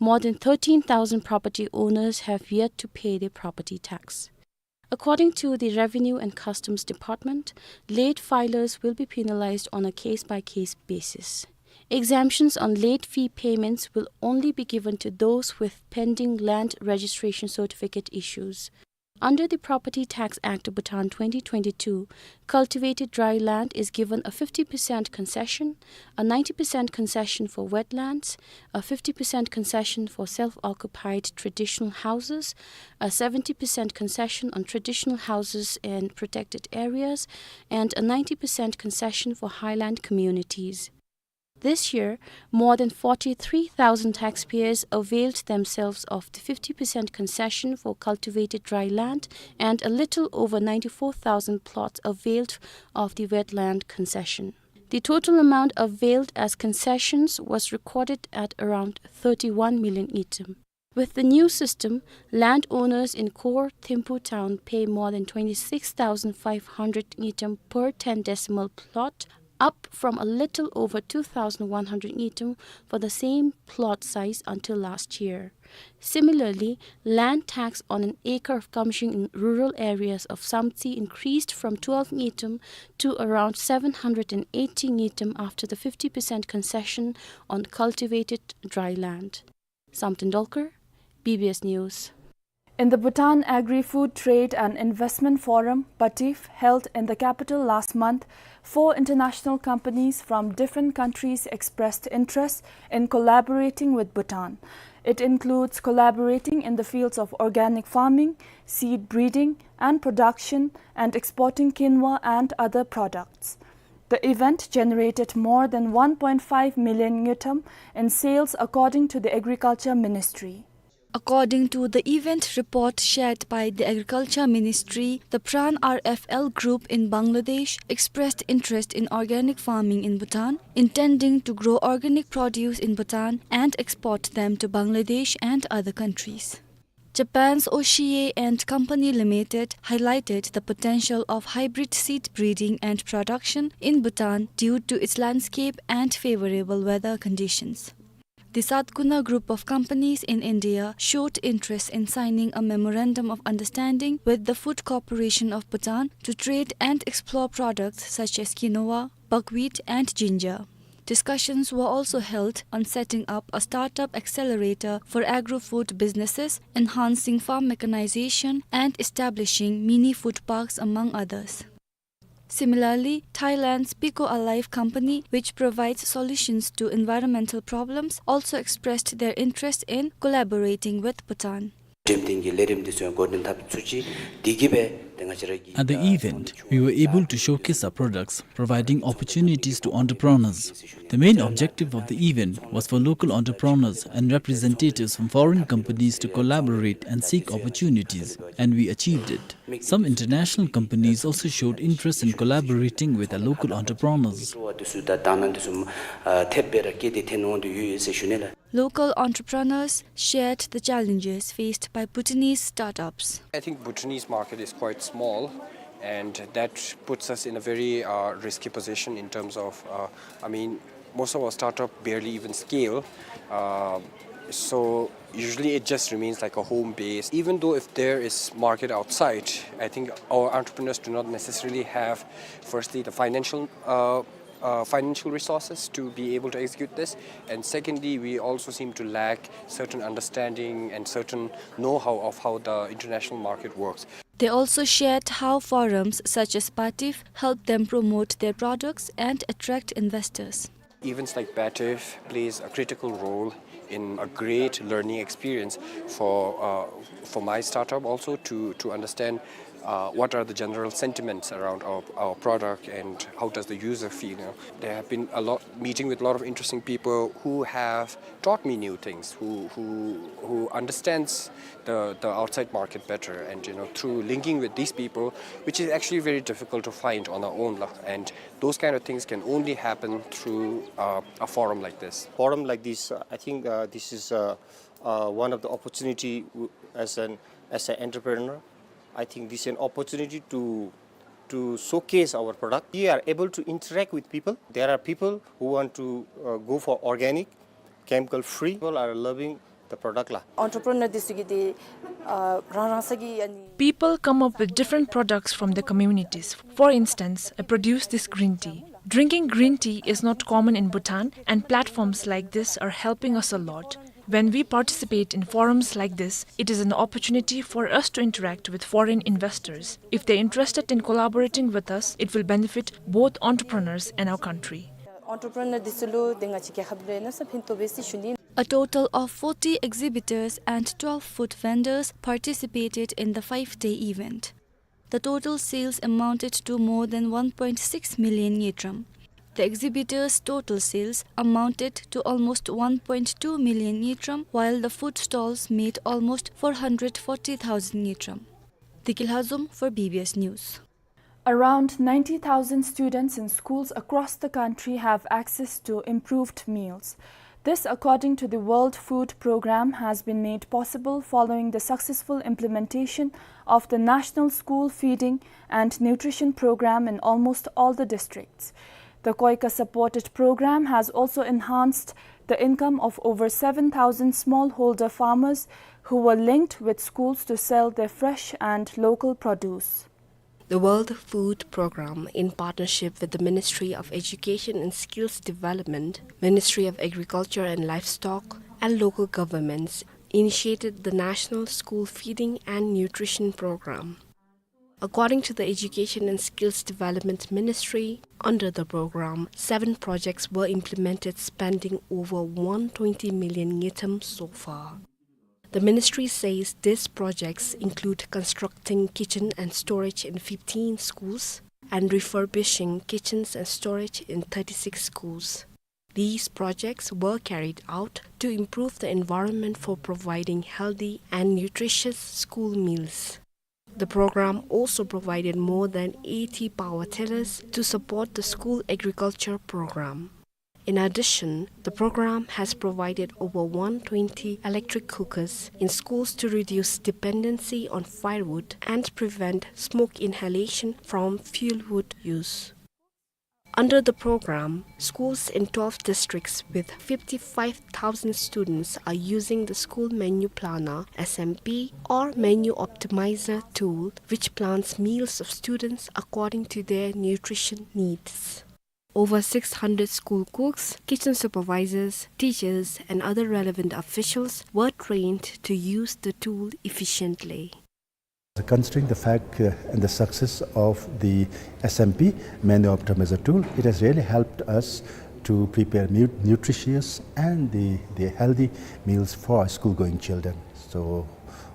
More than thirteen thousand property owners have yet to pay their property tax. According to the Revenue and Customs Department, late filers will be penalized on a case-by-case basis. Exemptions on late fee payments will only be given to those with pending land registration certificate issues. Under the Property Tax Act of Bhutan twenty twenty-two, cultivated dry land is given a fifty percent concession, a ninety percent concession for wetlands, a fifty percent concession for self-occupied traditional houses, a seventy percent concession on traditional houses in protected areas, and a ninety percent concession for highland communities. This year, more than forty-three thousand taxpayers availed themselves of the fifty percent concession for cultivated dry land, and a little over ninety-four thousand plots availed of the wetland concession. The total amount availed as concessions was recorded at around thirty-one million ngultrum. With the new system, landowners in core Thimphu town pay more than twenty-six thousand five hundred ngultrum per ten decimal plot, up from a little over two thousand one hundred ngultrum for the same plot size until last year. Similarly, land tax on an acre of kamshing in rural areas of Samtse increased from twelve ngultrum to around seven hundred and eighty ngultrum after the fifty percent concession on cultivated dry land. Samten Dolkar, B B S News. In the Bhutan Agri-Food Trade and Investment Forum, BATIF, held in the capital last month, four international companies from different countries expressed interest in collaborating with Bhutan. It includes collaborating in the fields of organic farming, seed breeding and production, and exporting quinoa and other products. The event generated more than one point five million ngultrum in sales, according to the Agriculture Ministry. According to the event report shared by the Agriculture Ministry, the Pran R F L Group in Bangladesh expressed interest in organic farming in Bhutan, intending to grow organic produce in Bhutan and export them to Bangladesh and other countries. Japan's Oshie and Company Limited highlighted the potential of hybrid seed breeding and production in Bhutan due to its landscape and favorable weather conditions. The Satguna Group of Companies in India showed interest in signing a memorandum of understanding with the Food Corporation of Bhutan to trade and explore products such as quinoa, buckwheat, and ginger. Discussions were also held on setting up a startup accelerator for agro-food businesses, enhancing farm mechanization, and establishing mini food parks, among others. Similarly, Thailand's Pico Alive company, which provides solutions to environmental problems, also expressed their interest in collaborating with Bhutan. འགྲེམས་སྟོན་གྱི་ལས་རིམ་འདི་ཚུ་ཡང་འགོ་འདྲེན་འཐབ་ཚུགས་ཅི། འདི་གིས་སྦེ་ཏེ་ང་བཅས་ར་གི་At the event, we were able to showcase our products, providing opportunities to entrepreneurs. The main objective of the event was for local entrepreneurs and representatives from foreign companies to collaborate and seek opportunities, and we achieved it. Some international companies also showed interest in collaborating with our local entrepreneurs. འདི་ཚུ་དང་དང་ན་འདི་ཚུ་ཨ་ཐེབས་སྦེ་ར་བསྐྱེད་དེ་ཐོན་འོང་དོ་ཡོད་ཡོད་ཟེར་ཞུ་ནི་ལགས། Local entrepreneurs shared the challenges faced by Bhutanese startups. I think Bhutanese market is quite small, and that puts us in a very, uh, risky position in terms of, uh, I mean, most of our startup barely even scale. Uh, so usually it just remains like a home base. Even though if there is market outside, I think our entrepreneurs do not necessarily have, firstly, the financial, uh, uh, financial resources to be able to execute this. And secondly, we also seem to lack certain understanding and certain know-how of how the international market works. They also shared how forums such as BATIF help them promote their products and attract investors. Events like BATIF plays a critical role in a great learning experience for, uh, for my startup also to, to understand, uh, what are the general sentiments around our, our product and how does the user feel, you know. There have been a lot, meeting with a lot of interesting people who have taught me new things, who, who, who understands the, the outside market better. And, you know, through linking with these people, which is actually very difficult to find on our own, lah, and those kind of things can only happen through, uh, a forum like this. Forum like this, uh, I think, uh, this is, uh, uh, one of the opportunity w-, as an, as an entrepreneur. I think this is an opportunity to, to showcase our product. We are able to interact with people. There are people who want to, uh, go for organic, chemical free. People are loving the product, lah. Entrepreneur འདི་ཚུ་གིས་ཏེ་ཨ་རང་རང་སོ་གི་ཨ་ནི། People come up with different products from their communities. For instance, I produce this green tea. Drinking green tea is not common in Bhutan, and platforms like this are helping us a lot. When we participate in forums like this, it is an opportunity for us to interact with foreign investors. If they're interested in collaborating with us, it will benefit both entrepreneurs and our country. Entrepreneur འདི་ཚུ་ལུ་ཏེ་ང་བཅས་རྒྱལ་ཁབ་ལུ་ཡང་གནམ་མེད་ས་མེད་ཕན་ཐོགས་པས་ཟེར་ཞུ་ནི། A total of forty exhibitors and twelve food vendors participated in the five-day event. The total sales amounted to more than one point six million ngultrum. The exhibitors' total sales amounted to almost one point two million ngultrum, while the food stalls made almost four hundred forty thousand ngultrum. Diki Lhazom for B B S News. Around ninety thousand students in schools across the country have access to improved meals. This, according to the World Food Programme, has been made possible following the successful implementation of the National School Feeding and Nutrition Programme in almost all the districts. The KOICA-supported program has also enhanced the income of over seven thousand smallholder farmers who were linked with schools to sell their fresh and local produce. The World Food Programme, in partnership with the Ministry of Education and Skills Development, Ministry of Agriculture and Livestock, and local governments, initiated the National School Feeding and Nutrition Programme. According to the Education and Skills Development Ministry, under the programme, seven projects were implemented, spending over one twenty million ngultrum so far. The ministry says these projects include constructing kitchen and storage in fifteen schools and refurbishing kitchens and storage in thirty-six schools. These projects were carried out to improve the environment for providing healthy and nutritious school meals. The programme also provided more than eighty power tillers to support the school agriculture programme. In addition, the programme has provided over one twenty electric cookers in schools to reduce dependency on firewood and prevent smoke inhalation from fuelwood use. Under the programme, schools in twelve districts with fifty-five thousand students are using the School Menu Planner, S M P, or Menu Optimizer tool, which plans meals of students according to their nutrition needs. Over six hundred school cooks, kitchen supervisors, teachers, and other relevant officials were trained to use the tool efficiently. Considering the fact, uh, and the success of the S M P, Menu Optimizer tool, it has really helped us to prepare mu-, nutritious and the, the healthy meals for our school-going children. So,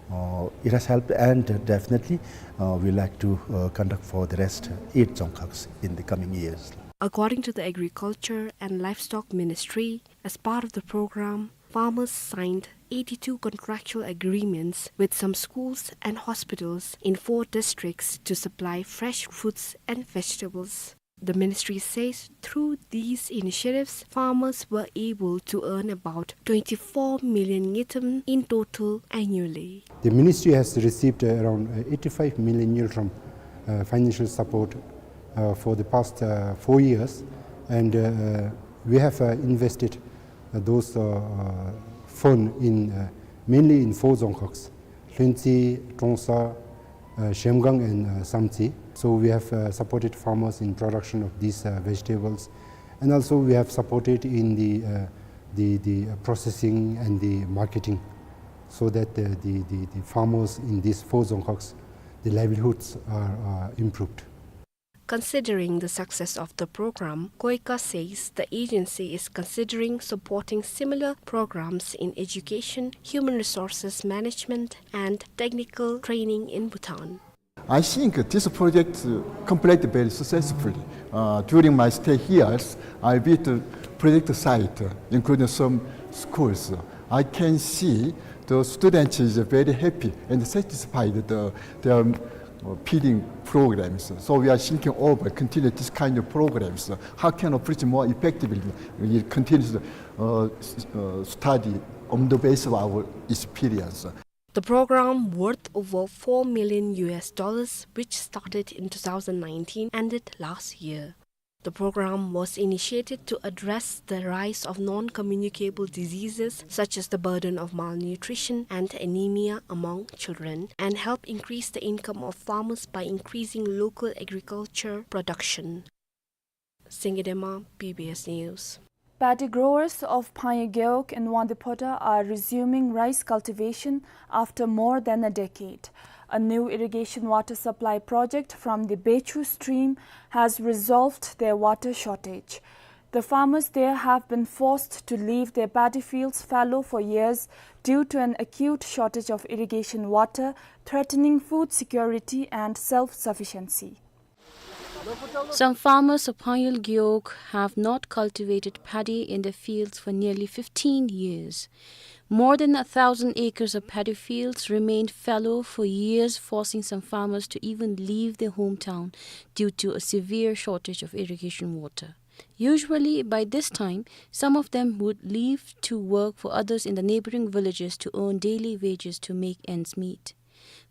uh, it has helped, and definitely, uh, we like to, uh, conduct for the rest eight Dzongkhags in the coming years. According to the Agriculture and Livestock Ministry, as part of the programme, farmers signed eighty-two contractual agreements with some schools and hospitals in four districts to supply fresh fruits and vegetables. The ministry says through these initiatives, farmers were able to earn about twenty-four million ngultrum in total annually. The ministry has received, uh, around, uh, eighty-five million ngultrum, uh, financial support, uh, for the past, uh, four years, and, uh, we have, uh, invested, uh, those, uh, uh, fund in, uh, mainly in four Dzongkhags: Lhuentse, Trongsa, uh, Zhemgang, and, uh, Samtse. So we have, uh, supported farmers in production of these, uh, vegetables, and also we have supported in the, uh, the, the, uh, processing and the marketing, so that, uh, the, the, the farmers in these four Dzongkhags, the livelihoods are, uh, improved. Considering the success of the programme, KOICA says the agency is considering supporting similar programmes in education, human resources management, and technical training in Bhutan. I think this project, uh, completed very successfully. Uh, during my stay here, I visit project site, uh, including some schools. I can see the students is very happy and satisfied the, their, uh, feeding programs. So we are thinking over continue this kind of programs. How can approach more effectively? We continue to, uh, s-, uh, study on the basis of our experience. The programme, worth over four million U S dollars, which started in two thousand nineteen, ended last year. The programme was initiated to address the rise of non-communicable diseases such as the burden of malnutrition and anemia among children and help increase the income of farmers by increasing local agriculture production. Singye Dema, B B S News. Paddy growers of Phangyo Gewog in Wangdue Phodrang are resuming rice cultivation after more than a decade. A new irrigation water supply project from the Bechu stream has resolved their water shortage. The farmers there have been forced to leave their paddy fields fallow for years due to an acute shortage of irrigation water, threatening food security and self-sufficiency. Some farmers of Phangyo Gewog have not cultivated paddy in their fields for nearly fifteen years. More than a thousand acres of paddy fields remained fallow for years, forcing some farmers to even leave their hometown due to a severe shortage of irrigation water. Usually, by this time, some of them would leave to work for others in the neighboring villages to earn daily wages to make ends meet.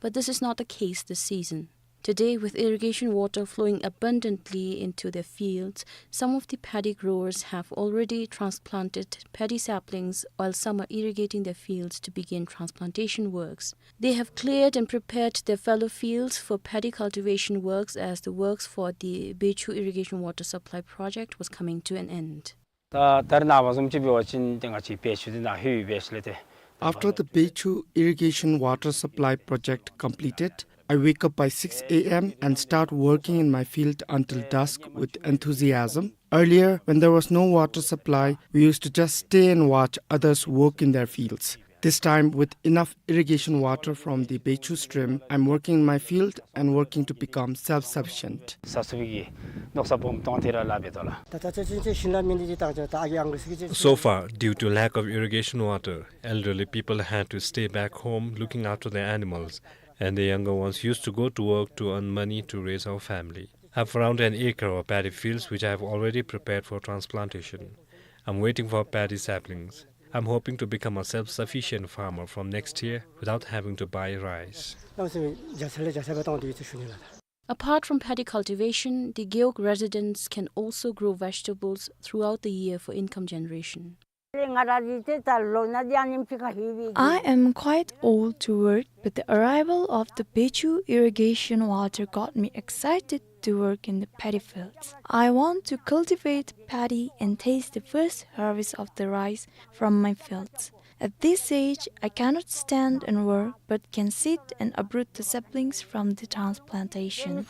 But this is not the case this season. Today, with irrigation water flowing abundantly into their fields, some of the paddy growers have already transplanted paddy saplings, while some are irrigating their fields to begin transplantation works. They have cleared and prepared their fallow fields for paddy cultivation works as the works for the Bechu irrigation water supply project was coming to an end. ད་ད་རེས་ནངས་པ་བཟུམ་ཅིག་འབད་བ་ཅིན་ཏེ་ང་བཅས་བེ་ཆུ་འདི་ནང་ལྷོད་ཡོད་པས་ལགས་ཏེ། After the Bechu irrigation water supply project completed, I wake up by six a m and start working in my field until dusk with enthusiasm. Earlier, when there was no water supply, we used to just stay and watch others work in their fields. This time, with enough irrigation water from the Bechu stream, I'm working in my field and working to become self-sufficient. ས་སུ་བི་གི་ནོག་ས་བོམ་ཏོང་ཐེ་ར་ལ་བེ་ཏོ་ལ། So far, due to lack of irrigation water, elderly people had to stay back home looking after their animals, and the younger ones used to go to work to earn money to raise our family. I've around an acre of paddy fields which I have already prepared for transplantation. I'm waiting for paddy saplings. I'm hoping to become a self-sufficient farmer from next year without having to buy rice. Apart from paddy cultivation, the Gewog residents can also grow vegetables throughout the year for income generation. I am quite old to work, but the arrival of the Bechu irrigation water got me excited to work in the paddy fields. I want to cultivate paddy and taste the first harvest of the rice from my fields. At this age, I cannot stand and work, but can sit and uproot the saplings from the transplantation.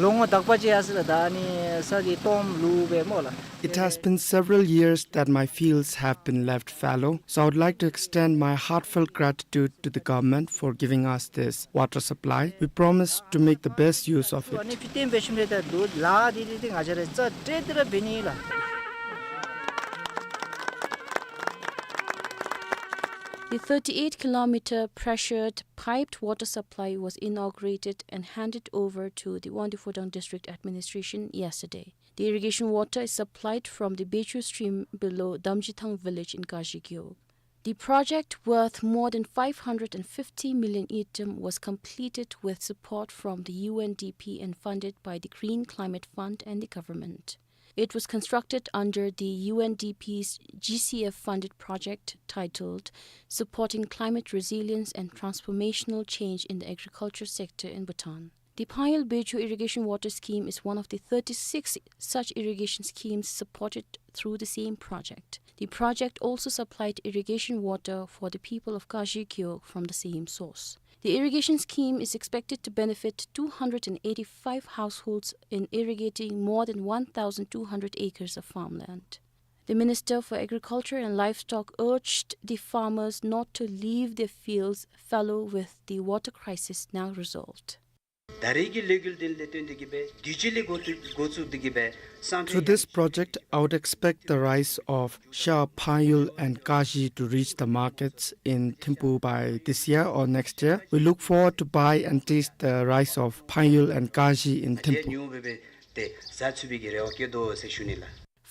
ལོ་ངོ་དག་པ་ཅིག་ཡར་སོང་ལགས། ད་ནི་ས་གི་སྟོངམ་ལུ་སྦེ་སྨོ་ལགས། It has been several years that my fields have been left fallow, so I would like to extend my heartfelt gratitude to the government for giving us this water supply. We promise to make the best use of it. ཨ་ནི་ཕི་ཏེམ་བེ་ཤུམ་རེ་ད་ལུ་ལ་དེ་དེ་དེ་ང་བཅས་ར་རྩ་སྤྲོད་དེ་ར་འབད་ནི་ལགས། The thirty-eight kilometer pressured piped water supply was inaugurated and handed over to the Wangdue Phodrang District Administration yesterday. The irrigation water is supplied from the Bechu stream below Damjithang village in Kashi Gewog. The project, worth more than five hundred and fifty million ngultrum, was completed with support from the U N D P and funded by the Green Climate Fund and the government. It was constructed under the U N D P's G C F funded project titled Supporting Climate Resilience and Transformational Change in the Agriculture Sector in Bhutan. The Phayul Bechu Irrigation Water Scheme is one of the thirty-six such irrigation schemes supported through the same project. The project also supplied irrigation water for the people of Kashi Gewog from the same source. The irrigation scheme is expected to benefit two hundred and eighty-five households in irrigating more than one thousand two hundred acres of farmland. The Minister for Agriculture and Livestock urged the farmers not to leave their fields fallow with the water crisis now resolved. ད་རེས་ཀྱི་ལས་འགུལ་འདི་ལས་བརྟེན་ཏེ་གིས་སྦེ་དུས་ཅི་ལས་འགོ་བཙུགས་འགོ་བཙུགས་ཏེ་གིས་སྦེ་སང་ཕོད། Through this project, I would expect the rice of Sha, Phayul and Kashi to reach the markets in Thimphu by this year or next year. We look forward to buy and taste the rice of Phayul and Kashi in Thimphu. ཉུང་སྦེ་སྦེ་ཏེ་བཟའ་ཚུགས་པའི་གི་རེ་བ་བསྐྱེད་དོ་ཟེར་ཞུ་ནི་ལགས།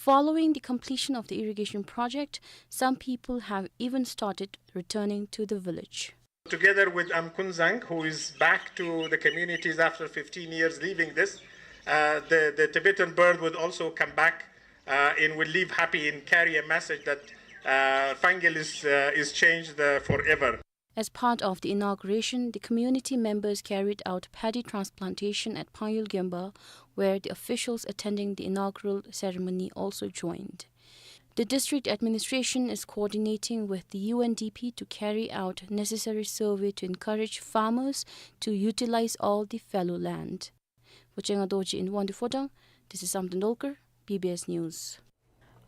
Following the completion of the irrigation project, some people have even started returning to the village. Together with Amkunzang, who is back to the communities after fifteen years leaving this, uh, the, the Tibetan bird would also come back, uh, and will leave happy and carry a message that, uh, Phayul is, uh, is changed, uh, forever. As part of the inauguration, the community members carried out paddy transplantation at Phayul Gemba, where the officials attending the inaugural ceremony also joined. The district administration is coordinating with the U N D P to carry out necessary survey to encourage farmers to utilize all the fallow land. Bojang Dorji in Wangdue Phodrang, this is Samten Dolkar, B B S News.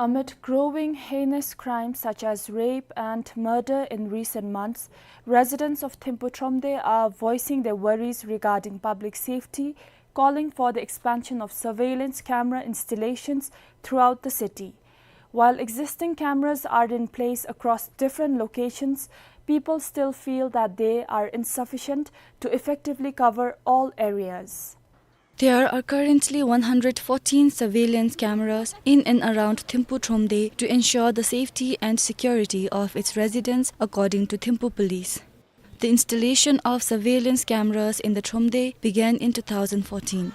Amid growing heinous crimes such as rape and murder in recent months, residents of Thimphu Thromde are voicing their worries regarding public safety, calling for the expansion of surveillance camera installations throughout the city. While existing cameras are in place across different locations, people still feel that they are insufficient to effectively cover all areas. There are currently one hundred fourteen surveillance cameras in and around Thimphu Thromde to ensure the safety and security of its residents, according to Thimphu Police. The installation of surveillance cameras in the Thromde began in two thousand fourteen.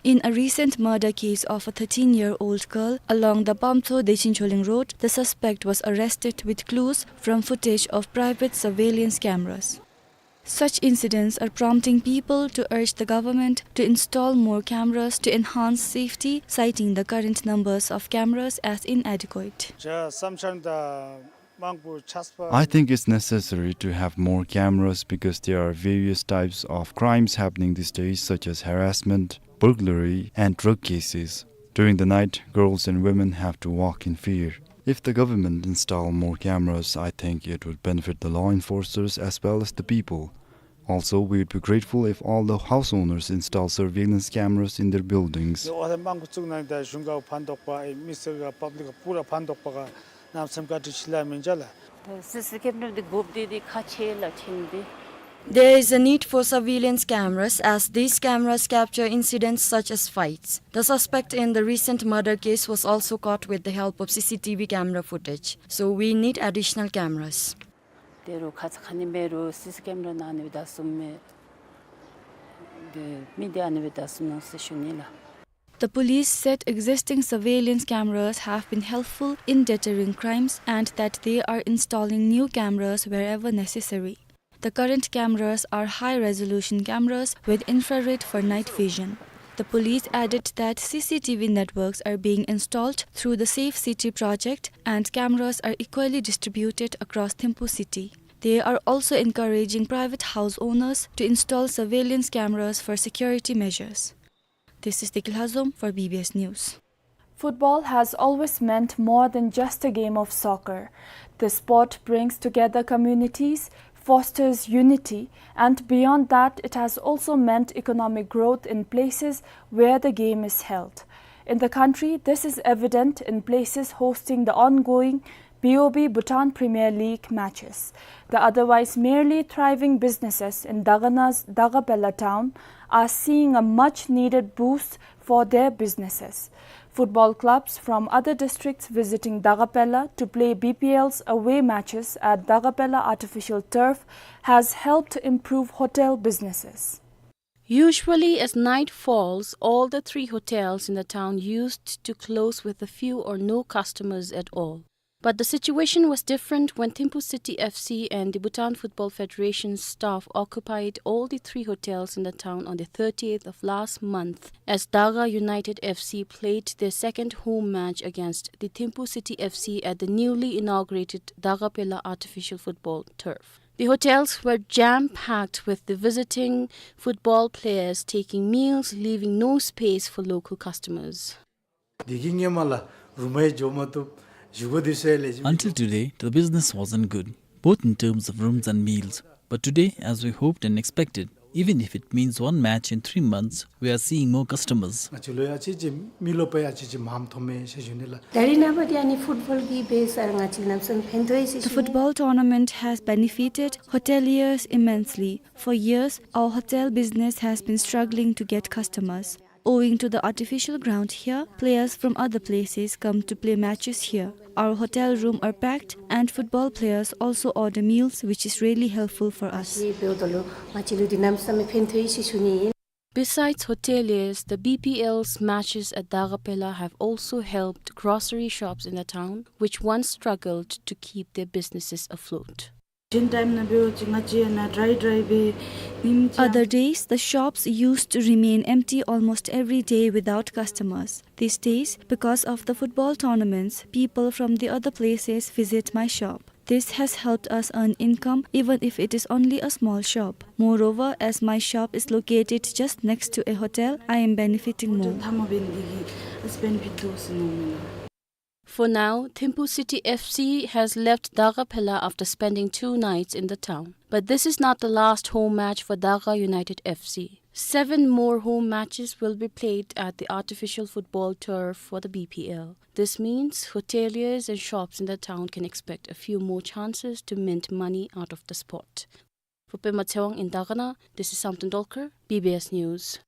In a recent murder case of a thirteen-year-old girl along the Pamtso-Dechin-Choling Road, the suspect was arrested with clues from footage of private surveillance cameras. Such incidents are prompting people to urge the government to install more cameras to enhance safety, citing the current numbers of cameras as inadequate. ཇ་བསམ་འཆར་དང་མང་པོ་ཆགས་པ། I think it's necessary to have more cameras because there are various types of crimes happening these days, such as harassment, burglary, and drug cases. During the night, girls and women have to walk in fear. If the government install more cameras, I think it would benefit the law enforcers as well as the people. Also, we would be grateful if all the house owners install surveillance cameras in their buildings. ཨོ་ཐ་མང་པོ་བཙུགས་གནང་སྟེ་གཞུང་ག་ཕན་ཐོགས་པ་ཨིན། མི་སེར་ག་པབ་ལིཀ་ག་པུ་ར་ཕན་ཐོགས་པ་ག་གནམ་མེད་ས་མེད་བཀའ་དྲིན་ཆེ་ལགས་མི་འཇའ་ལགས། སི་སི་ཀེམ་ར་འདི་དགོཔ་འདི་འདི་ཁག་ཆེ་ལགས་ཁྲིམས་འདི། There is a need for surveillance cameras, as these cameras capture incidents such as fights. The suspect in the recent murder case was also caught with the help of C C T V camera footage. So we need additional cameras. ཏེ་རུང་ཁ་ཙ་ཁ་ཉིནམ་སྦེ་རུང་སི་སི་ཀེམ་ར་ནང་ཨ་ནི་སྦེ་བདའ་སོངམ་མས། ཏེ་མི་འདི་ཨ་ནི་སྦེ་བདའ་སོང་ནུག་ཟེར་ཞུ་ནི་ལགས། The police said existing surveillance cameras have been helpful in deterring crimes and that they are installing new cameras wherever necessary. The current cameras are high-resolution cameras with infrared for night vision. The police added that C C T V networks are being installed through the Safe City project and cameras are equally distributed across Thimphu city. They are also encouraging private house owners to install surveillance cameras for security measures. This is Deki Lhazom for B B S News. Football has always meant more than just a game of soccer. The sport brings together communities, fosters unity, and beyond that, it has also meant economic growth in places where the game is held. In the country, this is evident in places hosting the ongoing B O B Bhutan Premier League matches. The otherwise merely thriving businesses in Dagana's Dagapela town are seeing a much-needed boost for their businesses. Football clubs from other districts visiting Dagapela to play B P L's away matches at Dagapela artificial turf has helped improve hotel businesses. Usually, as night falls, all the three hotels in the town used to close with a few or no customers at all. But the situation was different when Thimphu City F C and the Bhutan Football Federation's staff occupied all the three hotels in the town on the thirtieth of last month, as Daga United F C played their second home match against the Thimphu City F C at the newly inaugurated Dagapela artificial football turf. The hotels were jam-packed with the visiting football players taking meals, leaving no space for local customers. དེ་གི་ཧེ་མ་ལས་རུམ་ཡང་འགྱོ་མ་བཏུབ། བཞུགས་སྒོ་འདི་ཚུ་ལེགས་ཤོམ། Until today, the business wasn't good, both in terms of rooms and meals. But today, as we hoped and expected, even if it means one match in three months, we are seeing more customers. ང་བཅས་ལུ་ཡང་ཅིག་ཅིག་མི་རློབས་པ་ཡང་ཅིག་ཅིག་མངམ་ཐོནམ་མས་ཟེར་ཞུ་ནི་ལགས། ད་རེས་ནངས་པ་འདི་ཨ་ནི་ཕུཊ་བཱོལ་གྱིས་འབད་སར་ང་བཅས་གནམ་མེད་ས་མེད་ཕན་ཐོགས་ཡི་ཟེར་ཞུ་ནི། The football tournament has benefited hoteliers immensely. For years, our hotel business has been struggling to get customers. Owing to the artificial ground here, players from other places come to play matches here. Our hotel room are packed and football players also order meals, which is really helpful for us. ཨ་ནི་འབདཝ་ད་ལུ་ང་བཅས་ལུ་འདི་གནམ་མེད་ས་མེད་ཕན་ཐོགས་ཡི་ཟེར་ཞུ་ནི་ཨིན། Besides hoteliers, the B P L's matches at Dagapela have also helped grocery shops in the town, which once struggled to keep their businesses afloat. གཞན་ཊའིམ་ནང་འབད་བ་ཅིན་ང་བཅས་ནཱ་ཌྲའི་ཌྲའི་སྦེ་ཉིནམ་གཅིག། Other days, the shops used to remain empty almost every day without customers. These days, because of the football tournaments, people from the other places visit my shop. This has helped us earn income, even if it is only a small shop. Moreover, as my shop is located just next to a hotel, I am benefiting more. ཐ་མ་འབད་ནི་འདི་གིས་ཨ་ཙི་བེ་ནི་ཕིཊ་འདུག་ཟེར་མནོཝ་མས་ལགས། For now, Thimphu City F C has left Dagapela after spending two nights in the town. But this is not the last home match for Daga United F C. Seven more home matches will be played at the artificial football turf for the B P L. This means hoteliers and shops in the town can expect a few more chances to mint money out of the sport. For Pema Tshewang in Dagana, this is Samten Dolkar, B B S News.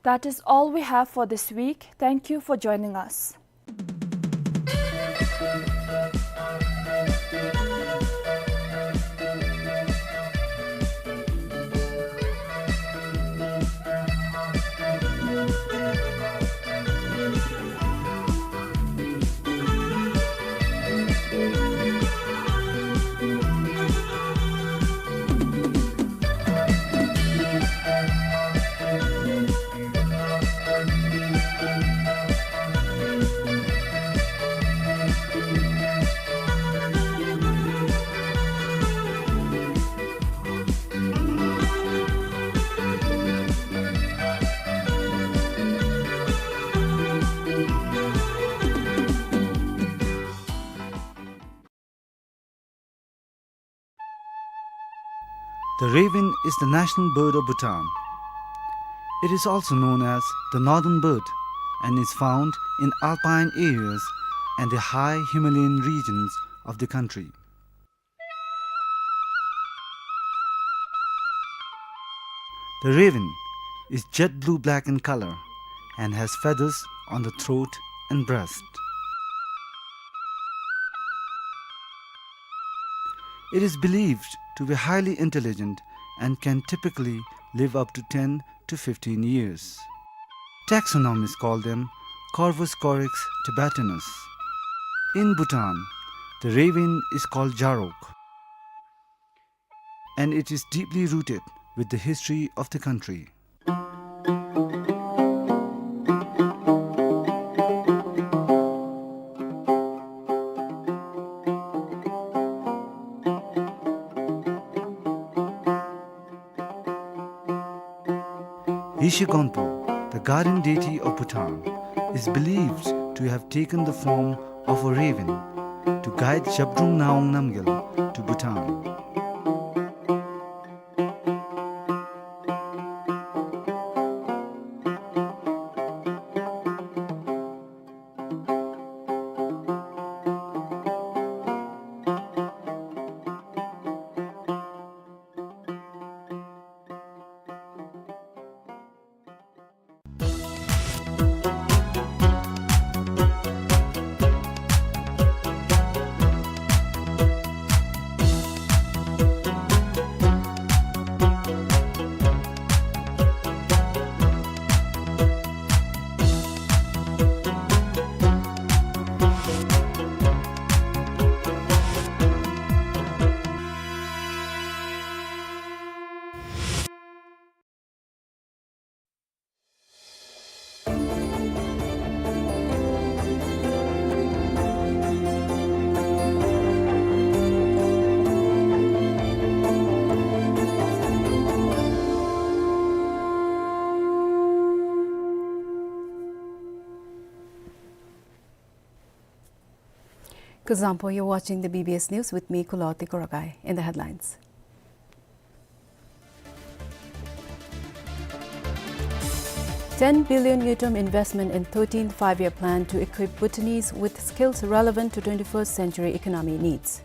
That is all we have for this week. Thank you for joining us. The raven is the national bird of Bhutan. It is also known as the northern bird and is found in alpine areas and the high Himalayan regions of the country. The raven is jet blue-black in color and has feathers on the throat and breast. It is believed to be highly intelligent and can typically live up to ten to fifteen years. Taxonomists call them Corvus corax tibetanus. In Bhutan, the raven is called jarok, and it is deeply rooted with the history of the country. Yeshe Gonpo, the guardian deity of Bhutan, is believed to have taken the form of a raven to guide Zhabdrung Ngawang Namgyal to Bhutan. Kuzuzangpo, you're watching the B B S News with me, Kulo Tikoragai. In the headlines. Ten billion ngultrum investment in thirteenth Five-Year Plan to equip Bhutanese with skills relevant to twenty-first century economy needs.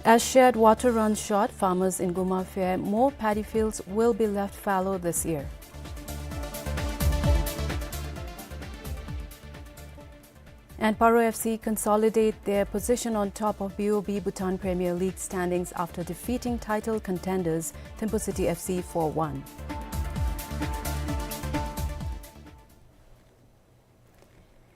As shed water runs short, farmers in Guma fear more paddy fields will be left fallow this year. And Paro F C consolidate their position on top of B O B Bhutan Premier League standings after defeating title contenders Thimphu City F C four one.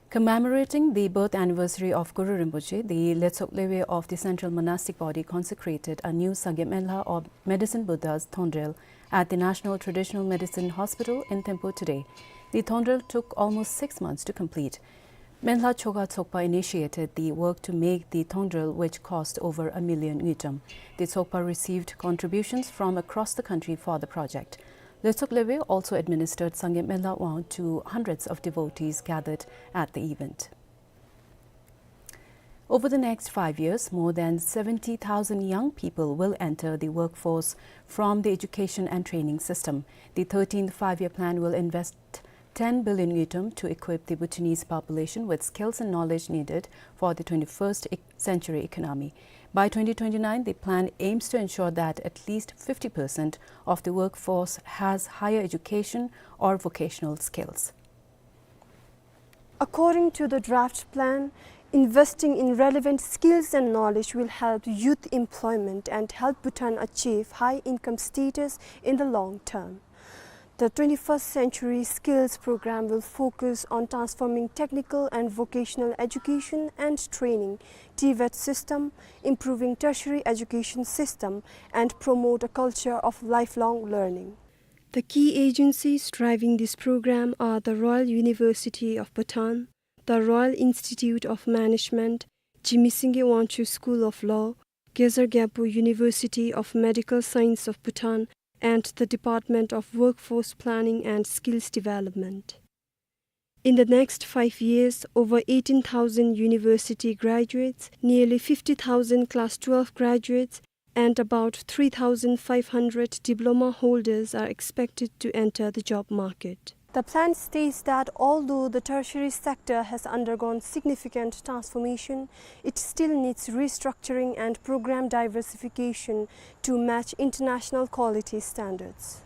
Commemorating the birth anniversary of Guru Rinpoche, the Letsok Lewe of the Central Monastic Body consecrated a new Sangye Menla or Medicine Buddha's Thongdrel at the National Traditional Medicine Hospital in Thimphu today. The Thongdrel took almost six months to complete. Menla Choka Tsokpa initiated the work to make the Thongdrel, which cost over a million ngultrum. The Tsokpa received contributions from across the country for the project. Letsok Lewe also administered Sangye Menla Wang to hundreds of devotees gathered at the event. Over the next five years, more than seventy thousand young people will enter the workforce from the education and training system. The thirteenth Five-Year Plan will invest ten billion ngultrum to equip the Bhutanese population with skills and knowledge needed for the twenty-first e-, century economy. By twenty twenty-nine, the plan aims to ensure that at least fifty percent of the workforce has higher education or vocational skills. According to the draft plan, investing in relevant skills and knowledge will help youth employment and help Bhutan achieve high income status in the long term. The twenty-first Century Skills Program will focus on transforming technical and vocational education and training, TVET system, improving tertiary education system, and promote a culture of lifelong learning. The key agencies driving this program are the Royal University of Bhutan, the Royal Institute of Management, Jigme Singye Wangchuck School of Law, Gezar Gyalpo University of Medical Science of Bhutan, and the Department of Workforce Planning and Skills Development. In the next five years, over eighteen thousand university graduates, nearly fifty thousand class twelve graduates, and about three thousand five hundred diploma holders are expected to enter the job market. The plan states that although the tertiary sector has undergone significant transformation, it still needs restructuring and program diversification to match international quality standards.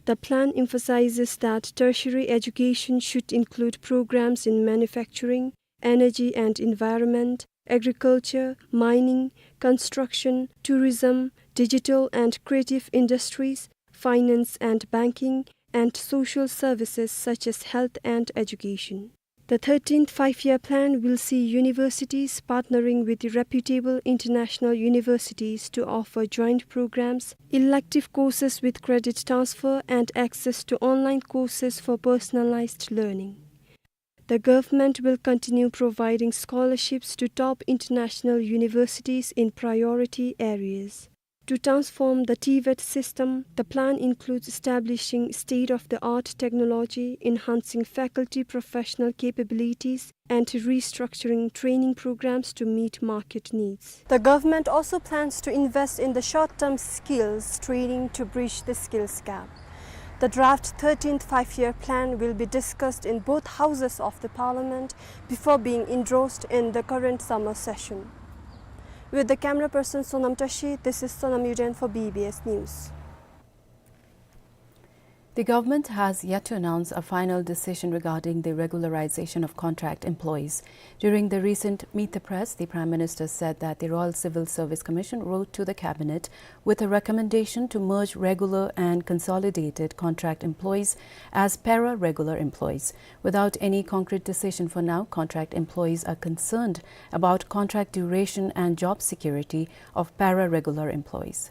The plan emphasizes that tertiary education should include programs in manufacturing, energy and environment, agriculture, mining, construction, tourism, digital and creative industries, finance and banking, and social services such as health and education. The thirteenth Five-Year Plan will see universities partnering with reputable international universities to offer joint programs, elective courses with credit transfer, and access to online courses for personalized learning. The government will continue providing scholarships to top international universities in priority areas. To transform the TVET system, the plan includes establishing state-of-the-art technology, enhancing faculty professional capabilities, and restructuring training programs to meet market needs. The government also plans to invest in the short-term skills training to bridge the skills gap. The draft thirteenth Five-Year Plan will be discussed in both houses of the parliament before being endorsed in the current summer session. With the camera person Sonam Tashi, this is Sonam Yuden for B B S News. The government has yet to announce a final decision regarding the regularization of contract employees. During the recent Meet the Press, the Prime Minister said that the Royal Civil Service Commission wrote to the Cabinet with a recommendation to merge regular and consolidated contract employees as para-regular employees. Without any concrete decision for now, contract employees are concerned about contract duration and job security of para-regular employees.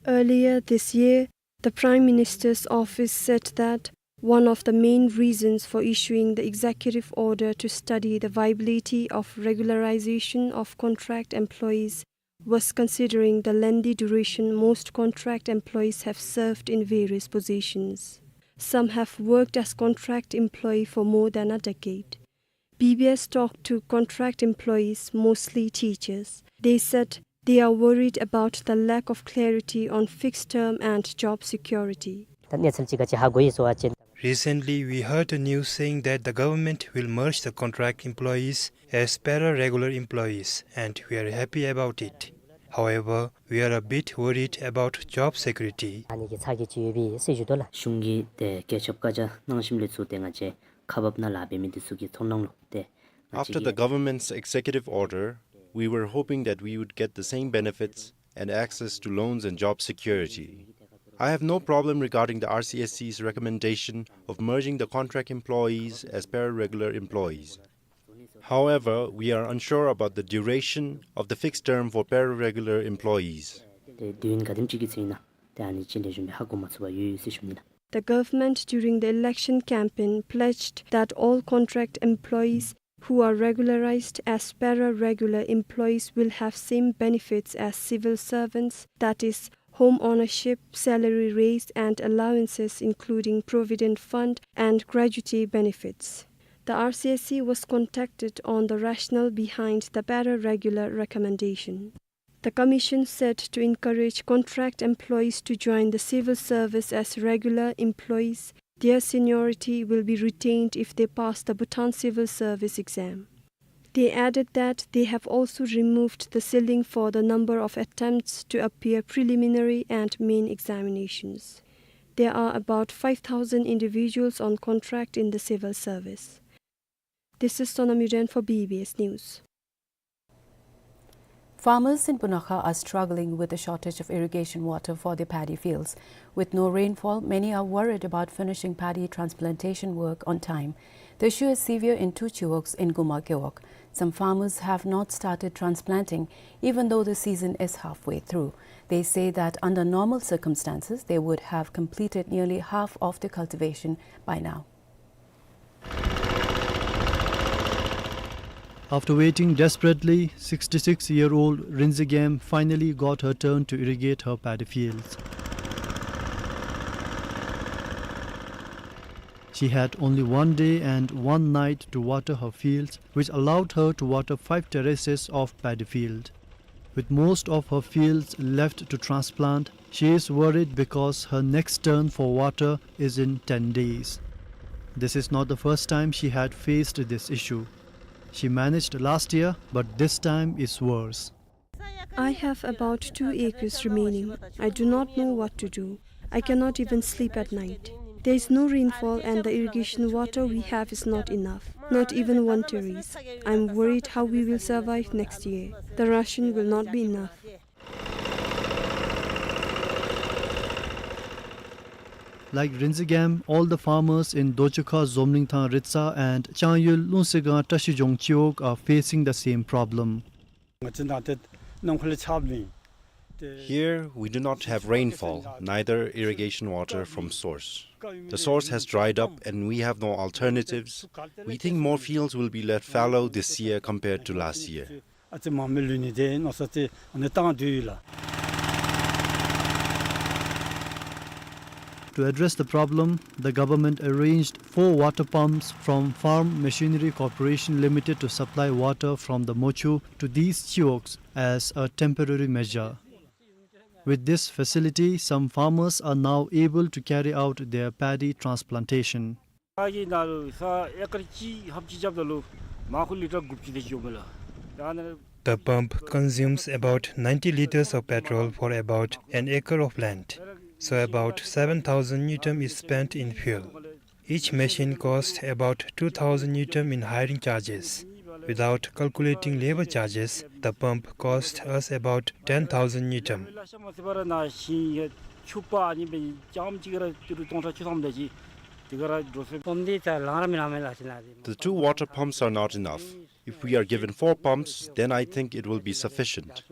Earlier this year, the Prime Minister's office said that one of the main reasons for issuing the executive order to study the viability of regularization of contract employees was considering the lengthy duration most contract employees have served in various positions. Some have worked as contract employee for more than a decade. B B S talked to contract employees, mostly teachers. They said they are worried about the lack of clarity on fixed term and job security. ད་གནས་ཚུལ་ཅིག་ག་ཅི་ཧ་གོ་ཡི་ཟེར་བ་ཅིན། Recently, we heard the news saying that the government will merge the contract employees as para-regular employees, and we are happy about it. However, we are a bit worried about job security. ཨ་ནི་གི་ཚ་གི་ཅིག་ཡོད་པའི་སྲིད་ཇུས་འདུག་ལགས། གཞུང་གིས་ཏེ་བཀོད་ཁྱབ་བཀའ་རྒྱ་གནང་ཞིནམ་ལས་ཚུར་ཏེ་ང་བཅས་ཁག་འབག་ནང་ལཱ་འབད་མི་འདི་ཚུ་གི་ཚོར་སྣང་ལུ་ཏེ་ང་བཅས་After the ཀྱིས་government's executive order, we were hoping that we would get the same benefits and access to loans and job security. I have no problem regarding the R C S C's recommendation of merging the contract employees as para-regular employees. However, we are unsure about the duration of the fixed term for para-regular employees. ཏེ་དུས་ཡུན་ག་དེམ་ཅིག་གི་ཚེ་ཨིན་ན་ཏེ་ཨ་ནི་ཅིག་ལེགས་ཤོམ་སྦེ་ཧ་གོ་མ་ཚུགས་པར་ཡོད་ཡོད་ཟེར་ཞུ་ནི་ལགས། The government during the election campaign pledged that all contract employees who are regularized as para-regular employees will have same benefits as civil servants, that is, home ownership, salary raise and allowances including provident fund and gratuity benefits. The R C S C was contacted on the rationale behind the para-regular recommendation. The commission said to encourage contract employees to join the civil service as regular employees, their seniority will be retained if they pass the Bhutan Civil Service exam. They added that they have also removed the ceiling for the number of attempts to appear preliminary and main examinations. There are about five thousand individuals on contract in the civil service. This is Sonam Yuden for B B S News. Farmers in Punakha are struggling with the shortage of irrigation water for their paddy fields. With no rainfall, many are worried about finishing paddy transplantation work on time. The issue is severe in two chiwogs in Guma Gewog. Some farmers have not started transplanting, even though the season is halfway through. They say that under normal circumstances, they would have completed nearly half of the cultivation by now. After waiting desperately, sixty-six-year-old Rinzi Gem finally got her turn to irrigate her paddy fields. She had only one day and one night to water her fields, which allowed her to water five terraces of paddy field. With most of her fields left to transplant, she is worried because her next turn for water is in ten days. This is not the first time she had faced this issue. She managed last year, but this time is worse. I have about two acres remaining. I do not know what to do. I cannot even sleep at night. There is no rainfall and the irrigation water we have is not enough, not even one terrace. I'm worried how we will survive next year. The ration will not be enough. Like Rinzigam, all the farmers in Dochukha, Zomlingthang Ritsa and Changyul Lungsegang Trashijong Chiwog are facing the same problem. Here, we do not have rainfall, neither irrigation water from source. The source has dried up and we have no alternatives. We think more fields will be left fallow this year compared to last year. To address the problem, the government arranged four water pumps from Farm Machinery Corporation Limited to supply water from the Mochu to these chiwogs as a temporary measure. With this facility, some farmers are now able to carry out their paddy transplantation. The pump consumes about ninety liters of petrol for about an acre of land, so about seven thousand ngultrum is spent in fuel. Each machine costs about two thousand ngultrum in hiring charges. Without calculating labor charges, the pump cost us about ten thousand ngultrum. The two water pumps are not enough. If we are given four pumps, then I think it will be sufficient.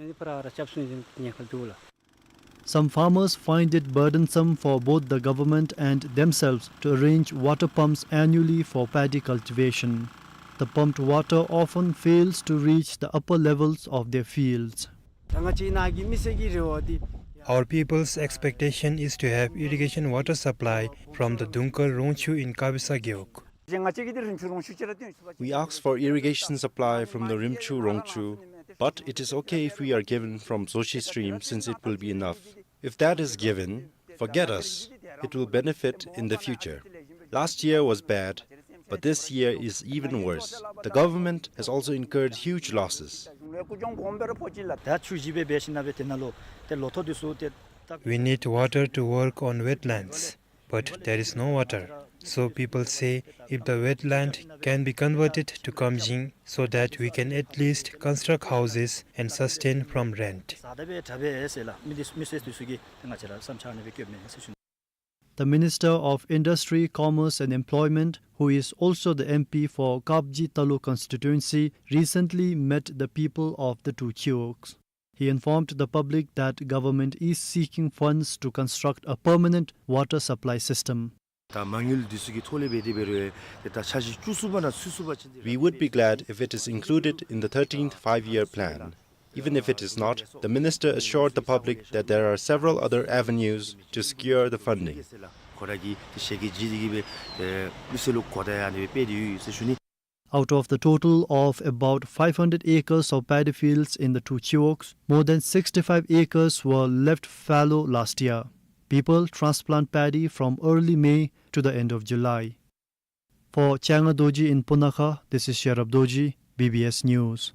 Some farmers find it burdensome for both the government and themselves to arrange water pumps annually for paddy cultivation. The pumped water often fails to reach the upper levels of their fields. Our people's expectation is to have irrigation water supply from the Dungkar Rongchu in Kabisa Gewog. We ask for irrigation supply from the Rimchu Rongchu, but it is okay if we are given from Zoshi stream since it will be enough. If that is given, forget us. It will benefit in the future. Last year was bad, but this year is even worse. The government has also incurred huge losses. We need water to work on wetlands, but there is no water. So people say if the wetland can be converted to kamjing so that we can at least construct houses and sustain from rent. The Minister of Industry, Commerce and Employment, who is also the M P for Kapji Taluk constituency, recently met the people of the two chiwogs. He informed the public that government is seeking funds to construct a permanent water supply system. We would be glad if it is included in the thirteenth five-year plan. Even if it is not, the minister assured the public that there are several other avenues to secure the funding. Out of the total of about five hundred acres of paddy fields in the two chiwogs, more than sixty-five acres were left fallow last year. People transplant paddy from early May to the end of July. For Changa Dorji in Punakha, this is Sherab Dorji, B B S News.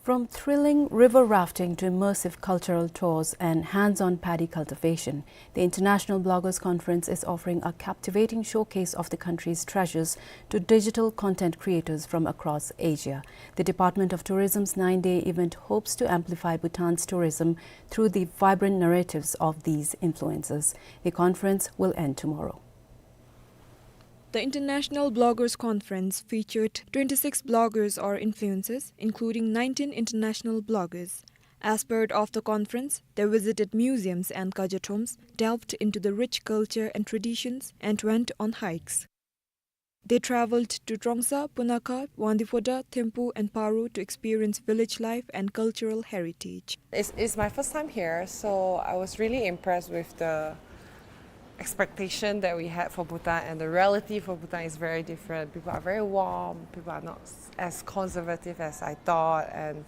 From thrilling river rafting to immersive cultural tours and hands-on paddy cultivation, the International Bloggers Conference is offering a captivating showcase of the country's treasures to digital content creators from across Asia. The Department of Tourism's nine-day event hopes to amplify Bhutan's tourism through the vibrant narratives of these influencers. The conference will end tomorrow. The International Bloggers Conference featured twenty-six bloggers or influencers, including nineteen international bloggers. As part of the conference, they visited museums and Kajathoms, delved into the rich culture and traditions, and went on hikes. They traveled to Trongsa, Punakha, Wangdue Phodrang, Thimphu, and Paro to experience village life and cultural heritage. It's, it's my first time here, so I was really impressed with the expectation that we had for Bhutan and the reality for Bhutan is very different. People are very warm, people are not s-, as conservative as I thought, and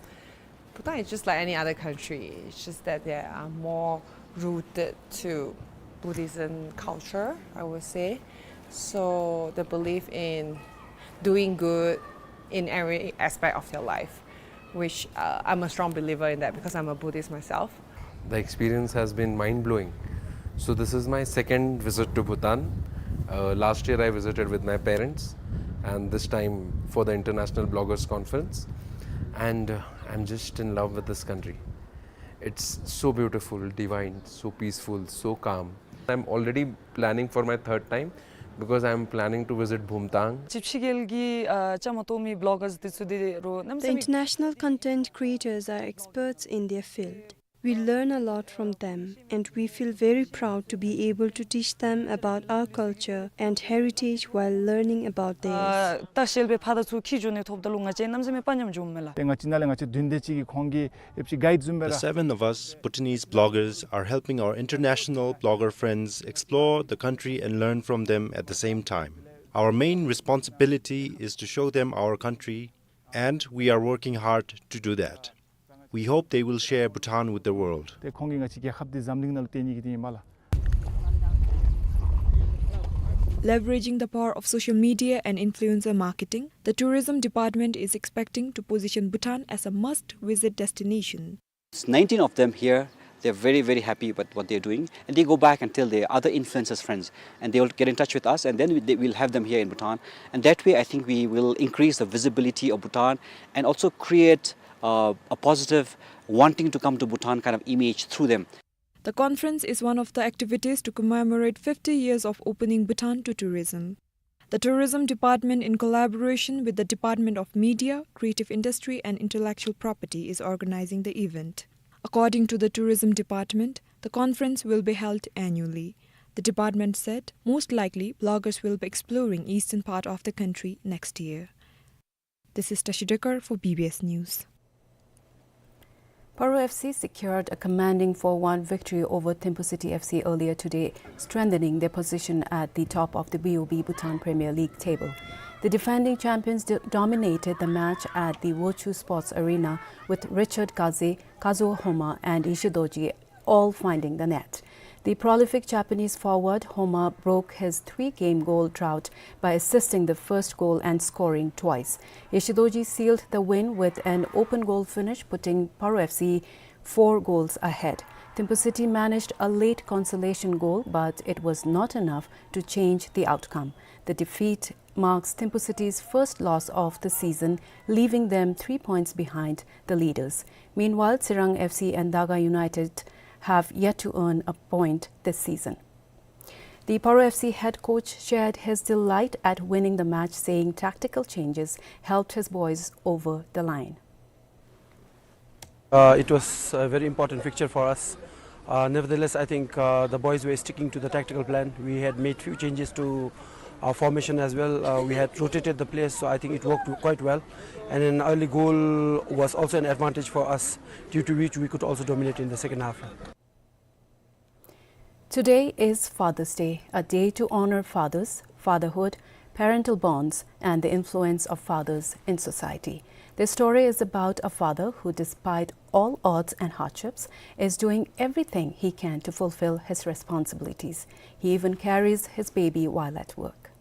Bhutan is just like any other country. It's just that they are more rooted to Buddhism culture, I would say. So the belief in doing good in every aspect of your life, which, uh, I'm a strong believer in that because I'm a Buddhist myself. The experience has been mind-blowing. So this is my second visit to Bhutan. Uh, last year I visited with my parents, and this time for the International Bloggers Conference. And, uh, I'm just in love with this country. It's so beautiful, divine, so peaceful, so calm. I'm already planning for my third time because I'm planning to visit Bumthang. ཅིག་ཕྱི་རྒྱལ་གྱི་ཨ་བཅའ་མར་གཏོགས་མི་བི་ལོ་གར་དེ་ཚུ་དེ་རུ་གནམ་མེད་ས་མེད། The international content creators are experts in their field. We learn a lot from them, and we feel very proud to be able to teach them about our culture and heritage while learning about theirs. ཨ་ད་ཤེལ་བའི་ཕ་དར་ཚུ་འཁྱིད་འགྱོ་ནི་ཐོབ་ད་ལུ་ང་བཅས་གནམ་མེད་ས་མེད་དཔའ་ཉམས་འཇོག་མས་ལགས། ཏེ་ང་བཅས་ནཱ་ལས་ང་བཅས་བདུན་དེ་ཅིག་གིས་ཁོང་གིས་ཨེབ་ཅིག་གའིཌ་བཟུམ་སྦེ་ར། The seven of us Bhutanese bloggers are helping our international blogger friends explore the country and learn from them at the same time. Our main responsibility is to show them our country, and we are working hard to do that. We hope they will share Bhutan with the world. ཏེ་ཁོང་གིས་ང་བཅས་རྒྱལ་ཁབ་འདི་འཛམ་གླིང་ནང་ལུ་སྟོན་ནི་གི་དེ་ཨིན་མས་ལགས། Leveraging the power of social media and influencer marketing, the tourism department is expecting to position Bhutan as a must-visit destination. Nineteen of them here, they're very, very happy about what they're doing, and they go back and tell their other influencers friends, and they will get in touch with us, and then we, they, we'll have them here in Bhutan, and that way I think we will increase the visibility of Bhutan and also create, uh, a positive wanting to come to Bhutan kind of image through them. The conference is one of the activities to commemorate fifty years of opening Bhutan to tourism. The Tourism Department, in collaboration with the Department of Media, Creative Industry and Intellectual Property, is organizing the event. According to the Tourism Department, the conference will be held annually. The department said most likely bloggers will be exploring eastern part of the country next year. This is Tashi Dekar for B B S News. Paro F C secured a commanding four one victory over Thimphu City F C earlier today, strengthening their position at the top of the B O B Bhutan Premier League table. The defending champions do-, dominated the match at the Wochu Sports Arena, with Richard Kaze, Kazuo Homma, and Ishidoji all finding the net. The prolific Japanese forward Homma broke his three-game goal drought by assisting the first goal and scoring twice. Ishidoji sealed the win with an open goal finish, putting Paro F C four goals ahead. Thimphu City managed a late consolation goal, but it was not enough to change the outcome. The defeat marks Thimphu City's first loss of the season, leaving them three points behind the leaders. Meanwhile, Tsirang F C and Daga United have yet to earn a point this season. The Paro F C head coach shared his delight at winning the match, saying tactical changes helped his boys over the line. Uh, it was a very important fixture for us. Uh, nevertheless, I think, uh, the boys were sticking to the tactical plan. We had made few changes to our formation as well. Uh, we had rotated the players, so I think it worked quite well. And an early goal was also an advantage for us, due to which we could also dominate in the second half. Today is Father's Day, a day to honor fathers, fatherhood, parental bonds, and the influence of fathers in society. This story is about a father who, despite all odds and hardships, is doing everything he can to fulfill his responsibilities. He even carries his baby while at work.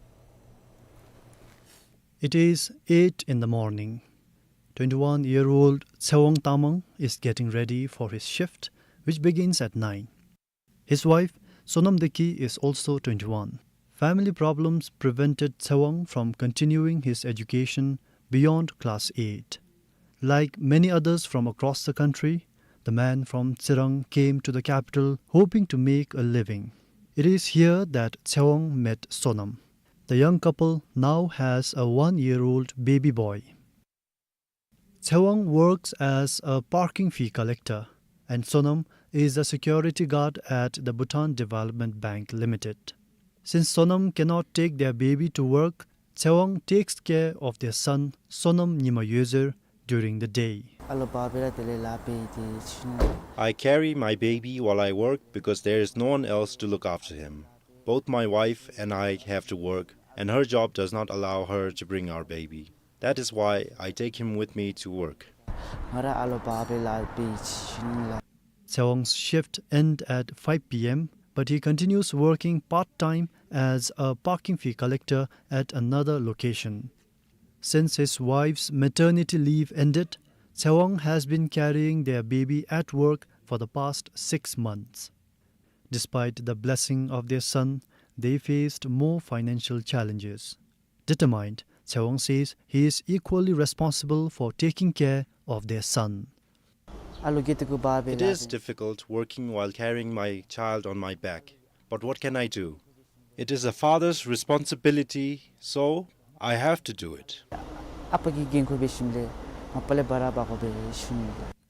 It is eight in the morning. Twenty-one-year-old Tsewang Tamang is getting ready for his shift, which begins at nine. His wife, Sonam Deki, is also twenty-one. Family problems prevented Tsewang from continuing his education beyond class eight. Like many others from across the country, the man from Tsirang came to the capital hoping to make a living. It is here that Tsewang met Sonam. The young couple now has a one-year-old baby boy. Tsewang works as a parking fee collector, and Sonam is a security guard at the Bhutan Development Bank Limited. Since Sonam cannot take their baby to work, Tsewang takes care of their son, Sonam Nyima Yoezer, during the day. I carry my baby while I work because there is no one else to look after him. Both my wife and I have to work, and her job does not allow her to bring our baby. That is why I take him with me to work. Tsewang's shift end at five P M, but he continues working part-time as a parking fee collector at another location. Since his wife's maternity leave ended, Tsewang has been carrying their baby at work for the past six months. Despite the blessing of their son, they faced more financial challenges. Determined, Tsewang says he is equally responsible for taking care of their son. It is difficult working while carrying my child on my back, but what can I do? It is a father's responsibility, so I have to do it.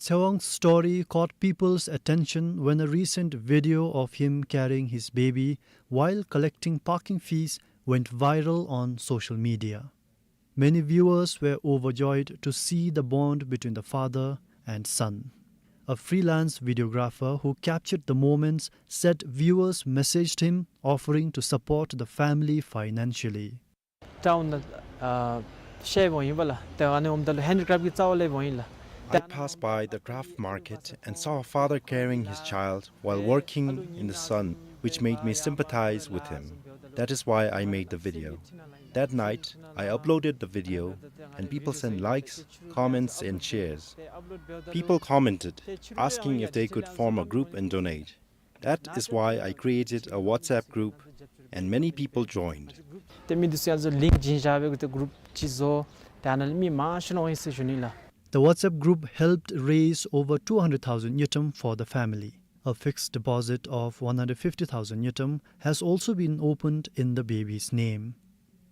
Tsewang's story caught people's attention when a recent video of him carrying his baby while collecting parking fees went viral on social media. Many viewers were overjoyed to see the bond between the father and son. A freelance videographer who captured the moments said viewers messaged him offering to support the family financially. Town, uh, share འོང་ཡི་བ་ལགས། ཏེ་ཨ་ནི་འོངམ་ད་ལུ་handicraft གི་རྩ་བ་ལེན་འོང་ཡི་ལགས། I passed by the craft market and saw a father carrying his child while working in the sun, which made me sympathize with him. That is why I made the video. That night, I uploaded the video, and people sent likes, comments, and shares. People commented, asking if they could form a group and donate. That is why I created a WhatsApp group, and many people joined. ཏེ་མི་འདི་ཚུ་ཡང་ལིངཀ་བྱིན་བཞག་སྦེ་གུ་ཏེ་གུ་རུབ་ཅིག་བཟོ། ཏེ་ཨ་ནཱ་ལས་མི་མང་ཤོས་ལུ་འོང་ཡི་ཟེར་ཞུ་ནི་ལགས། The WhatsApp group helped raise over two hundred thousand ngultrum for the family. A fixed deposit of one hundred fifty thousand ngultrum has also been opened in the baby's name.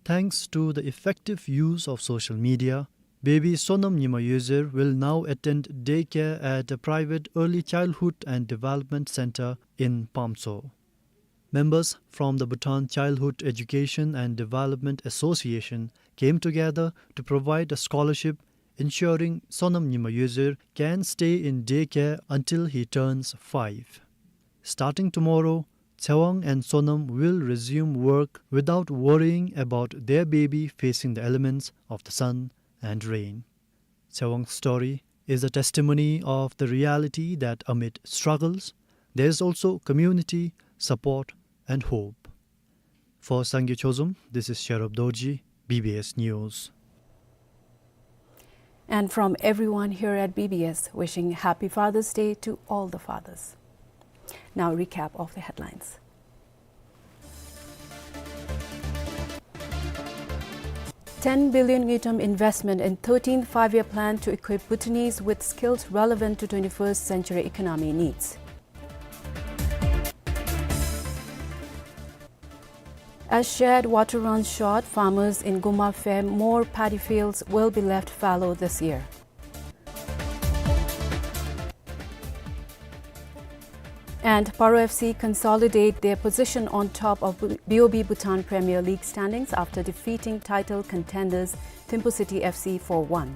Thanks to the effective use of social media, baby Sonam Nyima Yoezer will now attend daycare at a private early childhood and development center in Pamtso. Members from the Bhutan Childhood Education and Development Association came together to provide a scholarship, ensuring Sonam Nyima Yoezer can stay in daycare until he turns five. Starting tomorrow, Tsewang and Sonam will resume work without worrying about their baby facing the elements of the sun and rain. Tsewang's story is a testimony of the reality that amid struggles, there is also community, support, and hope. For Sangay Chozom, this is Sherub Dorji, B B S News. And from everyone here at B B S, wishing Happy Father's Day to all the fathers. Now, recap of the headlines. Ten billion ngultrum investment in thirteenth Five-Year Plan to equip Bhutanese with skills relevant to twenty-first century economy needs. As shade water runs short, farmers in Guma fear more paddy fields will be left fallow this year. And Paro F C consolidate their position on top of B O B Bhutan Premier League standings after defeating title contenders Thimphu City F C four one.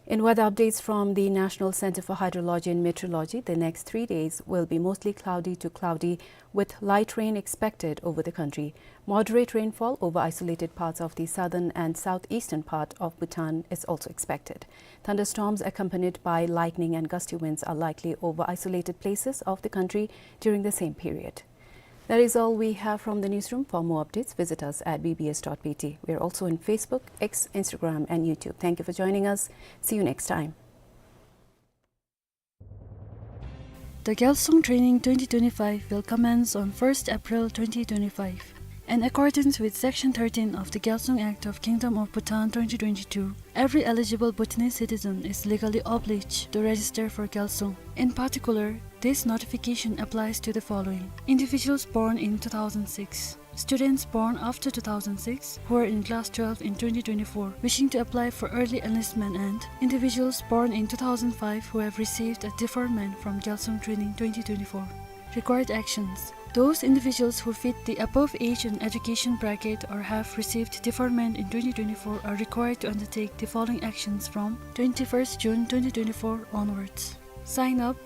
In weather updates from the National Center for Hydrology and Meteorology, the next three days will be mostly cloudy to cloudy with light rain expected over the country. Moderate rainfall over isolated parts of the southern and southeastern part of Bhutan is also expected. Thunderstorms accompanied by lightning and gusty winds are likely over isolated places of the country during the same period. That is all we have from the newsroom. For more updates, visit us at B B S dot B T. We are also on Facebook, X, Instagram, and YouTube. Thank you for joining us. See you next time. The Gyalsung Training twenty twenty-five will commence on first April twenty twenty-five. In accordance with Section thirteen of the Gyalsung Act of Kingdom of Bhutan twenty twenty-two, every eligible Bhutanese citizen is legally obliged to register for Gyalsung. In particular, this notification applies to the following: individuals born in two thousand six, students born after two thousand six who are in class twelve in twenty twenty-four wishing to apply for early enlistment, and individuals born in two thousand five who have received a deferment from Gyalsung Training twenty twenty-four. Required actions. Those individuals who fit the above age and education bracket or have received deferment in twenty twenty-four are required to undertake the following actions from twenty-first June twenty twenty-four onwards. Sign up,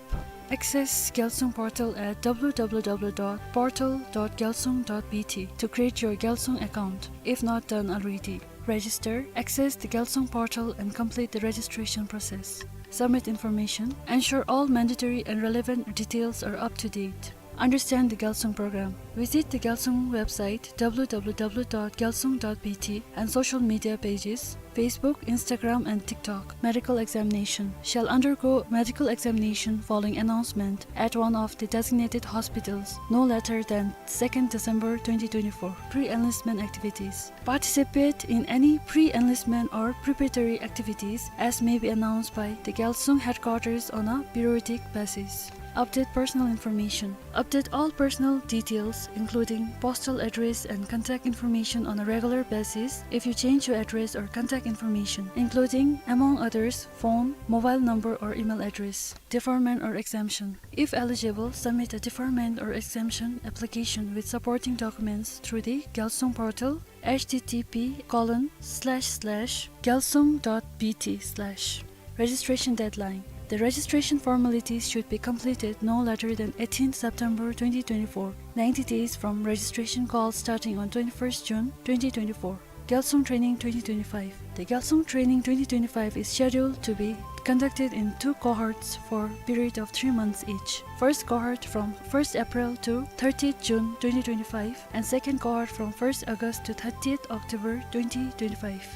Access Gyalsung portal at w w w dot portal dot gyalsung dot b t to create your Gyalsung account if not done already. Register, access the Gyalsung portal and complete the registration process. Submit information. Ensure all mandatory and relevant details are up to date. Understand the Gyalsung program. Visit the Gyalsung website w w w dot gyalsung dot b t and social media pages, Facebook, Instagram, and TikTok. Medical examination. Shall undergo medical examination following announcement at one of the designated hospitals no later than second December twenty twenty-four. Pre-enlistment activities. Participate in any pre-enlistment or preparatory activities as may be announced by the Gyalsung headquarters on a periodic basis. Update personal information. Update all personal details, including postal address and contact information, on a regular basis if you change your address or contact information, including, among others, phone, mobile number, or email address. Deferment or exemption. If eligible, submit a deferment or exemption application with supporting documents through the Gyalsung portal, h t t p colon slash slash gyalsung dot b t slash. Registration deadline. The registration formalities should be completed no later than eighteenth September twenty twenty-four, ninety days from registration call starting on twenty-first June twenty twenty-four. Gyalsung Training twenty twenty-five. The Gyalsung Training twenty twenty-five is scheduled to be conducted in two cohorts for period of three months each. First cohort from first April to thirtieth June twenty twenty-five, and second cohort from first August to thirtieth October twenty twenty-five.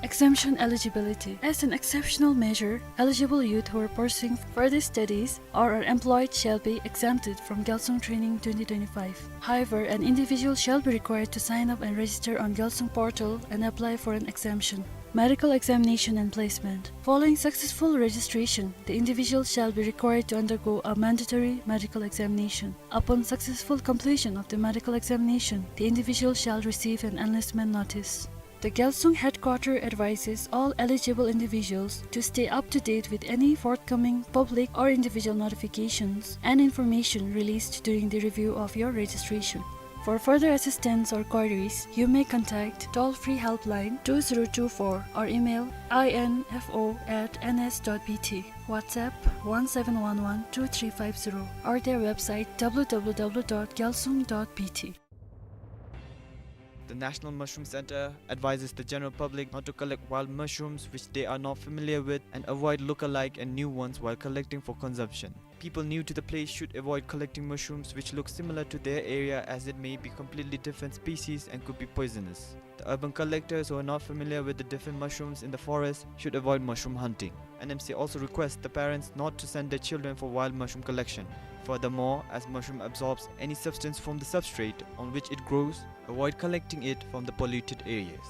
Exemption eligibility. As an exceptional measure, eligible youth who are pursuing further studies or are employed shall be exempted from Gyalsung Training twenty twenty-five. However, an individual shall be required to sign up and register on Gyalsung portal and apply for an exemption. Medical examination and placement. Following successful registration, the individual shall be required to undergo a mandatory medical examination. Upon successful completion of the medical examination, the individual shall receive an enlistment notice. The Gyalsung headquarter advises all eligible individuals to stay up to date with any forthcoming public or individual notifications and information released during the review of your registration. For further assistance or queries, you may contact toll-free helpline two zero two four or email info at n s dot b t, WhatsApp one seven one one two three five zero, or their website w w w dot gyalsung dot b t. The National Mushroom Center advises the general public not to collect wild mushrooms which they are not familiar with and avoid look-alike and new ones while collecting for consumption. People new to the place should avoid collecting mushrooms which look similar to their area, as it may be completely different species and could be poisonous. The urban collectors who are not familiar with the different mushrooms in the forest should avoid mushroom hunting. N M C also requests the parents not to send their children for wild mushroom collection. Furthermore, as mushroom absorbs any substance from the substrate on which it grows, avoid collecting it from the polluted areas.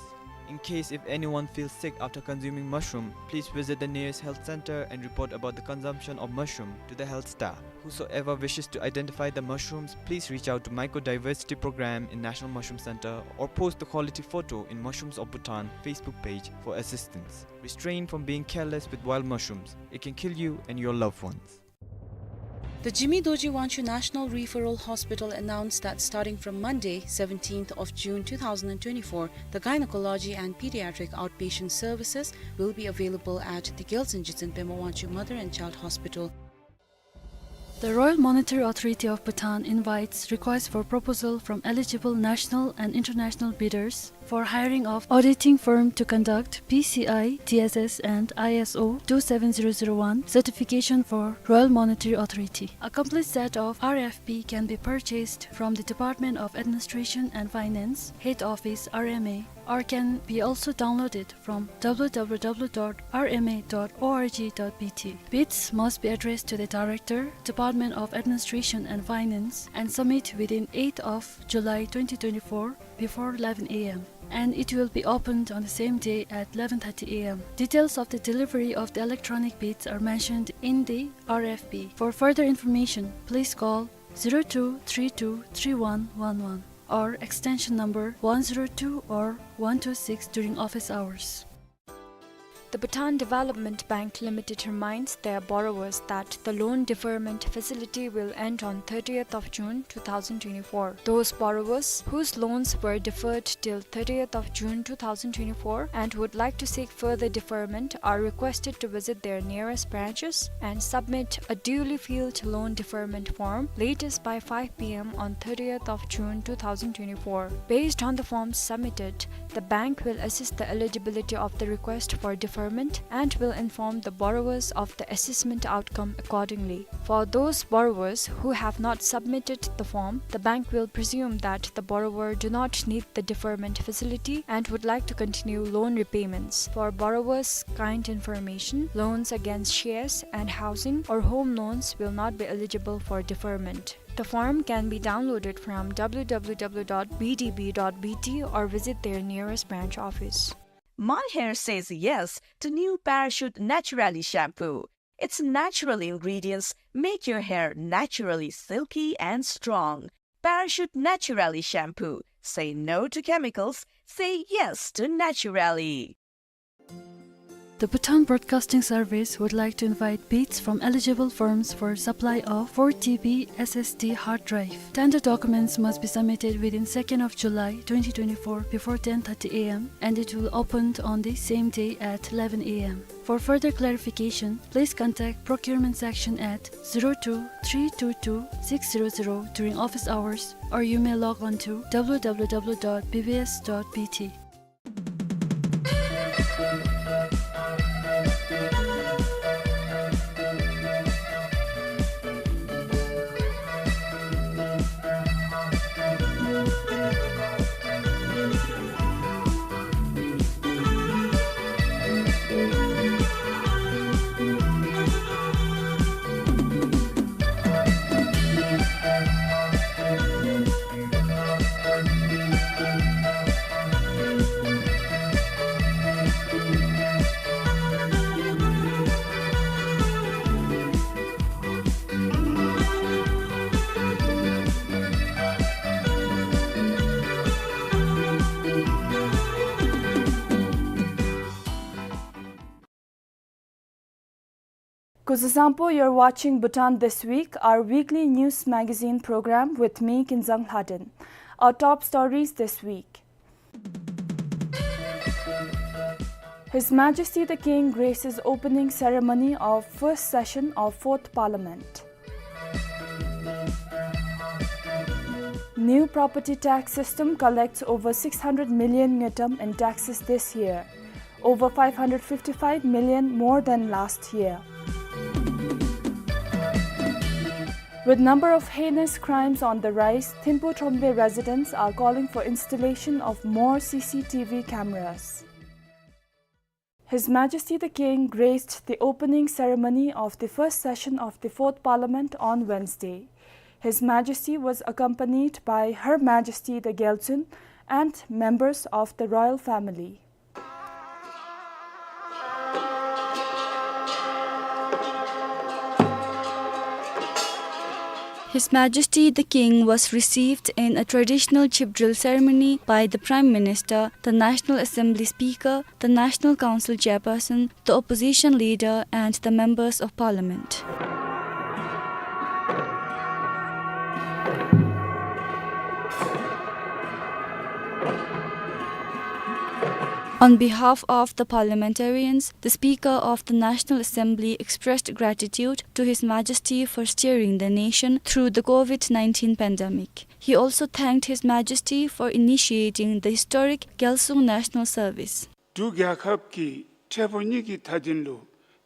In case if anyone feels sick after consuming mushroom, please visit the nearest health center and report about the consumption of mushroom to the health staff. Whosoever wishes to identify the mushrooms, please reach out to Mycodiversity Program in National Mushroom Center or post the quality photo in Mushrooms of Bhutan Facebook page for assistance. Restrain from being careless with wild mushrooms. It can kill you and your loved ones. The Jigme Dorji Wangchuk National Referral Hospital announced that starting from Monday, seventeenth of June two thousand twenty-four, the gynecology and pediatric outpatient services will be available at the Gyalsung Jigtsen Pema Wangchuk Mother and Child Hospital. The Royal Monetary Authority of Bhutan invites requests for proposal from eligible national and international bidders for hiring of auditing firm to conduct P C I, D S S and I S O two seven zero zero one certification for Royal Monetary Authority. A complete set of R F P can be purchased from the Department of Administration and Finance, Head Office, R M A, or can be also downloaded from w w w dot r m a dot o r g dot b t. Bids must be addressed to the Director, Department of Administration and Finance, and submit within eighth of July twenty twenty-four before eleven a m, and it will be opened on the same day at eleven thirty a m. Details of the delivery of the electronic bids are mentioned in the R F P. For further information, please call zero two three two three one one one or extension number one zero two or one two six during office hours. The Bhutan Development Bank Limited reminds their borrowers that the loan deferment facility will end on thirtieth of June two thousand twenty-four. Those borrowers whose loans were deferred till thirtieth of June two thousand twenty-four and would like to seek further deferment are requested to visit their nearest branches and submit a duly filled loan deferment form latest by five p m on thirtieth of June two thousand twenty-four. Based on the forms submitted, the bank will assess the eligibility of the request for deferment and will inform the borrowers of the assessment outcome accordingly. For those borrowers who have not submitted the form, the bank will presume that the borrower do not need the deferment facility and would like to continue loan repayments. For borrowers' kind information, loans against shares and housing or home loans will not be eligible for deferment. The form can be downloaded from w w w dot b d b dot b t or visit their nearest branch office. My hair says yes to new Parachute Naturally shampoo. Its natural ingredients make your hair naturally silky and strong. Parachute Naturally shampoo. Say no to chemicals. Say yes to naturally. The Bhutan Broadcasting Service would like to invite bids from eligible firms for supply of four T B S S D hard drive. Tender documents must be submitted within second of July twenty twenty-four before ten thirty a m and it will open on the same day at eleven a m. For further clarification, please contact procurement section at zero two three two two six zero zero during office hours, or you may log on to w w w dot b b s dot b t. Kuzuzangpo, you're watching Bhutan This Week, our weekly news magazine program with me, Kinzang Lhaden. Our top stories this week. His Majesty the King graces opening ceremony of first session of Fourth Parliament. New property tax system collects over six hundred million ngultrum in taxes this year, over five hundred fifty-five million more than last year. With number of heinous crimes on the rise, Thimphu Thromde residents are calling for installation of more C C T V cameras. His Majesty the King graced the opening ceremony of the first session of the Fourth Parliament on Wednesday. His Majesty was accompanied by Her Majesty the Gyaltsuen and members of the royal family. His Majesty the King was received in a traditional chip drill ceremony by the Prime Minister, the National Assembly Speaker, the National Council Chairperson, the Opposition Leader, and the Members of Parliament. On behalf of the parliamentarians, the Speaker of the National Assembly expressed gratitude to His Majesty for steering the nation through the COVID nineteen pandemic. He also thanked His Majesty for initiating the historic Gyalsung National Service. འབྲུག་རྒྱལ་ཁབ་ཀྱི་ཁྲལ་པོ་གཉིས་ཀྱི་མཐའ་དོན་ལུ་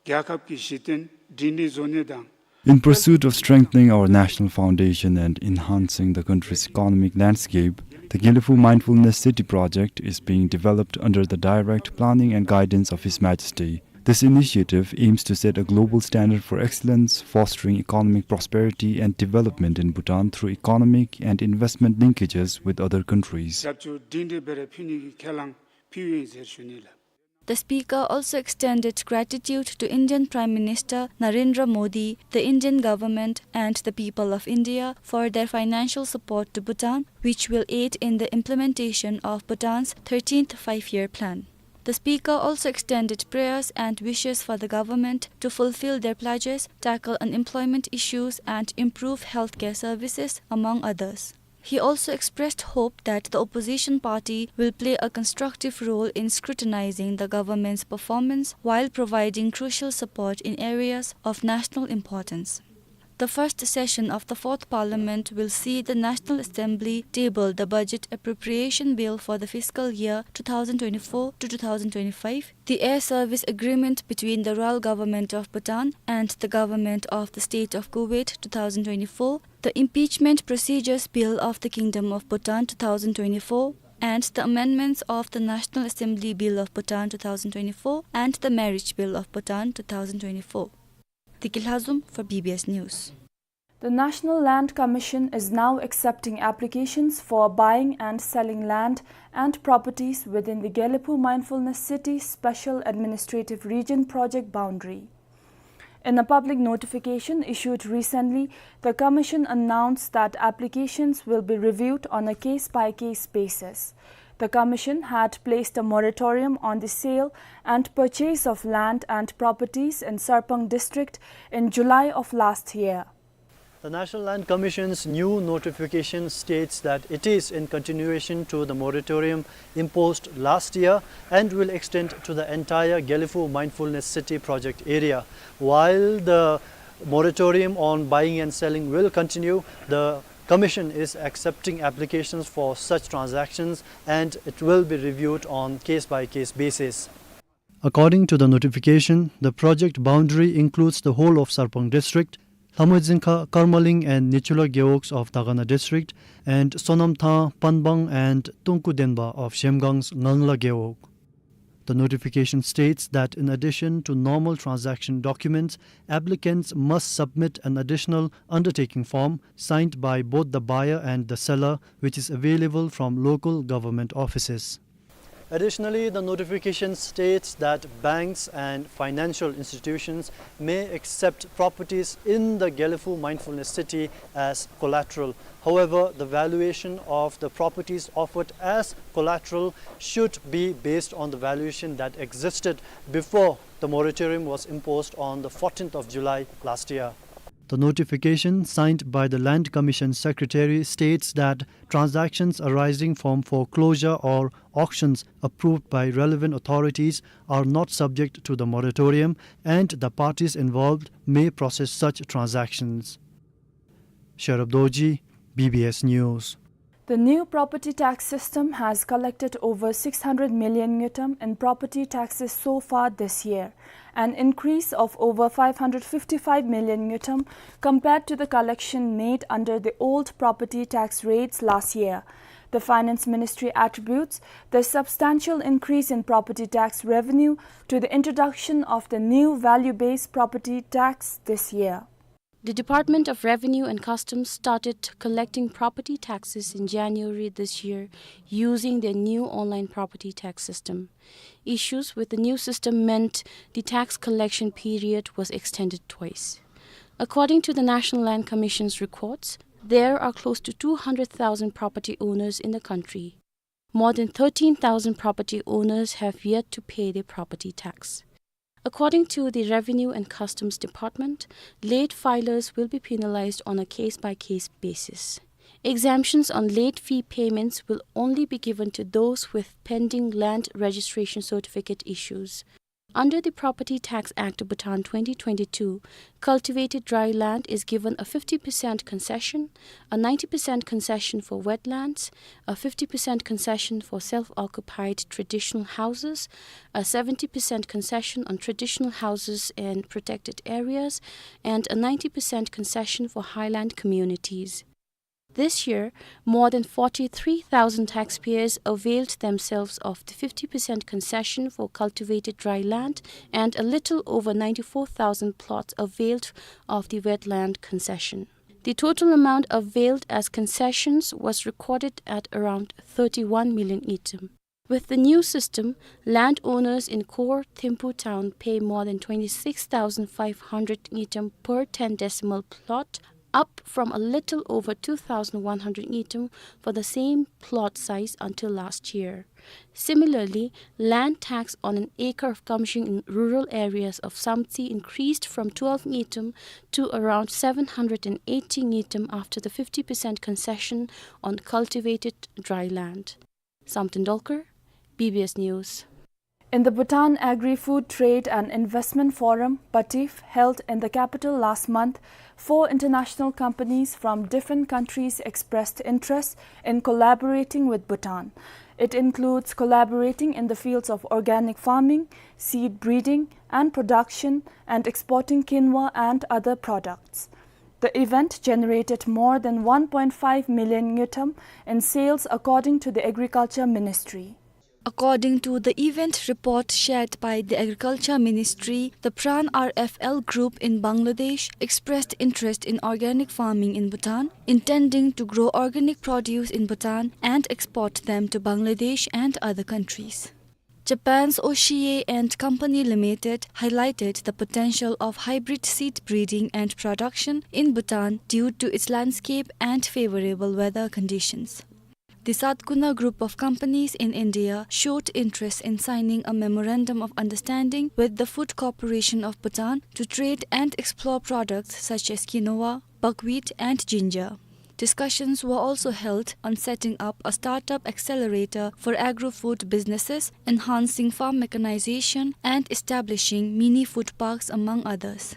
རྒྱལ་ཁབ་ཀྱི་གཞི་རྟེན་སྒྲིང་སྒྲིང་བཟོ་ནི་དང་། In pursuit of strengthening our national foundation and enhancing the country's economic landscape, the Gelephu Mindfulness City project is being developed under the direct planning and guidance of His Majesty. This initiative aims to set a global standard for excellence, fostering economic prosperity and development in Bhutan through economic and investment linkages with other countries. རྒྱབ་སྐྱོར་སྒྲིང་སྒྲིང་སྦེ་ར་ཕུལ་ནི་གི་ཁས་བླངས་ཕུལཝ་ཨིན་ཟེར་ཞུ་ནི་ལགས། The Speaker also extended gratitude to Indian Prime Minister Narendra Modi, the Indian government and the people of India for their financial support to Bhutan, which will aid in the implementation of Bhutan's thirteenth Five-Year Plan. The speaker also extended prayers and wishes for the government to fulfill their pledges, tackle unemployment issues, and improve healthcare services, among others. He also expressed hope that the opposition party will play a constructive role in scrutinizing the government's performance while providing crucial support in areas of national importance. The first session of the Fourth Parliament will see the National Assembly table the Budget Appropriation Bill for the fiscal year two thousand twenty-four to two thousand twenty-five, the Air Service Agreement between the Royal Government of Bhutan and the Government of the State of Kuwait two thousand twenty-four, the Impeachment Procedures Bill of the Kingdom of Bhutan two thousand twenty-four, and the amendments of the National Assembly Bill of Bhutan two thousand twenty-four and the Marriage Bill of Bhutan two thousand twenty-four. Diki Lhazom for B B S News. The National Land Commission is now accepting applications for buying and selling land and properties within the Gelephu Mindfulness City Special Administrative Region project boundary. In a public notification issued recently, the Commission announced that applications will be reviewed on a case-by-case basis. The Commission had placed a moratorium on the sale and purchase of land and properties in Sarpang district in July of last year. The National Land Commission's new notification states that it is in continuation to the moratorium imposed last year and will extend to the entire Gelephu Mindfulness City project area. While the moratorium on buying and selling will continue, the Commission is accepting applications for such transactions and it will be reviewed on case-by-case basis. According to the notification, the project boundary includes the whole of Sarpang district, Lhamoidzingkha, Karmaling and Nichula gewogs of Dagana district, and Sonamtha, Panbang and Tongkudenba of Zhemgangs Ngangla gewog. The notification states that in addition to normal transaction documents, applicants must submit an additional undertaking form signed by both the buyer and the seller, which is available from local government offices. Additionally, the notification states that banks and financial institutions may accept properties in the Gelephu Mindfulness City as collateral. However, the valuation of the properties offered as collateral should be based on the valuation that existed before the moratorium was imposed on the fourteenth of July last year. The notification, signed by the Land Commission Secretary, states that transactions arising from foreclosure or auctions approved by relevant authorities are not subject to the moratorium and the parties involved may process such transactions. Sherab Dorji, B B S News. The new property tax system has collected over six hundred million ngultrum in property taxes so far this year, an increase of over five hundred fifty-five million ngultrum compared to the collection made under the old property tax rates last year. The Finance Ministry attributes the substantial increase in property tax revenue to the introduction of the new value-based property tax this year. The Department of Revenue and Customs started collecting property taxes in January this year using their new online property tax system. Issues with the new system meant the tax collection period was extended twice. According to the National Land Commission's records, there are close to two hundred thousand property owners in the country. More than thirteen thousand property owners have yet to pay their property tax. According to the Revenue and Customs Department, late filers will be penalized on a case-by-case basis. Exemptions on late fee payments will only be given to those with pending land registration certificate issues. Under the Property Tax Act of Bhutan twenty twenty-two, cultivated dry land is given a fifty percent concession, a ninety percent concession for wetlands, a fifty percent concession for self-occupied traditional houses, a seventy percent concession on traditional houses and protected areas, and a ninety percent concession for highland communities. This year, more than forty-three thousand taxpayers availed themselves of the fifty percent concession for cultivated dry land, and a little over ninety-four thousand plots availed of the wetland concession. The total amount availed as concessions was recorded at around thirty-one million ngultrum. With the new system, landowners in core Thimphu town pay more than twenty-six thousand five hundred ngultrum per ten decimal plot up from a little over two thousand one hundred ngultrum for the same plot size until last year. Similarly, land tax on an acre of kamjing in rural areas of Samtse increased from twelve ngultrum to around seven hundred and eighty ngultrum after the fifty percent concession on cultivated dry land. Samten Dolkar, B B S News. In the Bhutan Agri-Food Trade and Investment Forum, BATIF, held in the capital last month, four international companies from different countries expressed interest in collaborating with Bhutan. It includes collaborating in the fields of organic farming, seed breeding and production, and exporting quinoa and other products. The event generated more than one point five million ngultrum in sales, according to the Agriculture Ministry. According to the event report shared by the Agriculture Ministry, the Pran R F L Group in Bangladesh expressed interest in organic farming in Bhutan, intending to grow organic produce in Bhutan and export them to Bangladesh and other countries. Japan's Oshii and Company Limited highlighted the potential of hybrid seed breeding and production in Bhutan due to its landscape and favorable weather conditions. The Satguna Group of Companies in India showed interest in signing a memorandum of understanding with the Food Corporation of Bhutan to trade and explore products such as quinoa, buckwheat, and ginger. Discussions were also held on setting up a startup accelerator for agro-food businesses, enhancing farm mechanization, and establishing mini food parks, among others.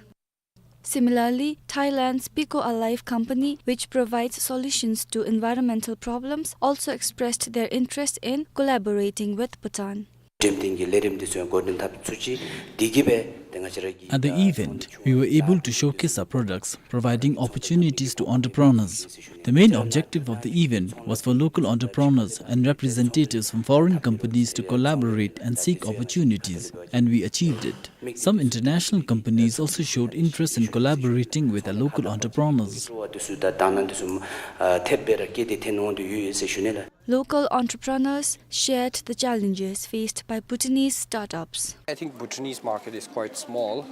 Similarly, Thailand's Pico Alive company, which provides solutions to environmental problems, also expressed their interest in collaborating with Bhutan. འགྲེམས་སྟོན་གྱི་ལས་རིམ་འདི་ཚུ་ཡང་འགོ་འདྲེན་འཐབ་ཚུགས་ཅི། འདི་གིས་སྦེ་ཏེ་ང་བཅས་ར་གི། At the event, we were able to showcase our products, providing opportunities to entrepreneurs. The main objective of the event was for local entrepreneurs and representatives from foreign companies to collaborate and seek opportunities, and we achieved it. Some international companies also showed interest in collaborating with our local entrepreneurs. འགྲོ་བ་འདི་ཚུ་དང་དང་བླངས་འདི་ཚུ་ཨ་ཐེབས་སྦེ་ར་བསྐྱེད་དེ་ཐོན་འོང་དོ་ཡོད་ཟེར་ཞུ་ནི་ལགས། Local entrepreneurs shared the challenges faced by Bhutanese startups. I think Bhutanese market is quite small,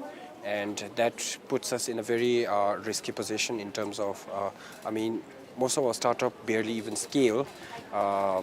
and that puts us in a very, uh, risky position in terms of, uh, I mean, most of our startup barely even scale. Uh,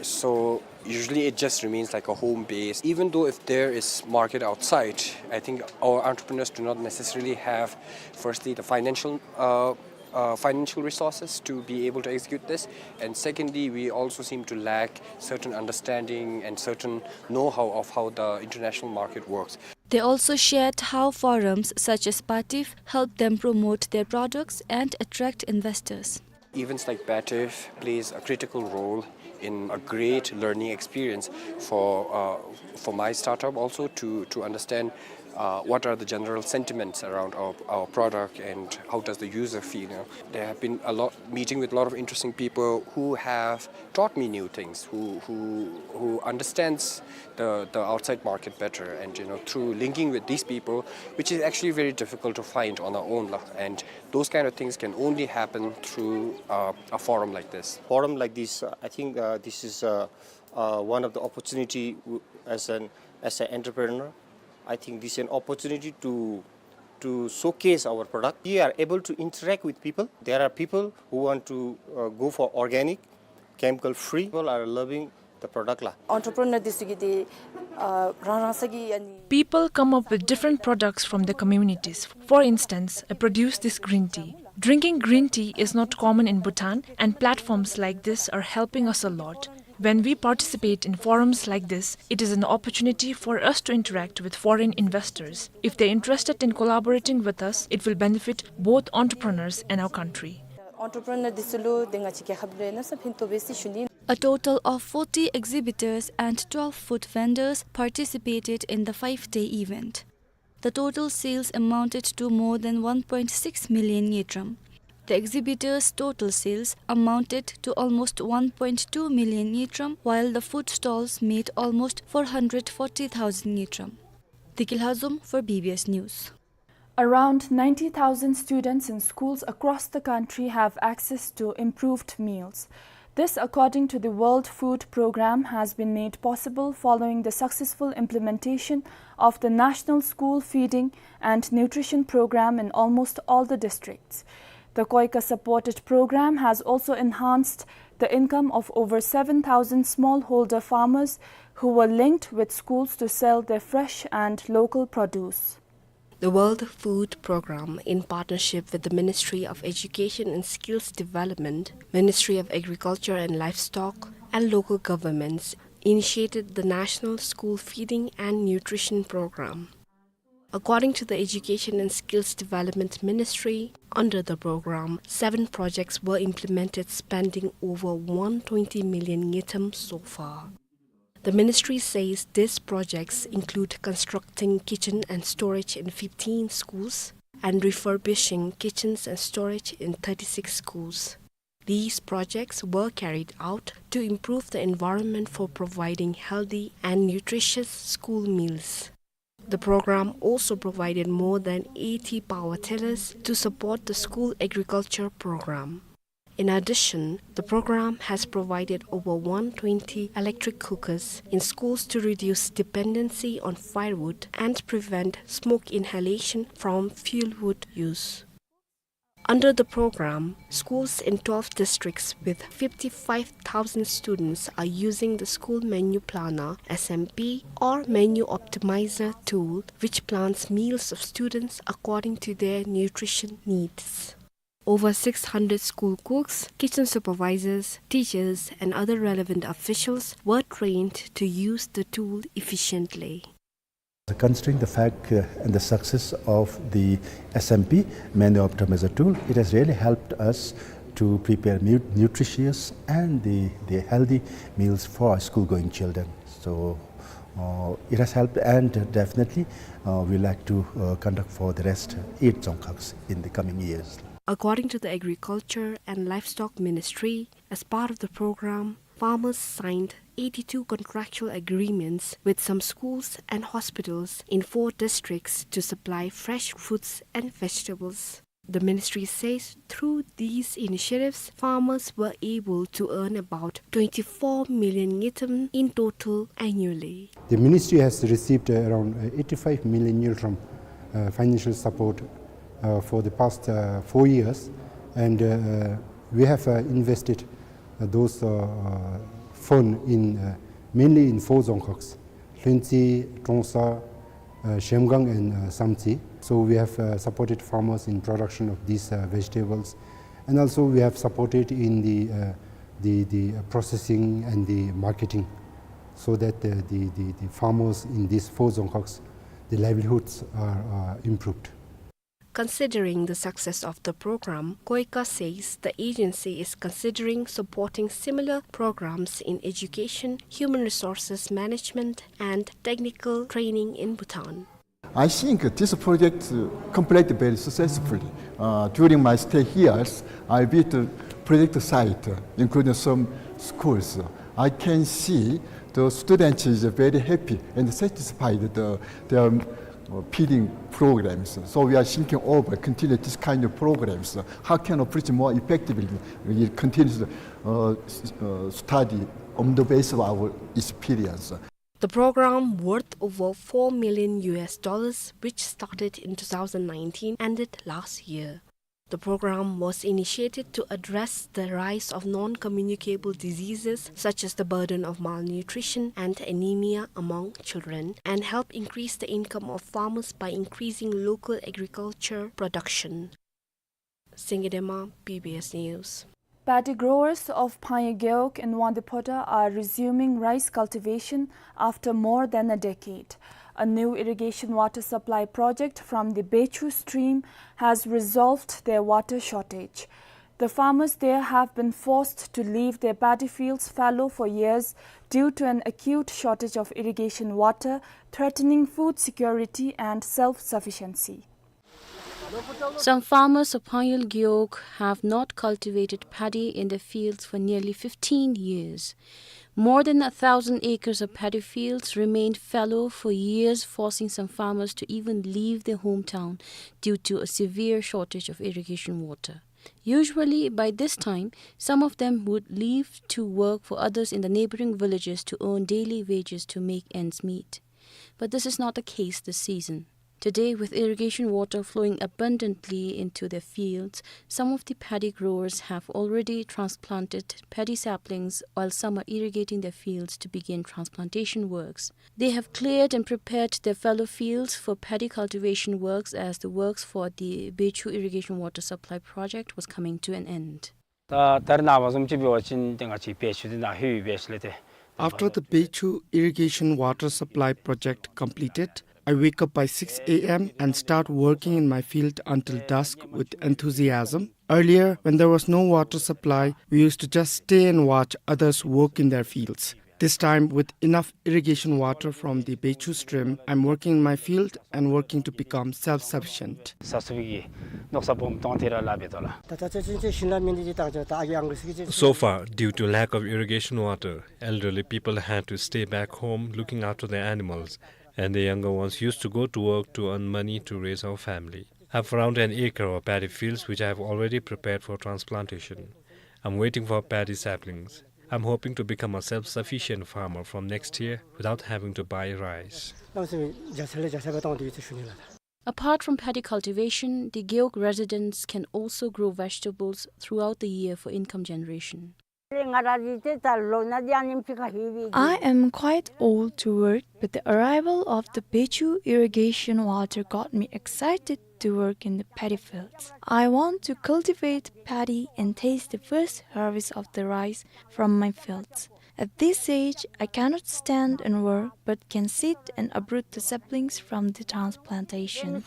so usually it just remains like a home base. Even though if there is market outside, I think our entrepreneurs do not necessarily have, firstly, the financial, uh, uh, financial resources to be able to execute this. And secondly, we also seem to lack certain understanding and certain know-how of how the international market works. They also shared how forums such as BATIF help them promote their products and attract investors. Events like BATIF plays a critical role in a great learning experience for, uh, for my startup also to, to understand, uh, what are the general sentiments around our, our product and how does the user feel, you know. There have been a lot, meeting with a lot of interesting people who have taught me new things, who, who, who understands the, the outside market better. And, you know, through linking with these people, which is actually very difficult to find on our own, lah, and those kind of things can only happen through, uh, a forum like this. Forum like this, uh, I think, uh, this is, uh, uh, one of the opportunity w-, as an, as an entrepreneur. I think this is an opportunity to, to showcase our product. We are able to interact with people. There are people who want to, uh, go for organic, chemical free. People are loving the product, lah. Entrepreneur འདི་ཚུ་གིས་ཏེ་ཨ་རང་རང་སོ་གི་ཨ་ནི། People come up with different products from their communities. For instance, I produce this green tea. Drinking green tea is not common in Bhutan, and platforms like this are helping us a lot. When we participate in forums like this, it is an opportunity for us to interact with foreign investors. If they're interested in collaborating with us, it will benefit both entrepreneurs and our country. Entrepreneur འདི་ཚུ་ལུ་ཏེ་ང་བཅས་རྒྱལ་ཁབ་ལུ་ཡང་གནམ་ས་ཕན་ཐོགས་པས་ཟེར་ཞུ་ནི། A total of forty exhibitors and twelve food vendors participated in the five-day event. The total sales amounted to more than one point six million ngultrum. The exhibitors' total sales amounted to almost one point two million ngultrum, while the food stalls made almost four hundred forty thousand ngultrum. Diki Lhazom for B B S News. Around ninety thousand students in schools across the country have access to improved meals. This, according to the World Food Programme, has been made possible following the successful implementation of the National School Feeding and Nutrition Programme in almost all the districts. The KOICA-supported program has also enhanced the income of over seven thousand smallholder farmers who were linked with schools to sell their fresh and local produce. The World Food Programme, in partnership with the Ministry of Education and Skills Development, Ministry of Agriculture and Livestock, and local governments, initiated the National School Feeding and Nutrition Programme. According to the Education and Skills Development Ministry, under the programme, seven projects were implemented, spending over one twenty million ngultrum so far. The ministry says these projects include constructing kitchen and storage in fifteen schools and refurbishing kitchens and storage in thirty-six schools. These projects were carried out to improve the environment for providing healthy and nutritious school meals. The programme also provided more than eighty power tillers to support the school agriculture programme. In addition, the programme has provided over one twenty electric cookers in schools to reduce dependency on firewood and prevent smoke inhalation from fuelwood use. Under the programme, schools in twelve districts with fifty-five thousand students are using the School Menu Planner, S M P, or Menu Optimizer tool, which plans meals of students according to their nutrition needs. Over six hundred school cooks, kitchen supervisors, teachers, and other relevant officials were trained to use the tool efficiently. Considering the fact, uh, and the success of the S M P, Menu Optimizer tool, it has really helped us to prepare mu-, nutritious and the, the healthy meals for our school-going children. So, uh, it has helped, and definitely, uh, we like to, uh, conduct for the rest eight Dzongkhags in the coming years. According to the Agriculture and Livestock Ministry, as part of the programme, farmers signed eighty-two contractual agreements with some schools and hospitals in four districts to supply fresh fruits and vegetables. The ministry says through these initiatives, farmers were able to earn about twenty-four million ngultrum in total annually. The ministry has received, uh, around, uh, eighty-five million ngultrum, uh, financial support, uh, for the past, uh, four years, and, uh, we have, uh, invested, uh, those, uh, uh, fund in, uh, mainly in four Dzongkhags, Lhuentse, Trongsa, uh, Zhemgang and, uh, Samtse. So we have, uh, supported farmers in production of these, uh, vegetables, and also we have supported in the, uh, the, the, uh, processing and the marketing, so that, uh, the, the, the farmers in these four Dzongkhags, the livelihoods are, uh, improved. Considering the success of the programme, KOICA says the agency is considering supporting similar programmes in education, human resources management, and technical training in Bhutan. I think this project, uh, completed very successfully. Uh, during my stay here, I visit project site, uh, including some schools. I can see the students is very happy and satisfied the, their, uh, feeding programs. So we are thinking over continue this kind of programs. How can approach more effectively? We continue to, uh, s-, uh, study on the basis of our experience. The programme, worth over four million U S dollars, which started in two thousand nineteen, ended last year. The programme was initiated to address the rise of non-communicable diseases such as the burden of malnutrition and anemia among children and help increase the income of farmers by increasing local agriculture production. Singye Dema, B B S News. Paddy growers of Phangyo Gewog in Wangdue Phodrang are resuming rice cultivation after more than a decade. A new irrigation water supply project from the Bechu stream has resolved their water shortage. The farmers there have been forced to leave their paddy fields fallow for years due to an acute shortage of irrigation water, threatening food security and self-sufficiency. Some farmers of Phangyo Gewog have not cultivated paddy in their fields for nearly fifteen years. More than a thousand acres of paddy fields remained fallow for years, forcing some farmers to even leave their hometown due to a severe shortage of irrigation water. Usually, by this time, some of them would leave to work for others in the neighboring villages to earn daily wages to make ends meet. But this is not the case this season. Today, with irrigation water flowing abundantly into their fields, some of the paddy growers have already transplanted paddy saplings, while some are irrigating their fields to begin transplantation works. They have cleared and prepared their fallow fields for paddy cultivation works as the works for the Bechu irrigation water supply project was coming to an end. ད་ད་རེས་ནངས་པ་བཟུམ་ཅིག་འབད་བ་ཅིན་ཏེ་ང་བཅས་བེ་ཆུ་འདི་ནང་ལྷོད་པས་ལགས་ཏེ། After the Bechu irrigation water supply project completed, I wake up by six a m and start working in my field until dusk with enthusiasm. Earlier, when there was no water supply, we used to just stay and watch others work in their fields. This time, with enough irrigation water from the Bechu stream, I'm working in my field and working to become self-sufficient. ས་སུ་བི་གི་ནོག་ས་སྦོམ་ཏོང་ཏེ་ར་ལ་འབད་དོ་ལགས། ད་ད་ཅི་ཅི་ཅི་ཤིན་ལ་མིན་འདི་ཅིག་ད་ཅི་ད་ཨ་གི་ཨང་གི་སི་གི་ཅི། So far, due to lack of irrigation water, elderly people had to stay back home looking after their animals, and the younger ones used to go to work to earn money to raise our family. I've around an acre of paddy fields which I have already prepared for transplantation. I'm waiting for paddy saplings. I'm hoping to become a self-sufficient farmer from next year without having to buy rice. ཨ་སི་ཇ་ས་ལེ་ཇ་ས་བ་ཏོང་ཏེ་ཡོད་ཚུལ་ཞུ་ནི་ལགས། Apart from paddy cultivation, the Gewog residents can also grow vegetables throughout the year for income generation. I am quite old to work, but the arrival of the Bechu irrigation water got me excited to work in the paddy fields. I want to cultivate paddy and taste the first harvest of the rice from my fields. At this age, I cannot stand and work, but can sit and uproot the saplings from the transplantation.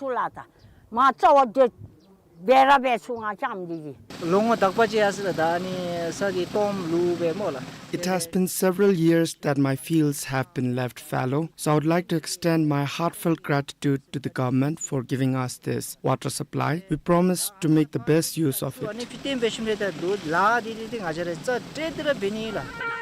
ལོ་ངོ་དག་པ་ཅིག་ཡར་སོང་ལགས། ད་ཨ་ནི་ས་གི་སྟོངམ་ལུ་སྦེ་སྨོ་ལགས། It has been several years that my fields have been left fallow, so I would like to extend my heartfelt gratitude to the government for giving us this water supply. We promise to make the best use of it. ཨ་ནི་ཕི་ཏེན་བེ་ཤུམ་རེ་ད་དུ་ལ་དི་དི་དི་ང་བཅས་ར་ཙ་ཏྲེ་དི་ར་བེ་ནི་ལགས།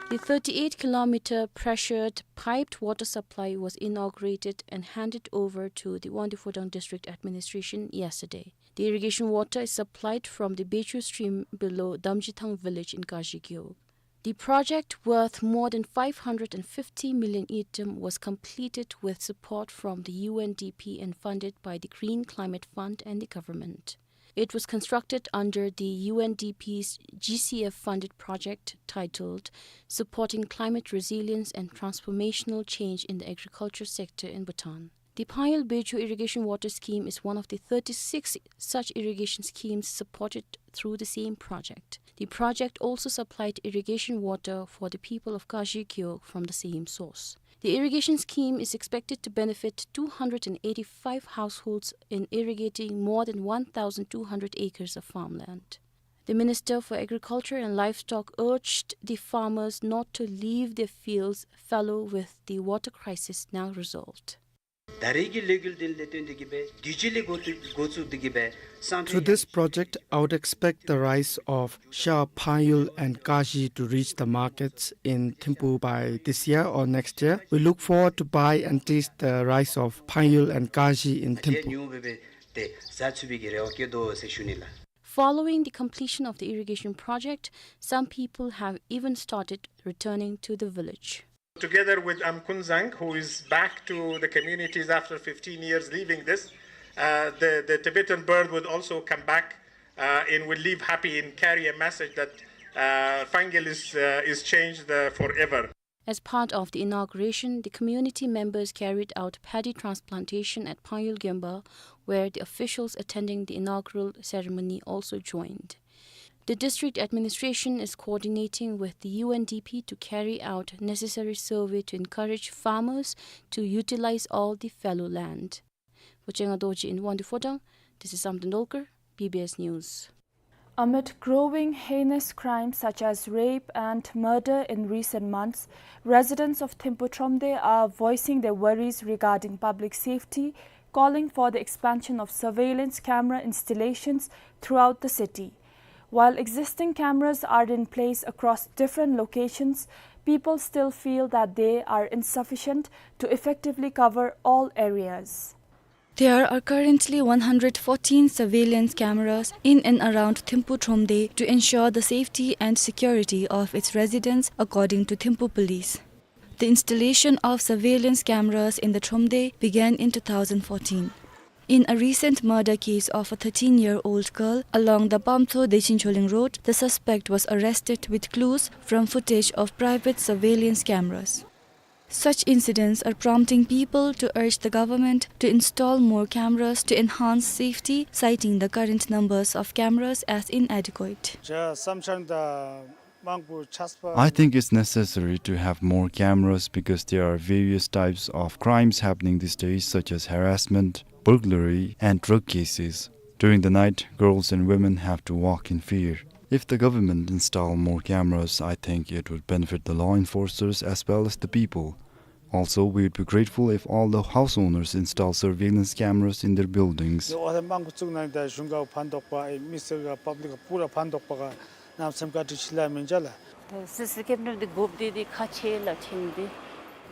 The thirty-eight kilometer pressured piped water supply was inaugurated and handed over to the Wangdue Phodrang District Administration yesterday. The irrigation water is supplied from the Bechu stream below Damjithang village in Kazhi Gewog. The project, worth more than five hundred and fifty million ngultrum, was completed with support from the U N D P and funded by the Green Climate Fund and the government. It was constructed under the U N D P's G C F funded project titled Supporting Climate Resilience and Transformational Change in the Agriculture Sector in Bhutan. The Phayul Bechu Irrigation Water Scheme is one of the thirty-six such irrigation schemes supported through the same project. The project also supplied irrigation water for the people of Kazhi Gewog from the same source. The irrigation scheme is expected to benefit two hundred and eighty-five households in irrigating more than one thousand two hundred acres of farmland. The Minister for Agriculture and Livestock urged the farmers not to leave their fields fallow with the water crisis now resolved. ད་རེས་ཀྱི་ལས་འགུལ་འདི་ལས་བརྟེན་ཏེ་གིས་སྦེ་དུས་ཅི་ལས་འགོ་བཙུགས་འགོ་བཙུགས་ཏེ་གིས་སྦེ་སང་ཕོད། Through this project, I would expect the rice of Sha, Phayul and Kashi to reach the markets in Thimphu by this year or next year. We look forward to buy and taste the rice of Phayul and Kashi in Thimphu. ཉུང་སྦེ་སྦེ་ཏེ་བཟའ་ཚུགས་པའི་གི་རེ་བ་བསྐྱེད་དོ་ཟེར་ཞུ་ནི་ལགས། Following the completion of the irrigation project, some people have even started returning to the village. Together with Amkunzang, who is back to the communities after fifteen years leaving this, uh, the, the Tibetan bird would also come back, uh, and will leave happy and carry a message that, uh, Phayul is, uh, is changed, uh, forever. As part of the inauguration, the community members carried out paddy transplantation at Phayul Gyomba, where the officials attending the inaugural ceremony also joined. The district administration is coordinating with the U N D P to carry out necessary survey to encourage farmers to utilize all the fallow land. Vojeng Dorji in Wangdue Phodrang, this is Sam Tendolkar, B B S News. Amid growing heinous crimes such as rape and murder in recent months, residents of Thimphu Thromde are voicing their worries regarding public safety, calling for the expansion of surveillance camera installations throughout the city. While existing cameras are in place across different locations, people still feel that they are insufficient to effectively cover all areas. There are currently one hundred fourteen surveillance cameras in and around Thimphu Thromde to ensure the safety and security of its residents, according to Thimphu Police. The installation of surveillance cameras in the Thromde began in two thousand fourteen. In a recent murder case of a thirteen-year-old girl along the Pamtso-Dechincholing Road, the suspect was arrested with clues from footage of private surveillance cameras. Such incidents are prompting people to urge the government to install more cameras to enhance safety, citing the current numbers of cameras as inadequate. ཇ་བསམ་འཆར་དང་མང་པོ་ཆགས་པ། I think it's necessary to have more cameras because there are various types of crimes happening these days, such as harassment, burglary, and drug cases. During the night, girls and women have to walk in fear. If the government install more cameras, I think it would benefit the law enforcers as well as the people. Also, we would be grateful if all the house owners install surveillance cameras in their buildings. འོ་ད་མང་པོ་བཙུགས་གནང་སྟེ་གཞུང་ག་ཕན་ཐོགས་པ་ཨེ་མི་སེར་ག་པབ་ལིག་ག་པུ་ར་ཕན་ཐོགས་པ་ག་གནམ་མེད་ས་མེད་བཀའ་དྲིན་ཆེ་ལགས་མི་འཇལ་ལགས། སི་སི་ཀེམ་ར་འདི་དགོཔ་འདི་འདི་ཁག་ཆེ་ལགས་ཁྲིམས་འདི།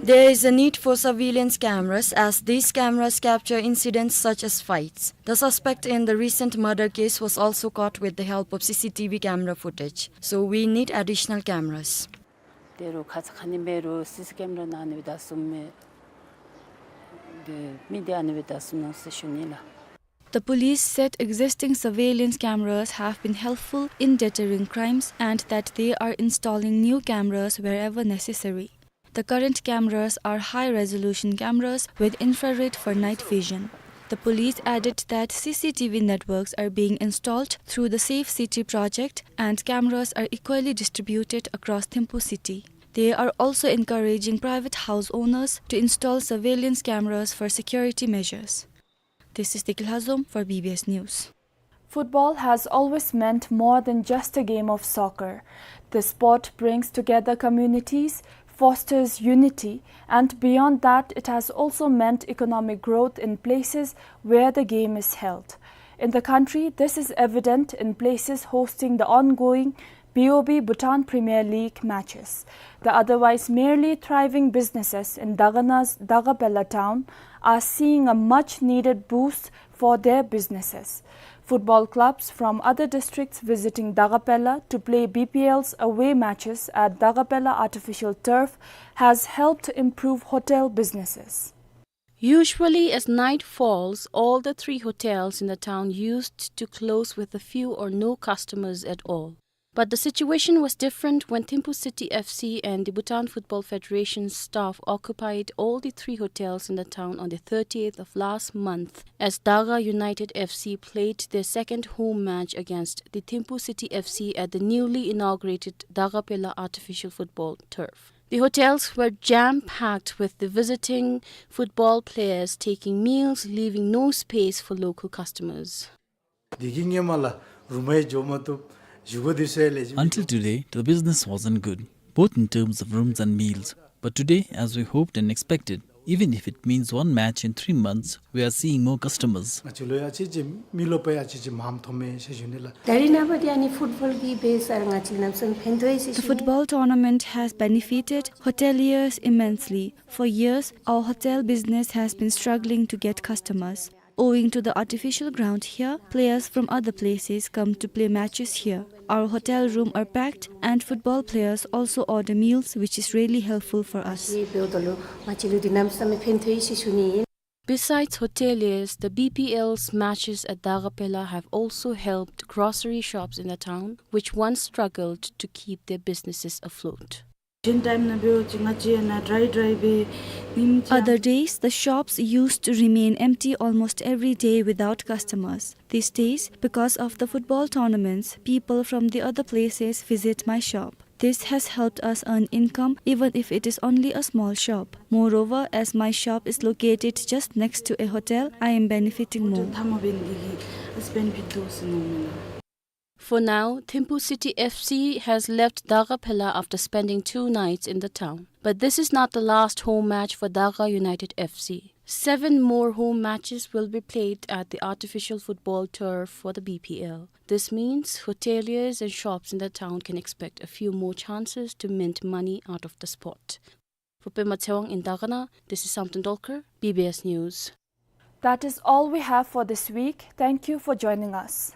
There is a need for surveillance cameras as these cameras capture incidents such as fights. The suspect in the recent murder case was also caught with the help of C C T V camera footage. So we need additional cameras. ཏེ་རུང་ཁ་ཙ་ཁ་ཉིནམ་སྦེ་རུང་སི་སི་ཀེམ་ར་ནང་ཨ་ནི་སྦེ་བདའ་སོངམ་མས། ཏེ་མི་འདི་ཨ་ནི་སྦེ་བདའ་སོང་ནུག་ཟེར་ཞུ་ནི་ལགས། The police said existing surveillance cameras have been helpful in deterring crimes and that they are installing new cameras wherever necessary. The current cameras are high-resolution cameras with infrared for night vision. The police added that C C T V networks are being installed through the Safe City project and cameras are equally distributed across Thimphu city. They are also encouraging private house owners to install surveillance cameras for security measures. This is Deki Lhazom for B B S News. Football has always meant more than just a game of soccer. The sport brings together communities, fosters unity, and beyond that, it has also meant economic growth in places where the game is held. In the country, this is evident in places hosting the ongoing B O B Bhutan Premier League matches. The otherwise merely thriving businesses in Dagana's Dagapela town are seeing a much needed boost for their businesses. Football clubs from other districts visiting Dagapela to play B P L's away matches at Dagapela artificial turf has helped improve hotel businesses. Usually, as night falls, all the three hotels in the town used to close with a few or no customers at all. But the situation was different when Thimphu City F C and the Bhutan Football Federation's staff occupied all the three hotels in the town on the thirtieth of last month, as Daga United F C played their second home match against the Thimphu City F C at the newly inaugurated Dagapela artificial football turf. The hotels were jam-packed with the visiting football players taking meals, leaving no space for local customers. དེ་གི་ཧེ་མ་ལས་རུམ་ཡང་འགྱོ་མ་བཏུབ། བཞུགས་སྒོ་དེ་ཚུ་ལེགས་ཤོམ། Until today, the business wasn't good, both in terms of rooms and meals. But today, as we hoped and expected, even if it means one match in three months, we are seeing more customers. ང་བཅས་ལུ་ཡང་ཅིག་ཅིག་མི་རློབས་པ་ཡང་ཅིག་ཅིག་མངམ་ཐོནམ་མས་ཟེར་ཞུ་ནི་ལགས། ད་རེས་ནངས་པ་འདི་ཨ་ནི་ཕུཊ་བཱོལ་གྱི་འབད་སར་ང་བཅས་གནམ་མེད་ས་མེད་ཕན་ཐོགས་ཡི་ཟེར་ཞུ་ནི། The football tournament has benefited hoteliers immensely. For years, our hotel business has been struggling to get customers. Owing to the artificial ground here, players from other places come to play matches here. Our hotel room are packed and football players also order meals, which is really helpful for us. ཨ་ནི་འབདཝ་ད་ལུ་ང་བཅས་ལུ་འདི་གནམ་མེད་ས་མེད་ཕན་ཐོགས་ཡི་ཟེར་ཞུ་ནི་ཨིན། Besides hoteliers, the B P L's matches at Dagapela have also helped grocery shops in the town, which once struggled to keep their businesses afloat. གཞན་ཊའིམ་ནང་འབད་བ་ཅིན་ང་བཅས་ནཱ་ཌྲའི་ཌྲའི་སྦེ་ཉིནམ་གཅིག། Other days, the shops used to remain empty almost every day without customers. These days, because of the football tournaments, people from the other places visit my shop. This has helped us earn income, even if it is only a small shop. Moreover, as my shop is located just next to a hotel, I am benefiting more. For now, Thimphu City F C has left Dagapela after spending two nights in the town. But this is not the last home match for Daga United F C. Seven more home matches will be played at the artificial football turf for the B P L. This means hoteliers and shops in the town can expect a few more chances to mint money out of the spot. For Pema Tsewang in Dagana, this is Samten Dolkar, B B S News. That is all we have for this week. Thank you for joining us.